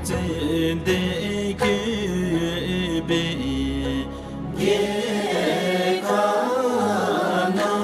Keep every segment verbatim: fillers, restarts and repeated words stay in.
ཙན་དན་བཀོད་པའི་རྒྱལ་ཁབ་ན།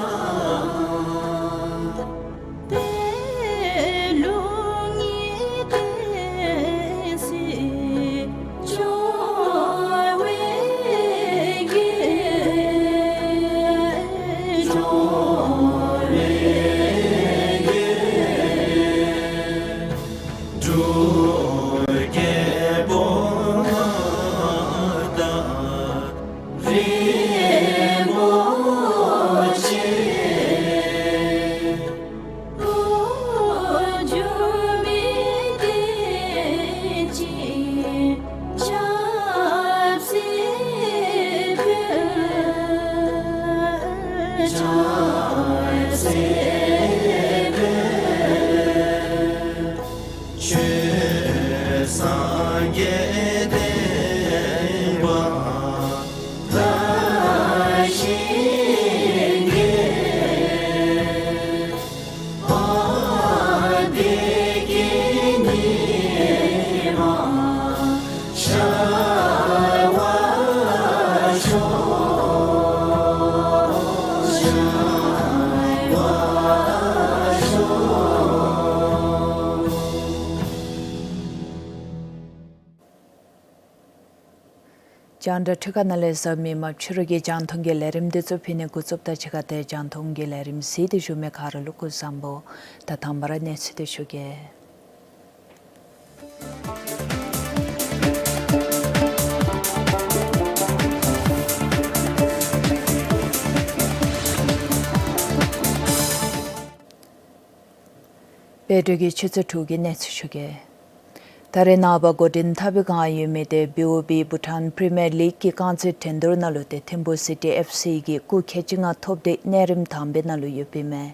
རྒྱང་བསྒྲགས་འཕྲུལ་ཁང་ནང་ལས་གཟིགས་མི་རྣམ་པ་ཕྱི་རུ་གི་རྒྱང་མཐོང་གི་ལས་རིམ་འདི་ཚུ་ཕུལ་ནི་འགོ་བཙུགསཔ་ད་གཅིག་ཁར་ཏེ་རྒྱང་མཐོང་གི་ལས་རིམ་གཟིགས་ཏེ་བཞུགས་མི་ག་ར་ལུ་སྐུ་གཟུགས་བཟང་པོ། ད་དང་པ་ར་གནས་ཚུལ་འདི་ཞུ་གེ། དཔལ་སྒྲོལ་གྱིས་ཆུ་ཚོད་དྲུག་གི་གནས་ཚུལ་ཞུ་གེ། ད་རེས་ནངས་པ་འགོ་འདྲེན་འཐབ་པའི་སྒང་ཡོད་མི་ཏེ་བི་ཨོ་བི་བྷུ་ཊཱན་པི་རི་མི་ཡར་ལིག་གི་རྐང་རྩེད་འགྲན་བསྡུར་ནང་ལུ་ཏེ་ཐིམ་ཕུ་སི་ཊི་ཨེཕ་སི་གིས་སྐུགས་ཁལ་གཅིག་ལྔ་ཐོབ་སྟེ་གནས་རིམ་དང་པའི་ནང་ལུ་ཡོདཔ་ཨིན་མས།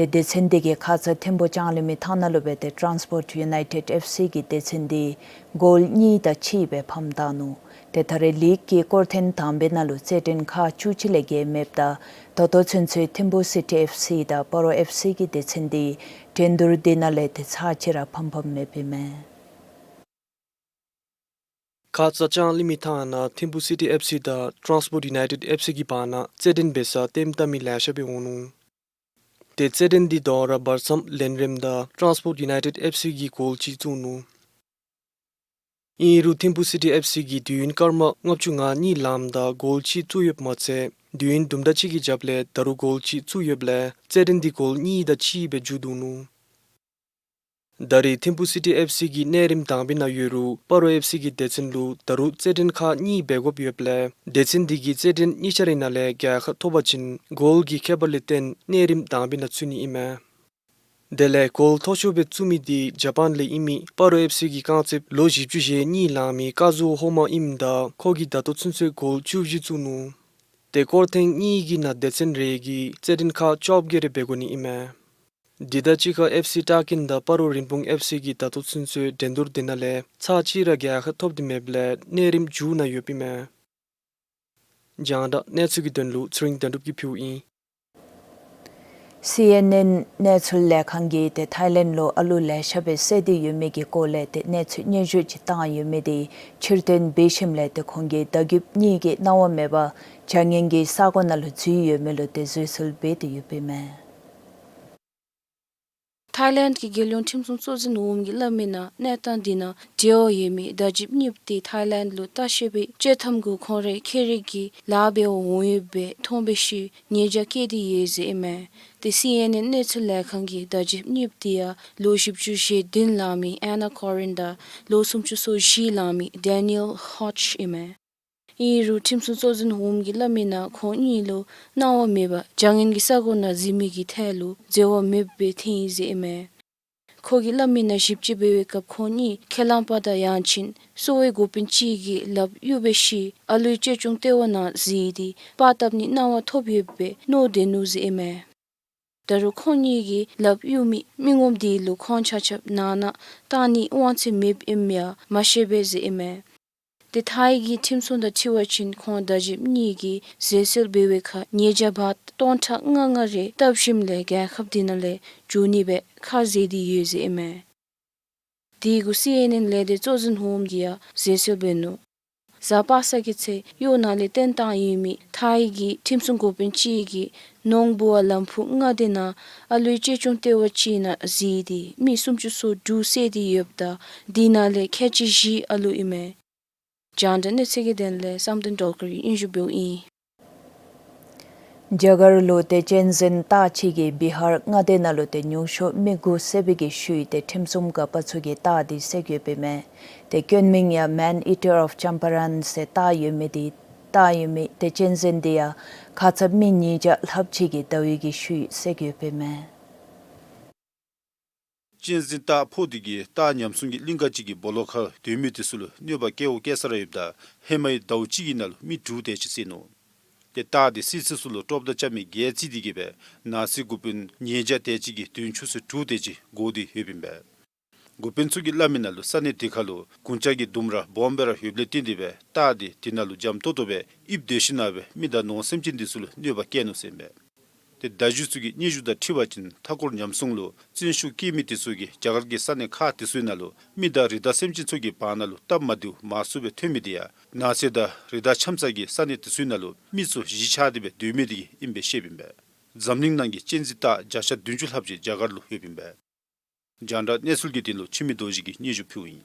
ཏེ་སྡེ་ཚན་འདི་གིས་ཁ་ཙ་ཐིམ་ཕུ་ལྕང་གླིང་མའི་ཐང་ནང་ལུ་སྦེ་ཏེ་ཊཱནསི་པོརཊ་ཡུ་ནའི་ཊེཌ་ཨེཕ་སི་གི་སྡེ་ཚན་འདི་གོལ་གཉིས་དང་གཅིག་སྦེ་ཕམ་བཏང་ནུག། ཏེ་ད་རེས་ལིག་གི་སྐོར་ཐེངས་དང་པའི་ནང་ལུ་རྩེད་འགྲན་ཁག་བཅུ་གཅིག་ལས་བརྒལ་མེདཔ་ད་ད་ལྟོ་ཚུན་ཚོད་ཐིམ་ཕུ་སི་ཊི་ཨེཕ་སི་དང་སྤ་རོ་ཨེཕ་སི་གི་སྡེ་ཚན་འདི་འགྲན་བསྡུར་འདི་ནང་ལས་ཏེ་ཚར་གཅིག་ར་ཕམ་ཕམ་མེདཔ་ཨིན་མས། ཁ་ཙ་ལྕང་གླིང་མའི་ཐང་ནང་ཐིམ་ཕུ་སི་ཊི་ཨེཕ་སི་དང་ཊཱནསི་པོརཊ་ཡུ་ནའི་ཊེཌ་ཨེཕ་སི་གི་བར་ན་རྩེད་འགྲན་འབད་སར་ལྟདམོ་བལྟ་མི་ལེ་ཤ་སྦེ་འོང་ནུག། ཏེ་རྩེད་འགྲན་འདི་དོ་རུང་བར་མཚམས་ལེན་རནམ་ད་ཊཱནསི་པོརཊ་ཡུ་ནའི་ཊེཌ་ཨེཕ་སི་གིས་གོལ་གཅིག་བཙུགས་ནུག། ཨིན་རུང་ཐིམ་ཕུ་སི་ཊི་ཨེཕ་སི་གིས་དུས་ཡུན་སྐར་མ་ལྔ་བཅུ་ང་གཉིས་ལངམ་ད་གོལ་གཅིག་བཙུགས་ཡོདཔ་མ་ཚད་དུས་ཡུན་དུམ་གྲ་ཅིག་གི་རྒྱབ་ལས་ད་རུང་གོལ་གཅིག་བཙུགས་ཡོདཔ་ལས་རྩེད་འགྲན་འདི་གོལ་གཉིས་དང་གཅིག་སྦེ་མཇུག་བསྡུ་ནུག། ད་རེས་ཐིམ་ཕུ་སི་ཊི་ཨེཕ་སི་གིས་གནས་རིམ་དང་པའི་ནང་ཡོད་རུང་སྤ་རོ་ཨེཕ་སི་གི་སྡེ་ཚན་ལུ་ད་རུང་རྩེད་འགྲན་ཁག་གཉིས་འབད་དགོཔ་ཡོདཔ་ལས་སྡེ་ཚན་འདི་གིས་རྩེད་འགྲན་གཉིས་ཆ་རའི་ནང་ལས་རྒྱལ་ཁ་ཐོབ་པ་ཅིན་གོལ་གྱི་ཁྱད་པར་ལས་བརྟེན་གནས་རིམ་དང་པའི་ནང་ཚུད་ནི་ཨིན་མས། དེ་ལས་གོལ་མཐོ་ཤོས་སྦེ་བཙུགས་མི་འདི་ཇ་པཱན་ལས་ཨིན་མི་སྤ་རོ་ཨེཕ་སི་གི་རྐང་རྩེདཔ་ལོ་བཞི་བཅུ་ཞེ་གཉིས་ལང་མི་ཀ་ཛུ་ཧོ་མ་ཨིནམ་ད་ཁོ་གིས་ད་ལྟོ་ཚུན་ཚོད་གོལ་བཅུ་བཞི་བཙུགས་ནུག། ཏེ་སྐོར་ཐེངས་གཉིས་ཀྱི་ནང་སྡེ་ཚན་རེ་གིས་རྩེད་འགྲན་ཁག་བཅོ་བརྒྱད་རེ་འབད་དགོ་ནི་ཨིན་མས། འདི་དང་གཅིག་ཁར་ཨེཕ་སི་སྟག་རྒན་དང་སྤ་རོ་རིན་སྤུངས་ཨེཕ་སི་གིས་ད་ལྟོ་ཚུན་ཚོད་འགྲན་བསྡུར་འདི་ནང་ལས་ཚར་གཅིག་ར་རྒྱལ་ཁ་ཐོབ་སྟེ་མེདཔ་ལས་གནས་རིམ་མཇུག་ནང་ཡོདཔ་ཨིན་མས། རྒྱང་བསྒྲགས་གནས་ཚུལ་གྱི་དོན་ལུ་ཚེ་རིང་དོན་གྲུབ་ཀྱིས་ཕུལཝ་ཨིན། སི་ཨེན་ཨེན་གནས་ཚུལ་ལས་ཁང་གིས་ཏེ་ཐའི་ལེནཌ་ལུ་ཨ་ལུ་ལེ་ཤ་སྦེ་བསད་དེ་ཡོད་མི་གི་སྐོར་ལས་ཏེ་གནས་ཚུལ་སྙན་ཞུ་ཅིག་བཏང་ཡོད་མི་འདི་ཕྱིར་བཏོན་འབད་ཞིནམ་ལས་ཏེ་ཁོང་གིས་བདག་གིབ་གཉིས་ཀྱིས་གནང་བ་མེད་པར་བྱ་ངན་གྱི་ས་གོ་ནང་ལུ་འཛུལ་ཡོད་མི་ལུ་ཏེ་བཟོད་གསོལ་འབད་དེ་ཡོདཔ་ཨིན་མས། ཐའི་ལེནཌ་གི་རྒྱལ་ཡོངས་ཁྲིམས་སྲུང་གཙོ་འཛིན་འོགམ་གྱིས་སླབ་མིའི་ནང་གནས་སྟངས་འདི་ནང་འབྲེལ་བ་ཡོད་མི་བདག་གིབ་གཉིས་འདི་ཐའི་ལེནཌ་ལུ་ལྟ་བཤལ་པའི་བཅད་ཐམ་གུ་ཁོང་རའི་ཁེ་རིག་གི་ལཱ་འབད་བར་འོང་ཡོདཔ་སྦེ་མཐོང་འབད་ཞིནམ་ཉེས་བྱ་བཀལ་ཏེ་ཡོད་ཟེར་ཨིན་མས། ཏེ་སི་ཨེན་ཨེན་གནས་ཚུལ་ལས་ཁང་གིས་བདག་གིབ་གཉིས་འདི་ཡང་ལོ་བཞི་བཅུ་ཞེ་བདུན་ལང་མི་ཨེན་ན་ཀོ་རིན་དང་ལོ་སུམ་ཅུ་སོ་བཞི་ལང་མི་ཌེ་ནི་ཨེལ་ཧོ་ཇི་ཨིན་མས། ཨིན་རུང་ཁྲིམས་སྲུང་གཙོ་འཛིན་འོགམ་གྱིས་སླབ་མིའི་ནང་ཁོང་གཉིས་ལུ་གནང་བ་མེད་པར་བྱ་ངན་གྱི་ས་གོ་ནང་འཛུལ་མི་གི་ཐད་ལུ་འཛོལ་བ་མེདཔ་སྦེ་ཐོན་ཡི་ཟེར་ཨིན་མས། ཁོ་གིས་སླབ་མིའི་ནང་ཞིབ་དཔྱད་འབད་བའི་སྐབས་ཁོང་གཉིས་ཁས་བླངས་པ་དང་ཡང་ཅིན་གསོ་བའི་འགོ་དཔོན་ཅིག་གིས་ལགཔ་གཡུག་འབད་ཞིནམ་ཨ་ལུའི་གཅེས་སྐྱོང་ལྟེ་བ་ནང་འཛུལ་ཏེ་པར་བཏབ་ནིའི་གནང་བ་ཐོབ་ཡོདཔ་སྦེ་མནོ་སྡོད་ནུག་ཟེར་ཨིན་མས། ད་རུང་ཁོང་གཉིས་ཀྱིས་ལགཔ་གཡུག་མི་མི་ངོམ་འདི་ལུ་ཁོང་ཆ་ཁྱབ་ནང་ན་བཏང་ནིའི་དབང་ཚད་མེདཔ་ཨིནམ་ཡང་མ་ཤེས་པས་ཟེར་ཨིན་མས། ཏེ་ཐའི་གི་ཁྲིམས་སྲུང་དང་འཁྲིལ་བ་ཅིན་ཁོང་བདག་གིབ་གཉིས་ཀྱིས་བཟོད་གསོལ་འབད་བའི་ཁར་ཉེས་བྱ་བཱཊ་སྟོང་ཕྲག་ལྔ་ལྔ་རེ་བཏབ་ཞིནམ་ལས་རྒྱལ་ཁབ་འདི་ནང་ལས་འགྱོ་ནི་སྦེ་ཁས་བླངས་ཏེ་ཡོད་ཟེར་ཨིན་མས། དེ་གུ་སི་ཨེན་ཨེན་ལས་སྡེ་གཙོ་འཛིན་འོགམ་གིས་ཡང་གསལ་བཤད་འབད་ནུག། གཟའ་པ་སངས་ཀྱི་ཚེ་གཡོག་ནང་ལས་བཏོན་བཏང་ཡོད་མི་ཐའི་གི་ཁྲིམས་སྲུང་འགོ་དཔོན་ཅིག་གིས་ནོར་བུ་བ་ལམ་ཕུག་མངའ་སྡེ་ནང་ཨ་ལུའི་གཅེས་སྐྱོང་ལྟེ་བ་ཅིག་ནང་གཟིགས་ཏེ་མི་སུམ་ཅུ་སོ་དྲུག་བསད་དེ་ཡོདཔ་ད་དེ་ནང་ལས་ཁལ་གཅིག་བཞི་ཨ་ལུ་ཨིན་མས། རྒྱང་བསྒྲགས་གནས་ཚུལ་གྱི་དོན་ལས་བསམ་གཏན་སྒྲོལ་དཀར་གྱིས་སྙན་ཞུ་འབདཝ་ཨིན། རྒྱ་གར་ལུ་ཏེ་གཅན་གཟན་སྟག་ཅིག་གིས་བི་ཧར་མངའ་སྡེ་ནང་ལུ་ཏེ་ཉུང་ཤོས་མི་དགུ་བསད་པའི་གི་ཤུལ་ཏེ་ཁྲིམས་སྲུང་འགག་པ་ཚུ་གིས་སྟག་དེ་བསད་ཡོདཔ་ཨིན་མས། ཏེ་སྐྱོན་མིང་ཡང་Man-Eater of Champaran ཟེར་བཏགས་ཡོད་མི་དེ་བཏགས་ཡོད་མི་ཏེ་གཅན་གཟན་དེ་ཡང་ཁ་ཙ་མི་ཉིས་བརྒྱ་ལྷགཔ་ཅིག་གིས་བདའ་བའི་གི་ཤུལ་བསད་ཡོདཔ་ཨིན་མས། གཅན་གཟན་སྟག་ཕོ་དེ་གིས་སྟག་ཉམས་སྲུང་གི་གླིང་ག་ཅིག་གི་སྦོ་ལོགས་ཁར་སྡོད་མི་དེ་ཚུ་ལུ་གནོད་པ་བཀལ་བཀལ་ས་ར་ཡོདཔ་ད་ཧེ་མའི་ཟླཝ་གཅིག་གི་ནང་ལུ་མི་དྲུག་དེ་ཅིག་བསད་ནུག། ཏེ་སྟག་དེ་བསད་ཚད་ཚུ་ལུ་དཀྲོགཔ་དང་རྐྱབ་མི་བརྒྱད་ཅིག་དེ་གིས་སྦེ་ནགས་ཚལ་འགོ་དཔོན་ཉིས་བརྒྱ་དེ་ཅིག་གིས་དོན་ཆུ་ཚོད་དྲུག་དེ་ཅིག་འགོར་ཏེ་ཡོདཔ་ཨིན་པས། འགོ་དཔོན་ཚུ་གིས་སླབ་མི་ནང་ལུ་ས་གནས་དེ་ཁར་ལུ་རྐུན་ཇ་གི་ལྡུམ་ར་སྦོམ་སྦེ་ར་ཡོདཔ་ལས་བརྟེན་ཏེ་སྦེ་སྟག་དེ་དེ་ནང་ལུ་འཇམ་ཏོང་ཏོ་སྦེ་ཡིབ་སྡོད་ཞིནམ་ལས་སྦེ་མི་དང་ནོར་སེམས་ཅན་དེ་ཚུ་ལུ་གནོད་པ་བཀལ་ནུག་ཟེར་ཨིན་པས། ཏེ་བརྡ་བརྒྱུད་ཚུ་གི་སྙན་ཞུ་དང་འཁྲིལ་བ་ཅིན་མཐའ་འཁོར་ཉམས་སྲུང་ལུ་བརྩོན་ཤུགས་བསྐྱེད་མི་དེ་ཚུ་གིས་རྒྱ་གར་གྱི་ས་གནས་ཁག་དེ་ཚུའི་ནང་ལུ་མི་དང་རི་དྭགས་སེམས་ཅན་ཚུ་གི་བར་ན་ལུ་སྟབས་མ་བདེཝ་མང་སུ་སྦེ་ཐོན་མི་དེ་ཡང་ནགས་ཚལ་དང་རི་དྭགས་འཁྱམས་ས་གི་ས་གནས་དེ་ཚུའི་ནང་ལུ་མི་ཚུ་གཞིས་ཆགས་ཏེ་སྦེ་སྡོད་མི་དེ་གིས་ཨིན་པས་ཟེར་ཨིན་པས། འཛམ་གླིང་ནང་གི་གཅན་གཟན་སྟག་བརྒྱ་ཆ་བདུན་ཅུ་ལྷགཔ་ཅིག་རྒྱ་གར་ལུ་ཡོདཔ་ཨིན་པས། རྒྱང་བསྒྲགས་གནས་ཚུལ་གྱི་དོན་ལུ་འཆི་མེད་རྡོ་རྗེ་གིས་སྙན་ཞུ་ཕུལཝ་ཨིན།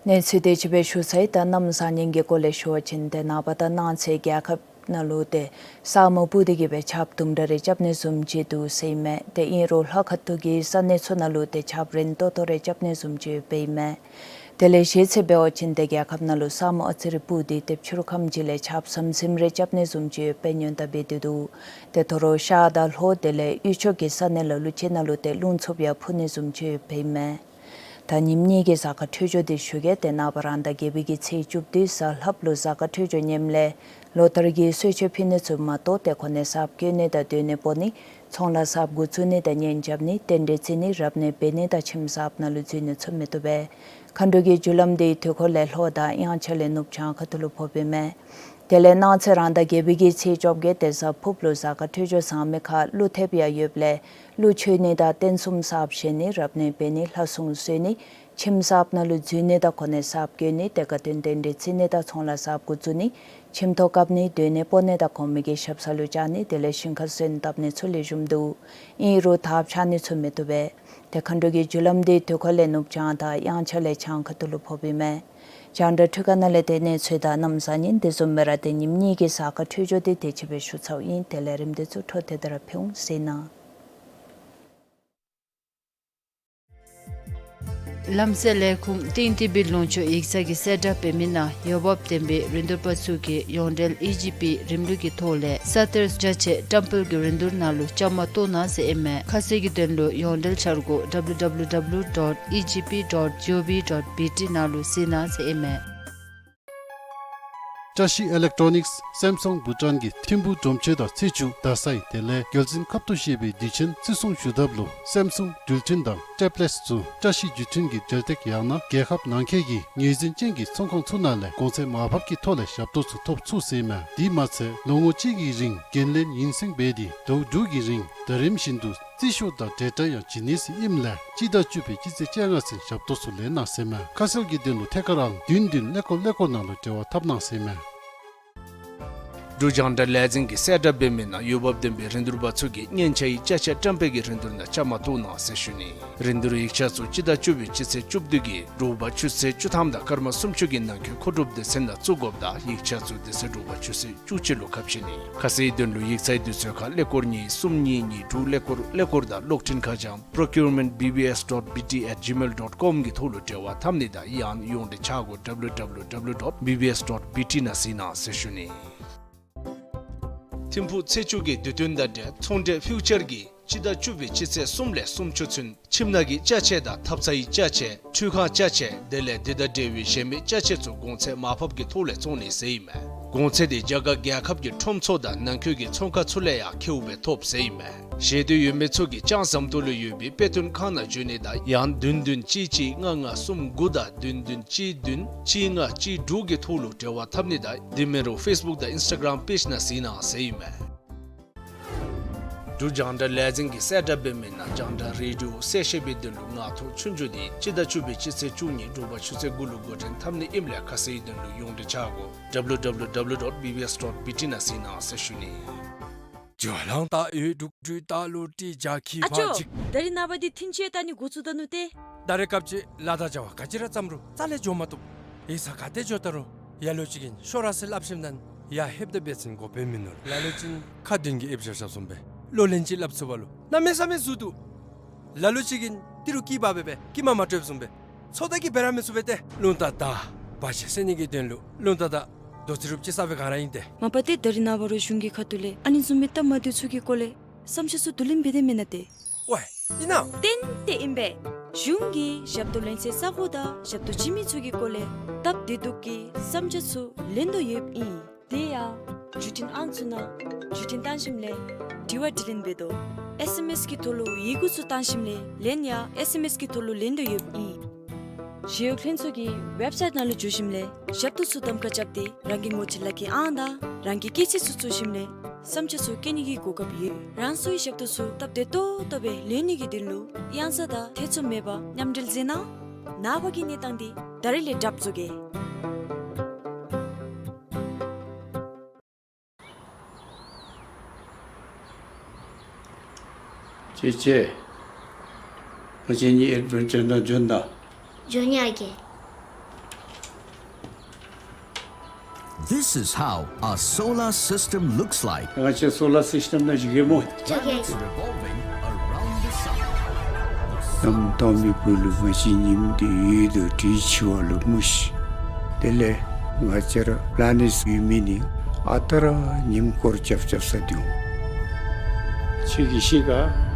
གནས་ཚུལ་དེ་ཅིག་སྦེ་ཞུ་ཚར་ཡི། ད་གནམ་བཟང་ངན་གྱི་སྐོར་ལས་ཞུ་བ་ཅིན་ཏེ་ནངས་པ་དང་གནངས་ཚེ་རྒྱལ་ཁབ་ནང་ལུ་ཏེ་ས་སྨུག་སྤུབས་ཏེ་གི་སྦེ་ཆརཔ་དུམ་གྲ་རེ་རྐྱབ་ནི་བཟུམ་ཅིག་འདུག་ཟེར་ཨིན་མས། ཏེ་ཨིན་རུང་ལྷག་དཀར་ཐུག་གི་ས་གནས་ཚུ་ནང་ལུ་ཏེ་ཆརཔ་རན་ཏོག་ཏོ་རེ་རྐྱབ་ནི་བཟུམ་ཅིག་ཡོདཔ་ཨིན་མས། དེ་ལས་གཞེས་ཚེ་འབད་བ་ཅིན་ཏེ་རྒྱལ་ཁབ་ནང་ལུ་ས་སྨུག་ཨ་ཙི་རེ་སྤུབས་ཏེ་ཏེ་ཕྱི་རུ་ཁམས་ཅིག་ལས་ཆརཔ་ཟམ་ཟིམ་རེ་རྐྱབ་ནི་བཟུམ་ཅིག་ཡོདཔ་སྦེ་སྔོན་བརྡ་འབད་དེ་འདུག། ཏེ་དོ་རུང་ཤར་དང་ལྷོ་དེ་ལས་དབུས་ཕྱོགས་ཀྱི་ས་གནས་ལ་ལུ་ཅིག་ནང་ལུ་ཏེ་རླུང་འཚུབ་ཡང་འཕུ་ནི་བཟུམ་ཅིག་ཡོདཔ་ཨིན་མས། ད་ཉིནམ་གཉིས་ཀྱི་གཟའ་སྐར་འཕྲོད་སྦྱོར་དེ་ཞུ་གེ། ཏེ་ནངས་པ་རང་ཟླ་བརྒྱད་པའི་གི་ཚེས་བཅུ་བདུན་གཟའ་ལྷགཔ་ལུ་གཟའ་སྐར་འཕྲོད་སྦྱོར་ངནམ་ལས་ལོ་ལྟར་གྱི་གསོལ་མཆོད་ཕུལ་ནི་ཚུ་མ་གཏོགས་ཏེ་གོ་གནས་གསརཔ་བསྐོ་ནི་དང་སྡོད་གནས་སྤོ་ནི་ཚོང་ལཱ་གསརཔ་འགོ་བཙུགས་ནི་དང་གཉེན་རྐྱབ་ནི་རྟེན་འབྲེལ་བརྩི་ནི་རབ་གནས་འབད་ནི་དང་ཁྱིམ་གསརཔ་ནང་ལུ་འཛུལ་ནི་ཚུ་མི་བཏུབ་པས། མཁའ་འགྲོ་གི་རྒྱུ་ལམ་དེ་དུས་འཁོར་ལས་ལྷོ་དང་དབྱངས་འཆར་ལས་ནུབ་བྱང་ཁ་ཐུག་ལུ་ཕོགཔ་ཨིན་མས། དེ་ལས་གནངས་ཚེ་རང་ཟླ་བརྒྱད་པའི་གི་ཚེས་བཅོ་བརྒྱད་ཏེ་གཟའ་ཕུརཔ་ལུ་གཟའ་སྐར་འཕྲོད་སྦྱོར་བཟང་མི་ཁར་ཀླུ་ཐེབས་ཡང་ཡོདཔ་ལས་ཀླུ་མཆོད་ནི་དང་རྟེན་གསུམ་གསརཔ་བཞེངས་ནི་རབ་གནས་འབད་ནི་ལྷ་སྲུང་གསོལ་ནི་ཁྱིམ་གསརཔ་ནང་ལུ་འཛུལ་ནི་དང་གོ་གནས་གསརཔ་བསྐོ་ནི་ཏེ་དགའ་སྟོན་རྟེན་འབྲེལ་བརྩི་ནི་དང་ཚོང་ལཱ་གསརཔ་འགོ་བཙུགས་ནི་ཁྱིམ་ཐོག་བཀབ་ནི་སྡོད་གནས་སྤོ་ནི་དང་གོང་མའི་གི་ཞབས་ས་ལུ་བཅར་ནི་དེ་ལས་ཞིང་ཁར་སོན་བཏབ་ནི་ཚུ་ལེགས་ཤོམ་འདུག། ཨིན་རུང་དར་འཕྱར་ནི་ཚུ་མི་བཏུབ་པས། ཏེ་མཁའ་འགྲོ་གི་རྒྱུ་ལམ་དེ་དུས་འཁོར་ལས་ནུབ་བྱང་དང་དབྱངས་འཆར་ལས་བྱང་ཁ་ཐུག་ལུ་ཕོགཔ་ཨིན་མས། རྒྱང་བསྒྲགས་འཕྲུལ་ཁང་ནང་ལས་ཏེ་གནས་ཚུལ་དང་གནམ་བཟང་ངན་དེ་བཟུམ་སྦེ་ར་ཏེ་ཉིནམ་གཉིས་ཀྱི་གཟའ་སྐར་འཕྲོད་སྦྱོར་དེ་དེ་ཅིག་སྦེ་ཞུ་ཚརཝ་ཨིན། དེ་ལས་རིམ་དེ་ཚུ་འཕྲོ་མཐུད་དེ་ར་ཕུལ་འོང་ཟེར་ཨིན། ལམ་སེལ་ལས་ཁུངས་ཏིང་ཏི་བི་ལུང་ཕྱོགས་ཡིག་ཚང་གིས་གསལ་བསྒྲགས་འབད་མི་ནང་འོས་འབབ་ལྡན་པའི་རིན་བསྡུར་པ་ཚུ་གིས་ཡོངས་འབྲེལ་ཨི་ཇི་པི་རིམ་ལུགས་ཀྱི་ཐོག་ལས་ས་གཏེར་ཅ་ཆས་བཀྲམ་སྤེལ་གྱི་རིན་བསྡུར་ནང་ལུ་བཅའ་མར་གཏོགས་གནང་ཟེར་ཨིན་མས། ཁ་གསལ་གྱི་དོན་ལུ་ཡོངས་འབྲེལ་འཆར་སྒོ་W W W dot E G P dot G O V dot B T ནང་ལུ་གཟིགས་གནང་ཟེར་ཨིན་མས། བཀྲ་ཤིས་ཨི་ལེག་ཊོ་ནིགསི་སེམ་སུང་བྷུ་ཊཱན་གྱི་ཐིམ་ཕུག་སྒྲོམ་གཞི་དང་ཚེས་བཅུ་རྡ་སའི་དེ་ལས་རྒྱལ་བཙུན་ཁབ་ཏུ་བཞེས་པའི་དུས་ཆེན་བརྩི་སྲུང་ཞུ་ཐབས་ལུ་སེམ་སུང་འགྲུལ་འཕྲིན་དང་ཊེབ་ལེཊསི་ཚུ་བཀྲ་ཤིས་བརྒྱུད་འཕྲིན་གྱི་འབྲེལ་སྟེགས་ཡང་ན་རྒྱལ་ཁབ་ནང་འཁོད་ཀྱི་ངོས་འཛིན་ཅན་གྱི་ཚོང་ཁང་ཚུ་ནང་ལས་གོང་ཚད་མར་ཕབ་ཀྱི་ཐོག་ལས་ཞབས་ཏོག་ཚུ་ཐོབ་ཚུགས་ཟེར་ཨིན་མས། དེ་མ་ཚད་ལོ་ངོ་གཅིག་གི་རིང་འགན་ལེན་ཡུན་སེང་འབད་དེ་ཟླཝ་དྲུག་གི་རིང་ཟླ་རིམ་བཞིན་དུ་རྩིས་ཤོག་དང་འབྲེལ་སྒྲ་ཡང་བྱིན་ནི་ཟེར་ཨིནམ་ལས་སྤྱི་ཟླ་བཅུ་པའི་སྤྱི་ཚེས་བཅོ་ལྔ་ཚུན་ཞབས་ཏོག་ཚུ་ལེན་གནང་ཟེར་མས། ཁ་གསལ་གྱི་དོན་ལུ་ཐད་ཀར་ཨང་བདུན་བདུན་ཀླད་ཀོར་ཀླད་ཀོར་ནང་ལུ་འབྲེལ་བ་འཐབ་གནང་ཟེར་མས། འབྲུག་རྒྱང་བསྒྲགས་ལས་འཛིན་གྱིས་གསལ་བསྒྲགས་འབད་མི་ནང་འོས་འབབ་ལྡན་པའི་རིན་བསྡུར་པ་ཚུ་གིས་སྙན་ཆ་ཡི་ཅ་ཆས་བཀྲམ་སྤེལ་གྱི་རིན་བསྡུར་ནང་བཅའ་མར་གཏོགས་གནང་ཟེར་ཞུ་ནི། རིན་བསྡུར་ཡིག་ཆ་ཚུ་སྤྱི་ཟླ་བཅུ་པའི་སྤྱི་ཚེས་བཅུ་བདུན་གྱི་དྲོ་པ་ཆུ་ཚོད་བཅུ་ཐམ་དང་སྐར་མ་སུམ་ཅུ་གི་ནང་འཁོད་མཁོ་སྒྲུབ་སྡེ་ཚན་ནང་བཙུགས་དགོཔ་དང་ཡིག་ཆ་ཚུ་དེ་ཚེ་དྲོ་པ་ཆུ་ཚོད་བཅུ་གཅིག་ལུ་ཁ་ཕྱེ་ནི། ཁ་གསལ་དོན་ལུ་ཡིག་ཚང་དུས་ཚོད་ཁར་ཀླད་ཀོར་གཉིས་གསུམ་གཉིས་གཉིས་དྲུག་ཀླད་ཀོར་ཀླད་ཀོར་དང་གློག་འཕྲིན་ཁ་བྱང་procurement B B S dot B T at gmail dot com གི་ཐོག་ལུ་འབྲེལ་བ་འཐབ་ནི་དང་ཡང་ཡོངས་འབྲེལ་འཆར་སྒོ W W W dot B B S dot B T ནང་གཟིགས་གནང་ཟེར་ཞུ་ནི། ཐིམ་ཕུག་ཚེས་བཅུ་གི་དུས་སྟོན་དང་འབྲེལ་ཚོང་འབྲེལ་ཕིའུ་ཅར་གྱིས་སྤྱི་ཟླ་བཅུ་པའི་སྤྱི་ཚེས་གསུམ་ལས་སུམ་ཅུ་ཚུན་ཁྱིམ་ནང་གི་ཅ་ཆས་དང་ཐབ་ཚང་གི་ཅ་ཆས་ཁྲུས་ཁང་ཅ་ཆས་དེ་ལས་དེ་དང་འབྲེལ་བའི་གཞན་མི་ཅ་ཆས་ཚུ་གོང་ཚད་མར་ཕབ་ཀྱི་ཐོག་ལས་བཙོང་ནི་ཟེར་ཨིན་མས། གོང་ཚད་དེ་རྒྱ་གར་རྒྱལ་ཁབ་ཀྱི་ཁྲོམ་ཚུ་དང་ནང་འཁོད་ཀྱི་ཚོང་ཁང་ཚུ་ལས་ཡང་ཁེཝ་སྦེ་ཐོབ་ཟེར་ཨིན་མས། ཤེས་འདོད་ཡོད་མི་ཚུ་གིས་ལྕང་ཟམ་ཏོག་ལུ་ཡོད་པའི་དཔེ་སྟོན་ཁང་ནང་འབྱོན་ནི་དང་ཡང་བདུན་བདུན་གཅིག་གཅིག་ལྔ་ལྔ་གསུམ་དགུ་དང་བདུན་བདུན་གཅིག་བདུན་གཅིག་ལྔ་གཅིག་དྲུག་གི་ཐོག་ལུ་འབྲེལ་བ་འཐབ་ནི་དང་དེ་མིན་རུང་ཕེསི་བུཀ་དང་ཨིནསི་ཊ་གརམ་པེཇ་ནང་གཟིགས་གནང་ཟེར་ཨིན་མས། འབྲུག་རྒྱང་བསྒྲགས་ལས་འཛིན་གྱིས་གསལ་བསྒྲགས་འབད་མི་ནང་རྒྱང་བསྒྲགས་རེ་ཌི་ཡོ་གསལ་བཤད་པའི་དོན་ལུ་ངག་ཐོག་ཆོས་རྒྱུགས་འདི་སྤྱི་ཟླ་བཅུ་པའི་སྤྱི་ཚེས་བཅུ་གཉིས་དྲོ་པ་ཆུ་ཚོད་དགུ་ལུ་འགོ་འདྲེན་འཐབ་ནི་ཨིནམ་ལས་ཁ་གསལ་དོན་ལུ་ཡོངས་འབྲེལ་བཅར་དགོ། W W W dot B B S dot B T ནང་གཟིགས་གནང་ཟེར་ཞུ་ནི། ཨ་ཅོ། ད་རིས་ནངས་པ་འདི་ཐིན་ཅིག་ལྟ་ནི་འགོ་བཙུགས་ད་ནུག་ཏེ། ད་རེས་སྐབས་ཅིག་ལཱ་དང་བྱ་བ་ག་ཅི་ར་བརྩམ་རུང་རྩ་ལས་འགྱོ་མ་བཏུབ། ཡིག་ཚང་ག་ཏེ་འགྱོ་ད་རུང་ཡར་ལོ་ཅིག་གིས་ཤོག་ར་ཟེར་སླབ་ཞིནམ་ད་ཡར་ལྷོདཔ་ད་འབད་བ་ཅིན་དགོ་པའི་མིན་ནུག། ལ་ལུ་ཅིག་ཁ་མདུན་གྱི་ཨེབ་ཞབས་ཞབས་བཟུམ་སྦེ་ལོ་ལན་ཅིག་སླབ་ཚུགས་པ་ལུ་གནམ་མེད་ས་མེད་འཛོལ་འདུག། ལ་ལུ་ཅིག་གིས་ཏི་རུ་སྐྱི་བ་སྦེ་སྦེ་སྐྱི་མ་མ་སྤྲོདཔ་བཟུམ་སྦེ་ཚོད་ལྟ་གིས་འབད་ར་མི་ཚུགས་པས་ཏེ། རླུང་རྟ་དང་བར་ཆད་སེལ་ནི་གི་དོན་ལུ་རླུང་རྟ་དང་རྡོ་རྩེ་རུབ་ཅིག་ས་སྦེ་ག་ར་ཨིན་ཏེ། མ་པ་ཏེ་ད་རིས་ནངས་པ་ར་གཞུང་གི་ཁ་ཐུག་ལས་ཨ་ནི་བཟུམ་མའི་སྟབས་མ་བདེཝ་ཚུ་གི་སྐོར་ལས་བསམ་འཆར་ཚུ་བསྡུ་ལེན་འབད་དེ་མེན་ན་ཏེ། ཝའི་ཨིན་ན། ཏན་ཏན་ཨིན་པས། གཞུང་གིས་ཞབས་ཏོག་ལེན་སའི་ས་གོ་དང་ཞབས་ཏོག་བྱིན་མི་ཚུ་གི་སྐོར་ལས་སྟབས་བདེ་སྡུག་གི་བསམ་འཆར་ཚུ་ལེན་དོ་ཡོདཔ་ཨིན། དེ་ཡང་བརྒྱུད་འཕྲིན་ཨང་ཚུ་ནང་བརྒྱུད་འཕྲིན་བཏང་ཞིནམ་ལས་དྲི་བ་དྲིས་ལན་འབད་དོ། ཨེསི་ཨེམ་ཨེསི་གི་ཐོག་ལུ་ཡི་གུ་ཚུ་བཏང་ཞིནམ་ལས་ལན་ཡང་ཨེསི་ཨེམ་ཨེསི་གི་ཐོག་ལུ་ལེན་དོ་ཡོདཔ་ཨིན། ཞི་གཡོག་ལྷན་ཚོགས་ཀྱི་ཝེབ་སའིཊ་ནང་ལུ་འཛུལ་ཞིནམ་ལས་ཞབས་ཏོག་ཚུ་གདམ་ཁ་རྐྱབ་སྟེ་རང་གི་ངོ་སྤྲོད་ལག་ཁྱེར་ཨང་དང་རང་གི་སྐྱེས་ཚེས་ཚུ་བཙུགས་ཞིནམ་ལས་བསམ་འཆར་ཚུ་བཀོད་ནི་གི་གོ་སྐབས་ཡོད། རང་སོའི་ཞབས་ཏོག་ཚུ་སྟབས་བདེ་ཏོག་ཏོ་སྦེ་ལེན་ནི་གི་དོན་ལུ་གཡང་ས་དང་ཐེ་ཚོམ་མེད་པར་མཉམ་འབྲེལ་མཛད་གནང་། ནངས་པ་གི་གནས་སྟངས་འདི་ད་རིས་ལས་གྲབས་བཟོ་གེ། ཅེ་ཅེ། ང་བཅས་གཉིས་ཨེཌ་བེན་ཅར་ནང་འཛུལ་ད། འཛུལ་ནི་ཨ་རྒས། This is how a solar system looks like. ང་བཅས་སོ་ལར་སིསི་ཊེམ་ནང་འཛུལ་གེ་སྨོ། འཛུལ་གེ། Planets revolving around the sun. གནམ་དྭངས་མའི་སྦུག་ལུ་ང་བཅས་ཉིམ་འདི་ཡོད་དོ་འདྲི་འཆི་བ་ལུ་སྨོ་ཤིག། དེ་ལས་ང་བཅས་ར་པ་ལེ་ནེཊསི་ཡོད་མི་ནི་ཨ་རྟག་ར་ཉིམ་སྐོར་རྐྱབ་རྐྱབ་ས་འདི་འོང་། ཁྱོད་ཀྱིས་ཤེས་ག།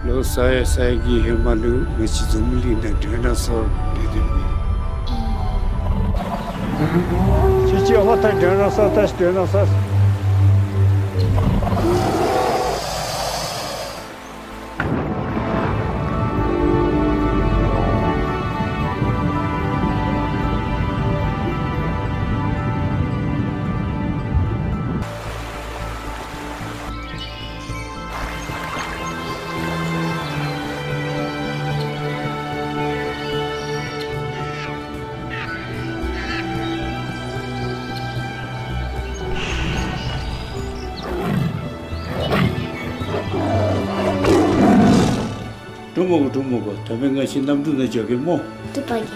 ལོ་ས་ཡ་ས་ཡ་གི་ཧེ་མ་ལུ་ང་བཅས་འཛམ་བུ་གླིང་ནང་ཌའི་ནོ་སོར་སྡོད་སྡོདཔ་ཨིན། ཁྱོད་ཀྱིས་ཨ་ད་ཌའི་ནོ་སོར་ད་ཌའི་ནོ་སོར། འགྲོ་མི་དགོ། འགྲོ་མི་དགོ། ད་འབདན་ང་བཅས་གནམ་གྲུ་ནང་འཛུལ་གེ་སྨོ། བཏུབ་པ་རྒས།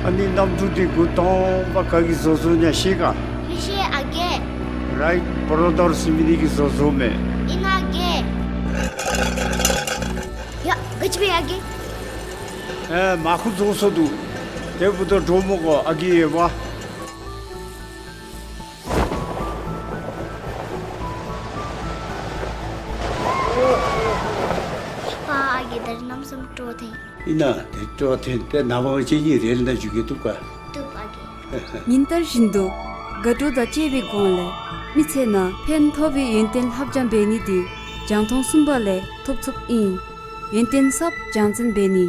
ཨ་ནི་གནམ་གྲུ་འདི་འགོ་དང་པ་ག་གིས་བཟོ་བཟོཝ་ཨིན་ན་ཤེས་ག། མི་ཤེས་ཨ་རྒས། རའིཊ་བོརོ་དར་ཟེར་མི་འདི་གིས་བཟོ་བཟོཝ་མས། ཨིན་ན་ཨ་རྒས། ཡ་ག་ཅི་འབད་ཡ་རྒས། ཨེ་མར་ཁུ་རྫོགས་སོ་འདུག། དེ་འབདཝ་ད་འགྲོ་མི་དགོ་ཨ་རྒས་ཡོདཔ། ཕ་ཨ་རྒས། ད་རིས་གནམ་མེད་ས་མེད་སྤྲོ་བ་ཐོན། ཨིན་ན། དེ་སྤྲོ་བ་ཐོན་ཏེ་ནངས་པ་ང་བཅས་གཉིས་རེལ་ནང་འཛུལ་གེ། བཏུབ་ག། བཏུབ་ཨ་རྒས། ཉིན་ལྟར་བཞིན་དུ་དགའ་སྤྲོ་དང་བཅས་པའི་སྒོ་ལས་མི་ཚེ་ནང་ཕན་ཐོགས་པའི་ཡོན་ཏན་ལྷབ་སྦྱང་འབད་ནི་འདི་རྒྱང་མཐོང་གསུམ་པ་ལས་ཐོབ་ཚུགསཔ་ཨིན། ཡོན་ཏན་ཟབ་སྦྱང་བརྩོན་འབད་ནི།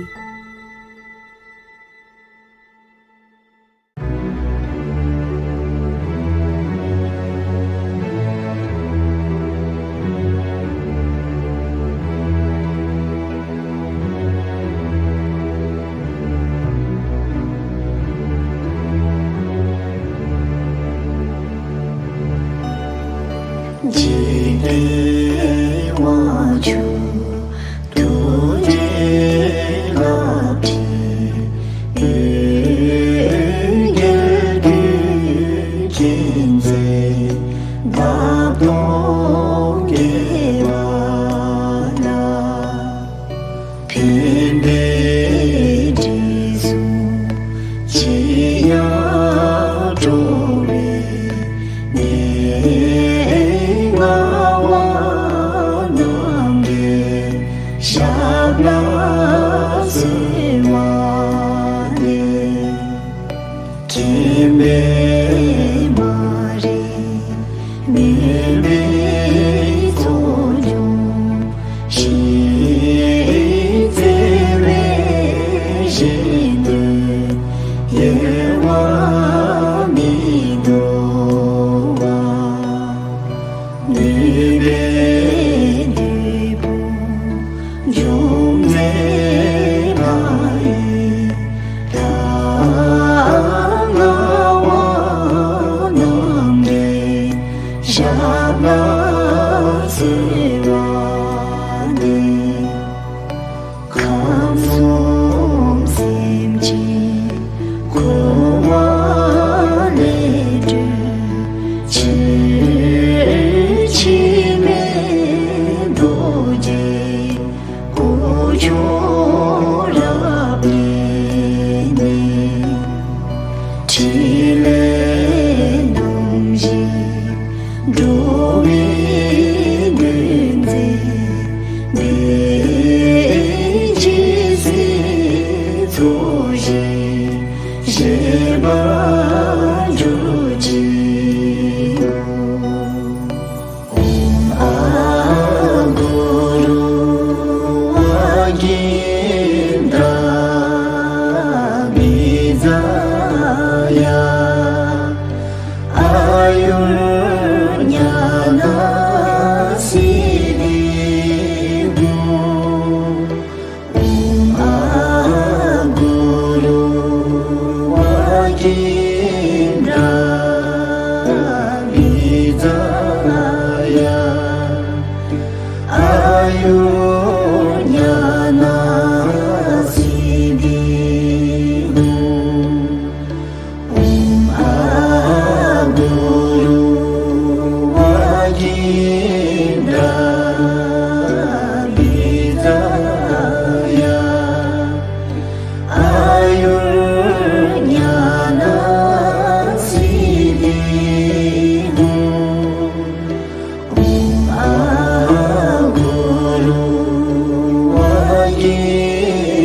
ལས་རྣམ་བཞི་འགྲོ་བའི་དོན་མཛད་པའི་རྗེ་བཙུན་ཚོགས་ཞིང་གཤེགས་པར་གྱུར་ཅིག། ཨོཾ་ཨཱཿུ་རུ་ཝཱ་ཀིནྡ་བི་ཛ་ཡ་ཨཱ་ཡུར་ཉ་ན་སིདྡྷི་ཧཱུྃ། ཨོཾ་ཨཱཿུ་རུ་ཝཱ་ཀིནྡ་བི་ཛ་ཡ་ཨཱ་ཡུར་ཉ་ན་སིདྡྷི་ཧཱུྃ། ཨོཾ་ཨཱཿུ་རུ་ཝཱ་ཀིནྡ་བི་ཛ་ཡ་ཨཱ་ཡུར་ཉ་ན་སིདྡྷི་ཧཱུྃ། ཨོཾ་ཨཱཿུ་རུ་ཝཱ་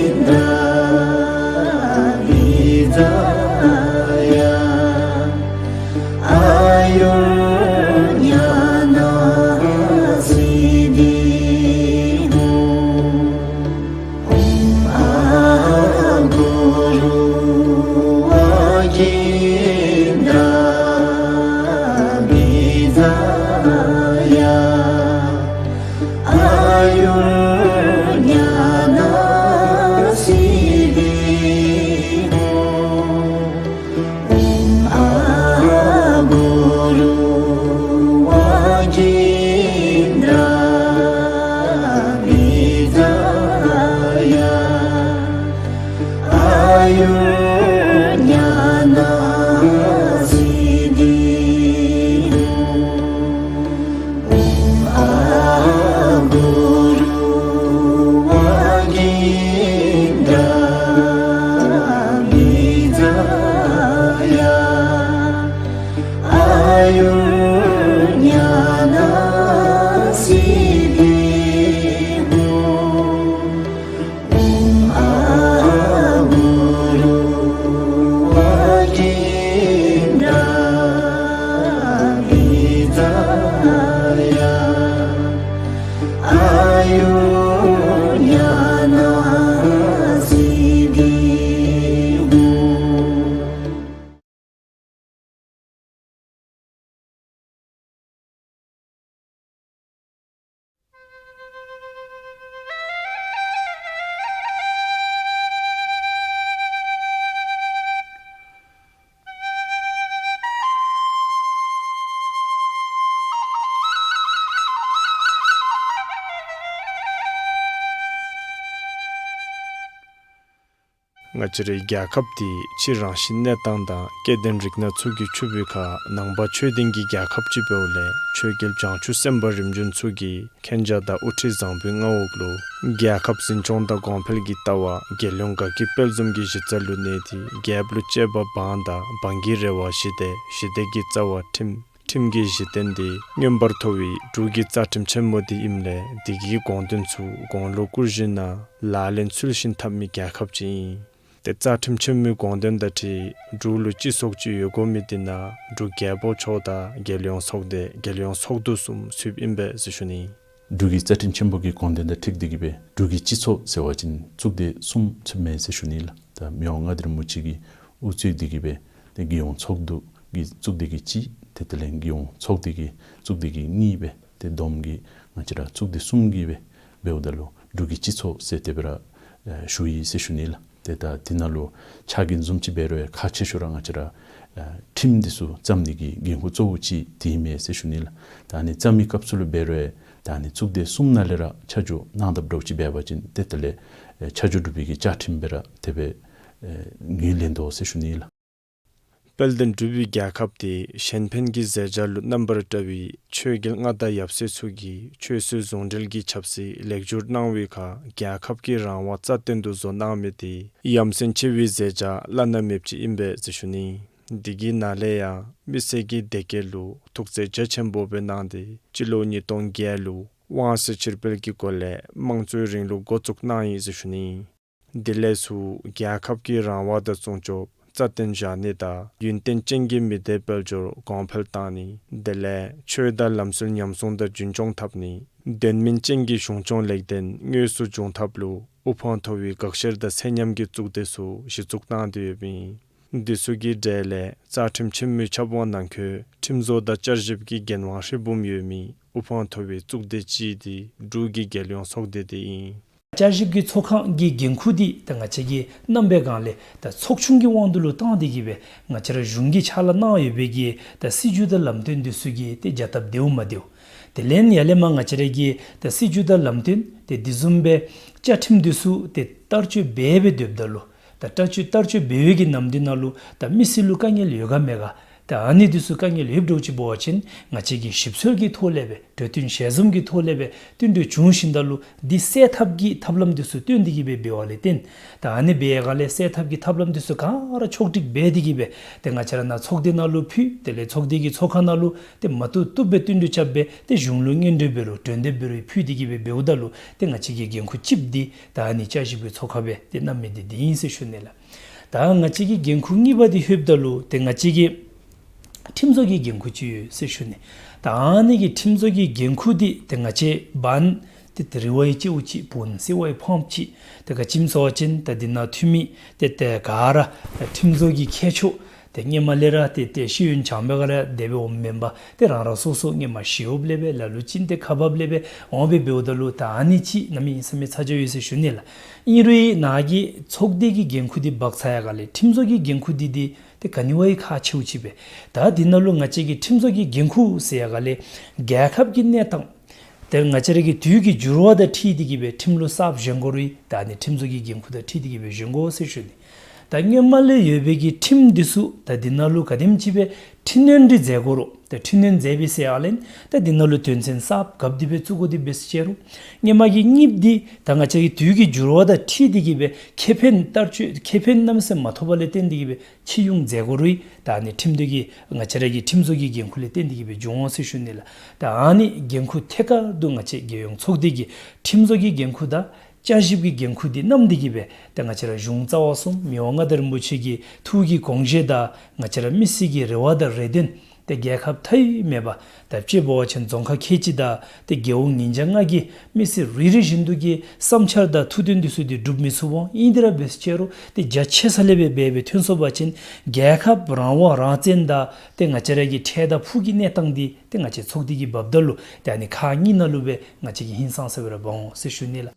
ཀིནྡ་བི་ཛ་ཡ་ཨཱ་ཡུར་ཉ་ན་སིདྡྷི་ཧཱུྃ། ཨོཾ་ཨཱཿུ་རུ་ཝཱ་ཀིནྡ་བི་ཛ་ཡ་ཨཱ་ཡུར་ཉ་ན་སིདྡྷི་ཧཱུྃ། ཨོཾ་ཨཱཿུ་རུ་ཝཱ་ཀིནྡ་བི་ཛ་ཡ་ཨཱ་ཡུར་ཉ་ན་སིདྡྷི་ཧཱུྃ། ཨོཾ་ཨཱཿུ་རུ་ཝཱ་ཀིནྡ་བི་ཛ་ཡ་ཨཱ་ཡུར་ཉ་ན་སིདྡྷི་ཧཱུྃ། ཨོཾ་ཨཱཿུ་རུ་ཝཱ་ཀིནྡ་བི་ཛ་ཡ་ཨཱ་ཡུར་ཉ་ན་སིདྡྷི་ཧཱུྃ། ང་བཅས་རའི་རྒྱལ་ཁབ་འདི་ཕྱི་རང་བཞིན་གནས་སྟངས་དང་སྐྱེ་ལྡན་རིགས་སྣ་ཚུ་གིས་ཕྱུག་པའི་ཁར་ནང་པ་ཆོས་ལྡན་གྱི་རྒྱལ་ཁབ་ཅིག་འབདཝ་ལས་ཆོས་རྒྱལ་བྱང་ཆུབ་སེམས་དཔའ་རིམ་བྱོན་ཚུ་གིས་མཁྱེན་རྒྱ་དང་དབུ་ཁྲིད་བཟང་པོའི་མངའ་འོག་ལུ་རྒྱལ་ཁབ་འཛིན་སྐྱོང་དང་གོང་འཕེལ་གྱི་ལྟ་བ་རྒྱལ་ཡོངས་དགའ་སྐྱིད་དཔལ་འཛོམས་ཀྱི་གཞི་རྩ་ལུ་གནས་ཏེ་རྒྱལཔོ་ལུ་གཅེས་པ་འབངས་དང་འབངས་ཀྱི་རེ་བ་ཞི་བདེ་ཞི་བདེ་གི་རྩ་བ་ཁྲིམས། ཁྲིམས་ཀྱི་གཞི་རྟེན་འདི་མངོན་པར་མཐོ་བའི་འབྲུག་གི་རྩ་ཁྲིམས་ཆེན་མོ་འདི་ཨིནམ་ལས་འདི་གི་དགོངས་དོན་ཚུ་གོང་ལུ་བཀུར་བཞིན་ན་ལག་ལེན་ཚུལ་བཞིན་འཐབ་མི་རྒྱལ་ཁབ་ཅིག་ཨིན། ཏེ་རྩ་ཁྲིམས་ཆེན་མོའི་དགོངས་དོན་དང་འཁྲིལ་འབྲུག་ལུ་སྤྱི་ཚོགས་ཅིག་ཡོད་དགོ་མི་འདི་ནང་འབྲུག་རྒྱལ་པོ་མཆོག་དང་རྒྱལ་ཡོངས་ཚོགས་སྡེ་རྒྱལ་ཡོངས་ཚོགས་འདུ་གསུམ་ཚུདཔ་ཨིན་པས་ཟེར་ཞུ་ནི། འབྲུག་གི་རྩ་ཁྲིམས་ཆེན་པོ་གི་དགོངས་དོན་དང་འཁྲིལ་ཏེ་གིས་སྦེ་འབྲུག་གི་སྤྱི་ཚོགས་ཟེར་བ་ཅིན་གཙུག་སྡེ་གསུམ་ཚུདཔ་མས་ཟེར་ཞུ་ནི་ལགས། ད་མི་དབང་མངའ་བདག་རིན་པོ་ཆེ་གིས་དབུ་གཙོས་ཏེ་གིས་སྦེ་ཏེ་རྒྱལ་ཡོངས་ཚོགས་འདུ་གི་གཙུག་སྡེ་གི་གཅིག་ཏེ་དེ་ལས་རྒྱལ་ཡོངས་ཚོགས་སྡེ་གི་གཙུག་སྡེ་གི་གཉིས་སྦེ་ཏེ་བསྡོམས་ཀྱིས་ང་བཅས་ར་གཙུག་སྡེ་གསུམ་གྱིས་སྦེ་འབདཝ་ད་ལུ་འབྲུག་གི་སྤྱི་ཚོགས་ཟེར་དེ་སྦེ་ར་ཨེ་ཞུ་ཡི་ཟེར་ཞུ་ནི་ལགས། ཏེ་ད་འདི་ནང་ལུ་ཕྱག་འགན་བཟུམ་ཅིག་འབད་རུང་ཁག་ཆེ་ཤོས་ར་ང་བཅས་ར་ཨེ་ཁྲིམས་འདི་ཚུ་བརྩམ་ནི་གི་འགན་ཁུར་གཙོ་བོ་ཅིག་འདི་ཨིན་མས་ཟེར་ཞུ་ནི་ལགས། ད་ཨ་ནི་བརྩམ་མི་སྐབས་སུ་ལུ་འབད་རུང་ད་ཨ་ནི་གཙུག་སྡེ་གསུམ་ནང་ལས་ར་ཆ་འཇོག་གནང་དཔ་འདྲཝ་ཅིག་འབད་བ་ཅིན་ཏེ་དེ་ལས་ཨེ་ཆ་འཇོག་གྲུབ་པའི་གི་བཅའ་ཁྲིམས་སྦེ་ར་དེ་སྦེ་ཨེ་ངོས་ལེན་དོ་ཟེར་ཞུ་ནི་ལགས། དཔལ་ལྡན་འབྲུག་པའི་རྒྱལ་ཁབ་འདི་གཞན་ཕན་གྱི་མཛད་བྱ་ལུ་རྣམ་པར་བཀྲ་བའི་ཆོས་རྒྱལ་མངའ་བདག་ཡབ་སྲས་ཚུ་གིས་ཆོས་སྲིད་ཟུང་འབྲེལ་གྱི་ཆབ་སྲིད་ལེགས་བསྒྱུར་གནང་བའི་ཁར་རྒྱལ་ཁབ་ཀྱི་རང་དབང་རྩ་བརྟན་དུ་བཟོ་གནང་མི་འདི་ཡ་མཚན་ཆེ་བའི་མཛད་བྱ་བླ་ན་མེདཔ་ཅིག་ཨིན་པས་ཟེར་ཞུ་ནི། འདི་གི་ནང་ལས་ཡང་མི་སེར་གྱི་བདེ་སྐྱིད་ལུ་ཐུགས་བརྩེ་རྒྱ་ཆེན་པོ་སྦེ་གནང་སྟེ་སྤྱི་ལོ་ཉིས་སྟོང་བརྒྱད་ལུ་དབང་སྲིད་ཕྱིར་སྤེལ་གྱི་སྒོ་ལས་དམངས་གཙོའི་རིང་ལུགས་འགོ་བཙུགས་གནང་ཡི་ཟེར་ཞུ་ནི། དེ་ལས་ཚུར་རྒྱལ་ཁབ་ཀྱི་རང་དབང་དང་སྲུང་སྐྱོབ་རྩ་བརྟན་བཞག་ནི་དང་ཡུན་བརྟན་ཅན་གྱི་མི་སྡེ་དཔལ་འབྱོར་གོང་འཕེལ་བཏང་ནི། དེ་ལས་ཆོས་དང་ལམ་སྲོལ་ཉམས་སྲུང་དང་རྒྱུན་སྐྱོང་འཐབ་ནི། དོན་སྨིན་ཅན་གྱི་གཞུང་སྐྱོང་ལེགས་ལྡན་དངོས་སུ་འབྱུང་ཐབས་ལུ་དབུ་འཕང་མཐོ་བའི་དགག་བཤེར་དང་ཚད་མཉམ་གྱི་གཙུག་སྡེ་ཚུ་གཞི་བཙུགས་གནང་སྟེ་ཡོདཔ་ཨིན། འདི་ཚུ་གི་གྲས་ལས་རྩ་ཁྲིམས་ཆེན་མོའི་ཆབ་འོག་ནང་འཁོད་ཁྲིམས་བཟོ་དང་བསྐྱར་ཞིབ་ཀྱི་འགན་དབང་ཧྲིལ་བུམ་ཡོད་མི་དབུ་འཕང་མཐོ་བའི་གཙུག་སྡེ་ཅིག་འདི་འབྲུག་གི་རྒྱལ་ཡོངས་ཚོགས་སྡེ་འདི་ཨིན། བསྐྱར་ཞིབ་ཀྱི་ཚོགས་ཁང་གི་འགན་ཁུར་འདི་ད་ང་བཅས་ཀྱིས་གནང་པའི་སྒང་ལས་ད་ཚོགས་ཆུང་གི་དབང་དུ་ལུ་བཏང་སྟེ་གི་སྦེ་ང་བཅས་ར་གཞུང་གིས་ཕྱག་ལཱ་གནང་ཡོད་པའི་གི་ད་སྲིད་བྱུས་དང་ལམ་སྟོན་འདི་ཚུ་གི་ཏེ་རྒྱ་སྟབས་བདེཝ་མ་བདེཝ། དེ་ལས་ཡར་ལས་མར་ང་བཅས་ར་གི་ད་སྲིད་བྱུས་དང་ལམ་སྟོན་ཏེ་འདི་བཟུམ་སྦེ་བཅའ་ཁྲིམས་འདི་ཚུ་ཏེ་བསྟར་སྤྱོད་འབད་འབད་སྡོདཔ་ད་ལུ་ད་བསྟར་སྤྱོད་བསྟར་སྤྱོད་འབད་བའི་གི་ནམ་དུས་ནང་ལུ་ད་མི་སེར་ལུ་དཀའ་ངལ་ཡོད་ག་མེད་ག། ད་ཨ་ནི་འདི་ཚུ་དཀའ་ངལ་ཡོདཔ་འདྲཝ་ཅིག་འབད་བ་ཅིན་ང་བཅས་ཀྱིས་ཞིབ་འཚོལ་གྱི་ཐོག་ལས་སྦེ་གྲོས་བསྟུན་ཞལ་འཛོམས་ཀྱི་ཐོག་ལས་སྦེ་བསྟུན་གྲོས་བྱུང་ཞིནམ་ད་ལུ་འདི་སེལ་ཐབས་ཀྱི་ཐབས་ལམ་འདི་ཚུ་བཏོན་ཏེ་གི་སྦེ་འབདཝ་ལས་བརྟེན་ད་ཨ་ནི་འབད་བའི་སྒང་ལས་སེལ་ཐབས་ཀྱི་ཐབས་ལམ་འདི་ཚུ་ག་ར་ཕྱོགས་སྒྲིག་འབད་དེ་གི་སྦེ་ཏེ་ང་བཅས་ར་ནཱ་ཚོགས་སྡེ་ནང་ལུ་ཕུལ། དེ་ལས་ཚོགས་སྡེ་གི་ཚོགས་ཁང་ནང་ལུ་ཏེ་མ་བཏུབ་བཏུབ་སྦེ་བསྟུན་གྲོས་རྐྱབ་སྦེ་ཏེ་གཞུང་ལུ་སྔོན་འགྲོ་འབད་རུང་གྲོས་འདེབས་འབད་རུང་ཕུལ་ཏེ་གི་སྦེ་འབདཝ་ད་ལུ་ཏེ་ང་བཅས་ཀྱི་འགན་ཁུར་གཅིགཔོ་འདི་ད་ཨ་ནི་བསྐྱར་ཞིབ་ཀྱི་ཚོགས་ཁང་སྦེ་ཏེ་གནང་མི་འདི་འདི་ཨིན་ཟེར་ཞུ་ནི་ལགས། ད་ང་བཅས་ཀྱི་འགན་ཁུར་གཉིས་པ་འདི་ལྷོདཔ་ད་ལུ་ཏེ་ང་བཅས་ཀྱི་ཁྲིམས་བཟོ་གི་འགན་ཁུར་ཅིག་ཡོད་ཟེར་ཞུ་ནི། ད་ཨ་ནི་གི་ཁྲིམས་བཟོ་གི་འགན་ཁུར་འདི་ཏེ་ང་བཅས་འབག་ཏེ་ཏེ་རི་བའི་ལྕེའུ་ཅིག་བོན་སེར་བའི་ཕམ་ཅིག་ཏེ་ག་ཅི་སྨོ་ཟེར་བ་ཅིན་ད་འདི་ནང་འཐུས་མི་ཏེ་ཏེ་ག་ར་ད་ཁྲིམས་བཟོ་གི་མཁས་མཆོག་ཏེ་སྔོན་མ་ལས་ར་ཏེ་ཏེ་ཤེས་ཡོན་སྦྱངས་པའི་སྒང་ལས་དེ་སྦེ་འོངམ་མེན་པར་ཏེ་རང་རང་སོ་སོ་སྔོན་མ་ཞི་གཡོགཔ་ལས་སྦེ་ལ་ལུ་ཅིག་ཏེ་ཁག་འབགཔ་ལས་སྦེ་འོང་སྦེ་འབདཝ་ད་ལུ་ད་ཨ་ནི་ཅིག་གནམ་མེད་ས་མེད་ཚ་གྱང་ཡོད་ཟེར་ཞུ་ནི་ལགས། ཨིན་རུང་ནཱ་གི་ཚོགས་སྡེ་གི་འགན་ཁུར་འདི་འབག་ཚར་ཡར་སྒང་ལས་ཁྲིམས་བཟོ་གི་འགན་ཁུར་འདི་འདི་ཏེ་ག་ནི་བ་ཡི་ཁག་ཆེཝ་ཅིག་སྦེ། ད་འདི་ནང་ལུ་ང་བཅས་ཀྱི་ཁྲིམས་བཟོ་གི་འགན་ཁུར་ཟེར་ཡར་སྒང་ལས་རྒྱལ་ཁབ་ཀྱི་གནས་སྟངས་ཏེ་ང་བཅས་ར་གི་དུས་ཀྱི་འགྱུར་བ་དང་འཁྲིལ་ཏེ་གི་སྦེ་ཁྲིམས་ལུགས་གསརཔ་བཞེངས་དགོ་རུང་ད་ཨ་ནི་ཁྲིམས་བཟོ་གི་འགན་ཁུར་དང་འཁྲིལ་ཏེ་གི་སྦེ་བཞེངས་དགོ་ཟེར་ཞུ་ནི། ད་སྔོན་མ་ལས་ཡོད་པའི་གི་ཁྲིམས་འདི་ཚུ་ད་འདི་ནང་ལུ་ག་དེམ་ཅིག་སྦེ་འཕྲི་སྣོན་འདི་མཛད་དགོ་རུང་ད་འཕྲི་སྣོན་མཛད་པའི་ཟེར་ཡར་སྒང་ལས་ད་འདི་ནང་ལུ་དོན་ཚན་གསརཔ་གབ་སྟེ་སྦེ་བཙུགས་དགོ་དེ་འབད་ཟེར་ཅི་རུང་སྔོན་མ་གི་གཉིསཔོ་འདི་ད་ང་བཅས་ཀྱི་དུས་ཀྱི་འགྱུར་བ་དང་འཁྲིལ་ཏེ་གི་སྦེ་ཁེ་ཕན་བསྟར་སྤྱོད་ཁེ་ཕན་གནམ་མེད་ས་མེད་མ་ཐོབ་པ་ལས་བརྟེན་ཏེ་གི་སྦེ་ཕྱིར་འགྱངས་མཛད་དགོ་རུང་ད་ཨ་ནི་ཁྲིམས་དོན་གྱི་ང་བཅས་ར་གི་ཁྲིམས་བཟོ་གི་འགན་ཁུར་ལས་བརྟེན་ཏེ་གི་སྦེ་འབྱུང་འོང་ཟེར་ཞུ་ནི་ལགས། ད་ཨ་ནི་འགན་ཁུར་ཐད་ཀར་དུ་ང་བཅས་རྒྱལ་ཡོངས་ཚོགས་སྡེ་གི་ཁྲིམས་བཟོ་གི་འགན་ཁུར་དང་བསྐྱར་ཞིབ་ཀྱི་འགན་ཁུར་འདི་བསྣམས་ཏེ་གི་སྦེ་ད་ང་བཅས་ར་གཞུང་རྩ་བ་གསུམ་མི་དབང་མངའ་བདག་རིན་པོ་ཆེ་གི་ཐུགས་ཀྱི་དགོངས་བཞེད་དང་ང་བཅས་ར་མི་སེར་གྱི་རེ་བ་དང་རེ་འདུན་ཏེ་རྒྱལ་ཁབ་མཐའ་དབུས་མེད་པར་ད་དཔྱེ་འབད་བ་ཅིན་རྫོང་ཁག་ཁལ་གཅིག་དང་ཏེ་རྒེད་འོག་ཉིས་བརྒྱ་ལྔ་གི་མི་སེར་རེ་རེ་བཞིན་དུ་གི་བསམ་འཆར་དང་ཐུགས་འདུན་འདི་ཚུ་འདི་འགྲུབ་མི་ཚུགས་འོང་། ཨིན་དེ་ར་འབད་ཟེར་ཅི་རུང་ཏེ་རྒྱ་ཆེ་ས་ལས་སྦེ་འབད་སྦེ་ཐོན་སོང་པ་ཅིན་རྒྱལ་ཁབ་རང་དབང་རང་བཙན་དང་ཏེ་ང་བཅས་ར་གི་འཕྲལ་དང་ཕུགས་ཀྱི་གནས་སྟངས་འདི་ཏེ་ང་བཅས་ཚོགས་སྡེ་གིས་འབགཔ་ད་ལུ་ཏེ་ཨ་ནི་ཁག་གཉིས་ནང་ལུ་སྦེ་ང་བཅས་ཀྱིས་ཧིང་སངས་ས་སྦེ་ར་འབག་འོང་ཟེར་ཞུ་ནི་ལགས།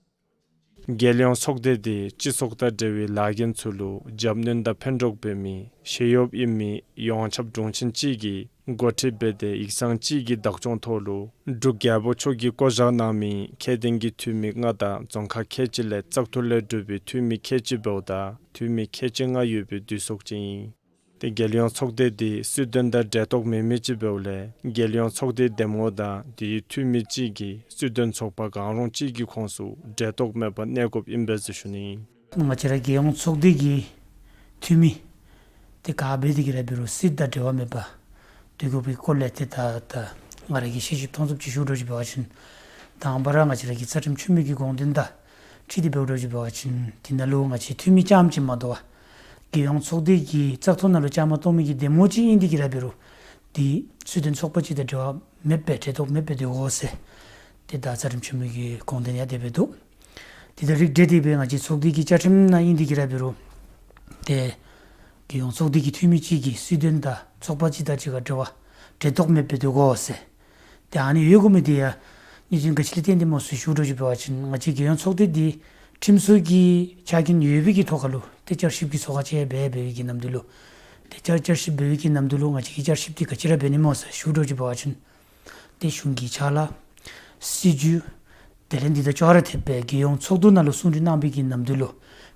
རྒྱལ་ཡོངས་ཚོགས་སྡེ་འདི་སྤྱི་ཚོགས་དང་འབྲེལ་བའི་ལཱ་འགན་ཚུ་ལུ་རྒྱབ་སྣོན་དང་ཕན་གྲོགས་འབད་མི་ཤེས་ཡོན་ཡོད་མི་ཡོངས་ཁྱབ་དྲུང་ཆེན་ཅིག་གིས་འགོ་ཁྲིདཔ་འབད་དེ་ཡིག་ཚང་ཅིག་གི་བདག་སྐྱོང་ཐོག་ལུ་འབྲུག་རྒྱལ་པོ་མཆོག་གིས་བསྐོ་བཞག་གནང་མི་ཁྱད་ལྡན་གྱི་འཐུས་མི་ལྔ་དང་རྫོང་ཁག་ཁལ་གཅིག་ལས་བཙག་འཐུ་ལས་གྲུབ་པའི་འཐུས་མི་ཁལ་གཅིག་འབདཝ་ད་འཐུས་མི་ཁལ་གཅིག་ལྔ་ཡོད་པའི་འདུས་ཚོགས་ཅིག་ཨིན། ཏེ་རྒྱལ་ཡོངས་ཚོགས་སྡེ་འདི་སྲིད་དོན་དང་འབྲེལ་གཏོགས་མེད་མི་ཅིག་འབདཝ་ལས་རྒྱལ་ཡོངས་ཚོགས་སྡེའི་འདེམས་ངོ་དང་དེའི་འཐུས་མི་ཅིག་གིས་སྲིད་དོན་ཚོགས་པ་གང་རུང་ཅིག་གི་ཁོངས་སུ་འབྲེལ་གཏོགས་མེད་པར་གནས་དགོཔ་ཨིན་པས་ཟེར་ཞུ་ནི། ང་བཅས་ར་རྒྱལ་ཡོངས་ཚོགས་སྡེ་གི་འཐུས་མི་འདི་ག་འབད་དེ་གི་ར་འབད་རུང་སྲིད་དང་འབྲེལ་བ་མེད་པར་སྡོད་དགོ་པའི་སྐོར་ལས་ཏེ་ད་ད་ང་ར་གིས་ཤེས་ཞིབ་མཐོང་ཚུལ་ཅིག་ཞུ་འདྲཝ་ཅིག་འབད་བ་ཅིན་དང་པ་ར་ང་བཅས་ར་གི་རྩ་ཁྲིམས་ཆེན་མོ་གི་དགོངས་དོན་དང་འཁྲིལ་ཏེ་འབདཝ་འདྲཝ་ཅིག་འབད་བ་ཅིན་འདི་ནང་ལུ་ང་བཅས་འཐུས་མི་རྐྱངམ་ཅིག་མ་དོ་བར་རྒྱལ་ཡོངས་ཚོགས་སྡེ་གི་བཙག་འཐུ་ནང་ལུ་བཅའ་མར་གཏོགས་མི་གི་འདེམས་ངོ་ཅིག་ཨིན་ཏེ་གི་ར་འབད་རུང་འདི་སྲིད་དོན་ཚོགས་པ་ཅིག་དང་འབྲེལ་བ་མེདཔ་སྦེ་འབྲེལ་གཏོགས་མེདཔ་སྦེ་སྡོད་དགོ་ཟེར་ཏེ་ད་རྩ་ཁྲིམས་ཆེན་མོ་གི་དགོངས་དོན་ཡང་དེ་སྦེ་འདུག། དེ་དང་རིགས་བསྒྲེས་ཏེ་སྦེ་ང་བཅས་ཚོགས་སྡེ་གི་བཅའ་ཁྲིམས་ནང་ཨིན་ཏེ་གི་ར་འབད་རུང་ཏེ་རྒྱལ་ཡོངས་ཚོགས་སྡེ་གི་འཐུས་མི་ཅིག་གིས་སྲིད་དོན་དང་ཚོགས་པ་ཅིག་དང་གཅིག་ཁར་འབྲེལ་བ་འབྲེལ་གཏོགས་མེདཔ་སྦེ་སྡོད་དགོ་ཟེར། ཏེ་ཨ་ནི་ཡོད་དགོ་མི་འདི་ཡང་གནད་དོན་ག་ཅི་ལས་བརྟེན་ཏེ་སྨོ་ཟེར་ཞུ་འདྲཝ་ཅིག་འབད་བ་ཅིན་ང་བཅས་རྒྱལ་ཡོངས་ཚོགས་སྡེ་འདི་ཁྲིམས་སྲོལ་གྱི་ཆ་རྐྱེན་ཡོད་པའི་གི་ཐོག་ཁར་ལུ་ཏེ་བསྐྱར་ཞིབ་ཀྱི་ཚོགས་ཁང་ཅིག་འབད་འབད་བའི་གི་ནམ་དུས་ལུ་ཏེ་བསྐྱར་བསྐྱར་ཞིབ་འབད་བའི་གི་ནམ་དུས་ལུ་ང་བཅས་ཀྱིས་བསྐྱར་ཞིབ་འདི་ག་ཅི་ར་འབད་ནི་སྨོ་ཟེར་ཞུ་འདྲཝ་ཅིག་འབད་བ་ཅིན་ཏེ་གཞུང་གི་ཕྱག་ལཱ་སྲིད་བྱུས་དེ་ལས་འདི་དང་ཅོག་ར་འཐདཔ་སྦེ་རྒྱལ་ཡོངས་ཚོགས་འདུ་ནང་ལུ་གསུང་གྲོས་གནང་པའི་གི་ནམ་དུས་ལུ་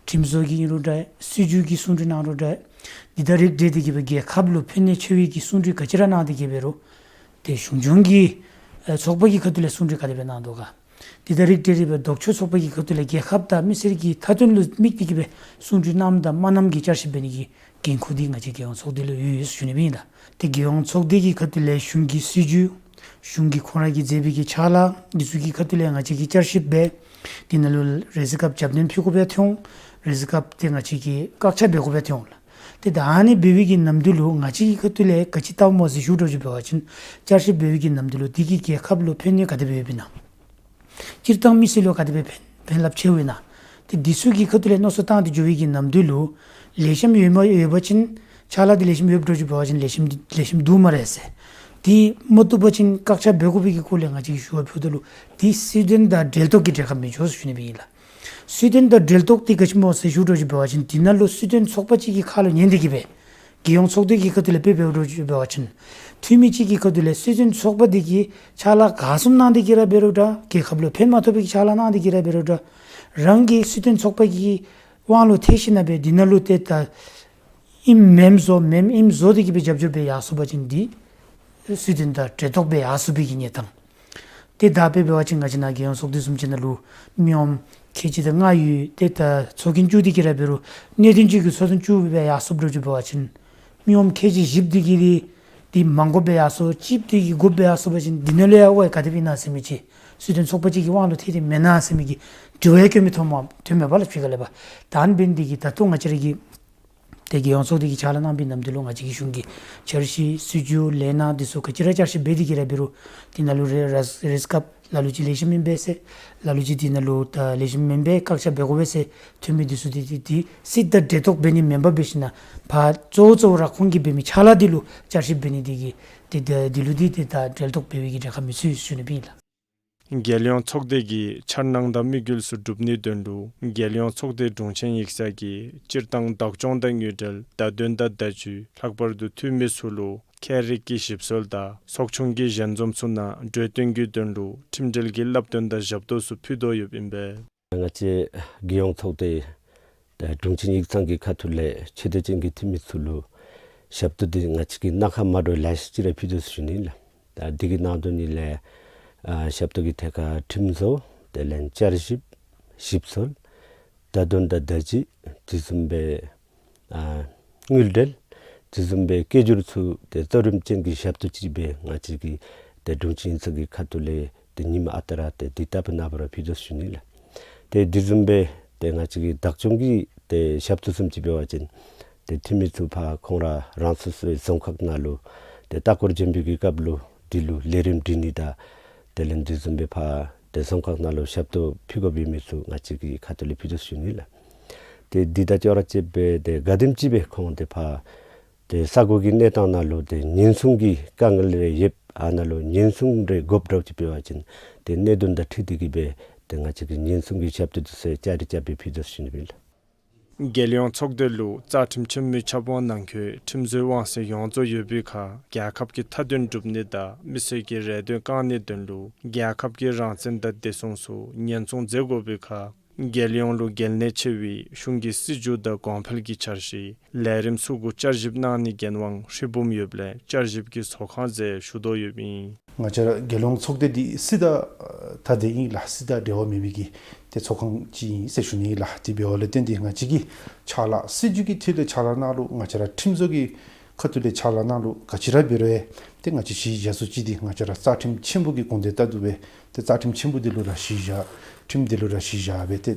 ཁྲིམས་བཟོ་གི་ཨིན་རུང་འདྲ་སྲིད་བྱུས་ཀྱི་གསུང་གྲོས་གནང་རུང་འདྲ་འདི་དང་རིགས་བསྒྲེས་ཏེ་གི་སྦེ་རྒྱལ་ཁབ་ལུ་ཕན་གནོད་ཆེ་བའི་གི་གསུང་གྲོས་ག་ཅི་ར་གནང་སྟེ་གི་འབད་རུང་ཏེ་གཞུང་སྐྱོང་གི་ཨེ་ཚོགས་པ་གི་ཁ་ཐུག་ལས་གསུང་གྲོས་ག་དེ་སྦེ་གནང་དོ་ག། འདི་དང་རིགས་བསྒྲེས་རིགས་པའི་ལྡོག་ཕྱོགས་ཚོགས་པ་གི་ཁ་ཐུག་ལས་རྒྱལ་ཁབ་དང་མི་སེར་གྱི་མཐའ་དོན་ལུ་དམིགས་ཏེ་གི་སྦེ་གསུང་གྲོས་གནངམ་དང་མ་གནངམ་གྱི་བསྐྱར་ཞིབ་འབད་ནི་གི་འགན་ཁུར་འདི་ང་བཅས་རྒྱལ་ཡོངས་ཚོགས་སྡེ་ལུ་ཡོད་ཡོད་ཟེར་ཞུ་ནི་སྦེ་ཨིན་ལགས། ཏེ་རྒྱལ་ཡོངས་ཚོགས་སྡེ་གི་ཁ་ཐུག་ལས་གཞུང་གི་སྲིད་བྱུས་གཞུང་གིས་ཁོང་ར་གིས་མཛད་པའི་གི་ཕྱག་ལཱ་འདི་ཚུ་གི་ཁ་ཐུག་ལས་ང་བཅས་ཀྱིས་བསྐྱར་ཞིབ་འབད། འདི་ནང་ལུ་རེས་སྐབས་རྒྱབ་རྟེན་ཕུལ་དགོཔ་ཡང་ཐོན་འོང་། རེས་སྐབས་ཏེ་ང་བཅས་ཀྱིས་བཀག་ཆ་འབད་དགོཔ་ཡང་ཐོན་འོང་ལགས། ཏེ་ད་ཨ་ནི་འབད་བའི་གི་ནམ་དུས་ལུ་ང་བཅས་ཀྱི་ཁ་ཐུག་ལས་ག་ཅི་བལྟཝ་སྨོ་ཟེར་ཞུ་འགྱོ་བ་ཅིན་བསྐྱར་ཞིབ་འབད་བའི་གི་ནམ་དུས་ལུ་འདི་གིས་རྒྱལ་ཁབ་ལུ་ཕན་གནོད་ག་དེ་སྦེ་ཡོདཔ་ཨིན་ན། སྤྱིར་བཏང་མི་སེར་ལུ་ག་དེ་སྦེ་ཕན་ཕན་རླབས་ཆེཝ་ཨིན་ན། ཏེ་འདི་ཚུ་གི་ཁ་ཐུག་ལས་མནོ་བསམ་བཏང་སྟེ་འགྱོ་བའི་གི་ནམ་དུས་ལུ་ལེགས་ཤོམ་ཡོད་མ་ཡོད་པ་ཅིན་ཕྱག་ལཱ་འདི་ལེགས་ཤོམ་ཡོདཔ་འགྱོ་བ་ཅིན་ལེགས་ཤོམ་ལེགས་ཤོམ་བཏུབ་སྨ་རེ་ཟེར། འདི་མ་བཏུབ་པ་ཅིན་བཀག་ཆ་འབད་དགོ་པའི་གི་སྐོར་ལས་ང་བཅས་ཀྱིས་ཞུ་བ་ཕུལཝ་ད་ལུ་འདི་སྲིད་དོན་དང་འབྲེལ་གཏོགས་ཀྱི་གྲལ་ཁར་མི་འགྱོ་ཟེར་ཞུ་ནི་སྦེ་ཨིན་ལགས། སྲིད་དོན་དང་འབྲེལ་གཏོགས་འདི་ག་ཅི་སྨོ་ཟེར་ཞུ་འགྱོ་བ་ཅིན་འདི་ནང་ལུ་སྲིད་དོན་ཚོགས་པ་ཅིག་གི་ཁ་ལུ་ཉན་ཏེ་གི་སྦེ་རྒྱལ་ཡོངས་ཚོགས་སྡེ་གི་ཁ་ཐུག་ལས་དཔེ་འབད་འགྱོ་བ་ཅིན་འཐུས་མི་ཅིག་གི་ཁ་ཐུག་ལས་སྲིད་དོན་ཚོགས་པ་འདི་གིས་ཕྱག་ལཱ་ག་བཟུམ་གནང་སྟེ་གི་ར་འབད་རུང་འདྲ་རྒྱལ་ཁབ་ལུ་ཕན་མ་ཐོགས་པའི་ཕྱག་ལཱ་གནང་སྟེ་གི་ར་འབད་རུང་འདྲ་རང་གི་སྲིད་དོན་ཚོགས་པ་གི་དབང་ལུ་ཐལ་ཞིནམ་སྦེ་འདི་ནང་ལུ་ཏེ་ད་ཨིནམ་མེནམ་བཟོ་མེནམ་ཨིནམ་བཟོ་སྟེ་གི་སྦེ་རྒྱབ་སྐྱོར་འབད་ཡར་སོང་པ་ཅིན་འདི་སྲིད་དོན་དང་འབྲེལ་གཏོགས་སྦེ་ཡར་སོང་བའི་གི་གནས་སྟངས། ཏེ་ད་དཔེ་འབད་བ་ཅིན་ང་བཅས་ནཱ་རྒྱལ་ཡོངས་ཚོགས་སྡེ་བཟུམ་ཅིག་ནང་ལུ་མི་ངོམ་ཁལ་གཅིག་དང་ལྔ་ཡོད། ཏེ་ད་ཚོགས་རྒྱན་བཅུ་འདི་གིས་ར་འབད་རུང་གནད་དོན་ཅིག་གི་ཚོགས་ཐེངས་བཅུ་སྦེ་ཡར་སོངམ་འགྱོ་བ་ཅིན་མི་ངོམ་ཁལ་གཅིག་བཞི་འདི་གིས་འདི་མ་དགོཔ་སྦེ་ཡར་སོང་། གཅིག་འདི་གིས་དགོཔ་སྦེ་ཡར་སོང་པ་ཅིན་འདི་ནང་ལུ་ཡང་འོ་ཡ་ག་དེ་སྦེ་ཨིན་ན་ཟེར་མི་ཅིག་སྲིད་དོན་ཚོགས་པ་ཅིག་གི་དབང་ལུ་ཐལ་ཏེ་མེན་ན་ཟེར་མི་གི་དྲི་བ་ཡང་བཀོད་མི་ཐོན་མ་ཐོན་མས་པ་ལགས། ཕྱི་ཁ་ལས་པ། ད་ཨ་ནི་འབད་ནི་འདི་གིས་ད་ལྟོ་ང་བཅས་ར་གི་ཏེ་རྒྱལ་ཡོངས་ཚོགས་སྡེ་གི་ཕྱག་ལཱ་གནང་བའི་ནམ་དུས་ལུ་ང་བཅས་ཀྱི་གཞུང་གི་འཆར་གཞི་སྲིད་བྱུས་ལས་སྣ་འདི་ཚུ་ག་ཅི་ར་བསྐྱར་ཞིབ་འབད་དེ་གི་ར་འབད་རུང་འདི་ནང་ལུ་རེས་རེས་རེས་སྐབས་ལ་ལུ་ཅིག་ལེགས་ཤོམ་ཨིན་པས་ཟེར། ལ་ལུ་ཅིག་འདི་ནང་ལུ་ད་ལེགས་ཤོམ་མེན་པས་བཀག་ཆ་འབད་དགོ་པས་ཟེར་ཐོན་མི་འདི་ཚུ་འདི་འདི་འདི་སྲིད་དང་འབྲེལ་གཏོགས་འབད་ནི་མེན་པར་འབད་ཞིནམ་ཕར་གཙོ་བོ་གཙོ་བོ་ར་ཁོང་གིས་འབད་མི་ཕྱག་ལཱ་འདི་ལུ་བསྐྱར་ཞིབ་འབད་ནི་འདི་གིས་འདི་འདི་འདི་ལུ་འདི་འདི་ད་འབྲེལ་གཏོགས་འབད་བའི་གི་གྲལ་ཁར་མི་ཚུད་ཟེར་ཞུ་ནི་སྦེ་ཨིན་ལགས། རྒྱལ་ཡོངས་ཚོགས་སྡེ་གི་འཆར་སྣང་དང་དམིགས་ཡུལ་ཚུ་སྒྲུབ་ནིའི་དོན་ལུ་རྒྱལ་ཡོངས་ཚོགས་སྡེའི་དྲུང་ཆེན་ཡིག་ཚང་གིས་སྤྱིར་བཏང་བདག་སྐྱོང་དང་དངུལ་འབྲེལ་བརྡ་དོན་དང་བརྡ་བརྒྱུད་ལྷག་པར་དུ་འཐུས་མི་ཚུ་ལུ་ཁྱད་རིག་གི་ཞིབ་འཚོལ་དང་ཚོགས་ཆུང་གི་ཞལ་འཛོམས་ཚུ་ནང་གྲོས་བསྟུན་གྱི་དོན་ལུ་ཁྲིམས་འབྲེལ་གྱི་བསླབ་སྟོན་དང་ཞབས་ཏོག་ཚུ་ཕུལ་དོ་ཡོདཔ་ཨིན་པས། ང་བཅས་རྒྱལ་ཡོངས་ཚོགས་སྡེ་ད་དྲུང་ཆེན་ཡིག་ཚང་གི་ཁ་ཐུག་ལས་ཆེ་བསྟོད་ཅན་གྱི་འཐུས་མི་ཚུ་ལུ་ཞབས་ཏོག་འདི་ང་བཅས་ཀྱིས་སྣ་ཁ་མ་འདྲཝ་ལེ་ཤ་ཅིག་ར་ཕུལ་དོ་ཟེར་ཞུ་ནི་ལགས། ད་འདི་གི་ནང་དོན་ནི་ལས་ཨ་ཞབས་ཏོག་གི་ཐད་ཁར་ཁྲིམས་བཟོ་དེ་ལས་བསྐྱར་ཞིབ་ཞིབ་འཚོལ་བརྡ་དོན་དང་བརྡ་བརྒྱུད་དེ་བཟུམ་སྦེ་ཨ་དངུལ་འབྲེལ་དེ་བཟུམ་སྦེ་སྐད་སྒྱུར་ཚུ་ཏེ་གཙོ་རིམ་ཅན་གྱི་ཞབས་ཏོག་ཅིག་སྦེ་ང་བཅས་ཀྱིས་ཏེ་དྲུང་ཆེན་ཡིག་ཚང་གི་ཁ་ཐུག་ལས་ཏེ་ཉིནམ་ཨ་རྟག་ར་ཏེ་འདི་ལྟ་བུ་ནང་པ་ར་ཕུལ་དོ་ཟེར་ཞུ་ནི་ལགས། ཏེ་དེ་བཟུམ་སྦེ་ཏེ་ང་བཅས་ཀྱི་བདག་སྐྱོང་གི་ཏེ་ཞབས་ཏོག་བཟུམ་ཅིག་འབད་བ་ཅིན་ཏེ་འཐུས་མི་ཚུ་ཕར་ཁོང་ར་རང་སོ་སོའི་རྫོང་ཁག་ནང་ལུ་ཏེ་ལྟ་སྐོར་འབྱོན་པའི་གི་སྐབས་ལུ་འདི་ལུ་ལས་རིམ་སྒྲིག་ནི་དང་དེ་ལས་དེ་བཟུམ་སྦེ་ཕར་ཏེ་རྫོང་ཁག་ནང་ལུ་ཞབས་ཏོག་ཕུལ་དགོ་པའི་མི་ཚུ་ང་བཅས་ཀྱི་ཁ་ཐུག་ལས་ཕུལ་དོ་ཟེར་ཞུ་ནི་ལགས། ཏེ་འདི་དང་ཅོག་ར་འཐདཔ་སྦེ་ཏེ་ག་དེམ་ཅིག་སྦེ་ཁོང་ཏེ་ཕར་ཏེ་ས་གོ་གི་གནས་སྟངས་ནང་ལུ་ཏེ་ཉེན་སྲུང་གི་དཀའ་ངལ་རེ་ཡོདཔ་ཨ་ནཱ་ལུ་ཉེན་སྲུང་རེ་དགོཔ་འདྲཝ་ཅིག་འབད་བ་ཅིན་ཏེ་གནད་དོན་དང་འཁྲིལ་ཏེ་གི་སྦེ་ཏེ་ང་བཅས་ཀྱིས་ཉེན་སྲུང་གི་ཞབས་ཏོག་འདི་ཚུ་ཡང་བསྐྱར་རེ་བསྐྱར་སྦེ་ཕུལ་དོ་ཟེར་ཞུ་ནི་སྦེ་ཨིན་ལགས། རྒྱལ་ཡོངས་ཚོགས་སྡེ་ལུ་རྩ་ཁྲིམས་ཆེན་མོའི་ཁྱབ་ཁོངས་ནང་འཁོད་ཁྲིམས་བཟོའི་དབང་ཚད་ཡོངས་རྫོགས་ཡོད་པའི་ཁར་རྒྱལ་ཁབ་ཀྱི་མཐའ་དོན་སྒྲུབ་ནི་དང་མི་སེར་གྱི་རེ་འདུན་བསྐང་ནིའི་དོན་ལུ་རྒྱལ་ཁབ་ཀྱི་རང་བཙན་དང་བདེ་སྲུང་ཚུ་ཉེན་སྲུང་མཛད་དགོ་པའི་ཁར་རྒྱལ་ཡོངས་ལུ་གལ་གནད་ཆེ་བའི་གཞུང་གི་སྲིད་བྱུས་དང་གོང་འཕེལ་གྱི་འཆར་གཞི་ལས་རིམ་ཚུ་གུ་བསྐྱར་ཞིབ་གནང་ནིའི་འགན་དབང་ཧྲིལ་བུམ་ཡོདཔ་ལས་བསྐྱར་ཞིབ་ཀྱི་ཚོགས་ཁང་ཟེར་ཞུ་དོ་ཡོདཔ་ཨིན། ང་བཅས་ར་རྒྱལ་ཡོངས་ཚོགས་སྡེ་འདི་སྲིད་དང་ཐ་དད་ཨིན་ལགས། སྲིད་དང་འབྲེལ་བ་མེད་མི་གི་ཏེ་ཚོགས་ཁང་ཅིག་ཨིན་ཟེར་ཞུ་ནི་ཨིན་ལགས། དེ་འབདཝ་ལས་བརྟེན་ཏེ་ང་བཅས་ཀྱི་ཕྱག་ལཱ་སྲིད་བྱུས་ཀྱི་ཐད་ལས་ཕྱག་ལཱ་གནང་ལུགས་ང་བཅས་ར་ཁྲིམས་བཟོ་གི་ཁ་ཐུག་ལས་ཕྱག་ལཱ་གནང་ལུགས་ག་ཅི་ར་འབད་རུང་ཏེ་ང་བཅས་གཞི་བཞག་སུ་ཅིག་འདི་ང་བཅས་ར་རྩ་ཁྲིམས་ཆེན་པོ་གི་དགོངས་དོན་ལྟར་དུ་སྦེ་ཏེ་རྩ་ཁྲིམས་ཆེན་པོ་འདི་ལུ་ར་གཞི་བཞག་ཁྲིམས་འདི་ལུ་ར་གཞི་བཞག་སྦེ་ཏེ་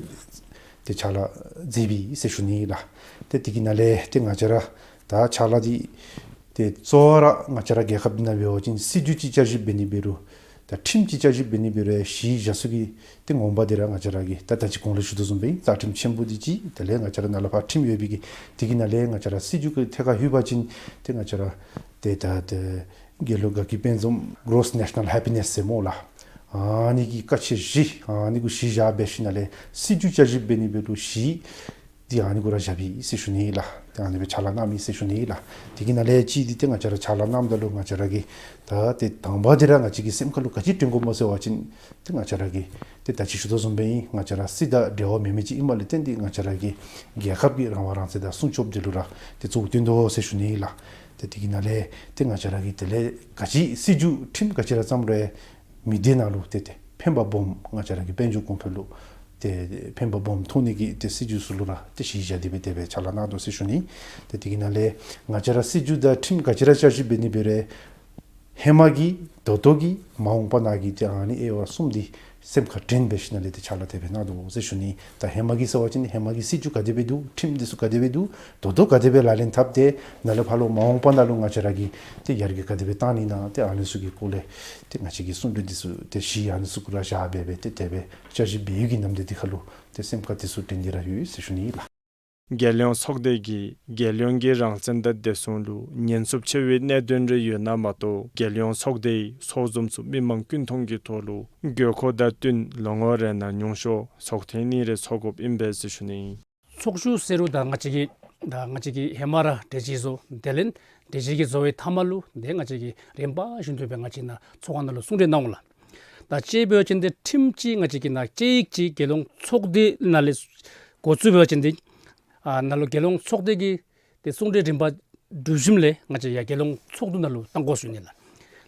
ཏེ་ཕྱག་ལཱ་མཛད་པས་ཟེར་ཞུ་ནི་ཨིན་ལགས། ཏེ་དེ་གི་ནང་ལས་ཏེ་ང་བཅས་ར་ད་ཕྱག་ལཱ་འདི་ཏེ་གཙོ་བོ་ར་ང་བཅས་ར་རྒྱལ་ཁབ་འདི་ནང་འབད་བ་ཅིན་སྲིད་བྱུས་ཅིག་བསྐྱར་ཞིབ་འབད་ནི་འབད་རུང་ད་ཁྲིམས་ཅིག་བསྐྱར་ཞིབ་འབད་ནི་འབད་རུང་གཞི་བཞག་སུ་གི་ཏེ་ངོ་མ་འདི་ར་ང་བཅས་ར་གི་ད་ད་ཅི་གོང་ལུ་ཞུ་དོ་བཟུམ་སྦེ་རྩ་ཁྲིམས་ཆེན་པོ་འདི་གཅིག་དེ་ལས་ང་བཅས་ར་ནཱ་ལས་ཕར་ཁྲིམས་ཡོད་པའི་གི་དེ་གི་ནང་ལས་ང་བཅས་ར་སྲིད་བྱུས་ཀྱི་ཐད་ཁར་ལྷོད་པ་ཅིན་ཏེ་ང་བཅས་ར་ཏེ་ད་ཏེ་དགེ་སློང་དགའ་སྐྱིད་དཔལ་འཛོམས་Gross National Happiness ཟེར་སྨོ་ལགས། ཨ་ནི་གི་ཀ་ཆེ་བཞི་ཨ་ནི་གུ་གཞི་བཞག་འབད་ཞིནམ་ལས་སྲིད་བྱུས་བསྐྱར་ཞིབ་འབད་ནི་འབད་རུང་གཞི་འདི་ཨ་ནི་གུ་ར་བཞག་པས་ཟེར་ཞུ་ནི་ལགས། ཏེ་ཨ་ནི་སྦེ་ཕྱག་ལཱ་གནངམ་ཨིན་ཟེར་ཞུ་ནི་ལགས། དེ་གི་ནང་ལས་གཅིག་འདི་ཏེ་ང་བཅས་ར་ཕྱག་ལཱ་གནངམ་ད་ལུ་ང་བཅས་ར་གི་ད་ཏེ་དང་པ་འདི་ར་ང་བཅས་ཀྱི་སེམས་ཁ་ལུ་ག་ཅི་དྲན་དགོཔ་སྨོ་ཟེར་བ་ཅིན་ཏེ་ང་བཅས་ར་གི་ཏེ་ད་ཅི་ཞུ་དོ་བཟུམ་སྦེ་ཨིན། ང་བཅས་ར་སྲིད་དང་འབྲེལ་བ་མེད་མི་ཅིག་ཨིནམ་ལས་བརྟེན་ཏེ་ང་བཅས་ར་གི་རྒྱལ་ཁབ་ཀྱི་རང་དབང་རང་བཙན་དང་སྲུང་སྐྱོབ་འདི་ལུ་ར་ཏེ་གཙོ་བོ་བཏོན་དོ་ཟེར་ཞུ་ནི་ལགས། ཏེ་དེ་གི་ནང་ལས་ཏེ་ང་བཅས་ར་གི་དེ་ལས་ག་ཅི་སྲིད་བྱུས་ཁྲིམས་ག་ཅི་ར་བརྩམས་རུང་མི་སྡེ་ནང་ལུ་ཏེ་ཏེ་ ཕན་པ་སྦོམ་ང་བཅས་ར་གི་དཔལ་འབྱོར་གོང་འཕེལ་ལུ་ཏེ་ཕན་པ་སྦོམ་ཐོགས་ནི་གི་ཏེ་སྲིད་བྱུས་ཚུ་ལུ་ར་ཏེ་གཞི་བཞག་སྟེ་སྦེ་དེ་སྦེ་ཕྱག་ལཱ་གནང་དོ་ཟེར་ཞུ་ནི། ཏེ་དེ་གི་ནང་ལས་ང་བཅས་ར་སྲིད་བྱུས་དང་ཁྲིམས་ག་ཅི་ར་བསྐྱར་ཞིབ་འབད་ནི་འབད་རུང་ཧེ་མ་གི་ད་ལྟོ་གི་མ་འོངས་པ་ནང་གི་ཏེ་ཨ་ནི་དབྱེ་བ་གསུམ་འདི་སེམས་ཁར་དྲན་འབད་ཞིནམ་ལས་ཏེ་ཕྱག་ལཱ་དེ་སྦེ་གནང་དོ་ཟེར་ཞུ་ནི། ད་ཧེ་མ་གི་ཟེར་བ་ཅིན་ཧེ་མ་གི་སྲིད་བྱུས་ག་དེ་སྦེ་འདུག། ཁྲིམས་འདི་ཚུ་ག་དེ་སྦེ་འདུག། ད་ལྟོ་ག་དེ་སྦེ་ལག་ལེན་འཐབ་སྟེ་ནཱ་ལས་ཕར་ལུ་མ་འོངས་པ་ནང་ལུ་ང་བཅས་ར་གིས་ཏེ་ཡར་རྒྱས་ག་དེ་སྦེ་བཏང་ནི་ཨིན་ན་ཏེ་ཨ་ནི་ཚུ་གི་སྐོར་ལས་ཏེ་ང་བཅས་ཀྱིས་གསུང་གྲོས་འདི་ཚུ་ཏེ་གཞི་ཨ་ནི་ཚུ་གུ་ར་བཞག་སྦེ་སྦེ་ཏེ་དེ་སྦེ་བསྐྱར་ཞིབ་འབད་ཡོད་པའི་ནམ་དུས་འདི་ཁར་ལུ་ཏེ་སེམས་ཁར་དེ་ཚུ་དྲན་ཏེ་ར་ཡོད་ཟེར་ཞུ་ནི་ལགས། རྒྱལ་ཡོངས་ཚོགས་སྡེ་གིས་རྒྱལ་ཡོངས་ཀྱི་རང་བཙན་དང་བདེ་སྲུང་ལུ་ཉེན་ཚབས་ཆེ་བའི་གནད་དོན་རེ་ཡོད་ན་མ་གཏོགས་རྒྱལ་ཡོངས་ཚོགས་སྡེའི་ཚོགས་འཛོམས་ཚུ་མི་མང་ཀུན་མཐོང་གི་ཐོག་ལུ་དགོས་མཁོ་དང་བསྟུན་ལོ་ངོ་རེ་ནང་ཉུང་ཤོས་ཚོགས་ཐེངས་གཉིས་རེ་ཚོགས་དགོཔ་ཨིན་པས་ཟེར་ཞུ་ནི། ཚོགས་བཅར་ཟེར་རུང་ད་ང་བཅས་ཀྱིས་ད་ང་བཅས་ཀྱིས་ཧེ་མ་ར་གྲོས་ཆོད་བཟོ། དེ་ལས་གྲོས་ཆོད་ཀྱི་བཟོ་བའི་མཐའ་མ་ལུ་ཏེ་ང་བཅས་ཀྱིས་རིམ་པ་བཞིན་དུ་སྦེ་ང་བཅས་ནཱ་ཚོགས་ཁང་ནང་ལུ་གསུང་གྲོས་གནང་འོང་ལགས། ད་དཔྱེ་འབད་བ་ཅིན་ཏེ་ཁྲིམས་ཅིག་ང་བཅས་ཀྱིས་ནཱ་དཔྱད་ཡིག་ཅིག་རྒྱལ་ཡོངས་ཚོགས་སྡེ་ནང་ལས་འགོ་བཙུགས་འབད་བ་ཅིན་ཏེ་ཨ་ནཱ་ལུ་རྒྱལ་ཡོངས་ཚོགས་སྡེ་གི་ཏེ་གསུང་གྲོས་རིམ་པ་སྒྲུབ་ཞིནམ་ལས་ང་བཅས་ཡར་རྒྱལ་ཡོངས་ཚོགས་འདུ་ནང་ལུ་གཏང་དགོ་ཟེར་ཞུ་ནི་ལགས།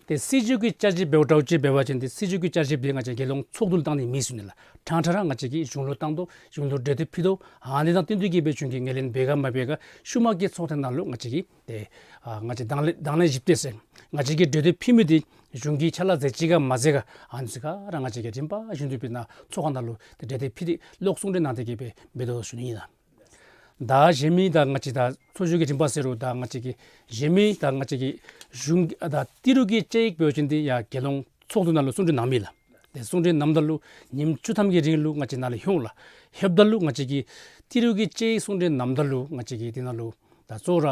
ཏེ་སྲིད་བྱུས་ཀྱི་བསྐྱར་ཞིབ་འབདཝ་འདྲཝ་ཅིག་འབད་བ་ཅིན་ཏེ་སྲིད་བྱུས་ཀྱི་བསྐྱར་ཞིབ་འདི་ང་བཅས་རྒྱལ་ཡོངས་ཚོགས་འདུ་ལུ་གཏང་ནི་མེད་ཟེར་ཞུ་ནི་ལགས། ཕྲང་ཕྲང་ར་ང་བཅས་ཀྱིས་གཞུང་ལུ་གཏང་དོ། གཞུང་ལུ་གྲོས་འདེབས་ཕུལ་དོ། ཨ་ནི་དང་བསྟུན་ཏེ་གིས་སྦེ་གཞུང་གིས་ངོས་ལེན་འབད་ག་མ་འབད་ག་ཤུལ་མ་གི་ཚོགས་ཐེངས་ནང་ལུ་ང་བཅས་ཀྱིས་ཏེ་ཨ་ང་བཅས་དང་ལེན་དང་ལེན་ཞིབ་ཏེ་ཟེར་ང་བཅས་ཀྱིས་གྲོས་འདེབས་ཕུལ་མི་འདི་གཞུང་གིས་ཕྱག་ལཱ་མཛད་ཅི་ག་མ་མཛད་ག་ཨ་ནི་ཚུ་ག་ར་ང་བཅས་ཀྱིས་རིམ་པ་བཞིན་དུ་སྦེ་ནཱ་ཚོགས་ཁང་ནང་ལུ་ཏེ་གྲོས་འདེབས་ཕུལ་ཏེ་ལོག་གསུང་གྲོས་གནང་སྟེ་གིས་སྦེ་འབད་དོ་ཟེར་ཞུ་ནི་ཨིན་ལགས། ད་གཞན་མི་ད་ང་བཅས་ད་ཚོགས་བཅར་གྱི་རིམ་པ་ཟེར་རུང་ད་ང་བཅས་ཀྱིས་གཞན་མི་ད་ང་བཅས་ཀྱིས་གཞུང་ད་ཏི་རུ་གི་དཔྱད་ཡིག་འབད་བ་ཅིན་ཏེ་ཡར་རྒྱལ་ཡོངས་ཚོགས་འདུ་ནང་ལུ་གསུང་གྲོས་གནང་མི་ལགས། ཏེ་གསུང་གྲོས་གནངམ་ད་ལུ་ཉིནམ་བཅུ་ཐམ་གྱི་རིང་ལུ་ང་བཅས་ནཱ་ལས་ལྷོད་འོང་ལགས། ལྷོདཔ་ད་ལུ་ང་བཅས་ཀྱིས་ཏི་རུ་གི་དཔྱད་ཡིག་གསུང་གྲོས་གནངམ་ད་ལུ་ང་བཅས་ཀྱིས་དེ་ནང་ལུ་ད་གཙོ་བོ་ར་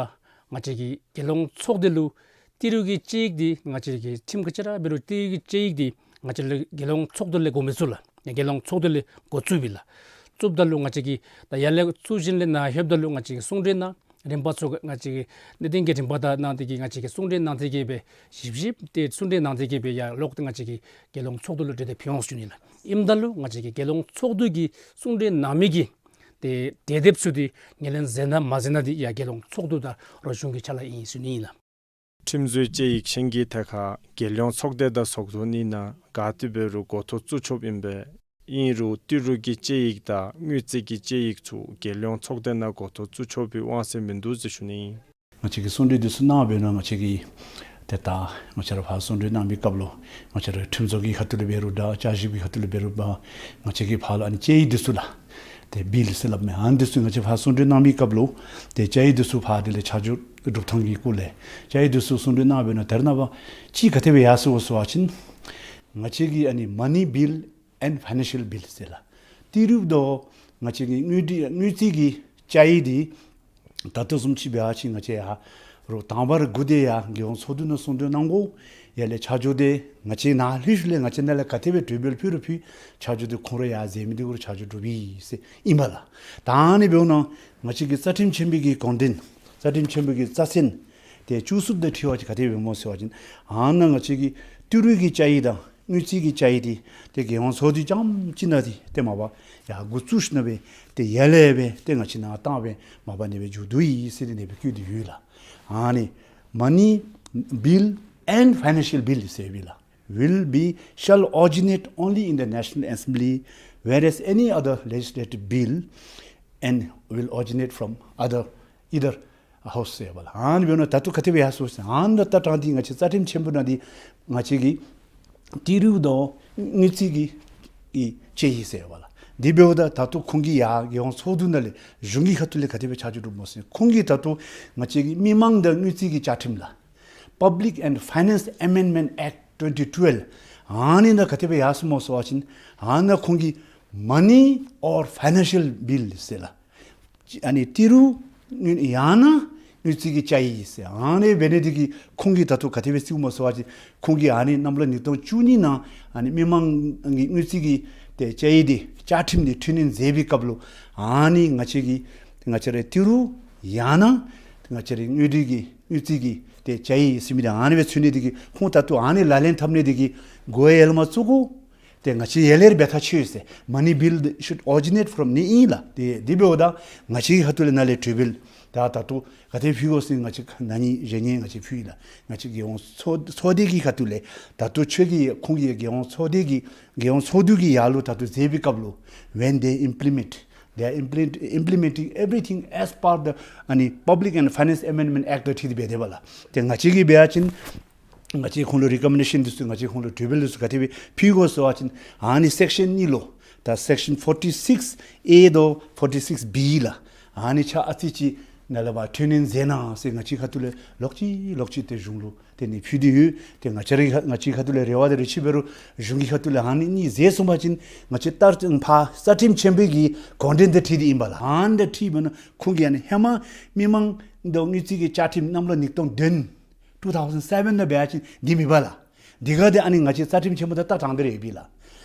ང་བཅས་ཀྱིས་རྒྱལ་ཡོངས་ཚོགས་སྡེ་ལུ་ཏི་རུ་གི་དཔྱད་ཡིག་འདི་ང་བཅས་ཀྱིས་ཁྲིམས་ག་ཅི་ར་འབད་རུང་ཏི་རུ་གི་དཔྱད་ཡིག་འདི་ང་བཅས་ལུ་རྒྱལ་ཡོངས་ཚོགས་འདུ་ལས་འགོ་མི་བཙུགས་ལགས། རྒྱལ་ཡོངས་ཚོགས་འདུ་ལས་འགོ་བཙུགས་པས་ལགས། བཙུགསཔ་ད་ལུ་ང་བཅས་ཀྱིས་ད་ཡར་ལས་བཙུགས་ཞིནམ་ལས་ནཱ་ལྷོདཔ་ད་ལུ་ང་བཅས་ཀྱིས་གསུང་གྲོས་ནང་རིམ་པ་ཚུ་ང་བཅས་ཀྱིས་གནད་དོན་གྱི་རིམ་པ་དང་གནང་སྟེ་གིས་ང་བཅས་ཀྱིས་གསུང་གྲོས་གནང་སྟེ་གིས་སྦེ་ཞིབ་ཞིབ་ཏེ་གསུང་གྲོས་གནང་སྟེ་གིས་སྦེ་ཡར་ལོག་སྟེ་ང་བཅས་ཀྱིས་རྒྱལ་ཡོངས་ཚོགས་འདུ་ལུ་གྲོས་འདེབས་ཕུལ་འོང་ཟེར་ཞུ་ནི་ལགས། ཨིནམ་ད་ལུ་ང་བཅས་ཀྱིས་རྒྱལ་ཡོངས་ཚོགས་འདུ་གི་གསུང་གྲོས་གནང་མི་གི་ཏེ་གྲོས་འདེབས་ཚུ་འདི་ངོས་ལེན་མཛད་ན་མ་མཛད་ན་འདི་ཡར་རྒྱལ་ཡོངས་ཚོགས་འདུ་དང་རོགས་གཞུང་གི་ཕྱག་ལཱ་ཨིན་ཟེར་ཞུ་ནི་ཨིན་ལགས། ཁྲིམས་བཟོའི་དཔྱད་ཡིག་ཤིང་གི་ཐད་ཁར་རྒྱལ་ཡོངས་ཚོགས་སྡེ་དང་ཚོགས་འདུ་གཉིས་ནང་ག་ཏེ་འབད་རུང་འགོ་ཐོག་བཙུགས་ཆོགཔ་ཨིན་པས། ཨིན་རུང་ཏི་རུ་གི་དཔྱད་ཡིག་དང་དངུལ་རྩིས་ཀྱི་དཔྱད་ཡིག་ཚུ་རྒྱལ་ཡོངས་ཚོགས་སྡེ་ནང་འགོ་ཐོག་བཙུགས་ཆོག་པའི་དབང་ཚད་མིན་འདུག་ཟེར་ཞུ་ནི་ཨིན། ང་བཅས་ཀྱིས་གསུང་གྲོས་འདི་ཚུ་གནང་འབད་ནི་ང་བཅས་ཀྱིས་ཏེ་ད་ང་བཅས་ར་ཕར་གསུང་གྲོས་གནང་མི་སྐབས་ལུ་ང་བཅས་ར་ཁྲིམས་བཟོ་གི་ཁ་ཐུག་ལས་འབད་རུང་འདྲ་བསྐྱར་ཞིབ་ཀྱི་ཁ་ཐུག་ལས་འབད་རུང་འདྲ་ང་བཅས་ཀྱིས་ཕར་ལུ་ཨ་ནི་དཔྱད་ཡིག་འདི་ཚུ་ལགས། ཏེ་བིལ་ཟེར་སླབ་མི་ཨ་ནི་འདི་ཚུ་ང་བཅས་ཕར་གསུང་གྲོས་གནང་མི་སྐབས་ལུ་ཏེ་དཔྱད་ཡིག་འདི་ཚུ་ཕར་དེ་ལས་ཆ་འཇོག་སྒྲུབ་ཐངས་ཀྱི་སྐོར་ལས་དཔྱད་ཡིག་འདི་ཚུ་གསུང་གྲོས་གནང་འབད་ནི་ད་རེས་ནངས་པ་ཅིག་ག་དེ་སྦེ་ཡར་སོང་ཟེར་བ་ཅིན་ང་བཅས་ཀྱི་ཨ་ནི་money bill and financial bill ཟེར་ལགས། ཏི་རུ་དང་ང་བཅས་ཀྱི་དངུལ་འབྲེལ་དངུལ་རྩིས་ཀྱི་དཔྱད་ཡིག་འདི་ད་ལྟོ་བཟུམ་ཅིག་འབད་བ་ཅིན་ང་བཅས་ཡར་རོགས་དང་པ་ར་སྒུག་སྟེ་ཡར་རྒྱལ་ཡོངས་ཚོགས་འདུ་ནང་གསུང་གྲོས་གནང་དགོ། ཡར་ལས་ཆ་འཇོག་འདི་ང་བཅས་ནཱ་ལྷོད་ཞིནམ་ལས་ང་བཅས་ནཱ་ལས་ག་དེ་སྦེ་གྲོས་འབུལ་ཕུལ་རུང་ཕུལ་ཆ་འཇོག་འདི་ཁོང་ར་ཡར་མཛད་མི་འདི་གུ་ར་ཆ་འཇོག་གྲུབ་ཡི་ཟེར་ཨིན་པས་ལགས། ད་ཨ་ནི་འབདཝ་ད་ང་བཅས་ཀྱི་རྩ་ཁྲིམས་ཆེན་པོའི་གི་དགོངས་དོན་རྩ་ཁྲིམས་ཆེན་པོའི་གི་རྩ་ཚན་ཏེ་བཅུ་གསུམ་དང་འཁྲིལ་བ་ཅིན་ག་དེ་སྦེ་སྨོ་ཟེར་བ་ཅིན་ཨ་ནཱ་ང་བཅས་ཀྱི་ཏི་རུ་གི་དཔྱད་ཡིག་དང་དངུལ་རྩིས་ཀྱི་དཔྱད་ཡིག་འདི་ཏེ་རྒྱལ་ཡོངས་ཚོགས་འདུ་རྐྱངམ་གཅིག་ནང་འདི་ཏེ་མ་པ་ཡར་འགོ་བཙུགས་ཞིནམ་ལས་ཏེ་ཡར་ལས་སྦེ་ཏེ་ང་བཅས་ནཱ་བཏང་སྦེ་མ་པ་ཨ་ནི་སྦེ་མཇུག་བསྡུ་ཡི་ཟེར་ཏེ་ཨ་ནི་སྦེ་བཀོད་དེ་ཡོད་ལགས། ཨ་ནི་money bill and financial bill ཟེར་ཡོད་ལགས། Will be shall originate only in the National Assembly, whereas any other legislative bill and will originate from other either house ཟེར་བ་ལགས། ཨ་ནི་འབདཝ་ད་ད་ལྟོ་ག་དེ་སྦེ་ཡར་སོང་ཟེར་ཨ་ནི་ད་ལྟ་དྲང་འདི་ང་བཅས་རྩ་ཁྲིམས་ཆེན་པོ་ནང་འདི་ང་བཅས་ཀྱི་ཏི་རུ་དང་དངུལ་རྩིས་ཀྱི་ཨི་དཔྱད་ཡིག་ཟེར་བ་ལགས། འདི་འབདཝ་ད་ད་ལྟོ་ཁོང་གིས་ཡར་རྒྱལ་ཡོངས་ཚོགས་འདུ་ནང་ལས་གཞུང་གི་ཁ་ཐུག་ལས་ག་དེ་སྦེ་ཆ་འཇོག་གྲུབ་སྨོ་ཟེར་ཁོང་གིས་ད་ལྟོ་ང་བཅས་ཀྱི་མི་མང་དང་དངུལ་རྩིས་ཀྱི་བཅའ་ཁྲིམས་ལགས། Public and Finance Amendment Act twenty twelve ཨ་ནི་ནང་ག་དེ་སྦེ་ཡར་སོང་སྨོ་ཟེར་བ་ཅིན་ཨ་ནཱ་ཁོང་གིས་money or financial bill ཟེར་ལགས། ཨ་ནི་ཏི་རུ་ཡང་ན་དངུལ་རྩིས་ཀྱི་དཔྱད་ཡིག་ཟེར་ཨ་ནི་འབད་ནི་འདི་གིས་ཁོང་གིས་ད་ལྟོ་ག་དེ་སྦེ་བརྩིཝ་སྨོ་ཟེར་བ་ཅིན་ཁོང་གིས་ཨ་ནི་གནམ་ལོ་ཉིས་སྟོང་བཅུ་གཉིས་ནང་ཨ་ནི་མི་མང་གི་དངུལ་རྩིས་ཀྱི་ཏེ་དཔྱད་ཡིག་འདི་བཅའ་ཁྲིམས་འདི་འཕྲི་སྣོན་མཛད་པའི་སྐབས་ལུ་ཨ་ནི་ང་བཅས་ཀྱི་ང་བཅས་ར་ཏི་རུ་ཡང་ན་ང་བཅས་ར་དངུལ་འབྲེལ་གྱི་དངུལ་རྩིས་ཀྱི་ཏེ་དཔྱད་ཡིག་ཟེར་མི་འདི་ཨ་ནི་སྦེ་ཚུད་ནི་འདི་གིས་ཁོང་ད་ལྟོ་ཨ་ནི་ལག་ལེན་འཐབ་ནི་འདི་གིས་གོ་ཡལ་མ་བཙུགས་གོ། ཏེ་ང་བཅས་ཡར་ལས་ར་འབད་ཐག་ཆོད་ཟེར། Money bill should originate from ནི་ཨིན་ལགས། ཏེ་འདི་འབདཝ་ད་ང་བཅས་ཀྱི་ཁ་ཐུག་ལས་ནཱ་ལས་གྲོས་འབུལ་ ད་ད་ལྟོ་ག་དེ་ཕུལ་དགོ་ཟེར་ང་བཅས་ན་ནིང་གཞེས་ནིང་ང་བཅས་ཕུལ་ཡི་ལགས། ང་བཅས་རྒྱལ་ཡོངས་ཚོགས་ཚོགས་སྡེ་གི་ཁ་ཐུག་ལས་ད་ལྟོ་ཁྱོད་ཀྱིས་ཁོང་གིས་རྒྱལ་ཡོངས་ཚོགས་སྡེ་གི་རྒྱལ་ཡོངས་ཚོགས་འདུ་གི་ཡར་ལུ་ད་ལྟོ་མཛད་པའི་སྐབས་ལུ། When they implement, they are implement- implementing everything as per the, ཨ་ནི་Public and Finance Amendment Act དང་འཁྲིལ་ཏེ་འབད་དེ་འབད་ལགས། ཏེ་ང་བཅས་ཀྱིས་འབད་བ་ཅིན་ང་བཅས་ཁོང་ལུ་རི་ཀོ་མེན་ཌེ་ཤཱན་འདི་ཚུ་ང་བཅས་ཁོང་ལུ་གྲོས་འབུལ་འདི་ཚུ་ག་དེ་སྦེ་ཕུལ་དགོ་ཟེར་བ་ཅིན་ཨ་ནི་སེཀ་ཤཱན་གཉིས་ལུ་ད་སེཀ་ཤཱན་ཕོར་ཊི་སིཀསི་ཨེ་དང་ཕོར་ཊི་སིཀསི་བི་ལགས། ཨ་ནི་ཆ་ཨ་ཙི་ཅིག་ནཱ་ལས་ཕར་འཐེན་ནི་མཛད་གནང་ཟེར་ང་བཅས་ཁ་ཐུག་ལས་ལོག་ཅི་ལོག་ཅི་ཏེ་གཞུང་ལུ་ཏེ་ནི་ཕུལ་ཏེ་ཡོད། ཏེ་ང་བཅས་ར་ང་བཅས་ཁ་ཐུག་ལས་རེ་བ་དང་རེ་ཆེ་འབད་རུང་གཞུང་གི་ཁ་ཐུག་ལས་ཨ་ནི་གཉིས་མཛད་སོང་པ་ཅིན་ང་བཅས་ལྟར་ཕར་རྩ་ཁྲིམས་ཆེན་པོའི་གི་དགོངས་དོན་དང་འཁྲིལ་ཏེ་ཨིན་པས་ལགས། ཨ་ནི་དང་འཁྲིལ་འབད་ན་ཁོང་གིས་ཨ་ནི་ཧེ་མ་མི་མང་དང་དངུལ་རྩིས་ཀྱི་བཅའ་ཁྲིམས་གནམ་ལོ་ཉིས་སྟོང་བདུན་two thousand seven ནང་འབད་བ་ཅིན་འདི་མེད་པས་ལགས། དེ་ག་དེ་ཨ་ནི་ང་བཅས་རྩ་ཁྲིམས་ཆེན་པོ་དང་ད་དྲང་སྟེ་ར་ཡོད་པས་ལགས།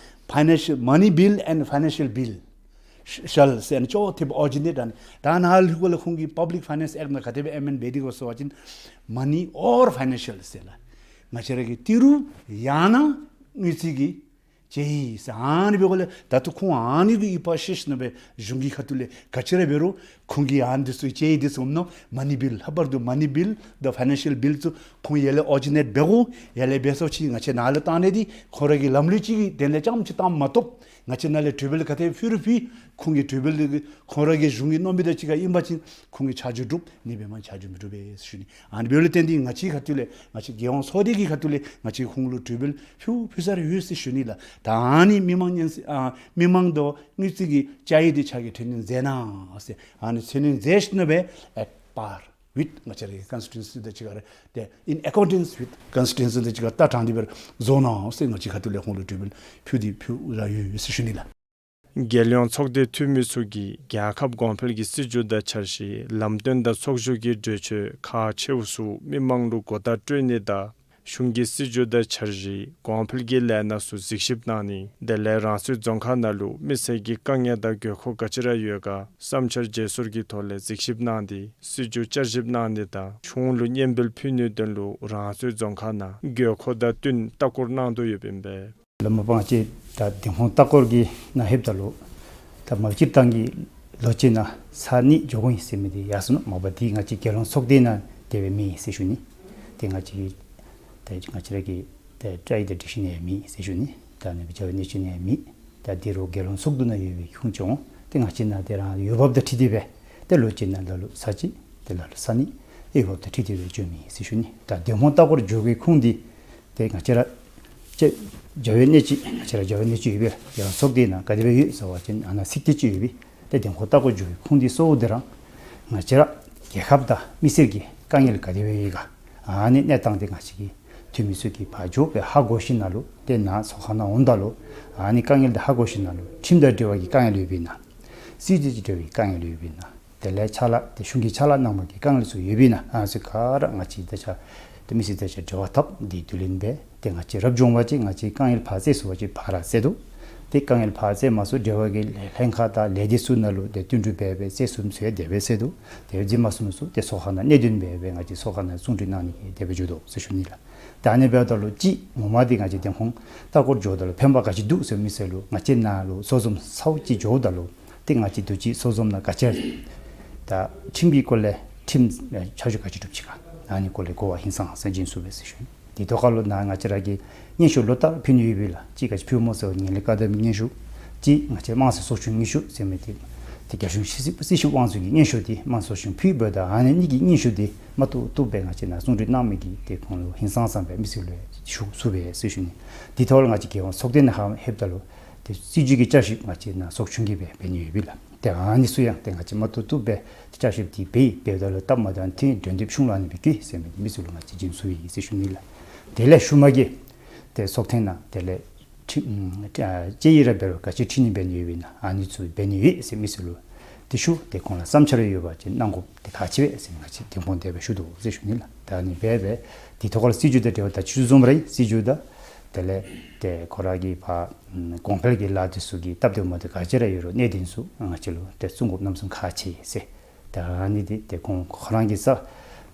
Financial, money bill and financial bill shall ཟེར་ཨ་ནི་ཅོག་འཐདཔ་ཨོ་རི་ཇི་ནེཊ་ཨ་ནི་ད་ནཱ་ལུ་ཁོ་ལུ་ཁོང་གིས་Public Finance Act ནང་ག་དེ་སྦེ་ཨེ་མེནཌ་འབད་དེ་གོ་ཟེར་བ་ཅིན་money or financial ཟེར་ལགས། ང་བཅས་ར་གི་ཏི་རུ་ཡང་ན་དངུལ་རྩིས་ཀྱི་དཔྱད་ཡིག་ཟེར་ཨ་ནི་འབད་དགོཔ་ལས་ད་ལྟོ་ཁོང་ཨ་ནི་གི་ཡིག་པ་ཤེས་ཞིནམ་ལས་གཞུང་གི་ཁ་ཐུག་ལས་ག་ཅི་ར་འབད་རུང་ཁོང་གིས་ཨ་ནི་འདི་ཚུ་དཔྱད་ཡིག་འདི་ཚུ་ཨིན་ནོ་མ་ནི་བིལ་ལྷག་པར་དུ་མ་ནི་བིལ་དང་ཕའི་ནན་ཤཱལ་བིལ་ཚུ་ཁོང་ཡར་ལས་ཨོ་རི་ཇི་ནེཊ་འབད་དགོ། ཡར་ལས་འབད་སོང་ཅི་ང་བཅས་ནཱ་ལུ་བཏང་ནི་འདི་ཁོང་ར་གི་ལམ་ལུགས་ཅིག་གི་དོན་ལས་རྐྱངམ་ཅིག་བཏངམ་མ་གཏོགས་ང་བཅས་ནཱ་ལས་གྲོས་འབུལ་ག་དེ་ཕུལ་རུང་ཕུལ་ཁོང་གི་གྲོས་འབུལ་འདི་ཁོང་ར་གི་གཞུང་གི་མནོ་མི་དང་གཅིག་ཁར་ཨིན་པ་ཅིན་ཁོང་གིས་ཆ་འཇོག་གྲུབ་ནི་འབད་མ་ཆ་འཇོག་མི་གྲུབ་པས་ཟེར་ཞུ་ནི། ཨ་ནི་འབདཝ་ལས་བརྟེན་ཏེ་ང་བཅས་ཁ་ཐུག་ལས་ང་བཅས་རྒྱལ་ཡོངས་ཚོགས་སྡེ་གི་ཁ་ཐུག་ལས་ང་བཅས་ཁོང་ལུ་གྲོས་འབུལ་ཕུལ་ཕུལ་ས་ར་ཡོད་ཟེར་ཞུ་ནི་ལགས། ད་ཨ་ནི་མི་མང་སྙན་ཨ་མི་མང་དང་དངུལ་རྩིས་ཀྱི་དཔྱད་ཡིག་འདི་ཕྱག་གི་འཐེན་ནི་མཛད་གནང་ཟེར་ཨ་ནི་འཐེན་ནི་མཛད་ཞིནམ་ལས་at par with ང་བཅས་ར་གི་ཀོན་སི་ཊི་ཊུ་ཨན་སི་དང་གཅིག་ཁར་ཏེ་in accordance with constitution དང་གཅིག་ཁར་ད་དྲང་སྟེ་སྦེ་བཟོ་གནང་ཟེར་ང་བཅས་ཁ་ཐུག་ལས་ཁོང་ལུ་གྲོས་འབུལ་ཕུལ་ཏེ་ཕུལ་ར་ཡོད་ཟེར་ཞུ་ནི་ལགས། རྒྱལ་ཡོངས་ཚོགས་སྡེའི་འཐུས་མི་ཚུ་གིས་རྒྱལ་ཁབ་གོང་འཕེལ་གྱི་སྲིད་བྱུས་དང་འཆར་གཞི་ལམ་སྟོན་དང་ཚོགས་བཞུགས་ཀྱི་གྲོས་ཆོད་ཁག་ཆེཝ་ཚུ་མི་མང་ལུ་གོ་བརྡ་སྤྲོད་ནི་དང་གཞུང་གི་སྲིད་བྱུས་དང་འཆར་གཞི་གོང་འཕེལ་གྱི་ལས་སྣ་ཚུ་གཟིགས་ཞིབ་གནང་ནི་དེ་ལས་རང་སོའི་རྫོང་ཁག་ནང་ལུ་མི་སེར་གྱི་དཀའ་ངལ་དང་དགོས་མཁོ་ག་ཅི་ར་ཡོད་ག་བསམ་འཆར་བརྗེ་སོར་གྱི་ཐོག་ལས་གཟིགས་ཞིབ་གནང་སྟེ་སྲིད་བྱུས་བསྐྱར་ཞིབ་གནང་ནི་དང་གཞུང་ལུ་སྙན་འབུལ་ཕུལ་ནིའི་དོན་ལུ་རང་སོའི་རྫོང་ཁག་ནང་དགོས་མཁོ་དང་བསྟུན་ལྟ་སྐོར་གནང་དོ་ཡོདཔ་ཨིན་པས། ལོ་མ་པང་ཅིག་ད་དེ་ཁོང་ལྟ་སྐོར་གྱི་ནང་ལྷོདཔ་ད་ལུ་ད་མ་སྤྱིར་བཏང་གི་ལོ་གཅིག་ནང་ཚར་གཉིས་འགྱོ་དགོ་ཨིན་ཟེར་མི་འདི་ཡར་སོང་ནུག། མ་པ་འདི་ང་བཅས་རྒྱལ་ཡོངས་ཚོགས་སྡེ་ནང་དེ་སྦེ་མེད་ཟེར་ཞུ་ནི། ཏེ་ང་བཅས་ད་ང་བཅས་ར་གི་ད་བཅའ་ཡིག་དང་སྒྲིག་གཞི་ནང་ཡང་མེད་ཟེར་ཞུ་ནི། ད་ནི་བྱ་བའི་གནས་ཚུལ་ནང་ཡང་མེད། ད་འདི་རུང་རྒྱལ་ཡོངས་ཚོགས་འདུ་ནང་ཡོད་པའི་ཁུངས་ཅིག་འོང་། ཏེ་ང་བཅས་ནང་དེ་རང་འོས་འབབ་དང་འཁྲིལ་ཏེ་སྦེ་ཏེ་ལོ་གཅིག་ནང་ལ་ལུ་ཚར་གཅིག་ཏེ་ལ་ལུ་ཚར་གཉིས་འོས་འབབ་དང་འཁྲིལ་ཏེ་སྦེ་འགྱོ་མི་ཨིན་ཟེར་ཞུ་ནི། ད་དེ་ཁོང་ལྟ་སྐོར་འགྱོ་བའི་ཁུངས་འདི་ཏེ་ང་བཅས་ར་ཅིག་བྱ་བའི་གནས་ཚུལ་ང་བཅས་ར་བྱ་བའི་གནས་ཚུལ་ཡོད་པས། རྒྱལ་ཡོངས་ཚོགས་སྡེ་ནང་ག་དེ་སྦེ་ཡོད་ཟེར་བ་ཅིན་ཨ་ནཱ་ཚིག་དེ་ཅིག་ཡོད་པས། ཏེ་དེ་ཁོང་ལྟ་སྐོར་འགྱོ་བའི་ཁུངས་འདི་གཙོ་བོ་འདི་ར་ང་བཅས་ར་རྒྱལ་ཁབ་དང་མི་སེར་གྱི་དཀའ་ངལ་ག་དེ་སྦེ་ཡོད་ག་ཨ་ནི་གནས་སྟངས་འདི་ང་བཅས་ཀྱི་འཐུས་མི་ཚུ་གིས་ཕར་འགྱོ་སྦེ་ཧ་གོ་ཞིནམ་ལས་ཏེ་ནཱ་ཚོགས་ཁང་ནང་འོངམ་ད་ལུ་ཨ་ནི་དཀའ་ངལ་འདི་ཧ་གོ་ཞིནམ་ལས་ཁྲིམས་དང་འབྲེལ་བ་གི་དཀའ་ངལ་ཡོད་པས་ན། སྲིད་བྱུས་དང་འབྲེལ་བའི་དཀའ་ངལ་ཡོད་པས་ན། དེ་ལས་ཕྱག་ལཱ་ཏེ་གཞུང་གི་ཕྱག་ལཱ་གནང་མི་གི་དཀའ་ངལ་ཚུ་ཡོད་པས་ན་ཨ་ནི་ཚུ་ག་ར་ང་བཅས་ད་ཆ་ཏེ་མི་སེར་དང་ཆ་འབྲེལ་བ་འཐབ་སྟེ་དུས་ལེན་འབད་ཏེ་ང་བཅས་རབ་བྱུང་བ་ཅིན་ང་བཅས་དཀའ་ངལ་ཕར་སེལ་ཚུགས་པ་ཅིན་ཕར་ར་སེལ་དོ། ཏེ་དཀའ་ངལ་ཕར་སེལ་མ་ཚུགས་འབྲེལ་བ་གི་ལྷན་ཁག་དང་ལས་སྡེ་ཚུ་ནང་ལུ་ཏེ་བསྟུན་གྲོས་འབད་སྦེ་སེལ་ཚུགསཔ་ཚུ་ཡང་དེ་སྦེ་སེལ་དོ། དེ་སྦེ་མཛད་མ་ཚུགས་མི་ཚུ་ཏེ་ཚོགས་ཁང་ནང་གནད་དོན་འབད་སྦེ་ང་བཅས་ཚོགས་ཁང་ནང་གསུང་གྲོས་གནང་ནི་གི་དེ་སྦེ་འགྱོ་དོ་ཟེར་ཞུ་ནི་ལགས། ད་ཨ་ནི་འབདཝ་ད་ལུ་ཅིག་ངོ་མ་འདི་ང་བཅས་དེ་ཁོང་ལྟ་སྐོར་འགྱོཝ་ད་ལུ་ཕན་པ་ག་ཅི་འདུག་ཟེར་མི་ཚུ་ལུ་ང་བཅས་ནཱ་ལུ་ཚོགས་འཛོམས་ཚརཝ་ཅིག་འགྱོཝ་ད་ལུ་ཏེ་ང་བཅས་དུས་ཅི་ཚོགས་འཛོམས་ནང་ག་ཅི་ད་ཁྲིམས་ཀྱི་སྐོར་ལས་ཁྲིམས་ཕྱག་ཞུ་ག་ཅི་གྲུབ་ཅི་ག་ཨ་ནི་སྐོར་ལས་གོ་བ་ཧིང་སངས་ས་བྱིན་ཚུགས་པས་ཟེར་ཞུ་ནི། དེ་ཐོག་ཁར་ལུ་ནཱ་ང་བཅས་ར་གིས་སྙན་ཞུ་ལོ་ལྟར་ཕུལ་ནི་ཡོད་པས་ལགས། ཅིག་ག་ཅི་ཕུལཝ་སྨོ་ཟེར་བ་ངན་ལྷད་བཀག་སྡོམ་སྙན་ཞུ། ཅིག་ང་བཅས་དམངས་སྲིད་ཚོགས་ཆུང་སྙན་ཞུ་ཟེར་མི་འདི་ཏེ་རྒྱལ་གཞུང་སྲིད་སྲིད་སྤྱི་དབང་འཛིན་གྱི་སྙན་ཞུ་འདི་དམངས་ཚོགས་ཆུང་ཕུལ་འབདཝ་ད་ཨ་ནི་གཉིས་ཀྱི་སྙན་ཞུ་འདི་མ་བཏུབ་བཏུབ་སྦེ་ང་བཅས་ནཱ་གསུང་གྲོས་གནང་མི་གིས་ཏེ་ཁོང་ལུ་ཧིང་སངས་ས་སྦེ་མི་སེར་ལུ་ཞུ་ཚུགས་པས་ཟེར་ཞུ་ནི། དེ་ཐོག་ལུ་ང་བཅས་རྒྱལ་ཡོངས་ཚོགས་སྡེ་ནང་ལྷོདཔ་ད་ལུ་ཏེ་སྲིད་བྱུས་ཀྱི་བསྐྱར་ཞིབ་ང་བཅས་ནཱ་ཚོགས་ཆུང་གིས་སྦེ་འབད་ནི་ཡོད་པས་ལགས། ཏེ་ཨ་ནི་ཚུ་ཡང་ཏེ་ང་བཅས་མ་བཏུབ་བཏུབ་སྦེ་ཏེ་བསྐྱར་ཞིབ་འདི་འབད་འབདཝ་ད་ལུ་སྟབས་མ་བདེཝ་ཐོན་འགྲོ་དོན་ཕྱུག་ལུ་ཨ་ནི་སྦེ་བཀོད་ཟེར་མི་མི་སེར་ལུ་ང་བཅས་བྱིན་ཚུགས་ཡི་ཟེར་ཞུ་ནི་ལགས། དེ་ལས་ཤུལ་མ་གི་ཏེ་ཚོགས་ཐེངས་ནང་དེ་ལས་ཁྲི་ཨ་དཔྱད་ཡིག་ར་འབད་རུང་ག་ཅི་ཁྲིད་ནི་འབད་ནི་ཡོད་པས་ན་ཨ་ནི་ཚུ་འབད་ནི་ཡོད་ཟེར་མི་སེར་ལུ་ཏེ་ཞུ། ཏེ་ཁོང་ལུ་བསམ་འཆར་ཡོད་པ་ཅིན་གནང་དགོཔ་འདི་ཁག་ཆེ་བས་ཟེར་ང་བཅས་དེ་སྦེ་དེ་སྦེ་ཞུ་དོ་ཟེར་ཞུ་ནི་ལགས། ད་ཨ་ནི་སྦེ་སྦེ་དེ་ཐོག་ཁར་སྲིད་བྱུས་དང་འབྲེལ་བ་ད་ཚུ་བཟུམ་ར་ཨིན། སྲིད་བྱུས་དང་དེ་ལས་ཏེ་ཁོ་ར་གི་ཕར་གོང་འཕེལ་གྱི་ལཱ་འདི་ཚུ་གི་སྟབས་བདེཝ་མ་བདེཝ་ག་ཅི་ར་ཡོད་རུང་གནད་དོན་ཚུ་ང་བཅས་ལུ་ཏེ་གསུང་དགོཔ་གནམ་མེད་ས་མེད་ཁག་ཆེ་ཟེར། ད་ཨ་ནི་འདི་ཏེ་ཁོང་ཁོ་ར་གི་ས་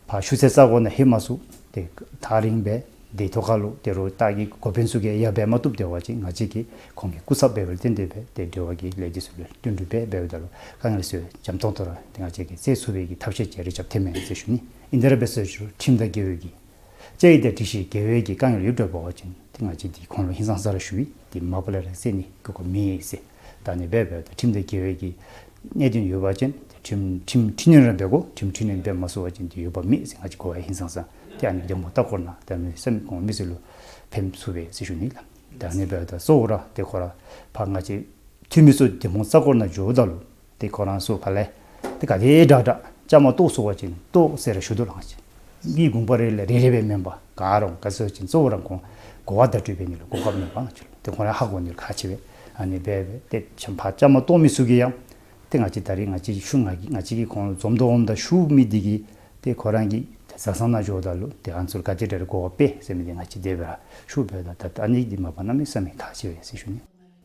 ཕར་ཞུ་ཚེ་ས་གོ་ནང་ལྷོད་མ་ཚུགས། ཏེ་ཐག་རིང་སྦེ་ དེ་ཐོག་ཁ་ལུ་དེ་རུ་ལྟ་གི་འགོ་དཔོན་ཚུ་གིས་ཡར་འབད་མ་བཏུབ། དེ་འབད་བ་ཅིན་ང་བཅས་ཀྱིས་ཁོང་གི་སྐུ་ཚབ་འབདཝ་ལས་བརྟེན་ཏེ་སྦེ་ཏེ་འབྲེལ་བ་གི་ལས་འདི་ཚུ་ལུ་བསྟུན་གྲོས་འབད་འབདཝ་ད་ལུ་དཀའ་ངལ་ཚུ་འཇམ་ཏོང་ཏོ་ར་ཏེ་ང་བཅས་ཀྱིས་སེལ་ཚུགས་པའི་གི་ཐབས་ཤེས་ཅིག་རེ་རྐྱབ་ཐོནམ་མས་ཟེར་ཞུ་ནི། ཨིན་ཏེ་ར་འབད་ཟེར་ཞུ་རུང་ཁྲིམས་དང་འགལ་བའི་གི་ཅིག་ཨིན་ཏེ་དེ་ཅིག་འགལ་བའི་གི་དཀའ་ངལ་ཡོདཔ་འདྲཝ་འབད་བ་ཅིན་ཏེ་ང་བཅས་འདི་ཁོང་ལུ་ཧིང་སངས་ས་ར་ཞུ་ཡི། ཏེ་མ་པ་ལས་ར་སེལ་ནི་དགོས་མཁོ་མེད་ཟེར། ད་ཨ་ནི་འབད་འབདཝ་ད་ཁྲིམས་དང་འགལ་བའི་གི་གནད་དོན་ཡོད་པ་ཅིན་ཏེ་ཁྲིམས་ཁྲིམས་འཕྲི་སྣོན་ར་འབད་དགོ། ཁྲིམས་འཕྲི་སྣོན་འབད་མ་ཚུགས་པ་ཅིན་ཏེ་འོས་འབབ་མེད་ཟེར་ང་བཅས་གོ་བ་ཧིང་སངས་ས། ཏེ་ཨ་ནི་འདེམས་ཁོངས་ལྟ་སྐོར་ནང་ད་མི་སེམས་ཁོང་མི་སེར་ལུ་ཕན་ཚུགས་པས་ཟེར་ཞུ་ནི་ལགས། ད་ཨ་ནི་འབདཝ་ད་གཙོ་བོ་ར་ཏེ་ཁོ་ར་ཕར་ང་བཅས་འཐུས་མི་ཚུ་འདེམས་ཁོངས་ལྟ་སྐོར་ནང་འགྱོཝ་ད་ལུ་ཏེ་ཁོ་ར་ཚུ་ཕར་ལས་ཏེ་ག་དེ་དྲག་དྲག་བཅའ་མར་གཏོགས་ཚུགས་པ་ཅིན་གཏོགས་ཟེར་ར་ཞུ་དོ་ལགས། ང་བཅས་མི་དགོངས་པ་རེ་ལས་རེ་རེ་སྦེ་མེན་པར་ག་ར་ག་ཟེར་བ་ཅིན་གཙོ་བོ་ར་ཁོང་གོ་བ་བརྡ་སྤྲོད་འབད་ནི་ལུ་གོ་སྐབས་མེད་པ་ང་བཅས་ལུ་ཏེ་ཁོང་ར་ཧ་གོ་ནི་ལུ་ཁག་ཆེ་བས། ཨ་ནི་འབད་འབད་ཏེ་ཕར་བཅའ་མར་གཏོགས་མི་ཚུ་གིས་ཡང་ཏེ་ང་བཅས་ད་རིས་ང་བཅས་ཞུ་ང་ང་བཅས་ཀྱིས་ཁོང་འཛོམས་འདུ་འོངམ་ད་ཞུ་མི་འདི་གིས་ཏེ་ཁོ་ར་གི་ཏེ་བཟའ་ཚང་ནང་འགྱོཝ་ད་ལུ་ཏེ་ཨ་ནི་ཚུ་ལུ་ག་དེ་དྲག་གོ་བ་སྤེལ་ཟེར་མི་འདི་ང་བཅས་དེ་སྦེ་ར་ཞུ་འབདཝ་ད་ད་ཨ་ནི་འདི་མ་པ་གནམ་མེད་ས་མེད་ཁག་ཆེ་བས་ཟེར་ཞུ་ནི།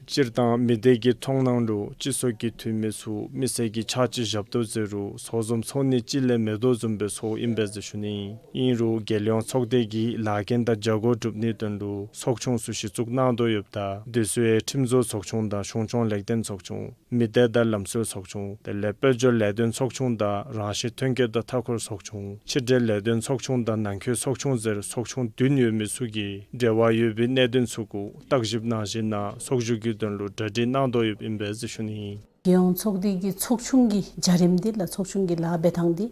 སྤྱིར་བཏང་མི་སྡེ་གི་མཐོང་སྣང་ལུ་སྤྱི་ཚོགས་ཀྱི་འཐུས་མི་ཚུ་མི་སེར་གྱི་ཕྱག་ཕྱི་ཞབས་ཏོག་ཟེར་རུང་ཚོགས་འཛོམས་ཚོགས་ནི་ཅིག་ལས་མེད་དོ་བཟུམ་སྦེ་ཚོརཝ་ཨིན་པས་ཟེར་ཞུ་ནི། ཨིན་རུང་རྒྱལ་ཡོངས་ཚོགས་སྡེ་གིས་ལཱ་འགན་དང་བྱ་སྒོ་སྒྲུབ་ནིའི་དོན་ལུ་ཚོགས་ཆུང་ཚུ་གཞི་བཙུགས་གནང་དོ་ཡོདཔ་ད་དེ་ཚུ་ཡང་ཁྲིམས་བཟོ་ཚོགས་ཆུང་དང་གཞུང་སྐྱོང་ལེགས་ལྡན་ཚོགས་ཆུང་མི་སྡེ་དང་ལམ་སྲོལ་ཚོགས་ཆུང་དེ་ལས་དཔལ་འབྱོར་ལས་དོན་ཚོགས་ཆུང་དང་རང་བཞིན་ཐོན་སྐྱེད་དང་མཐའ་འཁོར་ཚོགས་ཆུང་ཕྱི་འབྲེལ་ལས་དོན་ཚོགས་ཆུང་དང་ནང་འཁོད་ཚོགས་ཆུང་ཟེར་ཚོགས་ཆུང་བདུན་ཡོད་མི་ཚུ་གིས་འབྲེལ་བ་ཡོད་པའི་གནད་དོན་ཚུ་གུ་བརྟག་ཞིབ་གནང་ཞིནམ་ལས་ཚོགས་བཞུགས་ཀྱི་དོན་ལུ་གྲ་སྒྲིག་གནང་དོ་ཡོདཔ་ཨིན་པས་ཟེར་ཞུ་ནི། རྒྱལ་ཡོངས་ཚོགས་སྡེ་གི་ཚོགས་ཆུང་གི་བྱ་རིམ་འདི་ལགས་ཚོགས་ཆུང་གི་ལཱ་འབད་ཐངས་འདི་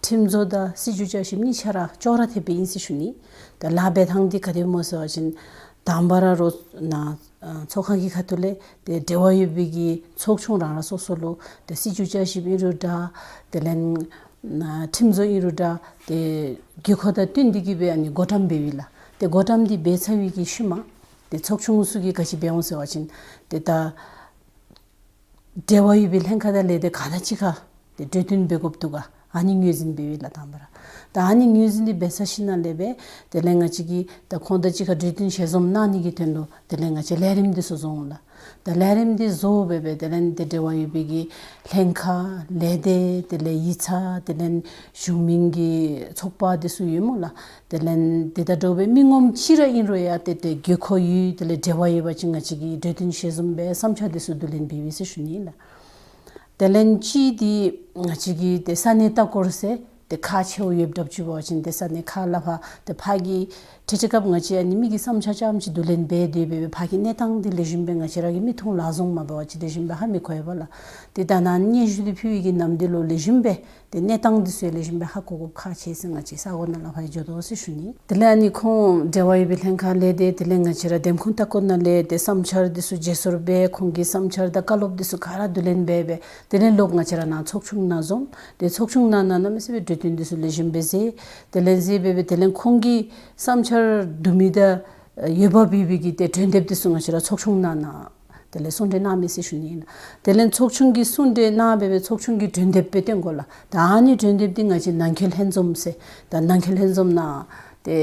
ཁྲིམས་བཟོ་དང་སྲིད་བྱུས་བསྐྱར་ཞིབ་གཉིས་ཆ་ར་ཅོག་ར་འཐདཔ་ཨིན་ཟེར་ཞུ་ནི། ད་ལཱ་འབད་ཐངས་འདི་ག་དེ་སྨོ་ཟེར་བ་ཅིན་དང་པ་ར་རོགས་ནཱ་ཨ་ཚོགས་ཁང་གི་ཁ་ཐུག་ལས་ཏེ་འབྲེལ་བ་ཡོད་པའི་གི་ཚོགས་ཆུང་རང་རང་སོ་སོ་ལུ་ཏེ་སྲིད་བྱུས་བསྐྱར་ཞིབ་ཨིན་རུང་འདྲ་དེ་ལས་ཨ་ཁྲིམས་བཟོ་ཨིན་རུང་འདྲ་ཏེ་དགོས་མཁོ་དང་བསྟུན་ཏེ་གིས་སྦེ་ཨ་ནི་བགོ་བཀྲམ་འབད་བས་ལགས། ཏེ་བགོ་བཀྲམ་འདི་འབད་ཚར་བའི་གི་ཤུལ་མ་ཏེ་ཚོགས་ཆུང་ཚུ་གིས་ག་ཅི་འབད་འོང་ཟེར་བ་ཅིན་ཏེ་ད་འབྲེལ་བ་ཡོད་པའི་ལྷན་ཁག་དང་ལས་སྡེ་ག་དང་གཅིག་ཁར་ཏེ་གྲོས་བསྟུན་འབད་དགོཔ་འདུག་ག། ཨ་ནི་ངོས་འཛིན་འབད་བས་ལགས་དང་པ་ར། ད་ཨ་ནི་ངོས་འཛིན་འདི་འབད་ཚར་ཞིནམ་ལས་སྦེ་དེ་ལས་ང་བཅས་ཀྱིས་ད་ཁོང་དང་གཅིག་ཁར་གྲོས་བསྟུན་ཞལ་འཛོམས་གནང་ནི་གི་དོན་ལུ་དེ་ལས་ང་བཅས་ལས་རིམ་འདི་ཚུ་བཟོ་འོང་ལགས། ད་ལས་རིམ་འདི་བཟོ་འབད་འབད་དེ་ལས་ཏེ་འབྲེལ་བ་ཡོད་པའི་གི་ལྷན་ཁག་ལས་སྡེ་དེ་ལས་ཡིག་ཚང་དེ་ལས་གཞུང་མིན་གྱི་ཚོགས་པ་འདི་ཚུ་ཡོད་སྨོ་ལགས། དེ་ལས་དེ་དང་འདྲ་བའི་མི་ངོམ་ཅིག་ར་ཨིན་རུང་ཡང་ཏེ་ཏེ་དགོས་མཁོ་ཡོད་དེ་ལས་འབྲེལ་བ་ཡོད་པ་ཅིན་ང་བཅས་ཀྱིས་གྲོས་བསྟུན་ཞལ་འཛོམས་འབད་བསམ་འཆར་འདི་ཚུ་བསྡུ་ལེན་འབད་བས་ཟེར་ཞུ་ནི་ལགས། དེ་ལས་གཅིག་འདི་ང་བཅས་ཀྱི་ཏེ་ས་གནས་ལྟ་སྐོར་ཟེར་ཏེ་ཁག་ཆེཝ་ཡོདཔ་འདྲཝ་ཅིག་འབད་བ་ཅིན་ཏེ་ས་གནས་ཁག་ལ་ཕར་ཏེ་ཕར་གྱི་ཁྲིག་ཁྲི་སྐབས་ང་བཅས་ཨ་ནི་མི་གི་བསམ་འཆར་རྐྱངམ་ཅིག་བསྡུ་ལེན་འབད་དེ་འབད་འབད་ཕར་གྱི་གནས་སྟངས་འདི་ལེགས་ཤོམ་སྦེ་ང་བཅས་ར་གིས་མིག་མཐོང་ལག་བཟུང་མ་འབད་བ་ཅིན་ལེགས་ཤོམ་སྦེ་ཧ་མི་གོ་བས་ལགས། ཏེ་ད་ནཱ་སྙན་ཞུ་འདི་ཕུལ་བའི་གི་ནམ་དུས་ལུ་ལེགས་ཤོམ་སྦེ་ཏེ་གནས་སྟངས་འདི་ཚུ་ལེགས་ཤོམ་སྦེ་ཧ་གོ་དགོཔ་ཁག་ཆེ་ཟེར་ང་བཅས་ས་གོ་ནང་ལས་ཕར་འགྱོ་དོ་ཟེར་ཞུ་ནི། དེ་ལས་ཨ་ནི་ཁོང་འབྲེལ་བ་ཡོད་པའི་ལྷན་ཁག་ལས་ཏེ་དེ་ལས་ང་བཅས་ར་འདེམས་ཁོངས་ལྟ་སྐོར་ནང་ལས་ཏེ་བསམ་འཆར་འདི་ཚུ་བརྗེ་སོར་འབད་ཁོང་གི་བསམ་འཆར་དང་བཀའ་སློབ་འདི་ཚུ་ག་ར་བསྡུ་ལེན་འབད་འབད་དེ་ལས་ལོག་ང་བཅས་ར་ནཱ་ཚོགས་ཆུང་ནང་འཛོམས། ཏེ་ཚོགས་ཆུང་ནང་ནང་གནམ་མེད་ས་མེད་གྲོས་བསྟུན་འདི་ཚུ་ལེགས་ཤོམ་སྦེ་མཛད། དེ་ལས་མཛད་འབད་འབད་དེ་ལས་ཁོང་གི་བསམ་འཆར་བསྡུ་མི་དང་ཨེ་འོས་འབབ་ཡོད་པའི་གི་ཏེ་གྲོས་འདེབས་འདི་ཚུ་ང་བཅས་ར་ཚོགས་ཆུང་ནང་ན་དེ་ལས་གསུང་གྲོས་གནང་མི་ཟེར་ཞུ་ནི་ཨིན། དེ་ལས་ཚོགས་ཆུང་གིས་གསུང་གྲོས་གནང་འབད་འབད་ཚོགས་ཆུང་གིས་གྲོས་འདེབས་སྦེ་སྟོན་དགོ་ལགས། ད་ཨ་ནི་གྲོས་འདེབས་འདི་ང་བཅས་ནང་འཁོད་ལྷན་འཛོམས་ཟེར་ད་ནང་འཁོད་ལྷན་འཛོམས་ནང་ཏེ་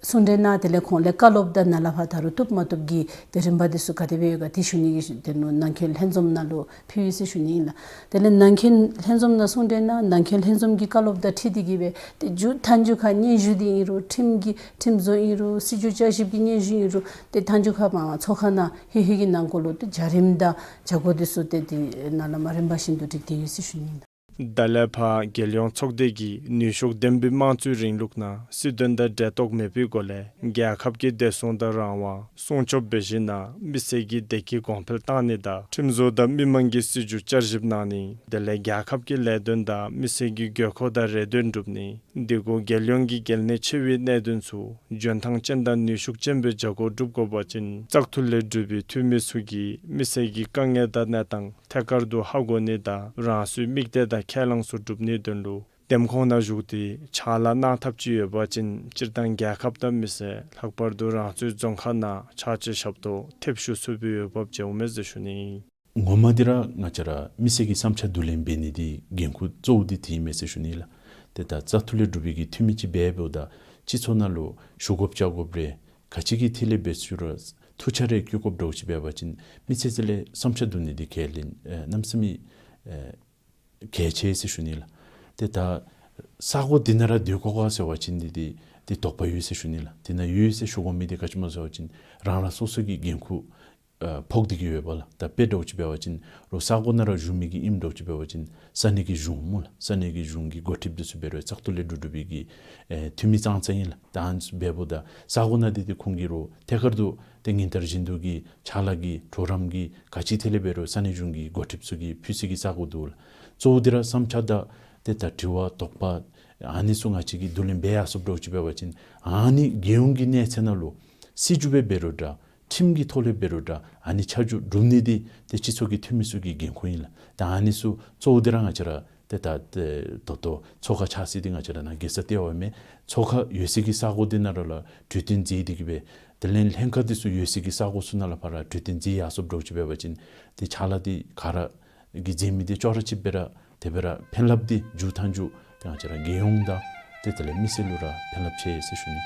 གསུང་གྲོས་གནང་དེ་ལས་ཁོང་ལས་བཀའ་སློབ་དང་ནཱ་ལས་ཕར་ད་རུང་བཏུབ་མ་བཏུབ་ཀྱི་ཏེ་རིམ་པ་འདི་ཚུ་ག་དེ་སྦེ་ཡོད་ག་ཏེ་ཞུ་ནི་གི་ཏེ་ནང་འཁོད་ལྷན་འཛོམས་ནང་ལུ་ཕུལ་ཡི་ཟེར་ཞུ་ནི་ཨིན་ལགས། དེ་ལས་ནང་འཁོད་ལྷན་འཛོམས་ནང་གསུང་གྲོས་གནང་ནང་འཁོད་ལྷན་འཛོམས་ཀྱི་བཀའ་སློབ་དང་འཁྲིལ་ཏེ་གིས་སྦེ་ཏེ་མཇུག་མཐའ་མཇུག་ཁར་སྙན་ཞུ་འདི་ཨིན་རུང་ཁྲིམས་ཀྱི་ཁྲིམས་བཟོ་ཨིན་རུང་སྲིད་བྱུས་བསྐྱར་ཞིབ་ཀྱི་སྙན་ཞུ་ཨིན་རུང་ཏེ་མཐའ་མཇུག་ཁར་མར་ཚོགས་ཁང་ནང་ལྷོད་ལྷོད་ཀྱི་ནང་འཁོད་ལུ་ཏེ་བྱ་རིམ་དང་བྱ་སྒོ་འདི་ཚུ་ཏེ་དེ་ནང་ལས་མར་རིམ་པ་བཞིན་དུ་སྒྲིག་སྟེ་ཡོད་ཟེར་ཞུ་ནི་ཨིན་ལགས། ད་ལས་ཕར་རྒྱལ་ཡོངས་ཚོགས་སྡེ་གིས་ནུས་ཤུགས་ལྡན་པའི་དམངས་གཙོའི་རིང་ལུགས་ནང་སྲིད་དོན་དང་འབྲེལ་གཏོགས་མེད་པའི་སྒོ་ལས་རྒྱལ་ཁབ་ཀྱི་བདེ་སྲུང་དང་རང་དབང་སྲུང་སྐྱོབ་འབད་ཞིནམ་ལས་མི་སེར་གྱི་བདེ་སྐྱིད་གོང་འཕེལ་བཏང་ནི་དང་ཁྲིམས་བཟོ་དང་མི་དམངས་ཀྱི་སྲིད་བྱུས་བསྐྱར་ཞིབ་གནང་ནི་དེ་ལས་རྒྱལ་ཁབ་ཀྱི་ལས་དོན་དང་མི་སེར་གྱི་དགོས་མཁོ་དང་རེ་འདོད་སྒྲུབ་ནི། འདི་གུ་རྒྱལ་ཡོངས་ཀྱི་གལ་གནད་ཆེ་བའི་གནད་དོན་ཚུ་འཇོན་ཐང་ཅན་དང་ནུས་ཤུགས་ཅན་སྦེ་བྱ་སྒོ་སྒྲུབ་དགོ་པ་ཅིན་བཙག་འཐུ་ལས་གྲུབ་པའི་འཐུས་མི་ཚུ་གིས་མི་སེར་གྱི་དཀའ་ངལ་དང་གནས་སྟངས་ཐད་ཀར་དུ་ཧ་གོ་ནི་དང་རང་སོའི་དམིགས་གཏད་དང་ཁས་བླངས་ཚུ་སྒྲུབ་ནིའི་དོན་ལུ་འདེམས་ཁོངས་ནང་ཞུགས་ཏེ་ཕྱག་ལཱ་གནང་ཐབས་ཅིག་ཡོད་པ་ཅིན་སྤྱིར་བཏང་རྒྱལ་ཁབ་དང་མི་སེར་ལྷག་པར་དུ་རང་སོའི་རྫོང་ཁག་ནང་ཕྱག་ཕྱི་ཞབས་ཏོག་ཐེབས་ཞུ་ཚུགས་པའི་འོས་འབབ་ཅིག་འོང་མས་ཟེར་ཞུ་ནི། ངོ་མ་འདི་ར་ང་བཅས་ར་མི་སེར་གྱི་བསམ་འཆར་བསྡུ་ལེན་འབད་ནི་འདི་འགན་ཁུར་གཙོ་བོ་འདི་དེ་ཨིན་མས་ཟེར་ཞུ་ནི་ལགས། ཏེ་ད་བཙག་འཐུ་ལས་གྲུབ་པའི་གི་འཐུས་མི་ཅིག་འབད་འབདཝ་ད་སྤྱི་ཚོགས་ནང་ལུ་ཞུ་དགོཔ་བཅར་དགོཔ་རེ་ག་ཅི་གི་ཐད་ལས་འབད་ཞུ་རུང་ཐུགས་འཆར་རེ་བཀོད་དགོཔ་འདྲཝ་ཅིག་འབད་བ་ཅིན་མི་སེར་ཚུ་ལས་བསམ་འཆར་བསྡུ་ནི་འདི་གལ་ཨེ་གནམ་མེད་ས་མེད་ཨེ་གལ་ཆེ་ཟེར་ཞུ་ནི་ལགས། ཏེ་ད་ ས་གོ་འདི་ནང་ར་སྡོད་དགོ་ག་ཟེར་བ་ཅིན་འདི་འདི་འདི་དོགས་པ་ཡོད་ཟེར་ཞུ་ནི་ལགས། འདི་ནང་ཡོད་ཟེར་ཞུ་དགོ་མི་འདི་ག་ཅི་སྨོ་ཟེར་བ་ཅིན་རང་རང་སོ་སོ་གི་འགན་ཁུར་ཨ་ཕོག་སྟེ་གི་ཡོདཔ་ལགས། ད་དཔེ་འདྲཝ་ཅིག་འབད་བ་ཅིན་རོགས་ས་གོ་ནང་ར་བཞུགས་མི་གིས་ཨིནམ་འདྲཝ་ཅིག་འབད་བ་ཅིན་ས་གནས་ཀྱི་གཞུང་སྨོ་ལགས། ས་གནས་ཀྱི་གཞུང་གི་འགོ་ཁྲིདཔ་འདི་ཚུ་འབད་རུང་བཙག་འཐུ་ལས་གྲུབ་གྲུབ་པའི་གི་ཨེ་འཐུས་མི་ཙང་ཙང་ཨིན་ལགས། ད་ཨ་ནི་ཚུ་འབདཝ་ད་ས་གོ་ནང་འདི་འདི་ཁོང་གིས་རོགས་ཐད་ཀར་དུ་ཏེ་ཉིན་ལྟར་བཞིན་དུ་གི་ཕྱག་ལཱ་གི་གྲོགས་རམ་གྱི་ག་ཅི་ཐད་ལས་འབད་རུང་ས་གནས་གཞུང་གི་འགོ་ཁྲིདཔ་ཚུ་གིས་ཕུལ་སའི་གི་ས་གོ་འདུག་ལགས། གཙོ་བོ་འདི་ར་བསམ་འཆར་དང་ཏེ་ད་དྲི་བ་དོགས་པ་ཨ་ནི་ཚུ་ང་བཅས་ཀྱིས་བསྡུ་ལེན་འབད་ཡར་སོངམ་འདྲཝ་ཅིག་འབད་བ་ཅིན་ཨ་ནི་རྒྱལ་ཡོངས་ཀྱི་གནས་ཚད་ནང་ལུ་སྲིད་བྱུས་སྦེ་འབད་རུང་འདྲ་ཁྲིམས་ཀྱི་ཐོག་ལས་འབད་རུང་འདྲ་ཨ་ནི་ཆ་འཇོག་གྲུབ་ནི་འདི་ཏེ་སྤྱི་ཚོགས་ཀྱི་འཐུས་མི་ཚུ་གི་འགན་ཁུར་ཨིན་ལགས། ད་ཨ་ནི་ཚུ་གཙོ་བོ་འདི་ར་ང་བཅས་ར་ཏེ་ད་ཏེ་ད་ལྟོ་ཚོགས་ཁང་ཆགས་ས་འདི་ང་བཅས་ར་ནཱ་རྒྱལ་ས་ལྟེ་བ་མས། ཚོགས་ཁང་ཡོད་སའི་གི་ས་གོ་འདི་ནང་ར་ལུ་གྲོས་བསྟུན་མཛད་དེ་གིས་སྦེ་དེ་ལས་ལྷན་ཁག་འདི་ཚུ་ཡོད་སའི་གི་ས་གོ་ཚུ་ནང་ལུ་ཕར་ར་གྲོས་བསྟུན་མཛད་ཡར་སོངམ་འདྲཝ་ཅིག་འབད་བ་ཅིན་ཏེ་ཕྱག་ལཱ་འདི་ག་ར་གིས་མཛད་མི་འདི་ཅོག་ར་གཅིགཔ་སྦེ་ར་དེ་སྦེ་ར་ཕན་རླབས་འདི་འཇུག་ཐངས་འཇུག་ཏེ་ང་བཅས་ར་རྒྱལ་ཡོངས་དང་ཏེ་དེ་ལས་མི་སེར་ལུ་ར་ཕན་རླབས་ཆེ་ཟེར་ཞུ་ནི།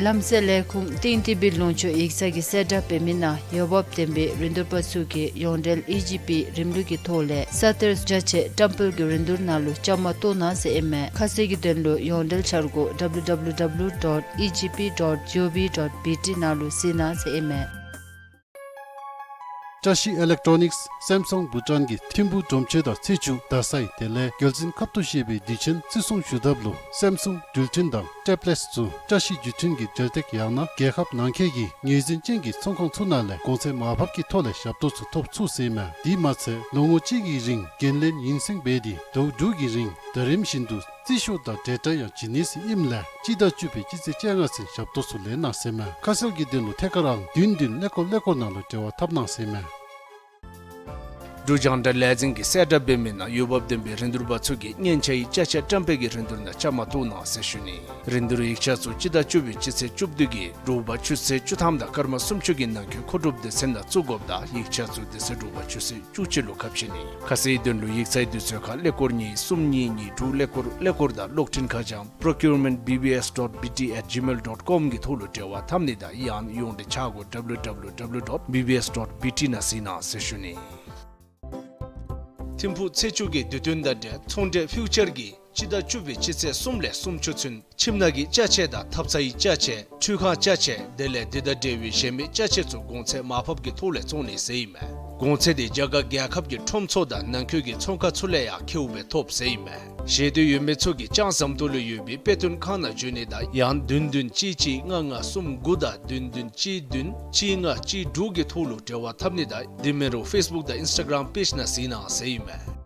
ལམ་སེལ་ལས་ཁུངས་ཏིང་ཏི་བི་ལུང་ཕྱོགས་ཡིག་ཚང་གི་གསལ་བསྒྲགས་འབད་མི་ནང་འོས་འབབ་ལྡན་པའི་རིན་བསྡུར་པ་ཚུ་གིས་ཡོངས་འབྲེལ་ཨི་ཇི་པི་རིམ་ལུགས་ཀྱི་ཐོག་ལས་ས་གཏེར་རྒྱ་ཆེ་བཀྲམ་སྤེལ་གྱི་རིན་བསྡུར་ནང་ལུ་བཅའ་མར་གཏོགས་གནང་ཟེར་ཨིན་མས། ཁ་གསལ་གྱི་དོན་ལུ་ཡོངས་འབྲེལ་འཆར་སྒོ་W W W dot E G P dot G O V dot B T ནང་ལུ་གཟིགས་གནང་ཟེར་ཨིན་མས། བཀྲ་ཤིས་ཨི་ལེག་ཊོ་ནིགསི་སེམ་སུང་བུ་ཊཱན་གྱིས་ཐིམ་ཕུག་གྲོང་ཁྱེར་དང་ཚེས་བཅུ་རྡ་སའི་དེ་ལས་རྒྱལ་འཛིན་ཁབ་ཏུ་བཞེས་པའི་དུས་ཆེན་བརྩི་སྲུང་ཞུ་ཐབས་ལུ་སེམ་སུང་འགྲུལ་འཕྲིན་དང་ཊེབ་ལེཊསི་ཚུ་བཀྲ་ཤིས་བརྒྱུད་འཕྲིན་གྱི་འབྲེལ་སྟེགས་ཡང་ན་རྒྱལ་ཁབ་ནང་འཁོད་ཀྱི་ངོས་འཛིན་ཅན་གྱི་ཚོང་ཁང་ཚུ་ནང་ལས་གོང་ཚད་མར་ཕབ་ཀྱི་ཐོག་ལས་ཞབས་ཏོག་ཚུ་ཐོབ་ཚུགས་ཟེར་ཨིན་མས། དེ་མ་ཚད་ལོ་ངོ་གཅིག་གི་རིང་འགན་ལེན་ཡུན་སེང་འབད་དེ་ཟླཝ་དྲུག་གི་རིང་ཟླ་རིམ་བཞིན་དུ་རྩིས་ཞུ་དང་ཌེ་ཊ་ཡང་བྱིན་ནི་ཟེར་ཨིནམ་ལས་སྤྱི་ཟླ་བཅུ་པའི་སྤྱི་ཚེས་བཅོ་ལྔ་ཚུན་ཞབས་ཏོག་ཚུ་ལེན་གནང་ཟེར་ཨིན་མས། ཁ་གསལ་གྱི་དོན་ལུ་ཐད་ཀར་ཨང་བདུན་བདུན་ཀླད་ཀོར་ཀླད་ཀོར་ནང་ལུ་འབྲེལ་བ་འཐབ་གནང་ཟེར་ཨིན་མས། འབྲུག་རྒྱང་བསྒྲགས་ལས་འཛིན་གྱི་གསལ་བསྒྲགས་འབད་མི་ནང་འོས་འབབ་ལྡན་པའི་རིན་བསྡུར་པ་ཚུ་གིས་མཉེན་ཆས་ཀྱི་ཅ་ཆས་བཀྲམ་སྤེལ་གྱི་རིན་བསྡུར་ནང་བཅའ་མར་གཏོགས་གནང་ཟེར་ཞུ་ནི། རིན་བསྡུར་ཡིག་ཆ་ཚུ་སྤྱི་ཟླ་བཅུ་པའི་སྤྱི་ཚེས་བཅུ་བདུན་གྱི་དྲོ་པ་ཆུ་ཚོད་བཅུ་ཐམ་དང་སྐར་མ་སུམ་ཅུ་གི་ནང་འཁོད་མཁོ་སྒྲུབ་སྡེ་ཚན་ནང་བཙུགས་དགོཔ་དང་ཡིག་ཆ་ཚུ་དེ་ཚེ་དྲོ་པ་ཆུ་ཚོད་བཅུ་གཅིག་ལུ་ཁ་ཕྱེ་ནི། ཁ་གསལ་དོན་ལུ་ཡིག་ཚང་དུས་ཚོད་ཁར་ཀླད་ཀོར་གཉིས་གསུམ་གཉིས་གཉིས་དྲུག་ཀླད་ཀོར་ཀླད་ཀོར་དང་གློག་འཕྲིན་ཁ་བྱང་procurement B B S dot B T at gmail dot com གི་ཐོག་ལུ་འབྲེལ་བ་འཐབ་ནི་དང་ཡང་ཡོངས་འབྲེལ་འཆར་སྒོ་W W W dot B B S dot B T ནང་གཟིགས་གནང་ཟེར་ཞུ་ནི། ཐིམ་ཕུག་ཚེས་བཅུ་གི་དུས་སྟོན་དང་འབྲེལ་ཚོང་འབྲེལ་ཕིའུ་ཅར་གྱིས་སྤྱི་ཟླ་བཅུ་པའི་སྤྱི་ཚེས་གསུམ་ལས་སུམ་ཅུ་ཚུན་ཁྱིམ་ནང་གི་ཅ་ཆས་དང་ཐབ་ཚང་གི་ཅ་ཆས་ཁྲུས་ཁང་ཅ་ཆས་དེ་ལས་དེ་དང་འབྲེལ་བའི་གཞན་མི་ཅ་ཆས་ཚུ་གོང་ཚད་མར་ཕབ་ཀྱི་ཐོག་ལས་བཙོང་ནི་ཟེར་ཨིན་མས། གོང་ཚད་དེ་རྒྱ་གར་རྒྱལ་ཁབ་ཀྱི་ཁྲོམ་ཚུ་དང་ནང་འཁོད་ཀྱི་ཚོང་ཁང་ཚུ་ལས་ཡང་ཁེཝ་སྦེ་ཐོབ་ཟེར་ཨིན་མས། ཞེ་འདོད་ཡོད་མི་ཚུ་གིས་ལྕང་ཟམ་ཏོག་ལུ་ཡོད་པའི་དཔེ་སྟོན་ཁང་ནང་འབྱོན་ནི་དང་ཡང་བདུན་བདུན་གཅིག་གཅིག་ལྔ་ལྔ་གསུམ་དགུ་དང་བདུན་བདུན་གཅིག་བདུན་གཅིག་ལྔ་གཅིག་དྲུག་གི་ཐོག་ལུ་འབྲེལ་བ་འཐབ་ནི་དང་དེ་མིན་རུང་ཕེསི་བུཀ་དང་ཨིནསི་ཊ་གརམ་པེཇ་ནང་གཟིགས་གནང་ཟེར་ཨིན་མས།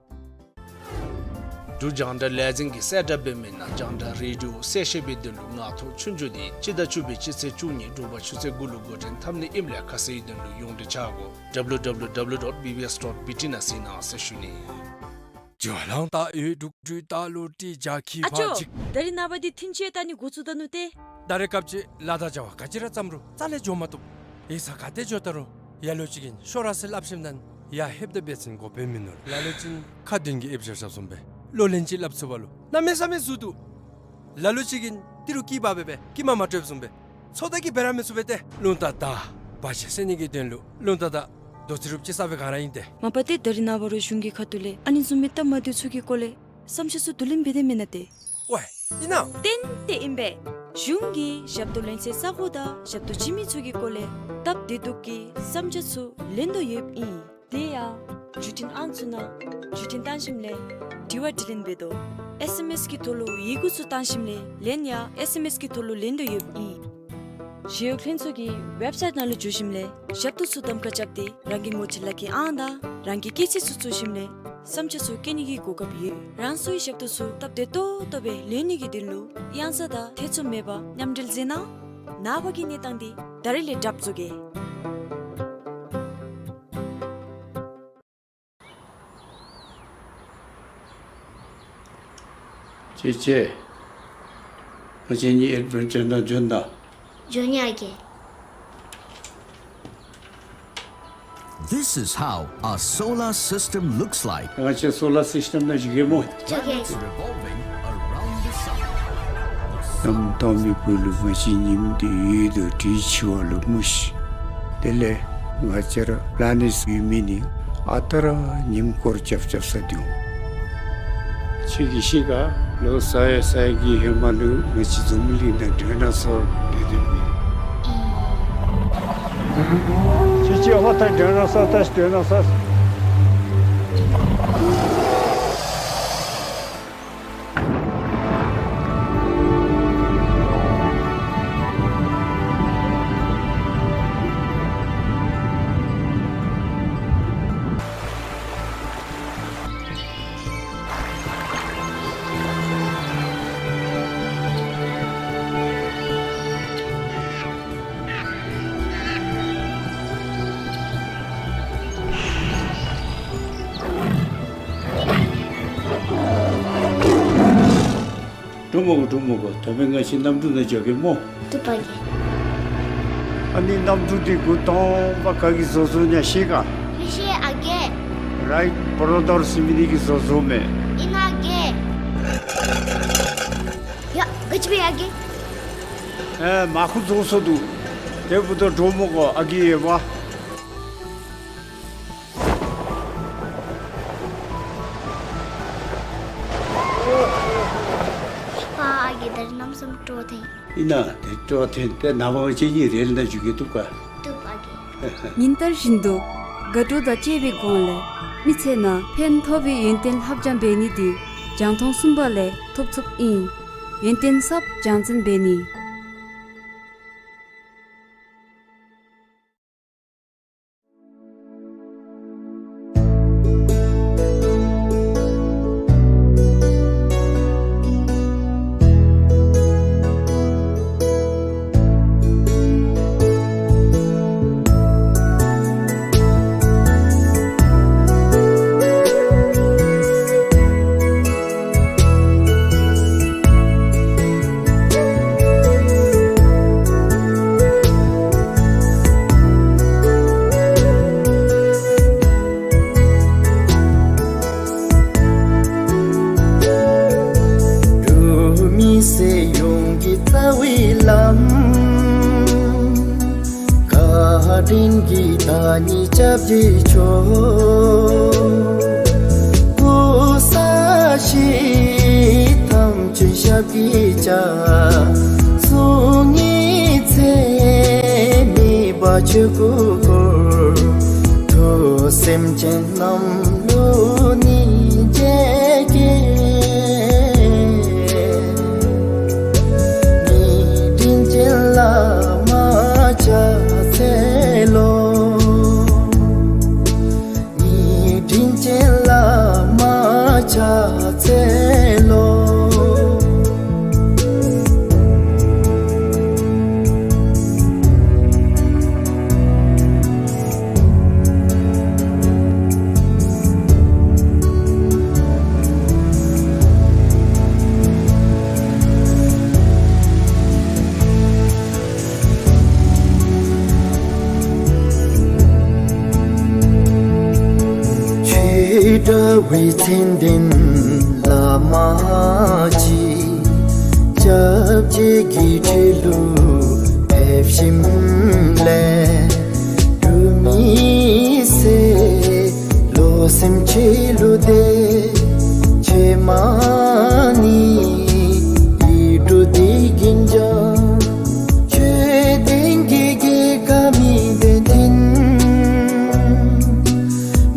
འབྲུག་རྒྱང་བསྒྲགས་ལས་འཛིན་གྱི་གསལ་བསྒྲགས་འབད་མི་ནང་རྒྱང་བསྒྲགས་རེ་ཌི་ཡོ་གསལ་བཤད་པའི་དོན་ལུ་ངག་ཐོག་ཆོས་རྒྱུགས་དེ་སྤྱི་ཟླ་བཅུ་པའི་སྤྱི་ཚེས་བཅུ་གཉིས་དྲོ་པ་ཆུ་ཚོད་དགུ་ལུ་འགོ་འདྲེན་འཐབ་ནི་ཨིནམ་ལས་ཁ་གསལ་དོན་ལུ་ཡོངས་འབྲེལ་འཆར་སྒོ་W W W dot B B S dot B T ནང་གཟིགས་གནང་ཟེར་ཞུ་ནི། ཨ་ཅོ། ད་རིས་ནངས་པ་འདི་ཐིན་ཅི་ཡང་བལྟ་ནི་འགོ་བཙུགས་ད་ནུག་ཏེ། ད་རེས་སྐབས་ཅིག་ལཱ་དང་བྱ་བ་ག་ཅི་ར་བརྩམ་རུང་རྩ་ལས་འགྱོ་མ་བཏུབ། ཡིག་ཚང་ག་ཏེ་འགྱོ་ད་རུང་ལ་ལུ་ཅིག་གིས་ཤོག་ར་ཟེར་སླབ་ཞིནམ་ད་ཡར་ལྷོདཔ་ད་འབད་བ་ཅིན་དགོཔ་མིན་ནུག། ལ་ལུ་ཅིག་ཁ་འདོན་གྱི་ཨེབ་བཞག་བཞགཔ་བཟུམ་སྦེ་ལོ་ལན་ཅིག་སླབ་ཚུགས་པ་ལུ་གནམ་མེད་ས་མེད་ཟུར་འདུག། ལ་ལུ་ཅིག་གིས་ཏི་རུ་སྐྱིད་པ་སྦེ་སྦེ་སྐྱིད་མ་མ་སྤྲོདཔ་བཟུམ་སྦེ་ཚོད་ལྟ་གིས་འབད་ར་མི་ཚུགས་པས་ཏེ། རླུང་རྟ་དང་བར་ཆད་སེལ་ནི་གི་དོན་ལུ་རླུང་རྟ་དང་རྡོ་རྩེག་རུབ་ཅིག་ས་སྦེ་ག་ར་ཨིན་ཏེ། མ་པ་ཏེ་ད་རིས་ནངས་པ་རོགས་གཞུང་གི་ཁ་ཐུག་ལས་ཨ་ནི་བཟུམ་མའི་སྟབས་མ་བདེཝ་ཚུ་གི་སྐོར་ལས་བསམ་འཆར་ཚུ་བསྡུ་ལེན་འབད་དེས་མེན་ན་ཏེ། ཝའེ་ཨིན་ན། ཏན་ཏན་ཨིན་པས། གཞུང་གིས་ཞབས་ཏོག་ལེན་སའི་ས་གོ་དང་ཞབས་ཏོག་བྱིན་མི་ཚུ་གི་སྐོར་ལས་སྟབས་བདེ་སྡུག་གི་བསམ་འཆར་ཚུ་ལེན་དོ་ཡོདཔ་ཨིན། དེ་ཡང་བརྒྱུད་འཕྲིན་ཨང་ཚུ་ནང་བརྒྱུད་འཕྲིན་བཏང་ཞིནམ་ལས་དྲི་བ་དྲིས་ལན་འབད་དོ། ཨེསི་ཨེམ་ཨེསི་གི་ཐོག་ལུ་ཡི་གུ་ཚུ་བཏང་ཞིནམ་ལས་ལན་ཡང་ཨེསི་ཨེམ་ཨེསི་གི་ཐོག་ལུ་ལེན་དོ་ཡོདཔ་ཨིན། ཞི་གཡོག་ལྷན་ཚོགས་ཀྱི་ཝེབ་སའིཊ་ནང་ལུ་འཛུལ་ཞིནམ་ལས་ཞབས་ཏོག་ཚུ་གདམ་ཁ་རྐྱབ་སྟེ་རང་གི་ངོ་སྤྲོད་ལག་ཁྱེར་ཨང་དང་རང་གི་སྐྱེས་ཚེས་ཚུ་བཙུགས་ཞིནམ་ལས་བསམ་འཆར་ཚུ་བཀོད་ནི་གི་གོ་སྐབས་ཡོད། རང་སོའི་ཞབས་ཏོག་ཚུ་སྟབས་བདེ་ཏོག་ཏོ་སྦེ་ལེན་ནི་གི་དོན་ལུ་གཡང་ས་དང་ཐེ་ཚོམ་མེད་པར་མཉམ་འབྲེལ་མཛད་གནང་། ནངས་པ་གི་གནས་སྟངས་འདི་ད་རིས་ལས་གྲབས་བཟོ་གེ། ཅེ་ཅེ། ང་བཅས་གཉིས་ཨེཌ་བེན་ཅར་ནང་འབྱོན་ད། འབྱོན་ཡི་ཨ་རྒས། This is how our solar system looks like. ང་བཅས་སོ་ལར་སིསི་ཊམ་ནང་བཞུགས་གེ་སྨོ། བཞུགས་གེ། Revolving around the sun. གནམ་སྟོང་མི་བུ་ལུ་ང་བཅས་ཉིམ་འདི་ཡོད་དོ་དྲིས་ཆི་བ་ལུ་སྨོ་ཤིག། དེ་ལས་ང་བཅས་ར་པི་ལེ་ནེཊ་ཡོད་མི་འདི་ཨ་རྟག་ར་ཉིམ་སྐོར་རྐྱབ་རྐྱབ་ས་འདུག། ཁྱེད་ཀྱིས་ཤེས་ག། ལོ་ས་ཡ་ས་ཡ་གི་ཧེ་མ་ལུ་ང་བཅས་འཛམ་བུ་གླིང་ནང་ཌའི་ནོ་སོར་སྡོད་སྡོདཔ་མས། ཁྱེད་ཀྱིས་ཧོ་ད་ཌའི་ནོ་སོར་ད་ཌའི་ནོ་སོར། འགྲོ་མོ་གོ། འགྲོ་མོ་གོ། ད་འབདན་ང་བཅས་གནམ་གྲུ་ནང་འགྱོ་གེ་སྨོ། བཏུབ་པ་གེ། ཨ་ནི་གནམ་གྲུ་འདི་གུ་སྟོང་པ་ག་གིས་བཟོ་བཟོཝ་ཨིན་ན་ཤེས་ག། མི་ཤེས་ཨ་རྒས། རའིཊ་བོརོ་དོར་ཟེར་མི་འདི་གིས་བཟོ་བཟོཝ་མས། ཨིན་ན་ཨ་རྒས། ཡ་ག་ཅི་སྦེ་ཨ་རྒས། ཨེ་མར་ཁུ་རྫོགས་སོ་འདུག། དེ་འབདཝ་ད་འགྲོ་མོ་གོ། ཨ་རྒས་ཡོད་པ། ཕ་ཨ་རྒས་ད་རིས་གནམ་མེད་ས་མེད་སྤྲོ་ཐལ། ཨིན་ན་དེ་སྤྲོ་ཐལ། ཏེ་ནངས་པ་ང་བཅས་གཉིས་རེལ་ནང་འགྱོ་གེ། བཏུབ་ག། བཏུབ་ཨ་རྒས། ཉིན་ལྟར་བཞིན་དུ་དགའ་སྤྲོ་དང་བཅས་པའི་སྒོ་ལས་མི་ཚེ་ནང་ཕན་ཐོགས་པའི་ཡོན་ཏན་ལྷབ་སྦྱང་འབད་ནི་འདི་རྒྱང་མཐོང་གསུམ་པ་ལས་ཐོབ་ཚུགསཔ་ཨིན། ཡོན་ཏན་གསརཔ་སྦྱང་བརྩོན་འབད་ནི། འབྲུག་མི་སེར་ཡོངས་ཀྱི་རྩ་བའི་བླམ། བཀའ་དྲིན་གྱི་བདག་ཉིད་སྐྱབས་རྗེ་མཆོག། སྐུ་གསུང་ཞིང་ཐམས་ཅད་ཞབས་ཀྱིས་བཅགས། གསུང་ཉིད་ཚད་མེད་པ་ཆོས་སྐུ་འཁོར། ཐུགས་སེམས་ཅན་རྣམས་ལུ་སྙིང་རྗེ་སྐྱེས། ཉེ་དྲིན་ཅན་བླ་མ་ཕྱག་འཚལ་ལོ། ཉེ་དྲིན་ཅན་བླ་མ་ཕྱག་འཚལ་ལོ། ཆོས་དྲ་བའི་མཚན་ལྡན་བླ་མ་ཅིག། སྐྱབས་རྗེ་གི་ཁྲི་ལུ་ཕེབས་ཞིནམ་ལས། འབྲུག་མི་སེར་བློ་སེམས་ཆེ་ལུ་དེ་ཆེ་མ་ནི་ཡིད་འགྲོ་འདི་གིན་ཇ། ཆོས་ལྡན་གྱི་རྒྱལ་ཁབ་མི་བདེན་བདེན།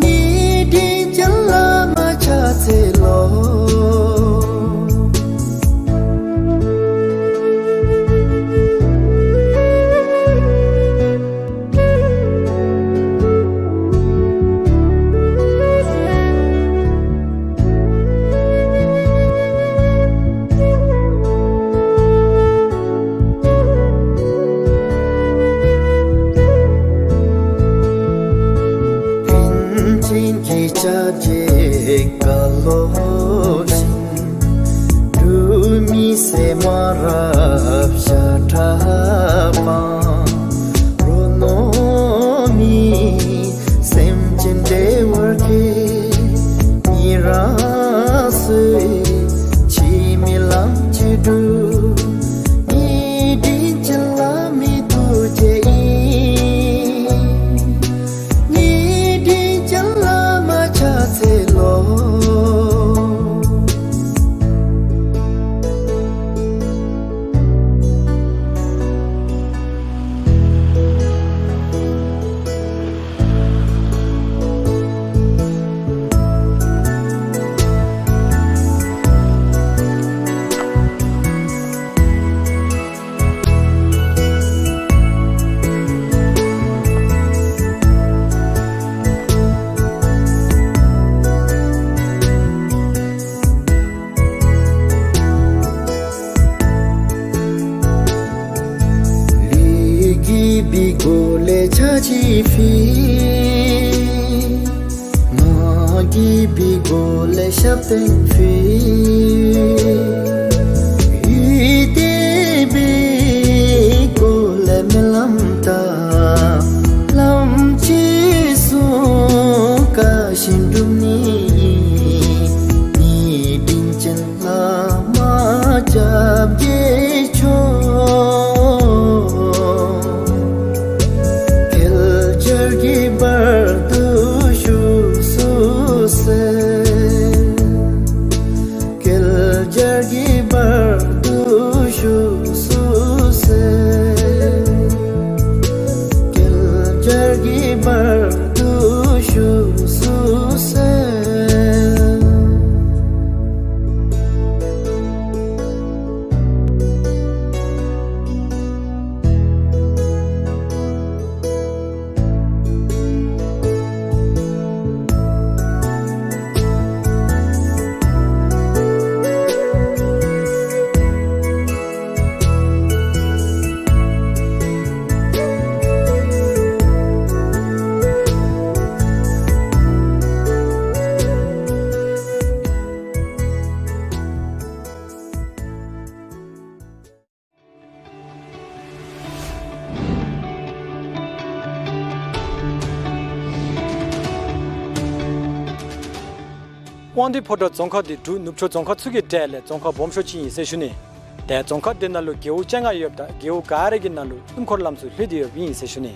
ཉེ་དྲིན་ཅན་བླ་མ་ཕྱག་འཚལ་ལོ། ཕན་ཆད་ཀྱི་ཆ་བྱད་བཀའ་སློབ་ཅིང་། འབྲུག་མི་སེར་མ་རབས་ཤ་ཁྲག་སྤངས། རོ་ནོ་མི་སེར་ ཕི་ནོ་གི་བི་གོ་ལེ་ཤ་པེན་ཕི་ཡི་ཏེ་བི་གོ་ལེ་མེ་ལམ་ཏ་ལམ་ཅི་སུ་ཀ་ཤིན་དུ་ནི་ནི་དིན་ཅན་ལ་མ་ཅབ་གེ་ཆོ། ཁེལ་ཆར་གྱི་བར་དུ་ཞུ་སུ་སེ། ཁེལ་ཆར་གྱི་བར་དུ་ཞུ་སུ་སེ། ཁེལ་ཆར་གྱི་བར་དུ་ཞུ་སུ་སེ། དབང་འདུས་ཕོ་བྲང་རྫོང་ཁག་འདི་འབྲུག་ནུབ་ཕྱོགས་རྫོང་ཁག་ཚུ་གི་གྲས་ལས་རྫོང་ཁག་སྦོམ་ཤོས་ཅིག་ཨིན་ཟེར་ཞུ་ནི། ཏེ་རྫོང་ཁག་འདི་ནང་ལུ་རྒེད་འོག་བཅོ་ལྔ་ཡོདཔ་ད་རྒེད་འོག་ག་ར་གི་ནང་ལུ་སྣུམ་འཁོར་ལམ་ཚུ་ལྷོད་དེ་ཡོདཔ་ཨིན་ཟེར་ཞུ་ནི།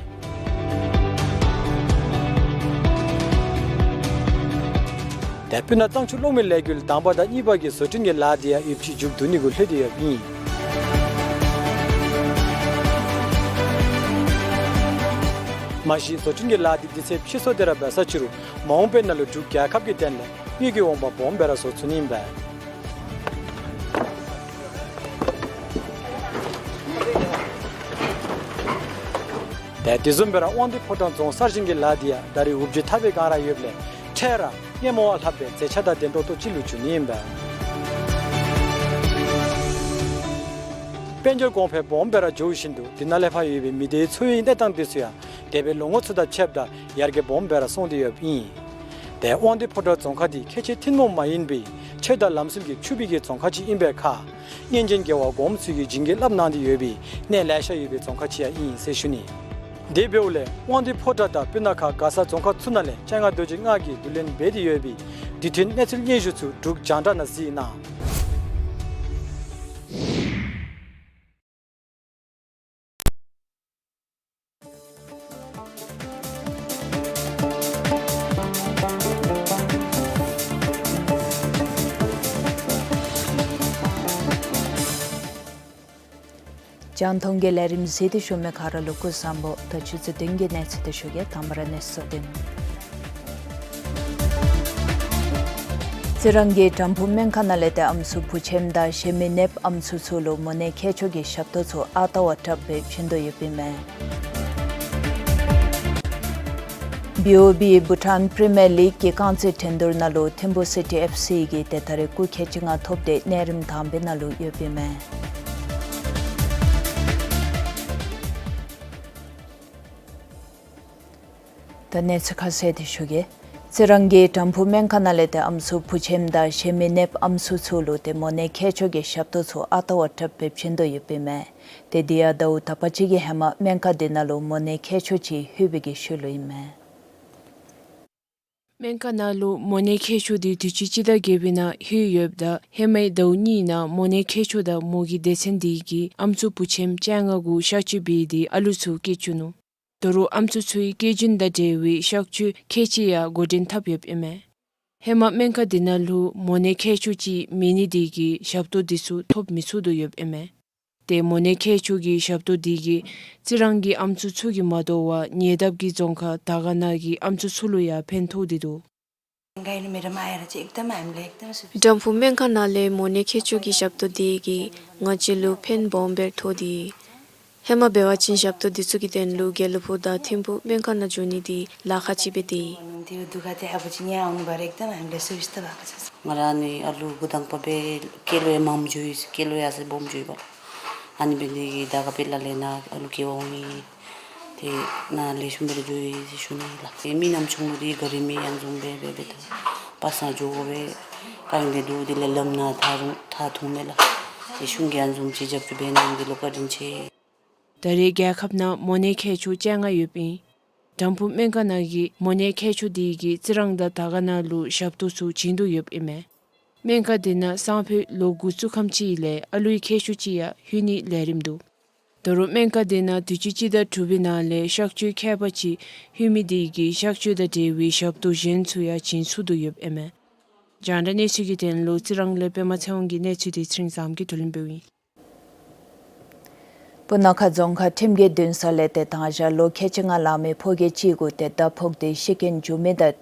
ཏེ་སྤུ་ན་གཙང་ཆུ་གློག་མེ་ལས་འགུལ་དང་པ་དང་གཉིས་པ་གི་བཟོ་སྐྲུན་གྱི་ལཱ་འདི་ཡང་ཡོདཔ་ཅིག་མཇུག་བསྡུ་ནི་གུ་ལྷོད་དེ་ཡོདཔ་ཨིན། མ་གཞི་བཟོ་སྐྲུན་གྱི་ལཱ་འདི་དུས་ཚོད་ཕྱིས་སོང་སྟེ་ར་འབད་ས་ཅིག་རུང་མ་འོངས་པའི་ནང་ལུ་འབྲུག་རྒྱལ་ཁབ་ཀྱི་དོན་ལས་དངུལ་གྱི་འོང་འབབ་སྦོམ་སྦེ་ར་བཟོ་ཚུགས་ནི་ཨིན་པས། ཏེ་དེ་བཟུམ་སྦེ་ར་དབང་འདུས་ཕོ་བྲང་རྫོང་གསར་བཞེངས་ཀྱི་ལཱ་འདི་ཡང་ད་རེས་འུབ་བརྗིད་ཐར་པའི་སྒང་ར་ཡོདཔ་ལས་འཕྲལ་ར་སྔོན་མ་བ་ལྷག་པའི་མཛེས་ཆ་དང་ལྡན་ཏོག་ཏོ་ཅིག་ལུ་འགྱུར་ནི་ཨིན་པས། དཔལ་འབྱོར་གོང་འཕེལ་སྦོམ་སྦེ་ར་འགྱོ་ཞིནམ་དུ་དེ་ནང་ལས་ཕར་ཡོད་པའི་མི་སྡེའི་འཚོ་བའི་གནས་སྟངས་འདི་ཚུ་ཡང་འདས་པའི་ལོ་ངོ་ཚུ་དང་ཕྱདཔ་ད་ཡར་རྒྱས་སྦོམ་སྦེ་ར་སོང་སྟེ་ཡོདཔ་ཨིན། ཏེ་དབང་འདུས་ཕོ་བྲང་རྫོང་ཁག་འདི་ཁལ་གཅིག་ཐུན་མོང་མ་ཡིན་པའི་ཆོས་དང་ལམ་སྲོལ་གྱིས་ཕྱུག་པའི་གི་རྫོང་ཁག་ཅིག་ཨིན་པའི་ཁར་སྔོན་བྱོན་རྒྱལ་བ་གོངམ་ཚུ་གིས་བྱིན་གྱིས་བརླབས་གནང་སྟེ་ཡོད་པའི་གནས་ལེ་ཤ་ཡོད་པའི་རྫོང་ཁག་ཅིག་ཡང་ཨིན་ཟེར་ཞུ་ནི། དེ་འབདཝ་ལས་དབང་འདུས་ཕོ་བྲང་དང་སྤུ་ན་ཁ་མགར་ས་རྫོང་ཁག་ཚུ་ནང་ལས་སྤྱན་སྔ་རྡོ་རྗེ་ལྔ་གིས་བསྡུ་ལེན་འབད་དེ་ཡོད་པའི་དུས་མཐུན་གནས་ཚུལ་སྙན་ཞུ་ཚུ་འབྲུག་རྒྱང་བསྒྲགས་ནང་གཟིགས་གནང་། རྒྱང་མཐོང་གི་ལས་རིམ་གཟིགས་ཏེ་བཞུགས་མི་ག་ར་ལུ་སྐུ་གཟུགས་བཟང་པོ། ད་ཆུ་ཚོད་བདུན་གྱི་གནས་ཚུལ་འདི་ཞུ་གེ། དང་པ་ར་གནས་ཚུལ་བདུན། རྩི་རང་གི་དྲམ་ཕུག་སྨན་ཁང་ནང་ལས་ཏེ་ཨམ་སྲུ་བུ་ཆེནམ་དང་གཞན་མི་ནདཔ་ཨམ་སྲུ་ཚུ་ལུ་མོ་ནད་མཁལ་མཆོག་གི་ཞབས་ཏོག་ཚུ་ཨ་རྟག་བ་དྲགཔ་སྦེ་བྱིན་དོ་ཡོདཔ་ཨིན་མས། བི་ཨོ་བི་བྷུ་ཊཱན་པི་རི་མི་ཡར་ལིག་གི་རྐང་རྩེད་འགྲན་བསྡུར་ནང་ལུ་ཐིམ་ཕུ་སི་ཊི་ཨེཕ་སི་གིས་ཏེ་ད་རེས་སྐུགས་ཁལ་གཅིག་ལྔ་ཐོབ་སྟེ་གནས་རིམ་དང་པའི་ནང་ལུ་ཡོདཔ་ཨིན་མས། ད་གནས་ཚུལ་ཁ་གསལ་འདི་ཞུ་གེ། རྩི་རང་གི་དྲམ་ཕུག་སྨན་ཁང་ནང་ལས་ཏེ་ཨམ་སྲུ་བུ་ཆེནམ་དང་གཞན་མི་ནདཔ་ཨམ་སྲུ་ཚུ་ལུ་ཏེ་མོ་ནད་མཁལ་མཆོག་གི་ཞབས་ཏོག་ཚུ་ཨ་རྟག་བ་དྲགཔ་སྦེ་བྱིན་དོ་ཡོདཔ་ཨིན་མས། ཏེ་འདི་ཡང་ཟླཝ་དག་པ་ཅིག་གི་ཧེ་མ་སྨན་ཁང་འདི་ནང་ལུ་མོ་ནད་མཁལ་མཆོག་ཅིག་ལྷོད་པའི་གི་ཤུལ་ལུ་ཨིན་མས། སྨན་ཁང་ནང་ལུ་མོ་ནད་མཁལ་མཆོག་འདི་དུས་ཅི་སྤྱི་ཟླ་བརྒྱད་པའི་ནང་ལྷོད་ཡོདཔ་ད་ཧེ་མའི་ཟླཝ་གཉིས་ནང་མོ་ནད་མཁལ་མཆོག་དང་མོ་གི་སྡེ་ཚན་འདི་གིས་ཨམ་སྲུ་བུ་ཆེནམ་བཅོ་ལྔ་གུ་གཤག་བཅོས་འབད་དེ་ཨ་ལུ་ཚུ་སྐྱེས་བཅུག་ནུག། ད་རུང་ཨམ་སྲུ་ཚུའི་སྐྱེ་རྒྱུན་དང་འབྲེལ་བའི་གཤག་བཅོས་ཁལ་གཅིག་ཡང་འགོ་འདྲེན་འཐབ་ཡོདཔ་ཨིན་མས། ཧེ་མ་སྨན་ཁང་འདི་ནང་ལུ་མོ་ནད་མཁལ་མཆོག་ཅིག་མེད་ནི་དེ་གིས་ཞབས་ཏོག་འདི་ཚུ་ཐོབ་མི་ཚུགས་དོ་ཡོདཔ་ཨིན་མས། ཏེ་མོ་ནད་མཁལ་མཆོག་གི་ཞབས་ཏོག་འདི་གིས་རྩི་རང་གི་ཨམ་སྲུ་ཚུ་གིས་མ་དོ་བར་ཉེ་འདབས་ཀྱི་རྫོང་ཁག་དར་དཀར་ནང་གི་ཨམ་སྲུ་ཚུ་ལུ་ཡང་ཕན་ཐོགས་ཏེ་འདུག། དྲམ་ཕུག་སྨན་ཁང་ནང་ལས་མོ་ནད་མཁལ་མཆོག་གི་ཞབས་ཏོག་འདི་གིས་ང་བཅས་ལུ་ཕན་སྦོམ་སྦེ་ཐོགས་ཏེ། ཧེ་མ་འབད་བ་ཅིན་ཞབས་ཏོག་འདི་ཚུ་གི་དོན་ལུ་དགེ་ལུ་ཕུག་དང་ཐིམ་ཕུག་སྨན་ཁང་ནང་འགྱོ་ནི་འདི་ལཱ་ཁག་ཅིག་སྦེ་སྡོད་ཡི། ང་ར་ནི་ཨ་ལུ་འགོ་དང་པ་སྦེ་སྐྱེས་ལོ་ཡང་མངམ་འགྱོ་ཡི། སྐྱེས་ལོ་ཡང་ཟེར་སྦོམ་འགྱོ་ཡི་པ། ཨ་ནི་འབད་ནི་དེ་གིས་དར་དཀར་དཔལ་ལ་ལས་ནཱ་ཨ་ལུ་སྐྱེ་བར་འོང་ཡི། ཏེ་ནཱ་ལེགས་ཤོམ་སྦེ་ར་འགྱོ་ཡི་ཟེར་ཞུ་ནི་ལགས། ཏེ་མི་ནམ་ཆུང་ལུ་འདི་ག་རི་མི་ཡང་བཟུང་སྦེ་སྦེ་སྦེ་ད་པ་སངས་འགྱོ་དགོ་པས། ག་ཨིན་དེ་འདུག། དེ་ལས་ལམ་ནང་ཐག་རུང་ཐག་ཐུང་མས་ལགས། ཏེ་གཞུང་གིས་ཨ་ནི་བཟུམ་ཅིག་རྒྱབ་སྐྱོར་འབད་གནང་མི་འདི་ལུ་བཀའ་དྲིན་ཆེ། ད་རེས་རྒྱལ་ཁབ་ནང་མོ་ནད་མཁལ་ཆུ་བཅོ་ལྔ་ཡོདཔ་ཨིན། དྲམ་ཕུག་སྨན་ཁང་ནང་གི་མོ་ནད་མཁལ་ཆུ་འདི་གིས་རྩི་རང་དང་དར་དཀར་ནང་ལུ་ཞབས་ཏོག་ཚུ་བྱིན་དོ་ཡོདཔ་ཨིན་མས། སྨན་ཁང་འདི་ནང་སང་ཕོད་ལོ་དགུ་བཅུ་ཐམ་ཅིག་ལས་ཨ་ལུའི་མཁལ་ཆུ་ཅིག་ཡང་ལྷོད་ནིའི་ལས་རིམ་འདུག། ད་རུང་སྨན་ཁང་འདི་ནང་དུས་ཅི་སྤྱི་ཟླ་དྲུག་པའི་ནང་ལས་གཤག་བཅོས་ཁྱད་པར་ཅིག་ལྷོད་མི་འདི་གིས་གཤག་བཅོས་དང་འབྲེལ་བའི་ཞབས་ཏོག་གཞན་ཚུ་ཡང་བྱིན་ཚུགས་དོ་ཡོདཔ་ཨིན་མས། རྒྱང་བསྒྲགས་གནས་ཚུལ་གྱི་དོན་ལུ་རྩི་རང་ལས་པདྨ་ཚེ་དབང་གི་གནས་ཚུལ་འདི་ཚེ་རིང་བཟངམོ་གིས་བསྡུ་ལེན་འབདཝ་ཨིན། སྤུ་ན་ཁ་རྫོང་ཁག་ཁྲིམས་འགལ་འདུན་ས་ལས་ཏེ་དང་ཞག་ལོ་ཁལ་གཅིག་ལྔ་ལང་མི་ཕོ་སྐྱེས་ཅིག་གུ་ཏེ་མདའ་ཕོག་སྟེ་ཤི་རྐྱེན་བྱུང་མི་དང་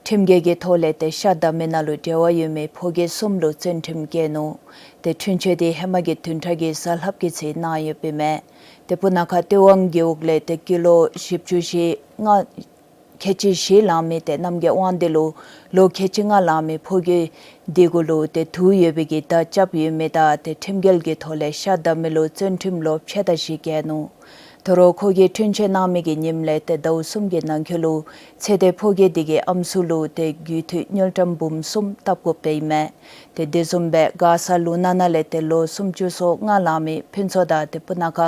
ཁྲིམས་འགལ་གྱི་ཐོག་ལས་ཏེ་ཤ་བདའ་མི་ནང་ལུ་འབྲེལ་བ་ཡོད་མི་ཕོ་སྐྱེས་གསུམ་ལུ་བཙོན་ཁྲིམས་བཀལ་ནུག། ཏེ་འཁྲུན་ཆོད་འདི་ཧེ་མ་གི་བདུན་ཕྲག་གི་གཟའ་ལྷགཔ་གི་ཚེ་གནང་ཡོདཔ་ཨིན་མས། ཏེ་སྤུ་ན་ཁ་ཏེ་ཝང་རྒེད་འོག་ལས་ཏེ་ཀི་ལོ་བཞི་བཅུ་ཞེ་ལྔ་ཁལ་གཅིག་བཞི་ལང་མི་ཏེ་རྣམ་རྒྱལ་དབང་འདུས་ལུ་ལོ་ཁལ་གཅིག་ལྔ་ལང་མི་ཕོ་སྐྱེས་འདི་གུ་ལུ་ཏེ་དུག་ཡོད་པའི་གི་མདའ་རྐྱབ་ཡོད་མི་དང་ཏེ་ཁྲིམས་འགལ་གྱི་ཐོག་ལས་ཤ་བདའ་མི་ལུ་བཙོན་ཁྲིམས་ལོ་ཕྱེད་དང་བཞི་བཀལ་ནུག། ད་རུང་ཁོ་གིས་འཁྲུན་ཆོད་གནང་མི་གི་ཉིནམ་ལས་ཏེ་ཟླཝ་གསུམ་གྱི་ནང་འཁོད་ལུ་ཚེ་འདས་ཕོ་སྐྱེས་འདི་གི་ཨམ་སྲུ་ལུ་ཏེ་རྒུད་འཐུས་དངུལ་ཀྲམ་འབུམ་གསུམ་བཏབ་དགོཔ་ཨིན་མས། ཏེ་དེ་བཟུམ་སྦེ་མགར་ས་ལུང་ནག་ནང་ལས་ཏེ་ལོ་སུམ་ཅུ་སོ་ལྔ་ལང་མི་ཕུན་ཚོགས་དང་ཏེ་སྤུ་ན་ཁ་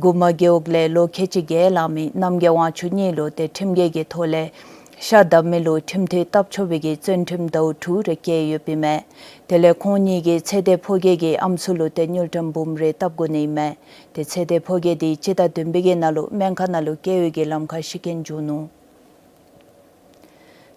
གུ་མ་རྒེད་འོག་ལས་ལོ་ཁལ་གཅིག་བརྒྱད་ལང་མི་རྣམ་རྒྱལ་དབང་ཕྱུག་གཉིས་ལུ་ཏེ་ཁྲིམས་འགལ་གྱི་ཐོག་ལས་ཤ་བདའ་མི་ལུ་ཁྲིམས་ཐོག་བཏབ་ཆོག་པའི་གི་བཙོན་ཁྲིམས་ཟླཝ་དྲུག་རེ་བཀལ་ཡོདཔ་ཨིན་མས། དེ་ལས་ཁོང་གཉིས་ཀྱིས་ཚེ་འདས་ཕོ་སྐྱེས་ཀྱི་ཨམ་སྲུ་ལུ་ཏེ་དངུལ་ཀྲམ་འབུམ་རེ་བཏབ་དགོ་ནི་ཨིན་མས། ཏེ་ཚེ་འདས་ཕོ་སྐྱེས་འདི་སྤྱི་ཟླ་བདུན་པའི་གི་ནང་ལུ་སྨན་ཁང་ནང་ལུ་བསྐྱལ་བའི་གི་ལམ་ཁར་ཤི་རྐྱེན་བྱུང་ནུག།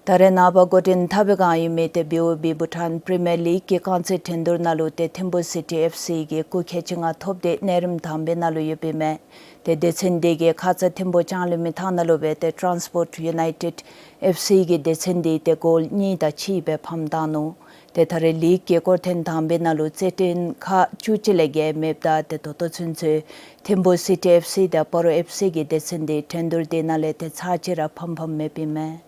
ད་རེས་ནངས་པ་འགོ་འདྲེན་འཐབ་པའི་སྒང་ཡོད་མི་ཏེ་བི་ཨོ་བི་བྷུ་ཊཱན་པི་རི་མི་ཡར་ལིག་གི་རྐང་རྩེད་འགྲན་བསྡུར་ནང་ལུ་ཏེ་ཐིམ་ཕུ་སི་ཊི་ཨེཕ་སི་གིས་སྐུགས་ཁལ་གཅིག་ལྔ་ཐོབ་སྟེ་གནས་རིམ་དང་པའི་ནང་ལུ་ཡོདཔ་ཨིན་མས། ཏེ་སྡེ་ཚན་འདི་གིས་ཁ་ཙ་ཐིམ་ཕུ་ལྕང་གླིང་མི་ཐང་ནང་ལུ་སྦེ་ཏེ་ཊཱནས་པོརཊ་ཡུ་ནའི་ཊེཌ་ཨེཕ་སི་གི་སྡེ་ཚན་འདི་ཏེ་གོལ་གཉིས་དང་གཅིག་སྦེ་ཕམ་བཏང་ནུག། ཏེ་ད་རེས་ལིག་གི་སྐོར་ཐེངས་དང་པའི་ནང་ལུ་རྩེད་འགྲན་ཁག་བཅུ་གཅིག་ལས་བརྒལ་མེདཔ་ད་ཏེ་ད་ལྟོ་ཚུན་ཚོད་ཐིམ་ཕུ་སི་ཊི་ཨེཕ་སི་དང་སྤ་རོ་ཨེཕ་སི་གི་སྡེ་ཚན་འདི་འགྲན་བསྡུར་འདི་ནང་ལས་ཏེ་ཚར་གཅིག་ར་ཕམ་ཕམ་མེདཔ་ཨིན་མས།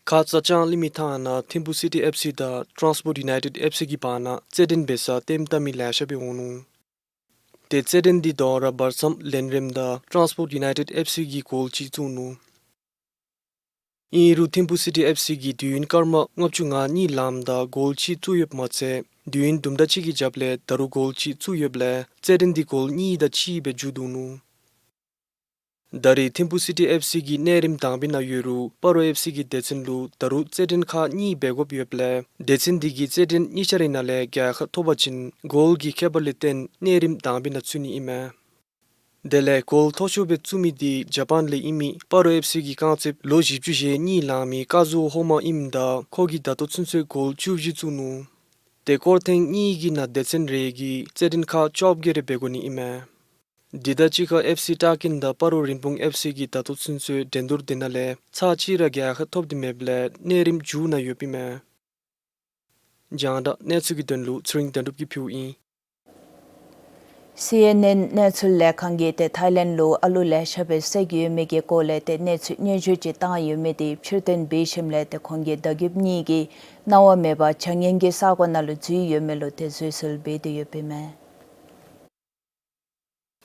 ཁ་ཙ་ལྕང་གླིང་མི་ཐང་ནང་ཐིམ་ཕུ་སི་ཊི་ཨེཕ་སི་དང་ཊཱནས་པོརཊ་ཡུ་ནའི་ཊེཌ་ཨེཕ་སི་གི་བར་ན་རྩེད་འགྲན་འབད་སར་ལྟདམོ་བལྟ་མི་ལེ་ཤ་སྦེ་འོང་ནུག། ཏེ་རྩེད་འགྲན་འདི་དོ་རུང་བར་མཚམས་ལན་རེམ་དང་ཊཱནས་པོརཊ་ཡུ་ནའི་ཊེཌ་ཨེཕ་སི་གིས་གོལ་གཅིག་བཙུགས་ནུག། ཨིན་རུང་ཐིམ་ཕུ་སི་ཊི་ཨེཕ་སི་གིས་དུས་ཡུན་སྐར་མ་ལྔ་བཅུ་ང་གཉིས་ལངམ་ད་གོལ་གཅིག་བཙུགས་ཡོདཔ་མ་ཚད་དུས་ཡུན་དུམ་གྲ་ཅིག་གི་རྒྱབ་ལས་ད་རུང་གོལ་གཅིག་བཙུགས་ཡོདཔ་ལས་རྩེད་འགྲན་འདི་གོལ་གཉིས་དང་གཅིག་སྦེ་མཇུག་བསྡུ་ནུག། ད་རེས་ཐིམ་ཕུ་སི་ཊི་ཨེཕ་སི་གིས་གནས་རིམ་དང་པའི་ནང་ཡོད་རུང་སྤ་རོ་ཨེཕ་སི་གི་སྡེ་ཚན་ལུ་ད་རུང་རྩེད་འགྲན་ཁག་གཉིས་འབད་དགོཔ་ཡོདཔ་ལས་སྡེ་ཚན་འདི་གིས་རྩེད་འགྲན་གཉིས་ཆ་རའི་ནང་ལས་རྒྱལ་ཁ་ཐོབ་པ་ཅིན་གོལ་གྱི་ཁྱད་པར་ལས་བརྟེན་གནས་རིམ་དང་པའི་ནང་ཚུད་ནི་ཨིན་མས། དེ་ལས་གོལ་མཐོ་ཤོས་སྦེ་བཙུགས་མི་འདི་ཇ་པཱན་ལས་ཨིན་མི་སྤ་རོ་ཨེཕ་སི་གི་རྐང་རྩེདཔ་ལོ་བཞི་བཅུ་ཞེ་གཉིས་ལང་མི་ཀ་ཛུ་ཧོ་མ་ཨིནམ་ད་ཁོ་གིས་ད་ལྟོ་ཚུན་ཚོད་གོལ་བཅུ་བཞི་བཙུགས་ནུག། ཏེ་སྐོར་ཐེངས་གཉིས་ཀྱི་ནང་སྡེ་ཚན་རེ་གིས་རྩེད་འགྲན་ཁག་བཅོ་བརྒྱད་རེ་འབད་དགོ་ནི་ཨིན་མས། འདི་དང་གཅིག་ཁར་ཨེཕ་སི་ཏཱ་ཀིན་དང་སྤ་རོ་རིན་སྤུངས་ཨེཕ་སི་གིས་ད་ལྟོ་ཚུན་ཚོད་འགྲན་བསྡུར་འདི་ནང་ལས་ཚར་གཅིག་ར་རྒྱལ་ཁ་ཐོབ་སྟེ་མེདཔ་ལས་གནས་རིམ་མཇུག་ནང་ཡོདཔ་ཨིན་མས། རྒྱང་བསྒྲགས་གནས་ཚུལ་གྱི་དོན་ལུ་ཚེ་རིང་དོན་གྲུབ་ཀྱིས་ཕུལཝ་ཨིན། སི་ཨེན་ཨེན་གནས་ཚུལ་ལས་ཁང་གིས་ཏེ་ཐའི་ལེནཌ་ལུ་ཨ་ལུ་ལེ་ཤ་སྦེ་བསད་ཡོད་མི་གི་སྐོར་ལས་ཏེ་གནས་ཚུལ་སྙན་ཞུ་ཅིག་བཏང་ཡོད་མི་འདི་ཕྱིར་བཏོན་འབད་ཞིནམ་ལས་ཏེ་ཁོང་གི་བདའ་འཇབ་གཉིས་ཀྱིས་གནང་བ་མེད་པར་བྱ་ངན་གྱི་ས་གོ་ནང་ལུ་འཛུལ་ཡོད་མི་ལུ་ཏེ་བཟོད་གསོལ་འབད་དེ་ཡོདཔ་ཨིན་མས།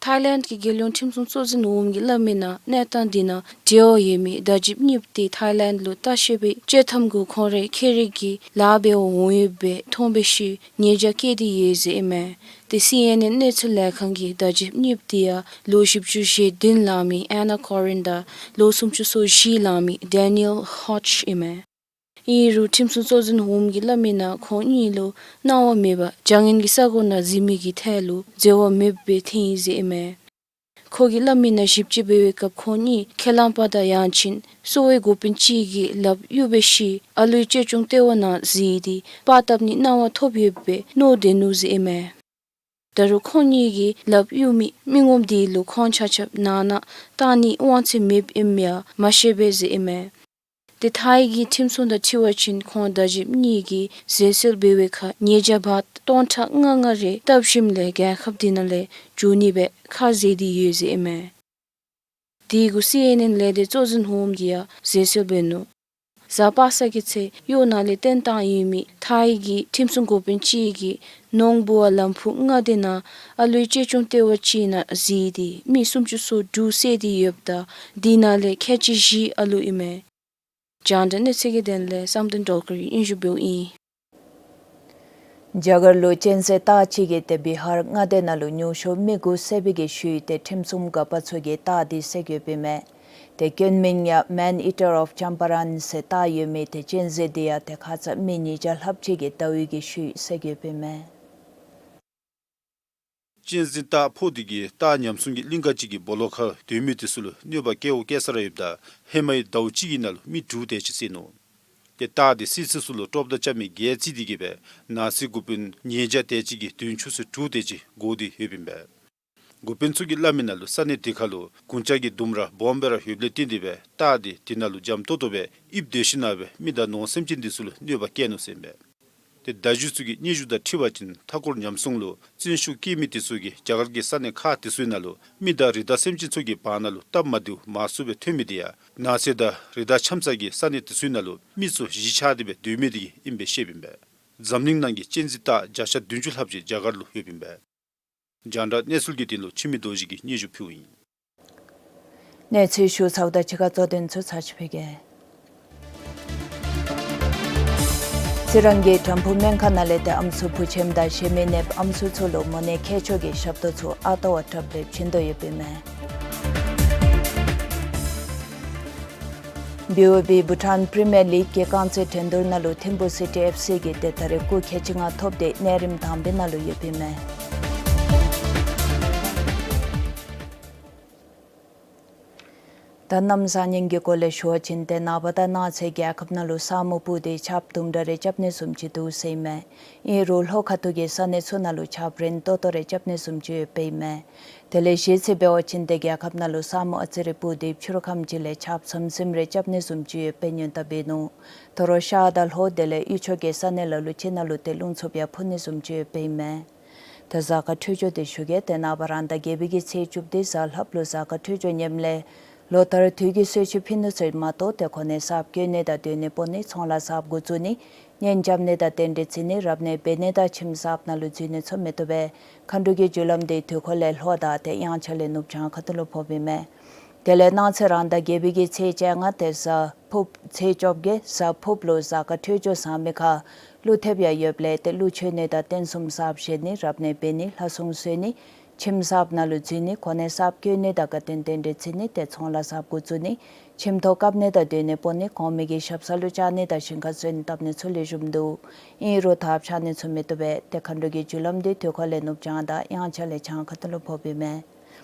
ཐའི་ལེནཌ་གི་རྒྱལ་ཡོངས་ཁྲིམས་སྲུང་གཙོ་འཛིན་འོགམ་གིས་སླབ་མི་ནང་གནས་སྟངས་འདི་ནང་འབྲེལ་བ་ཡོད་མི་བདའ་འཇབ་གཉིསཔོ་དེ་ཐའི་ལེནཌ་ལུ་ལྟ་བཤལ་སྦེ་བཅད་ཐམ་གུ་ཁོང་རའི་ཁྱིམ་ར་གི་ལཱ་འབད་བར་འོང་ཡོདཔ་སྦེ་མཐོང་པའི་ཤུལ་ཉེས་བྱ་བཀལ་ཏེ་ཡོད་ཟེར་ཨིན་མས། ཏེ་སི་ཨེན་ཨེན་གནས་ཚུལ་ལས་ཁང་གིས་བདའ་འཇབ་གཉིསཔོ་དེ་ཡང་ལོ་བཞི་བཅུ་ཞེ་བདུན་ལང་མི་ཨེན་ན་ཀོ་རིན་དང་ལོ་སུམ་ཅུ་སོ་བཞི་ལང་མི་ཌེ་ནི་ཡལ་ཧོ་ཇི་ཨིན་མས། ཨིན་རུང་ཁྲིམས་སྲུང་གཙོ་འཛིན་འོགམ་གིས་སླབ་མི་ནང་ཁོང་གཉིས་ལུ་གནང་བ་མེད་པར་བྱ་ངན་གྱི་ས་གོ་ནང་འཛུལ་མི་གི་ཐད་ལུ་འབྲེལ་བ་མེདཔ་སྦེ་ཐོན་ཡི་ཟེར་ཨིན་མས། ཁོ་གིས་སླབ་མི་ནང་ཞིབ་དཔྱད་འབད་བའི་སྐབས་ཁོང་གཉིས་ཁས་བླངས་པ་དང་ཡང་ཅིན་གསོ་བའི་འགོ་དཔོན་ཅིག་གི་ལགཔ་གཡུག་པའི་ཤུལ་ཨ་ལུའི་ཅེ་ཅུང་ལྟེ་བ་ནང་འཛུལ་ཏེ་པར་བཏབ་ནི་གནང་བ་ཐོབ་ཡོདཔ་སྦེ་མནོ་སྡོད་ནུག་ཟེར་ཨིན་མས། ད་རུང་ཁོང་གཉིས་ཀྱིས་ལགཔ་གཡུག་མི་མི་ངོམ་དེ་ལུ་ཁོང་ཆ་ཁྱབ་ནང་ན་བཏང་ནིའི་དབང་ཚད་མེདཔ་ཨིནམ་ཡང་མ་ཤེས་པས་ཟེར་ཨིན་མས། ཏེ་ཐའི་གི་ཁྲིམས་སྲུང་དང་འཁྲིལ་བ་ཅིན་ཁོང་བདའ་འཇབ་གཉིས་ཀྱིས་བཟོད་གསོལ་འབད་བའི་ཁར་ཉེས་བྱ་བར་སྟོང་ཕྲག་ལྔ་ལྔ་རེ་བཏབ་ཞིནམ་ལས་རྒྱལ་ཁབ་འདི་ནང་ལས་འགྱོ་ནི་སྦེ་ཁས་བླངས་ཏེ་ཡོད་ཟེར་ཨིན་མས། དེ་གུ་སི་ཨེན་ཨེན་ལས་སྡེ་གཙོ་འཛིན་འོགམ་གིས་ཡང་བཟོད་གསོལ་འབད་ནུག། གཟའ་པ་སངས་ཀྱི་ཚེ་གཡོག་ནང་ལས་བཏོན་བཏང་ཡོད་མི་ཐའི་གི་ཁྲིམས་སྲུང་འགོ་དཔོན་ཅིག་གིས་ནོར་བུ་བ་ལམ་ཕུག་མངའ་སྡེ་ནང་ཨ་ལུའི་གཅེས་སྐྱོང་ལྟེ་བ་ཅིག་ནང་གཟིགས་ཏེ་མི་སུམ་ཅུ་སོ་དྲུག་བསད་དེ་ཡོདཔ་ད་དེ་ནང་ལས་ཁལ་གཅིག་བཞི་ཨ་ལུ་ཨིན་མས། རྒྱང་བསྒྲགས་གནས་ཚུལ་གྱི་དོན་ལས་བསམ་གཏན་སྒྲོལ་དཀར་གྱིས་སྙན་ཞུ་འབདཝ་ཨིན། རྒྱ་གར་ལུ་གཅན་གཟན་སྟག་ཅིག་གིས་ཏེ་བི་ཧར་མངའ་སྡེ་ནང་ལུ་ཉུང་ཤོས་མི་དགུ་བསད་པའི་གི་ཤུལ་ཏེ་ཁྲིམས་སྲུང་འགོ་པ་ཚུ་གིས་སྟག་དེ་བསད་ཡོདཔ་ཨིན་མས། ཏེ་སྐྱོན་མིང་ཡང་Man Eater of Champaran ཟེར་བཏགས་ཡོད་མི་ཏེ་གཅན་གཟན་དེ་ཡང་ཏེ་ཁ་ཙ་མི་ཉིས་བརྒྱ་ལྷགཔ་ཅིག་གིས་བདའ་བའི་གི་ཤུལ་བསད་ཡོདཔ་ཨིན་མས། གཅན་གཟན་སྟག་ཕོ་དེ་གིས་སྟག་ཉམས་སྲུང་གི་གླིང་ག་ཅིག་གི་སྦོ་ལོགས་ཁར་སྡོད་མི་དེ་ཚུ་ལུ་གནོད་པ་བཀལཝ་བཀལ་ས་ར་ཡོདཔ་ད་ཧེ་མའི་ཟླཝ་གཅིག་གི་ནང་ལུ་མི་དྲུག་དེ་ཅིག་བསད་ནུག། ཏེ་སྟག་དེ་བསད་ཚད་ཚུ་ལུ་ཀྲོབ་དང་རྐྱབ་མི་བརྒྱད་བརྩིས་ཏེ་གིས་སྦེ་ནགས་ཚལ་འགོ་དཔོན་ཉིས་བརྒྱ་དེ་ཅིག་གིས་དོན་ཆུ་ཚོད་དྲུག་དེ་ཅིག་འགོར་ཏེ་ཡོདཔ་ཨིན་པས། འགོ་དཔོན་ཚུ་གིས་སླབ་མི་ནང་ལུ་ས་གནས་དེ་ཁར་ལུ་རྒུན་ཆང་གི་ལྡུམ་ར་སྦོམ་སྦེ་ར་ཡོདཔ་ལས་བརྟེན་ཏེ་སྦེ་སྟག་དེ་དེ་ནང་ལུ་འཇམ་ཏོང་ཏོ་སྦེ་ཡིབ་སྡོད་ཞིནམ་ལས་མི་དང་ནོར་སེམས་ཅན་དེ་ཚུ་ལུ་གནོད་པ་བཀལ་ནུག་ཟེར་ཨིན་པས། ཏེ་བརྡ་བརྒྱུད་ཚུ་གི་སྙན་ཞུ་དང་འཁྲིལ་བ་ཅིན་མཐའ་འཁོར་ཉམས་སྲུང་ལུ་བརྩོན་ཤུགས་བསྐྱེད་མི་དེ་ཚུ་གིས་རྒྱ་གར་གྱི་ས་གནས་ཁག་དེ་ཚུའི་ནང་ལུ་མི་དང་རི་དྭགས་སེམས་ཅན་ཚུ་གི་བར་ན་ལུ་སྟབས་མ་བདེཝ་མང་སུ་སྦེ་ཐོན་མི་དེ་ཡང་ནགས་ཚལ་དང་རི་དྭགས་འཁྱམས་ས་གི་ས་གནས་དེ་ཚུའི་ནང་ལུ་མི་ཚུ་གཞིས་ཆགས་ཏེ་སྦེ་སྡོད་མི་དེ་གིས་ཨིན་པས་ཞུཝ་ཨིན་པས། འཛམ་གླིང་ནང་གི་གཅན་གཟན་སྟག་བརྒྱ་ཆ་བདུན་ཅུ་ལྷགཔ་ཅིག་རྒྱ་གར་ལུ་ཡོདཔ་ཨིན་པས། རྒྱང་བསྒྲགས་གནས་ཚུལ་གྱི་དོན་ལུ་འཆི་མེད་རྡོ་རྗེ་གིས་སྙན་ཞུ་ཕུལཝ་ཨིན། གནས་ཚུལ་ཞུ་ཚརཝ་དང་གཅིག་ཁར་གཙོ་དོན་ཚུ་ཚར་ཅིག་ཕུལ་གེ། རྩི་རང་གི་དྲམ་ཕུག་སྨན་ཁང་ནང་ལས་ཏེ་ཨམ་སྲུ་བུ་ཆེན་དང་གཞན་མི་གནསཔོ་ཨམ་སྲུ་ཚུ་ལུ་མོ་ནད་མཁལ་མཆོག་གི་ཞབས་ཏོག་ཚུ་ཨ་རྟག་ར་དྲགཔ་སྦེ་བྱིན་དོ་ཡོདཔ་ཨིན་མས། བི་ཨོ་བི་བྷུ་ཊཱན་པི་རི་མི་ཡར་ལིག་གི་རྐང་རྩེད་འགྲན་བསྡུར་ནང་ལུ་ཐིམ་ཕུ་སི་ཊི་ཨེཕ་སི་གིས་ཏེ་ད་རེས་སྐུགས་ཁལ་གཅིག་ལྔ་ཐོབ་སྟེ་གནས་རིམ་དང་པའི་ནང་ལུ་ཡོདཔ་ཨིན་མས། ད་གནམ་བཟང་ངན་གྱི་སྐོར་ལས་ཞུ་བ་ཅིན་ཏེ་ནངས་པ་དང་གནངས་ཚེ་རྒྱལ་ཁབ་ནང་ལུ་ས་སྨུག་སྤུབས་ཏེ་ཆརཔ་དུམ་གྲ་རེ་རྐྱབ་ནི་བཟུམ་ཅིག་འདུག་ཟེར་ཨིན་མས། ཨིན་རུང་ལྷོ་ཁ་ཐུག་གི་ས་གནས་ཚུ་ནང་ལུ་ཆརཔ་རན་ཏོག་ཏོ་རེ་རྐྱབ་ནི་བཟུམ་ཅིག་ཡོདཔ་ཨིན་མས། དེ་ལས་གཞེས་ཚེས་འབད་བ་ཅིན་ཏེ་རྒྱལ་ཁབ་ནང་ལུ་ས་སྨུག་ཨ་ཙི་རེ་སྤུབས་ཏེ་ཕྱི་རུ་ཁམས་ཅིག་ལས་ཆརཔ་ཟིམ་ཟིམ་རེ་རྐྱབ་ནི་བཟུམ་ཅིག་ཡོདཔ་སྦེ་སྙན་གྲགས་འབད་ནུག། དོ་རུང་ཤར་དང་ལྷོ་དེ་ལས་དབུས་ཕྱོགས་ཀྱི་ས་གནས་ལ་ལུ་ཅིག་ནང་ལུ་ཏེ་རླུང་འཚུབ་ཡང་འཕུ་ནི་བཟུམ་ཅིག་ཡོདཔ་ཨིན་མས། ད་གཟའ་སྐར་འཕྲོད་སྦྱོར་དེ་ཞུ་གེ། ཏེ་ནངས་པ་རང་ཟླ་བརྒྱད་པའི་གི་ཚེས་བཅུ་བདུན་གཟའ་ལྷགཔ་ལུ་གཟའ་སྐར་འཕྲོད་སྦྱོར་ངནམ་ལས་ལོ་ལྟར་དུས་ཀྱི་གསོལ་མཆོད་ཕུལ་ནི་ཚུ་མ་གཏོགས་ཏེ་གོ་གནས་གསརཔ་བཀོད་ནི་དང་སྡོད་གནས་སྤོ་ནི་ཚོང་ལཱ་གསརཔ་འགོ་བཙུགས་ནི་གཉེན་རྐྱབ་ནི་དང་རྟེན་འབྲེལ་བརྩི་ནི་རབ་གནས་འབད་ནི་དང་ཁྱིམ་གསརཔ་ནང་ལུ་འཛུལ་ནི་ཚུ་མི་བཏུབ་པས། མཁའ་འགྲོ་གི་རྒྱུ་ལམ་དེ་དུས་འཁོར་ལས་ལྷོ་དང་ཏེ་དབྱངས་འཆར་ལས་ནུབ་བྱང་ཁ་ཐུག་ལུ་ཕོགཔ་ཨིན་མས། དེ་ལས་གནངས་ཚེ་རང་ཟླ་བརྒྱད་པའི་གི་ཚེས་བཅོ་ལྔ་ཏེ་གཟའ་ཕུརཔ་ཚེས་བཅོ་བརྒྱད་གཟའ་ཕུརཔ་ལུ་གཟའ་སྐར་འཕྲོད་སྦྱོར་བཟང་མི་ཁར་ཀླུ་ཐེབས་ཡང་ཡོདཔ་ལས་ཏེ་ཀླུ་མཆོད་ནི་དང་རྟེན་གསུམ་གསརཔ་བཞེངས་ནི་རབ་གནས་འབད་ནི་ལྷ་སྲུང་གསོལ་ནི་ཁྱིམ་གསརཔ་ནང་ལུ་འཛུལ་ནི་གོ་གནས་གསརཔ་བཀོད་ནི་དང་དགའ་སྟོན་རྟེན་འབྲེལ་བརྩི་ནི་ཏེ་ཚོང་ལཱ་གསརཔ་འགོ་བཙུགས་ནི་ཁྱིམ་ཐོག་བཀབ་ནི་དང་སྡོད་གནས་སྤོ་ནི་གོང་མའི་གི་ཞབས་ས་ལུ་བཅར་ནི་དང་ཞིང་ཁར་སོན་བཏབ་ནི་ཚུ་ལེགས་ཤོམ་འདུག། ཨིན་རུང་ཐགཔ་ཆག་ནི་ཚུ་མི་བཏུབ་པས། ཏེ་མཁའ་འགྲོ་གི་རྒྱུ་ལམ་དེ་དུས་འཁོར་ལས་ནུབ་བྱང་དང་དབྱངས་འཆར་ལས་བྱང་ཁ་ཐུག་ལུ་ཕོགཔ་ཨིན་མས།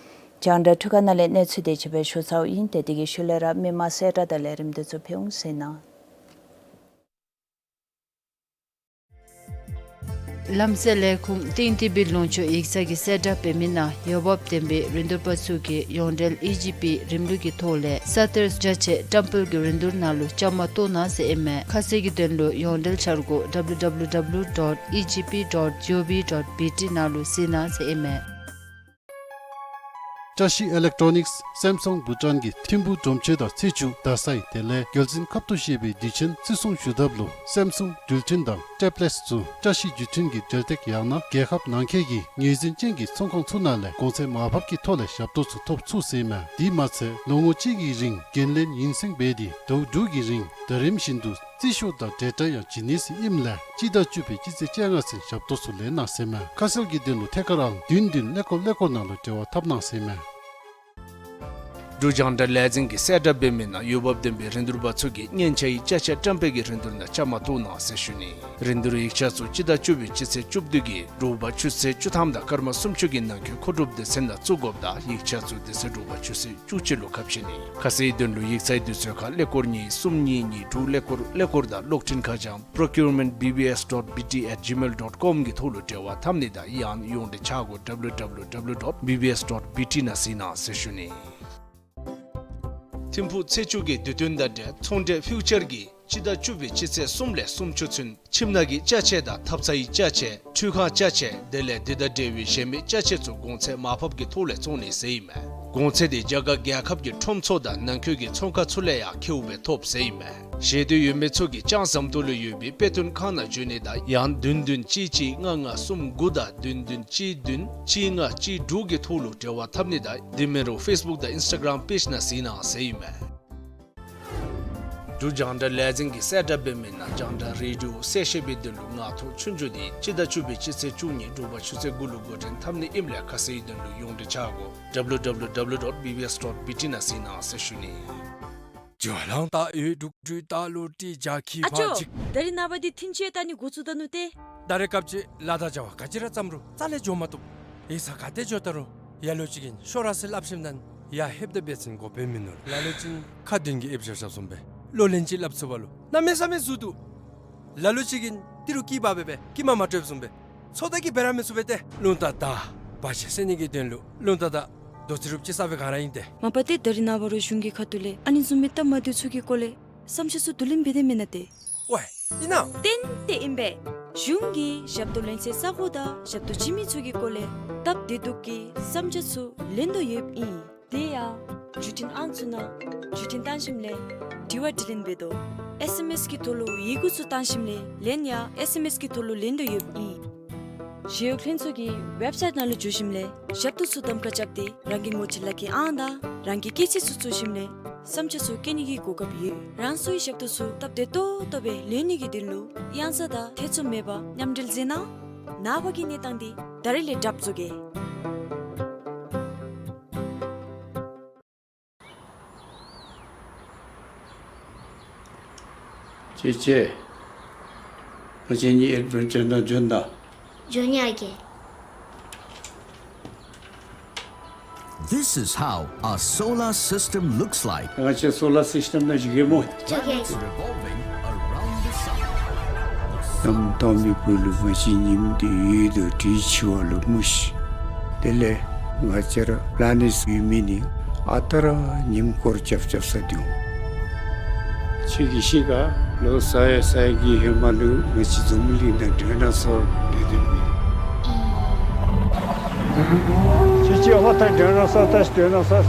རྒྱང་བསྒྲགས་འཕྲུལ་ཁང་ནང་ལས་གནས་ཚུལ་དེ་ཅིག་སྦེ་ཞུ་ཚརཝ་ཨིན། ཏེ་དེ་གི་ཤུལ་ལས་ར་མི་མང་གསལ་བསྒྲགས་དང་ལས་རིམ་དེ་ཚུ་ཕུལ་འོང་ཟེར་ཨིན་ན། ལམ་སེལ་ལས་ཁུངས་ཏིང་ཏི་བི་ལུང་ཕྱོགས་ཡིག་ཚང་གིས་གསལ་བསྒྲགས་འབད་མི་ནང་འོས་འབབ་ལྡན་པའི་རིན་བསྡུར་པ་ཚུ་གིས་ཡོངས་འབྲེལ་ཨི་ཇི་པི་རིམ་ལུགས་ཀྱི་ཐོག་ལས་ས་གཏེར་ཅ་ཆས་བཀྲམ་སྤེལ་གྱི་རིན་བསྡུར་ནང་ལུ་བཅའ་མར་གཏོགས་གནང་ཟེར་ཨིན་མས། ཁ་གསལ་གྱི་དོན་ལུ་ཡོངས་འབྲེལ་འཆར་སྒོ་W W W dot E G P dot G O V dot B T ནང་ལུ་གཟིགས་གནང་ཟེར་ཨིན་མས། བཀྲ་ཤིས་ཨི་ལེག་ཊོ་ནིགསི་སེམ་སུང་བྷུ་ཊཱན་གྱིས་ཐིམ་ཕུག་སྒྲོམ་ཆེན་དང་ཚེས་བཅུ་རྡ་སའི་དེ་ལས་རྒྱལ་འཛིན་ཁབ་ཏུ་བཞེས་པའི་དུས་ཆེན་བརྩི་སྲུང་ཞུ་ཐབས་ལུ་སེམ་སུང་འགྲུལ་འཕྲིན་དང་ཊེབ་ལེཊསི་ཚུ་བཀྲ་ཤིས་འགྲུལ་འཕྲིན་གྱི་འབྲེལ་སྟེགས་ཡང་ན་རྒྱལ་ཁབ་ནང་འཁོད་ཀྱི་ངོས་འཛིན་ཅན་གྱི་ཚོང་ཁང་ཚུ་ནང་ལས་གོང་ཚད་མར་ཕབ་ཀྱི་ཐོག་ལས་ཞབས་ཏོག་ཚུ་ཐོབ་ཚུགས་ཟེར་ཨིན་མས། དེ་མ་ཚད་ལོ་ངོ་གཅིག་གི་རིང་འགན་ལེན་ཡུན་སེང་འབད་དེ་ཟླཝ་དྲུག་གི་རིང་ཟླ་རིམ་བཞིན་དུ་རྩིས་ཤོག་དང་འབྲེལ་སྒྲ་ཡང་བྱིན་ནི་ཟེར་ཨིནམ་ལས་སྤྱི་ཟླ་བཅུ་པའི་སྤྱི་ཚེས་བཅོ་ལྔ་ཚུན་ཞབས་ཏོག་ཚུ་ལེན་གནང་ཟེར་ཨིན་མས། ཁ་གསལ་གྱི་དོན་ལུ་ཐད་ཀར་ཨང་བདུན་བདུན་ཀླད་ཀོར་ཀླད་ཀོར་ནང་ལུ་འབྲེལ་བ་འཐབ་གནང་ཟེར་ཨིན་མས། འབྲུག་རྒྱང་བསྒྲགས་ལས་འཛིན་གྱིས་གསལ་བསྒྲགས་འབད་མི་ནང་འོས་འབབ་ལྡན་པའི་རིན་བསྡུར་པ་ཚུ་གིས་མཉེན་ཆས་ཀྱི་ཅ་ཆས་བཀྲམ་སྤེལ་གྱི་རིན་བསྡུར་ནང་བཅའ་མར་གཏོགས་གནང་ཟེར་ཞུ་ནི། རིན་བསྡུར་ཡིག་ཆ་ཚུ་སྤྱི་ཟླ་བཅུ་པའི་སྤྱི་ཚེས་བཅུ་བདུན་གྱི་དྲོ་པ་ཆུ་ཚོད་བཅུ་ཐམ་དང་སྐར་མ་སུམ་ཅུ་གི་ནང་འཁོད་མཁོ་སྒྲུབ་སྡེ་ཚན་ནང་བཙུགས་དགོཔ་དང་ཡིག་ཆ་ཚུ་དེ་ཚེ་དྲོ་པ་ཆུ་ཚོད་བཅུ་གཅིག་ལུ་ཁ་ཕྱེ་ནི། ཁ་གསལ་དོན་ལུ་ཡིག་ཚང་གི་དུས་ཚོད་ཁར་ཀླད་ཀོར་གཉིས་གསུམ་གཉིས་གཉིས་དྲུག་ཀླད་ཀོར་ཀླད་ཀོར་དང་གློག་འཕྲིན་ཁ་བྱང་procurement B B S dot B T at gmail dot com གི་ཐོག་ལུ་འབྲེལ་བ་འཐབ་ནི་དང་ཡང་ན་ཡོངས་འབྲེལ་འཆར་སྒོ་W W W dot B B S dot B T ནང་གཟིགས་གནང་ཟེར་ཞུ་ནི། ཐིམ་ཕུག་ཚེས་བཅུ་གི་དུས་སྟོན་དང་འབྲེལ་ཚོང་འབྲེལ་ཕིའུ་ཅར་གྱིས་སྤྱི་ཟླ་བཅུ་པའི་སྤྱི་ཚེས་གསུམ་ལས་སུམ་ཅུ་ཚུན་ཁྱིམ་ནང་གི་ཅ་ཆས་དང་ཐབ་ཚང་གི་ཅ་ཆས་ཁྲུས་ཁང་ཅ་ཆས་དེ་ལས་དེ་དང་འབྲེལ་བའི་གཞན་མི་ཅ་ཆས་ཚུ་གོང་ཚད་མར་ཕབ་ཀྱི་ཐོག་ལས་བཙོང་ནི་ཟེར་ཨིན་མས། གོང་ཚད་འདི་རྒྱ་གར་རྒྱལ་ཁབ་ཀྱི་ཁྲོམ་ཚུ་དང་ནང་འཁོད་ཀྱི་ཚོང་ཁང་ཚུ་ལས་ཡང་ཁེཝ་སྦེ་ཐོབ་ཟེར་ཨིན་མས། ཤེས་འདོད་ཡོད་མི་ཚུ་གིས་ཅང་ཟམ་ཏོག་ལུ་ཡོད་པའི་དཔེ་སྟོན་ཁང་ནང་འབྱོན་ནི་དང་ཡང་བདུན་བདུན་གཅིག་གཅིག་ལྔ་ལྔ་གསུམ་དགུ་དང་བདུན་བདུན་གཅིག་བདུན་གཅིག་ལྔ་གཅིག་དྲུག་གི་ཐོག་ལུ་འབྲེལ་བ་འཐབ་ནི་དང་དེ་མིན་རུང་ཕེསི་བུཀ་དང་ཨིནསི་ཊ་གརམ་པེཇ་ནང་གཟིགས་གནང་ཟེར་ཨིན་མས། འབྲུག་རྒྱང་བསྒྲགས་ལས་འཛིན་གྱིས་གསལ་བསྒྲགས་འབད་མི་ནང་རྒྱང་བསྒྲགས་རེ་ཌི་ཡོ་གསལ་བཤད་པའི་དོན་ལུ་ངག་ཐོག་ཆོས་རྒྱུགས་འདི་སྤྱི་ཟླ་བཅུ་པའི་སྤྱི་ཚེས་བཅུ་གཉིས་དྲོ་པ་ཆུ་ཚོད་དགུ་ལུ་འགོ་འདྲེན་འཐབ་ནི་ཨིནམ་ལས་ཁ་གསལ་གྱི་དོན་ལུ་ཡོངས་འབྲེལ་བཅར་དགོ། ཌབ་ལུ་ཌབ་ལུ་ཌབ་ལུ་ཌོཊ་བི་བི་ཨེསི་ཌོཊ་བི་ཊི་ནང་གཟིགས་གནང་ཟེར་ཞུ་ནི། ཨ་ཅོ། ད་རེས་ནངས་པ་འདི་ཐིན་ཅོ་ཡང་བཏང་ནི་འགོ་བཙུགས་ད་ནུག་ཏེ། ད་རེས་སྐབས་ཅིག་ལཱ་དང་བྱ་བ་ག་ཅི་ར་བརྩམ་རུང་རྩ་ལས་འགྱོ་མ་བཏུབ། ཡིག་ཚང་ག་ཏེ་འགྱོཝ་ད་རུང་ལ་ལུ་ཅིག་གིས་ཤོག་ར་ཟེར་སླབ་ཞིནམ་ད་ཡར་ལྷོདཔ་ད་འབད་བ་ཅིན་འགོ་དཔོན་མིན་ནུག། ལ་ལུ་ཅིག་ཁ་མདུན་གྱི་ཨེབ་ཞབས་ཞབས་བཟུམ་སྦེ་ལོ་ལན་ཅིག་སླབ་ཚུགས་པ་ལུ་གནམ་མེད་ས་མེད་འཛོལ་འདུག། ལ་ལུ་ཅིག་གིས་ཏི་རུ་སྐྱི་པ་སྦེ་སྦེ་སྐྱི་མ་མ་སྤྲོདཔ་བཟུམ་སྦེ་ཚོད་ལྟ་གིས་འབད་ར་མི་ཚུགས་པས་ཏེ། རླུང་རྟ་དང་བར་ཆད་སེལ་ནི་གི་དོན་ལུ་རླུང་རྟ་དང་རྡོ་རྩེག་རུབ་ཅིག་གསརཔ་སྦེ་ག་ར་ཨིན་ཏེ། མ་པ་ཏེ་ད་རེས་ནངས་པ་ར་གཞུང་གི་ཁ་ཐུག་ལས་ཨ་ནི་བཟུམ་མའི་སྟབས་མ་བདེཝ་ཚུ་གི་སྐོར་ལས་བསམ་འཆར་ཚུ་བསྡུ་ལེན་འབད་དེ་མེན་ན་ཏེ། ཝའེ་ཨིན་ན། ཏན་ཏན་ཨིན་པས། གཞུང་གིས་ཞབས་ཏོག་ལེན་སའི་ས་གོ་དང་ཞབས་ཏོག་བྱིན་མི་ཚུ་གི་སྐོར་ལས་སྟབས་བདེ་སྡུག་གི་བསམ་འཆར་ཚུ་ལེན་དོ་ཡོདཔ་ཨིན། དེ་ཡང་བརྒྱུད་འཕྲིན་ཨང་ཚུ་ནང་བརྒྱུད་འཕྲིན་བཏང་ཞིནམ་ལས་དྲི་བ་དྲིས་ལན་འབད་དོ། ཨེསི་ཨེམ་ཨེསི་གི་ཐོག་ལུ་ཡི་གུ་ཚུ་བཏང་ཞིནམ་ལས་ལན་ཡང་ཨེསི་ཨེམ་ཨེསི་གི་ཐོག་ལུ་ལེན་དོ་ཡོདཔ་ཨིན། ཞི་གཡོག་ལྷན་ཚོགས་ཀྱི་ཝེབ་སའིཊ་ནང་ལུ་འཛུལ་ཞིནམ་ལས་ཞབས་ཏོག་ཚུ་གདམ་ཁ་རྐྱབ་སྟེ་རང་གི་ངོ་སྤྲོད་ལག་ཁྱེར་ཨང་དང་རང་གི་སྐྱེས་ཚེས་ཚུ་བཙུགས་ཞིནམ་ལས་བསམ་འཆར་ཚུ་བཀོད་ནི་གི་གོ་སྐབས་ཡོད། རང་སོའི་ཞབས་ཏོག་ཚུ་སྟབས་བདེ་ཏོག་ཏོ་སྦེ་ལེན་ནི་གི་དོན་ལུ་གཡང་ས་དང་ཐེ་ཚོམ་མེད་པར་མཉམ་འབྲེལ་མཛད་གནང་། ནངས་པ་གི་གནས་སྟངས་འདི་ད་རིས་ལས་གྲབས་བཟོ་གེ། ཅེ་ཅེ། ང་བཅས་གཉིས་ཨེཌ་བེན་ཅར་ནང་འབྱོན་ད། འབྱོན་ཡི་ཨ་རྒས། This is how a solar system looks like. ང་བཅས་སོ་ལར་སིསི་ཊེམ་ནང་འཛུལ་གེ་སྨོ། འཛུལ་གེ། Planets revolving around the sun. གནམ་སྟོང་མི་བུ་ལུ་ང་བཅས་ཉིམ་འདི་ཡོད་དོ་འདི་འཆི་བ་ལུ་སྨོ་ཤིག། དེ་ལས་ང་བཅས་ར་པ་ལེ་ནེཊ་ཡོད་མི་འདི་ཨ་རྟག་ར་ཉིམ་སྐོར་རྐྱབ་རྐྱབ་ས་འདུག། ཁྱོད་ཀྱིས་ཤེས་ག། ལོ་ས་ཡ་ས་ཡ་གི་ཧེ་མ་ལུ་ང་བཅས་འཛམ་གླིང་ནང་ཌའི་ནོ་སོར་སྡོད་དེ་མེད། ཁྱོད་ཀྱིས་ཧོ་ད་ཌའི་ནོ་སོར་ད་ཤི་ཌའི་ནོ་སོར།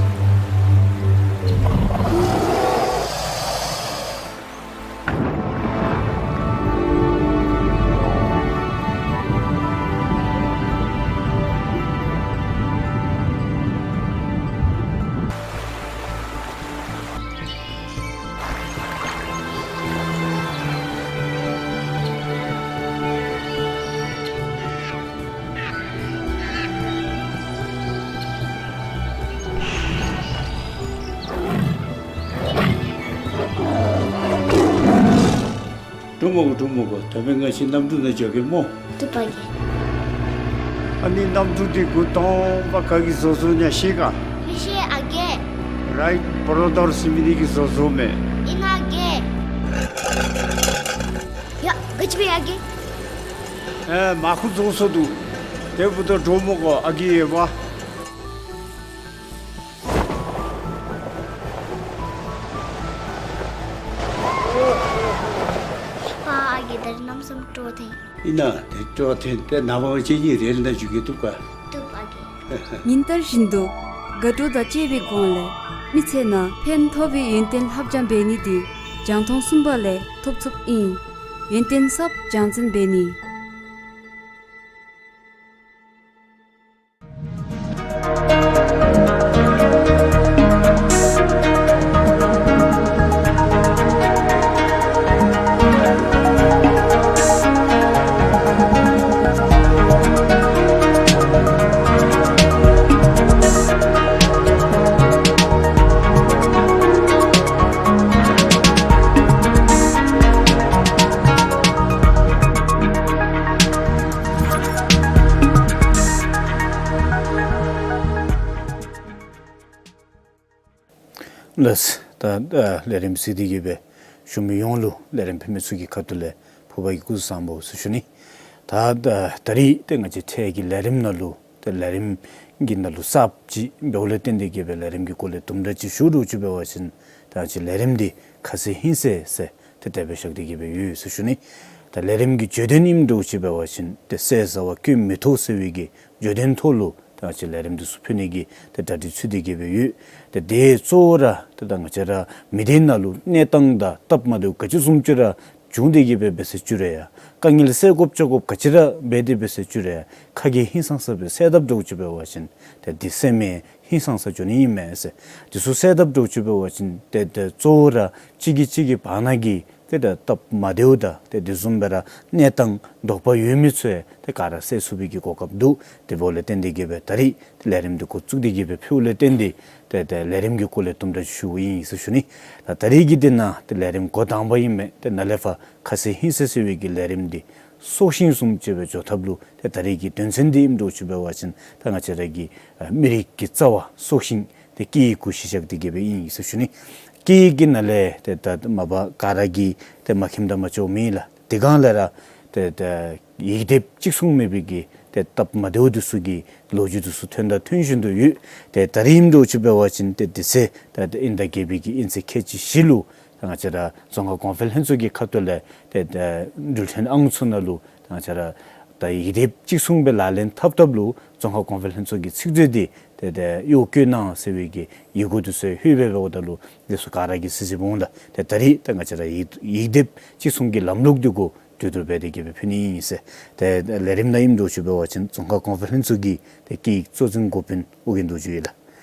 འགྲོ་མི་དགོ། འགྲོ་མི་དགོ། ད་འབདན་ང་བཅས་གནམ་གྲུ་ནང་འཛུལ་གེ་སྨོ། བཏུབ་པ་རྒས། ཨ་ནི་གནམ་གྲུ་འདི་འགོ་དང་པ་ག་གིས་བཟོ་བཟོཝ་ཨིན་ན་ཤེས་ག། མི་ཤེས་ཨ་རྒས། རའིཊ་བོརོ་དར་ཟེར་མི་འདི་གིས་བཟོ་བཟོཝ་མས། ཨིན་ན་རྒས། ཡ་ག་ཅི་འབད་ཡི་ཨ་རྒས། ཨེ་མར་ཁུ་རྫོགས་སོ་འདུག། དེ་འབདཝ་ད་འགྲོ་མི་དགོ་ཨ་རྒས་ཡོདཔ། ཨ་རྒས་ད་རིས་གནམ་མེད་ས་མེད་སྤྲོ་ཐོན། ཨིན་ན་དེ་སྤྲོ་ཐོན་ཏེ་ནངས་པ་ང་བཅས་གཉིས་རེལ་ནང་འཛུལ་གེ། བཏུབ་ག། བཏུབ་ཨ་རྒས། ཉིན་ལྟར་བཞིན་དུ་དགའ་སྤྲོ་དང་བཅས་པའི་སྒོ་ལས་མི་ཚེ་ནང་ཕན་ཐོགས་པའི་ཡོན་ཏན་ལྷབ་སྦྱང་འབད་ནི་འདི་རྒྱང་མཐོང་གསུམ་པ་ལས་ཐོབ་ཚུགསཔ་ཨིན། ཡོན་ཏན་ཟབ་སྦྱང་ཚན་འབད་ནི། ལགས། ད་ཨ་ལས་རིམ་གཟིགས་ཏེ་གི་སྦེ་བཞུགས་མི་ཡོངས་ལུ་ལས་རིམ་ཕུལ་མི་ཚུ་གི་ཁ་ཐུག་ལས་ཕུར་པ་གི་སྐུ་གཟུགས་བཟང་པོ་ཟེར་ཞུ་ནི། ད་ཨ་ད་རིས་ཏེ་ང་བཅས་ཐད་ཀྱི་ལས་རིམ་ནང་ལུ་ཏེ་ལས་རིམ་གྱི་ནང་ལུ་གསརཔ་ཅིག་འབདཝ་ལས་བརྟེན་ཏེ་གི་སྦེ་ལས་རིམ་གྱི་སྐོར་ལས་དུམ་གྲ་ཅིག་ཞུ་རུང་ཅིག་འབད་བ་ཅིན་ད་ཅི་ལས་རིམ་འདི་ཁ་གསལ་ཧིང་གསལ་ཟེར་ཏེ་དེ་སྦེ་བཞག་སྟེ་གི་སྦེ་ཡོད་ཟེར་ཞུ་ནི། ད་ལས་རིམ་གྱི་བརྗོད་དོན་ཨིནམ་འདྲཝ་ཅིག་འབད་བ་ཅིན་ཏེ་ཟས་ཟ་བ་སྐྱོན་མི་ཐོགས་ཟེར་བའི་གི་བརྗོད་དོན་ཐོག་ལུ་ ད་ང་བཅས་ལས་རིམ་འདི་ཚུ་ཕུལ་ནི་གི་ཏེ་གྲ་སྒྲིག་ཚུད་དེ་གི་སྦེ་ཡོད། ཏེ་དེ་གཙོ་བོ་ར་ཏེ་ད་ང་བཅས་ར་མི་སྡེ་ནང་ལུ་གནས་སྟངས་དང་སྟབས་མ་བདེཝ་ག་ཅི་བཟུམ་ཅིག་ར་བྱུང་སྟེ་གི་སྦེ་འབད་ཟེར་ཅི་རུང་ཡང་དཀའ་ངལ་སེལ་དགོཔ་བཅོ་དགོཔ་ག་ཅི་ར་འབད་དེ་འབད་ཟེར་ཅི་རུང་ཡང་ཁ་གིས་ཧིང་སངས་ས་སྦེ་སེལ་དཔ་འདྲཝ་ཅིག་འབད་བ་ཅིན་ཏེ་འདི་སེམས་མེད་ཧིང་སངས་ས་འགྱོ་ནི་ཨིན་མས་ཟེར། འདི་ཚུ་སེལ་དཔ་འདྲཝ་ཅིག་འབད་བ་ཅིན་ཏེ་ཏེ་གཙོ་བོ་ར་གཅིག་གིས་གཅིག་གི་བར་ན་གི་ཏེ་ད་སྟབས་མ་བདེཝ་དང་ཏེ་དེ་བཟུམ་སྦེ་ར་གནས་སྟངས་དོགས་པ་ཡོད་མི་ཚུ་ཡང་ཏེ་ག་ར་སེལ་ཚུགས་པའི་གི་གོ་སྐབས་འདུག། དེ་འབདཝ་ལས་བརྟེན་ཏེ་གི་སྦེ་ད་རིས་ཏེ་ལས་རིམ་འདི་འགོ་བཙུགས་ཏེ་གི་སྦེ་ཕུལཝ་ལས་བརྟེན་ཏེ་ཏེ་ཏེ་ལས་རིམ་གྱི་སྐོར་ལས་དུམ་གྲ་ཞུཝ་ཨིན་ཟེར་ཞུ་ནི། ད་ད་རིས་ཀྱི་འདི་ནང་ཏེ་ལས་རིམ་འགོ་དང་པ་ཨིན་མས། ཏེ་ནཱ་ལས་ཕར་ཁ་གསལ་ཧིང་གསལ་ཟེར་བའི་གི་ལས་རིམ་འདི་སྲོག་ཤིང་བཟུམ་ཅིག་སྦེ་འགྱོ་ཐབས་ལུ་ཏེ་ད་རིས་ཀྱི་དོན་ཚན་འདི་ཨིནམ་འདྲཝ་ཅིག་འབད་བ་ཅིན་ད་ང་བཅས་ར་གི་ཨ་མི་རིགས་ཀྱི་རྩ་བ་སྲོག་ཤིང་ཏེ་སྐད་ཡིག་གུ་གཞི་བཞག་སྟེ་གི་སྦེ་ཨིན་ཟེར་ཞུ་ནི། སྐད་ཡིག་གི་ནང་ལས་ཏེ་ད་མ་པ་ག་ར་གིས་ཏེ་མ་མཁྱེནམ་དང་མ་ལྕོགས་མེད་ལགས། དེ་སྒང་ལས་ར་ཏེ་ད་ཡིག་སྡེབ་གཅིག་མཚུངས་མེད་པའི་གི་ཏེ་སྟབས་མ་བདེཝ་འདི་ཚུ་གི་ལོ་རྒྱུས་འདི་ཚུ་ཐོན་དང་ཐོན་བཞིན་དུ་ཡོད། ཏེ་ད་རིས་ཨིནམ་འདྲཝ་ཅིག་འབད་བ་ཅིན་ཏེ་དེ་ཚེ་ད་ཏེ་དབྱིན་ཟླ་བརྒྱད་པའི་གི་དབྱིན་ཚེས་ཁལ་གཅིག་བཞི་ལུ་ད་ང་བཅས་ར་རྫོང་ཁ་གོང་འཕེལ་ལྷན་ཚོགས་ཀྱི་ཁ་ཐུག་ལས་ཏེ་ད་འགྲུལ་འཕྲིན་ཨང་ཚུ་ནང་ལུ་ད་ང་བཅས་ར་ད་ཡིག་སྡེབ་གཅིག་མཚུངས་སྦེ་ལག་ལེན་འཐབ་འཐབ་ལུ་རྫོང་ཁ་གོང་འཕེལ་ལྷན་ཚོགས་ཀྱི་ཚིག་མཛོད་འདི་ཏེ་ད་གཡོག་བཀོལ་གནང་ཟེར་བའི་གི་ཡི་གུ་འདི་ཚུ་ལྷོད་སྦེ་འབདཝ་ད་ལུ་འདི་ཚུ་ག་ར་གིས་གཟིགས་གཟིགསཔ་འོང་ལགས། ཏེ་ད་རིས་ད་ང་བཅས་ར་ཡིག་ཡིག་སྡེབ་གཅིག་མཚུངས་ཀྱི་ལམ་ལུགས་འདི་གུ་དུས་དུར་འབད་དེ་གི་སྦེ་ཕུལ་ནི་ཨིན་ཟེར། ཏེ་ལས་རིམ་ནང་ཨིནམ་འདྲཝ་ཅིག་འབད་བ་ཅིན་རྫོང་ཁ་གོང་འཕེལ་ལྷན་ཚོགས་ཀྱི་ཏེ་སྐད་ཡིག་གཙོ་འཛིན་འགོ་དཔོན་ཨོ་རྒྱན་རྡོ་རྗེ་ཨིན་ལགས།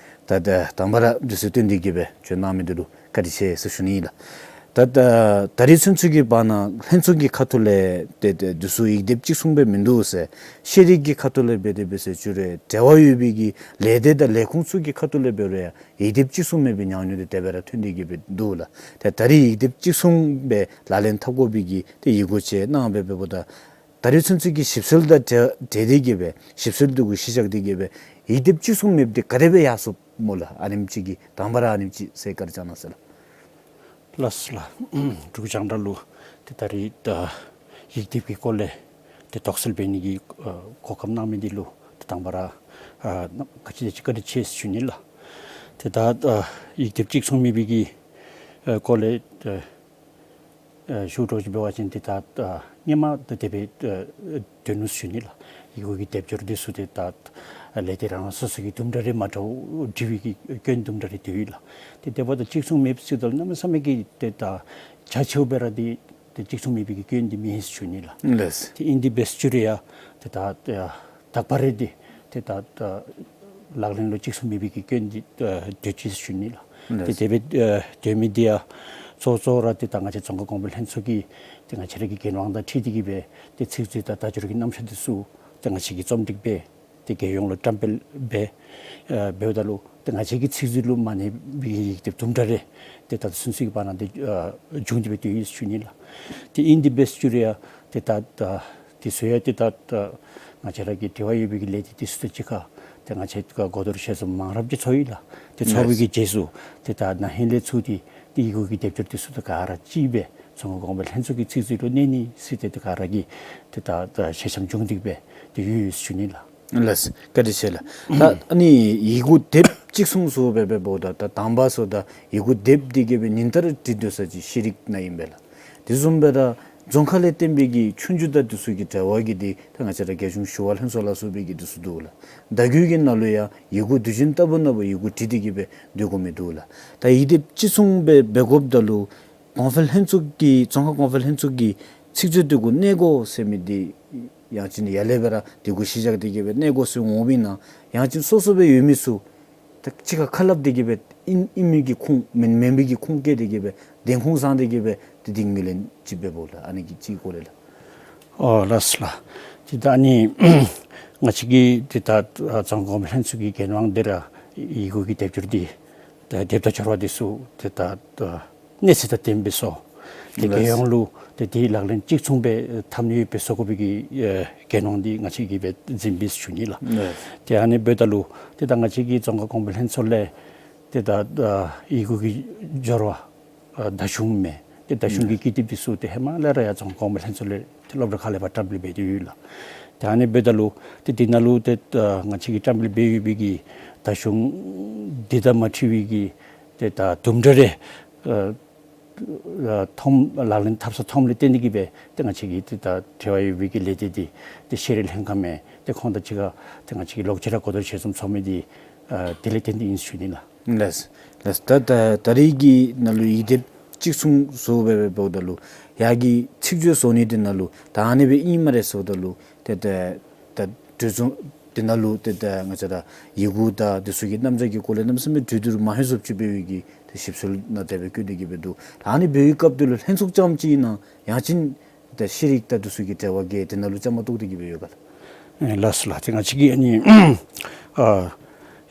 ད་ད་དང་པ་ར་འདི་ཚུ་བཏོན་ཏེ་གི་སྦེ་བྱོན་གནང་མི་འདི་ལུ་བཀའ་དྲིན་ཆེ་ཟེར་ཞུ་ནི་ཨིན་ལགས། ད་ད་ད་རིས་ཚུན་ཚོད་ཀྱི་བར་ན་ལྷན་ཚོགས་ཀྱི་ཁ་ཐུག་ལས་ཏེ་ཏེ་འདི་ཚུ་ཡིག་སྡེབ་གཅིག་མཚུངས་སྦེ་མིན་འདུག་ཟེར། ཤེས་རིག་གི་ཁ་ཐུག་ལས་འབད་དེ་འབད་ཟེར་ཅི་རུང་འབྲེལ་བ་ཡོད་པའི་གི་ལས་སྡེ་དང་ལས་ཁུངས་ཚུ་གི་ཁ་ཐུག་ལས་འབད་རུང་ཡང་ཡིག་སྡེབ་གཅིག་མཚུངས་མེད་པའི་ཉམས་མྱོང་འདི་དེ་སྦེ་ར་ཐོན་ཏེ་གི་སྦེ་འདུག་ལགས། ཏེ་ད་རིས་ཡིག་སྡེབ་གཅིག་མཚུངས་སྦེ་ལག་ལེན་འཐབ་དགོ་པའི་གི་ཏེ་ཡི་གུ་ཅིག་གནང་སྦེ་འབདཝ་ད་ད་རིས་ཚུན་ཚོད་ཀྱི་ཞིབ་འཚོལ་དང་འབྲེལ་འབྲེལ་ཏེ་གི་སྦེ་ཞིབ་འཚོལ་འདི་གུ་གཞི་བཞག་སྟེ་གི་སྦེ་ཡིག་སྡེབ་གཅིག་མཚུངས་མེདཔ་འདི་ག་དེ་སྦེ་ཡར་སོངམ་སྨོ་ལགས། ཨ་ནེམ་ཅིག་གི་དང་པ་ར་ཨ་ནེམ་ཅིག་ཟེར་བཀའ་དྲིན་བསྐྱང་གནང་ཟེར་ལགས། ལགས་སོ་ལགས། འབྲུག་རྒྱང་བསྒྲགས་ལུ་ཏེ་ད་རིས་ད་ཡིག་སྡེབ་ཀྱི་སྐོར་ལས་ཏེ་དོགས་སེལ་འབད་ནི་གི་ཨ་གོ་སྐབས་གནང་མི་འདི་ལུ་ཏེ་དང་པ་ར་ཨ་ག་ཅི་དེ་ཅིག་བཀའ་དྲིན་ཆེ་ཟེར་ཞུ་ནི་ལགས། ཏེ་ད་ཨ་ཡིག་སྡེབ་གཅིག་མཚུངས་མེད་པའི་གི་ཨ་སྐོར་ལས་ཨ་ཨ་ཞུ་འདྲཝ་ཅིག་འབད་བ་ཅིན་ཏེ་ད་ཨ་སྔོན་མ་ད་དེ་སྦེ་ཨ་འདུག་ནུག་ཞུ་ནི་ལགས། ཡི་གུ་གི་སྡེབ་སྦྱོར་འདི་ཚུ་ཏེ་ད་ཨ་ལས་སྡེ་རང་རང་སོ་སོ་གི་དུམ་གྲ་རེ་མ་འདྲཝ་འབྲི་བའི་གི་སྐྱོན་དུམ་གྲ་རེ་འདུག་ལགས། ཏེ་དེ་འབདཝ་ད་གཅིག་མཚུངས་མེདཔ་ཅིག་ད་གནམ་མེད་ས་མེད་ཀྱི་ཏེ་ད་རྒྱ་ཆེཝ་སྦེ་ར་ཏེ་ཏེ་གཅིག་མཚུངས་མེད་པའི་གི་སྐྱོན་འདི་མེད་ཟེར་ཞུ་ནི་ལགས། ལགས། ཏེ་ཨིན་དེ་འབད་ཟེར་ཅི་རུང་ཡང་ཏེ་ད་ཨ་དག་པ་རེ་འདི་ཏེ་ད་ཨ་ལག་ལེན་ལུ་གཅིག་མཚུངས་མེད་པའི་གི་སྐྱོན་འདི་ཨ་འདུག་ཅི་ཟེར་ཞུ་ནི་ལགས། ཏེ་ལགས། དེ་སྦེ་ཨ་འདུག་མི་འདི་ཡང་གཙོ་གཙོ་ར་ཏེ་ད་ང་བཅས་རྫོང་ཁ་གོང་འཕེལ་ལྷན་ཚོགས་ཀྱི་ཏེ་ང་བཅས་ར་གི་འགན་དབང་དང་འཁྲིལ་ཏེ་གི་སྦེ་ཏེ་ཚིག་མཛོད་དང་བརྡ་སྦྱོར་གྱི་རྣམ་གཞག་འདི་ཚུ་ཏེ་ང་བཅས་ཀྱིས་རྩོམ་སྒྲིག་འབད་དེ་རྒྱལ་ཡོངས་ལུ་བཀྲམ་སྤེལ་འབད་ཨ་འབདཝ་ད་ལུ་ཏེ་ང་བཅས་ཀྱི་ཚིག་མཛོད་ལུ་མ་གནས་པའི་ཡིག་སྡེབ་དུམ་གྲ་རེ་ཏེ་ད་ཚུན་ཚོད་ཀྱི་བར་ན་ཏེ་ཨ་བྱུང་སྟེ་སྦེ་ཏེ་ཡོད་ཟེར་ཞུ་ནི་ལགས། ཏེ་ཨིན་དེ་འབད་ཟེར་ཅི་རུང་ཡང་ཏེ་ད་ད་དེ་ཚུ་ཡང་ཏེ་ད་ད་ང་བཅས་ར་གི་འབྲེལ་བ་ཡོད་པའི་གི་ལས་སྡེ་དེ་ཚུ་དང་གཅིག་ཁར་ཏེ་ང་བཅས་ཀྱིས་གོ་བསྡུར་ཞལ་འཛོམས་མང་རབས་ཅིག་ཚོགས་ཡི་ལགས། ཏེ་ཚོགས་པའི་གི་རྗེས་སུ་ཏེ་ད་ན་ཧིང་ལས་ཚུར་ཏེ་ཏེ་ཡི་གུ་གི་སྡེབ་སྦྱོར་དེ་ཚུ་ཏེ་ག་ར་གཅིག་སྦེ་རྫོང་ཁ་གོང་འཕེལ་ལྷན་ཚོགས་ཀྱི་ཚིག་མཛོད་ལུ་གནས་ནི་ཟེར་ཏེ་ཏེ་ག་ར་གིས་ཏེ་ད་ད་ཞལ་འཆམ་བྱུང་སྟེ་སྦེ་ཏེ་ཡོད་ཡོད་ཟེར་ཞུ་ནི་ལགས། ལགས། བཀའ་དྲིན་ཆེ་ལགས། ད་ཨ་ནི་ཡི་གུ་སྡེབ་གཅིག་མཚུངས་ཟེར་སྦེ་འབདཝ་ད་ད་དང་པ་ཟེརཝ་ད་ཡི་གུ་སྡེབ་འདི་གིས་སྦེ་ཉིན་ལྟར་འབྲི་སྡོད་ས་ཅིག་ཤེས་རིག་ནང་ཨིན་པས་ལགས། དེ་བཟུམ་སྦེ་ར་རྫོང་ཁ་ལས་བརྟེན་པའི་གི་ཆོས་རྒྱུགས་དང་དེ་ཚུ་གི་འབྲེལ་བ་གིས་ཏེ་ད་ང་བཅས་ར་རྒྱལ་གཞུང་ཞུ་བ་ལྷན་ཚོགས་ལ་སོགས་པའི་གི་དེ་ཚུ་འདུག་ལགས། བརྡ་བརྒྱུད་ཀྱི་ནང་ལུ་ཡང་ཡི་གུ་དུས་རྒྱུན་ལྟ་བུ་ན་བུ་ཡི་གུ་བྲིས་ཏེ་གི་སྦེ་སྡོད་དགོ་མི་འདུག་ལགས། ད་ཡིག་སྡེབ་གཅིག་མཚུངས་སྦེ་འབད་དགོཔ་ད་ལུ་གོང་འཕེལ་ལྷན་ཚོགས་ཀྱི་རྫོང་ཁ་གོང་འཕེལ་ལྷན་ཚོགས་ཀྱི་ཚིག་མཛོད་དེ་གུ་གནས་དགོ་ཟེར་མི་འདི་ཡང་ཅིན་ཡར་ལས་སྦེ་ར་དེ་གུ་གཞི་བཞག་སྟེ་གི་སྦེ་གནས་དགོ་ཟེར་འོང་མི་ན་ཡང་ཅིན་སོ་སོ་སྦེ་ཡོད་མི་ཚུ་ད་གཅིག་ཁར་ཁ་སླབ་སྟེ་གི་སྦེ་ཨིན་ཨིན་མི་གི་ཁུངས་མེན་མེན་མི་གི་ཁུངས་བཀལ་ཏེ་གི་སྦེ་བདེན་ཁུངས་བཟང་སྟེ་གི་སྦེ་ཏེ་འདི་ངོས་ལེན་ཅིག་འབདཝ་ལགས། ཨ་ནི་གི་ཅིག་སྐོར་ལས་ལགས། ཨོ་ལགས་སོ་ལགས། ཏེ་ད་ཨ་ནི་ང་བཅས་ཀྱི་ཏེ་ད་རྫོང་ཁ་གོང་འཕེལ་ལྷན་ཚོགས་ཀྱི་འགན་དབང་འདི་ར་ཡི་གུ་གི་སྡེབ་སྦྱོར་འདི་ད་སྡེབ་དང་སྦྱོར་བ་འདི་ཚུ་ཏེ་ད་ད་གནས་ཚད་དང་ལྡནམ་སྦེ་བཟོ། ཏེ་ལགས། རྒྱལ་ཡོངས་ལུ་ཏེ་དེའི་ལག་ལེན་གཅིག་མཚུངས་སྦེ་འཐབ་ནི་ཡོདཔ་སྦེ་བཟོ་དགོ་པའི་གི་ཨེ་འགན་དབང་འདི་ང་བཅས་ཀྱིས་སྦེ་འཛིན་པས་ཟེར་ཞུ་ནི་ལགས། ལགས། ཏེ་ཨ་ནི་འབདཝ་ད་ལུ་ཏེ་ད་ང་བཅས་ཀྱི་རྫོང་ཁ་གོང་འཕེལ་ལྷན་ཚོགས་ལས་ཏེ་ད་ཨ་ཡི་གུ་གི་སྦྱོར་བ་ཨ་བརྡ་གཞུང་མས། ཏེ་བརྡ་གཞུང་གི་ཀི་དེབ་འདི་ཚུ་ཏེ་ཧེ་མ་ལས་ར་ཡང་རྫོང་ཁ་གོང་འཕེལ་ལྷན་ཚོགས་ལས་ཏེ་སློབ་གྲྭ་ཁག་ལས་ཕར་བཀྲམ་སྤེལ་འབད་དེ་ཡོད་ལགས། ཏེ་ཨ་ནི་འབདཝ་ད་ལུ་ཏེ་འདི་ནང་ལུ་ཏེ་ཨ་ང་བཅས་ཀྱིས་བཀྲམ་སྤེལ་འབད་ཡོད་པའི་གི་བརྡ་གཞུང་འདི་དང་མ་འཁྲིལ་བའི་གི་ཏེ་ད་དུམ་གྲ་རེ་ཨ་ ཨ་ཐོནམ་ལག་ལེན་འཐབ་ས་ཐོནམ་ལས་བརྟེན་ཏེ་གིས་སྦེ་ཏེ་ང་བཅས་ཀྱི་ཏེ་ད་འབྲེལ་བ་ཡོད་པའི་གི་ལས་སྡེ་འདི་ཏེ་ཤེས་རིག་ལྷན་ཁག་མས་ཏེ་ཁོང་དང་གཅིག་ཁར་ཏེ་ང་བཅས་ཀྱི་ལོག་སྤྱོད་ར་གོ་བརྡ་ཞལ་འཛོམས་ཚོགས་མི་འདི་ཨ་དེ་ལས་བརྟེན་ཏེ་ཨིན་ཟེར་ཞུ་ནི་ལགས། ལགས། ལགས། ད་ད་ད་རེས་ཀྱི་ནང་ལུ་ཡིག་སྡེབ་གཅིག་མཚུངས་བཟོ་སྦེ་འབདཝ་ད་ལུ་ཡར་གྱི་ཚིག་བརྗོད་བཟོ་ནི་འདི་ནང་ལུ་ད་ཨ་ནི་སྦེ་ཨིན་སྨ་རེ་ཟེརཝ་ད་ལུ་ཏེ་ད་ད་གྲོས་ཚོགས་འདི་ནང་ལུ་ཏེ་ད་ང་བཅས་ར་ཡི་གུ་དང་འདི་ཚུ་གི་རྣམ་གཞག་གི་སྐོར་ལས་གནམ་མེད་ས་མེད་གྲོས་བསྡུར་མ་ཧེ་བཟུམ་ཅིག་འབད་བའི་གི་ཏེ་ཞིབ་འཚོལ་ནང་དེ་སྦེ་བཀོད་དེ་གིས་སྦེ་འདུག། ད་ཨ་ནི་འབད་བའི་སྐབས་དེ་ལུ་ལྷན་ཚོགས་རྐྱངམ་ཅིག་ཨིན་ན་ཡང་ཅིན་ཏེ་ཤེས་རིག་དང་འདི་ཚུ་གི་འབྲེལ་བ་གི་དེ་ནང་ལུ་བཅའ་མར་གཏོགས་ཏེ་གིས་སྦེ་ཡོད་ག་ལགས། ཨེ་ལགས་སོ་ལགས། ཏེ་ང་བཅས་ཀྱི་ཨ་ནི་ཨ་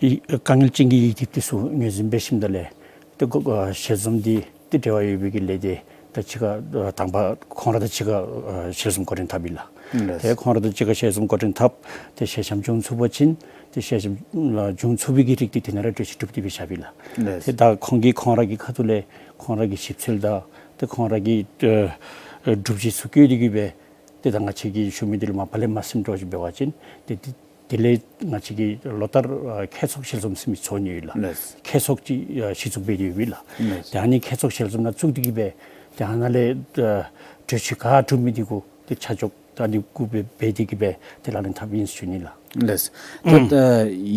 ཡི་དཀའ་ངལ་ཅན་གྱི་ཡིག་སྡེབ་འདི་ཚུ་ངོས་འཛིན་འབད་ཞིནམ་ད་ལས་ཏེ་གོ་ཨ་ཞལ་འཛོམས་འདི་ཏེ་འབྲེལ་བ་ཡོད་པའི་གི་ལས་སྡེ་དང་གཅིག་ཁར་ཨ་དང་པ་ཁོང་ར་དང་གཅིག་ཁར་ཨ་ཞལ་འཛོམས་གོ་སྒྲིག་འཐབ་ཡི་ལགས། ལགས། ཏེ་ཁོང་ར་དང་གཅིག་ཁར་ཞལ་འཛོམས་གོ་སྒྲིག་འཐབ། ཏེ་ཞལ་འཆམ་བྱུང་ཚུགས་པ་ཅིན་ཏེ་ཞལ་འཆམ་ལགས་བྱུང་ཚུགས་པའི་གི་རིགས་འདི་དེ་ནང་ར་གྲོས་གཞི་གྲུབ་སྟེ་སྦེ་བཞགཔ་ཨིན་ལགས། ལགས། ཏེ་ད་ཁོང་གིས་ཁོང་ར་གི་ཁ་ཐུག་ལས་ཁོང་ར་གི་ཞིབ་འཚོལ་དང་ཏེ་ཁོང་ར་གི་ཨ་ཨ་སྒྲུབ་བྱེད་ཚུ་བཀོད་དེ་གིས་སྦེ་ཏེ་ད་ང་བཅས་ཀྱིས་ཞུ་མི་འདི་ལུ་མ་པ་ལས་མ་ཟིན་འགྱོ་ཅིག་འབད་བ་ཅིན་ཏེ་དེ་དེ་ལས་ང་བཅས་ཀྱིས་ལོ་ལྟར་ཨ་ཁྱད་ཚོགས་ཞལ་འཛོམས་ཟེར་མི་ཚོགས་ནི་ཡོད་ལགས། ལགས། ཁྱད་ཚོགས་ཅིག་ཨ་གཞི་བཙུགས་འབད་དེ་ཡོདཔ་ཨིན་ལགས། ལགས། ཏེ་ཨ་ནི་ཁྱད་ཚོགས་ཞལ་འཛོམས་ནང་བཙུགས་ཏེ་གིས་སྦེ་ཏེ་ཨ་ནཱ་ལས་ཨ་གྲོས་གཞི་ག་གྲུབ་མི་འདི་གུ་ཏེ་ཆ་འཇོག་ད་འདི་གུ་སྦེ་འབད་དེ་གིས་སྦེ་ཏེ་ལག་ལེན་འཐབ་ཨིན་ཟེར་ཞུ་ནི་ལགས། ལགས། ད་ད་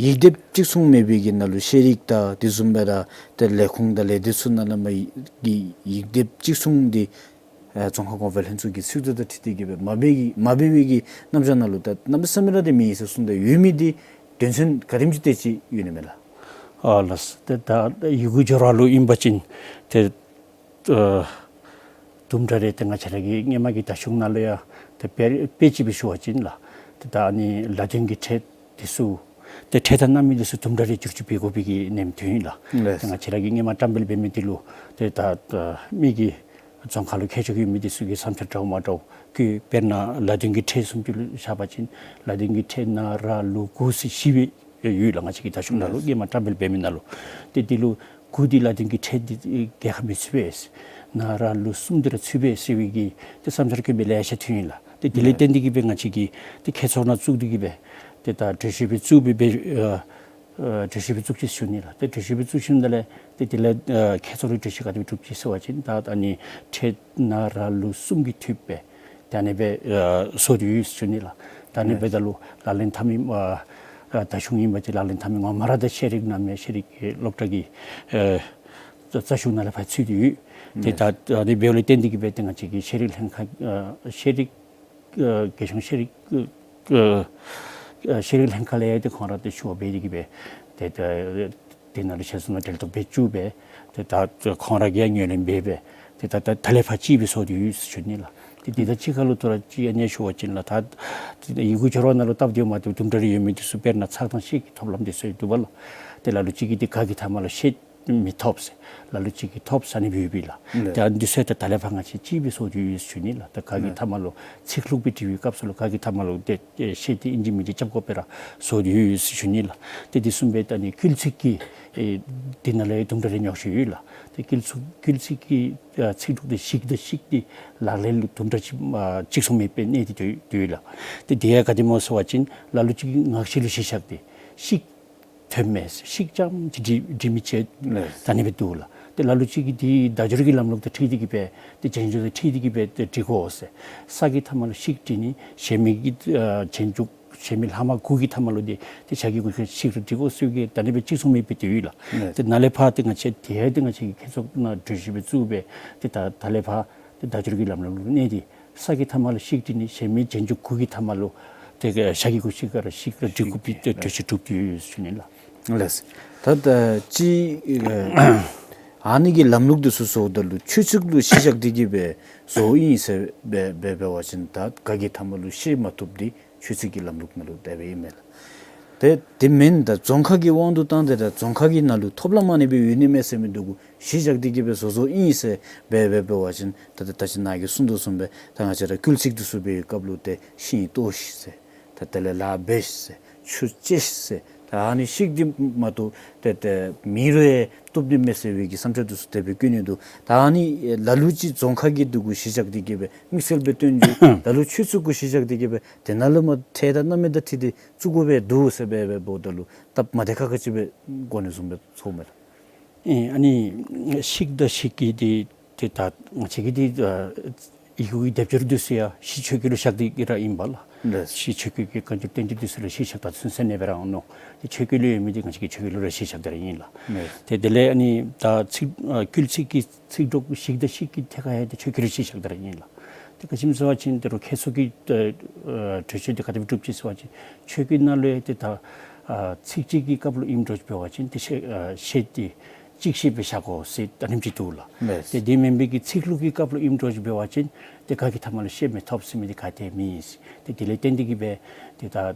ཡིག་སྡེབ་གཅིག་མཚུངས་མེད་པའི་གི་ནང་ལུ་ཤེས་རིག་དང་དེ་བཟུམ་སྦེ་ར་ཏེ་ལས་ཁུངས་དང་ལས་སྡེ་ཚུ་ནང་ལུ་མ་གི་ཡིག་སྡེབ་གཅིག་མཚུངས་འདི་ཨ་རྫོང་ཁ་གོང་འཕེལ་ལྷན་ཚོགས་ཀྱི་ཚིག་མཛོད་དང་འཁྲིལ་ཏེ་གིས་སྦེ་མ་འབད་གི་མ་འབད་བའི་གི་རྣམ་གཞག་ནང་ལུ་ད་གནམ་མེད་ས་མེད་ར་ཏེ་མེད་ཟེར་གསུངས་ཏེ་ཡོད་མི་འདི་དོན་ཚན་ག་དེམ་ཅིག་དེ་ཅིག་ཡོད་ནི་མས་ལགས། ཨ་ལགས། ཏེ་ད་ཡི་གུ་སྦྱོར་བ་ལུ་ཨིན་པ་ཅིན་ཏེ་ཨ་དུམ་གྲ་རེ་ཏེ་ང་བཅས་ར་གི་སྔོན་མ་གི་ད་གཞུང་ནང་ལུ་ཡང་ཏེ་དཔེ་དཔེ་ཅིག་སྦེ་ཞུ་བ་ཅིན་ལགས། ཏེ་ད་ཨ་ནི་ལ་དོན་གྱི་ཕྲད་འདི་ཚུ་ཏེ་ཕྲད་དང་རྣམ་དབྱེ་འདི་ཚུ་དུམ་གྲ་རེ་བསྒྱུར་བཅོས་འབད་དགོ་པའི་གི་གནད་དོན་ཨིན་ལགས། ལགས། ཏེ་ང་བཅས་ར་གིས་སྔོན་མ་བཀྲམ་སྤེལ་འབད་མི་འདི་ལུ་ཏེ་ད་ད་མི་གི་རྫོང་ཁ་ལུ་མཁས་མཆོག་ཡོད་མི་འདི་ཚུ་གི་བསམ་འཆར་འདྲཝ་མ་འདྲཝ་གི་དཔེར་ན་ལ་དོན་གྱི་ཕྲད་སུམ་ཅུ་ལུ་བཞག་པ་ཅིན་ལ་དོན་གྱི་ཕྲད་ན་ར་ལུ་གུ་ཟེར་བཞི་སྦེ་ཡོད་ལགས། ང་བཅས་ཀྱི་ད་གཞུང་ནང་ལུ་ལགས། སྔོན་མ་བཀྲམ་སྤེལ་འབད་མི་ནང་ལུ་ཏེ་འདི་ལུ་གུ་འདི་ལ་དོན་གྱི་ཕྲད་འདི་ག་ཁ་མི་ཚུད་པས། ན་ར་ལུ་གསུམ་འདི་ར་ཚུད་པས་ཟེར་བའི་གི་ཏེ་བསམ་འཆར་བཀོད་མི་ལེ་ཤ་ཐོན་ཡི་ལགས། ཏེ་དེ་ལས་ལགས། བརྟེན་ཏེ་གིས་སྦེ་ང་བཅས་ཀྱིས་ཏེ་ཁྱད་ཚོགས་ནང་བཙུགས་ཏེ་གིས་སྦེ་ཏེ་ད་གྲོས་གཞི་སྦེ་བཙུགས་སྦེ་སྦེ་ཨ་ཨ་གྲོས་གཞི་སྦེ་བཙུགས་ཅི་ཟེར་ཞུ་ནི་ལགས། ཏེ་གྲོས་གཞི་སྦེ་བཙུགས་ཞིནམ་ད་ལས་ཏེ་དེ་ལས་ཨ་ཁྱད་ཚོགས་ལུ་གྲོས་གཞི་ག་དེ་སྦེ་གྲུབ་ཅི་ཟེར་བ་ཅིན་ད་ཨ་ནི་ཕྲད་ན་ར་ལུ་གསུམ་གྱིས་འཐུས་སྦེ་ད་ཨ་ནི་སྦེ་ཨ་བཟོ་སྟེ་ཡོད་ཟེར་ཞུ་ནི་ལགས། ད་ཨ་ནི་སྦེ་ད་ལུ་ལག་ལེན་འཐབ་མི་ཨ་ཨ་ད་གཞུང་ཨིན་པ་ཅིན་ལག་ལེན་འཐབ་མི་ངོ་མ་ར་ད་ཤེས་རིག་ནང་མི་ཤེས་རིག་གི་སློབ་གྲྭ་གི་ཨ་རྩ་གཞུང་ནང་ལས་ཕར་ཚུད་དེ་ཡོད། ཏེ་ད་ཨ་ནི་འབདཝ་ལས་བརྟེན་ཏེ་གིས་སྦེ་ཏེ་ང་བཅས་ཀྱི་ཤེས་རིག་ལྷན་ཁག་ཨ་ཤེས་རིག་ཨ་རྒྱལ་གཞུང་ཤེས་རིག་ཨ་ཨ་ཤེས་རིག་ལྷན་ཁག་ལས་ཏེ་ཁོང་ར་ཏེ་ཞུ་བ་འབད་དེ་གིས་སྦེ་ཏེ་ད་དེ་ནང་ལུ་ཞལ་འཛོམས་ནང་གྲལ་གཏོགས་འབད་བཅུག་སྦེ་ཏེ་ད་ཁོང་ར་གིས་ཡང་ངོས་ལེན་འབད་སྦེ་ཏེ་ད་ད་ད་ལས་ཕར་གཅིག་སྦེ་བཟོ་སྟེ་ཡོད་ཟེར་ཞུ་ནི་ལགས། ཏེ་དེ་དང་གཅིག་ཁར་ལུ་ཐོ་རངས་ཅིག་ཨ་ནི་ཞུ་བ་ཅིན་ལགས། ད་ཡི་གུ་སྦྱོར་བ་ནང་ལུ་སྟབས་བདེཝ་མ་བདེཝ་དུམ་གྲ་རེ་ཡོད་མི་འདི་ཚུ་དཔེར་ན་ཚགས་དང་ཤེལ་གྱི་ཐོབ་ལམ་འདི་ཚུ་ཡོད་འདུག་པ་ལགས། ཏེ་ལ་ལུ་ཅིག་གིས་ཏེ་ག་གི་མཐའ་མ་ལུ་ཤེལ་མི་ཐོབ་ཟེར། ལ་ལུ་ཅིག་གིས་ཐོབ་ཟེར་ཨ་ནི་སྦེ་ཡོདཔ་ཨིན་ལགས། ལགས། ཏེ་ཨ་ནི་འདི་ཚུ་ཡང་ད་ད་ལས་ཕར་ང་བཅས་གཅིག་སྦེ་བཟོ་སྟེ་ཡོད་ཟེར་ཞུ་ནི་ལགས། ད་ག་གི་ལགས། མཐའ་མ་ལུ་ཚིག་ལྷུག་སྦེ་འབྲི་བའི་སྐབས་སུ་ལུ་ག་གི་མཐའ་མ་ལུ་ཏེ་ཨེ་ཤེལ་འདི་ཨིན་ཅི་མིན་ཅི་རྐྱབ་དགོ་པའི་ར་བཟོ་སྟེ་ཡོད་ཟེར་ཞུ་ནི་ལགས། ཏེ་དེ་བཟུམ་སྦེ་ད་ཨ་ནི་བསྐུལ་ཚིག་གི་ཨེ་འདི་ནང་ལས་དུམ་གྲ་རེ་ཉོགས་བཤད་ཡོད་ལགས། ཏེ་བསྐུལ་ཚིག་བསྐུལ་ཚིག་གི་ཨ་ཚིག་གྲོགས་འདི་ཤིག་དང་ཤིག་འདི་ལག་ལེན་ལུ་དུམ་གྲ་ཅིག་ཨ་གཅིག་མཚུངས་མེད་པའི་གནས་འདི་ཡོད་ཡོད་ལགས། ཏེ་དེ་ཡང་ག་དེ་སྨོ་ཟེར་བ་ཅིན་ལ་ལུ་ཅིག་གིས་ངག་བཤད་ལུ་གཞི་བཞག་སྟེ་ཤིག་ཐོན་མས་ཟེར་ཤིག་རྐྱངམ་ཅིག་འབྲི་འབྲི་མི་ཅིག་ལགས། ད་ཨ་ནི་སྦེ་འདུག་ལགས། ཏེ་ལ་ལུ་ཅིག་གིས་འདི་བརྡ་སྦྱོར་གྱི་ལམ་ལུགས་དང་འཁྲིལ་ཏེ་གིས་སྦེ་ཏེ་རྗེས་འཇུག་དང་འཁྲིལ་ཏེ་གིས་སྦེ་ཏེ་འབྲི་དགོ་ཟེར། ས་གི་མཐའ་མ་ལུ་ཤིག་འབྲི་ནི་གཞན་མི་གི་ཨ་རྗེས་འཇུག་གཞན་མི་ལྷག་མ་གུ་གི་མཐའ་མ་ལུ་འདི་ཏེ་ཞ་གི་གུ་གི་ཤིག་ར་འབྲི་དགོ་ཟེར་གི་ད་ཨ་ནི་སྦེ་གཅིག་མཚུངས་མེད་པའི་འདི་ཡོད་ལགས། ལགས། ཏེ་ནཱ་ལས་ཕར་ཏེ་ང་བཅས་དེ་ཡང་ཏེ་ང་བཅས་ཀྱི་ཁྱད་ཚོགས་ནང་གྲོས་གཞི་སྦེ་བཙུགས་སྦེ་ཏེ་ད་ད་ལས་ཕར་ཏེ་བརྡ་སྦྱོར་གྱི་ལམ་ལུགས་ལུ་གནས་ཏེ་ས་གི་མཐའ་མ་ལུ་ཤིག་འབྲི་ནི་གཞན་མི་རྗེས་འཇུག་གུ་གི་མཐའ་མ་ལུ་ཏེ་ཞ་གི་གུ་ཤིག་ག་ར་ཤིག་ར་འབྲི་དགོ་པའི་ཏེ་གྲོས་གཞི་གྲུབ་སྟེ་ཡོད་ཟེར་ཞུ་ནི་ལགས། ལགས། ད་ད་ཅི་ཨ་ནི་གི་ལམ་ལུགས་འདི་ཚུ་བཟོཝ་ད་ལུ་ཆོས་ཚིག་ལུ་གཞི་བཞག་སྟེ་གིས་སྦེ་བཟོཝ་ཨིན་ཟེར་སྦེ་སྦེ་འབད་བ་ཅིན་ད་ག་གི་མཐའ་མ་ལུ་ཤེལ་མ་ཐོབ་འདི་ཆོས་ཚིག་གི་ལམ་ལུགས་ནང་ལུ་དེ་སྦེ་ཨིན་མས་ལགས། ཏེ་དེ་མེན་ད་རྫོང་ཁ་གི་དབང་དུ་བཏང་སྟེ་ད་རྫོང་ཁ་གི་ནང་ལུ་ཐོབ་ལམ་ཨ་ནི་སྦེ་ཡོད་ནི་མས་ཟེར་མི་འདི་གུ་གཞི་བཞག་སྟེ་གིས་སྦེ་བཟོ་བཟོཝ་ཨིན་ཟེར་སྦེ་སྦེ་འབད་བ་ཅིན་ད་ད་ད་ཅི་ནཱ་གིས་གསུངས་དོ་བཟུམ་སྦེ་ད་ང་བཅས་ར་བསྐུལ་ཚིག་འདི་ཚུ་འབད་བའི་སྐབས་ལུ་ཏེ་ཤིང་ལྟོ་ཤིག་ཟེར། ད་དེ་ལས་ལཱ་འབད་ཤིག་ཟེར། ཆུ་སྐྱེས་ཤིག་ཟེར། ད་ཨ་ནི་ཤིག་འདི་མ་གཏོགས་ཏེ་ཏེ་མེད་རུང་ཡང་བཏུབ་ནི་མས་ཟེར་བའི་གི་བསམ་འཆར་འདི་ཚུ་དེ་སྦེ་བཀོད་ནི་འདུག། ད་ཨ་ནི་ལ་ལུ་ཅིག་རྫོང་ཁ་གི་འདི་གུ་གཞི་བཞག་སྟེ་གིས་སྦེ་དམིགས་བསལ་སྦེ་སྟོན་རྒྱུ་ལ་ལུ་ཆོས་ཚིག་གུ་གཞི་བཞག་སྟེ་གིས་སྦེ་དེ་ནང་ལུ་མ་ཕྲད་དང་རྣམ་དབྱེ་དང་འཁྲིལ་ཏེ་བཙུགས་དགོ་པས་འདུག་ཟེར་སྦེ་སྦེ་འབདཝ་ད་ལུ་སྟབས་མ་བདེ་ཁག་ཁ་ཅིག་སྦེ་གོ་ནི་བཟུམ་སྦེ་ཚོརཝ་མས་ལགས། ཨེ་ཨ་ནི་ཤིག་དང་ཤིག་གི་འདི་ ཏེ་ད་ང་བཅས་ཀྱི་འདི་ཨ་ཡི་གུ་གི་སྡེབ་སྦྱོར་འདི་ཚུ་ཡང་གཞི་ཆོས་སྐད་ལུ་བཞག་སྟེ་གི་ར་ཨིན་པས་ལགས། ལགས། གཞི་ཆོས་སྐད་ཀྱི་བཀའ་འགྱུར་བསྟན་འགྱུར་འདི་ཚུ་ལུ་གཞི་བཞག་ད་ཚུན་ཚོད་ནས་འབད་ར་འོང་ནུག། ཏེ་ཆོས་སྐད་ལུ་ཡོད་མི་འདི་ང་བཅས་ཀྱི་ཆོས་སྐད་ལུ་ར་གཞི་བཞག་སྟེ་ར་ཨིན་ལགས། ལགས། ཏེ་དེ་ལས་ཨ་ནི་ད་ཚིག་ཨ་སྐུལ་ཚིག་གི་ཚིག་གྲོགས་ཤིག་དང་ཤིག་གི་ཐད་ཁར་ཡང་ཏེ་ཆོས་སྐད་ལུ་གཞི་བཞག་སྟེ་ར་ཨིན་ལགས། ཏེ་ག་ཅི་སྨོ་ཟེར་བ་ཅིན་ད་རུང་ཁྱེད་ཚུ་གིས་ད་ཨ་གྲོས་ཆོད་འདི་ག་དེ་སྦེ་གྲུབ་ཅི་ཟེར་བ་ཅིན་ཆོས་སྐད་ནང་ལུ་ཡང་ཏེ་ད་ཨ་ཚིགས་བཅད་ཀྱི་སྐབས་ལུ་ཨིནམ་འདྲཝ་ཅིག་འབད་བ་ཅིན་ཏེ་ཤད་ཨ་ཤད་འདི་གཅིག་ཤད་སྦེ་བཞག་དགོ་ཟེར་ད་ཨ་ནེམ་ཅིག་འདུག་ལགས། ལགས། ཏེ་དེ་མེན་པའི་གི་ཚིག་ལྷུག་གི་སྐབས་ལུ་ཨིནམ་འདྲཝ་ཅིག་འབད་བ་ཅིན་ཏེ་ག་གི་མཐའ་མ་ལུ་ཤད་མི་ཐོབ་ཟེར་མི་འདི་ག་ཏེ་མེད་ཟེར། ཏེ་དེ་ལས་བརྟེན་ཏེ་གི་སྦེ་ཏེ་ད་ཨ་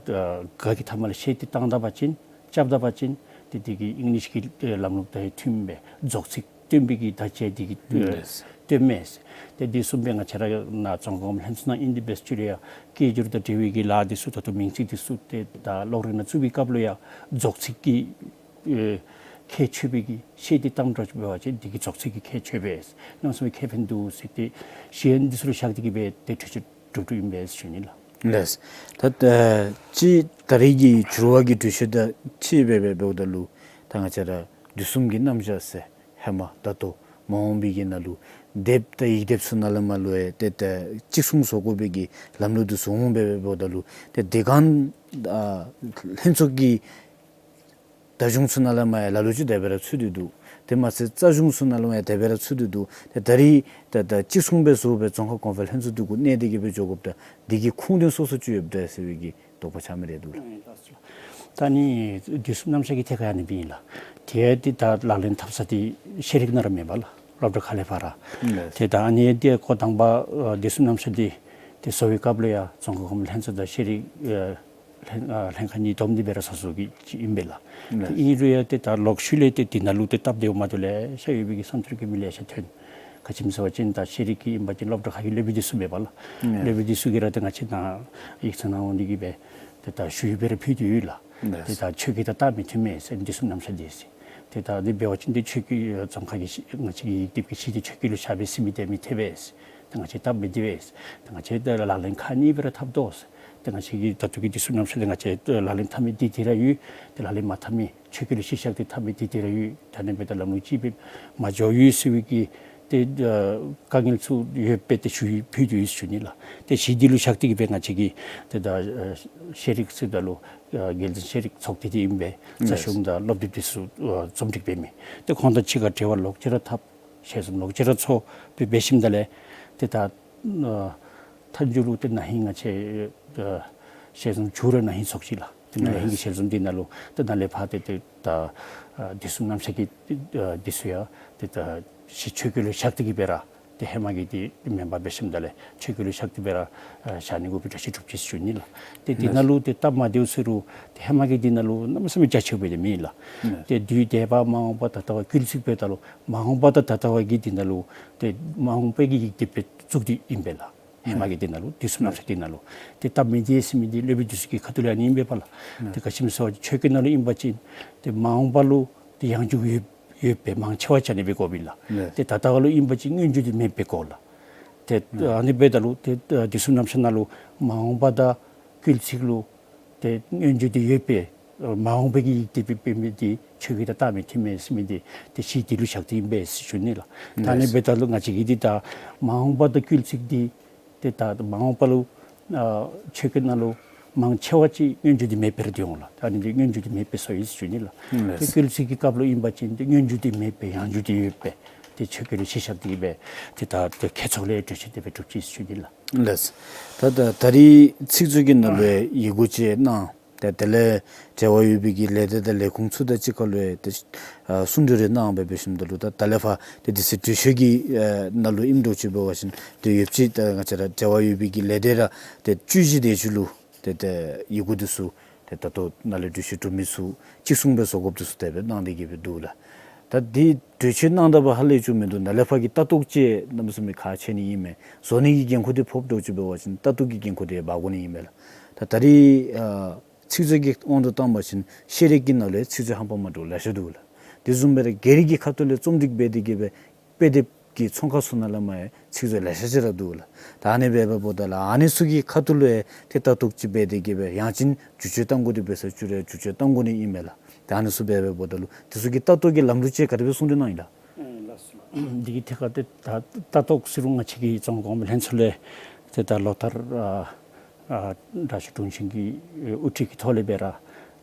ག་གི་མཐའ་མ་ལུ་ཤད་འདི་བཏང་ད་པ་ཅིན་རྐྱབ་ད་པ་ཅིན་ཏེ་དེ་གིས་ཨིང་ལིཤ་གི་ཨེ་ལམ་ལུགས་དང་མཐུནམ་སྦེ་རྫོགས་ཚིག་སྟོན་པའི་གི་ད་བཅད་དེ་གི་ཨེ་ལགས། སྟོནམ་མས། ཏེ་དེ་བཟུམ་སྦེ་ང་བཅས་ར་ནཱ་རྫོང་ཁ་སྒོམ་ལྷན་ཚོགས་ནང་ཨིན་ཏེ་འབད་ས་ཅིག་ལུ་ཡང་སྐད་སྒྱུར་དང་འབྲེལ་བའི་གི་ལཱ་འདི་ཚུ་ད་ལྟོ་མིང་ཚིག་འདི་ཚུ་ཏེ་ད་གློག་རིག་ནང་བཙུགས་པའི་སྐབས་ལུ་ཡང་རྫོགས་ཚིག་གི་ཨེ་ཁྱད་ཆོས་པའི་གི་ཤད་འདི་བཏངམ་འདྲཝ་ཅིག་འབད་བ་ཅིན་དེ་གིས་རྫོགས་ཚིག་གི་ཁྱད་ཆོས་པས། གནམ་མེད་ས་མེད་ཁེ་ཕན་འདུག་ཟེར་ཏེ་གཞི་འདི་ཚུ་ལུ་བཞག་སྟེ་གི་སྦེ་ཏེ་གྲོས་ཆོད་གྲུབ་གྲུབཔ་ཨིན་པས་ཟེར་ཞུ་ནི་ལགས། ལགས། ད་ཨ་ཅི་ད་རེས་ཀྱི་འགྱུར་བ་གི་གྲོས་ཆོད་དང་གཅིག་སྦེ་སྦེ་འབདཝ་ད་ལུ་ད་ང་བཅས་ར་དུས་གསུམ་གྱི་རྣམ་གཞག་ཟེར་ཧེ་མ་ད་ལྟོ་མ་འོངས་པའི་གི་ནང་ལུ་སྡེབ་དང་ཡིག་སྡེབ་ཚུ་ནང་ལས་མར་ལུ་ཡང་ཏེ་ད་གཅིག་མཚུངས་བཟོ་དགོ་པའི་གི་ལམ་ལུགས་འདི་ཚུ་འོང་སྦེ་འབདཝ་ད་ལུ་ཏེ་དེ་སྒང་ཨ་ལྷན་ཚོགས་ཀྱི་བརྡ་གཞུང་ཚུ་ནང་ལས་མར་ཡང་ལ་ལུ་ཅིག་དེ་སྦེ་ར་ཚུད་དེ་འདུག། དེ་མ་ཚད་རྩ་གཞུང་ཚུ་ནང་ལས་མར་ཡང་དེ་སྦེ་ར་ཚུད་དེ་འདུག། ཏེ་ད་རེས་ད་ད་གཅིག་མཚུངས་སྦེ་བཟོ་སྦེ་རྫོང་ཁ་གོང་འཕེལ་ལྷན་ཚོགས་འདི་གུ་གནས་ཏེ་གི་སྦེ་འགྱོ་དགོཔ་ད་འདི་གི་ཁུངས་དོན་སོ་སོ་ཅིག་ཡོདཔ་ད་ཟེར་བའི་གི་དོགས་པ་ཆགས་མི་རེ་འདུག་ལགས། ད་ནི་དུས་གསུམ་རྣམ་གཞག་གི་ཐད་ཁར་ཨ་ནི་སྦེ་ཨིན་ལགས། ཏེ་ཏེ་ད་ལག་ལེན་འཐབ་ས་འདི་ཤེས་རིག་ནང་ར་མེན་པ་ལགས། སློབ་གྲྭ་ཁག་ལས་ཕར་ར། ལགས། ཏེ་ད་ཨ་ནི་འདི་འགོ་དང་པ་ཨ་དུས་གསུམ་རྣམ་གཞག་འདི་ཏེ་བཟོ་བའི་སྐབས་ལུ་ཡང་རྫོང་ཁ་གོང་འཕེལ་ལྷན་ཚོགས་དང་ཤེས་རིག་ཨ་ལྷན་ཨ་ལྷན་ཁག་གཉིས་བསྡོམས་ཏེ་སྦེ་ར་བཟོ་བཟོཝ་གི་ཅིག་ཨིན་པས་ལགས། ཏེ་ཨིན་རུང་ཡང་ཏེ་ད་ལོག་ཤུལ་ལས་ཏེ་འདི་ནང་ལུ་ཏེ་སྟབས་བདེཝ་མ་བདེཝ་ལེ་ཤ་ཡོད་པའི་གི་བསམ་ཚུལ་གྱི་མི་ལེ་ཤ་ཐོན། ག་ཅི་སྨོ་ཟེར་བ་ཅིན་ད་ཤེས་རིག་གི་ཨིན་པ་ཅིན་སློབ་གྲྭ་ཁག་གི་སློབ་དཔོན་འདི་ཚུ་མེན་པ་ལགས། ལགས། སློབ་དཔོན་འདི་ཚུ་གིས་ར་ཏེ་ང་བཅས་ནཱ་ཡིག་ཚང་ནང་འོང་སྟེ་གི་སྦེ་ཏེ་ད་ཞུ་ཡིག་སྦེ་ར་ཕུལ་ཏེ་ཡོད་ལགས། ལགས། ཏེ་ད་ཆོས་སྐད་དང་སྟབས་མི་མཐུན་མས་ཟེར་དུས་གསུམ་རྣམ་གཞག་འདི་ཟེར། ཏེ་ད་འདི་འབད་བ་ཅིན་ཏེ་ཆོས་སྐད་རྫོང་ཁ་གི་ཤེས་ང་བཅས་ཀྱི་ཡིག་སྡེབ་ཀྱི་ཤད་འདི་ཆོས་སྐད་ལུ་བཞག་པས་ཟེར་མི་འདི་མི་འཐད་པས། ཏེ་ང་བཅས་སྟབས་མི་བདེ་བས། ཏེ་ང་བཅས་ད་ལག་ལེན་ཁག་གཉིས་སྦེ་ར་འཐབ་དོ་ཟེར། ཏེ་ང་བཅས་ཀྱི་ད་ལྟོ་གི་དུས་གསུམ་རྣམ་གཞག་འདི་ང་བཅས་ལག་ལེན་འཐབ་མི་འདི་འདི་ར་ཡོད། ཏེ་ལག་ལེན་མ་འཐབ་མི་ཆོས་སྐད་ལུ་གཞི་བཞག་སྟེ་འཐབ་མི་འདི་འདི་ར་ཡོད། ད་ཨ་ནི་འབདཝ་ད་ལམ་ལུགས་གཅིག་སྦེ་མ་འགྱོ་ཡོད་ཟེར་བའི་གི་ཏེ་ཨ་དཀའ་ངལ་ཚུ་ཡོདཔ་སྦེ་ཏེ་ཞུ་ཡིག་ཕུལ་ཏེ་ཡོད་ཟེར་ཞུ་ནི་ལགས། ཏེ་གཞི་འདི་ལུ་བཞག་སྟེ་གི་སྦེ་ང་བཅས་ཀྱིས་ཏེ་ད་ཨ་ཤེས་རིག་ཟེརཝ་ད་ལུ་ཨ་རྒྱལ་སྤྱིའི་ཤེས་རིག་ཚོགས་སྡེ་འདི་ཨིན་པས། རྩ་གཞུང་དང་སློབ་དེབ་འདི་ཚུ་ཨ་རྩོམ་སྒྲིག་འབད་མི། ཏེ་ཁོང་དང་གཅིག་ཁར་འབྲེལ་བ་ལོག་ཅི་ར་འཐབ། ཞལ་འཛོམས་ལོག་ཅི་ར་ཚོགས་སྦེ་འབད་ཞིནམ་ད་ལས་ཏེ་ད་ཨ་མཐའ་མཇུག་ལུ་ཏེ་ན་ཧིང་ང་བཅས་ཨ་ཞལ་འཛོམས་མཇུག་ར་ན་ཧིང་ཚོགས་ཅི་ལགས། ཏེ་ན་ཧིང་གི་ཞལ་འཛོམས་འདི་ནང་ལུ་ཏེ་ནཱ་ལས་ཕར་ཏེ་ཏེ་ད་ཨ་དུས་གསུམ་རྣམ་གཞག་གི་ཨ་འདི་ཚུ་ཡང་ཏེ་ད་གཞི་ཆོས་སྐད་ལུ་བཞག་སྟེ་གི་སྦེ་ར་ཏེ་ཧེ་མ་གི་འདི་མེན་པར་འབད་ཞིནམ་ད་ལས་ཆོས་སྐད་ལུ་བཞག་སྟེ་སྦེ་ར་ཨ་བཞག་ནི་དགོ་པའི་གྲོས་ཆོད་གྲུབ་ཅི་ཟེར་ཞུ་ནི་ལགས། ཏེ་འདི་ནང་ལུ་ཏེ་སྟབས་མ་བདེཝ་ཟེར་རུང་ཏེ་ཧེ་མ་གི་འདི་ནང་ལུ་གནམ་མེད་ས་མེད་རྒྱ་ཆེཝ་སྦེ་འདི་མེད་ལགས། ཏེ་དུས་འདས་པ་མ་འོངས་པ་ད་ལྟ་བ་སྐུལ་ཚིག་འབདཝ་ད་ལུ་མ་འོངས་པ་དང་ད་ལྟ་བ་གི་འདི་ནང་ལུ་ཏེ་མ་འོངས་པའི་གི་ཡིག་སྡེབ་སྦེ་བཙུགས་ཏེ་ཨིན་པས་ལགས། ཧེ་མ་གི་འདི་ནང་ལུ་དུས་གསུམ་རྣམ་གཞག་འདི་ནང་ལུ་ཏེ་སྟབས་མི་བདེ་ཟེར་མི་འདི་སློབ་དཔོན་འདི་ཚུ་གི་ཁ་ཐུག་ལས་ཨ་ནི་ཨིན་པས་པ་ལགས། ཏེ་ག་ཅི་སྨོ་ཟེར་བ་ཅིན་ཆོས་སྐད་ནང་ལུ་ཨིན་པ་ཅིན་ཏེ་མ་འོངས་པ་ལུ་ཏེ་ཡང་འཇུག་ཡོད་ཡོདཔ་སྦེ་མང་ཆེ་བ་ཅིག་ཨ་ནི་སྦེ་གོཝ་ཨིན་ལགས། ཏེ་ད་ལྟ་བ་ལུ་ཨིན་པ་ཅིན་སྔོན་འཇུག་འདི་མེདཔ་སྦེ་གོཝ་ལགས། ཏེ་ཨ་ནི་འབདཝ་ད་ལུ་ཏེ་དུས་གསུམ་རྣམ་གཞག་ནང་ལུ་མ་འོངས་པ་དང་སྐུལ་ཚིག་ལུ་ཏེ་སྔོན་འཇུག་འདི་ཡོདཔ་སྦེ་མ་འོངས་པའི་གི་ཡིག་སྡེབ་སྦེ་འབད་མི་འདི་ཆོས་སྐད་དང་སྟབས་མི་བདེ་མས་ཟེར་མི་འདི་ཏེ་གཞི་འདི་ལུ་བཞག་སྟེ་ཨིན་པས་ཟེར་ཞུ་ནི་ལགས། ད་ཨ་ནི་འབདཝ་ད་ལུ་ང་བཅས་ཀྱི་འདི་ད་མ་འོངས་པ་དང་སྐུལ་ཚིག་འདི་ཏེ་ད་མ་འོངས་པ་ལུ་ཨ་ཆོས་སྐད་ནང་ལུ་མང་ཆེ་བ་ཅིག་སྔོན་འཇུག་འདི་མེདཔ་སྦེ་ར་འདི་འོང་ལགས། ད་ཨ་ནི་འདི་སྔོན་འཇུག་འདི་མེདཔ་སྦེ་བཟོ་ཡི་ཟེར་ཞུ་ནི་ལགས། ཏེ་སྐུལ་ཚིག་གི་སྐབས་ལུ་ཨིན་པ་ཅིན་ཏེ་སྔོན་འཇུག་འདི་མེདཔ་སྦེ་ཡང་འཇུག་འདི་ཡོདཔ་སྦེ་ཏེ་ཆོས་སྐད་ལུ་གཞི་བཞག་སྟེ་གི་སྦེ་ཏེ་ད་ཏེ་ཁྱད་ཚོགས་ལས་གྲོས་ཆོད་འདི་སྦེ་གྲུབ་ཅི་ཟེར་ཞུ་ནི་ལགས། ལགས། ད་ད་ད་རེས་ཚིག་མཛོད་ཀྱི་ནང་ལུ་ཡི་གུ་ཅིག་གནང་། ཏེ་དེ་ལས་འབྲེལ་བ་ཡོད་པའི་གི་ལས་སྡེ་དང་ལས་ཁུངས་ཚུ་དང་གཅིག་ཁར་ལུ་ཡང་ཏེ་ཨ་གསུང་གྲོས་རེ་གནང་སྦེ་འབད་ཞིནམ་ད་ལུ་ད་ད་ལས་ཕར་ཏེ་དེ་ཚེ་གྲོས་ཆོད་ཀྱི་ཨ་ནང་ལུ་ཨིནམ་འདྲཝ་ཅིག་འབད་བ་ཅིན་ཏེ་ཡོདཔ་ཅིག་ད་ང་བཅས་ར་འབྲེལ་བ་ཡོད་པའི་གི་ལས་སྡེ་ར་ཏེ་བཅུ་བཞི་དེ་ཅིག་ལུ་ཏེ་ཏེ་ཡི་གུ་འདི་ཚུ་ཏེ་ད་ལྟོ་ནཱ་ལས་གྲོས་ཆོད་གྲུབ་མི་ཚུ་གཅིག་མཚུངས་སྦེ་བཟོ་དགོཔ་འདི་ཚུ་དེ་སྦེ་གནང་སྟེ་གི་སྦེ་འདུག་ལགས། ད་འདི་གྲོས་ཆོད་གནང་ད་པ་ཧ་ལས་བཅུག་མི་འདུག། ནཱ་ལས་ཕར་གྱི་ལྟ་རྟོག་ཅིག་གནམ་མེད་ས་མེད་ཁག་ཆེ་ནི་ཨིན་མས། བཟོ་ནི་གི་འགན་ཁུར་འདི་ཕོགཔ་འདྲཝ་ཅིག་འབད་བ་ཅིན་ལྟ་རྟོག་གི་འགན་ཁུར་འདི་འབག་དགོ་ནི་ཨིན་མས་ལགས། ད་ད་རེས་ཨ་ཚིག་མཛོད་ཀྱི་དབང་དུ་བཏང་བ་ཅིན་ཤེས་རིག་གི་ནང་ལུ་ཚིག་མཛོད་ཧམ་པ་མ་འདྲཝ་ལེ་ཤ་འདུག་ལགས། དེ་བཟུམ་སྦེ་ར་སྒེར་གྱི་ཁ་ཐུག་ལས་རྩོམ་སྒྲིག་འབད་དེ་གི་སྦེ་དཔེ་དེབ་ཀྱི་ཚོང་ཁང་ཚུ་ནང་ལས་མར་ཡང་ཚིག་མཛོད་ལེ་ཤ་ཅིག་ར་འདུག་ལགས། ད་ཨ་ནི་འབདཝ་ད་ལུ་ཨ་ནི་ཚུ་གི་ཁ་ཐུག་ལུ་ཡང་ཏེ་ལྟ་རྟོག་ཅིག་འབད་དེ་གི་སྦེ་ཡང་ཅིན་བསྒྱུར་བཅོས་གཏང་དགོ་དེ་འབད་ས་ཅིག་རུང་བསྒྱུར་བཅོས་གཏང་དགོ་ནི་ཨིན་མས་ལགས། ད་ཨ་ནི་ཚུ་འབད་འབདཝ་ད་ལུ་དེ་ཚུ་གི་ལྟ་རྟོག་གི་ལམ་ལུགས་ཅིག་ག་དེ་སྦེ་གསུང་གྲོས་གནང་ཡི་ལགས། འདི་གི་ཐད་ཁར་ཏེ་ད་ལྟ་རྟོག་ཟེར་རུང་ང་བཅས་ཀྱི་རྫོང་ཁ་གོང་འཕེལ་ལྷན་ཚོགས་ལས་ཏེ་ད་ལོ་ལྟར་ཨ་ཨ་དྲག་ཤོས་དྲུང་ཆེན་གྱི་དབུ་ཁྲིད་ཀྱི་ཐོག་ལས་སྦེ་ར་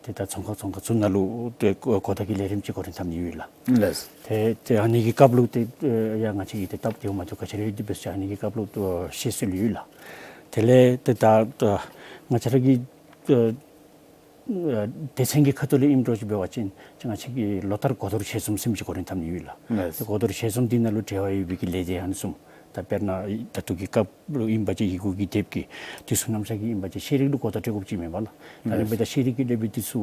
ཏེ་ད་རྫོང་ཁག་རྫོང་ཁག་ཚུ་ནང་ལུ་ཏེ་གོ་བརྡ་གི་ལས་རིམ་ཅིག་འགོ་འདྲེན་འཐབ་ནི་ཡོད་ལགས། ལགས། ཏེ་ཏེ་ཨ་ནི་གི་སྐབས་ལུ་ཏེ་ཡང་ང་བཅས་ཀྱིས་ཏེ་སྟབས་བདེཝ་མ་བདེཝ་ག་ཅི་ར་ཡོད་དེ་འབད་ཟེར་ཨ་ནི་གི་སྐབས་ལུ་ཏེ་བཤད་སྲོལ་ཡོད་ལགས། དེ་ལས་ཏེ་ད་ང་བཅས་ར་གི་ཨ་སྡེ་ཚན་གྱི་ཁ་ཐུག་ལས་ཨིནམ་འདྲཝ་ཅིག་འབད་བ་ཅིན་ང་བཅས་ཀྱིས་ལོ་ལྟར་གོ་བསྡུར་ཞལ་འཛོམས་ཟེར་མི་ཅིག་འགོ་འདྲེན་འཐབ་ནི་ཡོད་ལགས། ལགས། ཏེ་གོ་བསྡུར་ཞལ་འཛོམས་འདི་ནང་ལུ་འབྲེལ་བ་ཡོད་པའི་གི་ལས་སྡེ་ཨ་ནི་གསུམ། ད་དཔེར་ན་ད་ལྟོ་གི་སྐབས་ལུ་ཨིན་པ་ཅིན་ཡི་གུ་གི་དེབ་ཀྱི་དེ་ཚུ་ནམ་ཞག་གི་ཨིན་པ་ཅིན་ཤེས་རིག་ལུ་གོ་བརྡ་སྤྲོད་དགོཔ་ཅིག་མེན་པ་ལགས། ད་ཨ་ནི་ལགས། སྦེ་ད་ཤེས་རིག་གི་སློབ་དཔོན་དེ་ཚུ་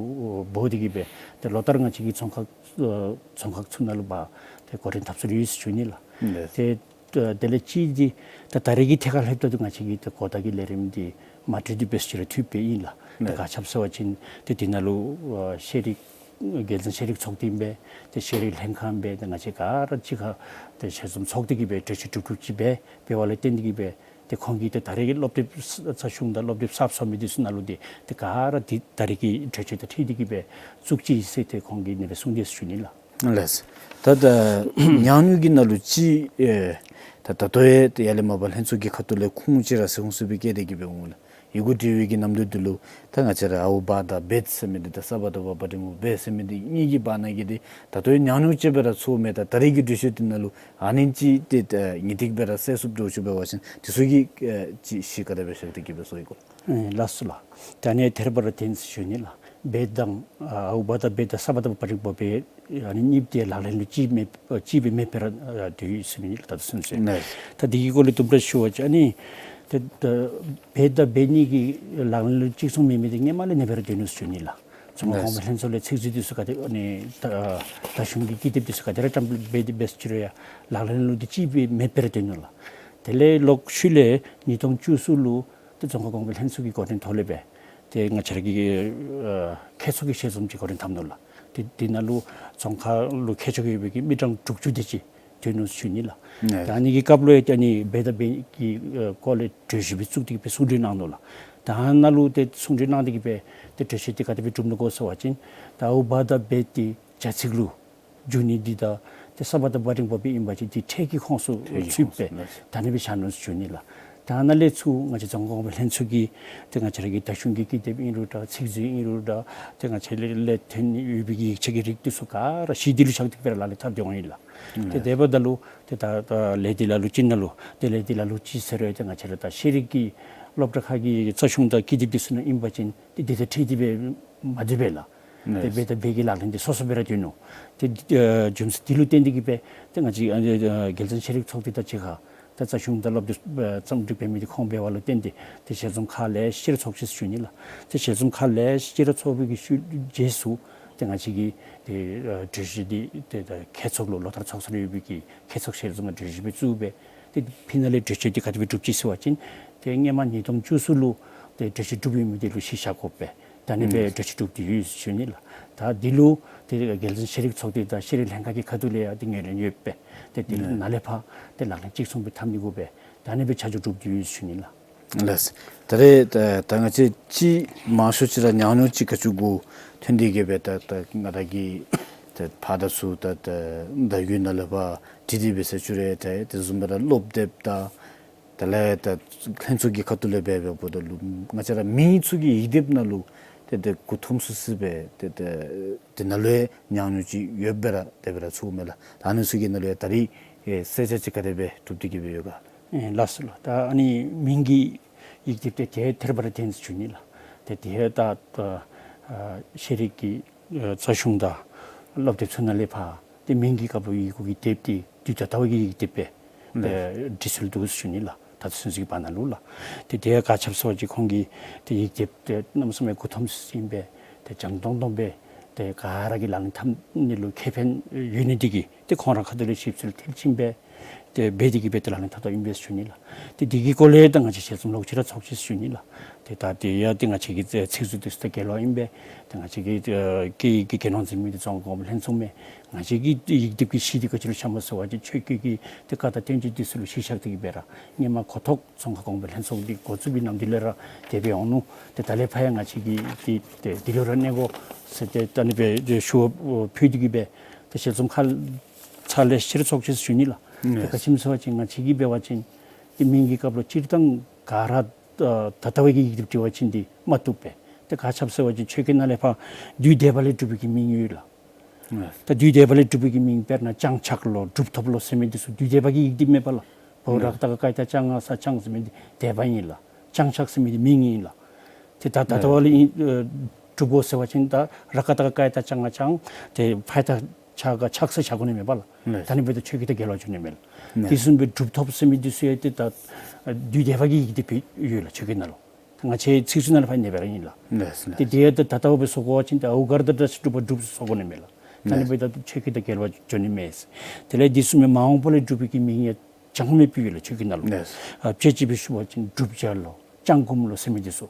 འབོ་སྟེ་གིས་སྦེ་ཏེ་ལོ་ལྟར་ང་བཅས་ཀྱི་རྫོང་ཁག་ཨ་རྫོང་ཁག་ཚུ་ནང་ལུ་འབག་སྟེ་གོ་འདྲེན་འཐབ་སྲོལ་ཡོད་ཟེར་ཞུ་ནི་ལགས། ཨ་ལགས། ཏེ་ཨ་དེ་ལས་གཅིག་འདི་ད་ད་རེས་ཀྱི་ཐད་ཁར་ལྷོདཔ་ད་ལུ་ང་བཅས་ཀྱིས་ཏེ་གོ་བརྡ་གི་ལས་རིམ་འདི་མ་འདྲཝ་འདི་འབད་ཟེར་ཅི་ར་འཐུས་སྦེ་ཨིན་ལགས། ཏེ་ལགས། ག་ཅི་སྦེ་ཟེར་བ་ཅིན་ཏེ་འདི་ནང་ལུ་ཨ་ཤེས་རིག་རྒྱལ་མཚན་ཤེས་རིག་ཚོགས་སྡེ་ཨིན་པས། ཏེ་ཤེས་རིག་ལྷན་ཁག་ཨིན་པས། ཏེ་ང་བཅས་ག་ར་གཅིག་ཁར་ཏེ་ཞལ་འཛོམས་ཚོགས་ཏེ་གིས་སྦེ་གྲོས་ཆོད་གྲུབ་གྲུབ་ཅིག་སྦེ་འབད་བ་ལས་བརྟེན་ཏེ་གིས་སྦེ་ཏེ་ཁོང་གིས་ཏེ་ད་རེས་ཀྱི་སློབ་དེབ་རྩ་གཞུང་དང་སློབ་དེབ་གསརཔ་བཟོ་མི་འདི་ཚུ་ནང་ལུ་འདི་ཏེ་ག་ར་འདི་ད་རེས་ཀྱི་གྲོས་ཆོད་དང་འཁྲིལ་ཏེ་གིས་སྦེ་བཙུགས་ཅི་ཟེར་ཏེ་ཁོང་གིས་ཨ་ནི་སྦེ་གསུངས་ཏེ་ཟེར་ཞུ་ནི་ལགས། ལགས། ད་ད་ཉམས་མྱོང་གི་ནང་ལུ་ཅིག་ཨེ་ད་ད་ལྟོ་ཡང་ཏེ་ཡར་ལས་མར་པ་ལྷན་ཚོགས་ཀྱི་ཁ་ཐུག་ལས་ཁུངས་ཅིག་ར་ཟེར་ཁུངས་ཚུ་སྦེ་བཀལ་ཏེ་གིས་སྦེ་འོང་ལགས། ཡི་གུ་འབྲི་བའི་གི་ནམ་དུས་འདི་ལུ་ད་ང་བཅས་ར་ཨའུ་བ་དང་བེད་ཟེར་མི་འདི་དང་ས་བ་ད་བ་བ་འགྲེང་བུ་བེ་ཟེར་མི་འདི་གཉིས་ཀྱི་བར་ན་གི་འདི་ད་ལྟོ་ཡང་ཉམས་མྱོང་ཅིག་སྦེ་ར་ཚོརཝ་མས། ད་ད་རེས་ཀྱི་གྲོས་ཆོད་འདི་ནང་ལུ་ཨ་ནི་ཅིག་ཏེ་ད་ངེས་ཏིག་སྦེ་ར་གསལ་སུ་འགྱོ་ཚུགསཔ་འབད་བ་ཅིན་དེ་ཚུ་གི་ཨེ་ཅིག་གཞི་ག་དེ་སྦེ་བཞག་སྟེ་གིས་སྦེ་བཟོ་ཡི་གོ། ཨེ་ལགས་སོ་ལགས། ད་ཨ་ནི་ཐད་རི་བ་རི་ཏེ་ཨ་ནི་ཟེར་ཞུ་ནི་ལགས། བེད་དང་ཨ་ཨའུ་བ་དང་བེད་དང་ས་བ་ད་བ་འགྲེང་བུ་བེ་ཨ་ནི་གཉིས་འདི་ལག་ལེན་ལུ་ཅིག་མེད་ཨ་ཅིག་སྦེ་མེད་པར་ཨ་སྡོད་ཡི་ཟེར་ནི་ལགས། ད་ད་ཨ་ནི་ཟེར། ལགས། ད་འདི་གི་སྐོར་ལས་དུམ་གྲ་ཞུ་བ་ཅིན་ཨ་ནི་ཏེ་ད་བེད་དང་བེ་གཉིས་ཀྱི་ལག་ལེན་ལུ་གཅིག་མཚུངས་མེད་མི་འདི་སྔོན་མ་ལས་ཨ་ནི་སྦེ་ར་སྡོད་ནུག་ཟེར་ཞུ་ནི་ལགས། རྫོང་ཁ་གོང་འཕེལ་ལྷན་ཚོགས་ལས་ཚིག་མཛོད་འདི་ཚུ་ག་དེ་ཨ་ནི་ད་ཨ་ད་གཞུང་གི་ཀི་དེབ་འདི་ཚུ་ག་དེ་ར་བཀྲམ་སྦེ་འདི་འབད་ཟེར་ཅི་རུང་ཡང་ལག་ལེན་ལུ་འདི་ཅིག་སྦེ་མེད་པར་སྡོད་ནུག་ལགས། དེ་ལས་ལོག་ཤུལ་ལས་ཉིས་སྟོང་བཅུ་གསུམ་ལུ་ཏེ་རྫོང་ཁ་གོང་འཕེལ་ལྷན་ཚོགས་ཀྱི་འགོ་འདྲེན་ཐོག་ལས་སྦེ་ཏེ་ང་བཅས་ར་གི་ཨ་ཁྱད་ཚོགས་ཀྱི་ཞལ་འཛོམས་ཅིག་འགོ་འདྲེན་འཐབ་ནུག་ལགས། ཏེ་འདི་ནང་ལུ་རྫོང་ཁ་ལུ་ཁྱད་ཆོས་ཡོད་པའི་གི་མི་གྲངས་དྲུག་ཅུ་དེ་ཅིག་སྡོད་ནུག་ཟེར་ཞུ་ནི་ལགས། ལགས། ད་ཨ་ནི་གི་སྐབས་ལུ་ཡང་ཏེ་ཨ་ནི་བེད་དང་བེ་གཉིས་ཀྱི་ཨ་སྐོར་ལས་གྲོས་གཞི་སྦེ་བཙུགས་ཏེ་གིས་སྦེ་གསུང་གྲོས་གནང་ནུག་ལགས། ད་ཨ་ནཱ་ལུ་ཏེ་གསུང་གྲོས་གནང་སྟེ་གིས་སྦེ་ཏེ་གྲོས་ཆོད་འདི་ག་དེ་སྦེ་གྲུབ་ནུག་གོ་ཟེར་བ་ཅིན་ད་ཨའུ་བ་དང་བེད་འདི་བྱ་ཚིག་ལུ་འགྱུར་ནི་འདི་དང་ཏེ་ས་བ་ད་བ་འགྲེང་བུ་བེ་ཨིན་པ་ཅིན་འདི་ཕྲད་ཀྱི་ཁོངས་སུ་ཕྲད་ཀྱི་ཚུད་ཁོངས་སུ་སྦེ་ལགས། ད་ཨ་ནི་སྦེ་བཞག་ནུག་ཟེར་ཞུ་ནི་ལགས། ད་ཨ་ནཱ་ལས་ཚུར་ང་བཅས་རྫོང་ཁ་གོང་འཕེལ་ལྷན་ཚོགས་ཀྱིས་ཏེ་ང་བཅས་ར་གི་ད་གཞུང་གི་ཀི་དེབ་ཨིན་རུང་འདྲ་ཚིག་མཛོད་ཨིན་རུང་འདྲ་ཏེ་ང་བཅས་ལས་ལས་ཐོན་ཡོད་པའི་གི་ཡིག་ཆ་གི་རིགས་འདི་ཚུ་ག་ར་གཞི་འདི་ལུ་བཞག་སྟེ་སྦེ་ར་ལག་ལེན་འཐབ་སྟེ་འོང་ཡི་ལགས། ཏེ་ལགས། དེ་འབདཝ་ད་ལུ་ཏེ་ད་ད་ལས་འདི་ལ་ལུ་ཅིག་ནང་ལུ་ཏེ་ལས་འདི་ལ་ལུ་ཅིག་ཟེར་རུང་ཏེ་ང་བཅས་ར་ད་ཤེས་རིག་གི་སློབ་གྲྭ་ཁག་གི་རྩ་གཞུང་དང་ཀི་དེབ་འདི་ཚུ་ནང་ཨིན་པ་ཅིན་ཏེ་འདི་དང་འཁྲིལ་ཏེ་སྦེ་མ་སྡོད་པས་ལགས། ཏེ་ལགས། བེད་དང་བེ་གི་ལག་ལེན་འདི་སོ་སོ་སྦེ་ར་སྡོད་ནུག། ཏེ་ཨ་རྒྱུ་མཚན་འདི་ལུ་བརྟེན་ཏེ་གིས་སྦེ་ཏེ་ང་བཅས་ཨ་ཨ་རྒྱལ་མཚན་ཤེས་རིག་ཚོགས་སྡེ་དང་གཅིག་ཁར་ཏེ་རྩ་གཞུང་དང་སློབ་དེབ་ཨ་རྩོམ་སྒྲིག་འབད་མི་འདི་ཁོང་འབད་བ་ལུ་བརྟེན་ཏེ་ཏེ་ཞལ་འཛོམས་ཁག་ལེ་ཤ་ཅིག་ར་ཚོགས་ཅི་ཟེར་ཞུ་ནི་ལགས། ཏེ་ཞལ་འཛོམས་ཁག་ལེ་ཤ་ཅིག་ར་ཚོགས་པའི་གི་ཤུལ་རྗེས་སུ་ཏེ་ང་བཅས་ཀྱིས་ཏེ་ཨ་གྲོས་གཞི་འདི་ཏེ་ད་ཁྱད་ཚོགས་ལུ་ལོ་ལྟར་ཚོགས་སྲོལ་ཡོད་པའི་གི་ཁྱད་ཚོགས་ཞལ་འཛོམས་ཀྱི་གྲོས་གཞི་སྦེ་བཙུགས་སྦེ་ཏེ་ཕི་ནཱ་ལས་གྲོས་ཆོད་འདི་ག་དེ་སྦེ་གྲུབ་ཅི་ཟེར་བ་ཅིན་ཏེ་སྔོན་མ་ཉིས་སྟོང་བཅུ་གསུམ་ལུ་ཏེ་གྲོས་ཆོད་གྲུབ་ཡོད་མི་འདི་ལུ་གཞི་བཞག་དགོ་པས། ད་ཨ་ནི་སྦེ་ཨུམ་གྲོས་ཆོད་གྲུབ་སྟེ་ཡོད་ཟེར་ཞུ་ནི་ལགས། ད་འདི་ལུ་ཏེ་རྒྱལ་མཚན་ཤེས་རིག་ཚོགས་སྡེ་དང་ཤེས་རིག་ལྷན་ཁག་གི་ཁ་ཐུག་ལས་ཡང་ཏེ་ངོས་ལེན་ཡོད་པས། ཏེ་འདི་ལུ་ཨུམ་ནཱ་ལས་ཕར་ཏེ་ལག་ལེན་གཅིག་མཚུངས་སྦེ་འཐབ་ནི་དགོ་པས། ད་ཨ་ནི་སྦེ་ཆ་འཇོག་གྲུབ་སྟེ་ཡོད་ཟེར་ཞུ་ནི་ལགས། ལགས། ད་རེས་ད་ད་ང་བཅས་ཅིག་མང་ཤོས་ཅིག་ར་ཉམས་མྱོང་ཅིག་ག་ཅི་གུ་ཐོན་ཏེ་གིས་སྦེ་ད་ད་ང་ར་གི་ད་ཕར་དང་ཚུར་ད་ད་ད་ཡུལ་ནང་ལས་ཕར་འདྲི་འདྲི་འབད་ས་ཅིག་ར་ད་དེ་བཟུམ་སྦེ་ར་སློབ་དེབ་དང་དེ་ལས་ད་ལྷན་ཚོགས་ཀྱི་ཁ་ཐུག་ལས་འབད་འབདཝ་ད་ལུ་ང་བཅས་ར་མི་ཚུ་གི་ཡིག་དེབ་ནང་ལུ་ཏེ་ཏེ་མགུ་འཐོམས་སི་སི་སྦེ་ཏེ་ཏེ་དེ་ནང་ལུ་ཡང་ཉམས་མྱོང་ཅིག་ཡོདཔ་སྦེ་ར་དེ་སྦེ་ར་ཚོརཝ་མས་ལགས། ད་ཨ་ནི་ཚུ་གི་ནང་ལུ་ཡང་ད་རེས་ཨེ་གསལ་ཆ་ཅིག་ག་དེ་སྦེ་གྲུབ་སྟེ་གིས་སྦེ་ཡོད་ག། ཨེ་ལགས་སོ་ལགས། ད་ཨ་ནི་མིང་གི་ཡིག་དེབ་འདི་ཏེ་ཐད་རི་བ་རི་ཏེ་ཨ་ནི་ཟེར་ཞུ་ནི་ལགས། ཏེ་དེ་ད་ཨ་ཤེས་རིག་གི་ཨ་རྩ་གཞུང་དང་སློབ་དེབ་ཚུ་ནང་ལས་ཕར་ཏེ་མིང་གི་སྐབས་ལུ་ཡི་གུ་གི་དེབ་འདི་དུས་ད་ལྟ་བ་གི་ཡིག་དེབ་སྦེ་ལགས། ཨེ་འབྲི་སྲོལ་འདུག་ཟེར་ཞུ་ནི་ལགས། ད་ཚུན་ཚོད་ཀྱི་བར་ན་ལུ་ལགས། ཏེ་དེ་ཡང་ག་ཅི་སྦེ་ཟེར་བ་ཅིན་ཁོང་གིས་ཏེ་ཡིག་དེབ་འདི་གནམ་མེད་ས་མེད་མགུ་འཐོམས་སི་སི་ཨིན་པས། ཏེ་འཇམ་ཏོང་ཏོ་སྦེ་ཏེ་ག་ར་གིས་ལག་ལེན་འཐབ་ནི་ལུ་ཁེ་ཕན་ཡོད་ནི་འདི་གིས་ཏེ་ཁོང་རའི་ཁ་ཐུག་ལས་ཞིབ་འཚོལ་མཐིལ་ཕྱིན་སྦེ་ཏེ་འབད་དེ་གིས་སྦེ་ཏེ་ལག་ལེན་འཐབ་འཐབ་ཨིན་པས་ཟེར་ཞུ་ནི་ལགས། ཏེ་འདི་གི་སྐོར་ལས་ད་ང་བཅས་ཞལ་འཛོམས་ལོག་ཅིག་ར་ཚོགས་ཅི་ཟེར་ཞུ་ནི་ལགས། ཏེ་ད་དེ་ཡང་ཏེ་ང་བཅས་ཀྱི་ཚིག་མཛོད་འདི་ཚུ་དང་འགལ་བ་ཨིན་པས། ཏེ་ང་བཅས་ཀྱི་ཨ་སྐད་ཡིག་གི་རྒྱུས་ལོན་འཛིན་མི་འདི་རྫོང་ཁ་གོང་འཕེལ་ལྷན་ཚོགས་མས། ང་བཅས་ཀྱི་ཡིག་དེབ་ཀྱི་གཞི་འདི་ག་ཅི་ལུ་བཞག་སྨོ་ཟེར་བ་ཅིན་ཆོས་བརྒྱུད་ཀྱི་ཏེ་བཀའ་དང་བསྟན་བཅོས་འདི་ཚུ་ལུ་གཞི་བཞག་སྟེ་གིས་སྦེ་ར་སྔོན་མ་གོ་ཐོག་རྫོང་ཁ་གོང་འཕེལ་ལྷན་ཚོགས་འདི་འགོ་བཙུགས་པའི་ནམ་དུས་ལས་ར་དེ་སྦེ་འོང་ནུག། ཏེ་ད་ལས་ཕར་ཡང་ང་བཅས་ཀྱིས་ཏེ་ཏེ་འདི་ལུ་ར་གནས་དགོ་ཟེར་ཏེ་ད་ཨ་ནི་སྦེ་ཏེ་ཞུ་བ་ཕུལ་ཏེ་གིས་སྦེ་ཏེ་ཞལ་འཛོམས་ཁག་ ཚར་ལེ་ཤ་རེ་ཚོགས་ཅི་ཟེར་ཞུ་ནི་ལགས། ཏེ་ག་ཅི་སྨོ་ཟེར་བ་ཅིན་ང་བཅས་ཀྱིས་འབད་བ་ཅིན་ཏེ་མིང་གི་སྐབས་ལུ་སྤྱིར་བཏང་ག་ར་ད་ལྟ་བའི་གི་ཡིག་སྡེབ་འབྲི་བ་ཅིན་འདི་མ་བཏུབ་པས། ཏེ་ག་ཅི་སྨོ་ཟེར་བ་ཅིན་ཆོས་སྐད་ནང་ལས་ཕར་དུས་འདས་པ་ལས་གྲུབ་པའི་གི་མིང་ཡོད་ལགས། ད་དུས་འདས་པ་ལས་གྲུབ་པའི་གི་མིང་དཔེར་ན་ལྕང་ཕྱག་ལོ་གྲུབ་ཐོབ་ལོ་ཟེར་མི་འདི་ཚུ་དུས་འདས་པ་གི་ཡིག་སྡེབ་མེན་པ་ལགས། བའོ་ར་ཀ་བཏགས་ག་གཡ་བཏགས་གྱ་ང་ས་ལྕང་ཟེར་མི་འདི་འདས་པ་ཨིན་ལགས། ལྕང་ཕྱག་ཟེར་མི་འདི་མིང་ཨིན་ལགས། ཏེ་ད་ད་ལྟ་བ་ལས་ཨིན་ཨ་གྲུབ་དགོ་ཟེར་བ་ཅིན་ད་ར་ཀ་བཏགས་ག་གཡ་བཏགས་གྱ་ང་ལྕང་ཏེ་ཕ་ཡ་བཏགས་ཕྱ་ག་ཕྱག་ཟེར་བཞག་དགོ་ནི་མེད་པ་ལགས། ད་ཨ་ནི་འབདཝ་ད་ཆོས་སྐད་དང་འགལ་བ་འགྱོ་ནི་མས་ལགས། དེ་བཟུམ་སྦེ་གྲུབ་ཐོབ་ཟེར་མི་འདི་ཚུ་ཡང་ཏེ་ད་ཨ་དུས་འདས་པ་གི་ཡིག་སྡེབ་ཡོད་ལགས་ཆོས་སྐད་ནང་ལུ། ང་བཅས་ཚིག་མཛོད་ནང་ལུ་ཕར་ཨ་ནེ་སྦེ་ར་ཨིན་ལགས། ཏེ་དེ་ཡང་ད་ད་ལྟ་བ་སྦེ་བཟོ་དགོ་པ་ཅིན་ཏེ་འའོ་ག་ར་བཏགས་གྲ་ཞབས་ཀྱུ་གྲུབ་པ་གྲུབ་ཟེར་བཟོ་དགོ་ནི་མས་ལགས། ད་ཨ་ནི་འབདཝ་ད་ཆོས་སྐད་དང་འགལ་བ་འགྱོ་ནི་མས། དེ་ལས་དེ་བཟུམ་སྦེ་མ་འོངས་པ་ལས་གྲུབ་པའི་གི་མིང་ཡང་ཅང་མེདཔ་ཡོད་ལགས་ཆོས་སྐད་ནང་ལུ། ཨ་དཔྱེ་ཅིག་སྦེ་ཞུ་བ་ཅིན་གྲུབ་རྒྱལ་ལོ་ལྕང་སྐུམ་ལོ་ཟེར་མི་འདི་ཚུ།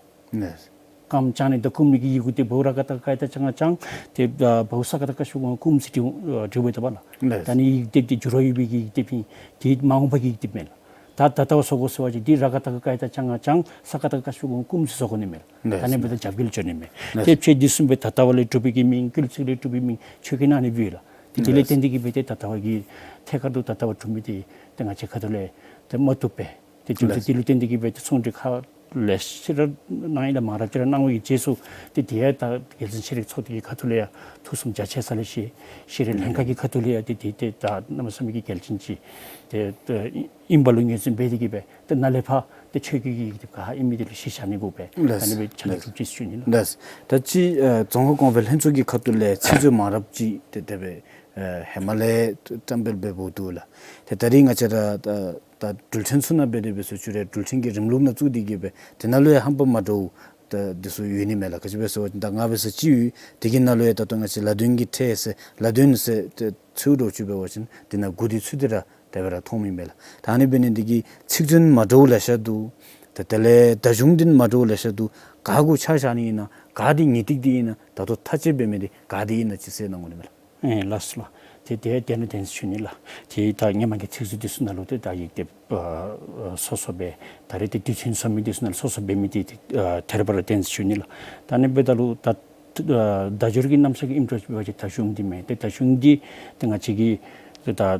ཀམ་ལྕང་ནི་ད་སྐུམ་ནི་གི་ཡི་གུ་འདི་བའོ་ར་ཀ་བཏགས་ག་གཡ་བཏགས་གྱ་ང་ལྕང་ཏེ་ཨ་བའོ་ས་ཀ་བཏགས་ཀ་ཞབས་ཀྱུ་ང་སྐུམ་ཟེར་འབྲི་འབྲི་དོ་བ་ལགས། ད་ཨ་ནི་ཡིག་སྡེབ་འདི་འགྱུར་བ་ཡོད་པའི་གི་ཡིག་སྡེབ་ཨིན། འདི་མ་འོངས་པ་གི་ཡིག་སྡེབ་མེན་ལགས། ད་ད་ལྟ་བ་བཟོ་དགོ་ཟེར་བ་ཅིན་འདི་ར་ཀ་བཏགས་ག་གཡ་བཏགས་གྱ་ང་ལྕང་ས་ཀ་བཏགས་ཀ་ཞབས་ཀྱུ་ང་སྐུམ་ཟེར་བཟོ་དགོ་ནི་མས་ལགས། ད་ཨ་ནི་འབདཝ་ད་རྒྱབ་འགལ་འགྱོ་ནི་མས། ཏེ་དཔྱེ་འདི་བཟུམ་སྦེ་ད་ལྟ་བ་ལས་གྲུབ་པའི་གི་མིང་སྐུལ་ཚིག་ལས་གྲུབ་པའི་མིང་ཆོས་སྐད་ནང་ཨ་ནི་སྦེ་ཡོད་ལགས། ཏེ་དེ་ལས་བརྟེན་ཏེ་གིས་སྦེ་ཏེ་ད་ལྟ་བ་གི་ཐད་ཀར་དུ་ད་ལྟ་བ་གྲུབ་མི་འདི་ཏེ་ང་བཅས་ཁ་ཐུག་ལས་ཏེ་མ་བཏུབ་པས། ཏེ་རྒྱུ་མཚན་དེ་ལུ་བརྟེན་ཏེ་གིས་སྦེ་ཏེ་གསུང་གྲོས་ཁག་ལེ་ཤ་ར་གནང་ཡི་ལགས། མང་རབས་ཅིག་ར་གནང་བའི་རྗེས་སུ་ཏེ་དེ་ཡང་ད་རྒྱལ་བཙུན་ཤེས་རིག་ཚོགས་སྡེ་གི་ཁ་ཐུག་ལས་ཡང་ཐུགས་བསམ་རྒྱ་ཆེ་ས་ལེ་ཤ་ཤེས་རིག་ལྷན་ཁག་གི་ཁ་ཐུག་ལས་ཡང་ཏེ་དེ་ཏེ་ད་གནམ་མེད་ས་མེད་ཀྱི་གལ་ཆེན་ཅིག་ཏེ་ཨིན་པ་ལུ་ངོས་འཛིན་འབད་དེ་གིས་སྦེ་ཏེ་ནཱ་ལས་ཕར་ཏེ་ཆོས་སྐད་ཀྱི་ཡིག་སྡེབ་ག་ཨིན་མི་དེ་ལུ་གཞི་བཞག་ནི་དགོ་པས། ད་ཨ་ནི་སྦེ་ཕྱག་ལཱ་གྲུབ་ཅི་ཟེར་ཞུ་ནི་ལགས། ལགས། ད་ཅི་ཨ་རྫོང་ཁ་གོང་འཕེལ་ལྷན་ཚོགས་ཀྱི་ཁ་ཐུག་ལས་ཚིག་མཛོད་མང་རབས་ཅིག་ཏེ་དེ་སྦེ་ཨ་ཧེ་མ་ལས་བཀྲམ་སྤེལ་འབད་འབདཝ་འདུག་ལགས། ཏེ་ད་རིས་ང་བཅས་ར་ད་ད་འགྲུལ་འཕྲིན་ཚུ་ནང་འབད་དེ་འབད་ཟེར་ཞུ་རུང་ཡང་འགྲུལ་འཕྲིན་གྱི་རིམ་ལུགས་ནང་བཙུགས་ཏེ་གིས་སྦེ་དེ་ནང་ལུ་ཡང་རྣམ་པ་མ་འདྲཝ་ད་འདི་ཚུ་ཡོད་ནི་མས་ལགས། ག་ཅི་སྦེ་ཟེར་བ་ཅིན་ད་ང་འབད་ཟེར་ཅིག་ཡོད། དེ་གི་ནང་ལུ་ཡང་ད་ལྟོ་ང་བཅས་ལ་དོན་གྱི་ཕྲད་ཟེར་ལ་དོན་ཟེར་ཏེ་ཚུ་འདྲཝ་ཅིག་འབད་བ་ཅིན་དེ་ནང་འགོ་འདི་ཚུ་འདི་ར་དེ་སྦེ་ར་མཐོང་མི་མས་ལགས། ད་ཨ་ནི་འབད་ནི་འདི་གིས་ཚིག་མཛོད་མ་འདྲཝ་ལེ་ཤ་འདུག། ད་དེ་ལས་བརྡ་གཞུང་འདི་མ་འདྲཝ་ལེ་ཤ་འདུག། ག་གུ་ཆ་བཞག་ནི་ཨིན་ན་ག་འདི་ངེས་ཏིག་འདི་ཨིན་ན་ད་ལྟོ་ཐག་བཅད་འབད་མི་འདི་ག་འདི་ཨིན་ན་ཅིག་གསལ་གནང་དགོ་ནི་མས་ལགས། ཨེ་ལགས་སོ་ལགས། ཏེ་དེ་དེ་ནང་དེ་ནང་ཞུ་ནི་ལགས། ཏེ་ད་སྔོན་མ་གི་ཚིག་མཛོད་འདི་ཚུ་ནང་ལུ་ཏེ་ད་ཡིག་སྡེབ་ཨ་སོ་སོ་སྦེ་ད་རེས་ཏེ་དུས་མཐུན་བཟོ་མི་འདི་ཚུ་ནང་ལུ་སོ་སོ་འབད་མི་འདི་ཏེ་ཨ་ཐད་རི་བ་རི་དེ་ནང་ཞུ་ནི་ལགས། ད་ཨ་ནི་འབདཝ་ད་ལུ་ད་ཨ་བརྡ་སྦྱོར་གྱི་རྣམ་གཞག་གི་ཨིནམ་འདྲཝ་ཅིག་འབད་བ་ཅིན་བརྡ་གཞུང་འདི་མས། ཏེ་བརྡ་གཞུང་འདི་ཏེ་ང་བཅས་ཀྱི་ཏེ་ད་ཨ་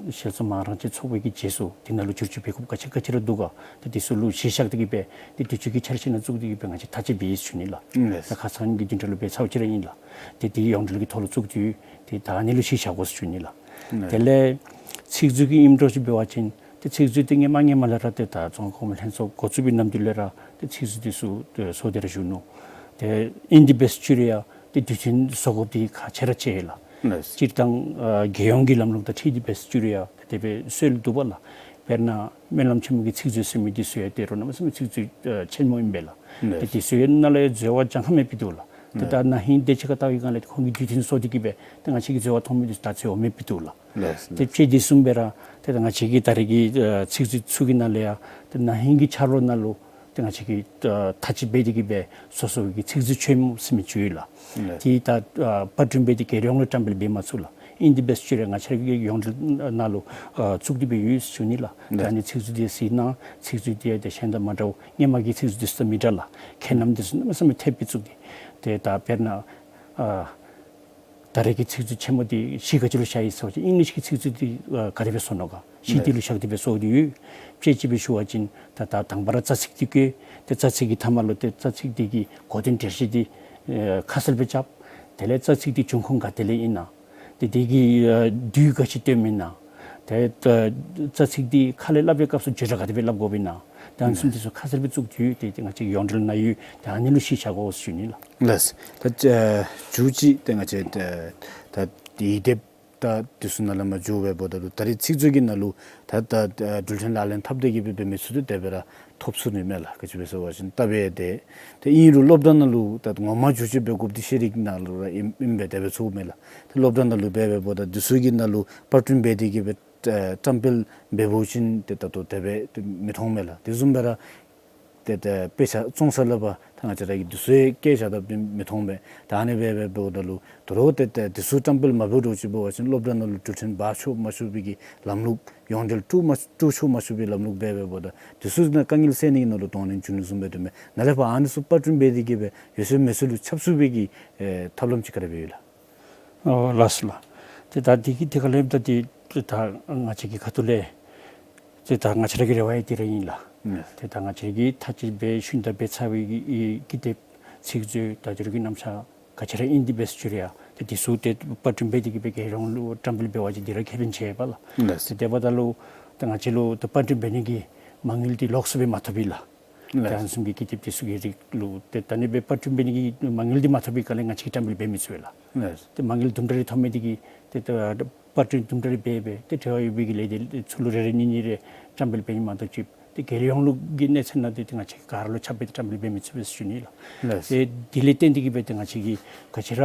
ཞལ་འཛོམས་མང་རབས་ཅིག་ཚོགས་པའི་གི་རྗེས་སུ་དེ་ནང་ལུ་བསྒྱུར་བཅོས་འབད་དགོཔ་ག་ཅི་ག་ཅི་ར་འདུག་ག། ཏེ་དེ་ཚུ་ལུ་གཞི་བཞག་སྟེ་གིས་སྦེ་ཏེ་དུས་ཚོད་ཀྱི་འཆར་གཞི་ནང་བཙུགས་ཏེ་གིས་སྦེ་ང་བཅས་ཐག་བཅད་འབད་ཡི་ཟེར་ཞུ་ནི་ལགས། ཨིན་ལགས། ད་ཁ་སང་གི་བདུན་ཕྲག་ལུ་འབད་ཚརཝ་ཅིག་ར་ཨིན་ལགས། ཏེ་དེ་ཡོངས་འབྲེལ་གྱི་ཐོག་ལུ་བཙུགས་ཏེ་ཏེ་ད་ཨ་ནི་ལུ་གཞི་བཞག་དགོ་ཟེར་ཞུ་ནི་ལགས། ཨིན་ལགས། དེ་ལས་ཚིག་མཛོད་ཀྱི་ཨིནམ་འདྲཝ་ཅིག་འབད་བ་ཅིན་ཏེ་ཚིག་མཛོད་འདི་སྔོན་མ་སྔོན་མ་ལས་ར་ཏེ་ད་རྫོང་ཁ་གོང་འཕེལ་ལྷན་ཚོགས་འགོ་བཙུགས་པའི་ནམ་དུས་ལས་ར་ཏེ་ཚིག་མཛོད་འདི་ཚུ་ཏེ་བཟོ་སྟེ་ར་བཞུགས་ནུག། ཏེ་ཨིན་ཏེ་འབད་ཟེར་ཞུ་རུང་ཡང་ཏེ་དུས་མཐུན་བཟོ་དགོཔ་འདི་ཁག་ཆེ་ར་ཆེ་ཡི་ལགས། ལགས། སྤྱིར་བཏང་ཨ་རྒྱལ་ཡོངས་ཀྱི་ལམ་ལུགས་དང་འཁྲིལ་ཏེ་འབད་ཟེར་ཞུ་རུང་ཡང་ཏེ་དེ་སྦེ་སྲོལ་འདུག་པ་ལགས། དཔེར་ན་སྨོན་ལམ་ཆེན་མོ་གི་ཚིག་མཛོད་ཟེར་མི་འདི་ཚུ་ཡང་ཏེ་རོགས་གནམ་མེད་ས་མེད་ཚིག་མཛོད་ཨ་ཆེན་མོ་ཨིན་པས་ལགས། ལགས། ཏེ་དེ་ཚུ་ཡང་ནང་ལུ་ཡང་འཛོལ་བ་ཅང་ཧ་མེད་པའི་འདུག་ལགས། ཏེ་ད་ན་ཧིང་དེ་ཅིག་ཁར་བལྟ་བའི་སྒང་ལས་ཏེ་ཁོང་གིས་དུས་མཐུན་བཟོ་སྟེ་གིས་སྦེ་ཏེ་ང་བཅས་ཀྱིས་འཛོལ་བ་མཐོང་མི་འདི་ད་འཛོལ་བ་མེད་པའི་འདུག་ལགས། ལགས། ཏེ་ལགས། དཔྱེ་འདི་བཟུམ་སྦེ་ར་ཏེ་ད་ང་བཅས་ཀྱི་ད་རེས་ཀྱི་ཨ་ཚིག་མཛོད་ཚུ་གི་ནང་ལས་ཡང་ཏེ་ན་ཧིང་གི་ཆ་ལུགས་ནང་ལུ་ཏེ་ང་བཅས་ཀྱིས་ཨ་ཐག་གཅོད་འབད་དེ་གིས་སྦེ་སོ་སོ་གི་ཚིག་མཛོད་ཆེན་མོ་ཟེར་མི་ཅིག་ཡོད་ལགས། ལགས། དེ་ད་ཨ་པར་སྐྲུན་འབད་དེ་རྒྱལ་ཡོངས་ལུ་བཀྲམ་སྤེལ་འབད་མ་ཚུགས་ལགས། ཨིན་ཏེ་འབད་ཟེར་ཞུ་རུང་ང་བཅས་ར་གི་ཡོངས་འབྲེལ་ནང་ལུ་ཨ་བཙུགས་ཏེ་སྦེ་ཡོད་ཟེར་ཞུ་ནི་ལགས། ལགས། ད་ཨ་ནི་ཚིག་མཛོད་འདི་གཟིགས་གནང་། ཚིག་མཛོད་འདི་ཡང་ཏེ་གཞན་དང་མ་འདྲཝ། སྔོན་མ་གི་ཚིག་མཛོད་འདི་ཚུ་དང་མི་འདྲ་ལགས། ཁྱད་རྣམ་འདི་ཚུ་གནམ་མེད་ས་མེད་ཐེབས་སྦེ་བཙུགས་ཏེ། ཏེ་ད་དཔེར་ན་ཨ་ད་རེས་ཀྱི་ཚིག་མཛོད་ཆེན་མོ་འདི་གཞི་ག་ཅི་ལུ་བཞག་ཡི་ཟེར་བ་ཅིན་ཨིང་ལིཤ་གི་ཚིག་མཛོད་འདི་ཨ་ག་དེ་སྦེ་བཟོ་ནུག་ག། གཞི་འདི་ལུ་བཞག་སྟེ་སྦེ་བཟོ་སྟེ་ཡོད། དཔྱེ་ཅིག་སྦེ་ཞུ་བ་ཅིན་ད་ད་དང་པ་ར་རྩ་ཚིག་འདི་བཀོད། ཏེ་རྩ་ཚིག་གི་མཐའ་མ་ལུ་ཏེ་རྩ་ཚིག་འདི་གི་གོ་དོན་འགྲེལ་བཤད་འདི་ཨེ་ཁ་གསལ་སྦེ་རྐྱབ། དེ་ལས་རྩ་ཚིག་འདི་འབྱུང་ཁུངས་ག་ཏེ་ལས་ཨིན་ན། ཏེ་འདི་གི་ཨེ་དུས་ག་ཅི་སྟོནམ་ཨིན་ན། ཏེ་ད་རྩ་ཚིག་འདི་ཁ་ལས་སླབ་པའི་སྐབས་སུ་བརྗོད་སྒྲ་ག་དེ་སྦེ་སླབ་དགོཔ་ཨིན་ན། ཏེ་ཨ་ནི་བཟུམ་འདི་ཚུ་ཁ་གསལ་སྦེ་བཙུགས་ཏེ་ཡོད། ཏེ་ཏེ་ང་བཅས་ཀྱི་ཡོངས་འབྲེལ་ནང་ཡོད། ཏེ་ཨ་ནི་ལུ་གཞི་བཞག་དགོ་ཟེར་ཞུ་ནི་ལགས། ལགས། ད་ཨ་མཇུག་ཅིག་ཏེ་ང་བཅས་ད་ད་ཡིག་སྡེབ་ད་འདི་ཚུ་ནང་ལས་མར་འགྱོ་སྦེ་འབདཝ་ད་ལུ་ད་རེས་ཚིག་མཛོད་ཀྱི་ནང་ལུ་ད་ད་ཨ་འགྲུལ་འཕྲིན་ལག་ལེན་འཐབ་སྟེ་གིས་སྦེ་འབད་མི་ཚུ་ཏེ་དེ་སྦེ་ར་ཐོབ་ཚུགས་ནི་མས་ལགས། ག་ཅི་སྦེ་ཟེར་བ་ཅིན་བལྟ་སྦེ་ཏེ་ཏེ་ཨིན་རུང་སློབ་གྲྭ་ནང་ལུ་ད་ངོ་མ་བསྒྱུར་བཅོས་འབད་དགོཔ་འདི་ཤེས་རིག་ནང་ལུ་ར་ཨིན་ཨིན་པས། དེ་སྦེ་ཚུགས་མས་ལགས། ཏེ་སློབ་གྲྭ་ནང་ལུ་འབད་འབདཝ་ད་འདི་ཚུ་གི་ནང་ལུ་པར་སྐྲུན་འབད་དེ་གིས་སྦེ་ཨེ་བཀྲམ་སྤེལ་འབད་བ་ཅིན་ཏེ་ད་ལྟོ་དེ་སྦེ་ཏེ་མི་མཐོང་མས་ལགས། དེ་བཟུམ་སྦེ་ར་ཏེ་ད་དཔེ་ཆ་བཙོང་ས་ལུ་ཕར་ད་ང་བཅས་ར་གིས་འདི་ཚུ་ཡང་བཀལ་བཞག་དཔ་འདི་མི་མཐོང་མས། ད་ཨ་ནི་སྦེ་འབད་འབདཝ་ད་ལུ་དོ་རུང་ཏེ་ད་འདི་ཚུ་བཀྲམ་སྤེལ་མ་འབད་དོ་ཅིག་འབད་བ་ཅིན་སློབ་གྲྭ་ནང་ལུ་འགྲུལ་འཕྲིན་འབག་ཆོག་མ་ཆོག་པའི་གི་ལམ་ལུགས་ཡོངས་འབྲེལ་དཀྲུག་མ་དཀྲུག་ཆོག་མ་ཆོག་པའི་ལམ་ལུགས་འབད་འབདཝ་ད་འདི་ཚུ་ནང་དཀའ་ངལ་སེལ་ནི་གི་ནང་ལུ་གདོང་ལེན་འབྱུང་ནི་བཟུམ་སྦེ་འདུག་མས། ནཱ་ལས་ཕར་ཨ་ནི་ཚུ་པར་སྐྲུན་འབད་དེ་གིས་སྦེ་ཡོད་ཚད་མེད་ཚད་ལུ་ཁྱབ་ཚུགས་པའི་གི་ཨེ་ཐབས་ལམ་ཅིག་ག་ར་འབད་ཡོད་ལགས། ཨོ་ལགས་སོ་ལགས། ཏེ་ད་འདི་གི་ཐད་ཁར་ལྷོདཔ་ད་ཏེ་ད་ང་བཅས་ཀྱི་ཁ་ཐུག་ལས་ཏེ་ད་ང་བཅས་ར་གི་རེ་བ་ཡང་དེ་ར་ཨིན་ལགས། ཨིན། ཏེ་ད་ང་བཅས་ཀྱིས་ཐག་བཅད་སྦེ་ཞུན་དག་འབད་ཚར་བའི་གི་ཨེ་ཀི་དེབ་ཚིག་མཛོད་དང་དེ་རུ་གི་རྣམ་གཞག་ག་ཅི་ར་ཨིན་དེ་འབད་ཟེར་ཞུ་རུང་ཡང་ཏེ་འདི་ཚུ་ཏེ་པར་སྐྲུན་འབད་དེ་གི་སྦེ་རྒྱལ་ཡོངས་ལུ་བཀྲམ་སྤེལ་འབད་བ་ཅིན་འདི་ར་ཁེ་ཕན་ཆེ་བས་ལགས། ལགས། ཏེ་དེ་འབདཝ་ད་ལུ་ཏེ་ང་བཅས་ལུ་ཏེ་པར་སྐྲུན་འབད་ནི་གི་མ་དངུལ་འདི་ལོགས་སུ་སྦེ་མ་ཐོབ་པས་ལགས། ལགས། ཏེ་ཨ་ནི་བཟུམ་གྱི་ཀི་དེབ་འདི་ཚུ་གི་རིགས་ལུ་ཏེ་ད་ཨ་ནི་སྦེ་པར་སྐྲུན་འབད་ནི་གི་མ་དངུལ་འདི་མ་ཐོབ་པའི་སྒང་ལས་ང་བཅས་ཀྱིས་བཀྲམ་སྤེལ་འབད་མི་ཚུགས་པས་ལགས། ལགས། ཏེ་མ་དངུལ་དུམ་གྲ་རེ་ཐོབ་མི་འདི་གིས་ཏེ་ད་པར་སྐྲུན་དུམ་གྲ་རེ་འབད་སྦེ་ཏེ་འབྲེལ་བ་ཡོད་པའི་གི་ལས་སྡེ་ཚུ་ལུ་རེ་རེ་གཉིས་གཉིས་རེ་བཀྲམ་སྤེལ་འབད་ནི་མ་གཏོགས་ཅིག་ཏེ་རྒྱལ་ཡོངས་ལུ་གི་གནས་ཚད་ནང་ཏེ་ཏེ་ང་བཅས་ཀྱིས་ག་ར་ལུ་ཁྱབ་སྦེ་ཏེ་བཀྲམ་སྤེལ་འབད་མི་ཚུགས་པས་ཟེར་ཞུ་ནི་ལགས། ལགས། ཏེ་དེ་ལས་བརྟེན་ཏེ་གི་སྦེ་ཏེ་ང་བཅས་ཀྱིས་ག་ཅི་ར་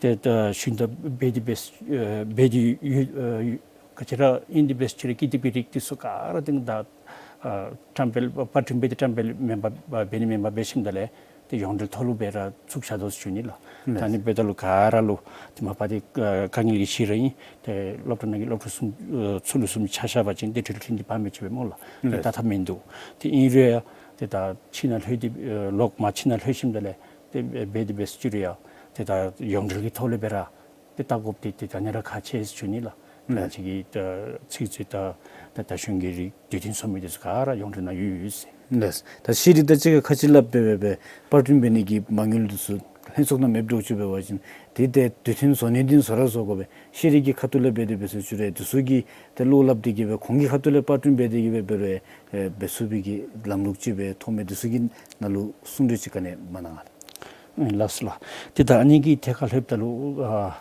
ཏེ་ད་ཞུན་དག་འབད་དེ་འབད་ཨེ་འབད་དེ་ཡོད་ཨེ་ག་ཅི་ར་ཨིན་དེ་འབད་ཟེར་ཞུ་རུང་ཀི་དེབ་ཀྱི་རིགས་འདི་ཚུ་ག་ར་ཏེ་ད་ཨ་བཀྲམ་སྤེལ་པར་སྐྲུན་འབད་དེ་བཀྲམ་སྤེལ་མེན་པར་འབད་ནི་མེན་པར་འབད་ཞིནམ་ད་ལས་ཏེ་ཡོངས་འབྲེལ་ཐོག་ལུ་སྦེ་ར་ཚུད་བཞག་དོ་ཟེར་ཞུ་ནི་ལགས། ལགས། ད་ཨ་ནི་འབདཝ་ད་ལུ་ག་ར་ལུ་ཏེ་མ་པ་ཏེ་ཨ་དཀའ་ངལ་གྱི་གཞི་ར་ཨིན། ཏེ་སློབ་གྲྭ་ནང་གི་སློབ་ཕྲུག་གསུམ་ཨ་ཚུ་ལུ་གསུམ་ཆ་བཞག་པ་ཅིན་ཏེ་འགྲུལ་འཕྲིན་འདི་འབག་མི་ཚུགས་པས་སྨོ་ལགས། ཏེ་ལགས། ད་ཐབས་མིན་འདུག། ཏེ་ཨིན་རུང་ཡང་ཏེ་ད་ཕྱི་ནང་ལྷོད་དེ་ཨ་ལོག་མར་ཕྱི་ནང་ལྷོད་ཞིནམ་ད་ལས་ཏེ་འབད་དེ་འབད་ཟེར་ཞུ་རུང་ཡང་ཏེ་ད་ཡོངས་འབྲེལ་གྱི་ཐོག་ལས་སྦེ་ར་ཏེ་བལྟ་དགོཔ་འདི་ཏེ་ད་ཨ་ནི་ར་ཁག་ཆེ་ཟེར་ཞུ་ནི་ལགས། ལགས། ང་བཅས་ཀྱི་ད་ཚིག་མཛོད་དང་ད་ད་གཞུང་གི་རིགས་དུས་མཐུན་བཟོ་མི་འདི་ཚུ་ག་ར་ཡོངས་འབྲེལ་ནང་ཡོད་ཡོད་ཟེར། ལགས། ད་ཤེས་རིག་དང་གཅིག་ཁར་ཁ་ཅིག་སླབ་སྦེ་སྦེ་སྦེ་པར་སྐྲུན་འབད་ནི་གི་མ་དངུལ་འདི་ཚུ་ལྷན་ཚོགས་ནང་མེདཔ་འདྲཝ་ཅིག་འབད་བ་ཅིན་ཏེ་ཏེ་དུས་མཐུན་བཟོ་ནི་འདི་བཟོ་ར་བཟོ་དགོ་པས། ཤེས་རིག་གི་ཁ་ཐུག་ལས་འབད་དེ་འབད་ཟེར་ཞུ་རུང་འདི་ཚུ་གི་ཏེ་བློ་སླབ་སྟེ་གི་སྦེ་ཁོང་གི་ཁ་ཐུག་ལས་པར་སྐྲུན་འབད་དེ་གི་སྦེ་འབད་རུང་ཨེ་འབད་ཚུགས་པའི་གི་ལམ་ལུགས་ཅིག་སྦེ་མཐོང་མི་འདི་ཚུ་གི་ནང་ལུ་གསུང་གྲོས་ཅིག་ག་ནི་མ་གནང་། ཨེ་ལགས་སོ་ལགས། ཏེ་ད་ཨ་ནི་གི་ཐད་ཁར་ལྷོདཔ་ད་ལུ་ཨ་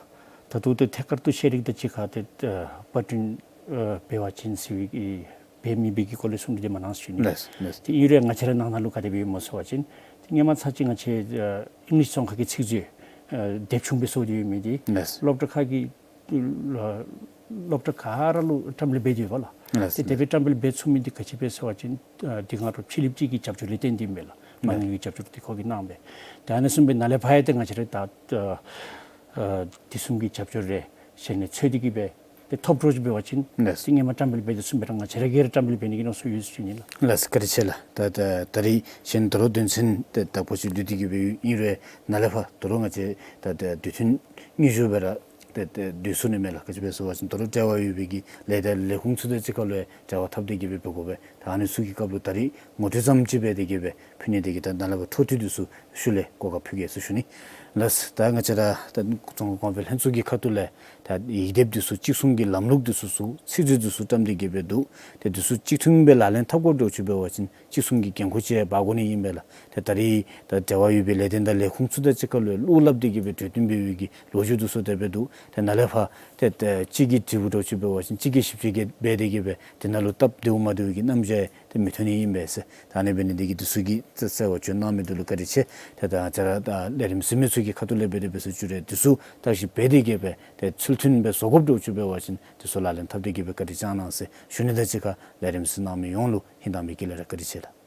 ད་ལྟོ་ཏེ་ཐད་ཀར་དུ་ཤེས་རིག་དང་གཅིག་ཁར་ཏེ་ཨ་པར་སྐྲུན་ཨ་འབད་བ་ཅིན་ཟེར་བའི་གི་འབད་མི་འབད་གི་སྐོར་ལས་གསུང་གྲོས་འདི་མ་གནང་ཟེར་ཞུ་ནི། ལགས་ལགས། ཏེ་ཨིན་རུང་ང་བཅས་ར་ནང་ན་ལུ་ག་དེ་སྦེ་ཡོད་སྨོ་ཟེར་བ་ཅིན་ཏེ་སྔོན་མ་ཚར་གཅིག་ང་བཅས་ཨ་ཨིང་ལིཤ་རྫོང་ཁ་གི་ཚིག་མཛོད་ཨ་དེབ་ཆུང་སྦེ་བཟོ་སྟེ་ཡོད་མི་འདི་ལགས། སློབ་གྲྭ་ཁག་གི་སློབ་གྲྭ་ག་ར་ལུ་བཀྲམ་སྤེལ་འབད་དེ་ཡོད་པས་ལགས། ལགས། ཏེ་དེ་སྦེ་བཀྲམ་སྤེལ་འབད་ཚུགས་མི་འདི་ག་ཅི་སྦེ་ཟེར་བ་ཅིན་ཨ་འདི་སྔ་དྲོ་ཕྱི་གླིངཔ་ཅིག་གི་རྒྱབ་སྐྱོར་ལས་བརྟེན་ཏེ་ཨིན་པས་ལགས། མ་དངུལ་གྱི་རྒྱབ་སྐྱོར་འདི་ཁོ་གིས་གནང་སྦེ། ཏེ་ཨ་ནི་བཟུམ་སྦེ་ནཱ་ལས་ཕར་ཡང་ཏེ་ང་བཅས་ར་ད་ཨ་ཨ་དེ་བཟུམ་གྱི་རྒྱབ་སྐྱོར་རེ་གཞན་ལས་འཚོལ་ཏེ་གི་སྦེ་ཏེ་ཐོབ་འགྱོ་ཅིག་འབད་བ་ཅིན་ལགས། ཏེ་སྔོན་མ་བཀྲམ་སྤེལ་འབད་དེ་ཚུན་སྦེ་ར་ང་བཅས་ར་གིས་ར་བཀྲམ་སྤེལ་འབད་ནི་གི་མནོ་བསམ་ཡོད་ཟེར་ཞུ་ནི་ལགས། ལགས་སོ་བཀའ་དྲིན་ཆེ་ལགས། ད་ད་ད་རིས་གཞན་ད་རུང་དོན་ཚན་ཏེ་དག་པ་ཅིག་བསྡུ་སྟེ་གི་སྦེ་ཡོད། ཨིན་རུང་ནཱ་ལས་ཕར་ད་རུང་ང་བཅས་ད་ད་དུས་ཐུང་ངེ་ཞུ་སྦེ་ར་ཏེ་ཏེ་བསྡུ་ཚུགས་ནི་མས་ལགས། ག་ཅི་སྦེ་ཟེར་བ་ཅིན་ད་རུང་འབྲེལ་བ་ཡོད་པའི་གི་ལས་སྡེ་ལས་ཁུངས་ཚུ་དང་གཅིག་ཁར་ལུ་ཡང་འབྲེལ་བ་འཐབ་སྟེ་གི་སྦེ་འབད་དགོ་པས། ད་ཨ་ནི་ཚུ་གི་སྐབས་ལུ་ད་རིས་ངོ་སྤྲོད་ཙམ་ཅིག་འབད་དེ་གི་སྦེ་ཕུལ་ནི་དེ་གིས་ད་ནཱ་ལས་ཕར་འཕྲོ་མཐུད་དེ་ཚུ་ཞུ་ལས་གོ་སྐབས་ཕུལ་གེ་ཟེར་ཞུ་ནི། ལགས་སོ་ད་ང་བཅས་ར་ད་རྫོང་ཁ་གོང་འཕེལ་ལྷན་ཚོགས་ཀྱི་ཁ་ཐུག་ལས་ད་ཡིག་དེབ་འདི་ཚུ་གཅིག་མཚུངས་ཀྱི་ལམ་ལུགས་འདི་ཚུ་ཚུ་ཚིག་མཛོད་འདི་ཚུ་བཀྲམ་སྟེ་གི་སྦེ་འདུག། ཏེ་འདི་ཚུ་གཅིག་མཚུངས་སྦེ་ལག་ལེན་འཐབ་དགོཔ་འདྲཝ་ཅིག་འབད་བ་ཅིན་གཅིག་མཚུངས་ཀྱི་འགན་ཁུར་ཅིག་འབག་དགོ་ནི་ཨིན་པས་ལགས། ཏེ་ད་རིས་ད་འབྲེལ་བ་ཡོད་པའི་ལས་སྡེ་དང་ལས་ཁུངས་ཚུ་དང་གཅིག་ཁར་ལུ་བློ་སླབ་སྟེ་གི་སྦེ་གྲོས་བསྟུན་འབད་བའི་གི་ལོ་རྒྱུས་འདི་ཚུ་དེ་སྦེ་འདུག། ཏེ་ནཱ་ལས་ཕར་ཏེ་ཏེ་གཅིག་གིས་དྲིཝ་འདྲཝ་ཅིག་འབད་བ་ཅིན་གཅིག་གིས་ཞིབ་དཔྱད་འབད་དེ་གི་སྦེ་ཏེ་ནཱ་ལུ་སྟབས་བདེཝ་མ་བདེཝ་གི་རྣམ་གཞག་ཏེ་མི་ཐོན་ནི་ཨིན་པས་ཟེར། ད་ཨ་ནི་འབད་ནི་དེ་གིས་འདི་ཚུ་གི་ཏེ་གསལ་བ་བྱོན་གནང་མི་འདི་ལུ་བཀའ་དྲིན་ཆེ། ཏེ་ད་ང་བཅས་ར་ད་ལས་རིམ་གཟིགས་མི་ཚུ་གི་ཁ་ཐུག་ལས་འབད་དེ་འབད་ཟེར་ཞུ་རུང་འདི་ཚུ་བརྟག་ཞིབ་འབད་དེ་གི་སྦེ་ཏེ་ཚུལ་མཐུན་སྦེ་བཟོ་དགོཔ་འདྲཝ་ཅིག་འབད་བ་ཅིན་འདི་ཚུ་ལག་ལེན་འཐབ་སྟེ་གི་སྦེ་བཀའ་དྲིན་བསྐྱང་གནང་ཟེར་ཞུ་ནི་དང་གཅིག་ཁར་ལས་རིམ་གཟིགས་གནང་མི་ཡོངས་ལུ་ཧིང་དྭངས་མའི་དཀྱིལ་ལས་ར་བཀའ་དྲིན་ཆེ་ལགས།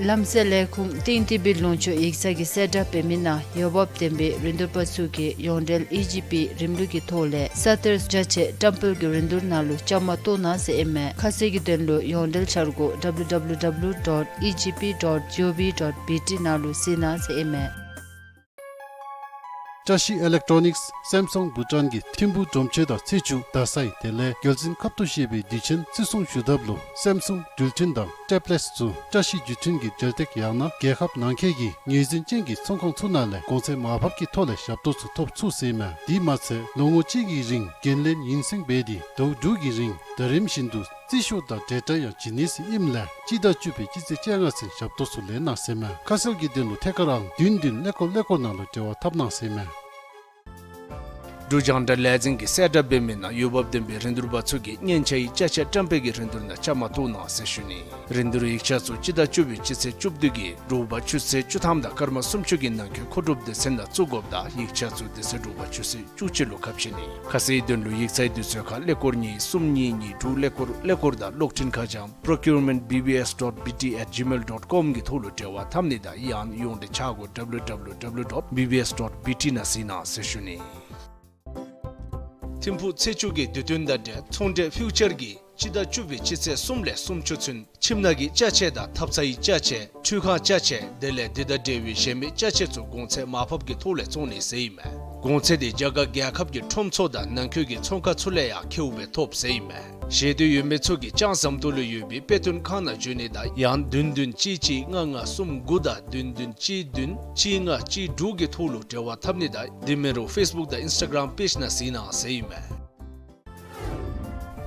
ལམ་སེལ་ལས་ཁུངས་ཏིང་ཏི་བི་ལུང་ཕྱོགས་ཡིག་ཚང་གི་གསལ་བསྒྲགས་འབད་མི་ནང་འོས་འབབ་ལྡན་པའི་རིན་བསྡུར་པ་ཚུ་གིས་ཡོངས་འབྲེལ་ཨི་ཇི་པི་རིམ་ལུགས་ཀྱི་ཐོག་ལས་ས་གཏེར་རྒྱ་ཆེ་བཀྲམ་སྤེལ་གྱི་རིན་བསྡུར་ནང་ལུ་བཅའ་མར་གཏོགས་གནང་ཟེར་ཨིན་མས། ཁ་གསལ་གྱི་དོན་ལུ་ཡོངས་འབྲེལ་འཆར་སྒོ་W W W dot E G P dot G O V dot B T ནང་ལུ་གཟིགས་གནང་ཟེར་ཨིན་མས། བཀྲ་ཤིས་ཨི་ལེག་ཊོ་ནིགསི་སེམ་སུང་བྷུ་ཊཱན་གྱི་ཐིམ་ཕུག་སྒྲོམ་ཆེན་དང་ཚེས་བཅུ་རྡ་སའི་དེ་ལས་རྒྱལ་འཛིན་ཁབ་ཏུ་བཞེས་པའི་དུས་ཆེན་བརྩི་སྲུང་ཞུ་ཐབས་ལུ་སེམ་སུང་འགྲུལ་འཕྲིན་དང་ཊེབ་ལེཊསི་ཚུ་བཀྲ་ཤིས་བརྒྱུད་འཕྲིན་གྱི་འབྲེལ་སྟེགས་ཡང་ན་རྒྱལ་ཁབ་ནང་འཁོད་ཀྱི་ངོས་འཛིན་ཅན་གྱི་ཚོང་ཁང་ཚུ་ནང་ལས་གོང་ཚད་མར་ཕབ་ཀྱི་ཐོག་ལས་ཞབས་ཏོག་ཚུ་ཐོབ་ཚུགས་ཟེར་ཨིན་མས། དེ་མ་ཚད་ལོ་ངོ་གཅིག་གི་རིང་འགན་ལེན་ཡུན་སེང་འབད་དེ་ཟླཝ་དྲུག་གི་རིང་ཟླ་རིམ་བཞིན་དུ་རྩིས་ཤོག་དང་ཌེ་ཊ་ཡང་བྱིན་ནི་ཟེར་ཨིནམ་ལས་སྤྱི་ཟླ་བཅུ་པའི་སྤྱི་ཚེས་བཅོ་ལྔ་ཚུན་ཞབས་ཏོག་ཚུ་ལེན་གནང་ཟེར་ཨིན་མས། ཁ་གསལ་གྱི་དོན་ལུ་ཐད་ཀར་ཨང་བདུན་བདུན་ཀླད་ཀོར་ཀླད་ཀོར་ནང་ལུ་འབྲེལ་བ་འཐབ་གནང་ཟེར་ཨིན་མས། འབྲུག་རྒྱང་བསྒྲགས་ལས་འཛིན་གྱིས་གསལ་བསྒྲགས་འབད་མི་ནང་འོས་འབབ་ལྡན་པའི་རིན་བསྡུར་པ་ཚུ་གིས་སྙན་ཆ་ཡི་ཅ་ཆས་བཀྲམ་སྤེལ་གྱི་རིན་བསྡུར་ནང་བཅའ་མར་གཏོགས་གནང་ཟེར་ཞུ་ནི། རིན་བསྡུར་ཡིག་ཆ་ཚུ་སྤྱི་ཟླ་བཅུ་པའི་སྤྱི་ཚེས་བཅུ་བདུན་གྱི་དྲོ་པ་ཆུ་ཚོད་བཅུ་ཐམ་དང་སྐར་མ་སུམ་ཅུ་གི་ནང་འཁོད་མཁོ་སྒྲུབ་སྡེ་ཚན་ནང་བཙུགས་དགོཔ་དང་ཡིག་ཆ་ཚུ་དེ་ཚེ་དྲོ་པ་ཆུ་ཚོད་བཅུ་གཅིག་ལུ་ཁ་ཕྱེ་ནི། ཁ་གསལ་དོན་ལུ་ཡིག་ཚང་དུས་ཚོད་ཁར་ཀླད་ཀོར་གཉིས་གསུམ་གཉིས་གཉིས་དྲུག་ཀླད་ཀོར་ཀླད་ཀོར་དང་གློག་འཕྲིན་ཁ་བྱང་procurement B B S dot B T at gmail dot com གི་ཐོག་ལུ་འབྲེལ་བ་འཐབ་ནི་དང་ཡང་ཡོངས་འབྲེལ་ཆ་སྒོ་W W W dot B B S dot B T ནང་གཟིགས་གནང་ཟེར་ཞུ་ནི། ཐིམ་ཕུག་ཚེས་བཅུ་གི་དུས་སྟོན་དང་འབྲེལ་ཚོང་འབྲེལ་ཕིའུ་ཅར་གྱིས་སྤྱི་ཟླ་བཅུ་པའི་སྤྱི་ཚེས་གསུམ་ལས་སུམ་ཅུ་ཚུན་ཁྱིམ་ནང་གི་ཅ་ཆས་དང་ཐབ་ཚང་ཡི་ཅ་ཆས་ཁྲུས་ཁང་ཅ་ཆས་དེ་ལས་དེ་དང་འབྲེལ་བའི་གཞན་མི་ཅ་ཆས་ཚུ་གོང་ཚད་མར་ཕབ་ཀྱི་ཐོག་ལས་བཙོང་ནི་ཟེར་ཨིན་མས། གོང་ཚད་དེ་རྒྱ་གར་རྒྱལ་ཁབ་ཀྱི་ཁྲོམ་ཚུ་དང་ནང་འཁོད་ཀྱི་ཚོང་ཁང་ཚུ་ལས་ཡང་ཁེཝ་སྦེ་ཐོབ་ཟེར་ཨིན་མས། ཞེ་འདོད་ཡོད་མི་ཚུ་གིས་ལྕང་ཟམ་ཏོག་ལུ་ཡོད་པའི་དཔེ་སྟོན་ཁང་ནང་འབྱོན་ནི་དང་ཡང་བདུན་བདུན་གཅིག་གཅིག་ལྔ་ལྔ་གསུམ་དགུ་དང་བདུན་བདུན་གཅིག་བདུན་གཅིག་ལྔ་གཅིག་དྲུག་གི་ཐོག་ལུ་འབྲེལ་བ་འཐབ་ནི་དང་དེ་མིན་རུང་ཕེསི་བུཀ་དང་ཨིནསི་ཊ་གརམ་པེཇ་ནང་གཟིགས་གནང་ཟེར་ཨིན་མས།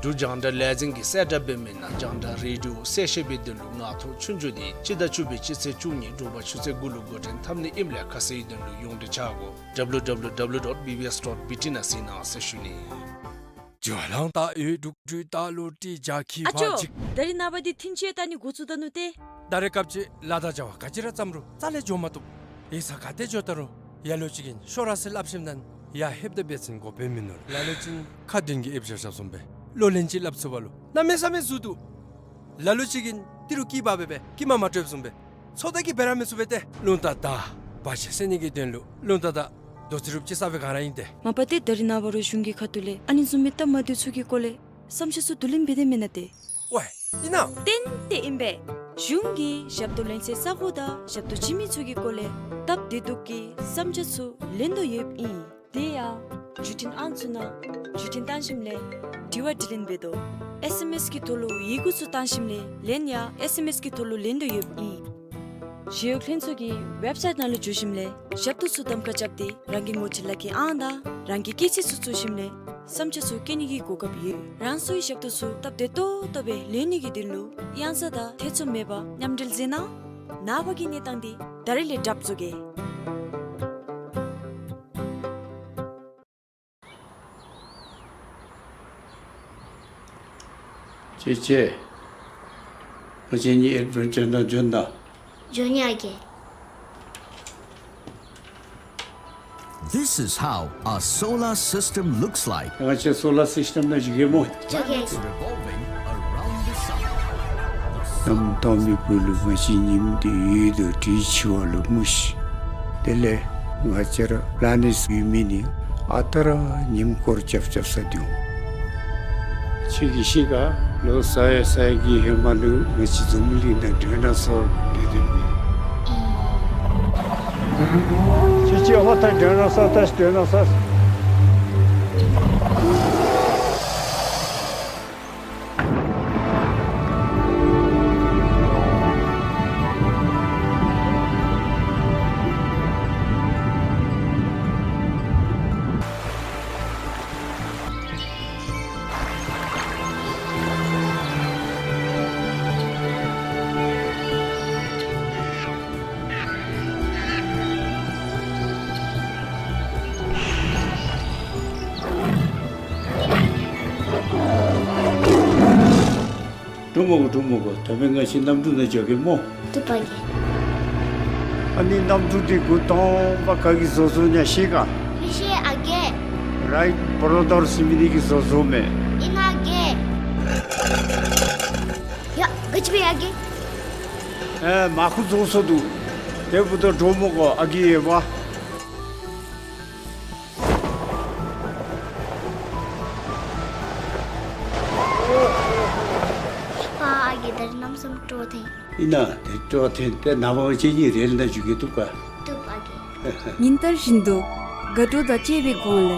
འབྲུག་རྒྱང་བསྒྲགས་ལས་འཛིན་གྱིས་གསལ་བསྒྲགས་འབད་མི་ནང་རྒྱང་བསྒྲགས་རེ་ཌི་ཡོ་གསལ་བཤད་པའི་དོན་ལུ་ངག་ཐོག་ཆོས་རྒྱུགས་དེ་སྤྱི་ཟླ་བཅུ་པའི་སྤྱི་ཚེས་བཅུ་གཉིས་དྲོ་པ་ཆུ་ཚོད་དགུ་ལུ་འགོ་འདྲེན་འཐབ་ནི་ཨིནམ་ལས་ཁ་གསལ་དོན་ལུ་ཡོངས་འབྲེལ་ཆ་སྒོ་W W W dot B B S dot B T ནང་གཟིགས་གནང་ཟེར་ཞུ་ནི། ཇོ་ལང་ཏ་ཡོད་དྲུག་དྲུག་ཏ་ལུ་ཏི་ཇ་ཁི་ཨ་ཕ་ཅོ། ཅིག་ད་རིས་ནངས་པ་འདི་ཐིན་ཅི་ཡང་ད་ནི་འགོ་བཙུགས་ད་ནུག་ཏེ། ད་རེས་སྐབས་ཅིག་ལཱ་དང་བྱ་བ་ག་ཅི་ར་བརྩམ་རུང་རྩ་ལས་འགྱོ་མ་བཏུབ། ཡིག་ཚང་ག་ཏེ་འགྱོ་ད་རུང་ལ་ལུ་ཅིག་གིས་ཤོག་ར་ཟེར་སླབ་ཞིནམ་ད་ཡར་ལྷོདཔ་ད་འབད་བ་ཅིན་དགོཔ་འབད་མིན་ནུག། ལ་ལུ་ཅིག་ཁ་འདོན་གྱི་ཨེབ་བཞག་བཞགཔ་བཟུམ་སྦེ་ལོ་ལན་ཅིག་སླབ་ཚུགས་པ་ལུ་གནམ་མེད་ས་མེད་ཟུར་འདུག། ལ་ལུ་ཅིག་གིས་ཏི་རུ་སྐྱི་འབག་སྦེ་སྦེ་སྐྱི་མ་མ་སྤྲོདཔ་བཟུམ་སྦེ་ཚོད་ལྟ་གིས་འབད་ར་མི་ཚུགས་པས་ཏེ། རླུང་རྟ་དང་བར་ཆད་སེལ་ནི་གི་དོན་ལུ་རླུང་རྟ་དང་རྡོ་རྩེག་རུབ་ཅིག་ས་སྦེ་ག་ར་ཨིན་ཏེ། མ་པ་ཏེ་ད་རིས་ནངས་པ་རུང་གཞུང་གི་ཁ་ཐུག་ལས་ཨ་ནི་བཟུམ་མའི་སྟབས་མ་བདེཝ་ཚུ་གི་སྐོར་ལས་བསམ་འཆར་ཚུ་བསྡུ་ལེན་འབད་དེ་མེན་ན་ཏེ། ཝའེ་ཨིན་ན། ཏན་ཏན་ཨིན་པས། གཞུང་གིས་ཞབས་ཏོག་ལེན་སའི་ས་གོ་དང་ཞབས་ཏོག་བྱིན་མི་ཚུ་གི་སྐོར་ལས་སྟབས་བདེ་སྡུག་གི་བསམ་འཆར་ཚུ་ལེན་དོ་ཡོདཔ་ཨིན། དེ་ཡང་བརྒྱུད་འཕྲིན་ཨང་ཚུ་ནང་བརྒྱུད་འཕྲིན་བཏང་ཞིནམ་ལས་དྲི་བ་དྲིས་ལན་འབད་དོ། ཨེསི་ཨེམ་ཨེསི་གི་ཐོག་ལུ་ཡི་གུ་ཚུ་བཏང་ཞིནམ་ལས་ལན་ཡང་ཨེསི་ཨེམ་ཨེསི་གི་ཐོག་ལུ་ལེན་དོ་ཡོདཔ་ཨིན། ཞི་གཡོག་ལྷན་ཚོགས་ཀྱི་ཝེབ་སའིཊ་ནང་ལུ་འཛུལ་ཞིནམ་ལས་ཞབས་ཏོག་ཚུ་གདམ་ཁ་རྐྱབ་སྟེ་རང་གི་ངོ་སྤྲོད་ལག་ཁྱེར་ཨང་དང་རང་གི་སྐྱེས་ཚེས་ཚུ་བཙུགས་ཞིནམ་ལས་བསམ་འཆར་ཚུ་བཀོད་ནི་གི་གོ་སྐབས་ཡོད། རང་སོའི་ཞབས་ཏོག་ཚུ་སྟབས་བདེ་ཏོག་ཏོ་སྦེ་ལེན་ནི་གི་དོན་ལུ་གཡང་ས་དང་ཐེ་ཚོམ་མེད་པར་མཉམ་འབྲེལ་མཛད་གནང་། ནངས་པ་གི་གནས་སྟངས་འདི་ད་རིས་ལས་གྲབས་བཟོ་གེ། ཅེ་ཅེ། ང་བཅས་གཉིས་ཨེཌ་བེན་ཅར་ནང་འབྱོན་ད། འབྱོན་ཡི་ཨ་རྒས། This is how a solar system looks like. ང་བཅས་སོ་ལར་སིསི་ཊེམ་ནང་འཛུལ་གེ་སྨོ། Planets revolving around the sun. གནམ་དྭངས་མའི་སྦུག་ལུ་ང་བཅས་ཉིམ་འདི་ཡོད་དོ་དེ་འཆི་བ་ལུ་མ་ཤི། དེ་ལས་ང་བཅས་ར་པ་ལེ་ནེཊ་ཡོད་མི་ནི་ཨ་རྟག་ར་ཉིམ་སྐོར་རྐྱབ་རྐྱབ་ས་འདུག། ཁྱོད་ཀྱིས་ཤེས་ག། ལོ་ས་ཡ་ས་ཡ་གི་ཧེ་མ་ལུ་ང་བཅས་འཛམ་བུ་གླིང་ནང་ཌའི་ནོ་སོར་སྡོད་སྡོདཔ་ཨིན། ཁྱོད་ཀྱིས་ཨ་མ་ད་ཌའི་ནོ་སོར་ད་ཌའི་ནོ་སོར། འགྲོ་མི་དགོ། འགྲོ་མི་དགོ། ད་འབདན་ང་བཅས་གནམ་གྲུ་ནང་འགྱོ་གེ་སྨོ། བཏུབ་པ་གི། ཨ་ནི་གནམ་གྲུ་འདི་འགོ་དང་པ་ག་གིས་བཟོ་བཟོཝ་ཨིན་ན་ཤེས་ག། མི་ཤེས་ཨ་རྒས། རའིཊ་བྲོ་དར་ཟེར་མི་འདི་གིས་བཟོ་བཟོཝ་མས། ཨིན་ན་ཨ་རྒས། ཡ་ག་ཅི་འབད་ཡི་ཨ་རྒས། ཨེ་མར་ཁུ་རྫོགས་སོ་འདུག། དེ་འབདཝ་ད་འགྲོ་མི་དགོ་ཨ་རྒས་ཡོདཔ། ཕ་ཨ་རྒས་ད་རིས་གནམ་མེད་ས་མེད་སྤྲོ་ཐོན། ཨིན་ན་དེ་སྤྲོ་ཐོན་ཏེ་ནངས་པ་ང་བཅས་གཉིས་རེལ་ནང་འཛུལ་གེ། བཏུབ་ག། བཏུབ་ཨ་རྒས། ཉིན་ལྟར་བཞིན་དུ་དགའ་སྤྲོ་དང་བཅས་པའི་སྒོ་ལས་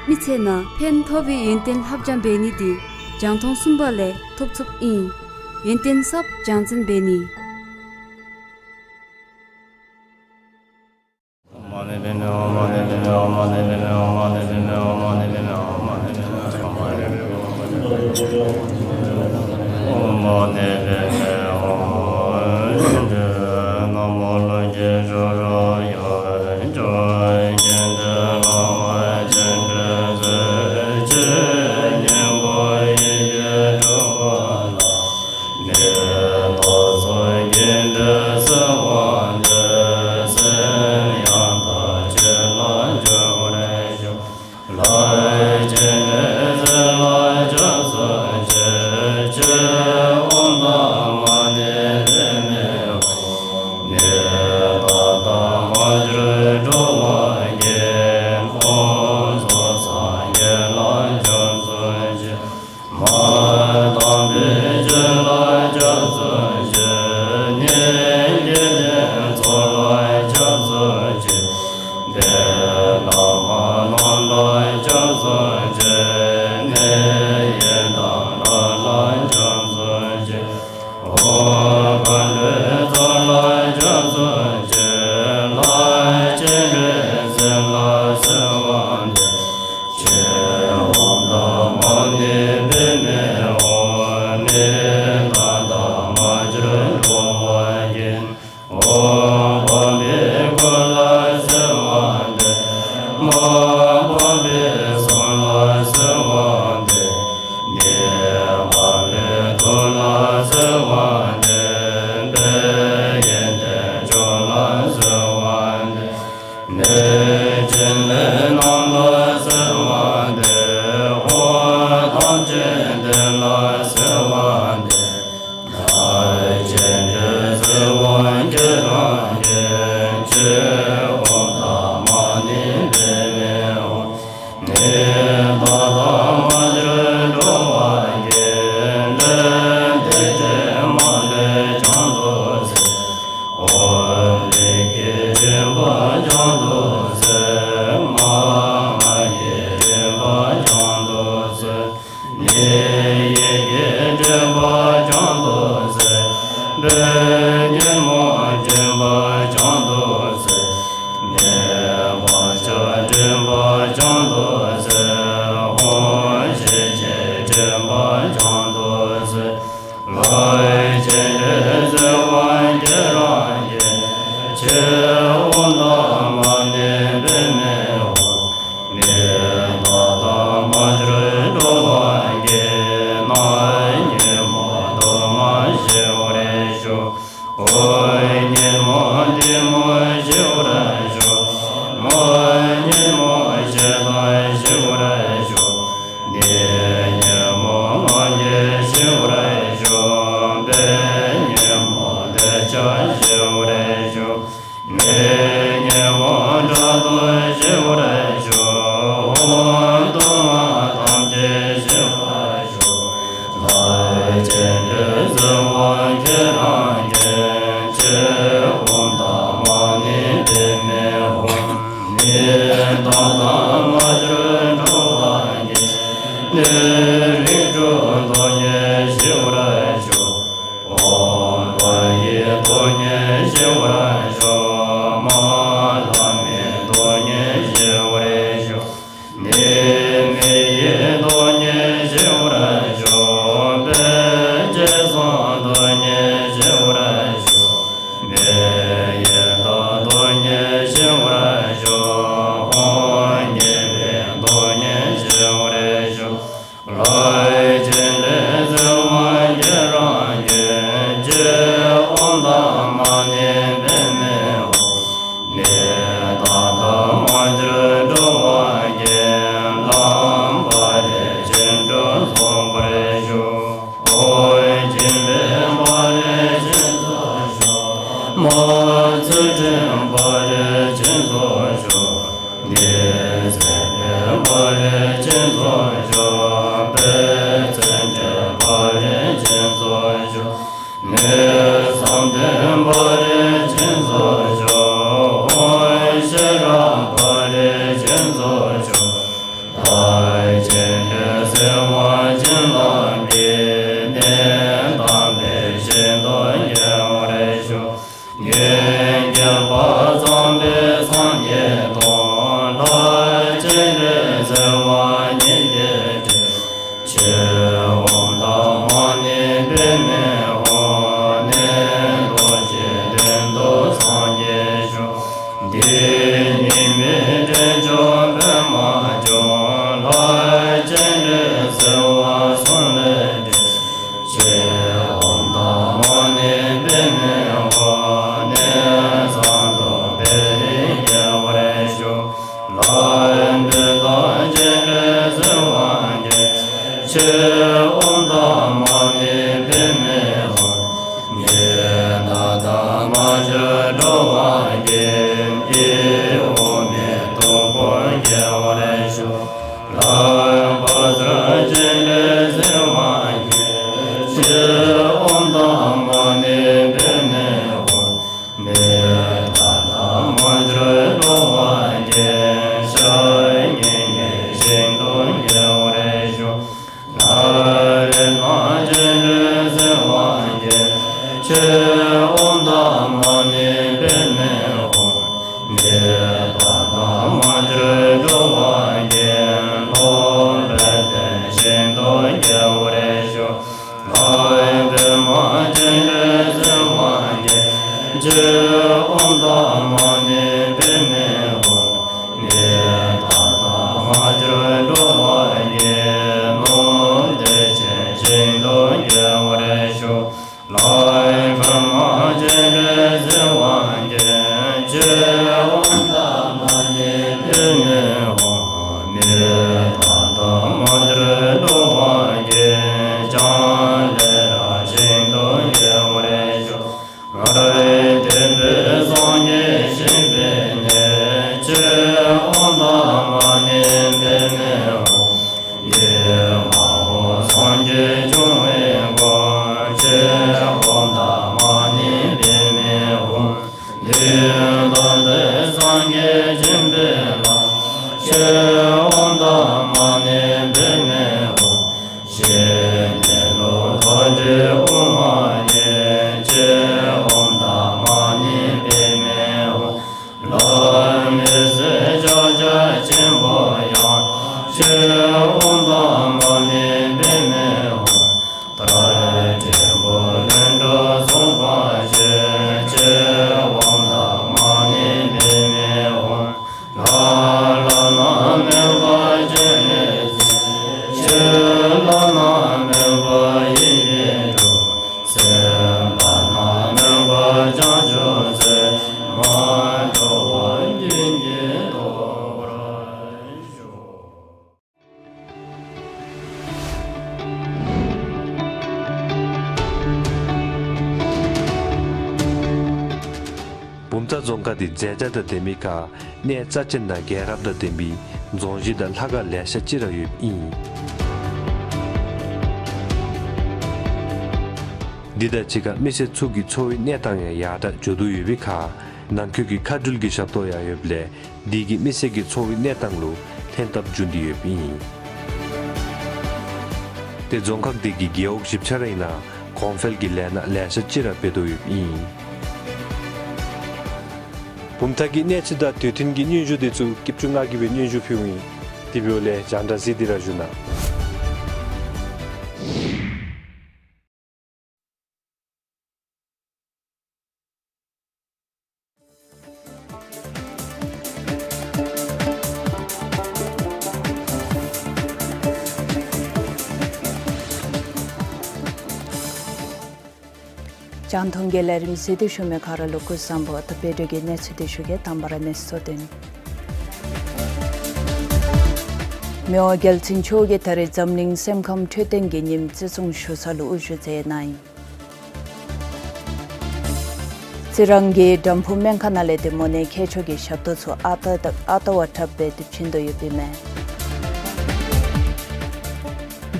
མི་ཚེ་ནང་ཕན་ཐོགས་པའི་ཡོན་ཏན་ལྷབ་སྦྱང་འབད་ནི་འདི་རྒྱང་མཐོང་གསུམ་པ་ལས་ཐོབ་ཚུགསཔ་ཨིན། ཡོན་ཏན་ཟབ་སྦྱང་ཚན་འབད་ནི། འཕགས་པའི་གསུང་ལ་གསོལ་བ་འདེབས། ངེས་པར་ལུས་ཐོབ་ལ་གསོལ་བ་འདེབས། དཔལ་ཡོན་ཏན་མཆོག་ལ་གསོལ་བ་འདེབས། གནོད་སྦྱིན་སྡེ་རྣམས་ལ་གསོལ་བ་འདེབས། འཁོར་ཐམས་ཅད་འདི་ལ་གསོལ་བ་འདེབས། བདག་གིས་ཀྱང་གསོལ་བ་ཁྱེད་རང་མཁྱེན། ཁྱེད་འོད་དང་མ་ཎི་འབད་མེད་དབང་། ནད་རྟགས་དང་མ་གྱུར་འགྲོ་བ་ཀུན། ལན་གཅིག་དྲན་མ་ལུས་བྱང་དུ་གསོལ། འོག་མིན་གྱི་སྤྲིན་པ་བྱང་དུ་གསོལ། མར་ངན་གྱི་སྤྲིན་པ་བྱང་དུ་གསོལ། ནད་ཡམས་ཀྱི་སྤྲིན་པ་བྱང་དུ་གསོལ། བོད་ཉོན་མོངས་སྤྲིན་པ་བྱང་དུ་གསོལ། ནད་པ་ཆ་སྤྲིན་པ་བྱང་དུ་གསོལ། ཧོང་ཞེས་བྱའི་སྤྲིན་པ་བྱང་དུ་གསོལ། ལག་ཆེན་གྱིས་གསོལ་བ་ཁྱེད་རང་མཁྱེན། ཁྱེད་འོད་དང་མ་ཎི་འབད་མེད་དབང་། ནད་རྟགས་དང་མ་གྱུར་འགྲོ་བ་ཀུན། ནད་ཉོན་མོངས་དུ་མ་ཞི་བར་ཤོག། འོག་ཉོན་མོངས་གཏི་མུག་ཞི་བར་ཤོག། མར་ཉོན་མོངས་ཞེ་སྡང་ཞི་བར་ཤོག། ནད་ཉོན་མོངས་ང་རྒྱལ་ཞི་བར་ཤོག། བོད་ཉོན་མོངས་འདོད་ཆགས་ཞི་བར་ཤོག། ནད་ཉོན་མོངས་དགྲ་བཅོམ་ཞི་བར་ཤོག། ཧོང་དུ་མ་ཐམས་ཅད་ཞི་བར་ཤོག། ལག་ཆེན་གྱིས་གསོལ་བ་ཁྱེད་རང་མཁྱེན། ཁྱེད་འོད་དང་མ་ཎི་འབད་མེད་དབང་། ནད་རྟགས་དང་མ་གྱུར་འགྲོ་བ་ཀུན། ནད་རིགས་དྲུག་སྟོབས་ཀྱིས་ཞི་བར་ཤོག། འོ་ལྔ་ཡི་སྟོབས་ཀྱིས་ཞི་བར་ཤོག། དམར་ལྷ་མོའི་སྟོབས་ཀྱིས་ཞི་བར་ཤོག། ནད་མེ་ཡི་སྟོབས་ཀྱིས་ཞི་བར་ཤོག། བོད་ཅན་སྲོག་སྟོབས་ཀྱིས་ཞི་བར་ཤོག། མེ་ཡི་མདའ་སྟོབས་ཀྱིས་ཞི་བར་ཤོག། ཧོང་ཉེས་པའི་སྟོབས་ཀྱིས་ཞི་བར་ཤོག། ལྷ་ ཆོས་དབང་ཐང་མ་ཎི་པདྨའི་དབང་། ད་རེས་ཕྲན་བུ་ལྷུན་གྲུབ་སོང་བར་ཤོག། ཆོས་དབང་ཐང་མ་ཎི་པདྨའི་དབང་། ལྷ་བླ་ན་མེད་པ་སྤྱན་རས་གཟིགས། ཆོས་བླ་ན་མེད་པ་ཡེ་ཤེས་འབྱུང་། སེམས་བླ་ན་མེད་པ་བྱང་ཆུབ་སེམས། མ་འདྲོགས་པར་ཀུན་གྱིས་རྟོགས་པར་ཤོག། བུམ་ཐང་རྫོང་ཁག་འདི་མཛེས་ཆ་དང་ལྡན་པའི་ཁར་གནས་རྩ་ཅན་དང་རྒྱལ་རབས་དང་ལྡན་པའི་རྫོང་གཞི་དང་ལྷ་ཁང་ལེ་ཤ་ཅིག་ར་ཡོདཔ་ཨིན། འདི་དང་གཅིག་ཁར་མི་སེར་ཚུ་གི་འཚོ་བའི་གནས་སྟངས་ཡང་ཡར་དྲག་འགྱོ་དོ་ཡོད་པའི་ཁར་ནང་འཁོད་ཀྱི་མཁའ་འགྲུལ་གྱི་ཞབས་ཏོག་ཡང་ཡོདཔ་ལས་འདི་གིས་མི་སེར་གྱི་འཚོ་བའི་གནས་སྟངས་ལུ་ལྷན་ཐབས་འབྱུང་སྟེ་ཡོདཔ་ཨིན། ཏེ་རྫོང་ཁག་འདི་གི་རྒེད་འོག་བཞི་ཆ་རའི་ནང་གོང་འཕེལ་གྱི་ལས་སྣ་ལེ་ཤ་ཅིག་ར་འབད་དོ་ཡོདཔ་ཨིན། བུམ་ཐང་གི་གནས་ཚུལ་དང་དུས་མཐུན་གྱི་སྙན་ཞུ་འདི་ཚུ་སྐྱིད་ཆུ་ང་གིས་སྦེ་སྙན་ཞུ་ཕུལཝ་ཨིན། དེ་འབདཝ་ལས་རྒྱང་བསྒྲགས་གཟིགས་ཏེ་ར་བཞུགས་གནང་། རྒྱང་མཐོང་གི་ལས་རིམ་གཟིགས་ཏེ་བཞུགས་མི་ག་ར་ལུ་སྐུ་གཟུགས་བཟང་པོ། ད་བོད་འབྲེལ་གྱི་གནས་ཚུལ་འདི་ཞུ་གེ། དང་པ་ར་གནས་ཚུལ་དོན། མི་དབང་རྒྱལ་བཙུན་མཆོག་གིས་ད་རེས་འཛམ་གླིང་སེམས་ཁམས་འཕྲོད་བསྟེན་གྱི་ཉིནམ་བརྩི་སྲུང་ཞུ་ས་ལུ་དབུ་བཞུགས་མཛད་གནང་ཡི། རྩི་རང་གི་དམ་ཕུ་སྨན་ཁང་ནང་ལས་ཏེ་མོ་ནད་མཁས་མཆོག་གི་ཞབས་ཏོག་ཚུ་ཨ་རྟག་དང་ཨ་རྟག་བ་འཁྲབ་སྦེ་ཏེ་བྱིན་དོ་ཡོདཔ་ཨིན་མས།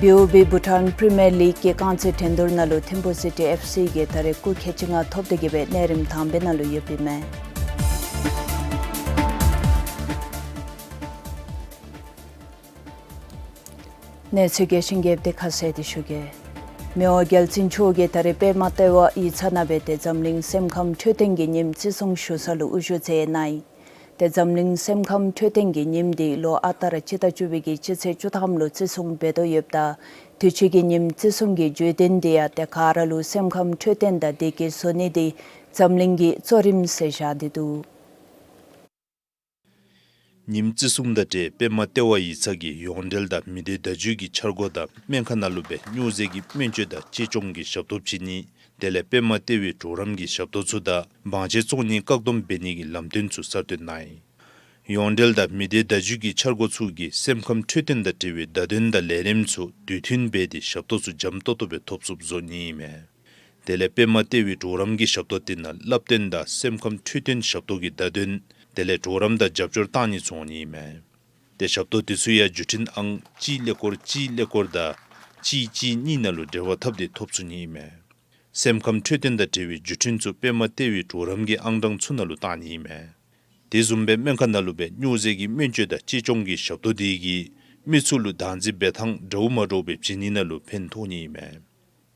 བི་ཨོ་བི་བྷུ་ཊཱན་པི་རི་མི་ཡར་ལིག་གི་རྐང་རྩེད་འགྲན་བསྡུར་ནང་ལུ་ཐིམ་ཕུ་སི་ཊི་ཨེཕ་སི་གིས་ད་རེས་སྐུགས་ཁལ་བཅོ་ལྔ་ཐོབ་སྟེ་གི་སྦེ་གནས་རིམ་དང་པའི་ནང་ལུ་ཡོདཔ་ཨིན་མས། གནས་ཚུལ་རྒྱས་ཤིང་རྒྱསཔ་འདི་ཁ་གསལ་ཏེ་ཞུ་གེ། མི་དབང་རྒྱལ་བཙུན་མཆོག་གིས་ད་རེས་པདྨ་ལྟེ་བ་ཡིག་ཚང་ནང་སྦེ་ཏེ་འཛམ་གླིང་སེམས་ཁམས་འཕྲོད་བསྟེན་གྱི་ཉིནམ་བརྩི་སྲུང་ཞུ་ས་ལུ་དབུ་བཞུགས་མཛད་གནང་ཡི། ཏེ་འཛམ་གླིང་སེམས་ཁམས་འཕྲོད་བསྟེན་གྱི་ཉིནམ་འདི་ལོ་ཨ་རྟག་ར་སྤྱི་ཟླ་བཅུ་པའི་གི་སྤྱི་ཚེས་བཅུ་ཐམ་ལུ་བརྩི་སྲུང་འབད་དོ་ཡོདཔ་ད་དུས་ཅི་གི་ཉིནམ་བརྩི་སྲུང་གི་བརྗོད་དོན་འདི་ཡང་ཏེ་ག་ར་ལུ་སེམས་ཁམས་འཕྲོད་བསྟེན་དང་བདེ་སྐྱིད་བཟོ་ནི་འདི་འཛམ་གླིང་གི་གཙོ་རིམ་ཟེར་བཞག་སྟེ་འདུག། ཉིནམ་བརྩི་སྲུང་དང་འབྲེལ་པདྨ་ལྟེ་བ་ཡིག་ཚང་གིས་ཡོངས་འབྲེལ་དང་མི་སྡེ་བརྡ་བརྒྱུད་ཀྱི་འཆར་སྒོ་དང་སྨན་ཁང་ནང་ལུ་སྦེ་སྨྱོ་རྫས་ཀྱི་སྨན་བཅོས་དང་གཅེས་སྐྱོང་གི་ཞབས་ཏོག་བྱིན་ནི་དེ་ལས་པདྨ་ལྟེ་བའི་གྲོགས་རམ་གྱི་ཞབས་ཏོག་ཚུ་དང་བང་མཛོད་བཙོང་ནི་བཀག་སྡོམ་འབད་ནི་གི་ལམ་སྟོན་ཚུ་གསར་བཏོན་གནང་ཡི། ཡོངས་འབྲེལ་དང་མི་སྡེ་བརྡ་བརྒྱུད་ཀྱི་འཆར་སྒོ་ཚུ་གིས་སེམས་ཁམས་འཕྲོད་བསྟེན་དང་འབྲེལ་བའི་བརྡ་དོན་དང་ལས་རིམ་ཚུ་དུས་མཐུན་འབད་དེ་ཞབས་ཏོག་ཚུ་འཇམ་ཏོང་ཏོ་སྦེ་ཐོབ་ཚུགསཔ་བཟོ་ནི་ཨིན་མས། དེ་ལས་པདྨ་ལྟེ་བའི་གྲོགས་རམ་གྱི་ཞབས་ཏོག་དེ་ནང་བསླབ་སྟོན་དང་སེམས་ཁམས་འཕྲོད་བསྟེན་ཞབས་ཏོག་གི་བརྡ་དོན་དེ་ལས་གྲོགས་རམ་དང་རྒྱབ་སྐྱོར་གཏང་ནི་ཚུ་འོང་ནི་ཨིན་མས། ཏེ་ཞབས་ཏོག་དེ་ཚུ་ཡང་བརྒྱུད་འཕྲིན་ཨང་གཅིག་ཀླད་ཀོར་གཅིག་ཀླད་ཀོར་དང་གཅིག་གཅིག་གཉིས་ནང་ལུ་འབྲེལ་བ་འཐབ་སྟེ་ཐོབ་ཚུགས་ནི་ཨིན་མས། སེམས་ཁམས་འཕྲོད་བསྟེན་དང་འབྲེལ་བའི་བརྒྱུད་འཕྲིན་ཚུ་པདྨ་ལྟེ་བའི་གྲོགས་རམ་གྱི་ཨང་གྲངས་ཚུ་ནང་ལུ་གཏང་ནི་ཨིན་མས། དེ་བཟུམ་སྦེ་སྨན་ཁང་ནང་ལུ་སྦེ་སྨྱོ་རྫས་ཀྱི་སྨན་བཅོས་དང་གཅེས་སྐྱོང་གི་ཞབས་ཏོག་དེ་གིས་མི་ཚུ་ལུ་བདག་འཛིན་འབད་ཐངས་འདྲཝ་མ་འདྲཝ་སྦེ་བྱིན་ནི་ནང་ལུ་ཕན་ཐོགས་ནི་ཨིན་མས།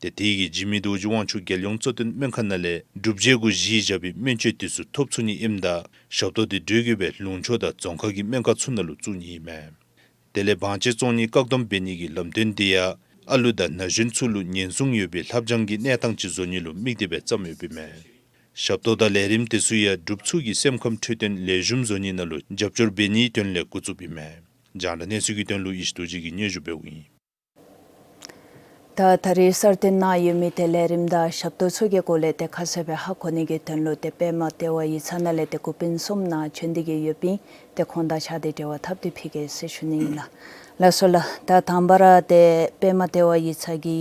ཏེ་དེ་གིས་འཇིགས་མེད་རྡོ་རྗེ་དབང་ཕྱུག་རྒྱལ་ཡོངས་གཙོ་བསྟེན་སྨན་ཁང་ནང་ལས་སྒྲུབ་བྱེད་གུ་གཞི་བཞག་པའི་སྨན་བཅོས་དེ་ཚུ་ཐོབ་ཚུགས་ནི་ཨིནམ་ད་ཞབས་ཏོག་དེ་འགྲུལ་བསྐྱོད་སྦེ་ལུང་ཕྱོགས་དང་རྫོང་ཁག་གི་སྨན་ཁང་ཚུ་ནང་ལུ་བཙུགས་ནི་ཨིན་མས། དེ་ལས་བང་མཛོད་བཙོང་ནི་བཀག་སྡོམ་འབད་ནི་གི་ལམ་སྟོན་དེ་ཡང་ཨ་ལུ་དང་ན་གཞོན་ཚུ་ལུ་ཉེན་སྲུང་ཡོད་པའི་ལྷབ་སྦྱང་གི་གནས་སྟངས་ཅིག་བཟོ་ནི་ལུ་དམིགས་ཏེ་སྦེ་བརྩམས་ཡོདཔ་ཨིན་མས། ཞབས་ཏོག་དང་ལས་རིམ་དེ་ཚུ་ཡང་སྒྲུབ་ཚུགས་ཀྱི་སེམས་ཁམས་འཕྲོད་བསྟེན་ལེགས་ཤོམ་བཟོ་ནི་ནང་ལུ་རྒྱབ་སྐྱོར་འབད་ནིའི་དོན་ལས་འགོ་བཙུགསཔ་ཨིན་མས། རྒྱང་བསྒྲགས་གནས་ཚུལ་གྱི་དོན་ལུ་ཡེ་ཤེས་རྡོ་རྗེ་གིས་སྙན་ཞུ་འབདཝ་ཨིན། ད་ད་རེས་གསར་བཏོན་གནང་ཡོད་མི་ཏེ་ལས་རིམ་དང་ཞབས་ཏོག་ཚུ་གི་སྐོར་ལས་ཏེ་ཁ་གསལ་སྦེ་ཧ་གོ་ནི་གི་དོན་ལུ་ཏེ་པདྨ་ལྟེ་བ་ཡིག་ཚང་ནང་ལས་ཏེ་འགོ་དཔོན་གསུམ་ནཱ་བྱོན་ཏེ་གི་ཡོདཔ་ཨིན། ཏེ་ཁོང་དང་གཅིག་ཁར་འབྲེལ་བ་འཐབ་སྟེ་ཕུལ་གེ་ཟེར་ཞུ་ནི་ཨིན་ལགས། ལགས་སོ་ལགས། ད་དང་པ་ར་ཏེ་པདྨ་ལྟེ་བ་ཡིག་ཚང་གི་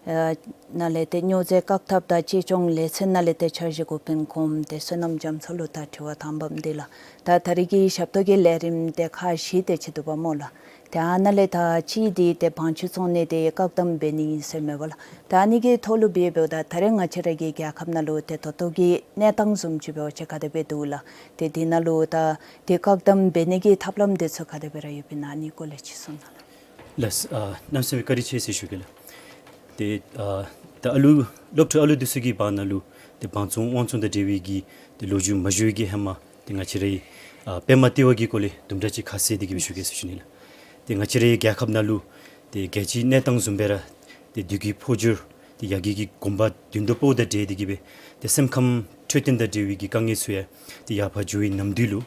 ཨ་ནང་ལས་ཏེ་སྨྱོ་རྫས་བཀག་ཐབས་དང་གཅེས་སྐྱོང་ལས་ཚན་ནང་ལས་ཏེ་འཆར་གཞི་འགོ་དཔོན་གོངམ་ཏེ་བསོད་ནམས་རྒྱ་མཚོ་ལུ་ད་དྲི་བ་དང་པམ་འདི་ལགས། ད་ད་རེས་ཀྱི་ཞབས་ཏོག་གི་ལས་རིམ་ཏེ་ཁག་བཞི་དེ་ཅིག་འདུག་པ་སྨོ་ལགས། ཏེ་ཨ་ནཱ་ལས་ད་གཅིག་འདི་ཏེ་བང་མཛོད་བཙོང་ནི་དེ་བཀག་སྡོམ་འབད་ནི་ཨིན་ཟེར་མས་པ་ལགས། ད་ཨ་ནི་གི་ཐོག་ལུ་འབད་འབདཝ་ད་ད་རེས་ང་བཅས་ར་གི་རྒྱལ་ཁབ་ནང་ལུ་ཏེ་ད་ལྟོ་གི་གནས་སྟངས་བཟུམ་ཅིག་འབད་བ་ཅིན་ག་དེ་སྦེ་འདུག་ལགས། ཏེ་དེ་ནང་ལུ་ད་ཏེ་བཀག་སྡོམ་འབད་ནི་གི་ཐབས་ལམ་དེ་ཚུ་ག་དེ་སྦེ་ར་ཡོདཔ་ཨིན་ན་ཨ་ནི་སྐོར་ལས་ཅིག་གསུང་གནང་ལགས། ལགས། ཨ་གནམ་མེད་ས་མེད་བཀའ་དྲིན་ཆེ་ཟེར་ཞུ་གེ་ལགས། ཏེ་ཨ་ད་ཨ་ལུ་སློབ་ཕྲུག་ཨ་ལུ་འདི་ཚུ་གི་བར་ན་ལུ་ཏེ་བང་བཙོང་དབང་བཙོང་དང་འབྲེལ་བའི་གི་ཏེ་ལོ་རྒྱུས་མ་ཞུ་བའི་གི་ཧེ་མ་ཏེ་ང་བཅས་རའི་ཨ་པདྨ་ལྟེ་བ་གི་སྐོར་ལས་དུམ་གྲ་ཅིག་ཁ་གསལ་ཏེ་གི་སྦེ་ཞུ་གེ་ཟེར་ཞུ་ནི་ལགས། ཏེ་ང་བཅས་རའི་རྒྱལ་ཁབ་ནང་ལུ་ཏེ་རྒྱལ་སྤྱིའི་གནས་སྟངས་བཟུམ་སྦེ་ར་ཏེ་དུས་ཀྱི་འཕོ་འགྱུར་ཏེ་ཡར་རྒྱས་ཀྱི་གོམ་པ་མདུན་དུ་སྤོ་དང་འབྲེལ་ཏེ་གིས་སྦེ་ཏེ་སེམས་ཁམས་འཕྲོད་བསྟེན་དང་འབྲེལ་བའི་གི་དཀའ་ངལ་ཚུ་ཡང་ཏེ་ཡར་འཕར་འགྱོ་བའི་གནམ་དུས་ལུ་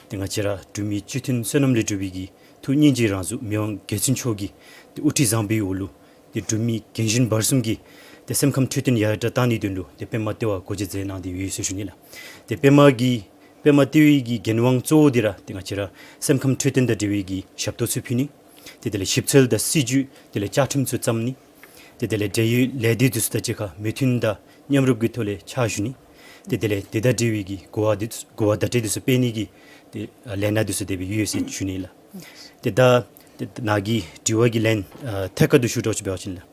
ཏེ་ང་བཅས་ར་འབྲུག་མི་སྤྱི་མཐུན་བསོད་ནམས་ལས་གྲུབ་པའི་གི་ཐུགས་སྙིང་རྗེའི་རང་གཟུགས་མི་དབང་རྒྱལ་བཙུན་མཆོག་གི་ཏེ་དབུ་ཁྲིད་བཟང་པོའི་འོག་ལུ་ཏེ་འབྲུག་མི་རྒན་གཞོན་བར་གསུམ་གྱིས་ཏེ་སེམས་ཁམས་འཕྲོད་བསྟེན་ཡར་དྲག་གཏང་ནིའི་དོན་ལུ་ཏེ་པདྨ་ལྟེ་བ་སྒོ་འབྱེད་མཛད་གནང་སྟེ་ཡོད་ཟེར་ཞུ་ནི་ལགས། ཏེ་པདྨ་གི་པདྨ་ལྟེ་བའི་གི་འགན་དབང་གཙོ་བོ་འདི་ར་ཏེ་ང་བཅས་ར་སེམས་ཁམས་འཕྲོད་བསྟེན་དང་འབྲེལ་བའི་གི་ཞབས་ཏོག་ཚུ་ཕུལ་ནི། ཏེ་དེ་ལས་ཞིབ་འཚོལ་དང་སྲིད་བྱུས་དེ་ལས་བཅའ་ཁྲིམས་ཚུ་བརྩམ་ནི། ཏེ་དེ་ལས་འབྲེལ་ཡོད་ལས་སྡེ་འདི་ཚུ་དང་གཅིག་ཁར་མོས་མཐུན་དང་མཉམ་རུབ་ཀྱི་ཐོག་ལས་ཕྱག་ཞུ་ནི། ཏེ་དེ་ལས་དེ་དང་འབྲེལ་བའི་གི་གོ་བ་འདི་གོ་བ་བརྡ་སྤྲོད་འདི་ཚུ་སྤེལ་ནི་གི་ཏེ་ཨ་ལས་སྣ་འདི་ཚུ་དེ་སྦེ་ཡོད་ཟེར་ཞུ་ནི་ལགས། ཏེ་ད་ཏེ་ནཱ་གི་དྲི་བ་གི་ལན་ཨ་ཐད་ཀར་དུ་ཞུ་དོ་ཅིག་འབད་བ་ཅིན་ལགས།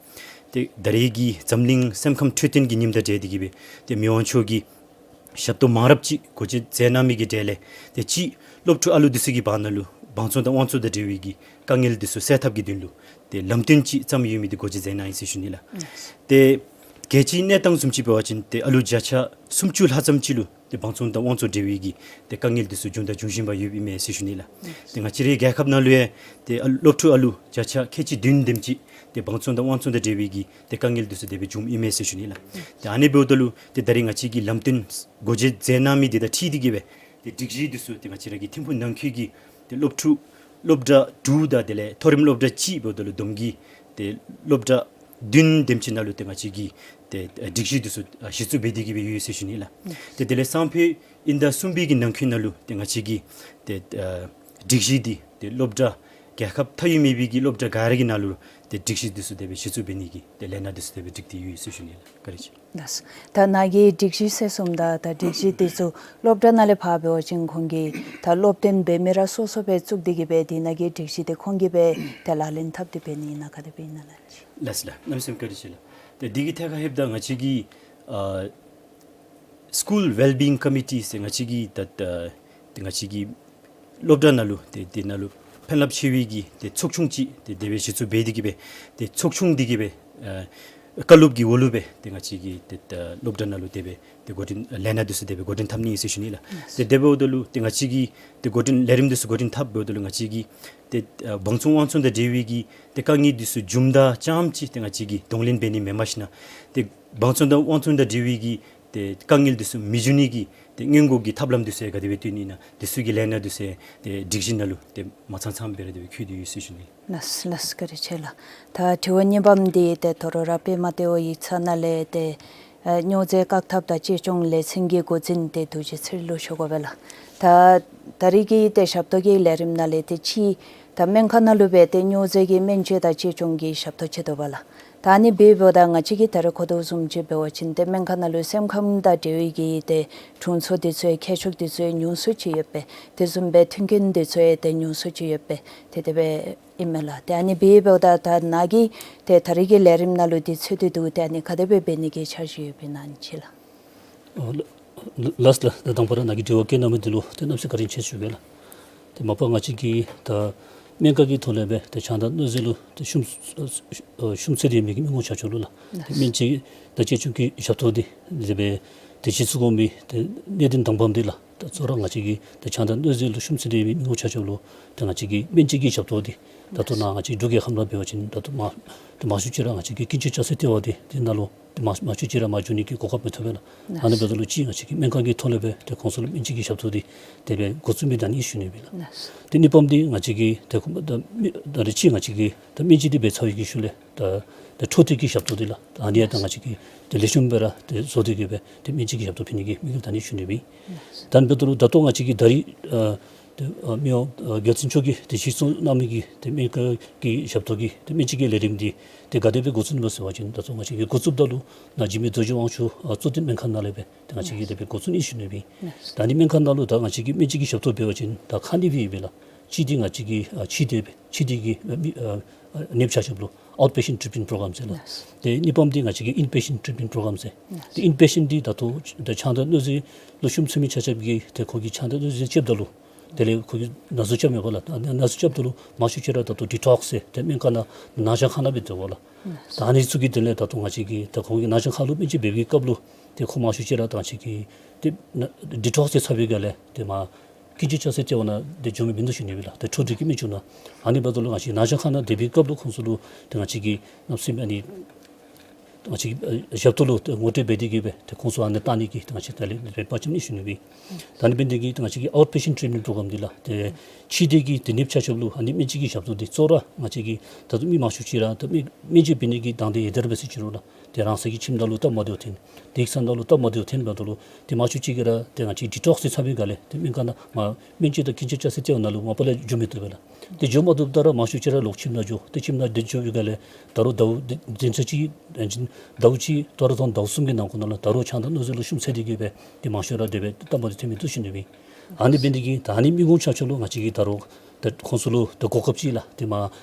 ཏེ་ད་རེས་ཀྱི་འཛམ་གླིང་སེམས་ཁམས་འཕྲོད་བསྟེན་གྱི་ཉིནམ་དང་འབྲེལ་ཏེ་གིས་སྦེ་ཏེ་མི་དབང་མཆོག་གིས་ཞབས་ཏོག་མང་རབས་ཅིག་སྒོ་འབྱེད་མཛད་གནང་མི་གི་གྲས་ལས་ཏེ་གཅིག་སློབ་ཕྲུག་ཨ་ལུ་འདི་ཚུ་གི་བར་ན་ལུ་སྦང་བཙོང་དང་དབང་བཙོང་དང་འབྲེལ་བའི་གི་དཀའ་ངལ་འདི་ཚུ་སེལ་ཐབས་ཀྱི་དོན་ལུ་ཏེ་ལམ་སྟོན་ཅིག་བརྩམས་ཡོད་མི་འདི་སྒོ་འབྱེད་མཛད་གནང་ཡི་ཟེར་ཞུ་ནི་ལགས། ཏེ་རྒྱལ་སྤྱིའི་གནས་སྟངས་བཟུམ་ཅིག་འབད་བ་ཅིན་ཏེ་ཨ་ལུ་བརྒྱ་ཆ་སུམ་ཅུ་ལྷག་ཙམ་ཅིག་ལུ་ཏེ་སྦང་བཙོང་དང་དབང་བཙོང་འབྲེལ་བའི་གི་ཏེ་དཀའ་ངལ་འདི་ཚུ་བྱུང་དང་འབྱུང་བཞིན་པ་ཡོདཔ་ཨིན་མས་ཟེར་ཞུ་ནི་ལགས། ཏེ་ང་བཅས་རའི་རྒྱལ་ཁབ་ནང་ལུ་ཡང་ཏེ་ཨ་སློབ་ཕྲུག་ཨ་ལུ་བརྒྱ་ཆ་ཁལ་གཅིག་བདུན་དེམ་ཅིག་ཏེ་སྦང་བཙོང་དང་དབང་བཙོང་དང་འབྲེལ་བའི་གི་ཏེ་དཀའ་ངལ་འདི་ཚུ་དེ་སྦེ་བྱུངམ་ཨིན་མས་ཟེར་ཞུ་ནི་ལགས། ཏེ་ཨ་ནི་འབདཝ་ད་ལུ་ཏེ་ད་རེས་ང་བཅས་ཀྱིས་ལམ་སྟོན་སྒོ་འབྱེད་མཛད་གནང་མི་འདི་དང་འཁྲིལ་ཏེ་གིས་སྦེ་ཏེ་སྒྲིག་གཞི་འདི་ཚུ་ཏེ་ང་བཅས་ར་གི་ཐིམ་ཕུག་ནང་འཁོད་ཀྱི་ཏེ་སློབ་ཕྲུག་སློབ་གྲྭ་དྲུག་དང་དེ་ལས་མཐོ་རིམ་སློབ་གྲྭ་གཅིག་འབདཝ་ད་ལུ་བསྡོམས་ཀྱིས་ཏེ་སློབ་གྲྭ་བདུན་དེམ་ཅིག་ནང་ལུ་ཏེ་ང་བཅས་ཀྱིས་ཏེ་སྒྲིག་གཞི་འདི་ཚུ་གཞི་བཙུགས་འབད་དེ་གིས་སྦེ་ཡོད་ཟེར་ཞུ་ནི་ལགས། ཏེ་དེ་ལས་སང་ཕོད་དབྱིན་ཟླ་གསུམ་པའི་གི་ནང་འཁོད་ནང་ལུ་ཏེ་ང་བཅས་ཀྱིས་ཏེ་ཨ་སྒྲིག་གཞི་འདི་ཏེ་སློབ་གྲྭ་རྒྱལ་ཁབ་མཐའ་དབུས་མེད་པའི་གི་སློབ་གྲྭ་ག་ར་གི་ནང་ལུ་ཏེ་སྒྲིག་གཞི་འདི་ཚུ་དེ་སྦེ་གཞི་བཙུགས་འབད་ནི་གི་ཏེ་ལས་སྣ་འདི་ཚུ་དེ་སྦེ་སྒྲིག་སྟེ་ཡོད་ཟེར་ཞུ་ནི་ལགས། བཀའ་དྲིན་ཆེ། ལགས། ད་ནཱ་གིས་སྒྲིག་གཞི་ཟེར་གསུངམ་ད་ད་སྒྲིག་གཞི་འདི་ཚུ་སློབ་གྲྭ་ནང་ལས་ཕར་འབད་བ་ཅིན་ཁོང་གིས་ད་སློབ་སྟོན་འབད་མི་ར་སོ་སོ་སྦེ་བཙུགས་ཏེ་གིས་སྦེ་དེ་ནང་གི་སྒྲིག་གཞི་དེ་ཁོང་གིས་སྦེ་ཏེ་ལག་ལེན་འཐབ་སྟེ་འབད་ནི་ཨིན་ན་ག་དེ་སྦེ་ཨིན་ན་ལགས། ལགས་ལགས། གནམ་མེད་ས་མེད་བཀའ་དྲིན་ཆེ་ལགས། ཏེ་འདི་གི་ཐད་ཁར་ལྷོདཔ་ད་ང་བཅས་ཀྱི་ཨ་School Wellbeing Committee ཟེར་ང་བཅས་ཀྱི་ད་ད་ཏེ་ང་བཅས་ཀྱི་སློབ་གྲྭ་ནང་ལུ་ཏེ་དེ་ནང་ལུ་ཕན་རླབས་ཆེ་བའི་གི་ཏེ་ཚོགས་ཆུང་ཅིག་ཏེ་དེ་སྦེ་གཞི་བཙུགས་འབད་དེ་གིས་སྦེ་ཏེ་ཚོགས་ཆུང་འདི་གིས་སྦེ་ཨ་བཀའ་སློབ་ཀྱི་འོག་ལུ་སྦེ་ཏེ་ང་བཅས་ཀྱི་ཏེ་ད་སློབ་གྲྭ་ནང་ལུ་དེ་སྦེ་ཏེ་འགོ་འདྲེན་ལས་སྣ་འདི་ཚུ་དེ་སྦེ་འགོ་འདྲེན་འཐབ་ནི་ཨིན་ཟེར་ཞུ་ནི་ལགས། ཏེ་དེ་འབདཝ་ད་ལུ་ཏེ་ང་བཅས་ཀྱི་ཏེ་འགོ་འདྲེན་ལས་རིམ་འདི་ཚུ་འགོ་འདྲེན་འཐབ་འབདཝ་ད་ལུ་ང་བཅས་ཀྱི་ཏེ་ཨ་སྦང་བཙོང་དབང་བཙོང་དང་འབྲེལ་བའི་གི་ཏེ་དཀའ་ངལ་འདི་ཚུ་བྱུངམ་ད་ཙམ་ཅིག་ཏེ་ང་བཅས་ཀྱིས་གདོང་ལེན་འབད་ནི་མེན་མ་གཞི་ན་ཏེ་སྦང་བཙོང་དང་དབང་བཙོང་དང་འབྲེལ་བའི་གི་ཏེ་དཀའ་ངལ་འདི་ཚུ་མི་འབྱུང་ནི་གི་ཏེ་སྔོན་འགོག་གི་ཐབས་ལམ་འདི་ཚུ་ག་དེ་སྦེ་བཏོན་ནི་ཨིན་ན་འདི་ཚུ་གི་ལས་སྣ་འདི་ཚུ་ཏེ་སྒྲིག་གཞི་ནང་ལུ་ཏེ་མ་ཚང་ཚངམ་སྦེ་ར་དེ་སྦེ་བཀོད་དེ་ཡོད་ཟེར་ཞུ་ནི། ལགས་ལགས། བཀའ་དྲིན་ཆེ་ལགས། ད་དྲི་བ་གཉིས་པམ་འདི་ཏེ་དོ་རུང་ར་པདྨ་ལྟེ་བ་ཡིག་ཚང་ནང་ལས་ཏེ་ཨ་སྨྱོ་རྫས་བཀག་ཐབས་དང་གཅེས་སྐྱོང་ལས་ཚན་གྱི་འགོ་འཛིན་ཏེ་རྡོ་རྗེ་ཚེ་རིང་ལུ་ཞུ་དགོ་པས་ལགས། ད་ད་རེས་ཀྱི་ཏེ་ཞབས་ཏོག་གི་ལས་རིམ་ནང་ལས་ཏེ་གཅིག་ད་སྨན་ཁང་ནང་ལུ་སྦེ་ཏེ་སྨྱོ་རྫས་ཀྱི་སྨན་བཅོས་དང་གཅེས་སྐྱོང་གི་ཞབས་ཏོག་ཅིག་འདུག་པ་ལགས། ད་ཨ་ནི་འབདཝ་ད་ང་བཅས་ཀྱིས་ད་རེས་གོ་དོ་བཟུམ་ཅིག་འབད་བ་ཅིན་ཏེ་སྨན་ཁང་ནང་ལུ་སེམས་ཁམས་དང་འབྲེལ་བའི་གི་ཏེ་དྲུང་འཚོ་འདི་ཚུ་ཡང་མཁས་མཆོག་འདི་ཚུ་ཡང་ཉུང་སུ་ཅིག་ཡོད་པས། དེ་བཟུམ་སྦེ་མཐུན་རྐྱེན་འདི་ཚུ་ཡང་ཏེ་ཉུང་སུ་ཅིག་ཡོད་པས། ཏེ་དེ་སྦེ་ཨིན་མས་ལགས། ཏེ་ཨ་ནི་འབདཝ་ད་ད་ནཱ་གིས་ཏེ་ད་རེས་ཀྱི་ལས་རིམ་ནང་ལུ་འདི་འཚོལ་ཏེ་འདུག། ཏེ་ཨ་ནི་ག་དེ་སྦེ་འབད་ནི་གི་འཆར་གཞི་ཡོདཔ་ཨིན་ན་ཨ་ནི་ཅིག་ལགས། ཨོ་ལགས་ལགས་ལགས། ད་དང་པ་ར་ནཱ་གིས་དྲི་བ་བཀོད་གནང་མི་འདི་ལུ་ཏེ་གནམ་མེད་ས་མེད་བཀའ་དྲིན་ཆེ་ཞུ་བས་ལགས། ཏེ་མ་པ་ང་བཅས་ཀྱིས་ད་སྨན་ཁང་གི་ཐོག་ལས་སྦེ་ཏེ་ཆང་དང་གནོད་འཛིན་ལུ་ཏེ་ཤུམ་ཨ་ཤུམ་ཚོད་དེ་མི་གི་མི་ངོམ་ཆ་ཁྱབ་ལུ་ལགས། ཏེ་སྨན་བཅོས་དང་གཅེས་སྐྱོང་གི་ཞབས་ཏོག་འདི་དེ་སྦེ་ཏེ་གཞི་བཙུགས་དགོ་མི་ཏེ་གནད་དོན་དང་པམ་འདི་ལགས། ད་གཙོ་བོ་ར་ང་བཅས་ཀྱིས་ཏེ་ཆང་དང་གནོད་འཛིན་ལུ་ཤུམ་ཚོད་དེ་མི་གི་མི་ངོམ་ཆ་ཁྱབ་ལུ་ཏེ་ང་བཅས་ཀྱི་སྨན་བཅོས་ཀྱི་ཞབས་ཏོག་འདི་ད་ལྟོ་ནཱ་ང་བཅས་འབྲུག་རྒྱལ་ཁབ་ནང་འབད་བ་ཅིན་ད་ལྟོ་མ་ཏེ་མང་ཤོས་ཅིག་ར་ང་བཅས་ཀྱི་ཀུན་སྤྱོད་བྱ་སྤྱོད་ལྟེ་བ་འདི་འདི་ནང་ལུ་ཏེ་མང་མང་ཤོས་ཅིག་ར་མ་འགྱོ་ནི་གི་གོ་སྐབས་མི་ཐོབ་པས་ལགས། ཨ་ནི་འབདཝ་ད་ལུ་གཅིག་ང་བཅས་ཀྱིས་སྨན་ཁང་གི་ཐོག་ལས་སྦེ་ཏེ་ཁོང་ཚུ་ལུ་སྨན་བཅོས་ཀྱི་ཞབས་ཏོག་འདི་དེ་སྦེ་འགོ་བཙུགས་མི་ད་ཨ་ནི་ཞུ་ནི་ཨིན་པས་ལགས། ཏེ་གཉིས་པམ་འདི་ང་བཅས་ཀྱིས་ཏེ་ཁོང་ད་མི་ད་རེས་གཅིག་ང་བཅས་ཀྱིས་ད་སྨན་བཅོས་འདི་འབད་ཚར་བའི་གི་ཤུལ་ལས་ད་ད་འཕྲོ་མཐུད་ཀྱི་ཞབས་ཏོག་འདི་ལགས། ད་ཨ་ནི་ཡང་ད་ང་བཅས་ཀྱིས་ཏེ་ལེགས་ཤོམ་སྦེ་ར་ཏེ་བཟོ་སྟེ་གིས་སྦེ་ཏེ་སྨན་བཅོས་ཀྱི་ཞབས་ཏོག་ཕུལ་ནི་གི་དམིགས་ཡུལ་ད་ཨ་ནི་ཞུ་ནི་ཨིན་པས། ད་ཨ་ནི་འབདཝ་ད་ལུ་ད་ལྟོ་ང་བཅས་ཀྱིས་ད་རེས་ཨ་ཏེ་ཨ་མི་དབང་ཨ་རྒྱལ་བཙུན་མཆོག་གིས་ཏེ་གཞི་བཙུགས་གནང་མི་གི་ཏེ་སྨན་ཁང་གི་ཞབས་ཏོག་གི་ཏེ་སྨན་བཅོས་ཀྱི་ལས་རིམ་འདི་ཏེ་ག་དེ་སྦེ་འགོ་བཙུགས་ནུག་ཟེར་བ་ཅིན་ད་ལྟོ་ང་བཅས་ཀྱིས་འགོ་བཙུགསཔ་ད་ལུ་ནཱ་འཇིགས་མེད་རྡོ་རྗེ་དབང་ཕྱུག་ཨ་གཙོ་བསྟེན་སྨན་ཁང་ནང་ལས་སྦེ་ཏེ་ང་བཅས་ཀྱིས་དེ་སྦེ་འགོ་བཙུགས་ནི་ཞུ་ནི་ཨིན་པས། ད་ཨ་ནི་སྨན་ཁང་ནང་ལུ་ད་ང་བཅས་ཀྱིས་སྨན་བཅོས་ཀྱི་ཞབས་ཏོག་འབད་བ་ཅིན་ད་ཁག་གཉིས་སྦེ་ཨིན་པས་ལགས། གཅིག་འདི་ང་བཅས་ཀྱི་ཨ་ཕྱི་འདི་སྦེ་ཕྱི་འདི་གི་ཨ་མི་ཨ་ཨ་ནདཔ་ཆ་ཁྱབ་ལུ་out patient treatment program ཟེར་ལགས། ཏེ་གཉིས་པམ་འདི་ང་བཅས་ཀྱི་in patient treatment program ཟེར། ཏེ་in patient འདི་ད་ལྟོ་ད་ཆང་དང་གནོད་འཛིན་ལུ་ཤུམ་ཚོད་མི་ཆ་ཁྱབ་ཀྱིས་ཏེ་ཁོང་གིས་ཆང་དང་གནོད་འཛིན་རྐྱབ་ད་ལུ་དེ་ལས་ཁོང་གིས་ན་ཟུག་རྐྱབ་མས་པ་ལགས། ད་ན་ཟུག་རྐྱབ་ད་ལུ་མང་ཤོས་ཅིག་ར་ད་ལྟོ་detox ཟེར་ཏེ་སྨན་ཁང་ནང་ནང་བྱང་ཁང་ནང་སྦེ་སྡོད་དགོ་ལགས། ད་ཨ་ནི་ཚུ་གི་དོན་ལས་ད་ལྟོ་ང་བཅས་ཀྱིས་ད་ཁོང་གིས་ནང་བྱང་ཁང་ལུ་སྨན་བཅོས་འབད་བའི་སྐབས་ལུ་ཏེ་ཁོང་མང་ཤོས་ཅིག་ར་ད་ང་བཅས་ཀྱིས་ཏེ་ན་detox ཏེ་ཚར་བའི་སྒང་ལས་ཏེ་མ་ སྐྱིན་ཆུ་ལྕགས་སི་ལྟེ་བ་ནང་དེ་འགྱོ་མི་མིན་འདུག་ཞུ་ནི་ཨིན་ལགས། དེ་འཕྲོ་མཐུད་ཀྱི་སྨན་བཅོས་ནང་ཨ་ནི་འབདཝ་ད་ལུ་ང་བཅས་ནང་ཞིང་ཁང་ནང་སྡོད་པའི་སྐབས་ལུ་ཁོང་ཚུ་ལུ་དེ་ང་བཅས་ཀྱིས་གནམ་མེད་ས་མེད་ཨ་ནི་ང་བཅས་ཀྱི་ཨ་ཞབས་ཏོག་ལུ་དེ་ངོ་སྤྲོད་འབད་དེ་གིས་སྦེ་དེ་ཁོང་ཚུ་ཨ་ནི་བཏང་ནི་གི་དེ་ང་བཅས་ད་ལས་རན་པ་ཅིག་ཨིན་ཞུ་ནི་ཨིན། ད་ཨ་ནི་འབད་ནི་དེ་གིས་དེ་ང་བཅས་ཀྱི་out patient treatment program འདི་ལགས། དེ་ཕྱི་འདི་གི་དེ་ནདཔ་ཆ་ཁྱབ་ལུ་ཨ་ནི་སྨན་བཅོས་ཀྱི་ཞབས་ཏོག་འདི་གཙོ་བོ་ར་ང་བཅས་ཀྱི་ད་ལྟོ་མི་མང་ཤོས་ཅིག་ར་ད་སྨན་སྨན་བཅོས་འབད་ནི་གི་དང་འདོད་ཡོད་དེ་ར་འབད་ཟེར་ཅི་རུང་ར་དེ་རང་སོའི་གི་ཁྱིམ་ནང་ལུ་སྟབས་མ་བདེཝ་ཐོན། དེ་གི་ས་ནང་ལུ་སྟབས་མ་བདེཝ་ཐོན་འབདཝ་ད་ལུ་དེ་མང་ཤོས་ཅིག་གིས་ར་དེ་ང་བཅས་detox འདི་ཚར་བའི་སྒང་ལས་དེ་སྨན་ཁང་ནང་མ་སྨན་བཅོས་དང་སྐྱིན་ཆུ་ལྕགས་སི་ལྟེ་བ་ནང་ལུ་མ་པ་ལས་འགྱོ་མི་བཏུབ་པས་ལགས། དེ་འགྱོ་མ་བཏུབ་ད་ར་མང་ཤོས་ཅིག་ར་ལོག་ཁྱིམ་ནང་འགྱོ། དེ་ཁྱིམ་ནང་དེ་འགྱོ་བའི་སྒང་ལས་ད་རུང་ཟླཝ་དེ་དེ་ཚར་ཅིག་ཟླཝ་ཅིག་ད་རུང་ཐོག་ཟླཝ་གསུམ་གྱི་ནང་འཁོད་ནང་ལུ་ད་རུང་ཆང་དང་སྨན་རྫས་ལུ་ཤུགས་ཚད་དེ་གིས་སྦེ་དེ་མང་ཤོས་ར་དེ་སྦེ་སྟབས་མ་བདེཝ་ཐོན་མི་འདུག་ཞུ་ནི་ཨིན། ཨ་ནི་འབད་ནི་དེ་གིས་ད་ཨ་ནི་མི་ངོམ་ཆ་ཁྱབ་ལུ་ང་བཅས་ཀྱིས་ད་རུང་ད་ཁོང་ཚུ་ལུ་ད་གོ་སྐབས་ཅིག་ལགས། དེ་མ་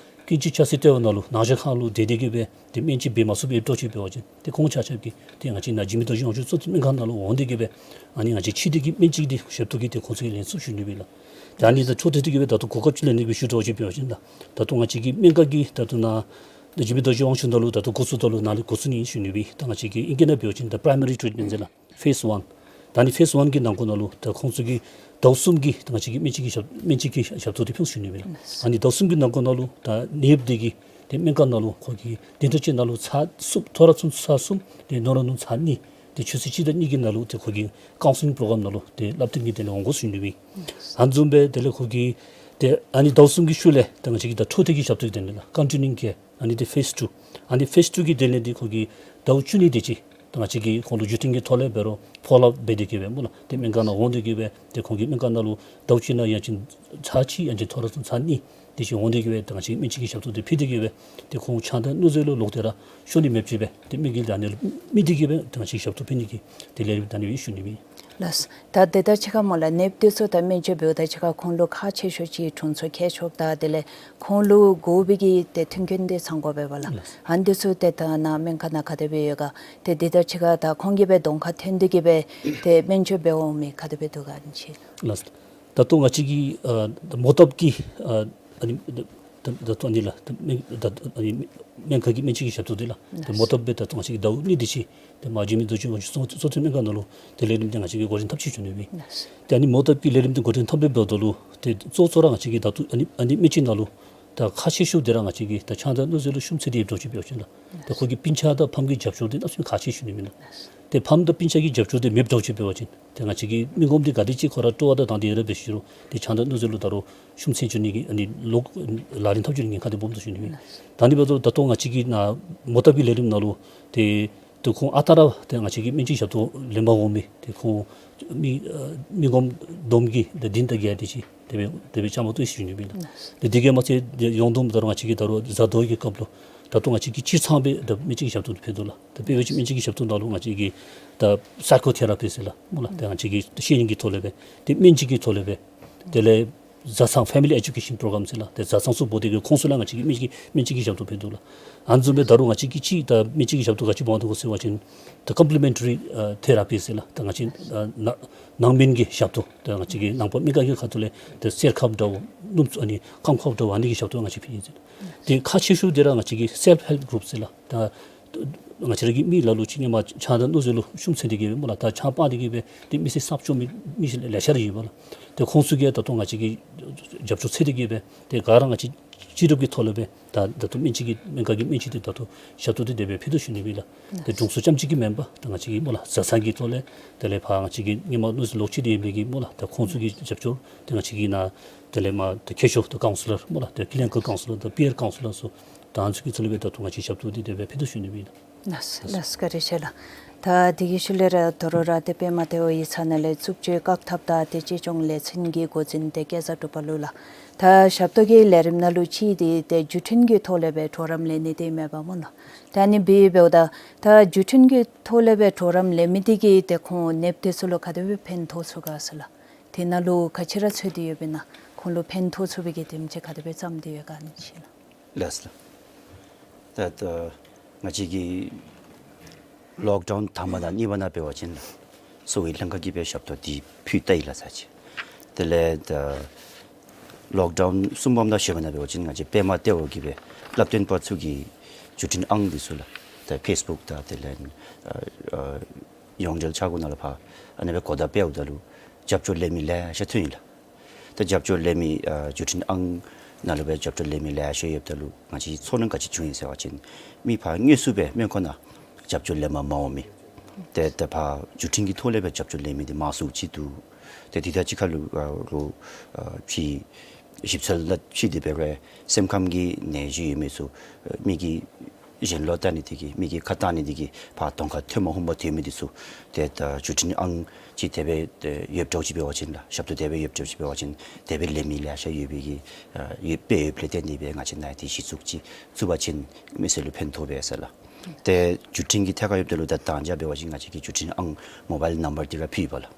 སྐྱིན་ཆུ་ལྕགས་སི་ལྟེ་བ་ནང་ལུ་ནང་ཞིང་ཁང་ལུ་སྡོད་དེ་གིས་སྦེ་དེ་སྨན་བཅོས་འབད་མ་ཚུགས་པའི་འདྲཝ་ཅིག་འབད་བ་ཅིན་དེ་ཁོང་ཆ་ཁྱབ་ཀྱིས་དེ་ང་བཅས་ནཱ་འཇིགས་མེད་རྡོ་རྗེ་དབང་ཕྱུག་གཙོ་བསྟེན་སྨན་ཁང་ནང་ལུ་འོང་སྟེ་གིས་སྦེ་ཨ་ནི་ང་བཅས་ཕྱི་འདི་གི་སྨན་བཅོས་འདི་ཞབས་ཏོག་གི་དེ་ཁོང་ཚུ་གིས་ལེན་ཚུགས་ཞུ་ནི་ཨིན་ལགས། ད་ཨ་ནི་དང་འཕྲོ་མཐུད་དེ་གིས་སྦེ་ད་ལྟོ་གོ་སྐབས་ཅིག་ལེན་ནི་སྦེ་ཞུ་འདྲཝ་ཅིག་འབད་བ་ཅིན་ད་ད་ལྟོ་ང་བཅས་ཀྱི་སྨན་ཁང་གི་ད་ལྟོ་ནཱ་འཇིགས་མེད་རྡོ་རྗེ་དབང་ཕྱུག་ནང་ལུ་ད་ལྟོ་འགོ་བཙུགས་ད་ལུ་ནཱ་ལས་འགོ་བཙུགས་ནི་ཨིན་ཞུ་ནི་ཨིན། ད་ང་བཅས་ཀྱི་ཨིང་སྐད་ནང་འབད་བ་ཅིན་ད་primary treatment ཟེར་ལགས། Phase one། ད་ཨ་ནི་phase one གི་ནང་འཁོད་ནང་ལུ་ད་ཁོང་ཚུ་གིས་ཟླཝ་གསུམ་གྱི་ད་ང་བཅས་ཀྱི་སྨན་བཅོས་ཀྱི་ཞབས་སྨན་བཅོས་ཀྱི་ཞབས་ཏོག་འདི་ཕུལ་ཞུ་ནི་ཨིན་ལགས། ཨ་ནི་ཟླཝ་གསུམ་གྱི་ནང་འཁོད་ནང་ལུ་ད་ནདཔ་འདི་གིས་དེ་སྨན་ཁང་ནང་ལུ་ཁོ་གིས་བདུན་ཕྲག་གཅིག་ནང་ལུ་ཚར་གསུམ་ཐོ་རངས་ཚུན་ཚར་གསུམ་དེ་ནོར་ལུ་ཚར་གཉིས་དེ་ཆུ་ཚོད་གཅིག་དང་གཉིས་ཀྱི་ནང་ལུ་དེ་ཁོ་གིས་counselling program ནང་ལུ་དེ་བསླབ་སྟོན་གྱི་དེ་ལས་འོང་དགོ་ཞུ་ནི་ཨིན། ཨ་ནི་བཟུམ་སྦེ་དེ་ལས་ཁོ་གིས་དེ་ཨ་ནི་ཟླཝ་གསུམ་གྱི་ཤུལ་ལས་ད་ང་བཅས་ཀྱིས་ད་འཕྲོ་མཐུད་ཀྱི་ཞབས་ཏོག་གི་དེ་ལས་ལགས་continuing care། ཨ་ནི་དེ་phase two། ཨ་ནི་phase two གི་དེ་ལས་འདི་ཁོ་གིས་ཟླཝ་བཅུ་གཉིས་དེ་ཅིག་ད་ང་བཅས་ཀྱིས་ཁོང་ལུ་བརྒྱུད་འཕྲིན་གྱི་ཐོག་ལས་འབད་རུང་follow་up འབད་དེ་གིས་སྦེ་སྨོ་ལགས། དེ་སྨན་ཁང་ནང་འོང་སྟེ་གིས་སྦེ་དེ་ཁོང་གི་སྨན་ཁང་ནང་ལུ་ཟླཝ་གཅིག་ནང་ཡང་ཅིན་ཚར་གཅིག་ཡང་ཅིན་ཐོ་རངས་ཚུན་ཚར་གཉིས་དེ་ཅིག་འོང་སྟེ་གིས་སྦེ་ད་ང་བཅས་ཀྱིས་སྨན་བཅོས་ཀྱི་ཞབས་ཏོག་དེ་ཕུལ་ཏེ་གིས་སྦེ་དེ་ཁོང་ཆང་དང་སྨན་རྫས་ལུ་ལོག་སྟེ་ར་ཤོར་ནི་མེདཔ་ཅིག་སྦེ་དེ་དམིགས་ཡུལ་ཨ་ནི་ལུ་དམིགས་ཏེ་གིས་སྦེ་ད་ང་བཅས་ཞབས་ཏོག་ཕུལ་ནི་གི་དེ་ལས་རིམ་ད་ཨ་ནི་སྦེ་ཞུ་ནི་ཨིན། ལགས། ད་དེ་ལྟར་ཅིག་ཁར་སྨོ་ལགས་ནདཔ་འདི་ཚུ་ད་སྨན་བཅོས་འབདཝ་ད་ཅིག་ཁར་ཁོང་ལུ་ཁག་ཆེ་ཤོས་ཅིག་དྲུང་འཚོ་མཁས་མཆོག་དང་དེ་ལས་ཁོང་ལུ་དགོ་པའི་གི་དེ་མཐུན་རྐྱེན་དེ་ཚང་དགོ་པས་པ་ལགས། ལགས། ཨ་ནི་འདི་ཚུ་དེ་ད་ནཱ་སྨན་ཁང་ནང་ག་དེ་སྦེ་ཡོད་ག། དེ་དེ་ལྟར་ཅིག་ཁར་ད་ཁོང་གིས་སྦེ་གདོང་ཁར་ཐོན་ཏེ་གིས་སྦེ་དེ་སྨན་བཅོས་འབད་འོང་མི་ག་དེ་སྦེ་འདུག་ག་ཨ་ནི་ཅིག། ལགས། ད་ལྟོ་ང་བཅས་ཀྱི་ཨ་མོ་བཏབ་ཀྱི་ཨ་ཨ་ནི་ད་ད་ལྟོ་ཨ་ནི་ལགས་ད་སྨན་ད་ཨ་ནི་སྨན་ཁང་གི་སྨན་བཅོས་ཀྱི་ཞབས་ཏོག་འདི་ལགས་ད་མོ་བཏབ་སྦེ་ད་ལྟོ་ང་བཅས་ཀྱིས་ཟླཝ་གཉིས་དེ་ཅིག་དེ་མ་འཇིགས་མེད་རྡོ་རྗེ་དབང་ཕྱུག་གཙོ་གཙོ་བསྟེན་སྨན་ཁང་ནང་ལུ་དེ་ལས་རིམ་དེ་ང་བཅས་ཀྱིས་འགོ་འདྲེན་འཐབ་ཅི་ཞུ་ནི་ཨིན། ལགས། དེ་ཨ་ནི་མོ་བཏབ་ཀྱི་ལས་རིམ་དེ་འགོ་འདྲེན་འཐབ་སྦེ་འབདཝ་ད་ལུ་དེ་གཙོ་གཙོ་ར་ང་བཅས་ཀྱིས་ད་ལྟོ་ཨ་ནི་ཨ་ནི་སྨན་བཅོས་ནང་ལུ་ད་ཁག་ཆེ་ཤོས་དེ་ར་ང་བཅས་ཀྱིས་ད་ཆང་དང་སྨན་རྫས་ལུ་ཤུགས་ཚད་དེ་ཡོདཔ་འདྲཝ་ཅིག་འབད་བ་ཅིན་ལགས་ད་ཁོ་གི་སྤུན་ཆ་དང་ཕམ་གྱི་རྒྱབ་སྐྱོར་དེ་གནམ་མེད་ས་མེད་ཁག་ཆེ་ཞུ་ནི་ཨིན་ལགས། དེ་ཕམ་དང་སྤུན་ཆ་གི་རྒྱབ་སྐྱོར་དེ་མེདཔ་འདྲཝ་ཅིག་འབད་བ་ཅིན་དེ་ང་བཅས་ཀྱི་མི་ངོམ་དེ་ག་དེ་ཅིག་ཁོ་ར་སྤྲོ་བ་དང་དང་འདོད་ཡོད་ར་འབད་ཞུ་རུང་དེ་ཆང་དང་སྨན་རྫས་ལུ་ད་རུང་ཤུགས་ཚད་འགྱོ་ནི་གི་ཨ་ནི་ལོག་ལག་ལེན་འཐབ་འགྱོ་ནི་ཉེན་ཁ་དེ་སྦོམ་འདུག་ཞུ་ནི་ཨིན། ད་ཨ་ནི་འབདཝ་ད་ད་ལྟོ་ང་བཅས་ཀྱི་ནཱ་མོ་བཏབ་ཀྱི་ལས་རིམ་ནང་ལུ་དེ་དེ་ཁོང་ཨ་རྟག་ར་དེ་ང་བཅས་ཀྱི་སྨན་བཅོས་ཞབས་ཏོག་ལེན་པར་འོང་མི་དེ་ཁོང་མི་ཨ་མི་ངོམ་བསྡོམས་ཀྱིས་དེ་བདུན་དང་བརྒྱད་དེ་ཅིག་དེ་སྦེ་དེ་སྦེ་བཅའ་མར་གཏོགས་ཞུ་ནི་ཨིན་ལགས། དེ་དེ་གིས་མ་ཚད་དེ་ཡོངས་བསྡོམས་ད་རུང་ང་བཅས་ཀྱིས་ད་རུང་གཟའ་ཟླཝ་གི་སྐབས་ལུ་ད་ལྟོ་ང་བཅས་ཀྱིས་སྤྱིར་ཚང་སྦེ་ད་སྨན་བཅོས་ཀྱི་ཞབས་ཏོག་ཕུལ་དོ་ལགས། ད་དཔེ་འབད་བ་ཅིན་སྨན་བཅོས་ཀྱི་ཞབས་ཏོག་ནང་ལུ་ང་བཅས་ཀྱིས་ད་psychotherapy ཟེར་ལགས་སྨོ་ལགས། དེ་ང་བཅས་ཀྱིས་ཤེས་ཡོན་གྱི་ཐོག་ལས་སྦེ་དེ་སྨན་བཅོས་ཀྱི་ཐོག་ལས་སྦེ་དེ་ལས་བཟའ་ཚང་family education program ཟེར་ལགས། དེ་བཟའ་ཚང་ཚུ་འབོ་སྟེ་གིས་ཁོང་ཚུ་ལུ་ང་བཅས་ཀྱིས་སྨན་བཅོས་སྨན་བཅོས་ཀྱི་ཞབས་ཏོག་ཕུལ་དོ་ལགས། ཨ་ནི་བཟུམ་སྦེ་ད་རུང་ང་བཅས་ཀྱིས་ཅིག་ད་སྨན་བཅོས་ཀྱི་ཞབས་ཏོག་ག་ཅི་འབག་འོང་དོ་གོ་ཟེར་བ་ཅིན་ད་complementary ཨ་therapy ཟེར་ལགས། ད་ང་བཅས་ཨ་ནང་ནང་སྨན་གྱི་ཞབས་ཏོག་ད་ང་བཅས་ཀྱི་ནང་པ་མི་ག་གི་ཁ་ཐུག་ལས་ད་གསེར་ཁབ་འདྲཝ་སྣུམ་ཚུ་ཨ་ནི་རྐངམ་ཁབ་འདྲཝ་ཨ་ནི་གི་ཞབས་ཏོག་ང་བཅས་ཕུལ་ཡི་ཟེར། དེ་ཁག་ཆེ་ཤོས་དེ་ར་ང་བཅས་ཀྱི་self help group ཟེར་ལགས། ད་ང་བཅས་ར་གི་མི་ལ་ལུ་ཅིག་ཧེ་མ་ཆང་དང་སྨན་རྫས་ལུ་ཤུགས་ཚད་དེ་གིས་སྦེ་སྨོ་ལགས། ད་ཆང་སྤང་སྟེ་གིས་སྦེ་དེ་མི་ཚེ་བསགས་བཅུག་མི་མི་ལེ་ཤ་ར་ཡོད་པ་ལགས། དེ་ཁོང་ཚུ་གིས་ད་ལྟོ་ང་བཅས་ཀྱིས་རྒྱབ་སྐྱོར་ཚད་དེ་གིས་སྦེ་དེ་ག་ར་ང་བཅས་སྤྱི་རབས་ཀྱི་ཐོག་ལས་སྦེ་ད་ད་ལྟོ་སྨན་བཅོས་ཀྱི་སྨན་ཁང་གི་སྨན་བཅོས་དེ་ད་ལྟོ་ཞབས་ཏོག་དེ་དེ་སྦེ་ཕུལ་དོ་ཞུ་ནི་ཨིན་ལགས། དེ་དྲུང་འཚོ་རྐྱངམ་གཅིག་གིས་མེན་པར་ད་ང་བཅས་ཀྱི་སྨོ་ལགས་བཟའ་ཚང་གི་ཐོག་ལས་དེ་ལས་ཕར་ང་བཅས་ཀྱི་ཧེ་མ་ལུ་ལོག་ཅི་དེ་ཡོད་མི་གི་སྨོ་ལགས་ད་ཁོང་ཚུ་གི་རྒྱབ་སྐྱོར་དེ་ང་བཅས་ཀྱི་ནཱ་དེ་ལས་མར་དེ་མཁས་མཆོག་དེ་counselor སྨོ་ལགས་དེ་clinical counselor དང་peer counselor ཚུ་ད་ཨ་ནི་ཚུ་གི་ཚུ་ལས་སྦེ་ད་ལྟོ་ང་བཅས་ཞབས་ཏོག་དེ་དེ་སྦེ་ཕུལ་དོ་ཞུ་ནི་ཨིན་ལགས། ལགས་ལགས་བཀའ་དྲིན་ཆེ་ལགས། ད་དེ་གི་ཤུལ་ལས་ར་དོ་རུང་ར་དེ་པདྨ་ལྟེ་བ་ཡིག་ཚང་ནང་ལས་རྩུབ་སྤྱོད་བཀག་ཐབས་དང་དེ་གཅེས་སྐྱོང་ལས་ཚན་གྱི་འགོ་འཛིན་དེ་སྐལ་བཟང་གྲུབ་པ་ལུ་ལགས། ད་ཞབས་ཏོག་གི་ལས་རིམ་ནང་ལུ་ཅིག་དེ་དེ་བརྒྱུད་འཕྲིན་གྱི་ཐོག་ལས་སྦེ་གྲོགས་རམ་ལེན་ནི་དེ་མེད་པ་སྨོ་ལགས། ད་ཨ་ནི་འབདཝ་ད་ད་བརྒྱུད་འཕྲིན་གྱི་ཐོག་ལས་སྦེ་གྲོགས་རམ་ལེན་མི་དེ་གིས་དེ་ཁོང་ནདཔ་དེ་ཚུ་ལུ་ག་དེ་སྦེ་ཕན་ཐོགས་ཚུགས་ག་ཟེར་ལགས། དེ་ནང་ལུ་ག་ཅི་ར་འཚོལ་ཏེ་ཡོདཔ་ཨིན་ན་ཁོང་ལུ་ཕན་ཐོགས་ཚུགས་པའི་གི་དེམ་ཅིག་ག་དེ་སྦེ་བརྩམས་ཏེ་ཡོད་ག་ཨ་ནི་ཅིག་ལགས། ལགས་སོ། ད་ད་ང་བཅས་ཀྱི་ལོག་ཌའུན་དང་པ་དང་གཉིས་པ་ནང་འབད་བ་ཅིན་ལགས་གསོ་བའི་ལྷན་ཁག་གིས་སྦེ་ཞབས་ཏོག་འདི་ཕུལ་ད་ཡི་ལགས་ཚར་ཅིག། དེ་ལས་ད་ལོག་ཌའུན་གསུམ་པམ་དང་བཞི་པ་ནང་འབད་བ་ཅིན་ང་བཅས་པདྨ་ལྟེ་བ་གིས་སྦེ་བསླབ་སྟོན་པ་ཚུ་གི་བརྒྱུད་འཕྲིན་ཨང་འདི་ཚུ་ལགས་ད་ཕེསི་བུཀ་དང་དེ་ལས་ཨ་ཨ་ཡོངས་འབྲེལ་ཆ་ཁྱབ་ནང་ལུ་ཕར་ཨ་ནི་སྦེ་གོ་བརྡ་སྤེལཝ་ད་ལུ་རྒྱབ་སྐྱོར་ལེན་མི་ལེ་ཤ་ཐོན་ཡི་ལགས། ད་རྒྱབ་སྐྱོར་ལེན་མི་ཨ་བརྒྱུད་འཕྲིན་ཨང་ནང་ལུ་སྦེ་རྒྱབ་སྐྱོར་ལེན་མི་ལེ་ཤ་ཡོདཔ་ད་ལུ་ང་བཅས་ཚོར་སྣང་ག་ཅི་བྱུང་ཡི་ཟེར་བ་ཅིན་མི་ཕར་དངོས་སུ་སྦེ་སྨན་ཁང་ནང་རྒྱབ་སྐྱོར་ལེན་པར་མ་འོང་མི། ཏེ་ད་ཕར་བརྒྱུད་འཕྲིན་གྱི་ཐོག་ལས་སྦེ་རྒྱབ་སྐྱོར་ལེན་མི་འདི་མང་སུ་ཅིག་འདུག། ཏེ་འདི་དང་གཅིག་ཁར་ལུ་ཨ་རོགས་ཨ་ཕྱི་ཞིབ་འཚོལ་ལུ་ཅིག་འདི་འབད་རུང་སེམས་ཁམས་ཀྱི་ནད་གཞི་ཡོད་མི་ཚུ་ཨ་མི་གི་གཞན་ལུ་བལྟ་ནི་འདི་གིས་མི་གི་ཁ་བཏང་ནི་འདི་གིས་ཕར་གདོང་ཁར་ཐོན་མ་ཧུམ་པར་སྡོད་མི་འདི་ཚུ་ཏེ་ད་བརྒྱུད་འཕྲིན་ཨང་ཅིག་དེ་སྦེ་ཡོདཔ་འདྲཝ་ཅིག་འབད་བ་ཅིན་ལགས། ཞབས་ཏོག་དེ་སྦེ་ཡོདཔ་འདྲཝ་ཅིག་འབད་བ་ཅིན་དེ་སྦེ་ལེན་མི་ལེ་ཤ་ཡོད་པའི་གི་ཨ་ཡོད་པའི་ཡོདཔ་ལས་བརྟེན་ཏེ་སྦེ་ང་བཅས་ནཱ་འདི་གཞི་བཙུགས་ཅིག་བཙུགས་པ་ཅིན་མི་སེར་ལུ་ཕན་ཐོགས་པས་ཟེར་ལགས། ཏེ་བརྒྱུད་འཕྲིན་གྱི་ཐད་ཁར་ཡོདཔ་ད་ལུ་ད་དང་ཅ་འབད་བ་ཅིན་ང་བཅས་ཀྱིས་བརྒྱུད་འཕྲིན་ཨང་མོ་བཱའིལ་ནམ་བར་འདི་ར་ཕུལ་ཡི་པ་ལགས།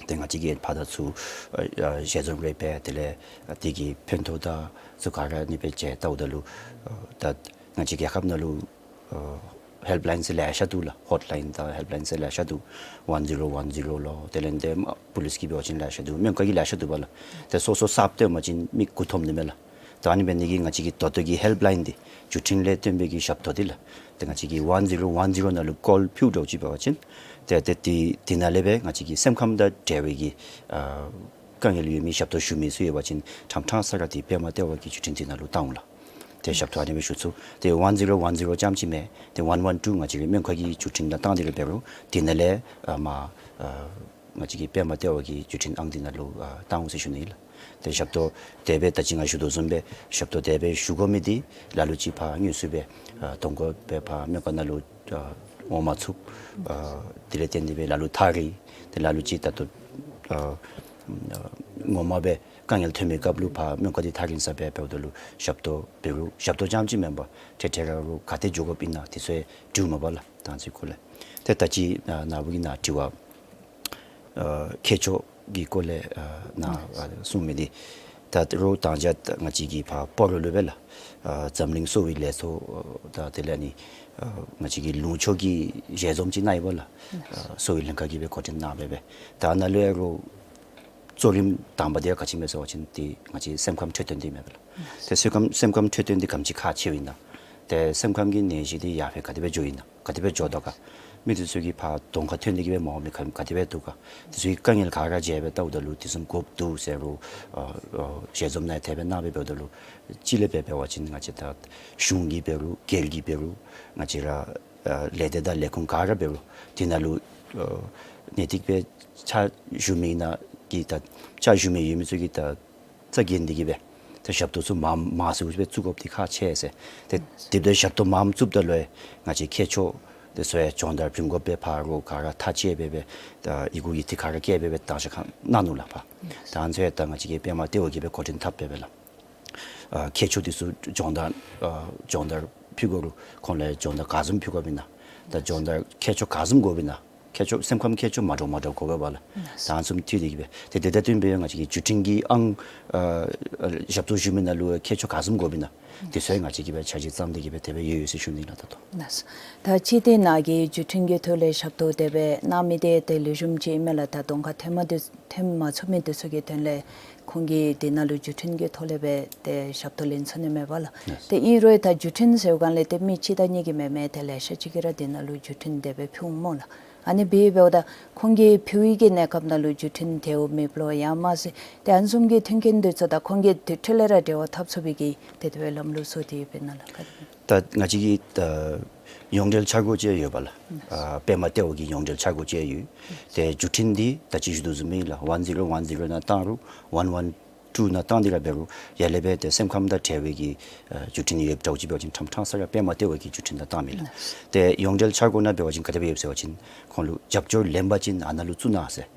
ཏེ་ང་བཅས་ཀྱིས་ཕར་དང་ཚུར་ཨ་ཨ་ཞལ་འཛོམས་རེ་འབད་དེ་ལས་ཨ་དེ་གི་ཕན་ཐོགས་དང་ཚུ་ག་ར་ཨ་ནི་སྦེ་མཇལ་བལྟཝ་ད་ལུ་ཨ་ད་ང་བཅས་རྒྱལ་ཁབ་ནང་ལུ་ཨ་ཧེལཔ་ལའིན་ཟེར་ལེ་ཤ་འདུག་ལགས། ཧོཊ་ལའིན་དང་ཧེལཔ་ལའིན་ཟེར་ལེ་ཤ་འདུག། ཝན་ཛི་རོ་ཝན་ཛི་རོ་ལོ། དེ་ལས་འདི་མ་པོ་ལིསི་གི་འབད་བ་ཅིན་ལེ་ཤ་འདུག། སྨན་ཁང་གི་ལེ་ཤ་འདུག་པ་ལགས། ཏེ་སོ་སོ་གསརཔ་སྟོན་པ་ཅིན་མི་མགུ་འཐོམ་ནི་མས་ལགས། ད་ཨ་ནི་འབད་ནི་གིས་ང་བཅས་ཀྱི་ད་ལྟོ་གི་ཧེལཔ་ལའིན་འདི་བརྒྱུད་འཕྲིན་ལས་བཏོན་པའི་གི་ཞབས་ཏོག་འདི་ལགས། ཏེ་ང་བཅས་ཀྱིས་ཝན་ཛི་རོ་ཝན་ཛི་རོ་ནང་ལུ་ཀོལ་ཕུལཝ་འདྲཝ་ཅིག་འབད་བ་ཅིན་ཏེ་ཏེ་དེ་དེ་ནང་ལས་སྦེ་ང་བཅས་ཀྱི་སེམས་ཁམས་དང་འབྲེལ་བའི་གི་ཨ་དཀའ་ངལ་ཡོད་མི་ཞབས་ཏོག་ཞུ་མི་ཚུ་ཡོད་པ་ཅིན་ཕྲང་ཕྲང་ས་ར་ཏེ་པདྨ་ལྟེ་བ་གི་བརྒྱུད་འཕྲིན་འདི་ནང་ལུ་བཏང་འོང་ལགས། ཏེ་ཞབས་ཏོག་ཨ་ནི་སྦེ་ཞུ་ཚུགས། ཏེ་ཝན་ཛི་རོ་ཝན་ཛི་རོ་རྐྱངམ་ཅིག་མེན། ཏེ་ཝན་ཝན་ཊུ་ང་བཅས་ཀྱི་སྨན་ཁང་གི་བརྒྱུད་འཕྲིན་ནང་བཏང་སྟེ་ར་འབད་རུང་དེ་ནང་ལས་ཨ་མར་ཨ་ང་བཅས་ཀྱི་པདྨ་ལྟེ་བ་གི་བརྒྱུད་འཕྲིན་ཨང་འདི་ནང་ལུ་ཨ་བཏང་འོང་ཟེར་ཞུ་ནི་ཨིན་ལགས། ཏེ་ཞབས་ཏོག་དེ་སྦེ་ད་ཅི་ང་ཞུ་དོ་བཟུམ་སྦེ་ཞབས་ཏོག་དེ་སྦེ་ཞུ་དགོ་མི་འདི་ལ་ལུ་ཅིག་ཕར་དངོས་སུ་སྦེ་ཨ་གདོང་ཁར་སྦེ་ཕར་སྨན་ཁང་ནང་ལུ་ཨ་འོང་མ་ཚུགས། ཨ་དེ་ལས་བརྟེན་ཏེ་སྦེ་ལ་ལུ་ཐག་རིང་། ཏེ་ལ་ལུ་ཅིག་ད་ལྟོ་ཨ་ངོ་མ་སྦེ་དཀའ་ངལ་ཐོན་མི་སྐབས་ལུ་ཕར་སྨན་ཁང་འདི་ཐག་རིང་ས་སྦེ་འབདཝ་ད་ལུ་ཞབས་ཏོག་འབད་རུང་ཞབས་ཏོག་རྐྱངམ་ཅིག་མེན་པར་འཕྲལ་འཕྲལ་ར་རོགས་ག་ཏེ་འགྱོ་དགོཔ་ཨིན་ན་དེ་ཚུ་ཡང་འདྲིཝ་མས་པ་ལགས། ད་ཅི་སྐོར་ལས་ཏེ་ད་ཅི་ཨ་ནཱ་བུ་གིས་ནཱ་དྲི་བ་ཨ་ཁྱད་ཆོས་ཀྱི་སྐོར་ལས་ཨ་ནཱ་ཨ་གསུངས་མི་འདི་ད་རོགས་ད་ཅི་ང་བཅས་ཀྱིས་ཕར་སྤ་རོ་ལུ་སྦེ་ལགས་ཨ་འཛམ་གླིང་གསོ་བའི་ལས་ཚོགས་ད་དེ་ལས་ནི་ཨ་ང་བཅས་ཀྱི་ལུང་ཕྱོགས་ཀྱི་ཞལ་འཛོམས་ཅིག་གནང་ཡི་པ་ལགས། ཨ་གསོ་བའི་ལྷན་ཁག་གིས་སྦེ་འགོ་འདྲེན་གནང་སྦེ་སྦེ་ད་ནཱ་ལུ་ཡང་རོགས་གཙོ་རིམ་དང་པ་འདི་ཡང་ག་ཅི་མས་ཟེར་བ་ཅིན་ཏེ་ང་བཅས་སེམས་ཁམས་འཕྲོད་བསྟེན་འདི་མས་པ་ལགས། ཏེ་སེམས་ཁམས་སེམས་ཁམས་འཕྲོད་བསྟེན་འདི་ག་དེམ་ཅིག་ཁག་ཆེཝ་ཨིན་ན། ཏེ་སེམས་ཁམས་ཀྱི་ནད་གཞི་འདི་ཡར་འཕེལ་ག་དེ་སྦེ་འགྱོཝ་ཨིན་ན། ག་དེ་སྦེ་འགྱོ་དོ་ག། མི་འདི་ཚུ་གིས་ཕར་གདོང་ཁར་ཐོན་ཏེ་གི་སྦེ་མ་འོང་མི་ག་ག་དེ་སྦེ་འདུག་ག། དེ་ཚུ་གི་དཀའ་ངལ་ག་ར་མཇལ་སྦེ་བལྟཝ་ད་ལུ་དེ་བཟུམ་དགོཔ་འདུག་ཟེར་རོགས་ཨ་ཨ་ཞལ་འཛོམས་ནང་དེ་སྦེ་གནང་སྦེ་འབདཝ་ད་ལུ་གཅིག་ལས་འབད་འབད་བ་ཅིན་ང་བཅས་ད་གཞུང་གིས་འབད་རུང་སྒེར་གྱིས་འབད་རུང་ང་བཅས་ར་ཨ་ལས་སྡེ་དང་ལས་ཁུངས་ག་ར་འབད་རུང་དེ་ནང་ལུ་ཨ་གནས་ཏིག་སྦེ་ཕྱག་ཞུ་མི་ནང་གི་ད་ཕྱག་ཞུ་མི་ཡོད་མི་ཚུ་གིས་ད་རྩ་འགེངས་ཏེ་གི་སྦེ་ད་ཞབས་ཏོག་ཚུ་མངམ་མངམ་ཚུ་སྦེ་བཙུགས་དགོཔ་འདི་ཁག་ཆེ་ཟེར། ཏེ་དེ་འབདཝ་ད་ཞབས་ཏོག་མངམ་བཙུགསཔ་ད་ལུ་ཡང་ང་བཅས་ཁྱད་ཆོས་དེ་ཚུ་ཡང་སྦྱོང་བརྡར་བྱིན་དགོ་པའི་ཕར་རོགས་ག་ར་ཐག་བཅད་སྦེ་སྦེ་ད་ཡི་གུ་ཡི་ཏི་ག་ར་བཀལ་སྦེ་སྦེ་དང་ཞག་ཁར་གནང་ནུག་ལགས་ཕར། ད་ཨ་ནི་ཚུ་ཡང་ད་ང་བཅས་ཀྱི་པདྨ་ལྟེ་བ་གིས་སྦེ་འགོ་འདྲེན་འཐབ་སྦེ་སྦེ་ལགས། ཨ་ཁྱད་ཆོས་དེ་ཚུ་སྦྱོང་བརྡར་ཨ་སྦྱོང་བརྡར་ཕུལ་དགོ་རུང་ཁོང་ལུ་ཡང་སྦྱོང་བརྡར་ག་བཟུམ་ཕུལ་དགོཔ་ཨིན་ན། ད་སྦྱོང་བརྡར་ཁྱད་ཆོས་ག་བཟུམ་དགོཔ་ཨིན་ན། ཁྱད་ཆོས་སེམས་ཁམས་ཁྱད་ཆོས་མ་འདྲཝ་མ་འདྲཝ་དགོ་པས་པ་ལགས། ད་ཨ་ནི་བཟུམ་འཐུས་ཏེ་གི་སྦེ་ཏེ་དེ་དང་བསྟུན་སྦེ་ང་བཅས་ཀྱི་བརྒྱུད་འཕྲིན་གྱི་ཨང་ཨ་ཞབས་ཏོག་ཞུ་མི་ནང་ལུ་ཁྱད་ཆོས་ག་བཟུམ་དགོཔ་ཨིན་ན། དེ་ཚུ་ཡང་ང་བཅས་ཀྱིས་སྦེ་འཆར་གཞི་བརྩམས་ཏེ་གི་སྦེ་དེ་སྦེ་ཡོད་ཡོད་ཟེར་ཞུ་ནི་ལགས་ད་ལྟོ། ལགས། ད་ཅི་ཏེ་ནཱ་གིས་བརྒྱུད་འཕྲིན་གྱི་ཐོག་ལས་ཞབས་ཏོག་དེ་སྦེ་གནང་མི་འདི་ཏེ་ལེགས་ཤོམ་ཅིག་ཨིན་མས་ལགས། ད་གདོང་ཁར་ཐོན་མ་འདི་ཐོན་མ་ཚུགས་མི་འདི་ཚུ་གི་དོན་ལས་ཁོང་གིས་འདི་ནང་ལུ་བརྒྱུད་འཕྲིན་གྱི་ཐོག་ལས་སྦེ་ཏེ་ཞབས་ཏོག་ལེན་ཚུགས་ནི་མས་པ་ལགས། ལགས། ཏེ་ཨིན་རུང་ད་བརྒྱུད་འཕྲིན་ཟེརཝ་ག་ལས་ཏེ་མི་གཅིག་དང་གཉིས་ཀྱིས་མེན་མས། ཏེ་ལེ་ཤ་ཅིག་གིས་ར་འདི་ནང་ལུ་བརྒྱུད་འཕྲིན་དེ་སྦེ་ཕུལ་འོང་སྨོ་ལགས། ཨ་ནི་འབདཝ་ད་ཁོང་གིས་ཕུལ་བའི་གི་གནས་སྐབས་ནང་ལུ་བརྒྱུད་འཕྲིན་དེ་བ་མེདཔ་ལོ་ཡང་མ་ཟད་ཏེ་ཨ་ནི་བཟུམ་གྱི་མཐུན་རྐྱེན་འདི་ཚུ་དང་ཁོང་གིས་དེ་འཕྲོ་ལས་ར་འབྲེལ་བ་འཐབ་ཚུགས་པའི་གི་ཏེ་དེ་སྦེ་ལམ་ལུགས་ཚུ་དེ་ཡོདཔ་ཨིན་ན་ལགས། ག་དེ་སྦེ། ད་ང་བཅས་ཀྱི་ད་ཡོངས་འབྲེལ་འཆར་སྒོ་ཅིག་ཡོད་པ་ལགས། ཨ་པདྨ་ལྟེ་བ་གི་ཡོངས་འབྲེལ་འཆར་སྒོ་ཅིག་ཡོད། ཏེ་བརྒྱུད་འཕྲིན་འདི་ད་ཅི་ཞུ་དོ་བཟུམ་སྦེ་ལགས་ཝན་ཛི་རོ་ཝན་ཛི་རོ་ནང་བཏང་རུང་ཝན་ཝན་ཊུ་ནང་བཏང་སྟེ་ར་འབད་རུང་ཡར་ལས་སྦེ་ཏེ་སེམས་ཁམས་དང་འབྲེལ་བའི་གི་ཨ་བརྒྱུད་འཕྲིན་ཡོདཔ་འདྲཝ་ཅིག་འབད་བ་ཅིན་ཕྲང་ཕྲང་ས་ར་པདྨ་ལྟེ་བ་གི་བརྒྱུད་འཕྲིན་ནང་བཏང་མི་ལགས། ཏེ་ཡོངས་འབྲེལ་འཆར་སྒོ་ནང་འབད་བ་ཅིན་ག་དེ་སྦེ་ཡོད་ཟེར་བ་ཅིན་ཁོང་ལུ་རྒྱབ་སྐྱོར་ལེན་པ་ཅིན་ཨ་ནཱ་ལུ་བཙུགས་གནང་ཟེར།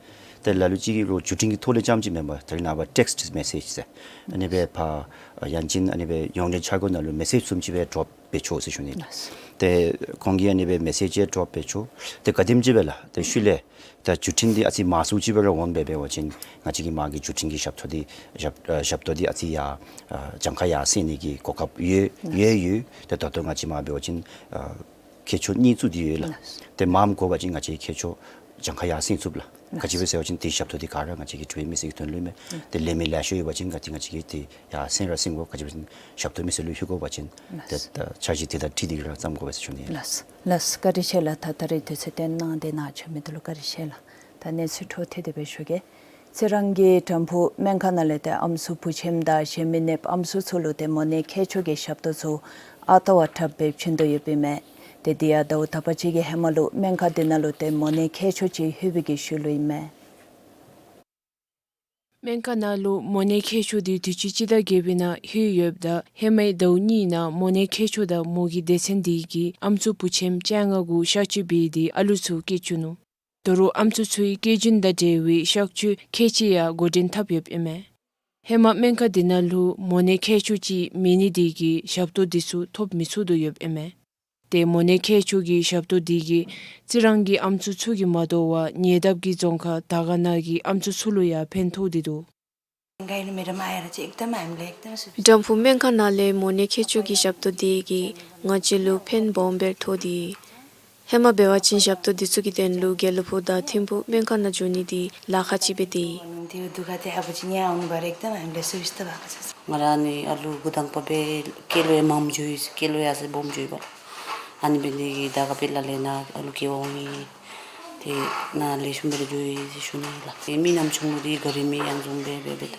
ཏེ་ལ་ལུ་ཅིག་གིས་རོགས་བརྒྱུད་འཕྲིན་གྱི་ཐོག་ལས་རྐྱངམ་ཅིག་མེན་པར་ད་རེས་ནངས་པ་ཊེགསིཊ་མེ་སེཇ་ཟེར་ཨ་ནི་སྦེ་ཕར་ཡང་ཅིན་ཨ་ནི་སྦེ་ཡོངས་འབྲེལ་འཆར་སྒོ་ནང་ལུ་མེ་སེཇ་བཟུམ་ཅིག་སྦེ་ཌོརོཔ་འབད་ཆོག་ཟེར་ཞུ་ནི། ལགས། ཏེ་ཁོང་གིས་ཨ་ནི་སྦེ་མེ་སེཇ་ཅིག་ཌོརོཔ་འབད་ཆོག། ཏེ་ག་དེམ་ཅིག་སྦེ་ལགས་ཏེ་ཤུལ་ལས་ད་བརྒྱུད་འཕྲིན་འདི་ཨ་ཙི་མང་སུ་ཅིག་སྦེ་ར་འོང་སྦེ་འབད་བ་ཅིན་ང་བཅས་ཀྱི་མར་གྱི་བརྒྱུད་འཕྲིན་གྱི་ཞབས་ཏོག་འདི་ཞབས་ཨ་ཞབས་ཏོག་འདི་ཨ་ཙི་ཡར་ཨ་གྱངས་ཁ་ཡར་སེང་ནི་གི་གོ་སྐབས་ཡོད་ཡོད་ཡོད། ཏེ་ད་ལྟོ་ང་བཅས་མར་འབད་བ་ཅིན་ཨ་ཁྱད་ཆོས་གཉིས་བཙུགས་ཏེ་ཡོད་ལགས། ལགས། ཏེ་མངམ་དགོ་པ་ཅིན་ང་བཅས་ཁྱད་ཆོས་གྱངས་ཁ་ཡར་སེང་ཚུགས་ལགས། ལགས། ག་ཅི་སྦེ་ཟེར་བ་ཅིན་ཏེ་ཞབས་ཏོག་འདི་ག་ར་ང་བཅས་ཀྱི་འབྲུག་པའི་མི་སེར་གྱི་དོན་ལུ་མས། ལགས། ཏེ་ལེན་མི་ལེ་ཤ་ཡོད་པ་ཅིན་ག་ཏེ་ང་བཅས་ཀྱིས་ཏེ་ཡར་སེང་ར་སེང་དགོ། ག་ཅི་སྦེ་ཟེར་ན་ཞབས་ཏོག་མི་སེར་ལུ་ལྷོད་དགོ་པ་ཅིན་ཏེ་ལགས། ད་འཆར་གཞི་འདི་དང་འཁྲིལ་ཏེ་གི་ར་བརྩམ་དགོ་པས་ཟེར་ཞུ་ནི་ལགས། ལགས། ལགས། བཀའ་དྲིན་ཆེ་ལགས། ད་ད་རེས་དུས་ཚོད་བཏོན་གནང་སྟེ་ནཱ་བྱོན་མི་འདི་ལུ་བཀའ་དྲིན་ཆེ་ལགས། ད་གནས་ཚུལ་འཕྲོ་མཐུད་དེ་སྦེ་ཞུ་གེ། རྩི་རང་གི་དམ་ཕུ་སྨན་ཁང་ནང་ལས་ཏེ་ཨམ་སྲུ་བུ་ཆེན་དང་གཞན་མི་ནདཔ་ཨམ་སྲུ་ཚུ་ལུ་ཏེ་མོ་ནད་མཁལ་སྐྱོ་གི་ཞབས་ཏོག་ཚུ་ཨ་རྟག་ར་འཁྲབ་སྦེ་བྱིན་དོ་ཡོདཔ་ཨིན་མས། ཏེ་དེ་ཡང་ཟླཝ་དག་པ་ཅིག་གི་ཧེ་མ་ལུ་སྨན་ཁང་དེ་ནང་ལུ་ཏེ་མོ་ནད་མཁལ་སྐྱོ་ཅིག་ལྷོད་པའི་གི་ཤུལ་ལུ་ཨིན་མས། སྨན་ཁང་ནང་ལུ་མོ་ནད་མཁལ་སྐྱོ་དེ་དུས་ཅི་སྤྱི་ཟླ་བརྒྱད་པའི་ནང་ལྷོད་ཡོདཔ་ད་ཧེ་མའི་ཟླཝ་གཉིས་ནང་མོ་ནད་མཁལ་སྐྱོ་དང་མོ་གི་སྡེ་ཚན་དེ་གིས་ཨམ་སྲུ་བུ་ཆེན་བཅོ་ལྔ་གུ་གཤག་བཅོས་འབད་དེ་ཨ་ལུ་ཚུ་སྐྱེས་བཅུག་ནུག། ད་རུང་ཨམ་སྲུ་ཚུའི་སྐྱེ་རྒྱུན་དང་འབྲེལ་བའི་གཤག་བཅོས་ཁལ་གཅིག་ཡང་འགོ་འདྲེན་འཐབ་ཡོདཔ་ཨིན་མས། ཧེ་མ་སྨན་ཁང་དེ་ནང་ལུ་མོ་ནད་མཁལ་སྐྱོ་ཅིག་མེད་ནི་དེ་གིས་ཞབས་ཏོག་དེ་ཚུ་ཐོབ་མི་ཚུགས་དོ་ཡོདཔ་ཨིན་མས། ཏེ་མོ་ནད་མཁལ་སྐྱོ་གི་ཞབས་ཏོག་དེ་གིས་རྩི་རང་གི་ཨམ་སྲུ་ཚུ་གིས་མ་དོ་བར་ཉེ་འདབས་ཀྱི་རྫོང་ཁག་དར་དཀར་ན་གི་ཨམ་སྲུ་ཚུ་ལུ་ཡང་ཕན་ཐོགས་ཏེ་འདུག། དམ་ཕུ་སྨན་ཁང་ནང་ལས་མོ་ནད་མཁལ་སྐྱོ་གི་ཞབས་ཏོག་དེ་གིས་ང་བཅས་ལུ་ཕན་སྦོམ་སྦེ་ཐོགས་ཏེ། ཧེ་མ་འབད་བ་ཅིན་ཞབས་ཏོག་དེ་ཚུ་གི་དོན་ལུ་དགེ་ལུ་ཕུག་དང་ཐིམ་ཕུ་སྨན་ཁང་ནང་འགྱོ་ནི་དེ་ལཱ་ཁག་ཅིག་སྦེ་སྡོད་ཡི། ང་ར་ནི་ཨ་ལུ་འགོ་དང་པ་སྦེ་སྐྱེས་ལོ་ཡང་མངམ་འགྱོ་ཡི། སྐྱེས་ལོ་ཡང་ཟེར་སྦོམ་འགྱོ་ཡི་པ། ཨ་ནི་འབད་ནི་དེ་གིས་ད་ག་དཔེ་ལ་ལས་ནཱ་ཨ་ལུ་སྐྱེ་བར་འོང་ཡི། ཏེ་ནཱ་ལེགས་ཤོམ་སྦེ་ར་འགྱོ་ཡི་ཟེར་ཞུ་ནི་ལགས། ཏེ་མི་ནམ་ཆུང་ལུ་འདི་ག་རི་མི་ཡང་བཟུང་སྦེ་སྦེ་སྦེ་ད་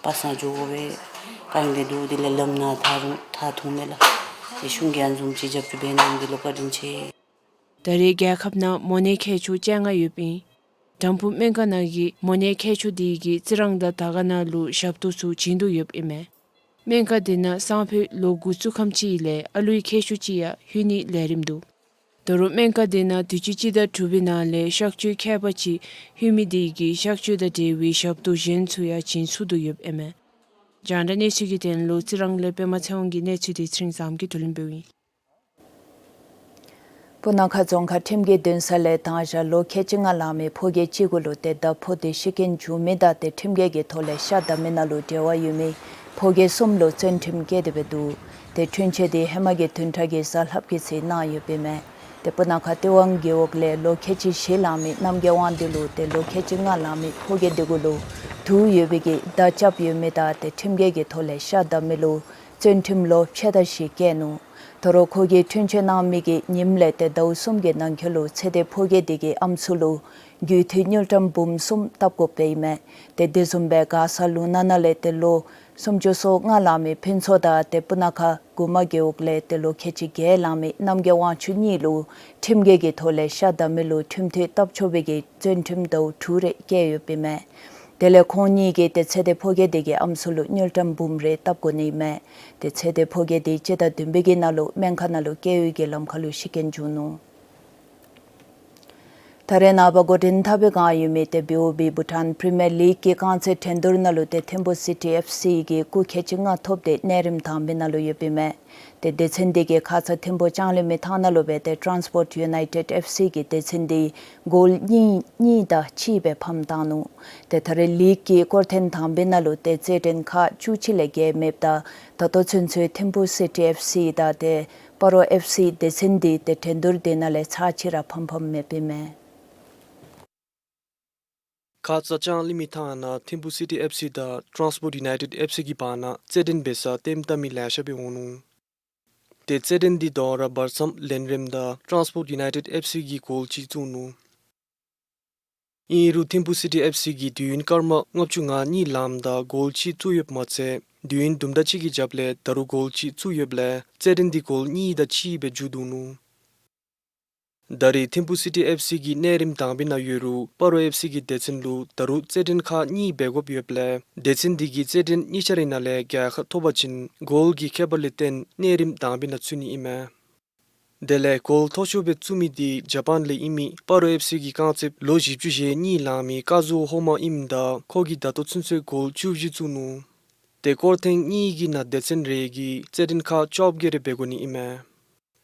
པ་སངས་འགྱོ་དགོ་པས། ག་ཨིན་དེ་འདུག། དེ་ལས་ལམ་ནང་ཐག་རུང་ཐག་འཐུང་མས་ལགས། ཏེ་གཞུང་གིས་ཨ་ནི་བཟུམ་ཅིག་རྒྱབ་སྐྱོར་འབད་གནང་མི་འདི་ལུ་བཀའ་དྲིན་ཆེ། ད་རེས་རྒྱལ་ཁབ་ནང་མོ་ནད་མཁལ་སྐྱོ་བཅོ་ལྔ་ཡོདཔ་ཨིན། དམ་ཕུ་སྨན་ཁང་ནང་གིས་མོ་ནད་མཁལ་སྐྱོ་དེ་གིས་རྩི་རང་དང་དར་དཀར་ན་ལུ་ཞབས་ཏོག་ཚུ་བྱིན་དོ་ཡོདཔ་ཨིན་མས། སྨན་ཁང་དེ་ནང་སང་ཕོད་ལོ་དགུ་བཅུ་ཁམས་ཅིག་ལས་ཨ་ལུའི་མཁལ་སྐྱོ་ཅིག་ཡང་ལྷོད་ནིའི་ལས་རིམ་འདུག། ད་རུང་སྨན་ཁང་དེ་ནང་དུས་ཅི་སྤྱི་ཟླ་དྲུག་པའི་ནང་ལས་གཤག་བཅོས་ཁྱད་པར་ཅིག་ལྷོད་མི་དེ་གིས་གཤག་བཅོས་དང་འབྲེལ་བའི་ཞབས་ཏོག་གཞན་ཚུ་ཡང་བྱིན་ཚུགས་དོ་ཡོདཔ་ཨིན་མས། རྒྱང་བསྒྲགས་གནས་ཚུལ་གྱི་དོན་ལུ་རྩི་རང་ལས་པདྨ་ཚེ་དབང་གི་གནས་ཚུལ་དེ་ཚེ་རིང་བཟངམོ་གིས་བསྡུ་ལེན་འབདཝ་ཨིན། སྤུ་ན་ཁ་རྫོང་ཁག་ཁྲིམས་ཀྱི་འདུན་ས་ལས་དང་ཞག་ལོ་ཁལ་གཅིག་ལྔ་ལང་མི་ཕོ་སྐྱེས་གཅིག་གུ་ལུ་ཏེ་ད་ཕོ་དེ་ཤི་རྐྱེན་བྱུང་མི་དང་ཏེ་ཁྲིམས་འགལ་གྱི་ཐོག་ལས་ཤ་བདའ་མི་ནང་ལུ་འབྲེལ་བ་ཡོད་མི་ཕོ་སྐྱེས་གསུམ་ལུ་བཙོན་ཁྲིམས་བཀལ་ཏེ་སྦེ་འདུག། ཏེ་འཁྲུན་ཆོད་དེ་ཧེ་མ་གི་བདུན་ཕྲག་གི་གཟའ་ལྷགཔ་གི་ཚེ་གནང་ཡོདཔ་ཨིན་མས། ཏེ་སྤུ་ན་ཁ་ཏི་ཝང་རྒེད་འོག་ལས་ལོ་ཁལ་གཅིག་བཞི་ལང་མི་རྣམ་རྒྱལ་དབང་འདུས་ལུ་ཏེ་ལོ་ཁལ་གཅིག་ལྔ་ལང་མི་ཕོ་སྐྱེས་དེ་གུ་ལུ་དུག་ཡོད་པའི་གི་མདའ་རྐྱབ་ཡོད་མི་དང་ཏེ་ཁྲིམས་འགལ་གྱི་ཐོག་ལས་ཤ་བདའ་མི་ལུ་བཙོན་ཁྲིམས་ལོ་ཕྱེད་དང་བཞི་བཀལ་ནུག། ད་རུང་ཁོ་གིས་འཁྲུན་ཆོད་གནང་མི་གི་ཉིནམ་ལས་ཏེ་ཟླཝ་གསུམ་གྱི་ནང་འཁོད་ལུ་ཚེ་འདས་ཕོ་སྐྱེས་དེ་གི་ཨམ་སྲུ་ལུ་རྒུད་འཐུས་དངུལ་ཀྲམ་འབུམ་གསུམ་བཏབ་དགོཔ་སྦེ་ཨིན་མས། ཏེ་དེ་བཟུམ་སྦེ་མགར་ས་ལུང་ནག་ནང་ལས་ཏེ་ལོ་སུམ་ཅུ་སོ་ལྔ་ལང་མི་ཕུན་ཚོགས་དང་ཏེ་སྤུ་ན་ཁ་གུ་མ་རྒེད་འོག་ལས་ཏེ་ལོ་ཁལ་གཅིག་བརྒྱད་ལང་མི་རྣམ་རྒྱལ་དབང་ཕྱུག་གཉིས་ལུ་ཁྲིམས་འགལ་གྱི་ཐོག་ལས་ཤ་བདའ་མི་ལུ་ཁྲིམས་འཐུས་བཏབ་ཆོག་པའི་གི་བཙོན་ཁྲིམས་ཟླཝ་དྲུག་རེ་བཀལ་ཡོདཔ་ཨིན་མས། དེ་ལས་ཁོང་གཉིས་ཀྱིས་ཏེ་ཚེ་འདས་ཕོ་སྐྱེས་དེ་གི་ཨམ་སྲུ་ལུ་དངུལ་ཀྲམ་འབུམ་རེ་བཏབ་དགོ་ནི་ཨིན་མས། ཏེ་ཚེ་འདས་ཕོ་སྐྱེས་དེ་སྤྱི་ཟླ་བདུན་པའི་གི་ནང་ལུ་སྨན་ཁང་ནང་ལུ་བསྐྱལ་ཡོད་པའི་གི་ལམ་ཁ་ལུ་ཤི་རྐྱེན་བྱུང་ནུག། ད་རེས་ནངས་པ་འགོ་འདྲེན་འཐབ་པའི་བསྒང་ཡོད་མི་ཏེ་བི་ཨོ་བི་བྷུ་ཊཱན་པི་རི་མི་ཡར་ལིག་གི་རྐང་རྩེད་འགྲན་བསྡུར་ནང་ལུ་ཏེ་ཐིམ་ཕུ་སི་ཊི་ཨེཕ་སི་གིས་སྐུགས་ཁལ་གཅིག་ལྔ་ཐོབ་སྟེ་གནས་རིམ་དང་པའི་ནང་ལུ་ཡོདཔ་ཨིན་མས། ཏེ་སྡེ་ཚན་དེ་གིས་ཁ་ཙ་ཐིམ་ཕུ་ལྕང་གླིང་མི་ཐང་ནང་ལུ་སྦེ་ཏེ་ཊཱནསི་པོརཊ་ཡུ་ནའི་ཊེཌ་ཨེཕ་སི་གི་སྡེ་ཚན་དེ་གོལ་གཉིས་གཉིས་དང་གཅིག་སྦེ་ཕམ་བཏང་ནུག། ཏེ་ད་རེས་ལིག་གི་སྐོར་ཐེངས་དང་པའི་ནང་ལུ་ཏེ་རྩེད་འགྲན་ཁག་བཅུ་གཅིག་ལས་བརྒལ་མེདཔ་ད་ད་ལྟོ་ཚུན་ཚོད་ཐིམ་ཕུ་སི་ཊི་ཨེཕ་སི་དང་ཏེ་སྤ་རོ་ཨེཕ་སི་སྡེ་ཚན་དེ་ཏེ་འགྲན་བསྡུར་དེ་ནང་ལས་ཚར་གཅིག་ར་ཕམ་ཕམ་མེདཔ་ཨིན་མས། ཁ་ཙ་ལྕང་གླིང་མི་ཐང་ནང་ཐིམ་ཕུ་སི་ཊི་ཨེཕ་སི་དང་ཊཱནསི་པོརཊ་ཡུ་ནའི་ཊེཌ་ཨེཕ་སི་གི་བར་ན་རྩེད་འགྲན་འབད་སར་ལྟདམོ་བལྟ་མི་ལེ་ཤ་སྦེ་འོང་ནུག། ཏེ་རྩེད་འགྲན་འདི་དོ་རུང་བར་མཚམས་ལེན་རནམ་ད་ཊཱནསི་པོརཊ་ཡུ་ནའི་ཊེཌ་ཨེཕ་སི་གིས་གོལ་གཅིག་བཙུགས་ནུག། ཨིན་རུང་ཐིམ་ཕུ་སི་ཊི་ཨེཕ་སི་གིས་དུས་ཡུན་སྐར་མ་ལྔ་བཅུ་ང་གཉིས་ལངམ་ད་གོལ་གཅིག་བཙུགས་ཡོདཔ་མ་ཚད་དུས་ཡུན་དུམ་གྲ་གཅིག་གི་རྒྱབ་ལས་ད་རུང་གོལ་གཅིག་བཙུགས་ཡོདཔ་ལས་རྩེད་འགྲན་འདི་གོལ་གཉིས་དང་གཅིག་སྦེ་མཇུག་བསྡུ་ནུག། ད་རེས་ཐིམ་ཕུ་སི་ཊི་ཨེཕ་སི་གིས་གནས་རིམ་དང་པའི་ནང་ཡོད་རུང་སྤ་རོ་ཨེཕ་སི་གི་སྡེ་ཚན་ལུ་ད་རུང་རྩེད་འགྲན་ཁག་གཉིས་འབད་དགོཔ་ཡོདཔ་ལས་སྡེ་ཚན་འདི་གིས་རྩེད་འགྲན་གཉིས་ཆ་རའི་ནང་ལས་རྒྱལ་ཁ་ཐོབ་པ་ཅིན་གོལ་གྱི་ཁྱད་པར་ལས་བརྟེན་གནས་རིམ་དང་པའི་ནང་ཚུད་ནི་ཨིན་མས། དེ་ལས་གོལ་མཐོ་ཤོས་སྦེ་བཙུགས་མི་འདི་ཇ་པཱན་ལས་ཨིན་མི་སྤ་རོ་ཨེཕ་སི་གི་རྐང་རྩེདཔ་ལོ་བཞི་བཅུ་ཞེ་གཉིས་ལང་མི་ཀ་ཟུ་ཧོ་མ་ཨིནམ་ད་ཁོ་གིས་ད་ལྟོ་ཚུན་ཚོད་གོལ་བཅུ་བཞི་བཙུགས་ནུག། ཏེ་སྐོར་ཐེངས་གཉིས་ཀྱི་ནང་སྡེ་ཚན་རེ་གིས་རྩེད་འགྲན་ཁག་བཅོ་བརྒྱད་རེ་འབད་དགོ་ནི་ཨིན་མས།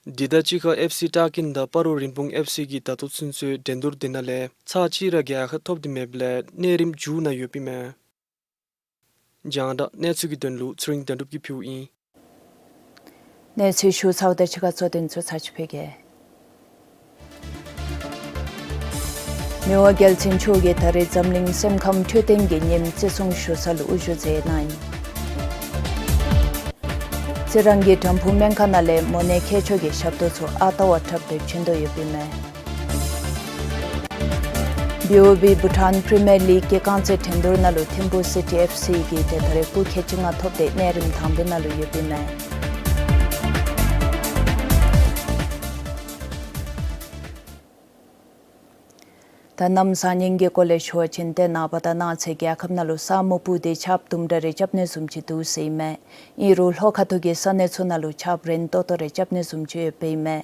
དེ་དང་གཅིག་ཁར་ཨེཕ་སི་སྟག་ཀན་དང་སྤ་རོ་རིན་སྤུངས་ཨེཕ་སི་གིས་ད་ལྟོ་ཚུན་ཚོད་འགྲན་བསྡུར་དེ་ནང་ལས་ཚར་གཅིག་ར་རྒྱལ་ཁ་ཐོབ་སྟེ་མེདཔ་ལས་གནས་རིམ་མཇུག་ནང་ཡོདཔ་ཨིན་མས། རྒྱང་བསྒྲགས་གནས་ཚུལ་གྱི་དོན་ལུ་ཚེ་རིང་དོན་གྲུབ་ཀྱིས་ཕུལཝ་ཨིན། གནས་ཚུལ་ཞུ་ཚརཝ་ད་ཕྱི་ཁ་གཙོ་དོན་ཚུ་ཚར་གཅིག་ཕུལ་གེ། མི་དབང་རྒྱལ་བཙུན་མཆོག་གིས་ད་རེས་འཛམ་གླིང་སེམས་ཁམས་འཕྲོད་བསྟེན་གྱི་ཉིནམ་བརྩི་སྲུང་ཞུ་ས་ལུ་དབུ་བཞུགས་མཛད་གནང་ཡི། རྩི་རང་གི་དམ་ཕུ་སྨན་ཁང་ནང་ལས་མོ་ནད་མཁལ་སྐྱོ་གི་ཞབས་ཏོག་ཚུ་ཨ་རྟག་ར་འཁྲབ་སྦེ་བྱིན་དོ་ཡོདཔ་ཨིན་མས། བི་ཨོ་བི་བྷུ་ཊཱན་པི་རི་མི་ཡར་ལིག་གི་རྐང་རྩེད་འགྲན་བསྡུར་ནང་ལུ་ཐིམ་ཕུ་སི་ཊི་ཨེཕ་སི་གིས་ཏེ་ད་རེས་སྐུགས་ཁལ་གཅིག་ལྔ་ཐོབ་སྟེ་གནས་རིམ་དང་པའི་ནང་ལུ་ཡོདཔ་ཨིན་མས། ད་གནམ་བཟང་ངན་གྱི་སྐོར་ལས་ཞུ་བ་ཅིན་ཏེ་ནངས་པ་དང་གནངས་ཚེ་རྒྱལ་ཁབ་ནང་ལུ་ས་སྨུག་སྤུབས་ཏེ་ཆརཔ་དུམ་གྲ་རེ་རྐྱབ་ནི་བཟུམ་ཅིག་འདུག་ཟེར་ཨིན་མས། ཨིན་རུང་ལྷོ་ཁ་ཐུག་གི་ས་གནས་ཚུ་ནང་ལུ་ཆརཔ་རན་ཏོག་ཏོ་རེ་རྐྱབ་ནི་བཟུམ་ཅིག་ཡོདཔ་ཨིན་མས།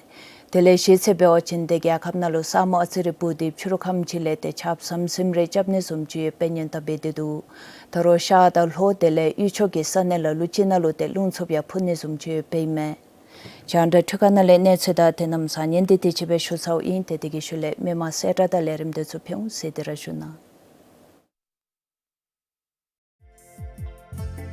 དེ་ལས་གཞེས་ཚེ་འབད་བ་ཅིན་ཏེ་རྒྱལ་ཁབ་ནང་ལུ་ས་སྨུག་ཨ་ཙི་རེ་སྤུབས་ཏེ་ཕྱི་རུ་ཁམས་ཅིག་ལས་ཏེ་ཆརཔ་ཟམ་ཟིམ་རེ་རྐྱབ་ནི་བཟུམ་ཅིག་ཡོདཔ་སྦེ་ཉེན་བརྡ་འབད་དེ་འདུག། ད་རུང་ཤར་དང་ལྷོ་དེ་ལས་དབུས་ཕྱོགས་ཀྱི་ས་གནས་ལ་ལུ་ཅིག་ནང་ལུ་ཏེ་རླུང་འཚུབ་ཡང་འཕུ་ནི་བཟུམ་ཅིག་ཡོདཔ་ཨིན་མས། རྒྱང་བསྒྲགས་འཕྲུལ་ཁང་ནང་ལས་གནས་ཚུལ་དང་ཏེ་གནམ་བཟང་ངན་འདི་དེ་ཅིག་སྦེ་ཞུ་ཚརཝ་ཨིན། ཏེ་དེ་གི་ཤུལ་ལས་མི་མང་གསལ་བསྒྲགས་དང་ལས་རིམ་དེ་ཚུ་ཕུལ་འོང་ཟེར་དེ་ར་ཞུ་གནང་།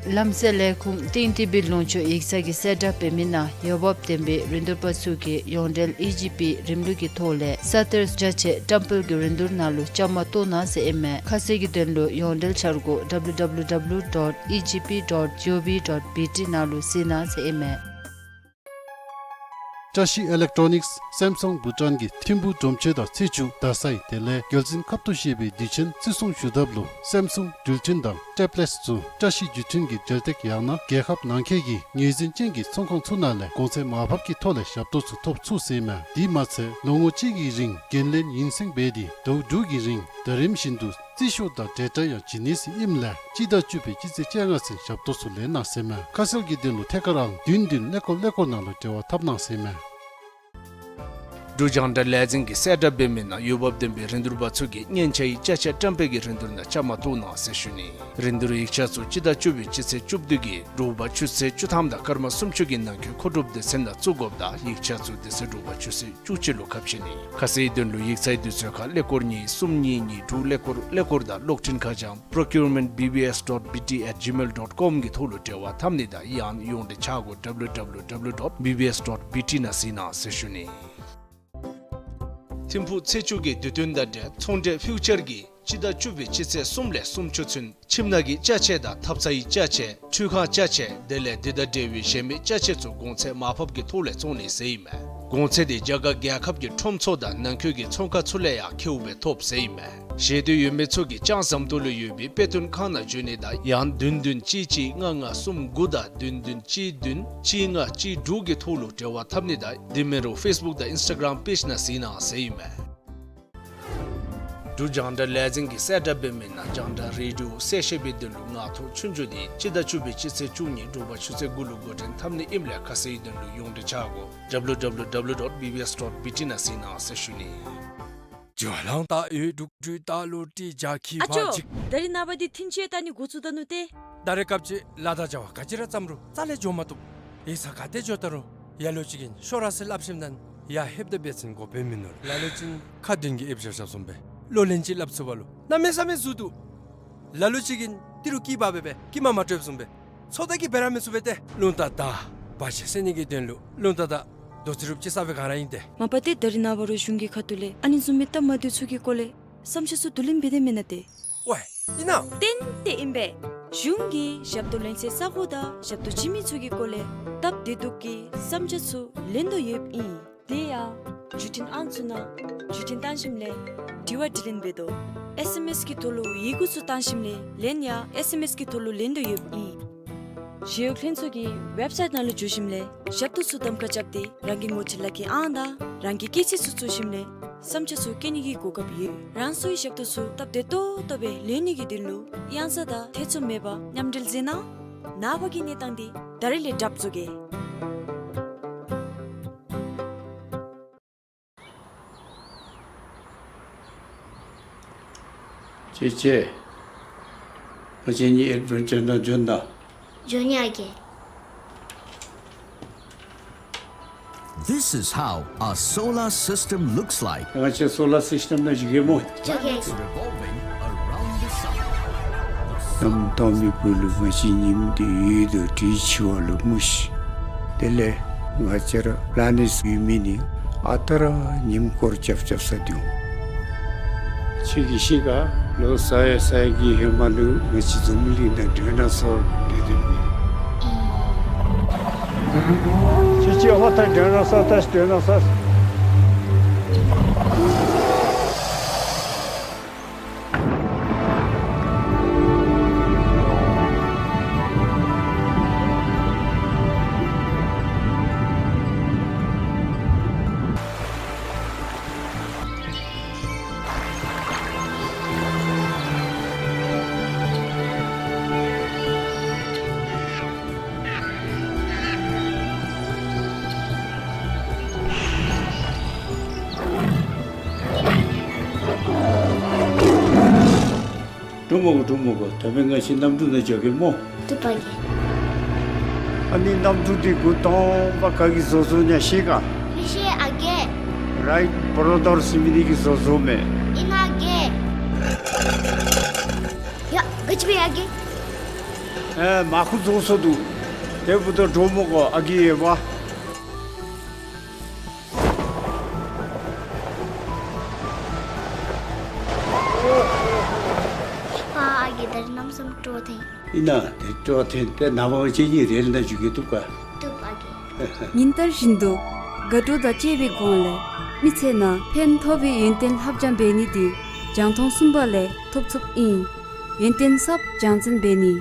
ལམ་སེལ་ལས་ཁུངས་ཏིང་ཏི་བི་ལུང་ཕྱོགས་ཡིག་ཚང་གིས་གསལ་བསྒྲགས་འབད་མི་ནང་འོས་འབབ་ལྡན་པའི་རིན་བསྡུར་པ་ཚུ་གིས་ཡོངས་འབྲེལ་ཨི་ཇི་པི་རིམ་ལུགས་ཀྱི་ཐོག་ལས་ས་གཏེར་རྒྱ་ཆེ་བཀྲམ་སྤེལ་གྱི་རིན་བསྡུར་ནང་ལུ་བཅའ་མར་གཏོགས་གནང་ཟེར་ཨིན་མས། ཁ་གསལ་གྱི་དོན་ལུ་ཡོངས་འབྲེལ་འཆར་སྒོ་W W W dot E G P dot G O V dot B T ནང་ལུ་གཟིགས་གནང་ཟེར་ཨིན་མས། བཀྲ་ཤིས་ཨི་ལེག་ཊོ་ནིགསི་སེམ་སུང་བྷུ་ཊཱན་གྱིས་ཐིམ་ཕུག་གྲོང་ཁྱེར་དང་ཚེས་བཅུ་རྡ་སའི་དེ་ལས་རྒྱལ་བཙུན་ཁབ་ཏུ་བཞེས་པའི་དུས་ཆེན་བརྩི་སྲུང་ཞུ་ཐབས་ལུ་སེམ་སུང་འགྲུལ་འཕྲིན་དང་ཊེབ་ལེཊསི་ཚུ་བཀྲ་ཤིས་བརྒྱུད་འཕྲིན་གྱི་འབྲེལ་སྟེགས་ཡང་ན་རྒྱལ་ཁབ་ནང་འཁོད་ཀྱི་ངོས་འཛིན་ཅན་གྱི་ཚོང་ཁང་ཚུ་ནང་ལས་གོང་ཚད་མར་ཕབ་ཀྱི་ཐོག་ལས་ཞབས་ཏོག་ཚུ་ཐོབ་ཚུགས་ཟེར་ཨིན་མས། དེ་མ་ཚད་ལོ་ངོ་གཅིག་གི་རིང་འགན་ལེན་ཡུན་སེང་འབད་དེ་ཟླཝ་དྲུག་གི་རིང་ཟླ་རིམ་བཞིན་དུ་རྩིས་ཤོག་དང་འབྲེལ་སྒྲ་ཡང་བྱིན་ནི་ཟེར་ཨིནམ་ལས་སྤྱི་ཟླ་བཅུ་པའི་སྤྱི་ཚེས་བཅོ་ལྔ་ཚུན་ཞབས་ཏོག་ཚུ་ལེན་གནང་ཟེར་ཨིན་མས། ཁ་གསལ་གྱི་དོན་ལུ་ཐད་ཀར་ཨང་བདུན་བདུན་ཀླད་ཀོར་ཀླད་ཀོར་ནང་ལུ་འབྲེལ་བ་འཐབ་གནང་ཟེར་ཨིན་མས། འབྲུག་རྒྱང་བསྒྲགས་ལས་འཛིན་གྱིས་གསལ་བསྒྲགས་འབད་མི་ནང་འོས་འབབ་ལྡན་པའི་རིན་བསྡུར་པ་ཚུ་གིས་སྙན་ཆ་ཡི་ཅ་ཆས་བཀྲམ་སྤེལ་གྱི་རིན་བསྡུར་ནང་བཅའ་མར་གཏོགས་གནང་ཟེར་ཞུ་ནི། རིན་བསྡུར་ཡིག་ཆ་ཚུ་སྤྱི་ཟླ་བཅུ་པའི་སྤྱི་ཚེས་བཅུ་བདུན་གྱི་དྲོ་པ་ཆུ་ཚོད་བཅུ་ཐམ་དང་སྐར་མ་སུམ་ཅུ་གི་ནང་འཁོད་མཁོ་སྒྲུབ་སྡེ་ཚན་ནང་བཙུགས་དགོཔ་དང་ཡིག་ཆ་ཚུ་དེ་ཚེ་དྲོ་པ་ཆུ་ཚོད་བཅུ་གཅིག་ལུ་ཁ་ཕྱེ་ནི། ཁ་གསལ་དོན་ལུ་ཡིག་ཚང་གི་དུས་ཚོད་ཁར་ཀླད་ཀོར་གཉིས་གསུམ་གཉིས་གཉིས་དྲུག་ཀླད་ཀོར་ཀླད་ཀོར་དང་གློག་འཕྲིན་ཁ་བྱང་procurement B B S dot B T at gmail dot com གི་ཐོག་ལུ་འབྲེལ་བ་འཐབ་ནི་དང་ཡང་ཡོངས་འབྲེལ་འཆར་སྒོ W W W dot B B S dot B T ནང་གཟིགས་གནང་ཟེར་ཞུ་ནི། ཐིམ་ཕུག་ཚེས་བཅུ་གི་དུས་སྟོན་དང་འབྲེལ་ཚོང་འབྲེལ་ཕིའུ་ཅར་གྱིས་སྤྱི་ཟླ་བཅུ་པའི་སྤྱི་ཚེས་གསུམ་ལས་སུམ་ཅུ་ཚུན་ཁྱིམ་ནང་གི་ཅ་ཆས་དང་ཐབ་ཚང་ཡི་ཅ་ཆས་ཁྲུས་ཁང་ཅ་ཆས་དེ་ལས་དེ་དང་འབྲེལ་བའི་གཞན་མི་ཅ་ཆས་ཚུ་གོང་ཚད་མར་ཕབ་ཀྱི་ཐོག་ལས་བཙོང་ནི་ཟེར་ཨིན་མས། གོང་ཚད་དེ་རྒྱ་གར་རྒྱལ་ཁབ་ཀྱི་ཁྲོམ་ཚུ་དང་ནང་འཁོད་ཀྱི་ཚོང་ཁང་ཚུ་ལས་ཡང་ཁེཝ་སྦེ་ཐོབ་ཟེར་ཨིན་མས། ཤེས་འདོད་ཡོད་མི་ཚུ་གིས་ལྕང་ཟམ་ཏོག་ལུ་ཡོད་པའི་དཔེ་སྟོན་ཁང་ནང་འབྱོན་ནི་དང་ཡང་བདུན་བདུན་གཅིག་གཅིག་ལྔ་ལྔ་གསུམ་དགུ་དང་བདུན་བདུན་གཅིག་བདུན་གཅིག་ལྔ་གཅིག་དྲུག་གི་ཐོག་ལུ་འབྲེལ་བ་འཐབ་ནི་དང་དེ་མིན་རུང་ཕེསི་བུཀ་དང་ཨིནསི་ཊ་གརམ་པེཇ་ནང་གཟིགས་གནང་ཟེར་ཨིན་མས། འབྲུག་རྒྱང་བསྒྲགས་ལས་འཛིན་གྱིས་གསལ་བསྒྲགས་འབད་མི་ནང་རྒྱང་བསྒྲགས་རེ་ཌིའོ་གསལ་བཤད་པའི་དོན་ལུ་ངག་ཐོག་ཆོས་རྒྱུགས་དེ་སྤྱི་ཟླ་བཅུ་པའི་སྤྱི་ཚེས་བཅུ་གཉིས་དྲོ་པ་ཆུ་ཚོད་དགུ་ལུ་འགོ་འདྲེན་འཐབ་ནི་ཨིནམ་ལས་ཁ་གསལ་དོན་ལུ་ཡོངས་འབྲེལ་འཆར་སྒོ་W W W dot B B S dot B T ནང་གཟིགས་གནང་ཟེར་ཞུ་ནི། ཨ་ཅོ། ད་རིས་ནངས་པ་འདི་ཐིན་ཅི་ལྟ་ནི་འགོ་བཙུགས་ད་ནུག་ཏེ། ད་རེས་སྐབས་ཅིག་ལཱ་དང་བྱ་བ་ག་ཅི་ར་བརྩམ་རུང་རྩ་ལས་འགྱོ་མ་བཏུབ། ཡིག་ཚང་ག་ཏེ་འགྱོ་ད་རུང་ལ་ལུ་ཅིག་གིས་ཤོག་ར་ཟེར་སླབ་ཞིནམ་ད་ཡར་ལྷོདཔ་ད་འབད་བ་ཅིན་གོ་བརྡ་མིན་ནུག། ལ་ལུ་ཅིག་ཁ་འདོན་གྱི་ཨེབ་ཞབས་ཞབས་བཟུམ་སྦེ་ལོ་ལན་ཅིག་སླབ་ཚུགས་པ་ལུ་གནམ་མེད་ས་མེད་ཟུར་འདུག། ལ་ལུ་ཅིག་གིས་ཏི་རུ་སྐྱིད་པ་སྦེ་སྦེ་སྐྱིད་མ་མ་སྤྲོདཔ་བཟུམ་སྦེ་ཚོད་ལྟ་གིས་འབད་ར་མི་ཚུགས་པས་ཏེ། རླུང་རྟ་དང་བར་ཆད་སེལ་ནི་གི་དོན་ལུ་རླུང་རྟ་དང་རྡོ་རྩེག་རུབ་ཅིག་ཟ་བའི་སྒང་ར་ཨིན་ཏེ། མ་པ་ཏེ་ད་རིས་ནངས་པ་རུང་གཞུང་གི་ཁ་ཐུག་ལས་ཨ་ནི་བཟུམ་མའི་སྟབས་མ་བདེཝ་ཚུ་གི་སྐོར་ལས་བསམ་འཆར་ཚུ་བསྡུ་ལེན་འབད་དེ་མེན་ན་ཏེ། ཝའེ་ཨིན་ན། ཏན་ཏན་ཨིན་པས། གཞུང་གིས་ཞབས་ཏོག་ལེན་སའི་ས་གོ་དང་ཞབས་ཏོག་བྱིན་མི་ཚུ་གི་སྐོར་ལས་སྟབས་བདེ་སྡུག་གི་བསམ་འཆར་ཚུ་ལེན་དོ་ཡོདཔ་ཨིན། དེ་ཡང་བརྒྱུད་འཕྲིན་ཨང་ཚུ་ནང་བརྒྱུད་འཕྲིན་བཏང་ཞིནམ་ལས་དྲི་བ་དྲིས་ལན་འབད་དོ། ཨེསི་ཨེམ་ཨེསི་གི་ཐོག་ལུ་ཡི་གུ་ཚུ་བཏང་ཞིནམ་ལས་ལན་ཡང་ཨེསི་ཨེམ་ཨེསི་གི་ཐོག་ལུ་ལེན་དོ་ཡོདཔ་ཨིན། ཞི་གཡོག་ལྷན་ཚོགས་ཀྱི་ཝེབ་སའིཊ་ནང་ལུ་འཛུལ་ཞིནམ་ལས་ཞབས་ཏོག་ཚུ་གདམ་ཁ་རྐྱབ་སྟེ་རང་གི་ངོ་སྤྲོད་ལག་ཁྱེར་ཨང་དང་རང་གི་སྐྱེས་ཚེས་ཚུ་བཙུགས་ཞིནམ་ལས་བསམ་འཆར་ཚུ་བཀོད་ནི་གི་གོ་སྐབས་ཡོད། རང་སོའི་ཞབས་ཏོག་ཚུ་སྟབས་བདེ་ཏོག་ཏོ་སྦེ་ལེན་ནི་གི་དོན་ལུ་གཡང་ས་དང་ཐེ་ཚོམ་མེད་པར་མཉམ་འབྲེལ་མཛད་གནང་། ནངས་པ་གི་གནས་སྟངས་འདི་ད་རིས་ལས་གྲབས་བཟོ་གེ། ཅེ་ཅེ། ང་བཅས་གཉིས་ཨེཌ་བེན་ཅར་ནང་འབྱོན་དང་། འབྱོན་ཡ་གི། This is how a solar system looks like. ང་བཅས་སོ་ལར་སིསི་ཊེམ་ནང་འཛུལ་གེ་སྨོ། འཛུལ་གེ། Revolving around the sun. གནམ་སྟོང་མི་བུ་ལུ་ང་བཅས་ཉིམ་འདི་ཡོད་དོ་དྲིས་ཆི་བ་ལུ་མུ་ཤི། དེ་ལས་ང་བཅས་ར་པི་ལ་ནེཊ་ཡོད་མི་ནི་ཨ་རྟག་ར་ཉིམ་སྐོར་རྐྱབ་རྐྱབ་ས་འདུག། ཁྱོད་ཀྱིས་ཤེས་ག། ལོ་ས་ཡ་ས་ཡ་གི་ཧེ་མ་ལུ་ང་བཅས་འཛམ་གླིང་ནང་ཌའི་ནོ་སོར་སྡོད་དེ་མེད། ཁྱོད་ཀྱིས་ཨ་མ་ད་ཌའི་ནོ་སོར་ད་ཌའི་ནོ་སོར། འགྲོ་མི་དགོ། འགྲོ་མི་དགོ། ད་འབདན་ང་བཅས་གནམ་གྲུ་ནང་འགྱོ་གེ་སྨོ། བཏུབ་པ་གིས། ཨ་ནི་གནམ་གྲུ་འདི་འགོ་དང་པ་ག་གིས་བཟོ་བཟོཝ་ཨིན་ན་ཤེས་ག། མི་ཤེས་ཨ་རྒས། རའིཊ་བྲོ་དར་ཟེར་མི་འདི་གིས་བཟོ་བཟོཝ་མས། ཨིན་ན་ཨ་རྒས། ཡ་ག་ཅི་འབད་ཡ་ཨ་རྒས། ཨེ་མར་ཁུ་རྫོགས་སོ་འདུག། དེ་འབདཝ་ད་འགྲོ་མི་དགོ་ཨ་རྒས་ཡོདཔ། ཕ་ཨ་རྒས་ད་རིས་གནམ་མེད་ས་མེད་སྤྲོ་བ་འཐོན། ཨིན་ན་དེ་སྤྲོ་བ་འཐོན་ཏེ་ནངས་པ་ང་བཅས་གཉིས་རེལ་ནང་འགྱོ་གེ། བཏུབ་ག། བཏུབ་ཨ་རྒས། ཉིན་ལྟར་བཞིན་དུ་དགའ་སྤྲོ་དང་བཅས་པའི་སྒོ་ལས་མི་ཚེ་ནང་ཕན་ཐོགས་པའི་ཡོན་ཏན་ལྷབ་སྦྱང་འབད་ནི་འདི་རྒྱང་མཐོང་གསུམ་པ་ལས་ཐོབ་ཚུགསཔ་ཨིན། ཡོན་ཏན་ཟབ་སྦྱང་ཚན་འབད་ནི།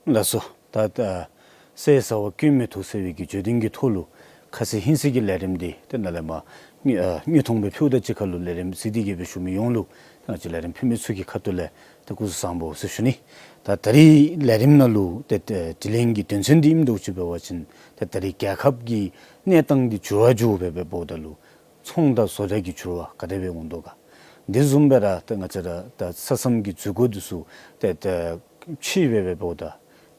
ལགས་སོ། ད་ད་ཟས་ཟ་བ་སྐྱོན་མེད་དུག་ཟེར་བའི་གི་བརྗོད་དོན་གྱི་ཐོག་ལུ་ཁ་ཚིག་ཧིང་སངས་ཀྱི་ལས་རིམ་འདི་ཏེ་ནཱ་ལས་མར་དངོས་ཨ་དངོས་མཐོང་སྦེ་ཕུལཝ་དང་གཅིག་ཁར་ལུ་ལས་རིམ་གཟིགས་ཏེ་གི་སྦེ་བཞུགས་མི་ཡོངས་ལུ་ཏེ་ང་བཅས་ལས་རིམ་ཕུལ་མི་ཚུ་གི་ཁ་ཐུག་ལས་ཏེ་སྐུ་གཟུགས་བཟང་པོ་ཟེར་ཞུ་ནི། ད་ད་རིས་ལས་རིམ་ནང་ལུ་ཏེ་ཏེ་དྲི་ལན་གྱི་དོན་ཚན་འདི་ཨིནམ་འདྲཝ་ཅིག་འབད་བ་ཅིན་ཏེ་ད་རིས་རྒྱལ་ཁབ་ཀྱི་གནས་སྟངས་འདི་འགྱུར་བ་འགྱོ་སྦེ་འབདཝ་ད་ལུ་ཚོང་དང་བཟོ་གྲྭ་གི་འགྱུར་བ་ག་དེ་སྦེ་འོང་དོ་ག། དེ་བཟུམ་སྦེ་ར་ཏེ་ང་བཅས་ར་ད་ས་མཚམས་ཀྱི་འཛུལ་སྒོ་འདི་ཚུ་ཏེ་ཏེ་ཕྱེ་སྦེ་འབདཝ་ད་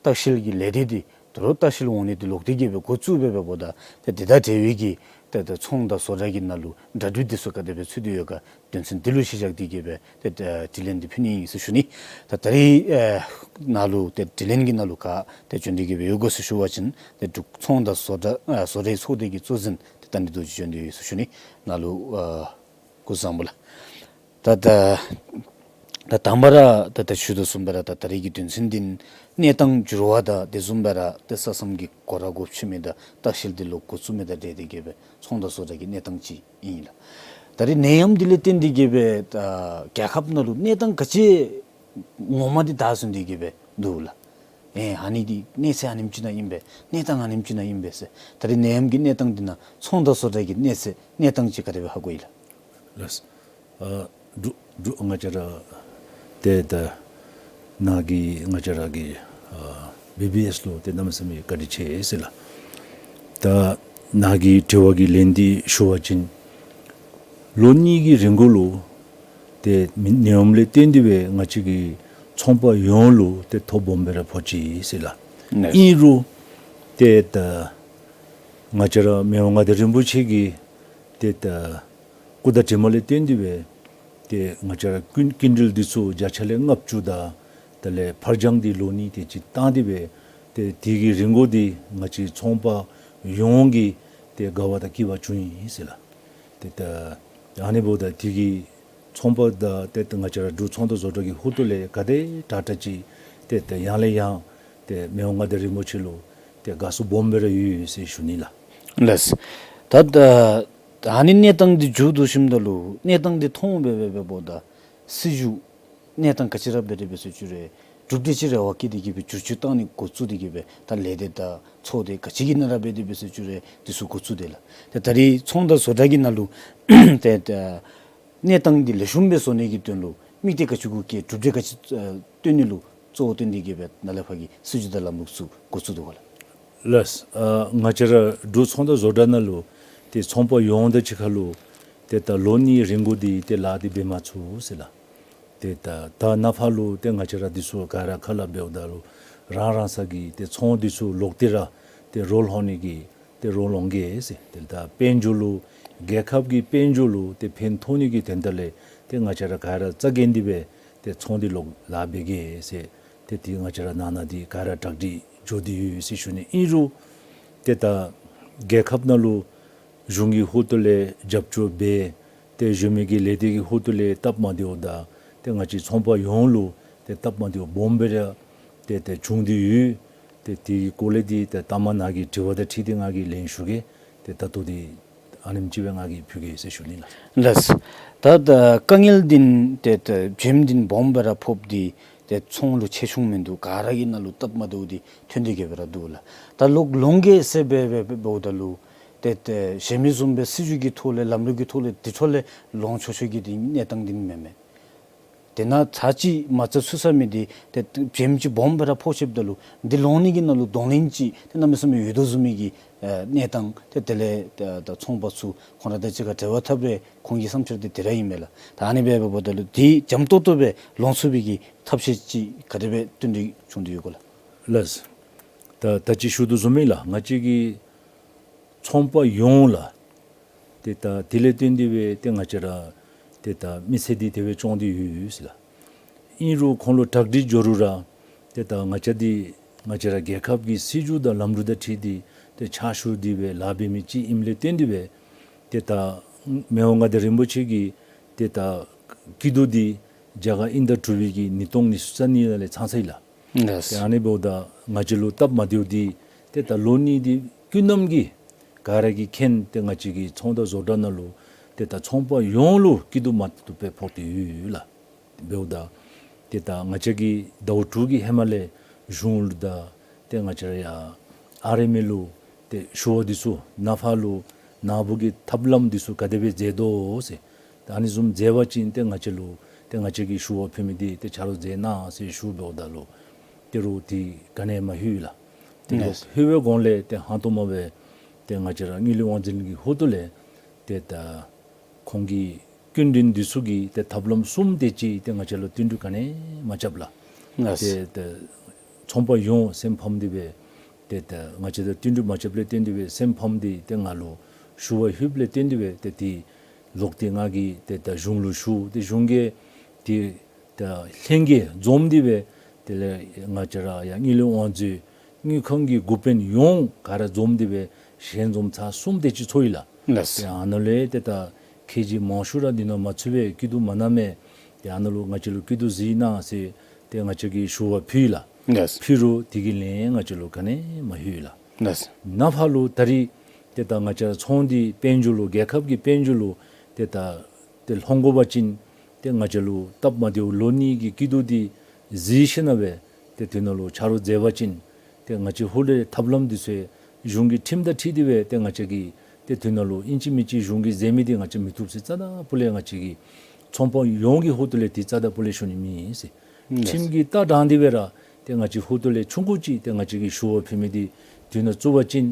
ལྟ་བཤལ་གྱི་ལས་སྡེ་འདི་དོ་རུང་ལྟ་བཤལ་འོང་ནི་འདི་ལོག་སྟེ་གི་སྦེ་འགོ་བཙུགས་སྦེ་འབདཝ་ད་ཏེ་དེ་དང་འབྲེལ་བའི་གི་ཏེ་ཏེ་ཚོང་དང་བཟོ་གྲྭ་གི་ནང་ལུ་གྲ་སྒྲིག་འདི་ཚུ་ག་དེ་སྦེ་ཚུད་དེ་ཡོད་ག། དོན་ཚན་འདི་ལུ་གཞི་བཞག་སྟེ་གི་སྦེ་ཏེ་ཨ་དྲི་ལན་འདི་ཕུལ་ནི་ཨིན་ཟེར་ཞུ་ནི། ད་ད་རིས་ཨ་ནཱ་ལུ་ཏེ་དྲི་ལན་གྱི་ནང་ལུ་ག་ཏེ་བྱོན་ཏེ་གི་སྦེ་ཡོད་ག་ཟེར་ཞུ་བ་ཅིན་ཏེ་འབྲུག་ཚོང་དང་བཟོ་གྲྭ་ཨ་བཟོ་གྲྭའི་ཚོགས་སྡེ་གི་གཙོ་འཛིན་ཏེ་བསྟན་འཛིན་རྡོ་རྗེ་བྱོན་ཏེ་ཡོད་ཟེར་ཞུ་ནི། ནཱ་ལུ་ཨ་སྐུ་གཟུགས་བཟང་པོ་ལགས། ད་ད་ད་དང་པ་ར་ད་ད་ཞུ་དོ་བཟུམ་སྦེ་ར་ད་ད་རིས་ཀྱི་དོན་ཚན་འདི་གནས་སྟངས་འགྱུར་བ་དང་དེ་བཟུམ་སྦེ་ར་ཏེ་ས་མཚམས་ཀྱི་སྒོ་ར་སྒོ་ཕྱེ་མི་དང་ལྟ་བཤལ་འདི་ལོག་འགོ་བཙུགས་མི་དང་འབྲེལ་ཏེ་གི་སྦེ་ཚོང་དང་བཟོ་གྲྭ་གི་གནས་སྟངས་ཅིག་ཨིན་ལགས། ད་རིས་ནད་ཡམས་འདི་ལས་བརྟེན་ཏེ་གི་སྦེ་ད་རྒྱལ་ཁབ་ནང་ལུ་གནས་སྟངས་ག་ཅི་ངོ་མ་འདི་དར་སོང་སྟེ་གི་སྦེ་འདུག་ལགས། ཨེ་ཨ་ནི་འདི་གནས་ཚད་ཨ་ནེམ་ཅིག་ནང་ཨིན་པས། གནས་སྟངས་ཨ་ནེམ་ཅིག་ནང་ཨིན་པས་ཟེར། ད་རིས་ནད་ཡམས་ཀྱི་གནས་སྟངས་འདི་ནང་ཚོང་དང་བཟོ་གྲྭ་གི་གནས་ཚད་གནས་སྟངས་ཅིག་ག་དེ་སྦེ་ཧ་གོ་ཡི་ལགས། ལགས། ཨ་འབྲུག་འབྲུག་ང་བཅས་ར་ཏེ་ད་ནཱ་གི་ང་བཅས་ར་གི་ཨ་བི་བི་ཨེསི་ལུ་ཏེ་གནམ་མེད་ས་མེད་བཀའ་དྲིན་ཆེ་ཟེར་ལགས། ད་ནཱ་གི་དྲི་བ་གི་ལན་འདི་ཞུ་བ་ཅིན་ལོ་གཉིས་ཀྱི་རིང་གུ་ལུ་ཏེ་མི་ནད་ཡམས་ལས་བརྟེན་ཏེ་སྦེ་ང་བཅས་ཀྱི་ཚོང་པ་ཡོངས་ལུ་ཏེ་ཐོ་སྦོམ་སྦེ་ར་ཕོག་ཅི་ཟེར་ལགས། ཨིན་རུང་ཏེ་ད་ང་བཅས་ར་མི་དབང་མངའ་བདག་རིན་པོ་ཆེ་གི་ཏེ་ད་སྐུ་བརྡ་དྲི་མ་ལས་བརྟེན་ཏེ་སྦེ་ཏེ་ང་བཅས་ར་སྐྱིན་སྐྱིན་འགྲུལ་འདི་ཚུ་བརྒྱ་ཆ་ལས་ལྔ་བཅུ་དང་དེ་ལས་ཕར་འགྱངས་འདི་ལོ་གཉིས་དེ་ཅིག་བཏང་སྟེ་སྦེ་ཏེ་དེ་གི་རིང་གུ་འདི་ང་བཅས་ཚོང་པ་ཡོངས་ཀྱིས་ཏེ་དགའ་བ་དང་སྐྱིད་པ་བྱུང་ཡི་ཟེར་ལགས། ཏེ་ད་ཨ་ནི་འབདཝ་ད་དེ་གིས་ཚོང་པ་དང་ཏེ་ད་ང་བཅས་ར་འབྲུག་ཚོང་དང་བཟོ་གྲྭ་གི་ཧོངས་ལས་ག་དེ་དྲག་དྲག་ཅིག་ཏེ་ད་ཡང་ལས་ཡང་ཏེ་མི་དབང་མངའ་བདག་རིན་པོ་ཆེ་ལུ་ཏེ་དགའ་བསུ་སྦོམ་སྦེ་ར་ཡོད་ཡོད་ཟེར་ཞུ་ནི་ལགས། ལགས། ད་ད་ཨ་ནི་གནས་སྟངས་འདི་མཇུག་བསྡུ་ཞིནམ་ད་ལུ་གནས་སྟངས་འདི་མཐོང་སྦེ་སྦེ་འབདཝ་ད་སྲིད་བྱུས་གནས་སྟངས་ག་ཅི་ར་འབད་དེ་འབད་ཟེར་ཞུ་རུང་གྲུབ་འབྲས་ཅིག་རེ་བ་བསྐྱེད་དེ་གི་སྦེ་བསྒྱུར་བཅོས་བཏང་ནི་འགོ་བཙུགས་ཏེ་གི་སྦེ་ད་ལས་སྡེ་དང་ཚོགས་སྡེ་ག་ཅི་གི་ནང་ར་འབད་དེ་འབད་ཟེར་ཞུ་རུང་དེ་ཚུ་འགོ་བཙུགས་དེས་ལགས། ཏེ་ད་རིས་ཚོང་དང་བཟོ་གྲྭ་གི་ནང་ལུ་ཏེ་ད་གནས་སྟངས་འདི་ལེགས་ཤོམ་སྦེ་བཟོ་ནི་གི་དོན་ལུ་དམིགས་གཏད་ག་ཅི་གུ་བསྐྱེད་གྲུབ་འབྲས་ག་ཅི་ཨ་བཏོན་ནི་ལུ་གཙོ་བོ་བཏོན་ཏེ་གི་སྦེ་ནཱ་ལས་ཕར་གྱི་སྲིད་བྱུས་དང་ལམ་ལུགས་ཚུ་འགོ་བཙུགས་དོ་ག་ལགས། ལགས། ཨ་ང་བཅས་ར་འབྲུག་ཚོང་དང་བཟོ་གྲྭ་ནང་ལུ་ཏེ་ཚོང་པ་ཡོངས་དང་གཅིག་ཁར་ལུ་ཏེ་ད་ལོ་གཉིས་རིང་གུ་འདི་ཏེ་ལཱ་འདི་འབད་མ་ཚུགས་ཟེར་ལགས། ཏེ་ད་ད་ནངས་པ་ལུ་ཏེ་ང་བཅས་ར་འདི་ཚུ་ག་ར་ཁ་སླབ་འབདཝ་ད་ལུ་རང་རང་སོ་གི་ཏེ་ཚོང་འདི་ཚུ་ལོག་སྟེ་ར་ཏེ་རོགས་ལྷོད་ནི་གི་ཏེ་རོགས་ལྷོད་གེ་ཟེར། ཏེ་ད་དཔལ་འབྱོར་ལུ་རྒྱལ་ཁབ་ཀྱི་དཔལ་འབྱོར་ལུ་ཏེ་ཕན་ཐོགས་ནི་གི་དོན་དག་ལས་ཏེ་ང་བཅས་ར་ག་ར་རྩ་འགེངས་ཏེ་སྦེ་ཏེ་ཚོང་འདི་ལོག་ལཱ་འབད་གེ་ཟེར། ཏེ་དེ་ང་བཅས་ར་ནང་ན་འདི་ག་ར་གྲ་སྒྲིག་འགྱོ་སྟེ་ཡོད་ཟེར་ཞུ་ནི། ཨིན་རུང་ཏེ་ད་རྒྱལ་ཁབ་ནང་ལུ་གཞུང་གི་ཧོངས་ལས་རྒྱབ་སྐྱོར་འབད་ཏེ་གཞུང་མི་གི་ལས་སྡེ་གི་ཧོངས་ལས་སྟབས་མ་བདེཝ་དང་ཏེ་ང་བཅས་ཚོང་པ་ཡོངས་ལུ་ཏེ་སྟབས་མ་བདེཝ་སྦོམ་སྦེ་ར་ཏེ་ཏེ་བྱུང་སྟེ་ཡོད། ཏེ་དེ་གི་སྐོར་ལས་འདི་ཏེ་ལྟ་མ་ནཱ་གི་དྲི་བ་དང་འཁྲིལ་ཏེ་ང་གིས་ལན་ཞུ་གེ། ཏེ་ད་ལྟོ་འདི་ཨ་ནེམ་ཅིག་སྦེ་ང་གིས་ཕུལ་གེ་ཟེར་ཞུ་ནི་ལགས། ལགས། ད་ད་དཀའ་ངལ་འདི་ཏེ་ད་བྱེམ་འདི་སྦོམ་སྦེ་ར་ཕོགཔ་འདི་ཏེ་ཚོང་ལུ་ཆེ་ཆུང་མིན་འདུག། ག་ར་གི་ནང་ལུ་སྟབས་མ་བདེཝ་འདི་ཐོན་ཏེ་གི་སྦེ་ར་འདུག་ལགས། ད་ལོག་ལོང་གེ་ཟེར་སྦེ་སྦེ་འབདཝ་ད་ལུ་ཏེ་ཏེ་གཞན་མི་བཟུམ་སྦེ་སྲིད་བྱུས་ཀྱི་ཐོག་ལས་ལམ་ལུགས་ཀྱི་ཐོག་ལས་དེ་འཕྲོ་ལས་ལོང་ཆོག་ཆོ་གི་འདི་གནས་སྟངས་འདི་མེན་མས། དེ་ནང་ཚར་གཅིག་མ་རྩ་ཚུད་ས་མི་འདི་ཏེ་བྱེམ་ཅིག་སྦོམ་སྦེ་ར་ཕོག་ཆི་ད་ལུ་འདི་ལོང་ནི་གི་ནང་ལུ་གདོང་ལེན་ཅིག་ཏེ་གནམ་མེད་ས་མེད་ཡོད་དོ་བཟུམ་མའི་གི་ཨེ་གནས་སྟངས། ཏེ་དེ་ལས་ད་ད་ཚོང་པ་ཚུ་ཁོང་ར་དང་གཅིག་ཁར་འབྲེལ་བ་འཐབ་རུང་ཁོང་གི་བསམ་འཆར་འདི་དེ་ར་ཨིན་མས་ལགས། ད་ཨ་ནི་སྦེ་འབདཝ་ད་ལུ་འདི་འཇམ་ཏོག་ཏོ་སྦེ་ལོང་ཚུགས་པའི་གི་ཐབས་ཤེས་ཅིག་ག་དེ་སྦེ་བསྟུན་གྲོས་བྱུང་དོ་ཡོད་ག་ལགས། ལགས། ད་ད་ཅི་ཞུ་དོ་བཟུམ་ཨིན་ལགས། ང་བཅས་ཀྱི་ཚོང་པ་ཡོངས་ལགས། ཏེ་ད་དེ་ལས་བརྟེན་ཏེ་སྦེ་ཏེ་ང་བཅས་ར་ཏེ་ད་མི་སེར་འདི་དེ་སྦེ་སྐྱོང་སྟེ་ཡོད་ཟེར་ལགས། ཨིན་རུང་ཁོང་ལུ་གྲ་སྒྲིག་འགྱོ་རུང་ར་ཏེ་ད་ང་བཅས་འདི་ང་བཅས་ར་རྒྱལ་ཁབ་ཀྱི་སྲིད་བྱུས་དང་ལམ་ལུགས་དང་འཁྲིལ་ཏེ་ཏེ་ཕྱག་ཞུ་སྟེ་སྦེ་ལཱ་འབད་མི་ཅིག་ཨིནམ་ལས་བརྟེན་ཏེ་སྦེ་ཏེ་ད་མི་དབང་མངའ་བདག་རིན་པོ་ཆེ་གི་ཏེ་ད་སྐྱིད་སྡུག་འདི་རྒྱ་གར་དབྱིན་ཟླ་དྲུག་པའི་གི་ཉིས་སྟོང་ཉི་ཤུ་རྩ་གཉིས་ལས་ཚང་ཚར་ཡི་ལགས། ལགས། ཏེ་ཨ་ནི་འབདཝ་ད་ང་བཅས་ལུ་སྟབས་མ་བདེཝ་འདི་ཏེ་ད་ལོ་གཉིས་འདི་ཀུན་རྣམ་གྱིས་ག་ར་གིས་མཁྱེན། ཏེ་ང་བཅས་ཀྱི་ཚོང་དང་བཟོ་གྲྭ་ནང་ལུ་ཏེ་ད་ཚོང་པ་ཡོངས་ལུ་སྐྱིད་སྡུག་མ་བཏུབ་པའི་ཕོག་སྟེ་ཡོད་ལགས། འབདཝ་ད་ཏེ་ད་ང་བཅས་ཀྱིས་ཟླཝ་དྲུག་གི་ཧེ་མ་ལས་གཞུང་ལུ་དང་ཏེ་ང་བཅས་ར་ཡར་ཨར་ཨེམ་ཨེ་ལུ་ཏེ་ཞུ་བ་འདི་ཚུ་ནང་ཕར་ལུ་ནཱ་བུ་གི་ཐབས་ལམ་འདི་ཚུ་ག་དེ་སྦེ་མཛད་དོ་ཟེར། ད་ཨ་ནི་བཟུམ་མཛད་པ་ཅིན་ཏེ་ང་བཅས་ལུ་ཏེ་ང་བཅས་ཀྱིས་ཞུ་བ་ཕུལ་མི་འདི་ཏེ་ཆ་རོགས་མཛད་གནང་ཟེར་ཞུ་འབདཝ་ད་ལུ་ཏེ་རོགས་འདི་ག་ནི་མ་ལྷོད་ལགས། ཏེ་ལགས། རོགས་ལྷོད་པའི་གོང་ལས་ཏེ་ཧང་སྟོང་མ་སྦེ་ཏེ་ང་བཅས་ར་དངུལ་ལས་དབང་འཛིན་གྱི་ཧོངས་ལས་ཏེ་ད་ཁོང་གི་སྐྱིན་འགྲུལ་འདི་ཚུ་གི་ཏེ་ཐབས་ལམ་གསུམ་དེ་ཅིག་ཏེ་ང་བཅས་ལུ་བསྟུན་གྲོས་ག་ནི་མ་རྐྱབ་ལགས། ལགས། ཏེ་ཏེ་ཚོང་པ་ཡོངས་སེམས་ཕམ་སྟེ་སྦེ་ཏེ་ད་ང་བཅས་དང་བསྟུན་གྲོས་མ་རྐྱབ་ལས་བརྟེན་ཏེ་སྦེ་སེམས་ཕམ་སྟེ་ཏེ་ང་ལུ་ཞུ་བ་ཕུལཝ་ལས་བརྟེན་ཏེ་སྦེ་ཏེ་དེ་ལོག་སྟེ་ང་གིས་ཏེ་ད་གཞུང་ལུ་ཞུ། ཏེ་གཞུང་གིས་ཏེ་ད་ལྷན་རྒྱས་འཛོམས་ཏེ་སྦེ་དེ་ལས་ང་བཅས་ར་ཡར་དངུལ་ལས་དབང་འཛིན་དངུལ་ཁང་གི་འགོ་དཔོན་ཡོངས་ག་ར་འཛོམས་ཏེ་སྦེ་ཞལ་འཛོམས་ཚར་གསུམ་དེ་ཅིག་ཚོགས་ཡི་ལགས། ལགས། ཏེ་ཨ་ནཱ་ལས་ཏེ་ད་ཁེ་ཇི་མང་ཤོས་ར་འདི་ནང་མ་ཚུད་པའི་སྐྱིད་སྡུག་མ་གནང་མི་ཏེ་ཨ་ནཱ་ལུ་ང་བཅས་ལུ་སྐྱིད་སྡུག་གཟིགས་གནང་ཟེར་ཏེ་ང་བཅས་ཀྱིས་ཞུ་བ་ཕུལ་ཡི་ལགས། ལགས། ཕུལ་རུང་དེ་གི་ལན་ང་བཅས་ལུ་ག་ནི་མ་ལྷོད་ལགས། ལགས། ནཱ་ཕར་ལུ་ད་རིས་ཏེ་ད་ང་བཅས་ཚོང་འདི་དཔལ་འབྱོར་ལུ་རྒྱལ་ཁབ་ཀྱི་དཔལ་འབྱོར་ལུ་ཏེ་ད་ཏེ་ལྷོང་དགོ་པ་ཅིན་ཏེ་ང་བཅས་ལུ་སྟབས་མ་བདེཝ་ལོ་གཉིས་ཀྱི་སྐྱིད་སྡུག་འདི་གཟིགས་ཞིནམ་ལས་ཏེ་དེ་ནང་ལུ་ཆ་རོགས་མཛད་པ་ཅིན་ཏེ་ང་བཅས་ཧོངས་ལས་ཐབས་ལམ་འདི་ཚུ་གཞུང་གི་ཁྲིམས་དང་འཁྲིལ་ཏེ་སྦེ་ཏེ་ང་བཅས་ཀྱིས་ཏེ་དེ་ནང་ལུ་ཨིན་ཅི་མིན་ཅི་གཞུང་གིས་མཛད་མི་འདི་ང་བཅས་མི་བཏུབ་ཟེར་རྩ་དང་པོ་ལས་ང་བཅས་ཀྱི་ཚོང་པ་ཡོངས་ཀྱི་ཧོངས་ལས་འདི་རྩ་དང་པོ་ལས་ཞུ་ནི་མེད་ཟེར། ལགས། ཁྲིམས་ཀྱི་རྟ་དྲངས་ཏེ་སྦེ་ར་ཏེ་ང་བཅས་ཧོངས་ལས་ཆུང་ཀུ་ཅིག་ཏེ་ང་བཅས་ཀྱིས་ཞུ་བ་ཕུལ་མི་འདི་དེ་ནང་བཙུགས་པ་ཅིན་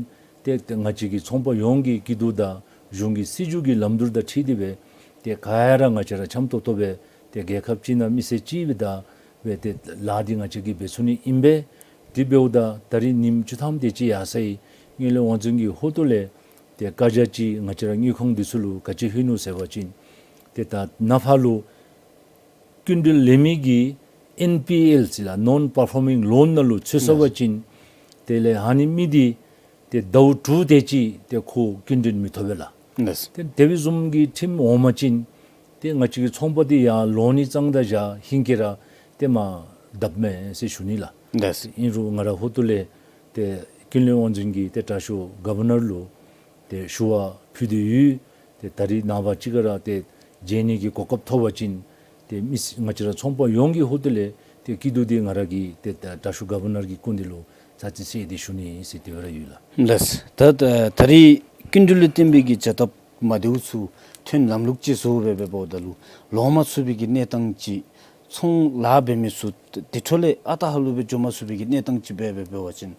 ཏེ་ཏེ་ང་བཅས་ཀྱི་ཚོང་པ་ཡོངས་ཀྱི་སྐྱིད་སྡུག་དང་གཞུང་གི་སྲིད་བྱུས་ཀྱི་ལམ་ལུགས་དང་འཁྲིལ་ཏེ་སྦེ་ཏེ་ག་ར་ང་བཅས་ར་འཆམ་ཏོག་ཏོ་སྦེ་ཏེ་རྒྱལ་ཁབ་ཅིག་ནང་མི་སེར་གཅིག་སྦེ་ད་སྦེ་ཏེ་ལཱ་འདི་ང་བཅས་ཀྱིས་འབད་ཚུགས་ནི་ཨིན་པས། དེ་འབདཝ་ད་ད་རིས་ཉིནམ་བཅུ་ཐམ་དེ་ཅིག་ཡར་སོ་ཡི། དངུལ་ལས་དབང་འཛིན་གྱི་ཧོངས་ལས་ཏེ་བཀའ་རྒྱ་ཅིག་ང་བཅས་ར་དངུལ་ཁང་འདི་ཚུ་ལུ་ག་ཅི་ཕུལ་ནུག་ཟེར་བ་ཅིན་ཏེ་ད་ནཱ་ཕར་ལུ་སྐྱིན་འགྲུལ་ལེན་མི་གི་ཨེན་པི་ཨེལ་ཟེར་ལགས། ནོན་པར་ཕོར་མིང་ལོན་ནང་ལུ་ཚུད་སོང་པ་ཅིན་དེ་ལས་ཨ་ནི་མི་འདི་ཏེ་ཟླཝ་དྲུག་དེ་ཅིག་ཏེ་ཁོ་སྐྱིན་འགྲུལ་མི་ཐོབ་པས་ལགས། ལགས། ཏེ་དེ་བཟུམ་གྱི་ཁྲིམས་འོང་པ་ཅིན་ཏེ་ང་བཅས་ཀྱི་ཚོང་པ་འདི་ཡར་ལོང་ནི་ཙང་ད་བཞག་ཧིང་ཁར་ར་ཏེ་མར་བརྡབ་མས་ཟེར་ཞུ་ནི་ལགས། ལགས། ཨིན་རུང་ང་ར་ཧོངས་ལས་ཏེ་སྐྱིན་འགྲུལ་དབང་འཛིན་གྱི་ཏེ་དྲག་ཤོས་གོ་ཝར་ནར་ལུ་ཏེ་ཞུ་བ་ཕུལ་ཏེ་ཡོད། ཏེ་ད་རིས་ནངས་པ་ཅིག་ཁར་ར་ཏེ་མཇལ་ནི་གི་གོ་སྐབས་ཐོབ་པ་ཅིན་ཏེ་མི་སེར་ང་བཅས་ར་ཚོང་པ་ཡོངས་ཀྱི་ཧོངས་ལས་ཏེ་སྐྱིད་སྡུག་འདི་ང་ར་གིས་ཏེ་ད་དྲག་ཤོས་གོ་ཝར་ནར་གྱི་སྐུ་མདུན་ལུ་ཚར་གཅིག་བཤད་དེ་ཞུ་ནི་ཟེར་དེ་སྦེ་ར་ཡོད་ལགས། ལགས། ད་ད་རིས་སྐྱིན་འགྲུལ་ལུ་བརྟེན་པའི་གི་བྱ་སྟབས་མ་བདེཝ་ཚུ་ཐོན་ལམ་ལུགས་ཅིག་བཟོ་སྦེ་འབདཝ་ད་ལུ་ལོང་མ་ཚུགས་པའི་གི་གནས་སྟངས་ཅིག། ཚོང་ལཱ་འབད་མི་ཚུ་དེ་འཕྲོ་ལས་ཨ་རྟག་ཧ་ལུགས་སྦེ་འགྱོ་མ་ཚུགས་པའི་གི་གནས་སྟངས་ཅིག་སྦེ་འབད་འབད་བ་ཅིན་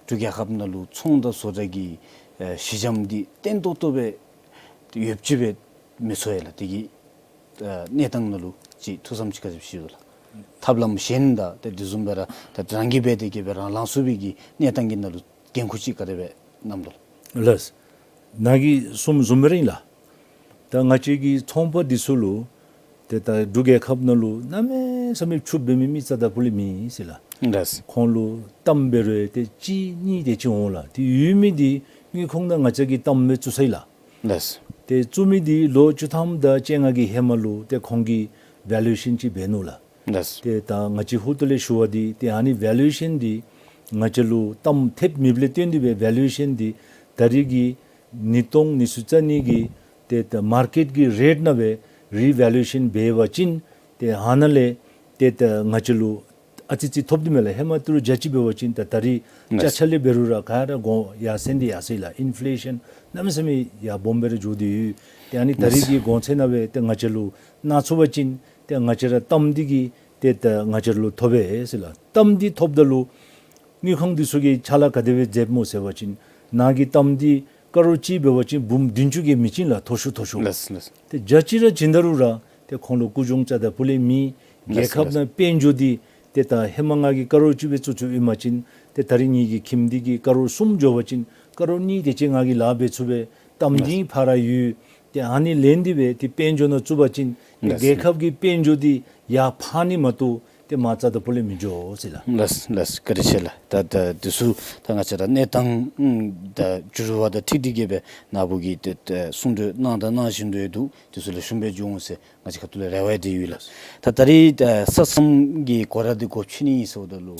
འབྲུག་རྒྱལ་ཁབ་ནང་ལུ་ཚོང་དང་བཟོ་གྲྭ་གི་ཨེ་གཞི་འགྱམ་འདི་བརྟན་ཏོག་ཏོ་སྦེ་ཡོདཔ་ཅིག་སྦེ་མི་ཚོར་ཡི་ལགས། དེ་གི་ཨེ་གནས་སྟངས་ནང་ལུ་ཅིག་ཐུགས་བསམ་ཅིག་ག་ཅི་བཞེས་དོ་ལགས། ཐབས་ལམ་གཞན་དང་ཏེ་དེ་བཟུམ་སྦེ་ར་ད་རང་གིས་འབད་དེ་གི་སྦེ་རང་ལང་ཚུགས་པའི་གི་གནས་སྟངས་ཀྱི་ནང་ལུ་འགན་ཁུར་ཅིག་ག་དེ་སྦེ་བསྣམས་དོ་ལགས། ལགས། ནཱ་གིས་གསུངམ་བཟུམ་སྦེ་ར་ཨིན་ལགས། ད་ང་བཅས་ཀྱི་ཚོང་པ་འདི་ཚུ་ལུ་ཏེ་ད་འབྲུག་རྒྱལ་ཁབ་ནང་ལུ་གནམ་མེད་ས་མེད་ཕྱུགཔོ་འབད་མི་མི་རྩ་དང་པོ་ལས་མེད་ཟེར་ལགས། ལགས། ཁོང་ལུ་གཏམ་འབད་རུང་ཏེ་གཅིག་གཉིས་དེ་ཅིག་འོང་ལགས། ཏེ་ཡོད་མི་འདི་དངུལ་ཁང་ནང་ང་བཅས་ཀྱིས་གཏམ་སྦེ་བཙུགས་ཚར་ཡི་ལགས། ལགས། ཏེ་བཙུགས་མི་འདི་ལོ་བཅུ་ཐམ་དང་བཅོ་ལྔ་གི་ཧེ་མ་ལུ་ཏེ་ཁོང་གིས་ཝེ་ལུ་ཨེ་ཤཱན་ཅིག་འབད་ནུག་ལགས། ལགས། ཏེ་ད་ང་བཅས་ཧོངས་ལས་ཞུ་བ་འདི་ཏེ་ཨ་ནི་ཝེ་ལུ་ཨེ་ཤཱན་འདི་ང་བཅས་ལུ་གཏམ་ཐེབས་མེདཔ་ལས་བརྟེན་ཏེ་སྦེ་ཝེ་ལུ་ཨེ་ཤཱན་འདི་ད་རིས་ཀྱི་ ཉིས་སྟོང་ཉི་ཤུ་རྩ་གཉིས་ཀྱི་ཏེ་ད་མར་ཀེཊ་ཀྱི་རེཊ་ནང་སྦེ་རི་ཝེ་ལུ་ཨེ་ཤཱན་འབད་བ་ཅིན་ཏེ་ཨ་ནཱ་ལས་ཏེ་ད་ང་བཅས་ལུ་ཨ་ཙི་ཙི་ཐོབ་སྟེ་མས་ལགས། ཧེ་མ་ཏི་རུ་རྒྱ་ཅིག་འབད་བ་ཅིན་ད་ད་རིས་ལགས། ཅ་ཆ་ལས་འབད་རུང་ར་ག་ར་གོང་ཡར་སེང་སྟེ་ཡར་སོང་ཡི་ལགས། ཨིན་ཕི་ལེ་ཤཱན་གནམ་མེད་ས་མེད་ཡར་སྦོམ་སྦེ་ར་འགྱོ་སྟེ་ཡོད། ཏེ་ཨ་ནི་ད་རིས་ལགས། ཀྱི་གོང་ཚད་ནང་སྦེ་ཏེ་ང་བཅས་ལུ་གནང་ཚུགས་པ་ཅིན་ཏེ་ང་བཅས་ར་གཏམ་འདི་གིས་ཏེ་ད་ང་བཅས་ལུ་ཐོབ་པས་ཟེར་ལགས། གཏམ་འདི་ཐོབ་ད་ལུ་དངུལ་ཁང་འདི་ཚུ་གིས་ཕྱག་ལཱ་ག་དེ་སྦེ་མཛདཔ་སྨོ་ཟེར་བ་ཅིན་ནཱ་གི་གཏམ་འདི་ཀ་རོར་གཅིག་འབད་བ་ཅིན་འབུམ་བདུན་ཅུ་གིས་མི་བྱིན་ལགས། མཐོ་ཤོས་མཐོ་ཤོས། ལགས་ལགས། ཏེ་བརྒྱ་ཅིག་ར་བྱིན་ད་རུང་ར་ཏེ་ཁོང་ལུ་སྐུ་གཞུང་རྩ་དང་སྤུ་ལས་མེད། ལགས་རྒྱལ་ཁབ་ལགས། ནང་དཔལ་འབྱོར་འདི་ཏེ་ད་ཧེ་མ་ང་གིས་ཀ་རོར་གཅིག་སྦེ་བཙུགས་བཙུགསཔ་ཨིན་པ་ཅིན་ཏེ་ད་རིས་ངེ་གི་ཁྱིམ་འདི་གིས་ཀ་རོར་གསུམ་འགྱོ་བ་ཅིན་ཀ་རོར་གཉིས་དེ་ཅིག་ང་གིས་ལཱ་འབད་ཚུགས་པས། གཏམ་འདི་ལགས། ཕར་ར་ཡོད། ཏེ་ཨ་ནི་ལེན་ཏེ་སྦེ་ཏེ་དཔལ་འབྱོར་ནང་བཙུགས་པ་ཅིན་ཏེ་ལགས་རྒྱལ་ཁབ་ཀྱི་དཔལ་འབྱོར་འདི་ཡར་འཕར་ནི་མ་གཏོགས་ཏེ་མར་རྩ་དང་སྤུ་ལས་མི་འགྱོ་ཟེར་ལགས། ལགས་ལགས། བཀའ་དྲིན་ཆེ་ལགས། ད་ད་འདི་ཚུ་ད་ང་བཅས་ར་གནས་སྟངས་ཨམ་ད་འགྱུར་བ་དང་འཁྲིལ་ཏེ་གིས་སྦེ་ནཱ་བུ་གིས་ཏེ་ཏེ་གསུང་གྲོས་གནང་དང་གནང་བཞིན་དུ་ཡོད། འདི་ཚུ་ལེགས་ཤོམ་སྦེ་འགྱོ་འོང་ཟེར་ང་བཅས་ཁ་ཐུག་ལས་རེ་བ་ཡང་འདི་ཡོད་ལགས། ད་ད་རིས་ད་ས་མཚམས་ཀྱི་སྒོ་ར་འདི་སྒོ་ཕྱེ་ནི་ཨིན་ཟེརཝ་ད་ལུ་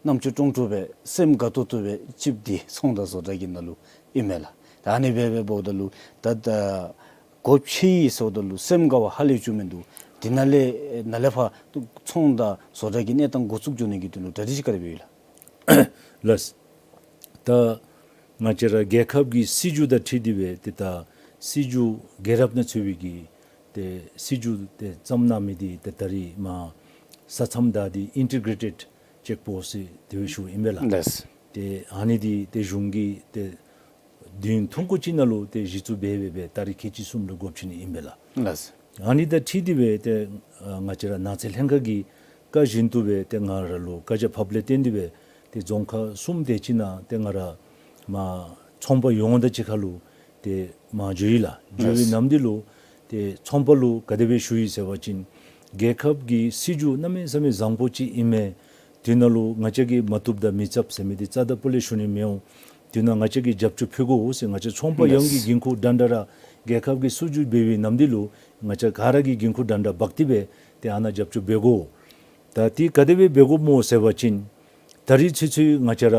རྣམ་ཅོ་ཀྲོང་ཀྲོ་སྦེ་སེམས་དགའ་ཏོག་ཏོ་སྦེ་ཅིག་འདི་ཚོང་དང་བཟོ་གྲྭ་གི་ནང་ལུ་ཨིན་མས་ལགས། ད་ཨ་ནི་སྦེ་འབདཝ་ད་ལུ་ད་ད་སྒོ་ཕྱེ་ཡི་ཟེརཝ་ད་ལུ་སེམས་དགའ་བ་ཧ་ལས་བྱུང་མི་འདུག། དེ་ནང་ལས་ནཱ་ལས་ཕར་ཚོང་དང་བཟོ་གྲྭ་གི་གནས་སྟངས་འགོ་བཙུགས་འགྱོ་ནི་གི་དོན་ལུ་གྲ་སྒྲིག་ག་དེ་སྦེ་ཡོད་ལགས། ལགས། ད་ང་བཅས་ར་རྒྱལ་ཁབ་ཀྱི་སྲིད་བྱུས་དང་འཁྲིལ་ཏེ་སྦེ་ཏེ་ད་སྲིད་བྱུས་རྒྱལ་རབས་ནང་ཚུད་པའི་གི་ཏེ་སྲིད་བྱུས་ཏེ་བརྩམས་གནང་མི་འདི་ཏེ་ད་རིས་མར་ས་མཚམས་བདའ་སྟེ་ཨིན་ཊི་གྲེ་ཊེཌ་ཅེཀ་པོསཊ་དེ་སྦེ་ཞུཝ་ཨིན་པས་ལགས། ལགས། ཏེ་ཨ་ནི་འདི་ཏེ་གཞུང་གིས་ཏེ་བདུན་ཐུང་ཀུ་ཅིག་ནང་ལུ་ཏེ་གཞི་བཙུགས་འབད་འབད་སྦེ་ཏ་རིག་ཁལ་གཅིག་གསུམ་ལུ་སྒོ་ཕྱེ་ནི་ཨིན་པས་ལགས། ལགས། ཨ་ནི་དང་འཁྲིལ་ཏེ་སྦེ་ཏེ་ཨ་ང་བཅས་ར་ནགས་ཚལ་ལྷན་ཁག་གི་བཀའ་བཞིན་དུ་སྦེ་ཏེ་ང་ར་ལུ་བཀའ་རྒྱ་ཕབ་ལས་བརྟེན་ཏེ་སྦེ་ཏེ་རྫོང་ཁག་གསུམ་དེ་ཅིག་ནང་ཏེ་ང་ར་མར་ཚོང་པ་ཡོངས་དང་གཅིག་ཁར་ལུ་ཏེ་མར་འགྱོ་ཡི་ལགས། འགྱོ་བའི་ལགས། ནམ་དེ་ལུ་ཏེ་ཚོང་པ་ལུ་ག་དེ་སྦེ་ཞུ་ཡི་ཟེར་བ་ཅིན་རྒྱལ་ཁབ་ཀྱི་སྲིད་བྱུས་གནམ་མེད་ས་མེད་བཟང་པོ་ཅིག་ཨིན་མས། དེ་ནང་ལུ་ང་བཅས་ཀྱིས་མ་བཏུབ་དང་མི་རྩབ་ཟེར་མི་འདི་རྩ་དང་སྤུ་ལས་ཞུ་ནི་མི་འོང་། དེ་ནང་ང་བཅས་ཀྱིས་རྒྱབ་སྐྱོར་ཕུལ་དགོ་ཟེར་ང་བཅས་ཚོང་པ་ཡོངས་ཀྱི་ལགས། འགན་ཁུར་འདྲན་འདྲ་ར་རྒྱལ་ཁབ་ཀྱི་སྲིད་བྱུས་འབད་བའི་ནམ་དེ་ལུ་ང་བཅས་ག་ར་གིས་འགན་ཁུར་འདྲན་འདྲ་འབག་སྟེ་སྦེ་ཏེ་ཨ་ནཱ་རྒྱབ་སྐྱོར་འབད་དགོ། ད་དེ་ག་དེ་སྦེ་འབད་དགོཔ་སྨོ་ཟེར་བ་ཅིན་ད་རིས་ཚུན་ཚོད་ང་བཅས་ར་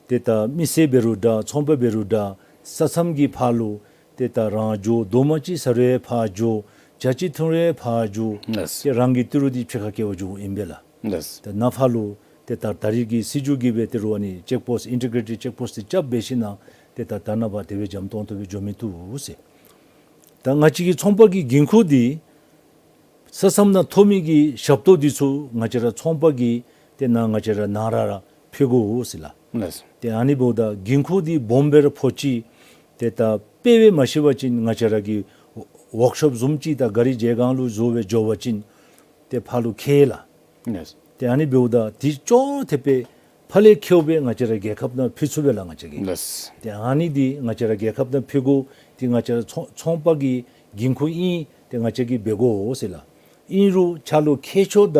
ཏེ་ད་མི་སེར་འབད་རུང་འདྲ་ཚོང་པ་འབད་རུང་འདྲ་ས་མཚམས་ཀྱི་ཕར་ལུ་ཏེ་ད་རང་འགྱོ་རྡོག་མ་གཅིག་ཟ་རུང་ཕར་འགྱོ་ཇ་གཅིག་འཐུང་རུང་ཕར་འགྱོ། ལགས། ཏེ་རང་གི་ཏི་རུ་འདི་ཕྱི་ཁར་བསྐྱལ་བར་འགྱོཝ་ཨིན་པས་ལགས། ལགས། ཏེ་ནཱ་ཕར་ལུ་ཏེ་ད་ད་རིས་ཀྱི་སྲིད་བྱུས་ཀྱིས་སྦེ་ཏི་རུ་ཨ་ནི་ཅེཀ་པོསཊ་ཨིན་ཊི་གྲེ་ཊེཌ་ཅེཀ་པོསཊ་འདི་རྐྱབ་འབད་ཞིནམ་ལས་ཏེ་ད་ད་ནཱ་ཕར་དེ་སྦེ་འཇམ་ཏོང་ཏོ་སྦེ་འགྱོ་མི་བཏུབ་ཟེར། ད་ང་བཅས་ཀྱི་ཚོང་པ་གི་འགན་ཁུར་འདི་ས་མཚམས་ནང་ཐོབ་མི་གི་ཞབས་ཏོག་འདི་ཚུ་ང་བཅས་ར་ཚོང་པ་གིས་ཏེ་ནཱ་ང་བཅས་ར་ནཱ་ར་ར་ཕུལ་དགོ་ཟེར་ལགས། ལགས། ཏེ་ཨ་ནི་འབདཝ་ད་འགན་ཁུར་འདི་སྦོམ་སྦེ་ར་ཕོག་ཅི། ཏེ་ད་དཔེ་སྦེ་མ་ཤེས་པ་ཅིན་ང་བཅས་ར་གི་ཝརཀ་ཤོབ་བཟུམ་ཅིག་ད་ག་རི་མཇལ་ཁང་ལུ་བཟོ་སྦེ་འགྱོ་བ་ཅིན་ཏེ་ཕར་ལུ་ཁེལ་ལགས། ལགས། ཏེ་ཨ་ནི་འབདཝ་ད་དེ་ཅོག་འཐདཔ་སྦེ་ཕར་ལས་ཁེལཝ་སྦེ་ང་བཅས་ར་རྒྱལ་ཁབ་ནང་ཕུལ་ཚུགས་པས་ལགས་ང་བཅས་ཀྱིས། ལགས། ཏེ་ཨ་ནི་འདི་ང་བཅས་ར་རྒྱལ་ཁབ་ནང་ཕུལ་དགོ། ཏེ་ང་བཅས་ར་ཚོང་ཚོང་པ་གི་འགན་ཁུར་ཨིན། ཏེ་ང་བཅས་ཀྱིས་འབད་དགོ་ཟེར་ལགས། ཨིན་རུང་ཁྱོད་ལུ་ཁེལ་ཆོག་ད་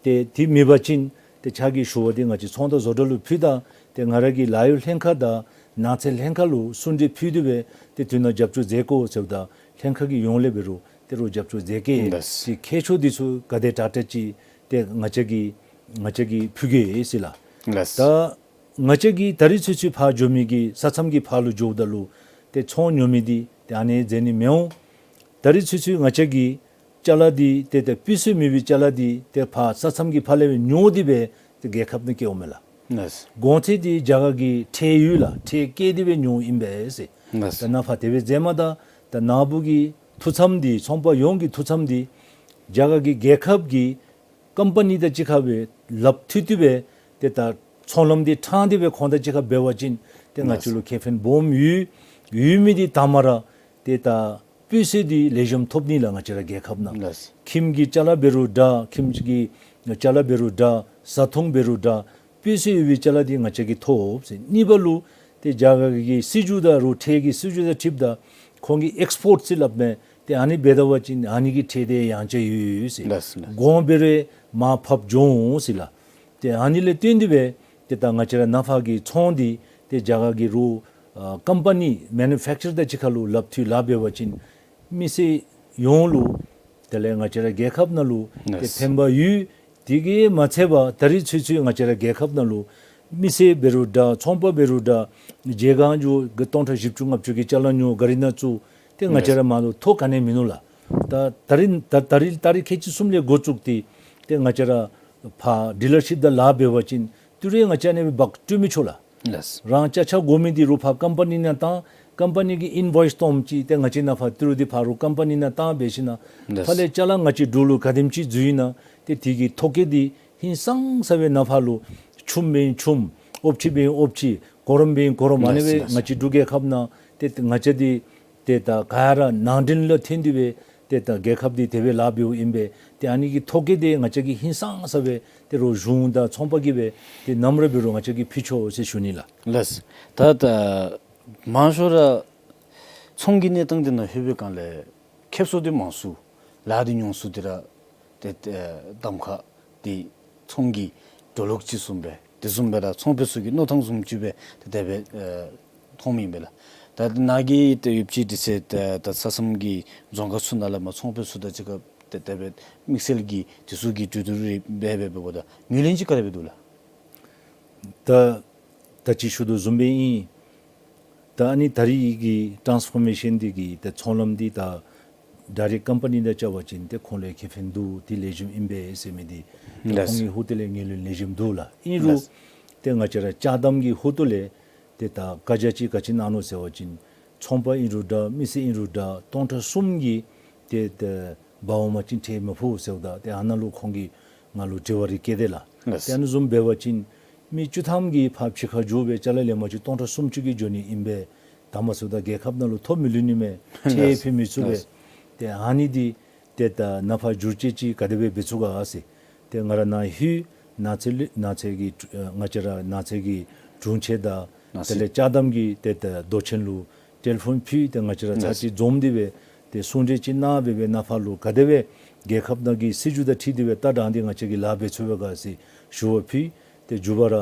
ཏེ་དེ་མེད་པ་ཅིན་ཏེ་ཁྱོད་ཀྱི་ཞུ་བ་འདི་ང་བཅས་ཚོང་དང་བཟོ་གྲྭ་ལུ་ཕུལ་ད་ཏེ་ང་ར་གི་ལཱ་གཡོག་ལྷན་ཁག་དང་ནགས་ཚལ་ལྷན་ཁག་ལུ་གསུང་གྲོས་ཕུལ་ཏེ་སྦེ་ཏེ་དེ་ནང་རྒྱབ་སྐྱོར་མཛད་དགོ་ཟེརཝ་ད་ལྷན་ཁག་གི་ཡོངས་ལས་འབད་རུང་ཏེ་རོགས་རྒྱབ་སྐྱོར་མཛད་གེ། ལགས། ཏེ་ཁེལ་ཆོག་འདི་ཚུ་ག་དེ་དྲག་དྲག་ཅིག་ཏེ་ང་བཅས་ཀྱིས་ང་བཅས་ཀྱིས་ཕུལ་གེ་ཟེར་ལགས། ལགས། ད་ང་བཅས་ཀྱིས་ད་རིས་ཚུན་ཚོད་ཕར་འགྱོ་མི་གི་ས་མཚམས་ཀྱི་ཕར་ལུ་འགྱོཝ་ད་ལུ་ཏེ་ཚོང་ཉོ་མི་འདི་ཏེ་ཨ་ནི་མཛད་ནི་མི་འོང་། ད་རིས་ཚུན་ཚོད་ང་བཅས་ཀྱི་ཅ་ལ་འདི་ཏེ་ཏེ་སྤུས་ཚད་མེད་པའི་ཅ་ལ་འདི་ཏེ་ཕར་ས་མཚམས་ཀྱི་ཕར་ལས་སྦེ་ཉོ་སྟེ་སྦེ་ཏེ་རྒྱལ་ཁབ་ནང་བསྐྱལཝ་མས་ལགས། ལགས། གོང་ཚད་འདི་རྒྱ་གར་གྱི་ཁྲལ་ཡོད་ལགས། ཁྲལ་བཀལ་ཏེ་སྦེ་ཉོཝ་ཨིན་པས་ཟེར། ལགས། ད་ནཱ་ཕར་དེ་སྦེ་མཛད་མ་ད་ད་ནཱ་བུ་གི་ཐུགས་བསམ་འདི་ཚོང་པ་ཡོངས་ཀྱི་ཐུགས་བསམ་འདི་རྒྱ་གར་གྱི་རྒྱལ་ཁབ་ཀྱི་ཀམ་པ་ནི་དང་གཅིག་ཁར་སྦེ་ལགཔ་མཐུད་དེ་སྦེ་ཏེ་ད་ཚོང་ལམ་འདི་ཕྲང་སྟེ་སྦེ་ཁོང་དང་གཅིག་ཁར་འབད་བ་ཅིན་ཏེ་ང་བཅས་ལུ་ཁེ་ཕན་སྦོམ་ཡོད། ཡོད་མི་འདི་དང་པ་ར་ཏེ་ད་སྤུས་ཚད་འདི་ལེགས་ཤོམ་ཐོབ་ནི་ལགས། ང་བཅས་ར་རྒྱལ་ཁབ་ནང་ལགས། ཁྱིམ་གྱི་ཅ་ལ་འབད་རུང་འདྲ་ཁྱིམ་གྱི་ཅ་ལ་འབད་རུང་འདྲ་བཟའ་འཐུང་འབད་རུང་འདྲ་སྤུས་ཚད་ཡོད་པའི་ཅ་ལ་འདི་ང་བཅས་ཀྱིས་ཐོབ་ཟེར། གཉིས་པ་ལུ་ཏེ་རྒྱ་གར་གྱི་སྲིད་བྱུས་དང་རོགས་ཁྲལ་གྱི་སྲིད་བྱུས་དང་འཁྲིལཝ་ད་ཁོང་གིས་ཨེགསི་པོརཊ་ཟེར་སླབ་མས། ཏེ་ཨ་ནི་འབད་ད་པ་ཅིན་ཨ་ནི་གི་ཁྲལ་དེ་ཡང་ཅིན་ཡོད་ཟེར། ལགས་ལགས། གོང་འབད་རུང་མར་ཕབ་འགྱོ་འོང་ཟེར་ལགས། ཏེ་ཨ་ནི་ལས་བརྟེན་ཏེ་སྦེ་ཏེ་ད་ང་བཅས་ར་ནཱ་ཕར་གྱི་ཚོང་འདི་ཏེ་རྒྱ་གར་གྱི་རོགས་ཨ་ཀམ་པ་ནི་མེ་ནུ་ཕེཀ་ཅར་དང་གཅིག་ཁར་ལུ་ལགཔ་མཐུད་ལཱ་འབད་བ་ཅིན་མི་སེར་ཡོངས་ལུ་དེ་ལས་ང་བཅས་ར་རྒྱལ་ཁབ་ནང་ལུ་ཏེ་ལགས། ཕན་པ་ཡོད། དེ་གིས་མ་ཚད་པར་ད་རིས་ཚུན་ཚོད་ང་བཅས་ར་རྒྱལ་ཁབ་ནང་ལུ་ མི་སེར་འབད་རུང་འདྲ་ཚོང་པ་འབད་རུང་འདྲ་རྒྱལ་ཁང་གི་སྟོང་ཕྲག་བཞི་བཅུ་ལྔ་བཅུ་གི་ཅ་ལ་ཉོ་གཱ་རི་ནང་བཙུགས་ཏེ་ང་བཅས་ར་མར་ལུ་ཐོ་ག་ནི་ཡང་མིན་ནུག་ལགས། ད་ད་རིས་ད་ད་རིས་ད་རིས་ཁལ་གཅིག་གསུམ་ལས་འགོ་བཙུགས་ཏེ་ཏེ་ང་བཅས་ར་ཕར་ཌི་ལར་ཤིཔ་དང་ལཱ་འབད་བ་ཅིན་ཏི་རུ་ང་བཅས་ཨ་ནི་སྦེ་འབག་སྤྲོད་མི་ཆོག་ལགས། ལགས། རང་ཅ་ཆས་དགོ་མི་འདི་རུང་ཕར་ཀམ་པ་ནི་ནང་བཏང་། ཀམ་པ་ནི་གིས་ཨིན་བོའིསི་བཏངམ་ཅིག་ཏེ་ང་བཅས་ནང་ཕར་ཏི་རུ་འདི་ཕར་རུང་ཀམ་པ་ནི་ནང་བཏང་འབད་ཞིནམ་ལས། ལགས། ཕར་ལས་ཅ་ལ་ང་བཅས་འབྲུག་ལུ་ག་དེམ་ཅིག་འཛུལ་ཡི་ན་ཏེ་དེ་གི་ཐོ་བཀོད་འདི་ཧིང་སངས་ས་སྦེ་ནཱ་ཕར་ལུ་ཆུམ་འབད་ཆུམ་ཨོབ་ཁྲི་འབད་ཨོབ་ཁྲི་གོ་རིམ་འབད་གོ་རིམ་ཨ་ནི་སྦེ། ལགས། ལགས། ང་བཅས་འབྲུག་རྒྱལ་ཁབ་ནང་ཏེ་ང་བཅས་འདི་ཏེ་ད་ག་ར་ནང་འདྲེན་ལུ་བརྟེན་ཏེ་སྦེ་ཏེ་ད་རྒྱལ་ཁབ་འདི་དེ་སྦེ་ལཱ་འབདཝ་ཨིན་པས། ཏེ་ཨ་ནི་གི་ཐོ་བཀོད་འདི་ང་བཅས་ཀྱིས་ཧིང་སངས་ས་སྦེ་ཏེ་རོགས་གཞུང་དང་ཚོང་པ་གིས་སྦེ་ཏེ་ནམ་ར་འབད་རུང་ང་བཅས་ཀྱིས་ཕུལ་ཆོག་ཟེར་ཞུ་ནི་ལགས། ལགས། ད་ད་མང་ཤོས་ར་ཚོང་གི་གནས་སྟངས་འདི་ནང་ལྷོད་པའི་སྒང་ལས་ཁེབ་སང་འདི་མང་སུ་ལཱ་འདི་ཉུང་སུ་འདི་ར་ཏེ་ཏེ་གདམ་ཁ་འདི་ཚོང་གི་འགྲོ་ལུགས་ཅིག་བཟུམ་སྦེ་དེ་བཟུམ་སྦེ་ར་ཚོང་པ་ཚུ་གི་མནོ་ཐངས་བཟུམ་ཅིག་སྦེ་ཏེ་དེ་སྦེ་ཨེ་མཐོངམ་ཨིན་པས་ལགས། ད་ནཱ་གི་ཏེ་ཡོདཔ་ཅིག་འདི་ཚུ་ད་ད་ས་མཚམས་ཀྱི་རྫོང་ཁག་ཚུ་ནང་ལས་མར་ཚོང་པ་ཚུ་དང་གཅིག་ཁར་ཏེ་དེ་སྦེ་དམིགས་བསལ་གྱི་དེ་ཚུ་གི་གྲོས་བསྡུར་རེ་འབད་འབད་འབདཝ་ད་ངོས་ལེན་ཅིག་ག་དེ་སྦེ་འདུག་ལགས། ད་ད་ཅི་ཞུ་དོ་བཟུམ་སྦེ་ཨིན། ད་ཨ་ནི་ད་རིས་ཀྱི་ཊཱནསི་ཕོར་མེ་ཤཱན་འདི་གིས་ཏེ་ཚོང་ལམ་འདི་ད་ཌའི་རེཀཊ་ཀམ་པ་ནི་དང་རྐྱབ་པ་ཅིན་ཏེ་ཁོང་ལུ་ཁེ་ཕན་འདུག། འདི་ལེགས་ཤོམ་ཨིན་པས་ཟེར་མི་འདི་ཏེ། ལགས། ཁོང་གི་ཧོངས་ཏེ་ལས་ངོས་ལེན་ལེགས་ཤོམ་འདུག་ལགས། ཨིན་རུང་། ལགས། ཏེ་ང་བཅས་ར་ཅ་དམ་གྱི་ཧོངས་ཏེ་ལས་ཏེ་ད་བཀའ་རྒྱ་ཅིག་ག་ཅི་གནང་ནུག་ཟེར་བ་ཅིན་ཚོང་པ་ཨིན་རུང་འདྲ་མི་སེར་ཨིན་རུང་འདྲ་སྟོང་ཕྲག་གསུམ་གྱི་ཏེ་ད་འབག་འོང་པ་ཅིན་ཁྲལ་མི་ཕོག་ཟེརཝ་ད་ཏེ་ཨ་ནཱ་ལུ་ཁོང་གིས་ང་ལུ་དྲི་བ་རེ་བཀོད་དེས་ལགས། ལགས། ཏེ་ཨ་ནི་བཟུམ་འབད་བ་ཅིན་མི་བཅུ་ཐམ་གྱིས་ཕར་ཕྱི་ཁར་འགྱོ་སྦེ་ཅ་ལ་ལེན་པ་ཅིན་སྟོང་ཕྲག་སུམ་ཅུ་གིས་འགྱོ་ནི་ཨིན་པས། དེ་མ་ཚུགས་ད་རྒྱལ་ཁབ་ནང་ལུ་ཐོ་མི་ལུས་ནི་མས། ཁྲལ་ལགས། ཕུལ་མི་ཚུགས་པས། ལགས། ཏེ་ཨ་ནི་འདི་ཏེ་ད་ནཱ་ཕར་བསྒྱུར་བཅོས་ཅིག་ག་དེ་སྦེ་འབད་ཚུགས་ག་ཟེར། ཏེ་ང་ར་ནཱ་ལྷོད། ནགས་ཚལ་ལུ་ནགས་ཚལ་གྱི་ཨ་ང་བཅས་ར་ནགས་ཚལ་གྱི་དྲུང་ཆེན་དང་ནགས་ཚལ། དེ་ལས་ཅ་དམ་གྱི་ཏེ་ད་མདོ་ཆེན་ལུ་ཊེ་ལི་ཕོན་ཕུལ། ཏེ་ང་བཅས་ར་ཚར་ཅིག་འཛོམས་ཏེ་སྦེ་ཏེ་གསུང་གྲོས་ཅིག་གནང་སྦེ་སྦེ་ནཱ་ཕར་ལུ་ག་དེ་སྦེ་རྒྱལ་ཁབ་ནང་གི་སྲིད་བྱུས་དང་འཁྲིལ་ཏེ་སྦེ་ལྟ་སྟངས་འདི་ང་བཅས་ཀྱིས་ལཱ་འབད་ཚུགས་པས་ག་ཟེར་ཞུ་བ་ཕུལ། ཏེ་མཇུག་པ་ར་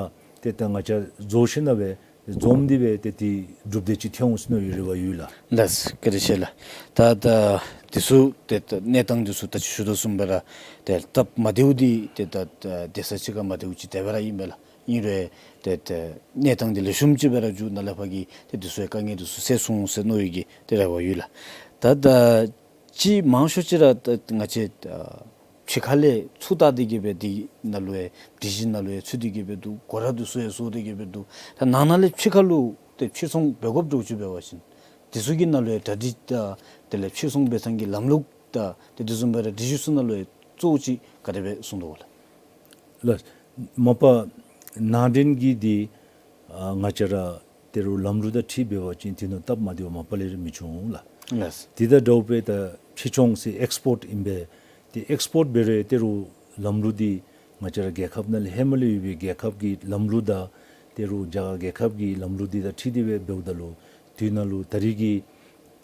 ཏེ་ད་ང་བཅས་རྫོགས་ཞིནམ་ལས་སྦེ་འཛོམས་ཏེ་སྦེ་ཏེ་ཏེ་གྲུབ་འབྲས་ཅིག་ཐོན་འོང་ཟེར་མནོ་བའི་རེ་བ་ཡོད་ལགས། ལགས། བཀའ་དྲིན་ཆེ་ལགས། ད་ད་དེ་ཚུ་ཏེ་ད་གནས་སྟངས་དེ་ཚུ་ད་ཅི་ཞུ་དོ་བཟུམ་སྦེ་ར་ཏེ་སྟབས་མ་བདེཝ་འདི་ཏེ་ད་ད་སྡོད་ས་གཅིག་ཁར་མ་བདེཝ་ཅིག་དེ་སྦེ་ར་ཨིན་པས་ལགས། ཨིན་རུང་ཏེ་ད་གནས་སྟངས་འདི་ལེགས་ཤོམ་ཅིག་སྦེ་ར་འགྱོ་ནཱ་ལས་ཕར་གྱི་ཏེ་དེ་ཚུ་དཀའ་ངལ་དེ་ཚུ་སེལ་སོང་ཟེར་མནོ་བའི་གི་ཏེ་རེ་བ་ཡོད་ལགས། ད་ད་ཅིག་མང་ཤོས་ཅིག་ར་ད་ང་བཅས་ཨ་ཕྱི་ཁ་ལས་ཚུར་བལྟ་སྟེ་གི་སྦེ་འདི་ནང་ལུ་ཡང་སྒྲིག་གཞི་ནང་ལུ་ཡང་ཚུད་དེ་གི་སྦེ་འདུག། སྒོ་ར་དེ་ཚུ་ཡང་བཟོ་སྟེ་གི་སྦེ་འདུག། ད་ནང་ན་ལས་ཕྱི་ཁ་ལུ་ཏེ་ཕྱིར་ཚོང་འབད་དགོཔ་འདྲཝ་ཅིག་འབད་བ་ཅིན་དེ་ཚུ་གི་ནང་ལུ་ཡང་གྲ་སྒྲིག་དང་དེ་ལས་ཕྱིར་ཚོང་འབད་ཐངས་ཀྱི་ལམ་ལུགས་དང་ཏེ་དེ་བཟུམ་སྦེ་ར་སྒྲིག་གཞི་ཚུ་ནང་ལུ་ཡང་གཙོ་བོ་ཅིག་ག་དེ་སྦེ་བཟུང་དོ་ག་ལགས། ལགས། མ་པ་ནང་འདྲེན་གྱི་འདི་ཨ་ང་བཅས་ར་ཏེ་རུང་ལམ་ལུགས་དང་འཁྲིལ་འབད་བ་ཅིན་དེ་ནང་སྟབས་མ་བདེཝ་མ་པ་ལས་ར་མི་འབྱུང་ལགས། ལགས། དེ་དང་འདྲཝ་སྦེ་ད་ཕྱིར་ཚོང་ཟེར་ཨེགསི་པོརཊ་ཨིན་པས། ཏེ་ཨེགསི་པོརཊ་འབད་རུང་ཏེ་རུང་ལམ་ལུགས་འདི་ང་བཅས་ར་རྒྱལ་ཁབ་ནང་ལས་ཧེ་མ་ལས་ཡོད་པའི་རྒྱལ་ཁབ་ཀྱི་ལམ་ལུགས་དང་ཏེ་རུང་རྒྱ་གར་རྒྱལ་ཁབ་ཀྱི་ལམ་ལུགས་འདི་དང་འཁྲིལ་ཏེ་སྦེ་འབདཝ་ད་ལུ་དེ་ནང་ལུ་ད་རིས་ཀྱི་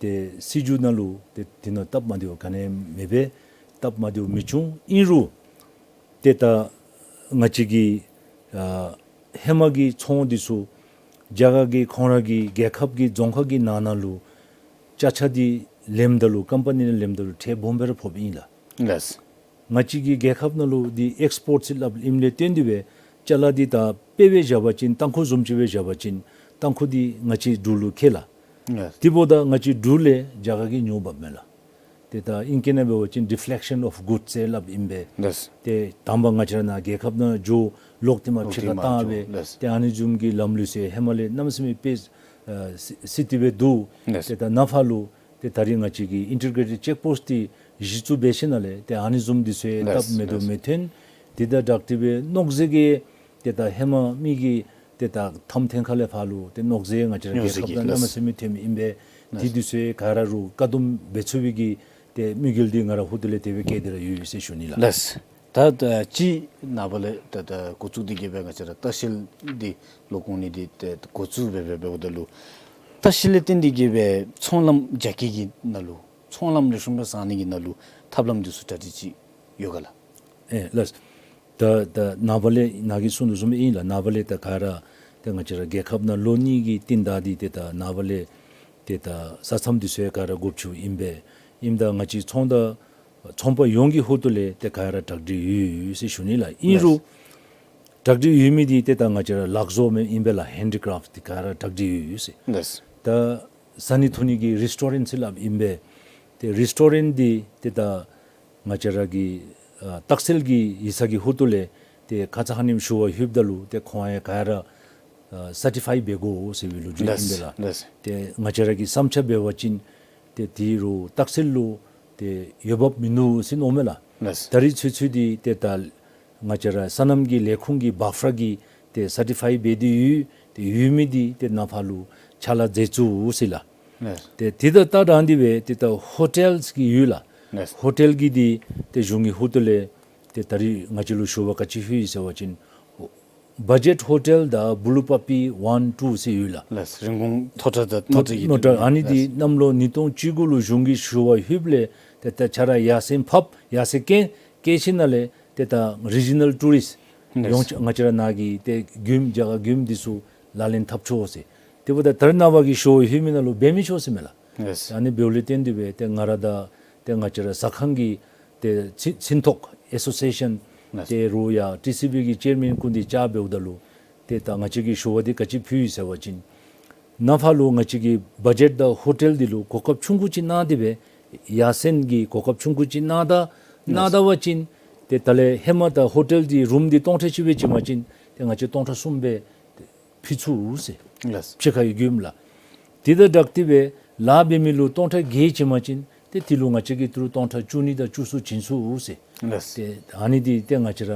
ཏེ་སྲིད་བྱུས་ནང་ལུ་ཏེ་དེ་ནང་སྟབས་མ་བདེཝ་ག་ནི་ཡང་མེད་པས། སྟབས་མ་བདེཝ་མི་འབྱུང་། ཨིན་རུང་ཏེ་ད་ང་བཅས་ཀྱི་ཨ་ཧེ་མ་གི་ཚོང་འདི་ཚུ་རྒྱ་གར་གྱི་ཁོང་ར་གི་རྒྱལ་ཁབ་ཀྱི་རྫོང་ཁག་གི་ནང་ན་ལུ་ཅ་ཆས་འདི་ལེནམ་ད་ལུ་ཀམ་པ་ནི་ནང་ལེནམ་ད་ལུ་ཁྲལ་སྦོམ་སྦེ་ར་ཕོགཔ་ཨིན་ལགས། ལགས། ང་བཅས་ཀྱི་རྒྱལ་ཁབ་ནང་ལུ་འདི་ཨེགསི་པོརཊ་ཟེར་སླབ་ཨིནམ་ལས་བརྟེན་ཏེ་སྦེ་ཅ་ལ་འདི་ད་དཔེ་སྦེ་བཞག་པ་ཅིན་ཏང་ཁུ་བཟུམ་ཅིག་སྦེ་བཞག་པ་ཅིན་ཏང་ཁུ་འདི་ང་བཅས་འབྲུག་ལུ་ཁེལ་ལགས། ལགས། དེ་འབདཝ་ད་ང་བཅས་འབྲུག་ལས་རྒྱ་གར་གྱིས་ཉོ་འབགཔ་མས་ལགས། ཏེ་ད་ཨིང་སྐད་ནང་འབད་བ་ཅིན་ཌི་ཕི་ལེག་ཤན་ཨོཕ་གུཌསི་ཟེར་སླབ་ཨིན་པས། ལགས། ཏེ་དང་པ་ང་བཅས་ར་ནཱ་རྒྱལ་ཁབ་ནང་འགྱོ་ལོག་སྟེ་མར་ལོག་ཕྱི་སྟེ་ཁར་མར་བཏང་འགྱོ། སྦེ་ལགས། ཏེ་ཨ་ནི་བཟུམ་གྱི་ལམ་ལུགས་ཚུ་ཧེ་མ་ལས་གནམ་མེད་ས་མེད་དཔེ་ཨ་སི་སི་ཏེ་སྦེ་འདུག། ལགས། ཏེ་ད་ནཱ་ཕར་ལུ་ཏེ་ད་རིས་ང་བཅས་ཀྱིས་ཨིན་ཊི་གྲེ་ཊེཌ་ཅེཀ་པོསཊ་འདི་གཞི་བཙུགས་འབད་ཞིནམ་ལས་ཏེ་ཨ་ནི་བཟུམ་འདི་ཚུ་ཡང་ལགས། སྟབས་མ་བདེཝ་ལགས། མི་ཐོན། དེ་དང་སྦྲགས་ཏེ་སྦེ་ནོར་རྫས་ཀྱི་ཏེ་ད་ཧེ་མ་མི་གིས་ཏེ་ད་མཐའམ་འཐེན་ཁ་ལས་ཕར་ལུ་ཏེ་ནོར་རྫས་ང་བཅས་ར་ནོར་རྫས་རྒྱལ་ཁབ་ཀྱི་ནང་ལགས། གནམ་མེད་ས་མེད་ཐོནམ་ཨིན་པས། ལགས། དེ་དུས་ཚོད་ག་ར་རུང་བཀག་སྡོམ་འབད་ཚུགས་པའི་གི་ཏེ་དམིགས་ཡུལ་འདི་ང་ར་ཧོངས་ཏེ་ལས་དེ་སྦེ་བསྐྱེད་དེ་ར་ཡོད་ཟེར་ཞུ་ནི་ལགས། ལགས། ད་ད་ཅི་ནངས་པ་ལས་ད་ད་འགོ་བཙུགས་ཏེ་གི་སྦེ་ང་བཅས་ར་ལྟ་བཤལ་འདི་ལོག་འོང་ནི་འདི་ཏེ་འགོ་བཙུགས་འབད་འབད་འབདཝ་ད་ལུ་ལྟ་བཤལ་ལས་བརྟེན་ཏེ་གི་སྦེ་ཚོང་ལམ་རྒྱ་སྐྱེད་ཀྱི་ནང་ལུ་ཚོང་ལམ་ལེགས་ཤོམ་སྦེ་བཟང་ནི་གི་ནང་ལུ་ཐབས་ལམ་འདི་ཚུ་གྲ་སྒྲིག་ཅིག་ཡོད་ག་ལགས། ཨེ་ལགས། ད་ད་ནངས་པ་ལས་ནཱ་གིས་གསུངས་དོ་བཟུམ་ཨིན་ལགས། ནངས་པ་ལས་ད་ག་ར་ཏེ་ང་བཅས་ར་རྒྱལ་ཁབ་ནང་ལོ་གཉིས་ཀྱི་རྟིང་བདའ་སྟེ་ཏེ་ད་ནངས་པ་ལས་ཏེ་ད་ས་མཚམས་འདི་ཚུ་ཡང་ག་ར་སྒོ་ཕྱེཝ་ཨིན་པས། ཨིནམ་ད་ང་བཅས་ཚོང་དང་ཚོང་པ་ཡོངས་ཀྱི་ཧོངས་ཏེ་ལས་ཏེ་ག་ར་གྲ་སྒྲིག་ཡོད་ཡོད་ཟེར་ཞུ་ནི་ལགས། ཨིན་རུང་ལགས། བྲག་སྒྲིག་ཡོད་མི་འདི་ཏེ་ད་ང་བཅས་ར་ལག་བཟོ་མི་ཨིན་པས་ལགས། ཧེན་ཌི་ཀ་རཕཊ་འདི་ག་ར་བྲག་སྒྲིག་ཡོད་ཡོད་ཟེར། ལགས། ད་བཟའ་ནི་འཐུང་ནི་གི་རེསི་ཊོ་རེནཊ་ཟེར་སླབ་ཨིན་པས། ཏེ་རེསི་ཊོ་རེནཊ་འདི་ཏེ་ད་ང་བཅས་ར་གི་ཨ་རྟགས་གསལ་གྱི་ཡིག་ཚང་གི་ཧོངས་ལས་ཏེ་ཁ་ཙ་ཁ་ཉིནམ་ཞུ་བར་ལྷོདཔ་ད་ལུ་ཏེ་ཁོང་ཡང་ག་ར་ཨ་སར་ཊི་ཕའི་འབད་དགོ་ཟེར་བའི་ལོ་རྒྱུས་ཨིན་པས་ལགས། ལགས། ལགས། ཏེ་ང་བཅས་ར་གིས་བསམ་འཆར་འབད་བ་ཅིན་ཏེ་དེ་རུ་རྟགས་གསལ་ལུ་ཏེ་འོས་འབབ་མིན་འདུག་ཟེར་མནོཝ་མས་ལགས། ལགས། ད་རིས་ཚུན་ཚོད་འདི་ཏེ་ད་ང་བཅས་ར་སོ་ནམ་གྱི་ལས་ཁུངས་ཀྱི་བཱཕ་ར་གིས་ཏེ་སར་ཊི་ཕའི་འབད་དེ་ཡོད། ཏེ་ཡོད་མི་འདི་ཏེ་ནཱ་ཕར་ལུ་ཕྱག་ལཱ་མཛད་ཚུགས་ཟེར་ལགས། ལགས། ཏེ་དེ་དང་སྟབས་བདེ་སྦེ་ཏེ་ད་ཧོ་ཊེལ་གྱི་ཡོད་ལགས། ལགས། ཧོ་ཊེལ་གྱི་འདི་ཏེ་གཞུང་གི་ཧོངས་ལས་ཏེ་ད་རིས་ང་བཅས་ལུ་ཞུ་བ་ག་ཅི་ཕུལ་ཡི་ཟེར་བ་ཅིན་བ་ཇེཊ་ཧོ་ཊེལ་དང་བུ་ལུ་པ་པི་ཝན་ཊུ་ཟེར་ཡོད་ལགས། ལགས། རིན་གོང་མཐོ་དྲགས་དང་མཐོ་དྲགས་ཀྱི། མཐོ་དྲགས། ཨ་ནི་འདི་ལགས། གནམ་ལོ་ཉིས་སྟོང་བཅུ་དགུ་ལུ་གཞུང་གིས་ཞུ་བར་ལྷོདཔ་ལས་ཏེ་ད་ཁྱོད་ར་ཡར་སེང་ཕབ་ཡར་སེང་བཀལ་བཀལ་ཞིནམ་ལས་ཏེ་ད་རི་ཇི་ནཱལ་ཊུ་རིསཊ། ལགས། ཡོངས་ང་བཅས་ར་ནཱ་གི་ཏེ་མགྱོནམ་རྒྱ་གར་མགྱོནམ་འདི་ཚུ་ལག་ལེན་འཐབ་ཆོག་ཟེར། དེ་འབདཝ་ད་ད་རེས་ནངས་པ་གི་ཞུ་བར་ལྷོད་མི་ནང་ལུ་འབད་མི་ཆོག་ཟེར་མས་ལགས། ལགས། ཨ་ནི་འབདཝ་ལས་བརྟེན་ཏེ་སྦེ་ཏེ་ང་ར་དང་ཏེ་ང་བཅས་ར་ཟ་ཁང་གི་ཏེ་ཚིག་ཚིག་ཐོག་ཨེ་སོ་སི་ཨེ་ཤཱན་ལགས། ཏེ་རུང་ཡང་ཊི་སི་བི་གི་ཅེར་མེན་སྐུ་མདུན་བཅར་འབདཝ་ད་ལུ་ཏེ་ད་ང་བཅས་ཀྱིས་ཞུ་བ་འདི་ག་ཅི་ཕུལ་ཡི་ཟེར་བ་ཅིན་ནཱ་ཕར་ལུ་ང་བཅས་ཀྱི་བ་ཇེཊ་དང་ཧོ་ཊེལ་འདི་ལུ་གོ་སྐབས་ཆུང་ཀུ་ཅིག་གནང་སྟེ་སྦེ་ཡར་སེང་གི་གོ་སྐབས་ཆུང་ཀུ་ཅིག་གནང་ད་གནང་ད་བ་ཅིན་ཏེ་ད་ལས་ཧེ་མ་ད་ཧོ་ཊེལ་འདི་རུམ་འདི་སྟོང་ཕྲག་གཅིག་སྦེ་བྱིན་པ་ཅིན་ཏེ་ང་བཅས་སྟོང་ཕྲག་གསུམ་སྦེ་ཕུལ་ཚུགས་ཟེར། ལགས། ཕྱི་ཁར་ཡོད་མི་ལགས། དེ་དང་སྦྲགས་ཏེ་སྦེ་ལཱ་འབད་མི་ལུ་སྟོང་ཕྲག་བརྒྱད་བྱིན་པ་ཅིན་ཏེ་དེ་ལུ་ང་བཅས་ཀྱིས་ཏི་རུ་སྟོང་ཕྲག་བཅུ་གཉིས་དང་བཅུ་གསུམ་བྱིན་ཚུགས་ཟེར། ལགས། ཏེ་ཨ་ནི་འདི་ཏེ་ང་བཅས་ར་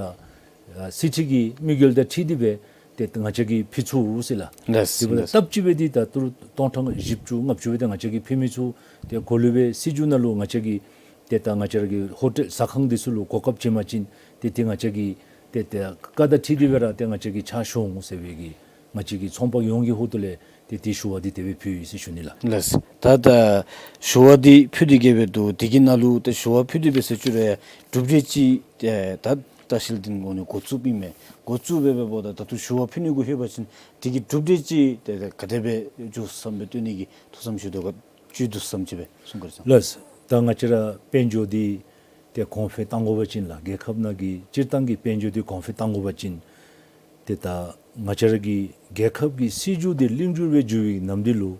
ཨ་སི་ཊི་གི་དམིགས་ཡུལ་དང་འཁྲིལ་ཏེ་སྦེ་ཏེ་ང་བཅས་ཀྱིས་ཕུལ་ཚུགས་ཟེར་ལགས། ལགས། དེ་འབདཝ་ད་ལགས། སྟབས་གཅིག་སྦེ་འདི་ད་ཏི་རུ་སྟོང་ཕྲག་བཞི་བཅུ་ལྔ་བཅུ་སྦེ་ཏེ་ང་བཅས་ཀྱིས་ཕུལ་མི་ཚུགས། ཏེ་གོང་ལུ་སྦེ་སྲིད་བྱུས་ནང་ལུ་ང་བཅས་ཀྱིས་ཏེ་ད་ང་བཅས་ར་གི་ཧོ་ཊེལ་ཟ་ཁང་འདི་ཚུ་ལུ་གོ་སྐབས་བྱིན་པ་ཅིན་ཏེ་དེ་ང་བཅས་ཀྱི་ཏེ་ད་བཀའ་དང་འཁྲིལ་ཏེ་སྦེ་ར་ཏེ་ང་བཅས་ཀྱིས་ཕྱག་ཞུ་འོང་ཟེར་བའི་གི་ང་བཅས་ཀྱི་ཚོང་པ་ཡོངས་ཀྱི་ཧོངས་ལས་ཏེ་དེ་ཞུ་བ་འདི་དེ་སྦེ་ཕུལ་ཡི་ཟེར་ཞུ་ནི་ལགས། ལགས། ད་ད་ཞུ་བ་འདི་ཕུལ་ཏེ་གི་སྦེ་འདུག། དེ་གི་ནང་ལུ་ད་ཞུ་བ་ཕུལ་ཏེ་སྦེ་ཟེར་བཅུག་རུང་གྲུབ་འབྲས་ཅིག་ཏེ་ད་ལྟ་ཤུལ་འདི་ནང་ལུ་འགོ་བཙུགསཔ་ཨིན་མས། འགོ་བཙུགས་སྦེ་འབདཝ་ད་ད་ལྟོ་ཞུ་བ་ཕུལ་ནི་གུ་ལྷོད་པ་ཅིན་དེ་གི་གྲུབ་འབྲས་ཅིག་ཏེ་ཏེ་ག་དེ་སྦེ་འགྱོ་བསམ་སྦེ་སྟོན་ནི་གི་ཐུགས་བསམ་ཞུ་དོ་ག་ཅི་འདུག་བསམ་ཅིག་སྦེ་གསུང་ག་ར་ཅིག། ལགས། ད་ང་བཅས་ར་དཔལ་འབྱོར་འདི་ཏེ་གོང་འཕེལ་གཏང་དགོ་པ་ཅིན་ལགས། རྒྱལ་ཁབ་ནང་གི་སྤྱིར་བཏང་གི་དཔལ་འབྱོར་འདི་གོང་འཕེལ་གཏང་དགོ་པ་ཅིན་ཏེ་ད་ང་བཅས་ར་གི་རྒྱལ་ཁབ་ཀྱི་སྲིད་བྱུས་འདི་ལེགས་འགྱུར་སྦེ་འགྱུར་བའི་ནམ་དུས་ལུ་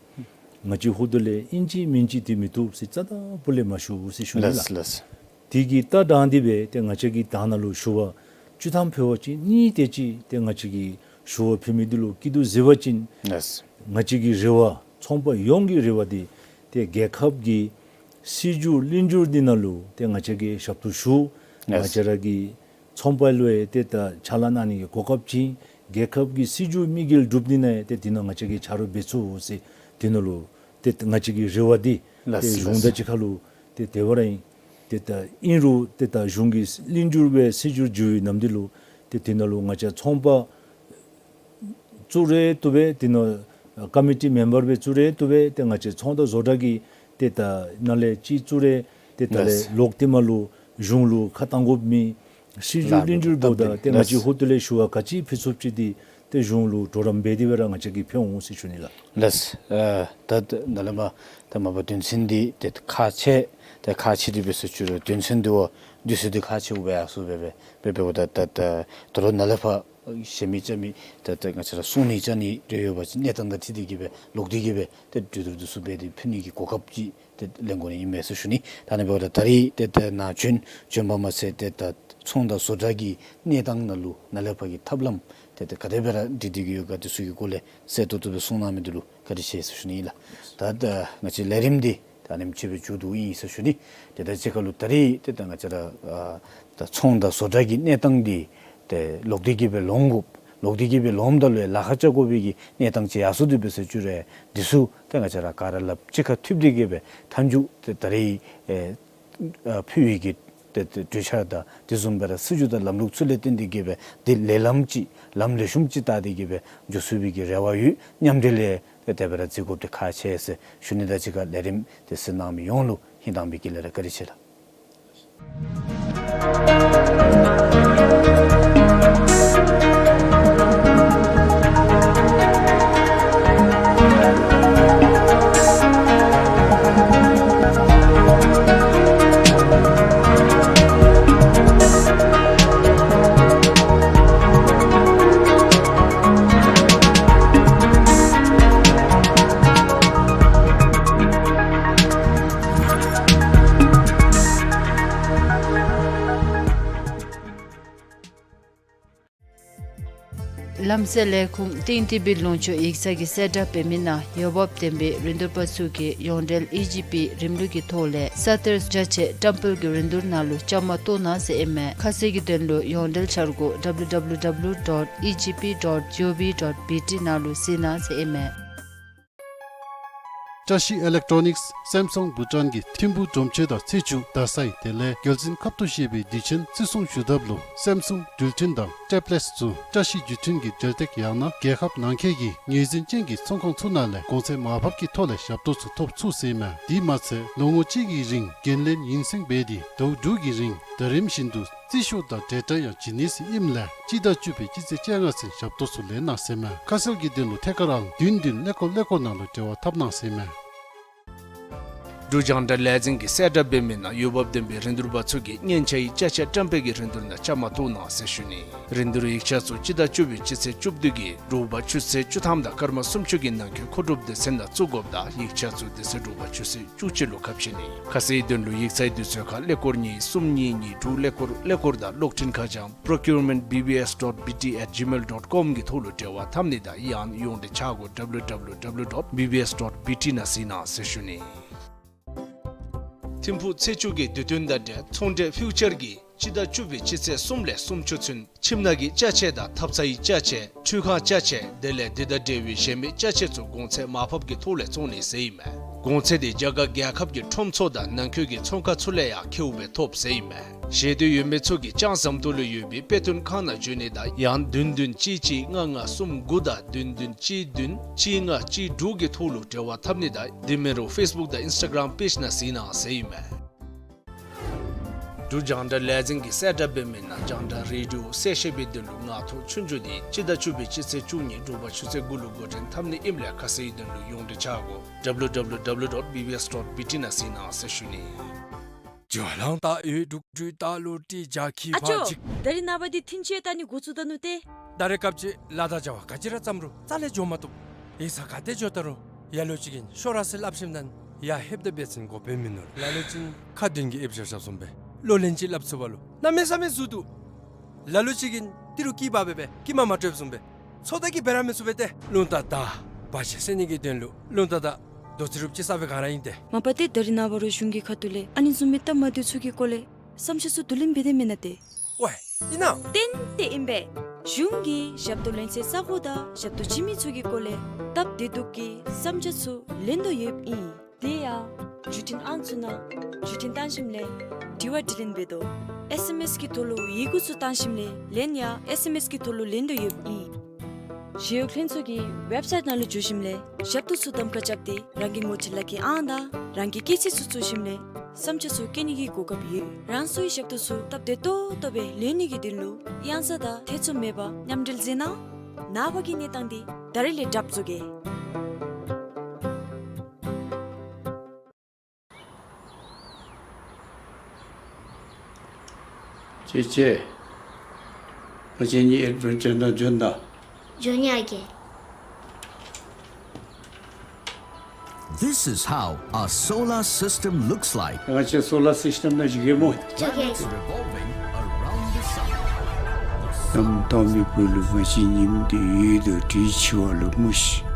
ང་བཅས་ཧོངས་ལས་ཨིན་ཅི་མིན་ཅི་འདི་མི་བཏུབ་ཟེར་རྩ་དང་པོ་ལས་མ་ཞུ་ཟེར་ཞུ་ནི་ལགས། ལགས། དེ་གི་ལྟ་སྟངས་འདི་སྦེ་ཏེ་ང་བཅས་ཀྱིས་ད་ནཱ་ལུ་ཞུ་བ་བཅུ་ཐམ་ཕུལ་བ་ཅིན་གཉིས་དེ་ཅིག་ཏེ་ང་བཅས་ཀྱིས་ཞུ་བ་ཕུལ་མི་འདི་ལུ་སྐྱིད་སྡུག་གཟིགས་པ་ཅིན་ལགས། ང་བཅས་ཀྱི་རེ་བ་ཚོང་པ་ཡོངས་ཀྱི་རེ་བ་འདི་ཏེ་རྒྱལ་ཁབ་ཀྱི་སྲིད་བྱུས་ལེགས་འགྱུར་འདི་ནང་ལུ་ཏེ་ང་བཅས་ཀྱིས་ཞབས་ཏོག་ཞུ། ལགས། ང་བཅས་ར་གི་ཚོང་པ་ལུ་ཡང་ཏེ་ད་ཕྱག་ལཱ་གནང་ནི་གི་གོ་སྐབས་བྱིན། རྒྱལ་ཁབ་ཀྱི་སྲིད་བྱུས་དམིགས་ཡུལ་འགྲུབ་ནི་ནང་ཡང་ཏེ་དེ་ནང་ང་བཅས་ཀྱིས་ཆ་རོགས་འབད་ཚུགས་ཟེར་དེ་ནང་ལུ་ཏེ་ང་བཅས་ཀྱི་རེ་བ་འདི་ལགས། ཏེ་གཞུང་དང་གཅིག་ཁར་ལུ་ཏེ་དེ་སྦེ་ར་ཨིན། ཏེ་ད་ཨིན་རུང་ཏེ་ད་གཞུང་གི་ལེགས་འགྱུར་སྦེ་སྲིད་བྱུས་འགྱུར་བའི་ནམ་དུས་ལུ་ཏེ་དེ་ནང་ལུ་ང་བཅས་ཚོང་པ་བཙུགས་རུང་བཏུབ་པས། དེ་ནང་ཀོ་མི་ཊི་མེམ་བར་སྦེ་བཙུགས་རུང་བཏུབ་པས། ཏེ་ང་བཅས་ཚོང་དང་བཟོ་གྲྭ་གི་ཏེ་ད་ནང་ལས་ཅིག་བཙུགས་རུང་ཏེ་ད་ལས་ལགས། ལོག་སྟེ་མར་ལུ་གཞུང་ལུ་ཁ་བཏང་དགོཔ་མེད། སྲིད་བྱུས་ལགས་ལེགས་འགྱུར་འབདཝ་ད་ཏེ་ང་བཅས་ལགས། ཧོངས་ལས་ཞུ་བ་ག་ཅི་ཕུལ་ཚུགསཔ་ཅིག་འདི་ཏེ་གཞུང་ལུ་གྲོགས་རམ་འབད་དེ་སྦེ་ར་ང་བཅས་ཀྱིས་ཕུལ་འོང་ཟེར་ཞུ་ནི་ལགས། ལགས། ཨ་ད་ནཱ་ལས་མར་ད་མ་པ་དོན་ཚན་འདི་ཏེ་ཁག་ཆེ་ཏེ་ཁག་ཆེ་དེ་སྦེ་ཟེར་བཅུག་རུང་དོན་ཚན་འདི་བ་དུས་ཚོད་འདི་ཁག་ཆེཝ་སྦེ་ཡར་སོང་སྦེ་སྦེ་འབདཝ་ད་ད་ད་ད་རུང་ནཱ་ལས་ཕར་བཤད་མི་རྐྱབ་མི་ད་ད་ང་བཅས་ར་གསུང་ནི་རྐྱབ་ནི་རེ་ཡོད་པ་ཅིན་གནས་སྟངས་དང་འཁྲིལ་ཏེ་གི་སྦེ་ལོག་སྟེ་གི་སྦེ་ཏེ་གྲོས་བསྡུར་འདི་ཚུ་འབད་དེ་ཕུལ་ནི་གི་གོ་སྐབས་ཅིག་ཏེ་ལེན་དགོ་ནི་ཨིན་མས་ཟེར་ཞུ་ནི། ད་ཨ་ནི་འབདཝ་ད་ད་རིས་ཏེ་ད་ནཱ་བྱོན་བྱོནམ་མ་ཚད་ཏེ་ད་ཚོང་དང་བཟོ་གྲྭ་གི་གནས་སྟངས་ནང་ལུ་ནཱ་ལས་ཕར་གྱི་ཐབས་ལམ་ཏེ་ད་ག་དེ་སྦེ་ར་སྒྲིག་སྟེ་གི་ཡོད་ག་འདི་ཚུ་གི་སྐོར་ལས་གསལ་ཏོག་ཏོ་སྦེ་གསུང་གནང་མི་འདི་ལུ་བཀའ་དྲིན་ཆེ་ཟེར་ཞུ་ནི་ཨིན་ལགས། ད་ད་ང་བཅས་ལས་རིམ་འདི་ད་ཨ་ནེམ་ཅིག་སྦེ་མཇུག་བསྡུཝ་ཨིན་ཟེར་ཞུ་ནི། ཏེ་ད་ཅི་ཁ་ལུ་ད་རིས་ཏེ་ད་ང་བཅས་ར་ཨ་ད་ཚོང་དང་བཟོ་གྲྭ་གི་གནས་སྟངས་འདི་ཏེ་ལོག་སྟེ་གི་སྦེ་ལོང་དགོཔ་ལོག་སྟེ་གི་སྦེ་ལོངམ་ད་ལུ་ཡང་ལཱ་ཁག་རྐྱབ་དགོ་པའི་གི་གནས་སྟངས་ཅིག་ཡར་སོང་སྟེ་སྦེ་ཟེར་བཅུག་རུང་འདི་ཚུ་ཏེ་ང་བཅས་ར་ག་ར་ལགཔ་གཅིག་ཁར་མཐུད་དེ་གི་སྦེ་མཐའ་མཇུག་ཏེ་ད་རིས་ཨེ་ཨ་ཕུལ་བའི་གི་ཏེ་ཏེ་གྲོས་འཆར་དང་དེ་བཟུམ་སྦེ་ར་སྲིད་བྱུས་དང་ལམ་ལུགས་ཚུ་ལས་བརྟེན་ཏེ་གི་སྦེ་འདི་ལས་ལམ་ཅིག་ལམ་ལེགས་ཤོམ་ཅིག་བལྟ་སྟེ་གི་སྦེ་འགྱོ་ཚུགས་པའི་གི་རེ་བ་ཡོད། མཉམ་འབྲེལ་ལས་ཏེ་དེ་སྦེ་ར་མཛད་དགོཔ་འདི་ཁག་ཆེ་ཟེར་ཞུ་ནི། ད་ཅི་ཁ་ལས་རིམ་འདི་གཟིགས་གནང་མི་ཡོངས་ལུ་ཧིང་དྭངས་པའི་དཀྱིལ་ལས་ར་བཀའ་དྲིན་ཆེ་ལགས། ལམ་སེལ་ལས་ཁུངས་ཏིང་ཏི་བི་ལུང་ཕྱོགས་ཡིག་ཚང་གི་གསལ་བསྒྲགས་འབད་མི་ནང་འོས་འབབ་ལྡན་པའི་རིན་བསྡུར་པ་ཚུ་གིས་ཡོངས་འབྲེལ་ཨི་ཇི་པི་རིམ་ལུགས་ཀྱི་ཐོག་ལས་ས་གཏེར་ཅ་ཆས་བཀྲམ་སྤེལ་གྱི་རིན་བསྡུར་ནང་ལུ་བཅའ་མར་གཏོགས་གནང་ཟེར་ཨིན་མས། ཁ་གསལ་གྱི་དོན་ལུ་ཡོངས་འབྲེལ་འཆར་སྒོ་W W W dot E G P dot G O V dot B T ནང་ལུ་གཟིགས་གནང་ཟེར་ཨིན་མས། བཀྲ་ཤིས་ཨི་ལེག་ཊོ་ནིགསི་སེམ་སུང་བྷུ་ཊཱན་གྱིས་ཐིམ་ཕུག་གྲོང་ཁྱེར་དང་ཚེས་བཅུ་རྡ་སའི་དེ་ལས་རྒྱལ་བཙུན་ཁབ་ཏུ་བཞེས་པའི་དུས་ཆེན་བརྩི་སྲུང་ཞུ་ཐབས་ལུ་སེམ་སུང་འགྲུལ་འཕྲིན་དང་ཊེབ་ལེཊསི་ཚུ་བཀྲ་ཤིས་བརྒྱུད་འཕྲིན་གྱི་འབྲེལ་གཏད་ཡང་ན་རྒྱལ་ཁབ་ནང་འཁོད་ཀྱི་ངོས་འཛིན་ཅན་གྱི་ཚོང་ཁང་ཚུ་ནང་ལས་གོང་ཚད་མར་ཕབ་ཀྱི་ཐོག་ལས་ཞབས་ཏོག་ཚུ་ཐོབ་ཚུགས་ཟེར་ཨིན་མས། དེ་མ་ཚད་ལོ་ངོ་གཅིག་གི་རིང་འགན་ལེན་ཡུན་སེང་འབད་དེ་ཟླཝ་དྲུག་གི་རིང་ཟླ་རིམ་བཞིན་དུ་རྩིས་ཤོག་དང་འབྲེལ་སྒྲ་ཡང་བྱིན་ནི་ཟེར་ཨིནམ་ལས་སྤྱི་ཟླ་བཅུ་པའི་སྤྱི་ཚེས་བཅོ་ལྔ་ཚུན་ཞབས་ཏོག་ཚུ་ལེན་གནང་ཟེར་ཨིན་མས། ཁ་གསལ་གྱི་དོན་ལུ་ཐད་ཀར་ཨང་བདུན་བདུན་ཀླད་ཀོར་ཀླད་ཀོར་ནང་ལུ་འབྲེལ་བ་འཐབ་གནང་ཟེར་ཨིན་མས། འབྲུག་རྒྱང་བསྒྲགས་ལས་འཛིན་གྱི་གསལ་བསྒྲགས་འབད་མི་ནང་འོས་འབབ་ལྡན་པའི་རིན་བསྡུར་པ་ཚུ་གིས་མཉེན་ཆས་ཀྱི་ཅ་ཆས་བཀྲམ་སྤེལ་གྱི་རིན་བསྡུར་ནང་བཅའ་མར་གཏོགས་གནང་ཟེར་ཞུ་ནི། རིན་བསྡུར་ཡིག་ཆ་ཚུ་སྤྱི་ཟླ་བཅུ་པའི་སྤྱི་ཚེས་བཅུ་བདུན་གྱི་དྲོ་པ་ཆུ་ཚོད་བཅུ་ཐམ་དང་སྐར་མ་སུམ་ཅུ་གི་ནང་འཁོད་མཁོ་སྒྲུབ་སྡེ་ཚན་ནང་བཙུགས་དགོཔ་དང་ཡིག་ཆ་ཚུ་དེ་ཚེ་དྲོ་པ་ཆུ་ཚོད་བཅུ་གཅིག་ལུ་ཁ་ཕྱེ་ནི། ཁ་གསལ་དོན་ལུ་ཡིག་ཚང་དུས་ཚོད་ཁར་ཀླད་ཀོར་གཉིས་གསུམ་གཉིས་གཉིས་དྲུག་ཀླད་ཀོར་ཀླད་ཀོར་དང་གློག་འཕྲིན་ཁ་བྱང་procurement B B S dot B T at gmail dot com གི་ཐོག་ལུ་འབྲེལ་བ་འཐབ་ནི་དང་ཡང་ཡོངས་འབྲེལ་འཆར་སྒོ W W W dot B B S dot B T ནང་གཟིགས་གནང་ཟེར་ཞུ་ནི། ཐིམ་ཕུག་ཚེས་བཅུ་གི་དུས་སྟོན་དང་འབྲེལ་ཚོང་འབྲེལ་ཕིའུ་ཅར་གྱིས་སྤྱི་ཟླ་བཅུ་པའི་སྤྱི་ཚེས་གསུམ་ལས་སུམ་ཅུ་ཚུན་ཁྱིམ་ནང་གི་ཅ་ཆས་དང་ཐབ་ཚང་གི་ཅ་ཆས་ཁྲུས་ཁང་ཅ་ཆས་དེ་ལས་དེ་དང་འབྲེལ་བའི་གཞན་མི་ཅ་ཆས་ཚུ་གོང་ཚད་མར་ཕབ་ཀྱི་ཐོག་ལས་བཙོང་ནི་ཟེར་ཨིན་མས། གོང་ཚད་དེ་རྒྱ་གར་རྒྱལ་ཁབ་ཀྱི་ཁྲོམ་ཚུ་དང་ནང་འཁོད་ཀྱི་ཚོང་ཁང་ཚུ་ལས་ཡང་ཁེཝ་སྦེ་ཐོབ་ཟེར་ཨིན་མས། ཤེས་འདོད་ཡོད་མི་ཚུ་གིས་ལྕང་ཟམ་ཏོག་ལུ་ཡོད་པའི་དཔེ་སྟོན་ཁང་ནང་འབྱོན་ནི་དང་ཡང་བདུན་བདུན་གཅིག་གཅིག་ལྔ་ལྔ་གསུམ་དགུ་དང་བདུན་བདུན་གཅིག་བདུན་གཅིག་ལྔ་གཅིག་དྲུག་གི་ཐོག་ལུ་འབྲེལ་བ་འཐབ་ནི་དང་དེ་མིན་རུང་ཕེསི་བུཀ་དང་ཨིནསི་ཊ་གརམ་པེཇ་ནང་གཟིགས་གནང་ཟེར་ཨིན་མས། འབྲུག་རྒྱང་བསྒྲགས་ལས་འཛིན་གྱི་གསལ་བསྒྲགས་འབད་མི་ནང་རྒྱང་བསྒྲགས་རེ་ཌི་ཡོ་གསལ་བཤད་པའི་དོན་ལུ་ངག་ཐོག་ཆོས་རྒྱུགས་དེ་སྤྱི་ཟླ་བཅུ་པའི་སྤྱི་ཚེས་བཅུ་གཉིས་དྲོ་པ་ཆུ་ཚོད་དགུ་ལུ་འགོ་འདྲེན་འཐབ་ནི་ཨིནམ་ལས་ཁ་གསལ་གྱི་དོན་ལུ་ཡོངས་འབྲེལ་འཆར་སྒོ་W W W dot B B S dot B T ནང་གཟིགས་གནང་ཟེར་ཞུ་ནི། ཇོ་ལང་ད་ཡོད་དྲུག་དྲུག་ད་ལོ་ཏི་ཇ་ཁི་ཨ་ཅོ། ཕ་ཅིག་ད་རིས་ནངས་པ་འདི་ཐིན་ཅེ་ད་ནི་འགོ་བཙུགས་ད་ནུག་ཏེ། ད་རེས་སྐབས་ཅིག་ལ་དྭགས་བྱ་བ་ག་ཅི་ར་བརྩམ་རུང་རྩ་ལས་འགྱོ་མ་བཏུབ། ཡིག་ཚང་ག་ཏེ་འགྱོ་ད་རུང་ལ་ལུ་ཅིག་གིས་ཤོག་ར་ཟེར་སླབ་ཞིནམ་ད་ཡར་ལྷོདཔ་ད་འབད་བ་ཅིན་གོ་བརྡ་མིན་ནུག། ལ་ལུ་ཅིག་ཁ་འདོན་གྱི་ཨེབ་ཤབ་ཤབ་སོང་པས། ལོ་ལན་ཅིག་སླབ་ཚུགས་པ་ལུ་གནམ་མེད་ས་མེད་ཟུར་འདུག། ལ་ལུ་ཅིག་གིས་ཏི་རུ་སྐྱིད་པ་སྦེ་སྦེ་སྐྱིད་མ་མ་སྤྲོདཔ་བཟུམ་སྦེ་ཚོད་ལྟ་གིས་འབད་ར་མི་ཚུགས་པས་ཏེ། རླུང་རྟ་དང་བར་ཆད་སེལ་ནི་གི་དོན་ལུ་རླུང་རྟ་དང་རྡོ་རྗེ་རུབ་ཅིག་གསརཔ་སྦེ་ག་ར་ཨིན་ཏེ། མ་པ་ཏེ་ད་རིས་ནངས་པ་རུང་གཞུང་གི་ཁ་ཐུག་ལས་ཨ་ནི་བཟུམ་མའི་སྟབས་མ་བདེཝ་ཚུ་གི་སྐོར་ལས་བསམ་འཆར་ཚུ་བསྡུ་ལེན་འབད་དེ་མེན་ན་ཏེ། ཝའི་ཨིན་ན། ཏན་ཏན་ཨིན་པས། གཞུང་གིས་ཞབས་ཏོག་ལེན་སའི་ས་གོ་དང་ཞབས་ཏོག་བྱིན་མི་ཚུ་གི་སྐོར་ལས་སྟབས་བདེ་སྡུག་གི་བསམ་འཆར་ཚུ་ལེན་དོ་ཡོདཔ་ཨིན། དེ་ཡང་བརྒྱུད་འཕྲིན་ཨང་ཚུ་ནང་བརྒྱུད་འཕྲིན་བཏང་ཞིནམ་ལས་དྲི་བ་དྲིས་ལན་འབད་དོ། ཨེསི་ཨེམ་ཨེསི་གི་ཐོག་ལུ་ཡི་གུ་ཚུ་བཏང་ཞིནམ་ལས་ལན་ཡང་ཨེསི་ཨེམ་ཨེསི་གི་ཐོག་ལུ་ལེན་དོ་ཡོདཔ་ཨིན། ཞི་གཡོག་ལྷན་ཚོགས་ཀྱི་ཝེབ་སའིཊ་ནང་ལུ་འཛུལ་ཞིནམ་ལས་ཞབས་ཏོག་ཚུ་གདམ་ཁ་རྐྱབ་སྟེ་རང་གི་ངོ་སྤྲོད་ལག་ཁྱེར་ཨང་དང་རང་གི་སྐྱེས་ཚེས་ཚུ་བཙུགས་ཞིནམ་ལས་བསམ་འཆར་ཚུ་བཀོད་ནི་གི་གོ་སྐབས་ཡོད། རང་སོའི་ཞབས་ཏོག་ཚུ་སྟབས་བདེ་ཏོག་ཏོ་སྦེ་ལེན་ནི་གི་དོན་ལུ་གཡང་ས་དང་ཐེ་ཚོམ་མེད་པར་མཉམ་འབྲེལ་མཛད་གནང་། ནངས་པ་གི་གནས་སྟངས་འདི་ད་རིས་ལས་གྲབས་བཟོ་གེ། ཅེ་ཅེ། ང་བཅས་གཉིས་ཨེཌ་བེན་ཅར་ནང་འབྱོན་དང་། འབྱོན་ཡི་ཨ་རྒས། This is how a solar system looks like. ང་བཅས་སོ་ལར་སིསི་ཊེམ་ནང་འཛུལ་གེ་སྨོ། འཛུལ་གེ། Revolving around the sun. གནམ་དྭངས་མའི་སྦུག་ལུ་ང་བཅས་ཉིམ་འདི་ཡོད་དོ་དྲིས་འཆི་བ་ལུ་སྨོ་ཤིག།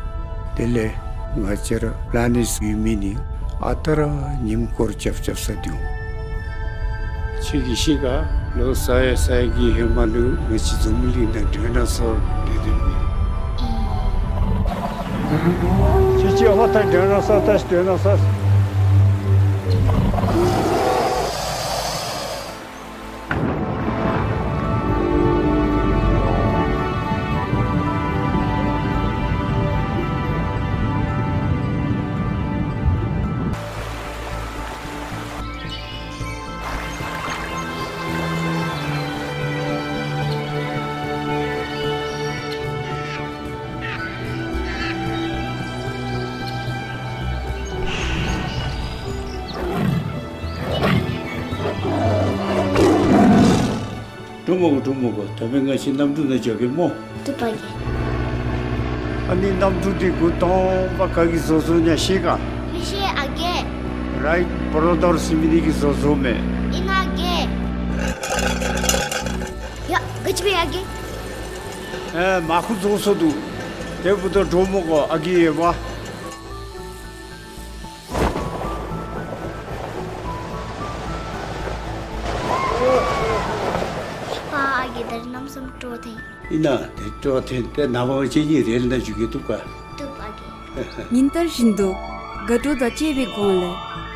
དེ་ལས་ང་བཅས་ར་པླ་ནེཊ་ཡོད་མི་ནི་ཨ་རྟག་ར་ཉིམ་སྐོར་རྐྱབ་རྐྱབ་ས་འདུག། ཁྱོད་ཀྱིས་ཤེས་ག། ལོ་ས་ཡ་ས་ཡ་གི་ཧེ་མ་ལུ་ང་བཅས་འཛམ་བུ་གླིང་ནང་ཌའི་ནོ་སོར་སྡོད་དེ་མེད། ཅི་ཅི་ཧོ་ཐ་ཌའི་ནོ་སོར་ཐ་ཌའི་ནོ་སོར། འགྲོ་མི་དགོ། འགྲོ་མི་དགོ། ད་འབདན་ང་བཅས་གནམ་གྲུ་ནང་འཛུལ་གེ་སྨོ། འགྲུལ་པ་གིས། ཨ་ནི་གནམ་གྲུ་འདི་འགོ་དང་པ་ག་གིས་བཟོ་བཟོཝ་ཨིན་ན་ཤེས་ག། མི་ཤེས་ཨ་རྒས། རའིཊ་བོརོ་དར་ཟེར་མི་འདི་གིས་བཟོ་བཟོཝ་མས། ཨིན་ན་ཨ་རྒས། ཡ་ག་ཅི་འབད་ཡི་ཨ་རྒས། ཨེ་མར་ཁུ་རྫོགས་སོ་འདུག། དེ་འབདཝ་ད་འདྲོག་མི་དགོ། ཨ་གི་ཡོད་པ། པ་ཨ་གི་དེར་རྣམ་གསུམ་སྤྲོ་ཐེངས། ཨིན་ན་དེ་སྤྲོ་ཐེངས་དེ་ནངས་པ་གཅིག་གཉིས་རེ་ལ་འཇུ་གི་འདུག་ག། འདུག་ཨ་གི། ཉིན་ལྟར་བཞིན་དུ་དགའ་སྤྲོ་དང་བཅས་པའི་སྒོ་ལས་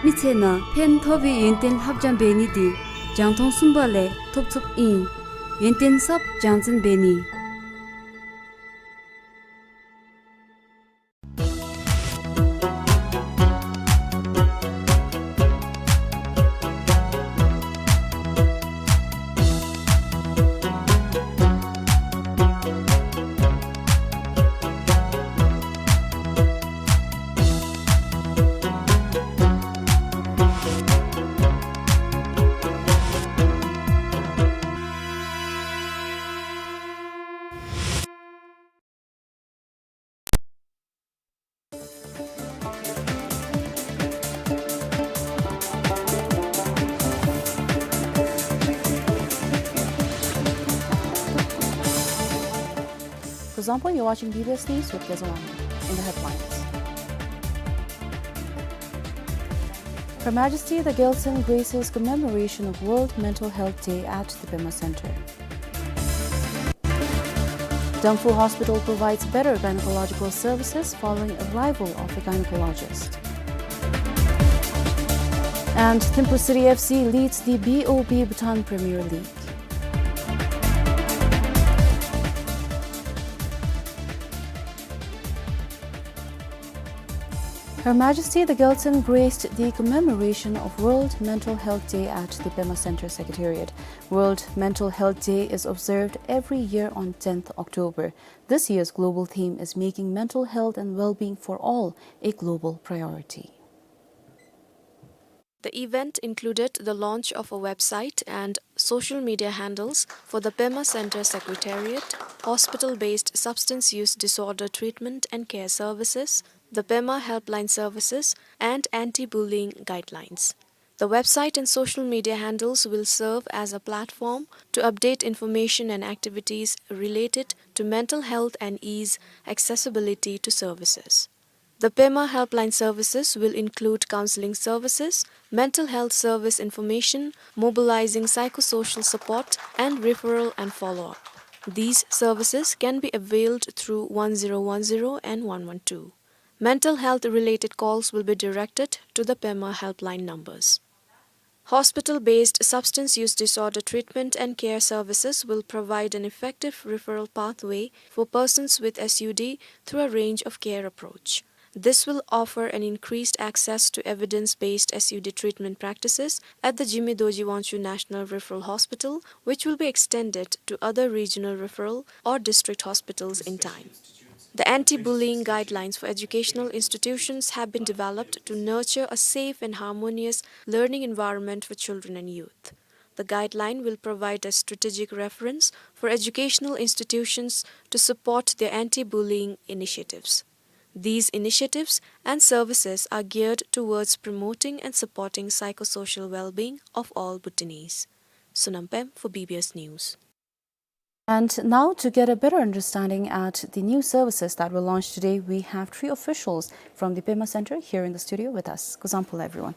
མི་ཚེ་ནང་ཕན་ཐོགས་པའི་ཡོན་ཏན་ལྷབ་སྦྱང་འབད་ནི་འདི་རྒྱང་མཐོང་གསུམ་པ་ལས་ཐོབ་ཚུགསཔ་ཨིན། ཡོན་ཏན་ཟབ་སྦྱང་བརྩོན་འབད་ནི། For example, you're watching B B S News with Kezawani. In the headlines, Her Majesty the Gyaltsuen graces commemoration of World Mental Health Day at the Pema Center. Dongphung Hospital provides better gynecological services following arrival of a gynecologist. And Thimphu City F C leads the B O B Bhutan Premier League. Her Majesty the Gyaltsuen graced the commemoration of World Mental Health Day at the Pema Center Secretariat. World Mental Health Day is observed every year on tenth October. This year's global theme is Making Mental Health and Well-Being for All a Global Priority. The event included the launch of a website and social media handles for the Pema Center Secretariat, hospital-based substance use disorder treatment and care services, the Pema helpline services, and anti-bullying guidelines. The website and social media handles will serve as a platform to update information and activities related to mental health and ease accessibility to services. The Pema helpline services will include counseling services, mental health service information, mobilizing psychosocial support, and referral and follow-up. These services can be availed through one zero one zero and one one two. Mental health related calls will be directed to the Pema helpline numbers. Hospital-based substance use disorder treatment and care services will provide an effective referral pathway for persons with S U D through a range of care approach. This will offer an increased access to evidence-based S U D treatment practices at the Jigme Dorji Wangchuck National Referral Hospital, which will be extended to other regional referral or district hospitals in time. The anti-bullying guidelines for educational institutions have been developed to nurture a safe and harmonious learning environment for children and youth. The guideline will provide a strategic reference for educational institutions to support their anti-bullying initiatives. These initiatives and services are geared towards promoting and supporting psychosocial well-being of all Bhutanese. Sonam Pem for B B S News. And now, to get a better understanding at the new services that were launched today, we have three officials from the Pema Center here in the studio with us. Kuzuzangpo, everyone.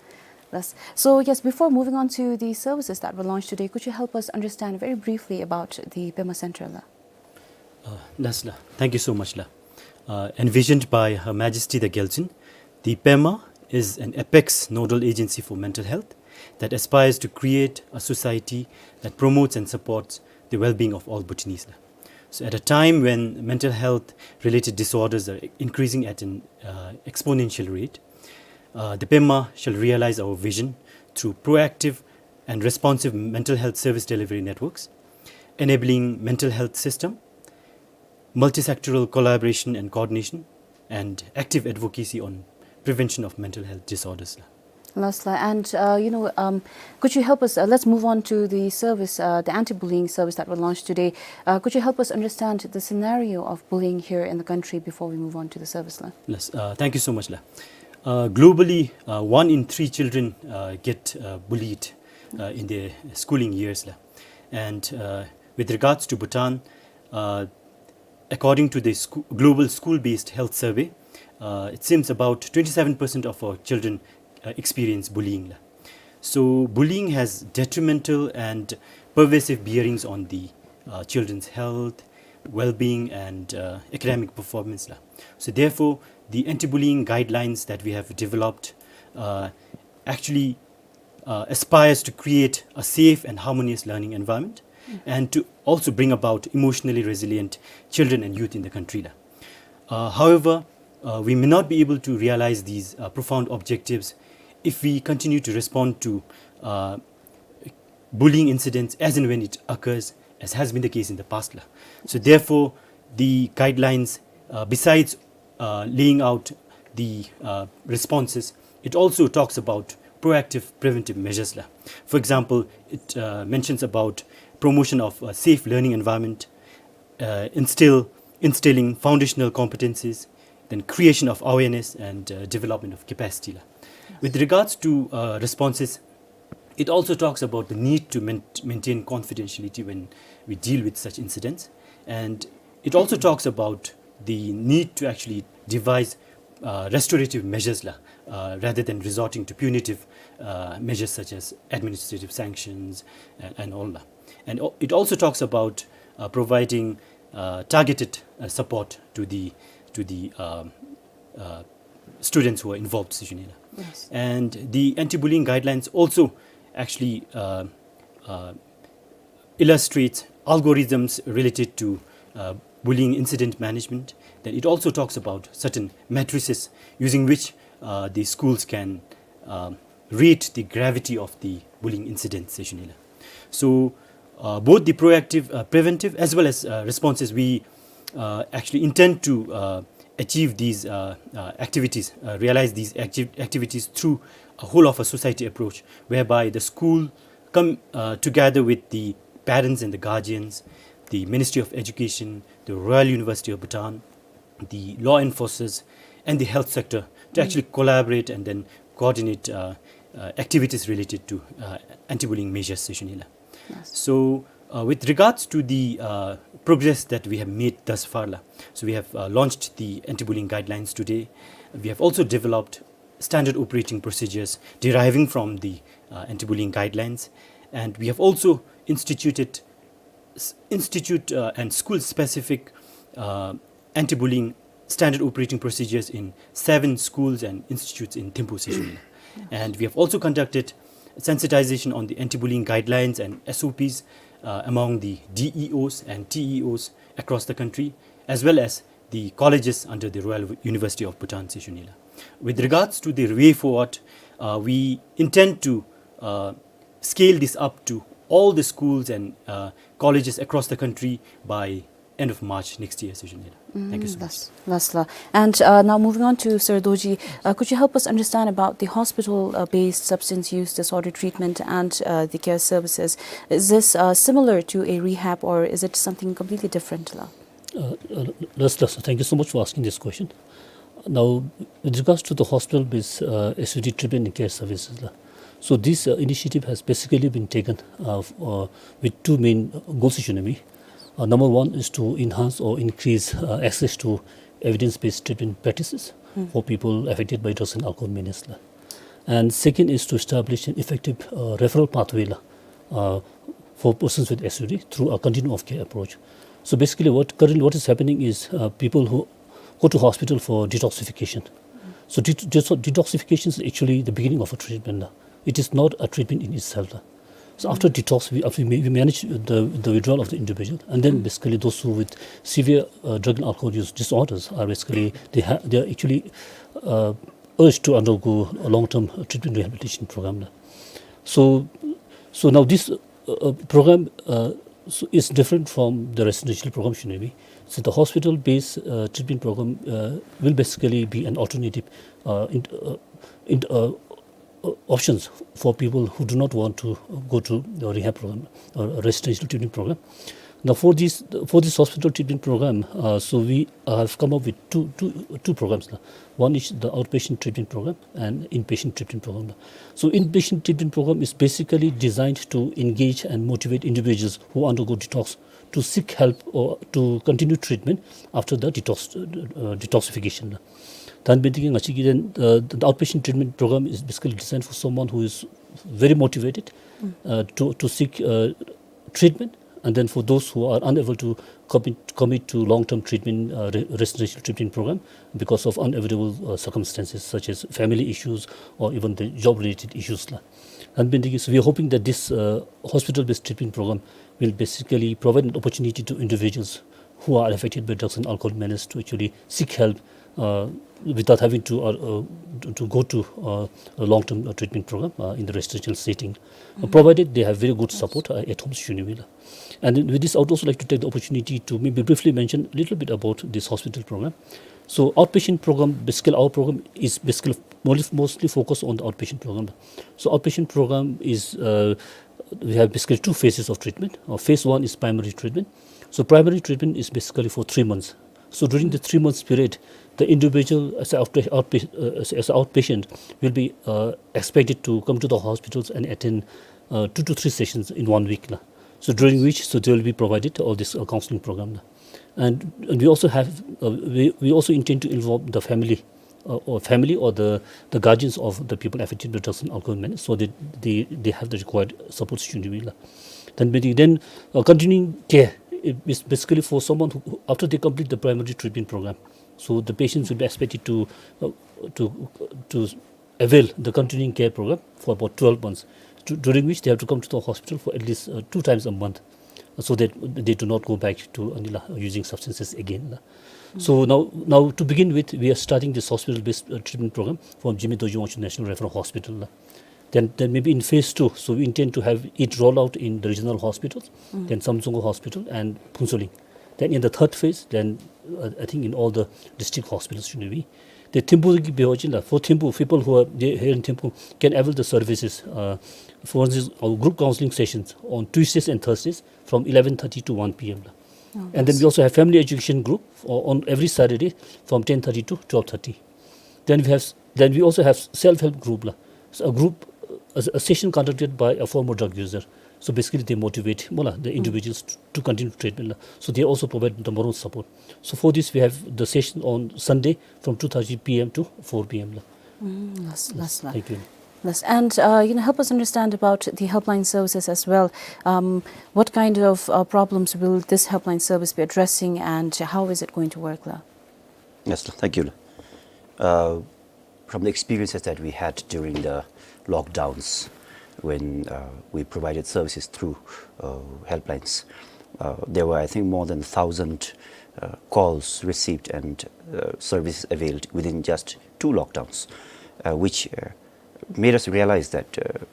Yes. So, yes, before moving on to the services that were launched today, could you help us understand very briefly about the Pema Center, la? Uh, yes, la. Thank you so much, la. Uh, envisioned by Her Majesty the Gyaltsuen, the Pema is an apex nodal agency for mental health that aspires to create a society that promotes and supports the well-being of all Bhutanese. So at a time when mental health related disorders are increasing at an, uh, exponential rate, uh, the Pema shall realize our vision through proactive and responsive mental health service delivery networks, enabling mental health system, multisectoral collaboration and coordination, and active advocacy on prevention of mental health disorders. Yes, la. And, uh, you know, um, could you help us, uh, let's move on to the service, uh, the anti-bullying service that was launched today. Uh, could you help us understand the scenario of bullying here in the country before we move on to the service, la? Yes, uh, thank you so much, la. Uh, globally, uh, one in three children, uh, get, uh, bullied, uh, in their schooling years, la. And, uh, with regards to Bhutan, uh, According to the scho-, Global School-Based Health Survey, uh, it seems about twenty-seven percent of our children, uh, experience bullying la. So bullying has detrimental and pervasive bearings on the, uh, children's health, well-being, and, uh, academic performance la. So therefore, the anti-bullying guidelines that we have developed, uh, actually, uh, aspires to create a safe and harmonious learning environment, mm, and to also bring about emotionally resilient children and youth in the country la. Uh, however, uh, we may not be able to realize these, uh, profound objectives if we continue to respond to, uh, bullying incidents as and when it occurs, as has been the case in the past la. So therefore, the guidelines, uh, besides, uh, laying out the, uh, responses, it also talks about proactive preventive measures la. For example, it, uh, mentions about promotion of a safe learning environment, uh, instill, instilling foundational competencies, then creation of awareness and, uh, development of capacity la. With regards to, uh, responses, it also talks about the need to main-, maintain confidentiality when we deal with such incidents. And it also talks about the need to actually devise, uh, restorative measures la, uh, rather than resorting to punitive, uh, measures such as administrative sanctions and, and all la. And o-, it also talks about, uh, providing, uh, targeted, uh, support to the, to the, um, uh, students who are involved, Sister Nina. Yes. And the anti-bullying guidelines also actually, uh, uh, illustrates algorithms related to, uh, bullying incident management. Then it also talks about certain matrices using which, uh, the schools can, um, rate the gravity of the bullying incident, Sister Nina. So, uh, both the proactive, uh, preventive as well as, uh, responses, we, uh, actually intend to, uh, achieve these, uh, uh, activities, uh, realize these acti-, activities through a whole of a society approach, whereby the school come, uh, together with the parents and the guardians, the Ministry of Education, the Royal University of Bhutan, the law enforcers, and the health sector to, mm, actually collaborate and then coordinate, uh, uh, activities related to, uh, anti-bullying measures, Sister Nina. Yes. So, uh, with regards to the, uh, progress that we have made thus far la, so we have, uh, launched the anti-bullying guidelines today. We have also developed standard operating procedures deriving from the, uh, anti-bullying guidelines, and we have also instituted s-, institute, uh, and school-specific, uh, anti-bullying standard operating procedures in seven schools and institutes in Thimphu, Sister Nina. And we have also conducted sensitization on the anti-bullying guidelines and S O Ps, uh, among the D E Os and T E Os across the country, as well as the colleges under the Royal University of Bhutan, Sister Nina. With regards to the way forward, uh, we intend to, uh, scale this up to all the schools and, uh, colleges across the country by end of March next year, Sister Nina. Thank you so much. Mm, that's, that's la. And, uh, now moving on to Sir Dorji, uh, could you help us understand about the hospital, uh, based substance use disorder treatment and, uh, the care services? Is this, uh, similar to a rehab, or is it something completely different la? Uh, uh, that's, that's, thank you so much for asking this question. Now, with regards to the hospital-based, uh, S U D treatment and care services la, so this, uh, initiative has basically been taken, uh, f-, uh, with two main goals, Sister Nina. Uh, number one is to enhance or increase, uh, access to evidence-based treatment practices, hmm, for people affected by drugs and alcohol menace la. And second is to establish an effective, uh, referral pathway la, uh, for persons with S U D through a continuum of care approach. So basically, what currently what is happening is, uh, people who go to hospital for detoxification. So det-, det-, detoxification is actually the beginning of a treatment la. It is not a treatment in itself la. So after detox, we, after we, we manage the, the withdrawal of the individual, and then, hmm, basically those who with severe, uh, drug and alcohol use disorders are basically, they ha-, they are actually, uh, urged to undergo a long-term, uh, treatment rehabilitation program la. So, so now this, uh, uh, program, uh, so is different from the residential program, Sister Nina. So the hospital-based, uh, treatment program, uh, will basically be an alternative, uh, in, uh, in, uh, uh, options for people who do not want to go to the rehab program or residential treatment program. Now, for this, for this hospital treatment program, uh, so we have come up with two, two, two programs la. One is the outpatient treatment program and inpatient treatment program la. So inpatient treatment program is basically designed to engage and motivate individuals who undergo detox to seek help or to continue treatment after the detox, uh, detoxification. ད་འབད་ནི་འདི་གིས་ང་བཅས་ཀྱི་then, uh, the outpatient treatment program is basically designed for someone who is very motivated, uh, to, to seek, uh, treatment, and then for those who are unable to commit, commit to long-term treatment, uh, re-, residential treatment program because of unavoidable, uh, circumstances such as family issues or even the job-related issues la. ད་འབད་ནི་འདི་གིས, so we are hoping that this, uh, hospital-based treatment program will basically provide an opportunity to individuals who are affected by drugs and alcohol menace to actually seek help, uh, without having to, uh, uh, to, to go to, uh, a long-term, uh, treatment program, uh, in the residential setting, uh, provided they have very good support, uh, at home issue ni la. And then with this, I would also like to take the opportunity to maybe briefly mention a little bit about this hospital program. So outpatient program, basically our program is basically mostly, mostly focused on the outpatient program. So outpatient program is, uh, we have basically two phases of treatment. Uh, phase one is primary treatment. So primary treatment is basically for three months. So during the three months period, the individual as a outpa-, outpa-, uh, as, as a outpatient will be, uh, expected to come to the hospitals and attend, uh, two to three sessions in one week la. So during which, so they will be provided all this, uh, counseling program la. And, and we also have, uh, we, we also intend to involve the family, uh, or family or the, the guardians of the people affected by drugs and alcohol menace, so that they, they have the required support system la. Then, basi-, then, uh, continuing care is basically for someone who, who, after they complete the primary treatment program, so the patients will be expected to, uh, to, to avail the continuing care program for about twelve months, du-, during which they have to come to the hospital for at least, uh, two times a month, uh, so that they do not go back to, uh, using substances again la. So now, now to begin with, we are starting this hospital-based, uh, treatment program from Jigme Dorji Wangchuck National Referral Hospital la. Then, then maybe in phase two, so we intend to have it roll out in the regional hospitals, then Samdrup Janggo Hospital and Phuentsholing. Then in the third phase, then, uh, I think in all the district hospitals should be. Then Thimphu གི་འབད་བ་ཅིན་ལགས། For Thimphu, people who are there, here in Thimphu can avail the services. Uh, for instance, our group counseling sessions on Tuesdays and Thursdays from eleven thirty to one P M. Oh, and then we also have family education group o-, on every Saturday from ten thirty to twelve thirty. Then we have s-, then we also have self-help group la. So a group, a, a session conducted by a former drug user. So basically they motivate, mo la, the individuals to, to continue treatment la. So they also provide the moral support. So for this we have the session on Sunday from two thirty P M to four P M la. Mm, yes, yes, yes. Thank you. Yes, and, uh, you know, help us understand about the helpline services as well. Um, what kind of, uh, problems will this helpline service be addressing, and how is it going to work la? Yes, thank you. Uh, from the experiences that we had during the lockdowns, when, uh, we provided services through, uh, helplines, uh, there were, I think, more than a thousand, uh, calls received and, uh, services availed within just two lockdowns, uh, which, uh, made us realize that, uh,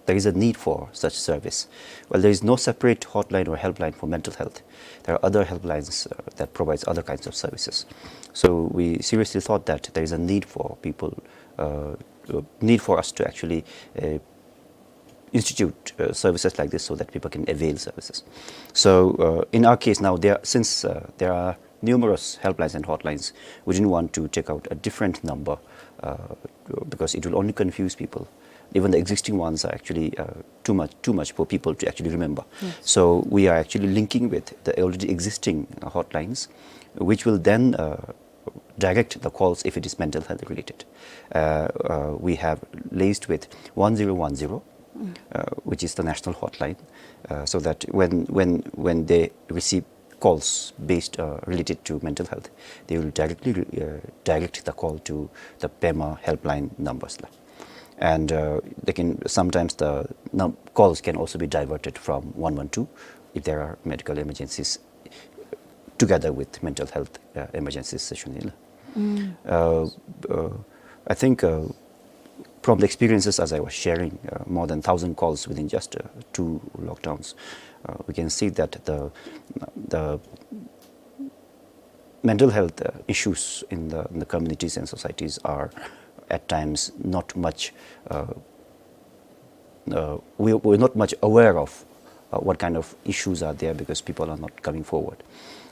there is a need for such service. Well, there is no separate hotline or helpline for mental health. There are other helplines, uh, that provides other kinds of services. So we seriously thought that there is a need for people, uh, uh, need for us to actually, uh, institute, uh, services like this so that people can avail services. So, uh, in our case now, there, since, uh, there are numerous helplines and hotlines, we didn't want to take out a different number, uh, because it will only confuse people. Even the existing ones are actually, uh, too much, too much for people to actually remember. Yes. So we are actually linking with the already existing, uh, hotlines, which will then, uh, direct the calls if it is mental health related. Uh, uh, we have liaised with one zero one zero, uh, which is the national hotline, uh, so that when, when, when they receive calls based, uh, related to mental health, they will directly, uh, direct the call to the pema helpline numbers la. And, uh, they can, sometimes the num-, calls can also be diverted from one one two if there are medical emergencies together with mental health, uh, emergencies session la. Uh, uh, I think, uh, from the experiences as I was sharing, uh, more than thousand calls within just, uh, two lockdowns, uh, we can see that the, the mental health, uh, issues in the, in the communities and societies are at times not much, uh, uh, we, we're not much aware of, uh, what kind of issues are there because people are not coming forward.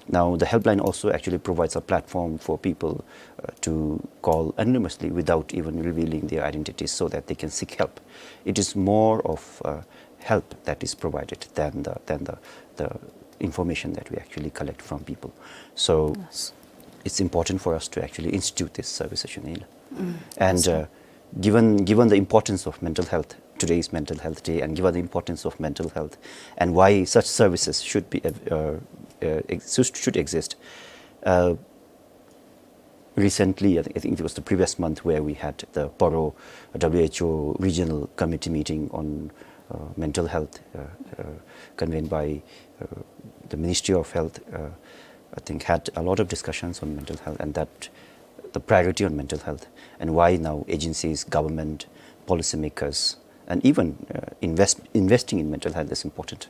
Now, the helpline also actually provides a platform for people, uh, to call anonymously without even revealing their identities so that they can seek help. It is more of, uh, help that is provided than the, than the, the information that we actually collect from people. So it's important for us to actually institute this service, actually. And uh, given, given the importance of mental health, today's Mental Health Day, and given the importance of mental health and why such services should be, uh, uh, ex- should exist, uh, recently, I thi- I think it was the previous month, where we had the Paro W H O Regional Committee meeting on uh, mental health, uh, uh, convened by uh, the Ministry of Health, uh, I think had a lot of discussions on mental health and that the priority on mental health and why now agencies, government, policymakers, and even uh, invest, investing in mental health is important.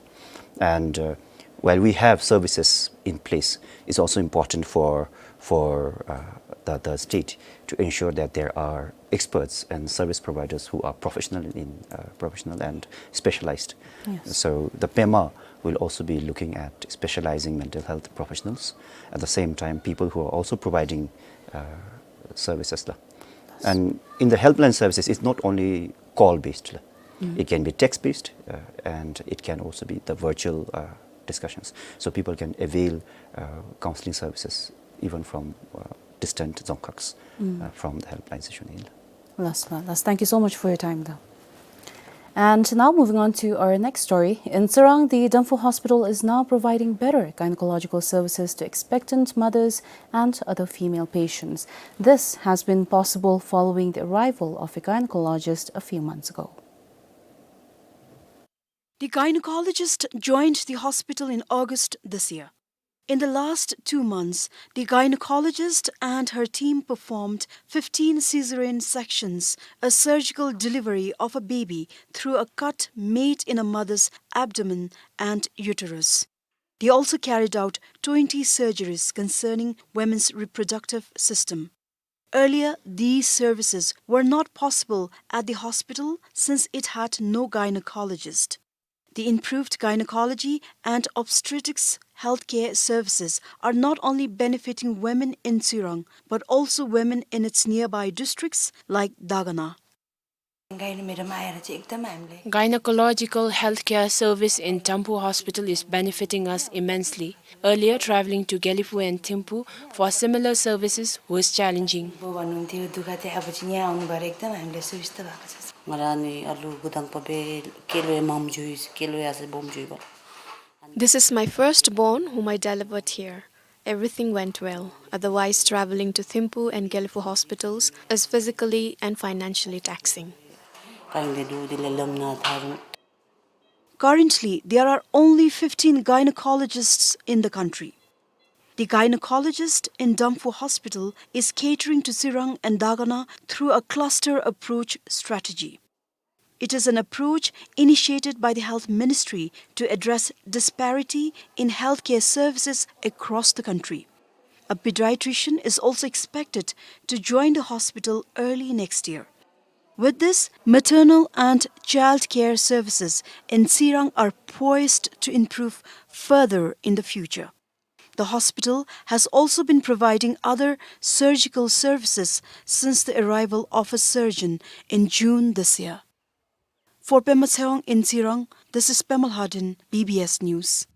And uh, while we have services in place, it's also important for, for uh, the, the state to ensure that there are experts and service providers who are professional in, uh, professional and specialized. Yes. So the PEMA will also be looking at specializing mental health professionals. At the same time, people who are also providing uh, services la. And in the helpline services, it's not only call based la. It can be text based, uh, and it can also be the virtual uh, discussions. So people can avail uh, counseling services even from uh, distant dzongkhags, uh, from the helpline station. Last, last. Thank you so much for your time, though. And now moving on to our next story. In Tsirang, the Damphu Hospital is now providing better gynecological services to expectant mothers and other female patients. This has been possible following the arrival of a gynecologist a few months ago. The gynecologist joined the hospital in August this year. In the last two months, the gynecologist and her team performed fifteen caesarean sections, a surgical delivery of a baby through a cut made in a mother's abdomen and uterus. They also carried out twenty surgeries concerning women's reproductive system. Earlier, these services were not possible at the hospital since it had no gynecologist. The improved gynecology and obstetrics healthcare services are not only benefiting women in Tsirang, but also women in its nearby districts like Dagana. Gynecological healthcare service in Damphu Hospital is benefiting us immensely. Earlier, traveling to Gelephu and Thimphu for similar services was challenging. This is my firstborn whom I delivered here. Everything went well. Otherwise, traveling to Thimphu and Gelephu hospitals is physically and financially taxing. Currently, there are only fifteen gynecologists in the country. The gynecologist in Damphu Hospital is catering to Tsirang and Dagana through a cluster approach strategy. It is an approach initiated by the Health Ministry to address disparity in healthcare services across the country. A pediatrician is also expected to join the hospital early next year. With this, maternal and child care services in Tsirang are poised to improve further in the future. The hospital has also been providing other surgical services since the arrival of a surgeon in June this year. For Pema Tshewang in Tsirang, this is Pema Lhaden, B B S News.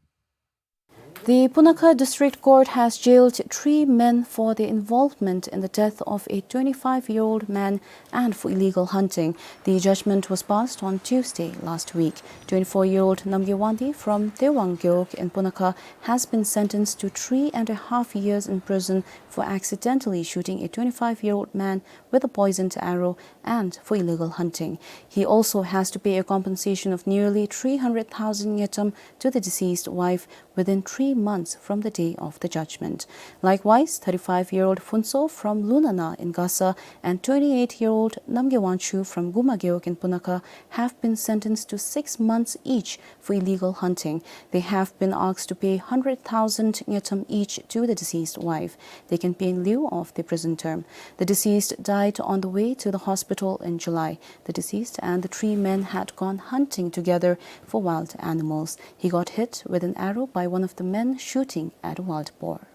The Punakha District Court has jailed three men for their involvement in the death of a twenty-five-year-old man and for illegal hunting. The judgment was passed on Tuesday last week. Twenty-four-year-old Namgay Wangdi from Tewang Gewog in Punakha has been sentenced to three and a half years in prison for accidentally shooting a twenty-five-year-old man with a poisoned arrow and for illegal hunting. He also has to pay a compensation of nearly three hundred thousand ngultrum to the deceased wife within three months from the day of the judgment. Likewise, thirty-five-year-old Phuntsho from Lunana in Gasa and twenty-eight-year-old Namgay Wangchu from Guma Gewog in Punakha have been sentenced to six months each for illegal hunting. They have been asked to pay hundred thousand ngultrum each to the deceased wife. They can pay in lieu of the prison term. The deceased died on the way to the hospital in July. The deceased and the three men had gone hunting together for wild animals. He got hit with an arrow by one of the men shooting at a wild boar.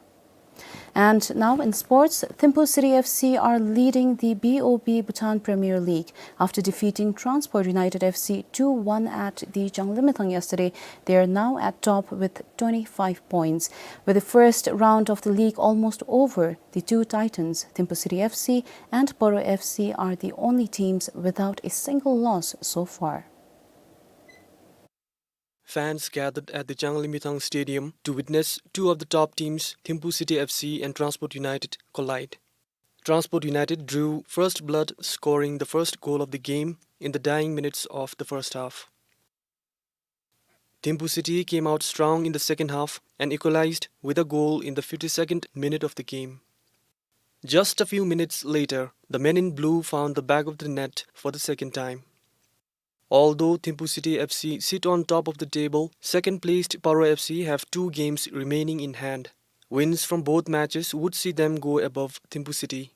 And now in sports, Thimphu City F C are leading the B O B Bhutan Premier League. After defeating Transport United F C two one at the Changlimithang yesterday, they are now at top with twenty-five points. With the first round of the league almost over, the two titans, Thimphu City F C and Paro F C, are the only teams without a single loss so far. Fans gathered at the Changlimithang Stadium to witness two of the top teams, Thimphu City F C and Transport United, collide. Transport United drew first blood, scoring the first goal of the game in the dying minutes of the first half. Thimphu City came out strong in the second half and equalized with a goal in the fifty-second minute of the game. Just a few minutes later, the men in blue found the back of the net for the second time. Although Thimphu City F C sit on top of the table, second-placed Paro F C have two games remaining in hand. Wins from both matches would see them go above Thimphu City.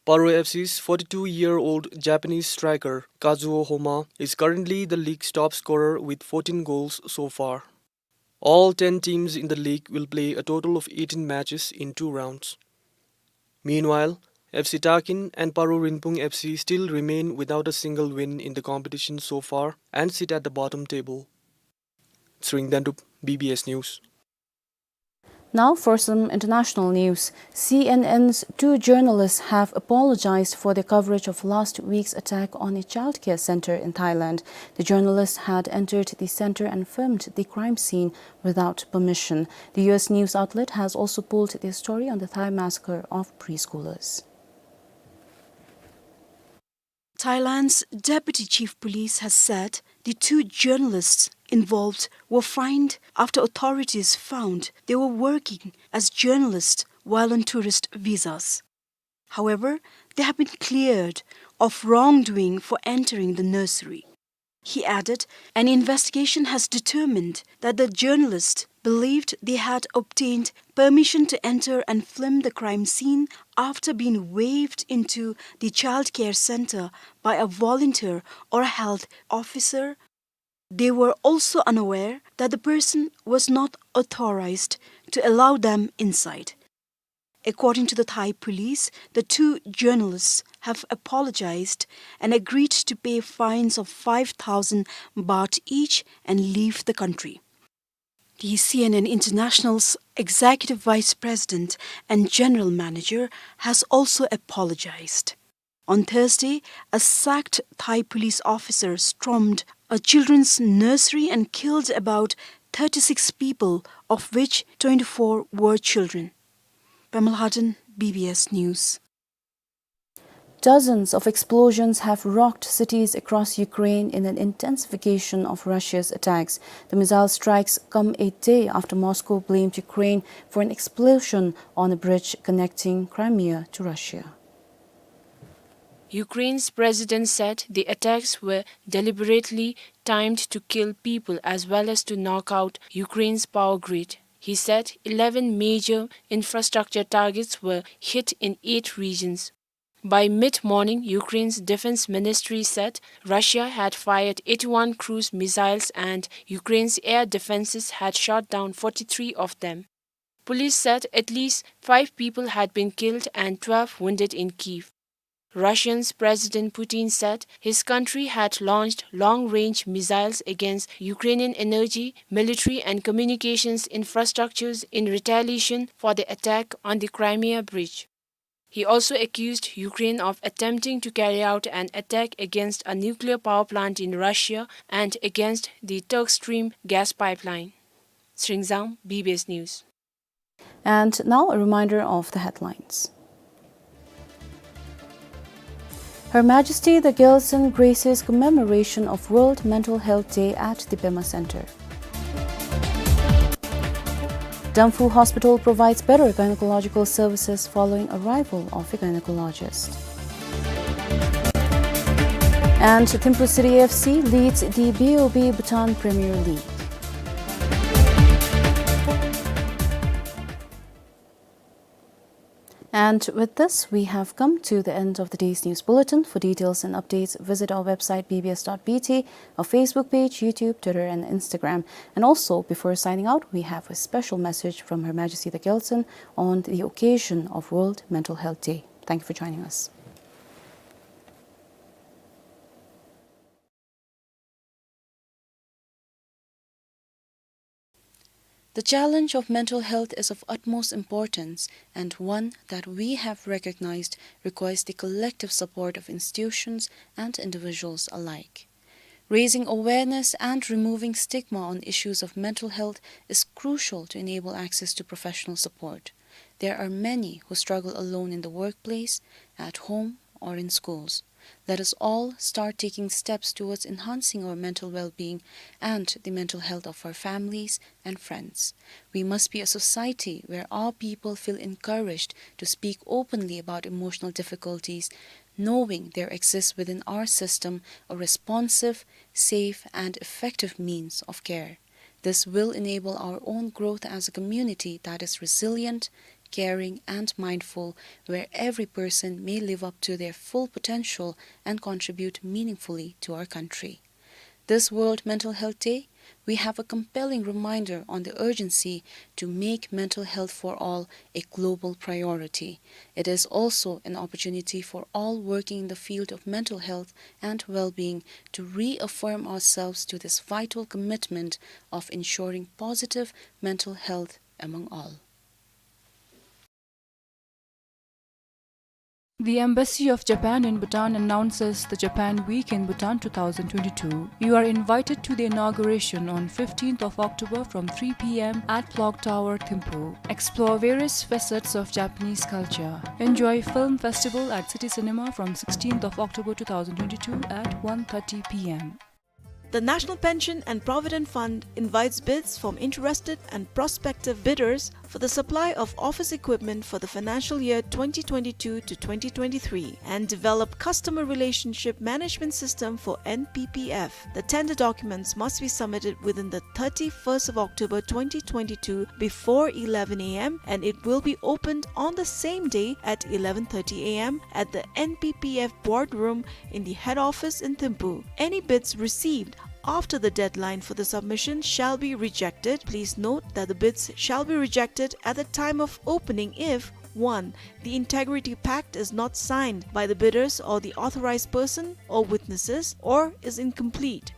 Paro F C's forty-two-year-old Japanese striker Kazuo Homma is currently the league's top scorer with fourteen goals so far. All ten teams in the league will play a total of eighteen matches in two rounds. Meanwhile, F C Takin and Paro Rinpung F C still remain without a single win in the competition so far and sit at the bottom table. Tshering Dendup, B B S News. Now for some international news. C N N's two journalists have apologized for their coverage of last week's attack on a childcare center in Thailand. The journalists had entered the center and filmed the crime scene without permission. The U S news outlet has also pulled their story on the Thai massacre of preschoolers. Thailand's deputy chief police has said the two journalists involved were fined after authorities found they were working as journalists while on tourist visas. However, they have been cleared of wrongdoing for entering the nursery. He added, an investigation has determined that the journalists believed they had obtained permission to enter and film the crime scene after being waved into the childcare center by a volunteer or a health officer. They were also unaware that the person was not authorized to allow them inside. According to the Thai police, the two journalists have apologized and agreed to pay fines of five thousand baht each and leave the country. The C N N International's executive vice president and general manager has also apologized. On Thursday, a sacked Thai police officer stormed a children's nursery and killed about thirty-six people, of which twenty-four were children. Pema Lhaden, B B S News. Dozens of explosions have rocked cities across Ukraine in an intensification of Russia's attacks. The missile strikes come a day after Moscow blamed Ukraine for an explosion on a bridge connecting Crimea to Russia. Ukraine's president said the attacks were deliberately timed to kill people as well as to knock out Ukraine's power grid. He said eleven major infrastructure targets were hit in eight regions. By mid-morning, Ukraine's defense ministry said Russia had fired eighty-one cruise missiles and Ukraine's air defenses had shot down forty-three of them. Police said at least five people had been killed and twelve wounded in Kyiv. Russia's President Putin said his country had launched long-range missiles against Ukrainian energy, military and communications infrastructures in retaliation for the attack on the Crimea bridge. He also accused Ukraine of attempting to carry out an attack against a nuclear power plant in Russia and against the Turk Stream gas pipeline. Tshering Zang, B B S News. And now a reminder of the headlines. Her Majesty the Gyaltsuen graces commemoration of World Mental Health Day at the Pema Center. Damphu Hospital provides better gynecological services following arrival of a gynecologist. And Thimphu City F C leads the B O B Bhutan Premier League. And with this, we have come to the end of the day's news bulletin. For details and updates, visit our website, B B S dot B T, our Facebook page, YouTube, Twitter, and Instagram. And also, before signing out, we have a special message from Her Majesty the Gyaltsuen on the occasion of World Mental Health Day. Thank you for joining us. The challenge of mental health is of utmost importance and one that we have recognized requires the collective support of institutions and individuals alike. Raising awareness and removing stigma on issues of mental health is crucial to enable access to professional support. There are many who struggle alone in the workplace, at home, or in schools. Let us all start taking steps towards enhancing our mental well-being and the mental health of our families and friends. We must be a society where our people feel encouraged to speak openly about emotional difficulties, knowing there exists within our system a responsive, safe, and effective means of care. This will enable our own growth as a community that is resilient, caring, and mindful, where every person may live up to their full potential and contribute meaningfully to our country. This World Mental Health Day, we have a compelling reminder on the urgency to make mental health for all a global priority. It is also an opportunity for all working in the field of mental health and well-being to reaffirm ourselves to this vital commitment of ensuring positive mental health among all. The Embassy of Japan in Bhutan announces the Japan Week in Bhutan two thousand twenty-two. You are invited to the inauguration on fifteenth of October from three p m at Clock Tower, Thimphu. Explore various facets of Japanese culture. Enjoy film festival at City Cinema from sixteenth of October two thousand twenty-two at one thirty p m. The National Pension and Provident Fund invites bids from interested and prospective bidders for the supply of office equipment for the financial year twenty twenty-two to twenty twenty-three and develop customer relationship management system for N P P F. The tender documents must be submitted within the thirty-first of October twenty twenty-two before eleven a m, and it will be opened on the same day at eleven thirty a m at the N P P F boardroom in the head office in Thimphu. Any bids received after the deadline for the submission shall be rejected. Please note that the bids shall be rejected at the time of opening if, one, the integrity pact is not signed by the bidders or the authorized person or witnesses, or is incomplete.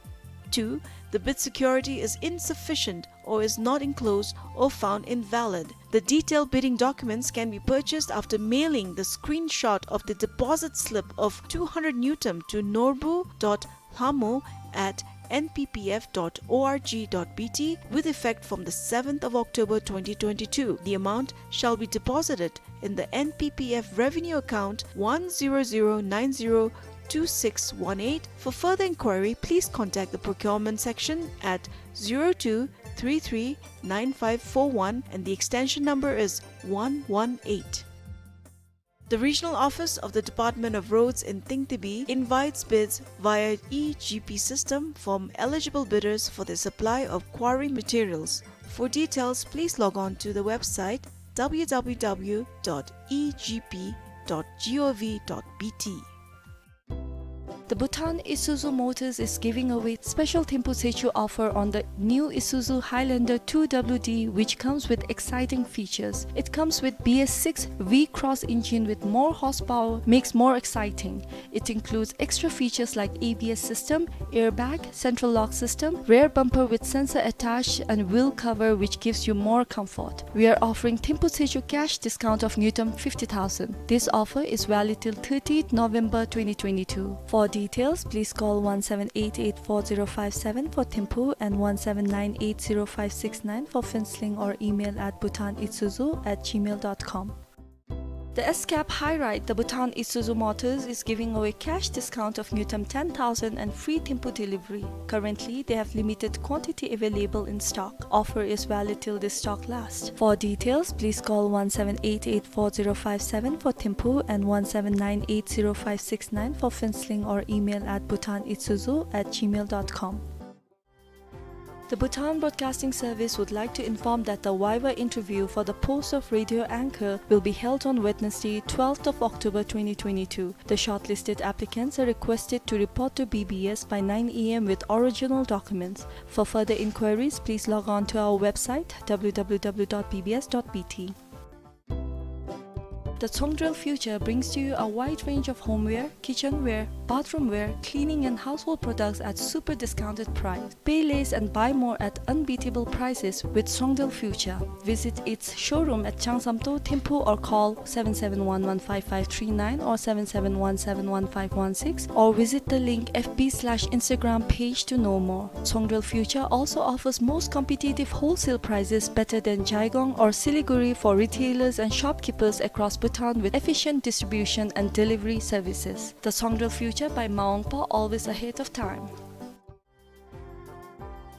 Two, the bid security is insufficient or is not enclosed or found invalid. The detailed bidding documents can be purchased after mailing the screenshot of the deposit slip of two hundred ngultrum to norbu dot lhamo at N P P F dot org dot B T with effect from the seventh of October twenty twenty-two. The amount shall be deposited in the N P P F revenue account one zero zero nine zero two six one eight. For further inquiry, please contact the procurement section at zero two three three nine five four one, and the extension number is one one eight. The regional office of the Department of Roads in Tingtibi invites bids via e G P system from eligible bidders for the supply of quarry materials. For details, please log on to the website w w w dot e g p dot g o v dot b t. The Bhutan Isuzu Motors is giving away special Thimphu Tsechu offer on the new Isuzu Highlander two W D, which comes with exciting features. It comes with B S six V-Cross engine with more horsepower, makes more exciting. It includes extra features like A B S system, airbag, central lock system, rear bumper with sensor attached, and wheel cover, which gives you more comfort. We are offering Thimphu Tsechu cash discount of ngultrum fifty thousand. This offer is valid till thirtieth November twenty twenty-two. For details, please call one seven eight eight four zero five seven for Thimphu and one seven nine eight zero five six nine for Phuentsholing, or email at bhutan isuzu at gmail dot com. The S-Cap High Ride, the Bhutan Isuzu Motors is giving away cash discount of ngultrum ten thousand and free Thimphu delivery. Currently, they have limited quantity available in stock. Offer is valid till the stock lasts. For details, please call one seven eight eight four zero five seven for Thimphu and one seven nine eight zero five six nine for Phuentsholing, or email at bhutan isuzu at gmail dot com. The Bhutan Broadcasting Service would like to inform that the viva interview for the post of radio anchor will be held on Wednesday, twelfth of October twenty twenty-two. The shortlisted applicants are requested to report to B B S by nine A M with original documents. For further inquiries, please log on to our website, W W W dot B B S dot B T. The Tsongdrel Future brings to you a wide range of homeware, kitchenware, bathroomware, cleaning and household products at super discounted price. Pay less and buy more at unbeatable prices with Tsongdrel Future. Visit its showroom at Changsamto Thimphu or call seven seven one one five five three nine or seven seven one seven one five one six, or visit the link F B slash Instagram page to know more. Tsongdrel Future also offers most competitive wholesale prices better than Jaigong or Siliguri for retailers and shopkeepers across Bhutan with efficient distribution and delivery services. The Tsongdrel Future by Maungpa, always ahead of time.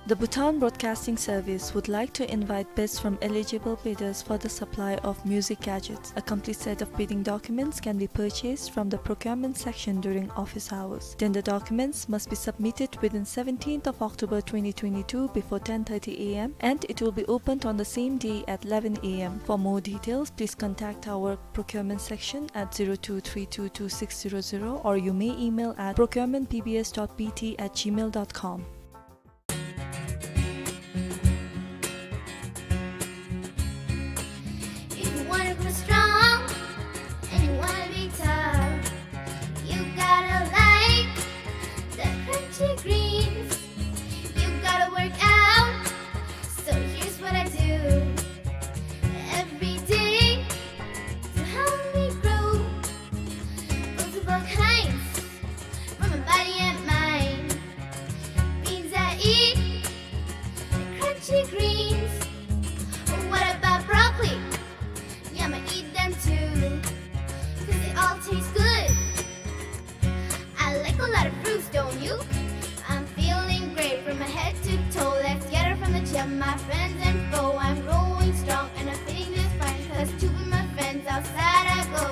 The Bhutan Broadcasting Service would like to invite bids from eligible bidders for the supply of music gadgets. A complete set of bidding documents can be purchased from the procurement section during office hours. Tender documents must be submitted within seventeenth of October twenty twenty-two before ten thirty A M, and it will be opened on the same day at eleven A M. For more details, please contact our procurement section at zero two three two two six zero zero, or you may email at procurement B B S dot B T at gmail dot com. If you wanna grow strong and you wanna be tough, you gotta like the crunchy greens. You gotta work out, so here's what I do. Every day to help me grow, multiple kinds for my body and mind. Beans I eat, the crunchy greens. What about broccoli? Yeah, I'ma eat them too, 'cause they all taste good. I like a lot of fruits, don't you? I'm feeling great from my head to toe. Let's get it from the gym, my friends and foe. I'm growing strong and I'm fitting just fine, 'cause to be my friends outside I go.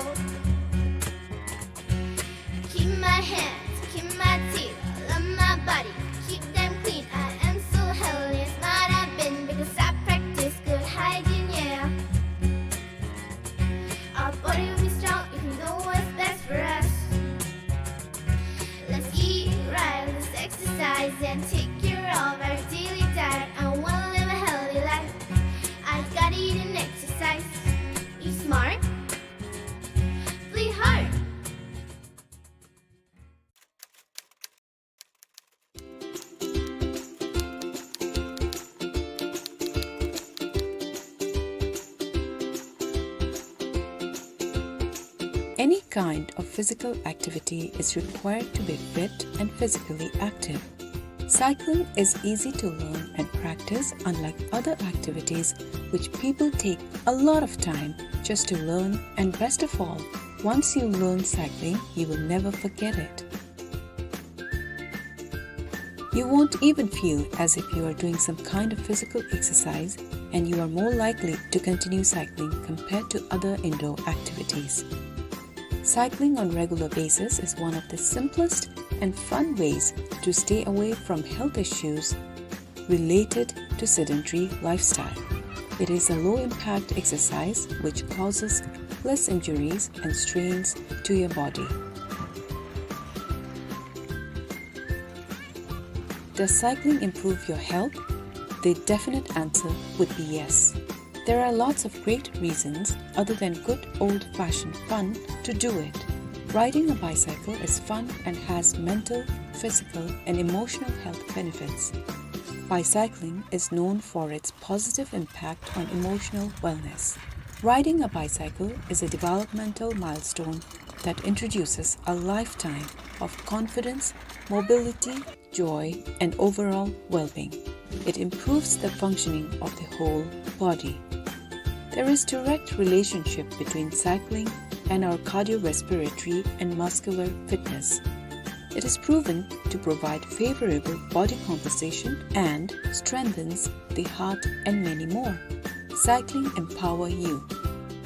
Keep my hands, keep my teeth, love my body, keep them clean. I am so healthy and smart I've been, because I practice good hygiene, yeah. Our body will be strong if we know what's best for us. Let's eat right, let's exercise and take care of our daily diet. I wanna live a healthy life. I gotta eat and exercise. Eat smart, play hard. Any kind of physical activity is required to be fit and physically active. Cycling is easy to learn and practice, unlike other activities which people take a lot of time just to learn, and best of all, once you learn cycling, you will never forget it. You won't even feel as if you are doing some kind of physical exercise, and you are more likely to continue cycling compared to other indoor activities. Cycling on regular basis is one of the simplest and fun ways to stay away from health issues related to sedentary lifestyle. It is a low-impact exercise which causes less injuries and strains to your body. Does cycling improve your health? The definite answer would be yes. There are lots of great reasons other than good old-fashioned fun to do it. Riding a bicycle is fun and has mental, physical, and emotional health benefits. Bicycling is known for its positive impact on emotional wellness. Riding a bicycle is a developmental milestone that introduces a lifetime of confidence, mobility, joy, and overall well-being. It improves the functioning of the whole body. There is direct relationship between cycling and our cardiorespiratory and muscular fitness. It is proven to provide favorable body composition and strengthens the heart, and many more. Cycling empower you.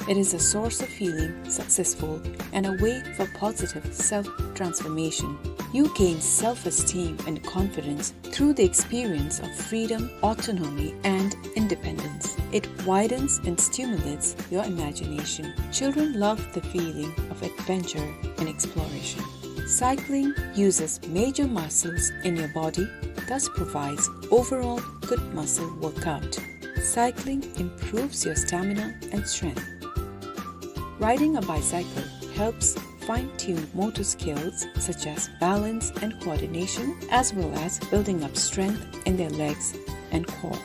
It is a source of healing, successful, and a way for positive self-transformation. You gain self-esteem and confidence through the experience of freedom, autonomy, and independence. It widens and stimulates your imagination. Children love the feeling of adventure and exploration. Cycling uses major muscles in your body, thus provides overall good muscle workout. Cycling improves your stamina and strength. Riding a bicycle helps fine-tune motor skills such as balance and coordination, as well as building up strength in their legs and core.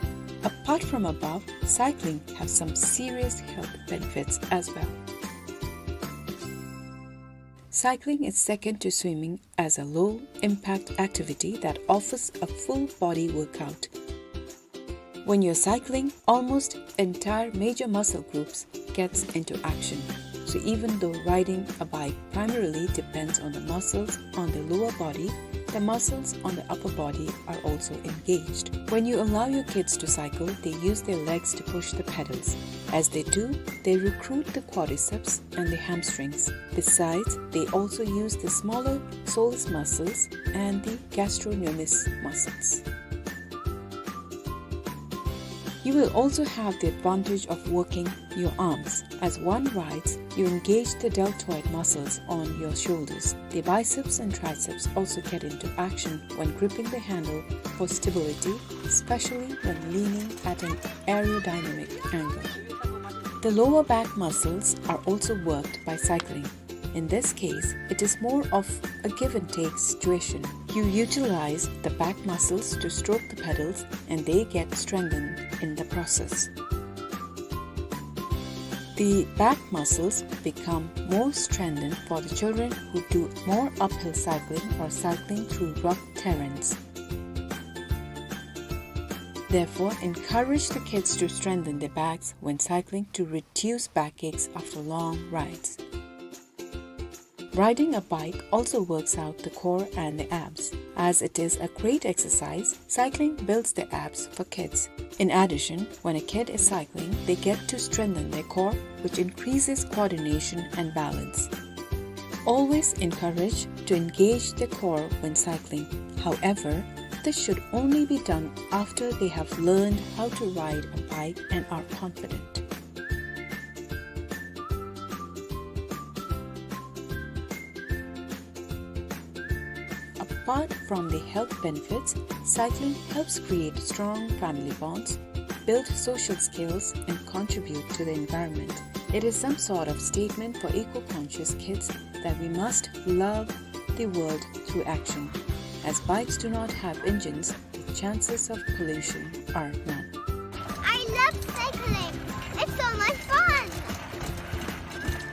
Apart from above, cycling has some serious health benefits as well. Cycling is second to swimming as a low-impact activity that offers a full-body workout. When you're cycling, almost entire major muscle groups gets into action. So even though riding a bike primarily depends on the muscles on the lower body, the muscles on the upper body are also engaged. When you allow your kids to cycle, they use their legs to push the pedals. As they do, they recruit the quadriceps and the hamstrings. Besides, they also use the smaller soleus muscles and the gastrocnemius muscles. You will also have the advantage of working your arms. As one rides, you engage the deltoid muscles on your shoulders. The biceps and triceps also get into action when gripping the handle for stability, especially when leaning at an aerodynamic angle. The lower back muscles are also worked by cycling. In this case, it is more of a give and take situation. You utilize the back muscles to stroke the pedals and they get strengthened in the process. The back muscles become more strengthened for the children who do more uphill cycling or cycling through rough terrains. Therefore, encourage the kids to strengthen their backs when cycling to reduce backaches after long rides. Riding a bike also works out the core and the abs. As it is a great exercise, cycling builds the abs for kids. In addition, when a kid is cycling, they get to strengthen their core, which increases coordination and balance. Always encourage to engage the core when cycling. However, this should only be done after they have learned how to ride a bike and are confident. Apart from the health benefits, cycling helps create strong family bonds, build social skills, and contribute to the environment. It is some sort of statement for eco-conscious kids that we must love the world through action. As bikes do not have engines, the chances of pollution are none. I love cycling. It's so much fun.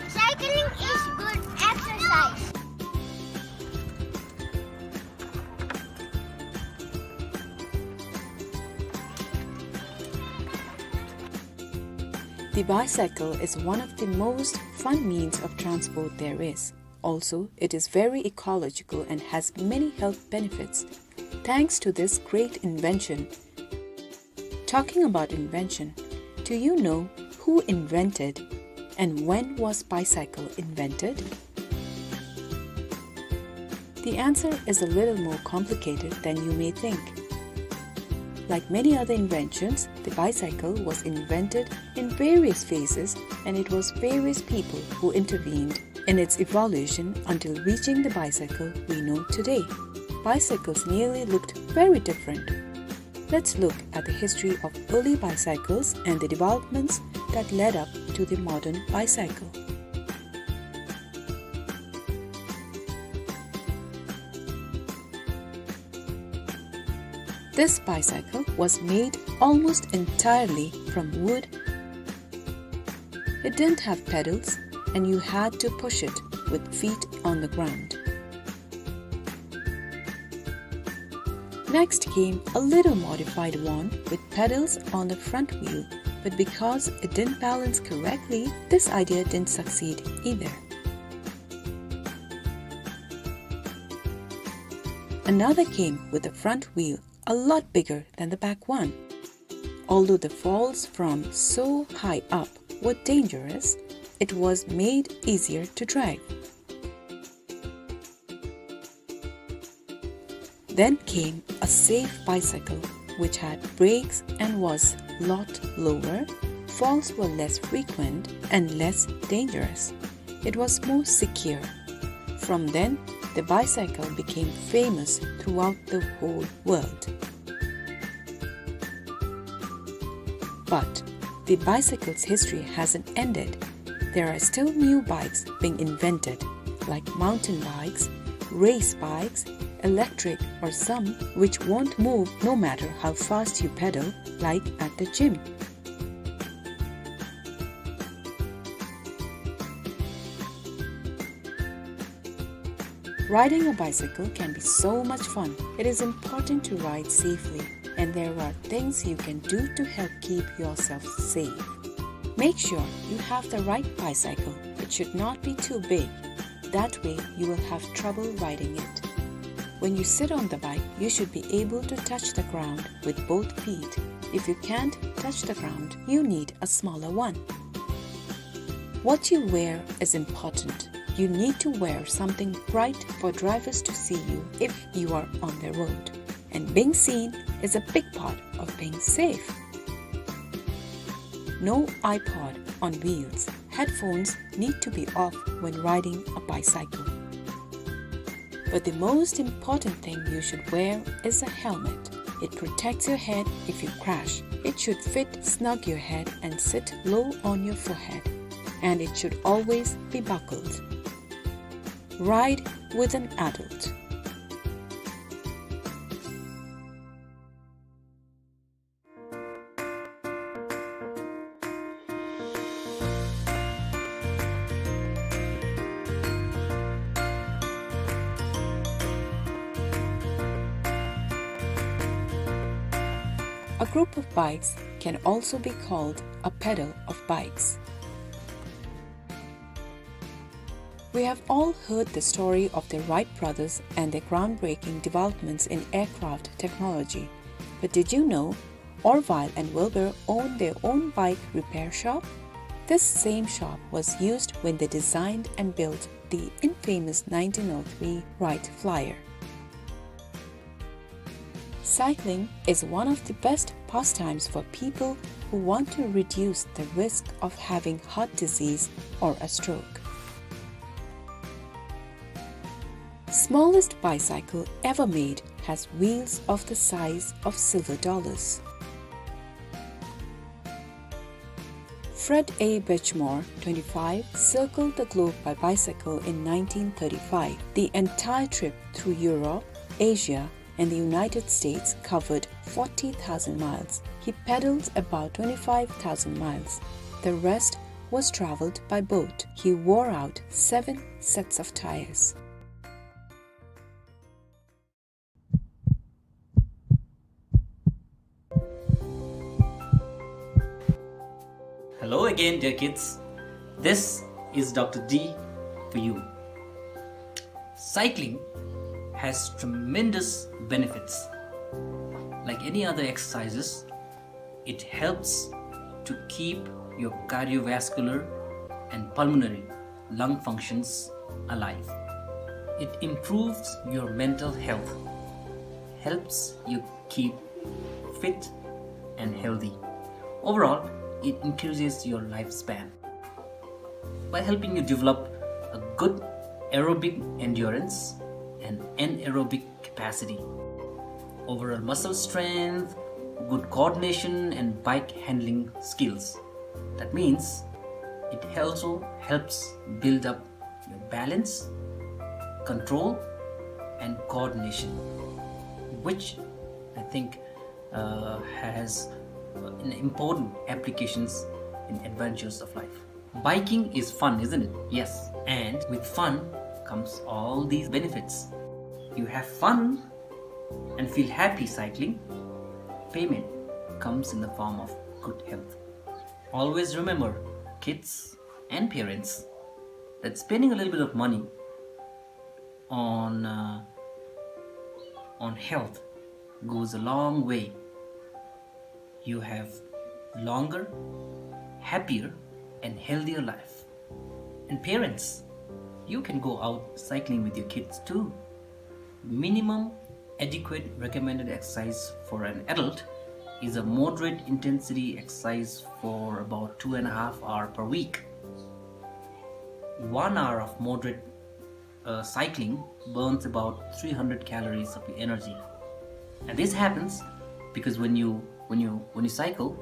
Cycling is good exercise. The bicycle is one of the most fun means of transport there is. Also, it is very ecological and has many health benefits. Thanks to this great invention. Talking about invention, do you know who invented and when was bicycle invented? The answer is a little more complicated than you may think. Like many other inventions, the bicycle was invented in various phases, and it was various people who intervened in its evolution until reaching the bicycle we know today. Bicycles nearly looked very different. Let's look at the history of early bicycles and the developments that led up to the modern bicycle. This bicycle was made almost entirely from wood. It didn't have pedals, and you had to push it with feet on the ground. Next came a little modified one with pedals on the front wheel, but because it didn't balance correctly, this idea didn't succeed either. Another came with a front wheel a lot bigger than the back one. Although the falls from so high up were dangerous, it was made easier to drive. Then came a safe bicycle, which had brakes and was lot lower, falls were less frequent and less dangerous. It was more secure. From then, the bicycle became famous throughout the whole world. But the bicycle's history hasn't ended. There are still new bikes being invented, like mountain bikes, race bikes, electric, or some which won't move no matter how fast you pedal, like at the gym. Riding a bicycle can be so much fun. It is important to ride safely, and there are things you can do to help keep yourself safe. Make sure you have the right bicycle. It should not be too big. That way, you will have trouble riding it. When you sit on the bike, you should be able to touch the ground with both feet. If you can't touch the ground, you need a smaller one. What you wear is important. You need to wear something bright for drivers to see you if you are on the road. And being seen is a big part of being safe. No iPod on wheels. Headphones need to be off when riding a bicycle. But the most important thing you should wear is a helmet. It protects your head if you crash. It should fit snug your head and sit low on your forehead. And it should always be buckled. Ride with an adult. A group of bikes can also be called a pedal of bikes. We have all heard the story of the Wright brothers and their groundbreaking developments in aircraft technology. But did you know Orville and Wilbur owned their own bike repair shop? This same shop was used when they designed and built the infamous nineteen oh three Wright Flyer. Cycling is one of the best pastimes for people who want to reduce the risk of having heart disease or a stroke. Smallest bicycle ever made has wheels of the size of silver dollars. Fred A. Birchmore, twenty-five, circled the globe by bicycle in nineteen thirty-five. The entire trip through Europe, Asia, and the United States covered forty thousand miles. He pedaled about twenty-five thousand miles. The rest was traveled by boat. He wore out seven sets of tires. Hello again, dear kids. This is Doctor D for you. Cycling has tremendous benefits. Like any other exercises, it helps to keep your cardiovascular and pulmonary lung functions alive. It improves your mental health, helps you keep fit and healthy. Overall, it increases your lifespan by helping you develop a good aerobic endurance and anaerobic capacity, overall muscle strength, good coordination, and bike handling skills. That means it also helps build up your balance, control, and coordination, which I think, uh, has, uh, an important applications in adventures of life. Biking is fun, isn't it? Yes. And with fun comes all these benefits. You have fun and feel happy cycling. Payment comes in the form of good health. Always remember, kids and parents, that spending a little bit of money on, uh, on health goes a long way. You have longer, happier, and healthier life. And parents, you can go out cycling with your kids too. Minimum Adequate recommended exercise for an adult is a moderate intensity exercise for about two and a half hour per week. One hour of moderate uh, cycling burns about three hundred calories of your energy. And this happens because when you when you when you cycle,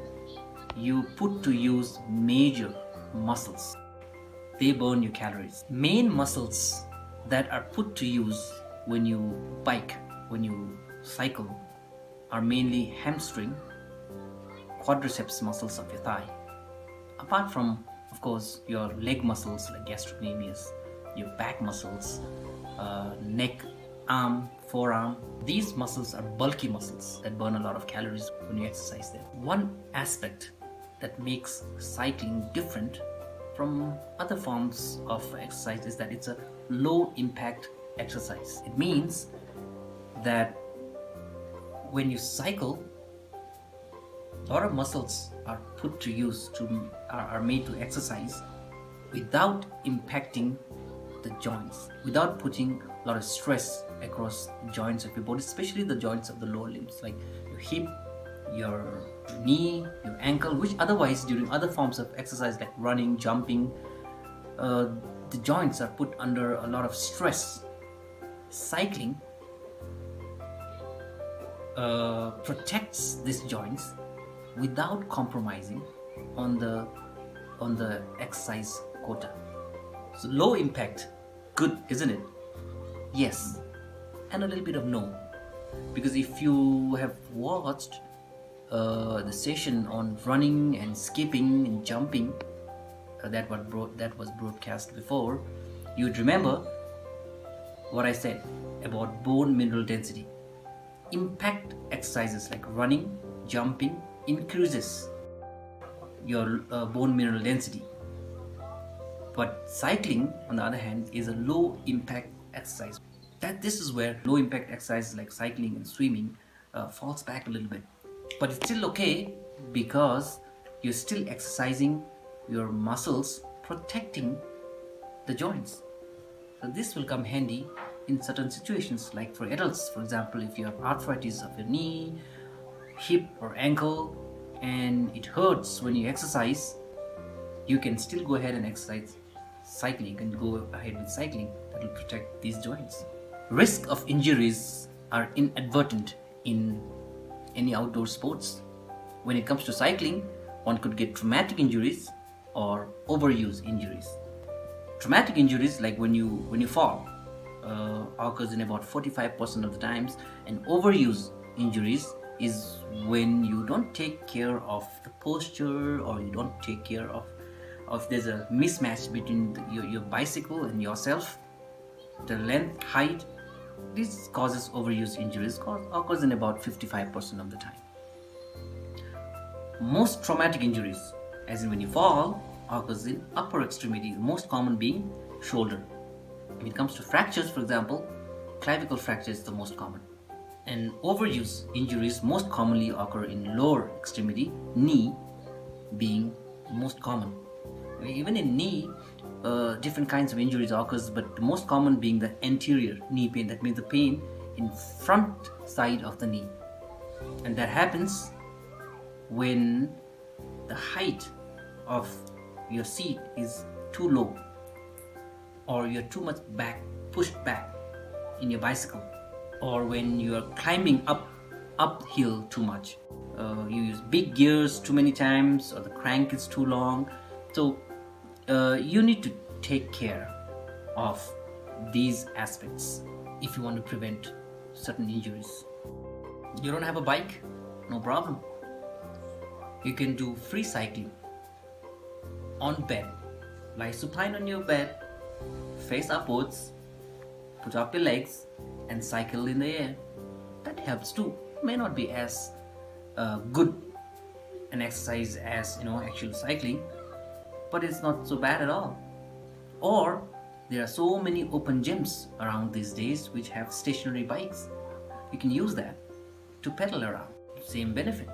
you put to use major muscles. They burn your calories. Main muscles that are put to use when you bike, when you cycle, are mainly hamstring, quadriceps muscles of your thigh. Apart from, of course, your leg muscles like gastrocnemius, your back muscles, uh, neck, arm, forearm. These muscles are bulky muscles that burn a lot of calories when you exercise them. One aspect that makes cycling different from other forms of exercise is that it's a low impact exercise. It means that when you cycle, a lot of muscles are put to use to are, are made to exercise without impacting the joints, without putting a lot of stress across the joints of your body, especially the joints of the lower limbs, like your hip, your knee, your ankle, which otherwise during other forms of exercise like running, jumping, uh, the joints are put under a lot of stress. Cycling uh, protects these joints without compromising on the on the exercise quota. So low impact, good, isn't it? Yes, and a little bit of no, because if you have watched uh, the session on running and skipping and jumping uh, that what bro- that was broadcast before, you'd remember what I said about bone mineral density. Impact exercises like running, jumping increases your uh, bone mineral density. But cycling, on the other hand, is a low impact exercise. That this is where low impact exercises like cycling and swimming uh, falls back a little bit. But it's still okay because you're still exercising your muscles, protecting the joints. So this will come handy in certain situations, like for adults, for example, if you have arthritis of your knee, hip, or ankle, and it hurts when you exercise, you can still go ahead and exercise cycling. You can go ahead with cycling. That will protect these joints. Risk of injuries are inadvertent in any outdoor sports. When it comes to cycling, one could get traumatic injuries or overuse injuries. Traumatic injuries, like when you when you fall, uh, occurs in about forty-five percent of the times, and overuse injuries is when you don't take care of the posture, or you don't take care of of there's a mismatch between the, your, your bicycle and yourself, the length, height. This causes overuse injuries, cause, occurs in about fifty-five percent of the time. Most traumatic injuries, as in when you fall, occurs in upper extremity, the most common being shoulder. When it comes to fractures, for example, clavicle fracture is the most common. And overuse injuries most commonly occur in lower extremity, knee being most common. Even in knee, uh, different kinds of injuries occurs, but the most common being the anterior knee pain, that means the pain in front side of the knee. And that happens when the height of your seat is too low, or you're too much back, pushed back in your bicycle, or when you are climbing up uphill too much. Uh, you use big gears too many times, or the crank is too long. So uh, you need to take care of these aspects if you want to prevent certain injuries. You don't have a bike? No problem. You can do free cycling on bed. Lie supine on your bed, face upwards, put up your legs, and cycle in the air. That helps too. May not be as uh, good an exercise as, you know, actual cycling, but it's not so bad at all. Or there are so many open gyms around these days which have stationary bikes. You can use that to pedal around. Same benefit,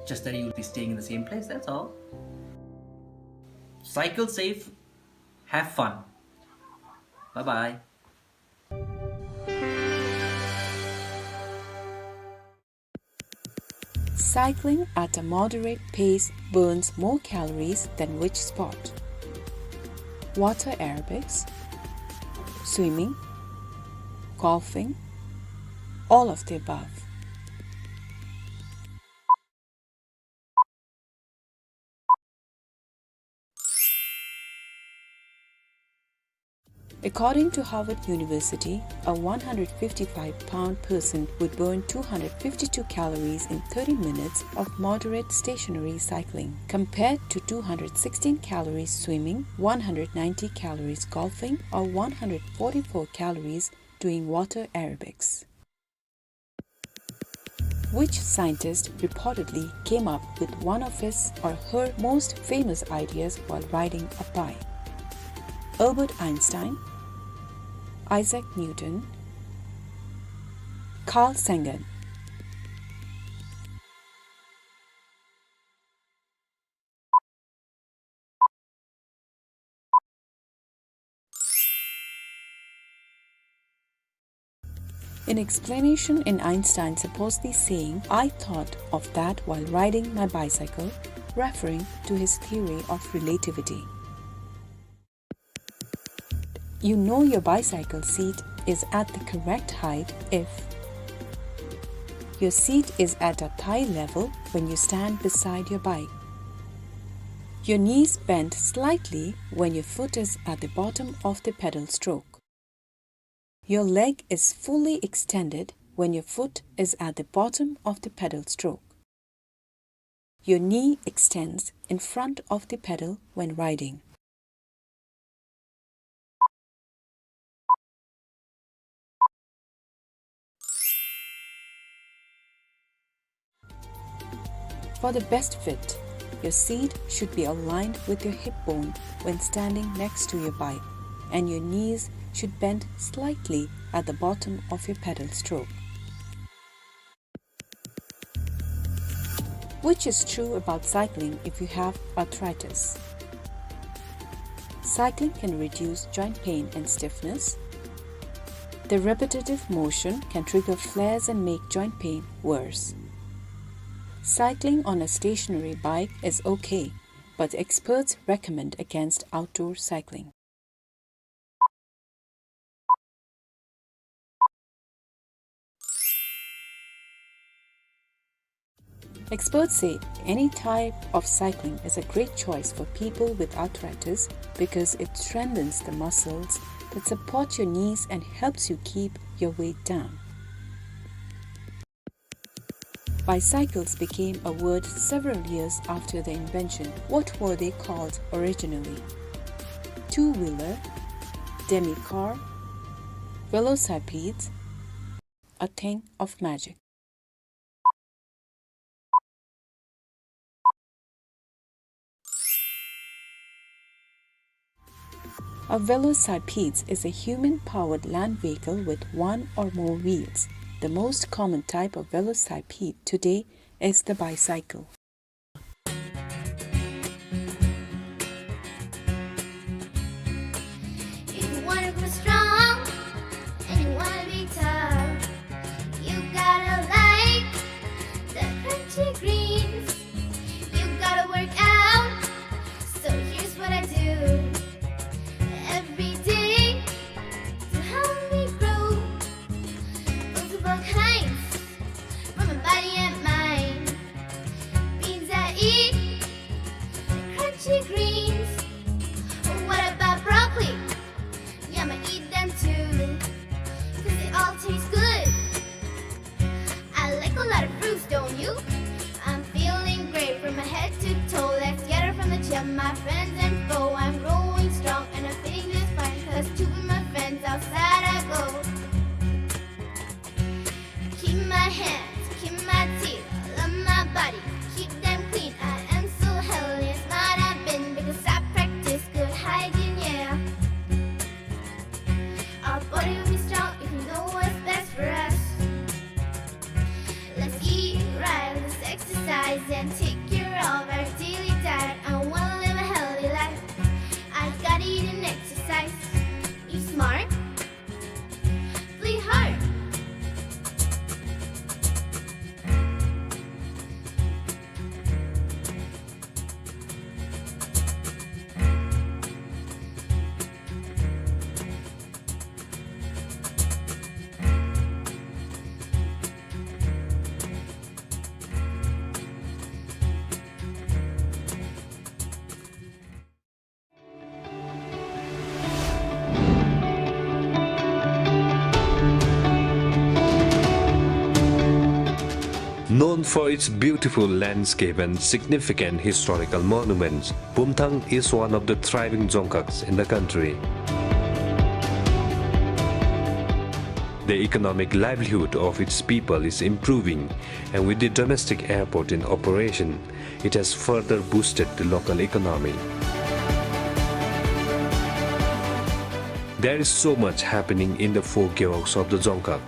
just that you'll be staying in the same place, that's all. Cycle safe, have fun. Bye bye. Cycling at a moderate pace burns more calories than which sport? Water aerobics, swimming, golfing, all of the above. According to Harvard University, a one hundred fifty-five pound person would burn two hundred fifty-two calories in thirty minutes of moderate stationary cycling, compared to two hundred sixteen calories swimming, one hundred ninety calories golfing, or one hundred forty-four calories doing water aerobics. Which scientist reportedly came up with one of his or her most famous ideas while riding a bike? Albert Einstein, Isaac Newton, Carl Sagan. In explanation, in Einstein supposedly saying, "I thought of that while riding my bicycle," referring to his theory of relativity. You know your bicycle seat is at the correct height if your seat is at a thigh level when you stand beside your bike. Your knees bend slightly when your foot is at the bottom of the pedal stroke. Your leg is fully extended when your foot is at the bottom of the pedal stroke. Your knee extends in front of the pedal when riding. For the best fit, your seat should be aligned with your hip bone when standing next to your bike, and your knees should bend slightly at the bottom of your pedal stroke. Which is true about cycling if you have arthritis? Cycling can reduce joint pain and stiffness. The repetitive motion can trigger flares and make joint pain worse. Cycling on a stationary bike is okay, but experts recommend against outdoor cycling. Experts say any type of cycling is a great choice for people with arthritis because it strengthens the muscles that support your knees and helps you keep your weight down. Bicycles became a word several years after their invention. What were they called originally? Two-wheeler, demi-car, velocipede, a thing of magic. A velocipede is a human-powered land vehicle with one or more wheels. The most common type of velocipede today is the bicycle. If you wanna grow strong and you wanna be tough, you gotta like the crunchy greens. You gotta work out, so here's what I do every day to help me grow. Multiple kinds for my body and mind. Known for its beautiful landscape and significant historical monuments, Bumthang is one of the thriving dzongkhags in the country. The economic livelihood of its people is improving, and with the domestic airport in operation, it has further boosted the local economy. There is so much happening in the four gewogs of the dzongkhag.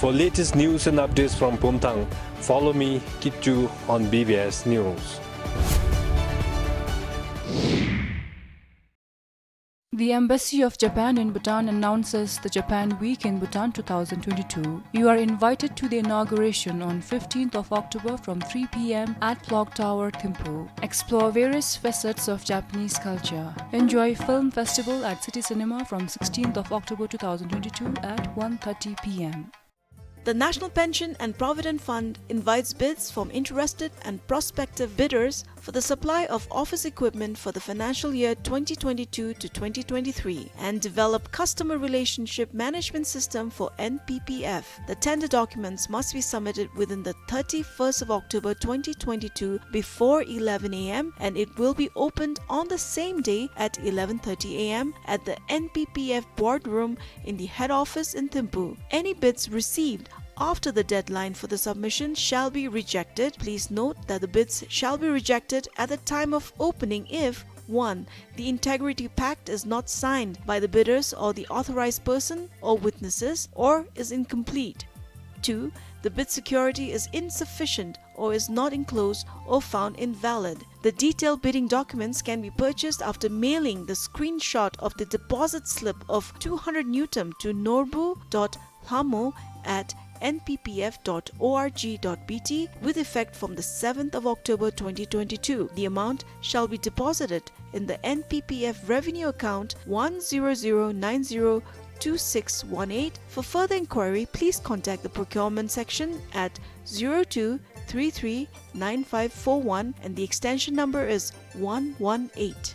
For latest news and updates from Bumthang, follow me, Kitchu, on B B S News. The Embassy of Japan in Bhutan announces the Japan Week in Bhutan two thousand twenty-two. You are invited to the inauguration on fifteenth of October from three p m at Clock Tower, Thimphu. Explore various facets of Japanese culture. Enjoy film festival at City Cinema from sixteenth of October two thousand twenty-two at one thirty p m. The National Pension and Provident Fund invites bids from interested and prospective bidders for the supply of office equipment for the financial year twenty twenty-two to twenty twenty-three and develop customer relationship management system for N P P F. The tender documents must be submitted within the thirty-first of October twenty twenty-two before eleven a m and it will be opened on the same day at eleven thirty a m at the N P P F boardroom in the head office in Thimphu. Any bids received after the deadline for the submission shall be rejected. Please note that the bids shall be rejected at the time of opening if, one, the integrity pact is not signed by the bidders or the authorized person or witnesses or is incomplete. Two, the bid security is insufficient or is not enclosed or found invalid. The detailed bidding documents can be purchased after mailing the screenshot of the deposit slip of two hundred ngultrum to norbu dot lhamo at N P P F dot org dot B T with effect from the seventh of October twenty twenty-two. The amount shall be deposited in the N P P F revenue account one zero zero nine zero two six one eight. For further inquiry, please contact the procurement section at zero two three three nine five four one and the extension number is one one eight.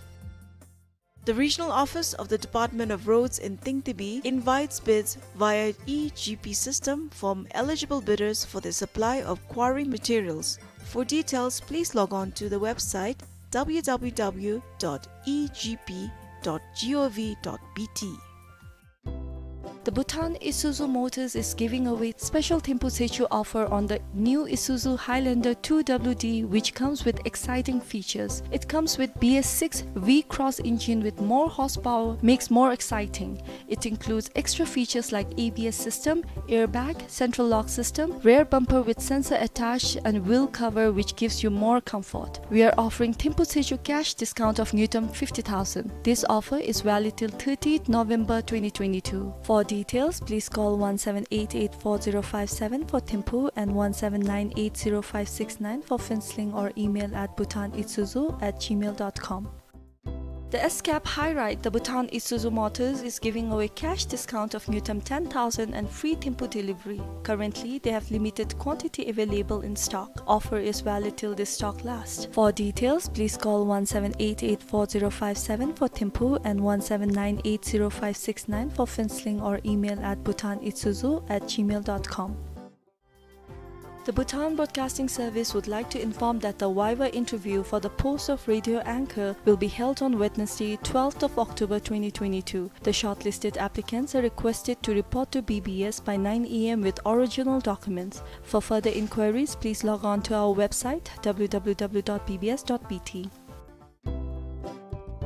The regional office of the Department of Roads in Tingtibi invites bids via E G P system from eligible bidders for the supply of quarry materials. For details, please log on to the website w w w dot e g p dot gov dot b t. The Bhutan Isuzu Motors is giving away special Thimphu Tsechu offer on the new Isuzu Highlander two W D, which comes with exciting features. It comes with B S six V-Cross engine with more horsepower, makes more exciting. It includes extra features like A B S system, airbag, central lock system, rear bumper with sensor attached, and wheel cover, which gives you more comfort. We are offering Thimphu Tsechu cash discount of ngultrum fifty thousand. This offer is valid till thirtieth November twenty twenty-two. For details, please call one seven eight eight four zero five seven for Thimphu and one seven nine eight zero five six nine for Phuentsholing or email at bhutanisuzu at gmail dot com. The S-Cab High Ride, the Bhutan Isuzu Motors is giving away cash discount of ngultrum ten thousand and free Thimphu delivery. Currently, they have limited quantity available in stock. Offer is valid till the stock lasts. For details, please call one seven eight eight four zero five seven for Thimphu and one seven nine eight zero five six nine for Phuentsholing or email at bhutanisuzu at gmail dot com. The Bhutan Broadcasting Service would like to inform that the viva interview for the post of radio anchor will be held on Wednesday, twelfth of October twenty twenty-two. The shortlisted applicants are requested to report to B B S by nine A M with original documents. For further inquiries, please log on to our website, w w w dot b b s dot b t.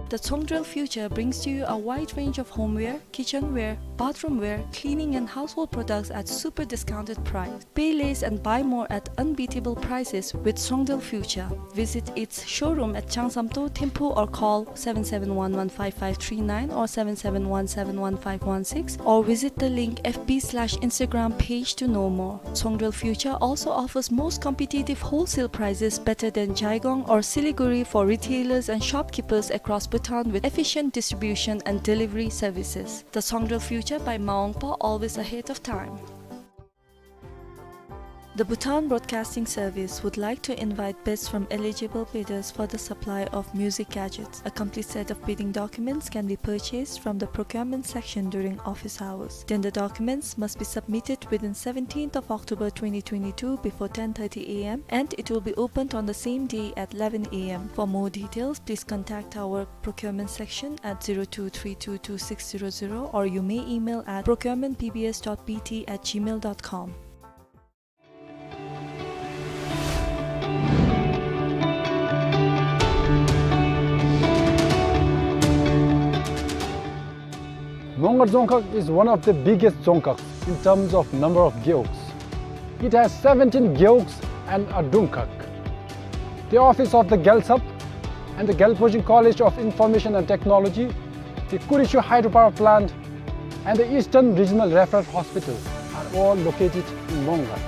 The Tsongdrel Future brings to you a wide range of homeware, kitchenware, bathroomware, cleaning and household products at super discounted price. Pay less and buy more at unbeatable prices with Tsongdrel Future. Visit its showroom at Changsamto, Thimphu, or call seven seven one one five five three nine or seven seven one seven one five one six, or visit the link F B slash Instagram page to know more. Tsongdrel Future also offers most competitive wholesale prices better than Jaigong or Siliguri for retailers and shopkeepers across Bhutan with efficient distribution and delivery services. The Tsongdrel Future by Maungpa, always ahead of time. The Bhutan Broadcasting Service would like to invite bids from eligible bidders for the supply of music gadgets. A complete set of bidding documents can be purchased from the procurement section during office hours. Tender documents must be submitted within seventeenth of October twenty twenty-two before ten thirty a m, and it will be opened on the same day at eleven a m. For more details, please contact our procurement section at zero two three two two six zero zero, or you may email at procurement P B S dot B T at gmail dot com. Mongar Dzongkhag is one of the biggest dzongkhags in terms of number of gewogs. It has seventeen gewogs and a dungkhag. The office of the Gyaltsab and the Gyalpo Ring College of Information and Technology, the Kurichu hydropower plant, and the Eastern Regional Referral Hospital are all located in Mongar.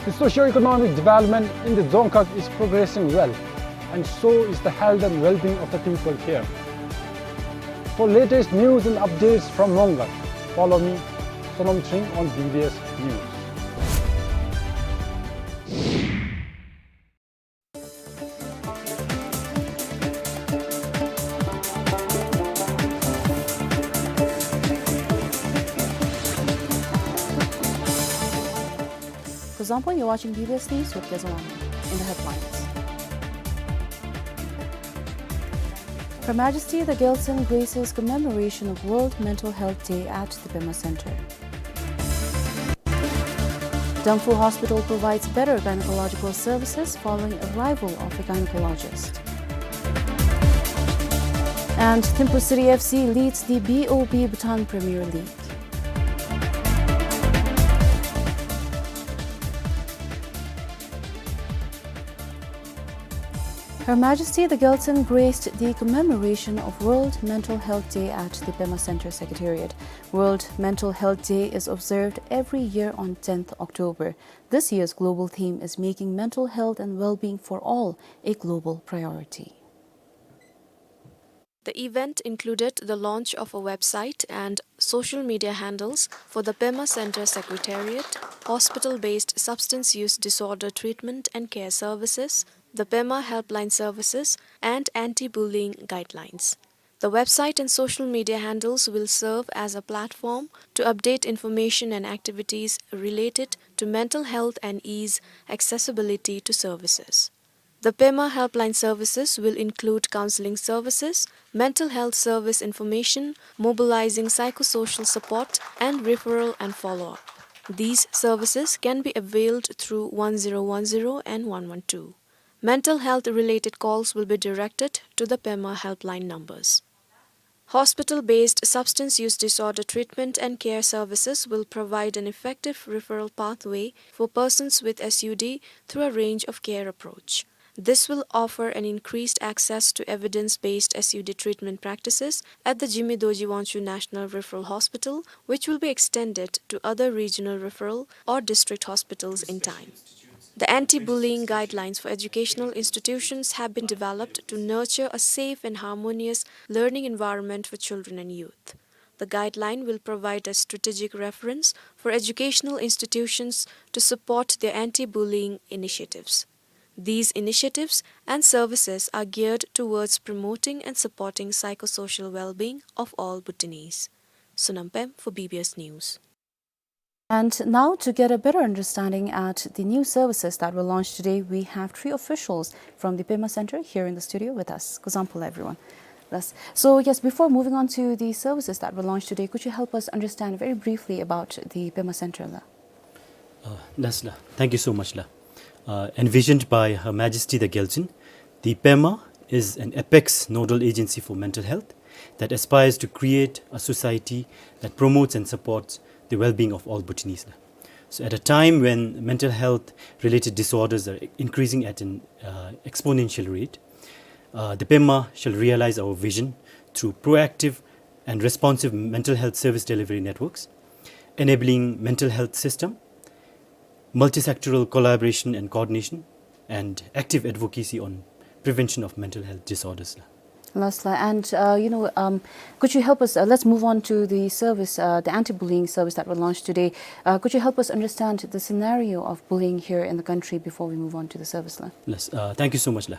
The socio-economic development in the dzongkhag is progressing well, and so is the health and well-being of the people here. For latest news and updates from Mongar, follow me, Sonam Chring, on B B S News. Kuzuzangpo, you're watching B B S News with Kezawani. In the headlines: Her Majesty the Gyaltsuen graces commemoration of World Mental Health Day at the Pema Center. Dongphu Hospital provides better gynecological services following arrival of a gynecologist. And Thimphu City F C leads the B O B Bhutan Premier League. Her Majesty the Gyaltsuen graced the commemoration of World Mental Health Day at the Pema Center Secretariat. World Mental Health Day is observed every year on tenth October. This year's global theme is Making Mental Health and Well-being for All a Global Priority. The event included the launch of a website and social media handles for the Pema Center Secretariat, hospital-based substance use disorder treatment and care services, the Pema Helpline services, and anti-bullying guidelines. The website and social media handles will serve as a platform to update information and activities related to mental health and ease accessibility to services. The Pema Helpline services will include counseling services, mental health service information, mobilizing psychosocial support, and referral and follow-up. These services can be availed through one zero one zero and one one two. Mental health-related calls will be directed to the Pema Helpline numbers. Hospital-based substance use disorder treatment and care services will provide an effective referral pathway for persons with S U D through a range of care approach. This will offer an increased access to evidence-based S U D treatment practices at the Jigme Dorji Wangchuck National Referral Hospital, which will be extended to other regional referral or district hospitals in time. The anti-bullying guidelines for educational institutions have been developed to nurture a safe and harmonious learning environment for children and youth. The guideline will provide a strategic reference for educational institutions to support their anti-bullying initiatives. These initiatives and services are geared towards promoting and supporting psychosocial well-being of all Bhutanese. Sonam Pem for B B S News. And now, to get a better understanding at the new services that were launched today, we have three officials from the Pema Center here in the studio with us. Kuzuzangpo, everyone. Yes. So, yes, before moving on to the services that were launched today, could you help us understand very briefly about the Pema Center, la? Uh, yes, la. Thank you so much, la. Uh, envisioned by Her Majesty the Gyaltsuen, the Pema is an apex nodal agency for mental health that aspires to create a society that promotes and supports the well-being of all Bhutanese. So at a time when mental health-related disorders are increasing at an, uh, exponential rate, uh, the Pema shall realize our vision through proactive and responsive mental health service delivery networks, enabling mental health system, multi-sectoral collaboration and coordination, and active advocacy on prevention of mental health disorders. Last la, and, uh, you know, um, could you help us, uh, let's move on to the service, uh, the anti-bullying service that was launched today. Uh, could you help us understand the scenario of bullying here in the country before we move on to the service la? Yes, uh, thank you so much la.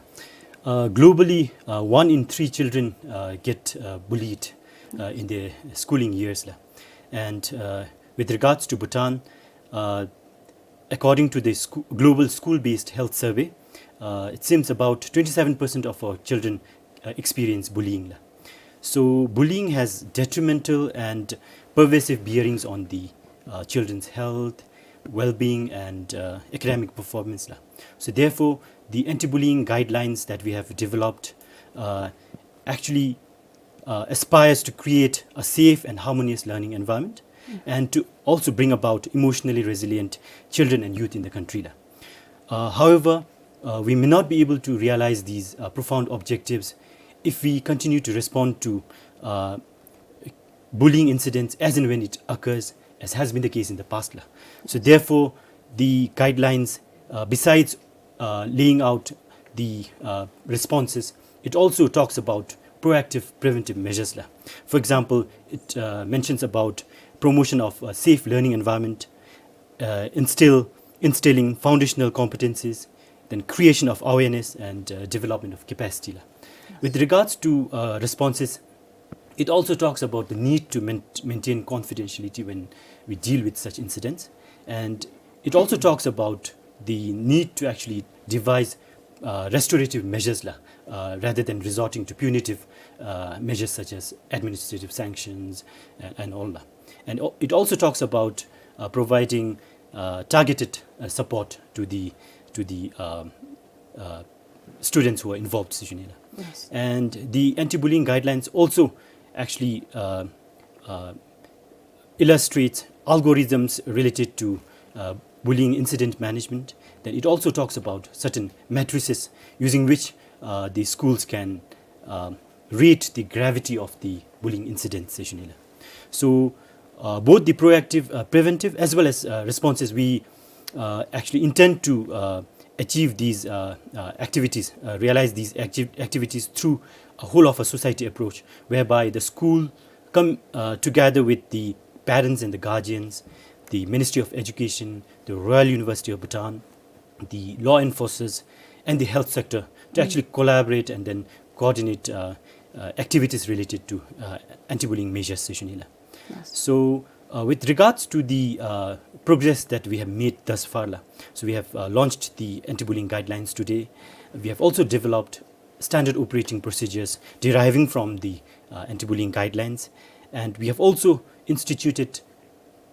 Uh, globally, uh, one in three children, uh, get, uh, bullied, uh, in their schooling years la. And, uh, with regards to Bhutan, uh, according to the scho-, Global School-Based Health Survey, uh, it seems about twenty-seven percent of our children, uh, experience bullying la. So bullying has detrimental and pervasive bearings on the, uh, children's health, well-being, and, uh, academic performance la. So therefore, the anti-bullying guidelines that we have developed, uh, actually, uh, aspires to create a safe and harmonious learning environment, mm, and to also bring about emotionally resilient children and youth in the country la. Uh, however, uh, we may not be able to realize these, uh, profound objectives if we continue to respond to, uh, bullying incidents as and when it occurs, as has been the case in the past la. So therefore, the guidelines, uh, besides, uh, laying out the, uh, responses, it also talks about proactive preventive measures la. For example, it, uh, mentions about promotion of a safe learning environment, uh, instill, instilling foundational competencies, then creation of awareness and, uh, development of capacity la. With regards to, uh, responses, it also talks about the need to main-, maintain confidentiality when we deal with such incidents. And it also talks about the need to actually devise, uh, restorative measures la, uh, rather than resorting to punitive, uh, measures such as administrative sanctions and, and all la. And o-, it also talks about, uh, providing, uh, targeted, uh, support to the, to the, um, uh, students who are involved, Sister Nina. Yes. And the anti-bullying guidelines also actually, uh, uh, illustrates algorithms related to, uh, bullying incident management. Then it also talks about certain matrices using which, uh, the schools can, uh, rate the gravity of the bullying incident, Sister Nina. So, uh, both the proactive, uh, preventive as well as, uh, responses, we, uh, actually intend to, uh, achieve these, uh, uh, activities, uh, realize these acti-, activities through a whole of a society approach, whereby the school come, uh, together with the parents and the guardians, the Ministry of Education, the Royal University of Bhutan, the law enforcers, and the health sector to, mm, actually collaborate and then coordinate, uh, uh, activities related to, uh, anti-bullying measures, Sister Nina. Yes. So, uh, with regards to the, uh, progress that we have made thus far la, so we have, uh, launched the anti-bullying guidelines today. We have also developed standard operating procedures deriving from the, uh, anti-bullying guidelines, and we have also instituted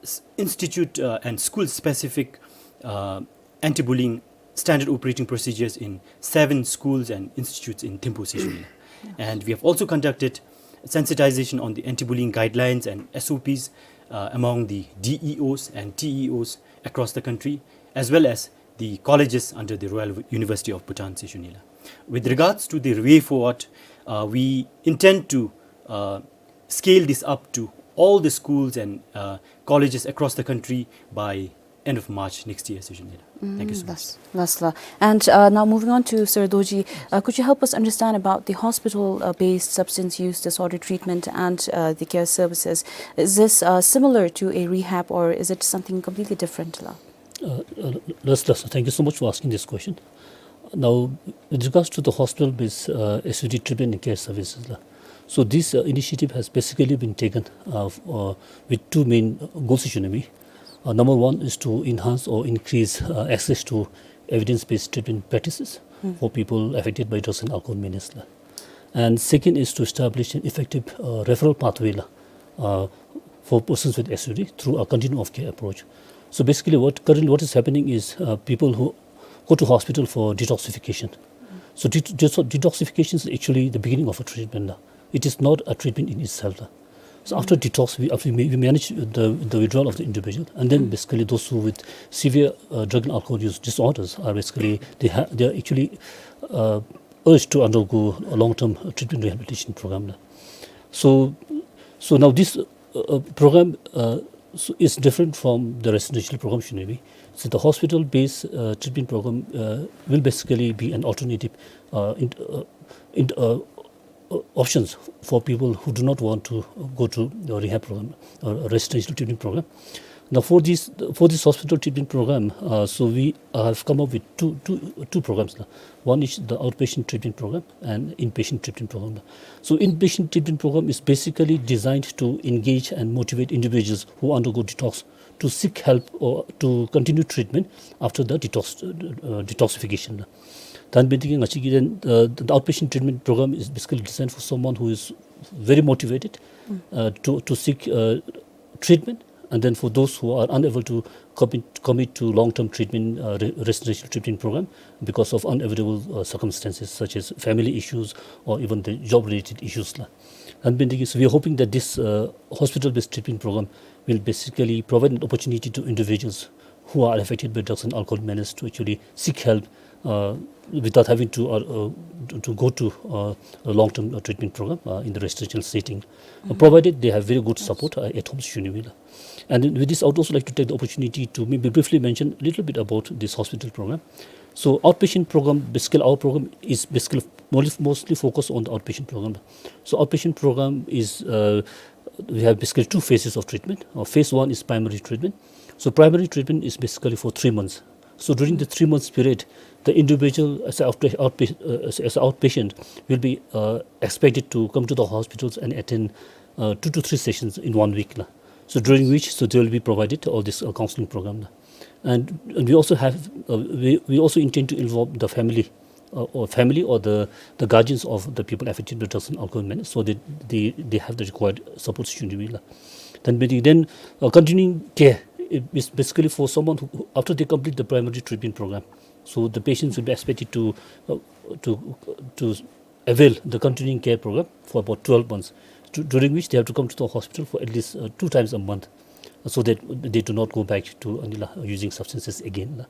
s-, institute, uh, and school-specific, uh, anti-bullying standard operating procedures in seven schools and institutes in Thimphu, Sister Nina. Yes. And we have also conducted sensitization on the anti-bullying guidelines and S O Ps, uh, among the D E Os and T E Os across the country, as well as the colleges under the Royal University of Bhutan, Sister Nina. With regards to the way forward, uh, we intend to, uh, scale this up to all the schools and, uh, colleges across the country by end of March next year, Sister Nina. Thank you so much. Mm, that's, that's la. And, uh, now moving on to Sir Dorji, uh, could you help us understand about the hospital, uh, based substance use disorder treatment and, uh, the care services? Is this, uh, similar to a rehab, or is it something completely different la? Uh, uh, Last, last, thank you so much for asking this question. Now, with regards to the hospital-based, uh, S U D treatment and care services la, so this, uh, initiative has basically been taken, uh, f-, uh, with two main, uh, goals, Sister Nina. Uh, number one is to enhance or increase, uh, access to evidence-based treatment practices, hmm, for people affected by drugs and alcohol menace la. And second is to establish an effective, uh, referral pathway la, uh, for persons with S U D through a continuum of care approach. So basically, what currently what is happening is, uh, people who go to hospital for detoxification. So det-, det-, detoxification is actually the beginning of a treatment la. It is not a treatment in itself la. So after, hmm, detox, we, after we, we manage the, the withdrawal of the individual, and then, hmm, basically those who with severe, uh, drug and alcohol use disorders are basically, they ha-, they are actually, uh, urged to undergo a long-term, uh, treatment rehabilitation program la. So, so now this, uh, uh, program, uh, so is different from the residential program, Sister Nina. So the hospital-based, uh, treatment program, uh, will basically be an alternative, uh, in, uh, in, uh, uh, options for people who do not want to go to the rehab program or residential treatment program. Now, for this, for this hospital treatment program, uh, so we have come up with two, two, two programs. One is the outpatient treatment program and inpatient treatment program. So inpatient treatment program is basically designed to engage and motivate individuals who undergo detox to seek help or to continue treatment after the detox, uh, detoxification. ད་འབད་ནི་དེ་གིས་ང་བཅས་ཀྱི་then, uh, the outpatient treatment program is basically designed for someone who is very motivated, uh, to, to seek, uh, treatment, and then for those who are unable to commit, commit to long-term treatment, uh, re-, residential treatment program because of unavoidable, uh, circumstances such as family issues or even the job-related issues la. ད་འབད་ནི་དེ་གིས, so we are hoping that this, uh, hospital-based treatment program will basically provide an opportunity to individuals who are affected by drugs and alcohol menace to actually seek help, uh, without having to, uh, uh, to, to go to, uh, a long-term, uh, treatment program, uh, in the residential setting, uh, provided they have very good support, uh, at home issue ni la. And then with this, I would also like to take the opportunity to maybe briefly mention a little bit about this hospital program. So outpatient program, basically our program is basically mostly, mostly focused on the outpatient program. So outpatient program is, uh, we have basically two phases of treatment. Uh, phase one is primary treatment. So primary treatment is basically for three months. So during the three months period, the individual as a outpa-, outpa-, uh, as, as a outpatient will be, uh, expected to come to the hospitals and attend, uh, two to three sessions in one week la. So during which, so they will be provided all this, uh, counseling program la. And, and we also have, uh, we, we also intend to involve the family, uh, or family or the, the guardians of the people affected by drugs and alcohol menace, so that they, they have the required support system la. Then, then, uh, continuing care is basically for someone who, who, after they complete the primary treatment program, so the patients will be expected to, uh, to, to avail the continuing care program for about twelve months, du-, during which they have to come to the hospital for at least, uh, two times a month, uh, so that they do not go back to, uh, using substances again la.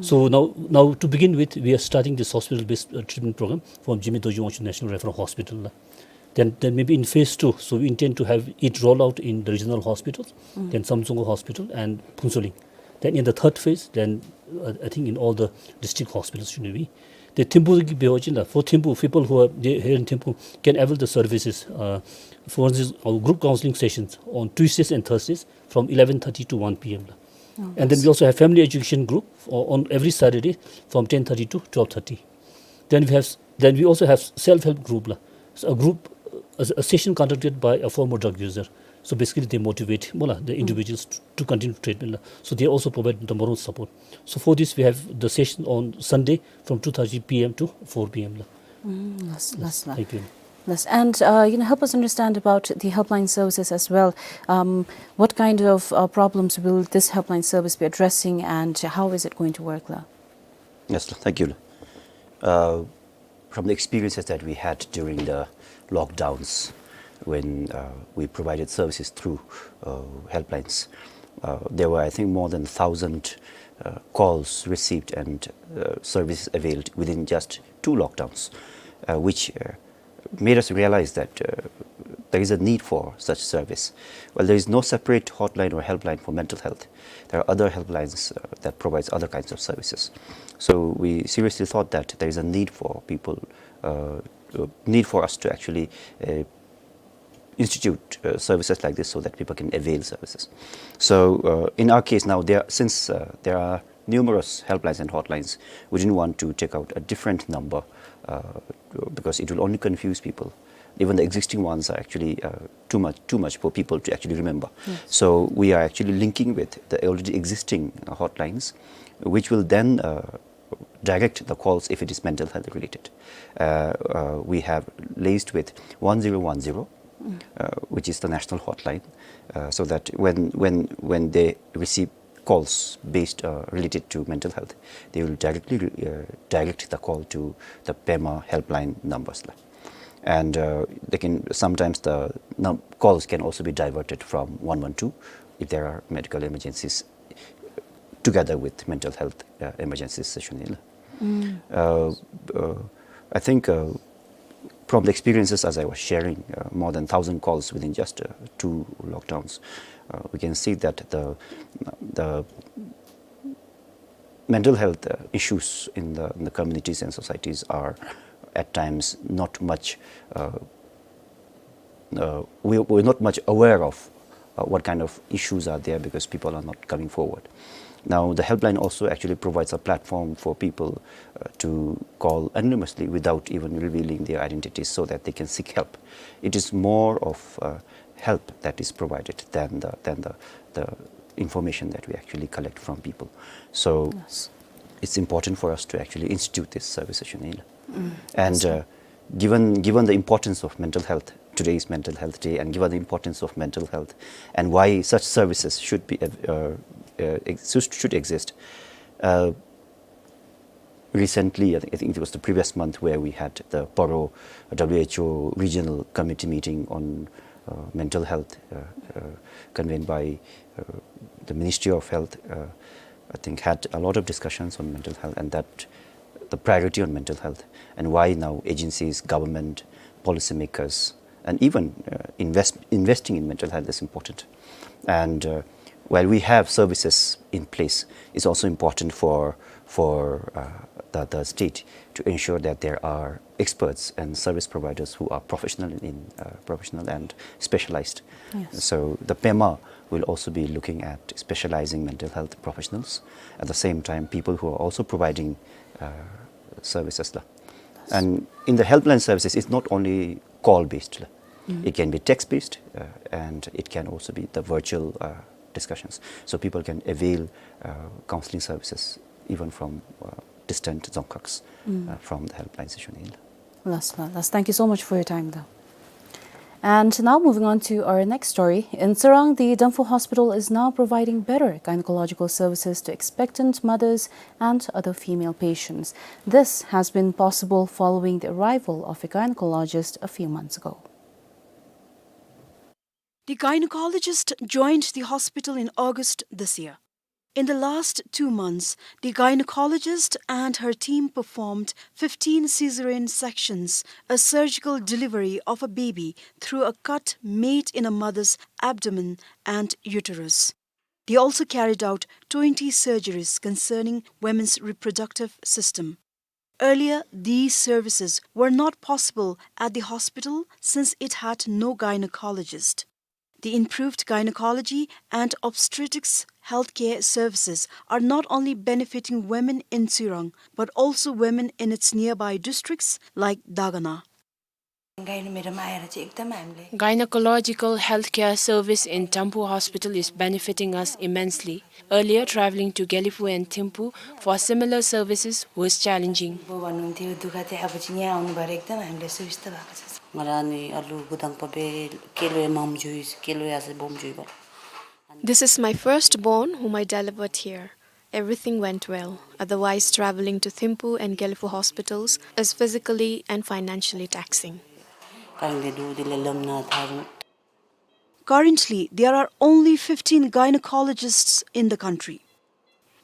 So now, now to begin with, we are starting this hospital-based, uh, treatment program from Jigme Dorji Wangchuck National Referral Hospital la. Then, then maybe in phase two, so we intend to have it roll out in the regional hospitals, then Samtsungwa Hospital and Phuentsholing. Then in the third phase, then, uh, I think in all the district hospitals should be. ཏེ་ཐིམ་ཕུག་གི་འབད་བ་ཅིན་ལགས། For Thimphu, people who are there, here in Thimphu can avail the services. Uh, for instance, our group counseling sessions on Tuesdays and Thursdays from eleven thirty to one P M. Oh, and then we also have family education group o-, on every Saturday from ten thirty to twelve thirty. Then we have s-, then we also have self-help group la. So a group, a, a session conducted by a former drug user. So basically they motivate, mo la, the individuals to, to continue treatment la. So they also provide the moral support. So for this we have the session on Sunday from two thirty P M to four P M la. Mm, yes, yes, la. Thank you. Yes, and, uh, you know, help us understand about the helpline services as well. Um, what kind of, uh, problems will this helpline service be addressing, and how is it going to work la? Yes, thank you. Uh, from the experiences that we had during the lockdowns, when, uh, we provided services through, uh, helplines, uh, there were, I think, more than thousand, uh, calls received and, uh, services availed within just two lockdowns, uh, which, uh, made us realize that, uh, there is a need for such service. Well, there is no separate hotline or helpline for mental health. There are other helplines, uh, that provides other kinds of services. So we seriously thought that there is a need for people, uh, uh, need for us to actually, uh, institute, uh, services like this so that people can avail services. So, uh, in our case now, there, since, uh, there are numerous helplines and hotlines, we didn't want to take out a different number, uh, because it will only confuse people. Even the existing ones are actually, uh, too much, too much for people to actually remember. Yes. So we are actually linking with the already existing, uh, hotlines, which will then, uh, direct the calls if it is mental health related. Uh, uh, we have liaised with one zero one zero, uh, which is the national hotline, uh, so that when, when, when they receive calls based, uh, related to mental health, they will directly, uh, direct the call to the PEMA helpline numbers la. And, uh, they can, sometimes the num-, calls can also be diverted from one one two if there are medical emergencies together with mental health, uh, emergency situation. Uh, uh, I think, uh, from the experiences, as I was sharing, uh, more than thousand calls within just, uh, two lockdowns, uh, we can see that the, the mental health, uh, issues in the, in the communities and societies are At times, not much, uh, uh, we, we're not much aware of uh, what kind of issues are there because people are not coming forward. Now, the helpline also actually provides a platform for people uh, to call anonymously without even revealing their identities so that they can seek help. It is more of uh, help that is provided than the, than the, the information that we actually collect from people. So Yes. it's important for us to actually institute this service, Shunil. Mm. And Yes, sir. uh, given, given the importance of mental health, today's Mental Health Day, and given the importance of mental health and why such services should be, uh, uh, ex-, should, should exist, uh, recently, I thi-, I think it was the previous month where we had the Paro W H O Regional Committee meeting on uh, mental health, uh, uh, convened by uh, the Ministry of Health, uh, I think had a lot of discussions on mental health and that the priority on mental health and why now agencies, government, policymakers, and even uh, invest, investing in mental health is important. And uh, while we have services in place, it's also important for, for uh, the, the state to ensure that there are experts and service providers who are professional in, uh, professional and specialized. Yes. So the PEMA will also be looking at specializing mental health professionals. At the same time, people who are also providing uh, services la. And in the helpline services, it's not only call based la. Mm. It can be text based, uh, and it can also be the virtual uh, discussions. So people can avail uh, counseling services even from uh, distant dzongkhag, Mm. uh, from the helplines, Shunil. Last, last. Thank you so much for your time, though. And now moving on to our next story. In Tsirang, the Damphu Hospital is now providing better gynecological services to expectant mothers and other female patients. This has been possible following the arrival of a gynecologist a few months ago. The gynecologist joined the hospital in August this year. In the last two months, the gynecologist and her team performed fifteen caesarean sections, a surgical delivery of a baby through a cut made in a mother's abdomen and uterus. They also carried out twenty surgeries concerning women's reproductive system. Earlier, these services were not possible at the hospital since it had no gynecologist. The improved gynecology and obstetrics healthcare services are not only benefiting women in Tsirang, but also women in its nearby districts like Dagana. Gyno madam आएर चाहिँ एकदम हामीलाई Gynecological healthcare service in Damphu Hospital is benefiting us immensely. Earlier, traveling to Gelephu and Thimphu for similar services was challenging. बाउ भन्नुहुन्थ्यो, दुःख थियो, अब चाहिँ यहाँ आउनुभएर एकदम हामीलाई सुविस्ता भएको छ। Ngara ni alu gudang pabe kelo ya mam jui, kelo ya se bom jui ba. This is my firstborn whom I delivered here. Everything went well. Otherwise, traveling to Thimphu and Gelephu hospitals is physically and financially taxing. Karing de du de le lam na tharu. Currently, there are only fifteen gynecologists in the country.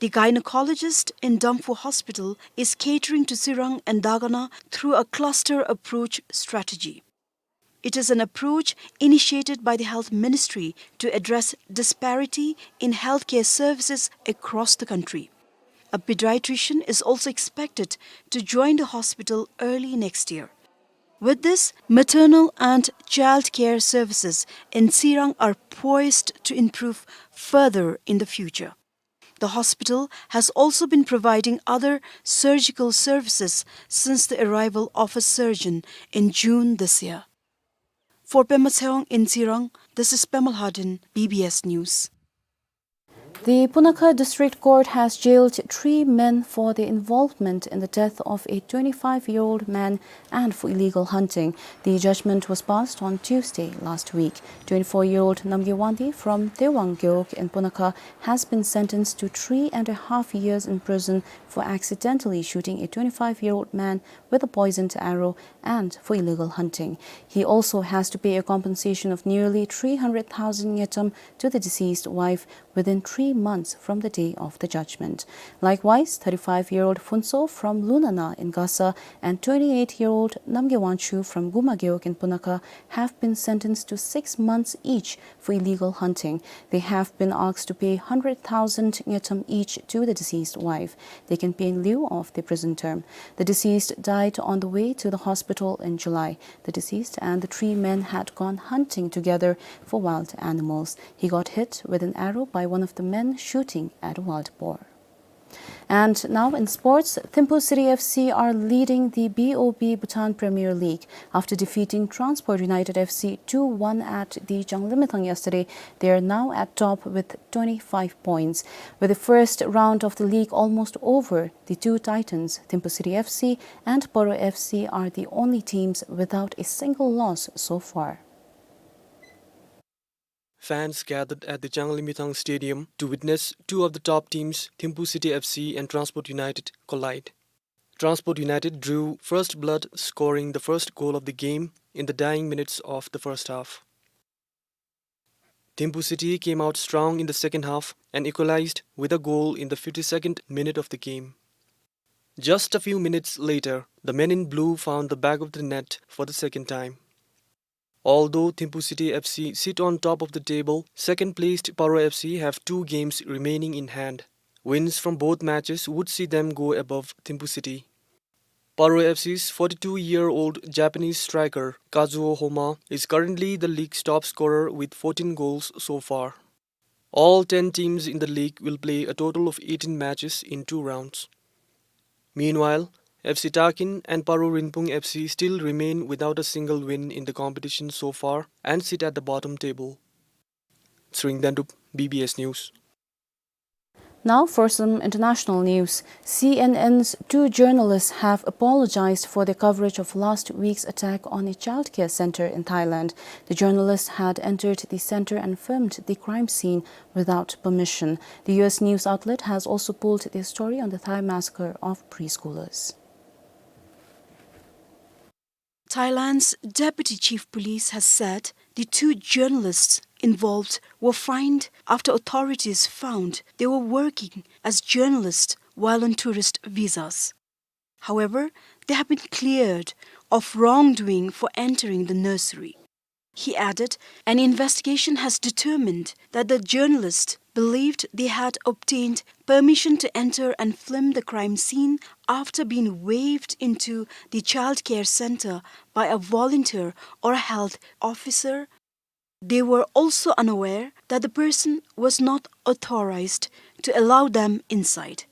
The gynecologist in Damphu Hospital is catering to Tsirang and Dagana through a cluster approach strategy. It is an approach initiated by the Health Ministry to address disparity in healthcare services across the country. A pediatrician is also expected to join the hospital early next year. With this, maternal and child care services in Tsirang are poised to improve further in the future. The hospital has also been providing other surgical services since the arrival of a surgeon in June this year. For Pema Tshewang in Tsirang, this is Pema Lhaden, B B S News. The Punakha District Court has jailed three men for their involvement in the death of a twenty-five-year-old man and for illegal hunting. The judgment was passed on Tuesday last week. Twenty-four-year-old Namgay Wangdi from Tewang Gewog in Punakha has been sentenced to three and a half years in prison for accidentally shooting a twenty-five-year-old man with a poisoned arrow and for illegal hunting. He also has to pay a compensation of nearly three hundred thousand ngultrum to the deceased wife within three months from the day of the judgment. Likewise, thirty-five-year-old Phuntsho from Lunana in Gasa and twenty-eight-year-old Namgay Wangchuk from Guma Gewog in Punakha have been sentenced to six months each for illegal hunting. They have been asked to pay hundred thousand ngultrum each to the deceased wife. They can pay in lieu of the prison term. The deceased died on the way to the hospital in July. The deceased and the three men had gone hunting together for wild animals. He got hit with an arrow by one of the men shooting at a wild boar. And now in sports, Thimphu City F C are leading the B O B Bhutan Premier League. After defeating Transport United F C two one at the Changlimithang yesterday, they are now at top with twenty-five points. With the first round of the league almost over, the two titans, Thimphu City F C and Paro F C, are the only teams without a single loss so far. Fans gathered at the Changlimithang Stadium to witness two of the top teams, Thimphu City F C and Transport United, collide. Transport United drew first blood, scoring the first goal of the game in the dying minutes of the first half. Thimphu City came out strong in the second half and equalized with a goal in the fifty-second minute of the game. Just a few minutes later, the men in blue found the back of the net for the second time. Although Thimphu City F C sit on top of the table, second placed Paro F C have two games remaining in hand. Wins from both matches would see them go above Thimphu City. Paro F C's forty-two-year-old Japanese striker Kazuo Homma is currently the league's top scorer with fourteen goals so far. All ten teams in the league will play a total of eighteen matches in two rounds. Meanwhile, F C Takin and Paro Rinpung F C still remain without a single win in the competition so far and sit at the bottom table. Tshering Dendup, B B S News. Now for some international news. C N N's two journalists have apologized for their coverage of last week's attack on a childcare center in Thailand. The journalists had entered the center and filmed the crime scene without permission. The U S news outlet has also pulled their story on the Thai massacre of preschoolers. Thailand's deputy chief police has said the two journalists involved were fined after authorities found they were working as journalists while on tourist visas. However, they have been cleared of wrongdoing for entering the nursery. He added, an investigation has determined that the journalists believed they had obtained permission to enter and film the crime scene after being waved into the child care center by a volunteer or a health officer. They were also unaware that the person was not authorized to allow them inside.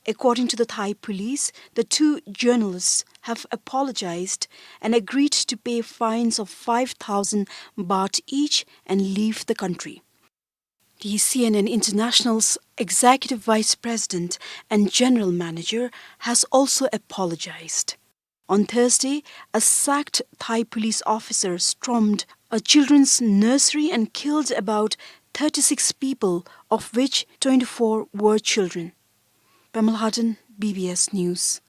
According to the Thai police, the two journalists have apologized and agreed to pay fines of five thousand baht each and leave the country. The C N N International's executive vice president and general manager has also apologized. On Thursday, a sacked Thai police officer stormed a children's nursery and killed about thirty-six people, of which twenty-four were children. Pamela Hutton, B B S News.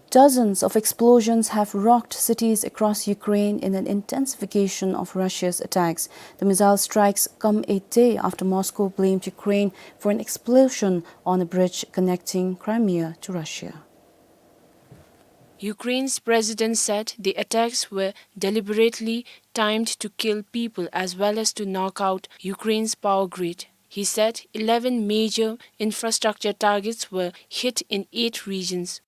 Dozens of explosions have rocked cities across Ukraine in an intensification of Russia's attacks. The missile strikes come a day after Moscow blamed Ukraine for an explosion on a bridge connecting Crimea to Russia. Ukraine's president said the attacks were deliberately timed to kill people as well as to knock out Ukraine's power grid. He said eleven major infrastructure targets were hit in eight regions.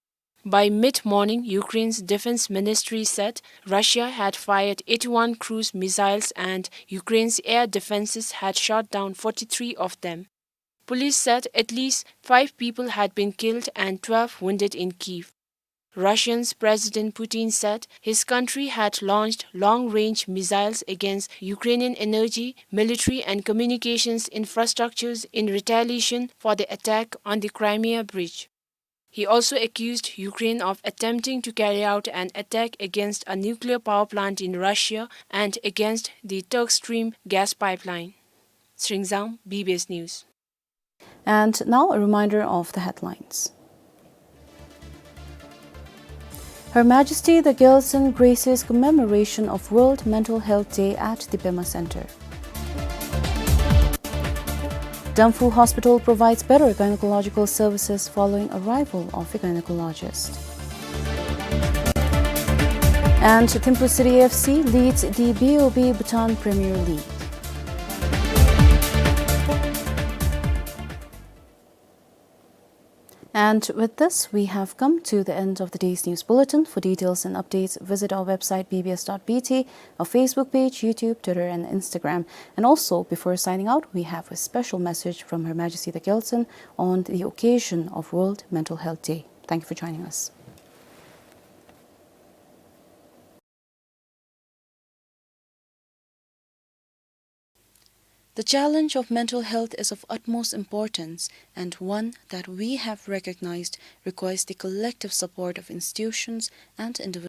By mid-morning, Ukraine's defense ministry said Russia had fired eighty-one cruise missiles and Ukraine's air defenses had shot down forty-three of them. Police said at least five people had been killed and twelve wounded in Kyiv. Russia's President Putin said his country had launched long-range missiles against Ukrainian energy, military and communications infrastructures in retaliation for the attack on the Crimea bridge. He also accused Ukraine of attempting to carry out an attack against a nuclear power plant in Russia and against the Turk Stream gas pipeline. Tshering Zang, B B S News. And now a reminder of the headlines. Her Majesty the Gyaltsuen graces commemoration of World Mental Health Day at the Pema Center. Damphu Hospital provides better gynecological services following arrival of a gynecologist. And Thimphu City F C leads the B O B Bhutan Premier League. And with this, we have come to the end of the day's news bulletin. For details and updates, visit our website B B S dot B T, our Facebook page, YouTube, Twitter, and Instagram. And also, before signing out, we have a special message from Her Majesty the Gyaltsuen on the occasion of World Mental Health Day. Thank you for joining us. The challenge of mental health is of utmost importance, and one that we have recognized requires the collective support of institutions and individuals.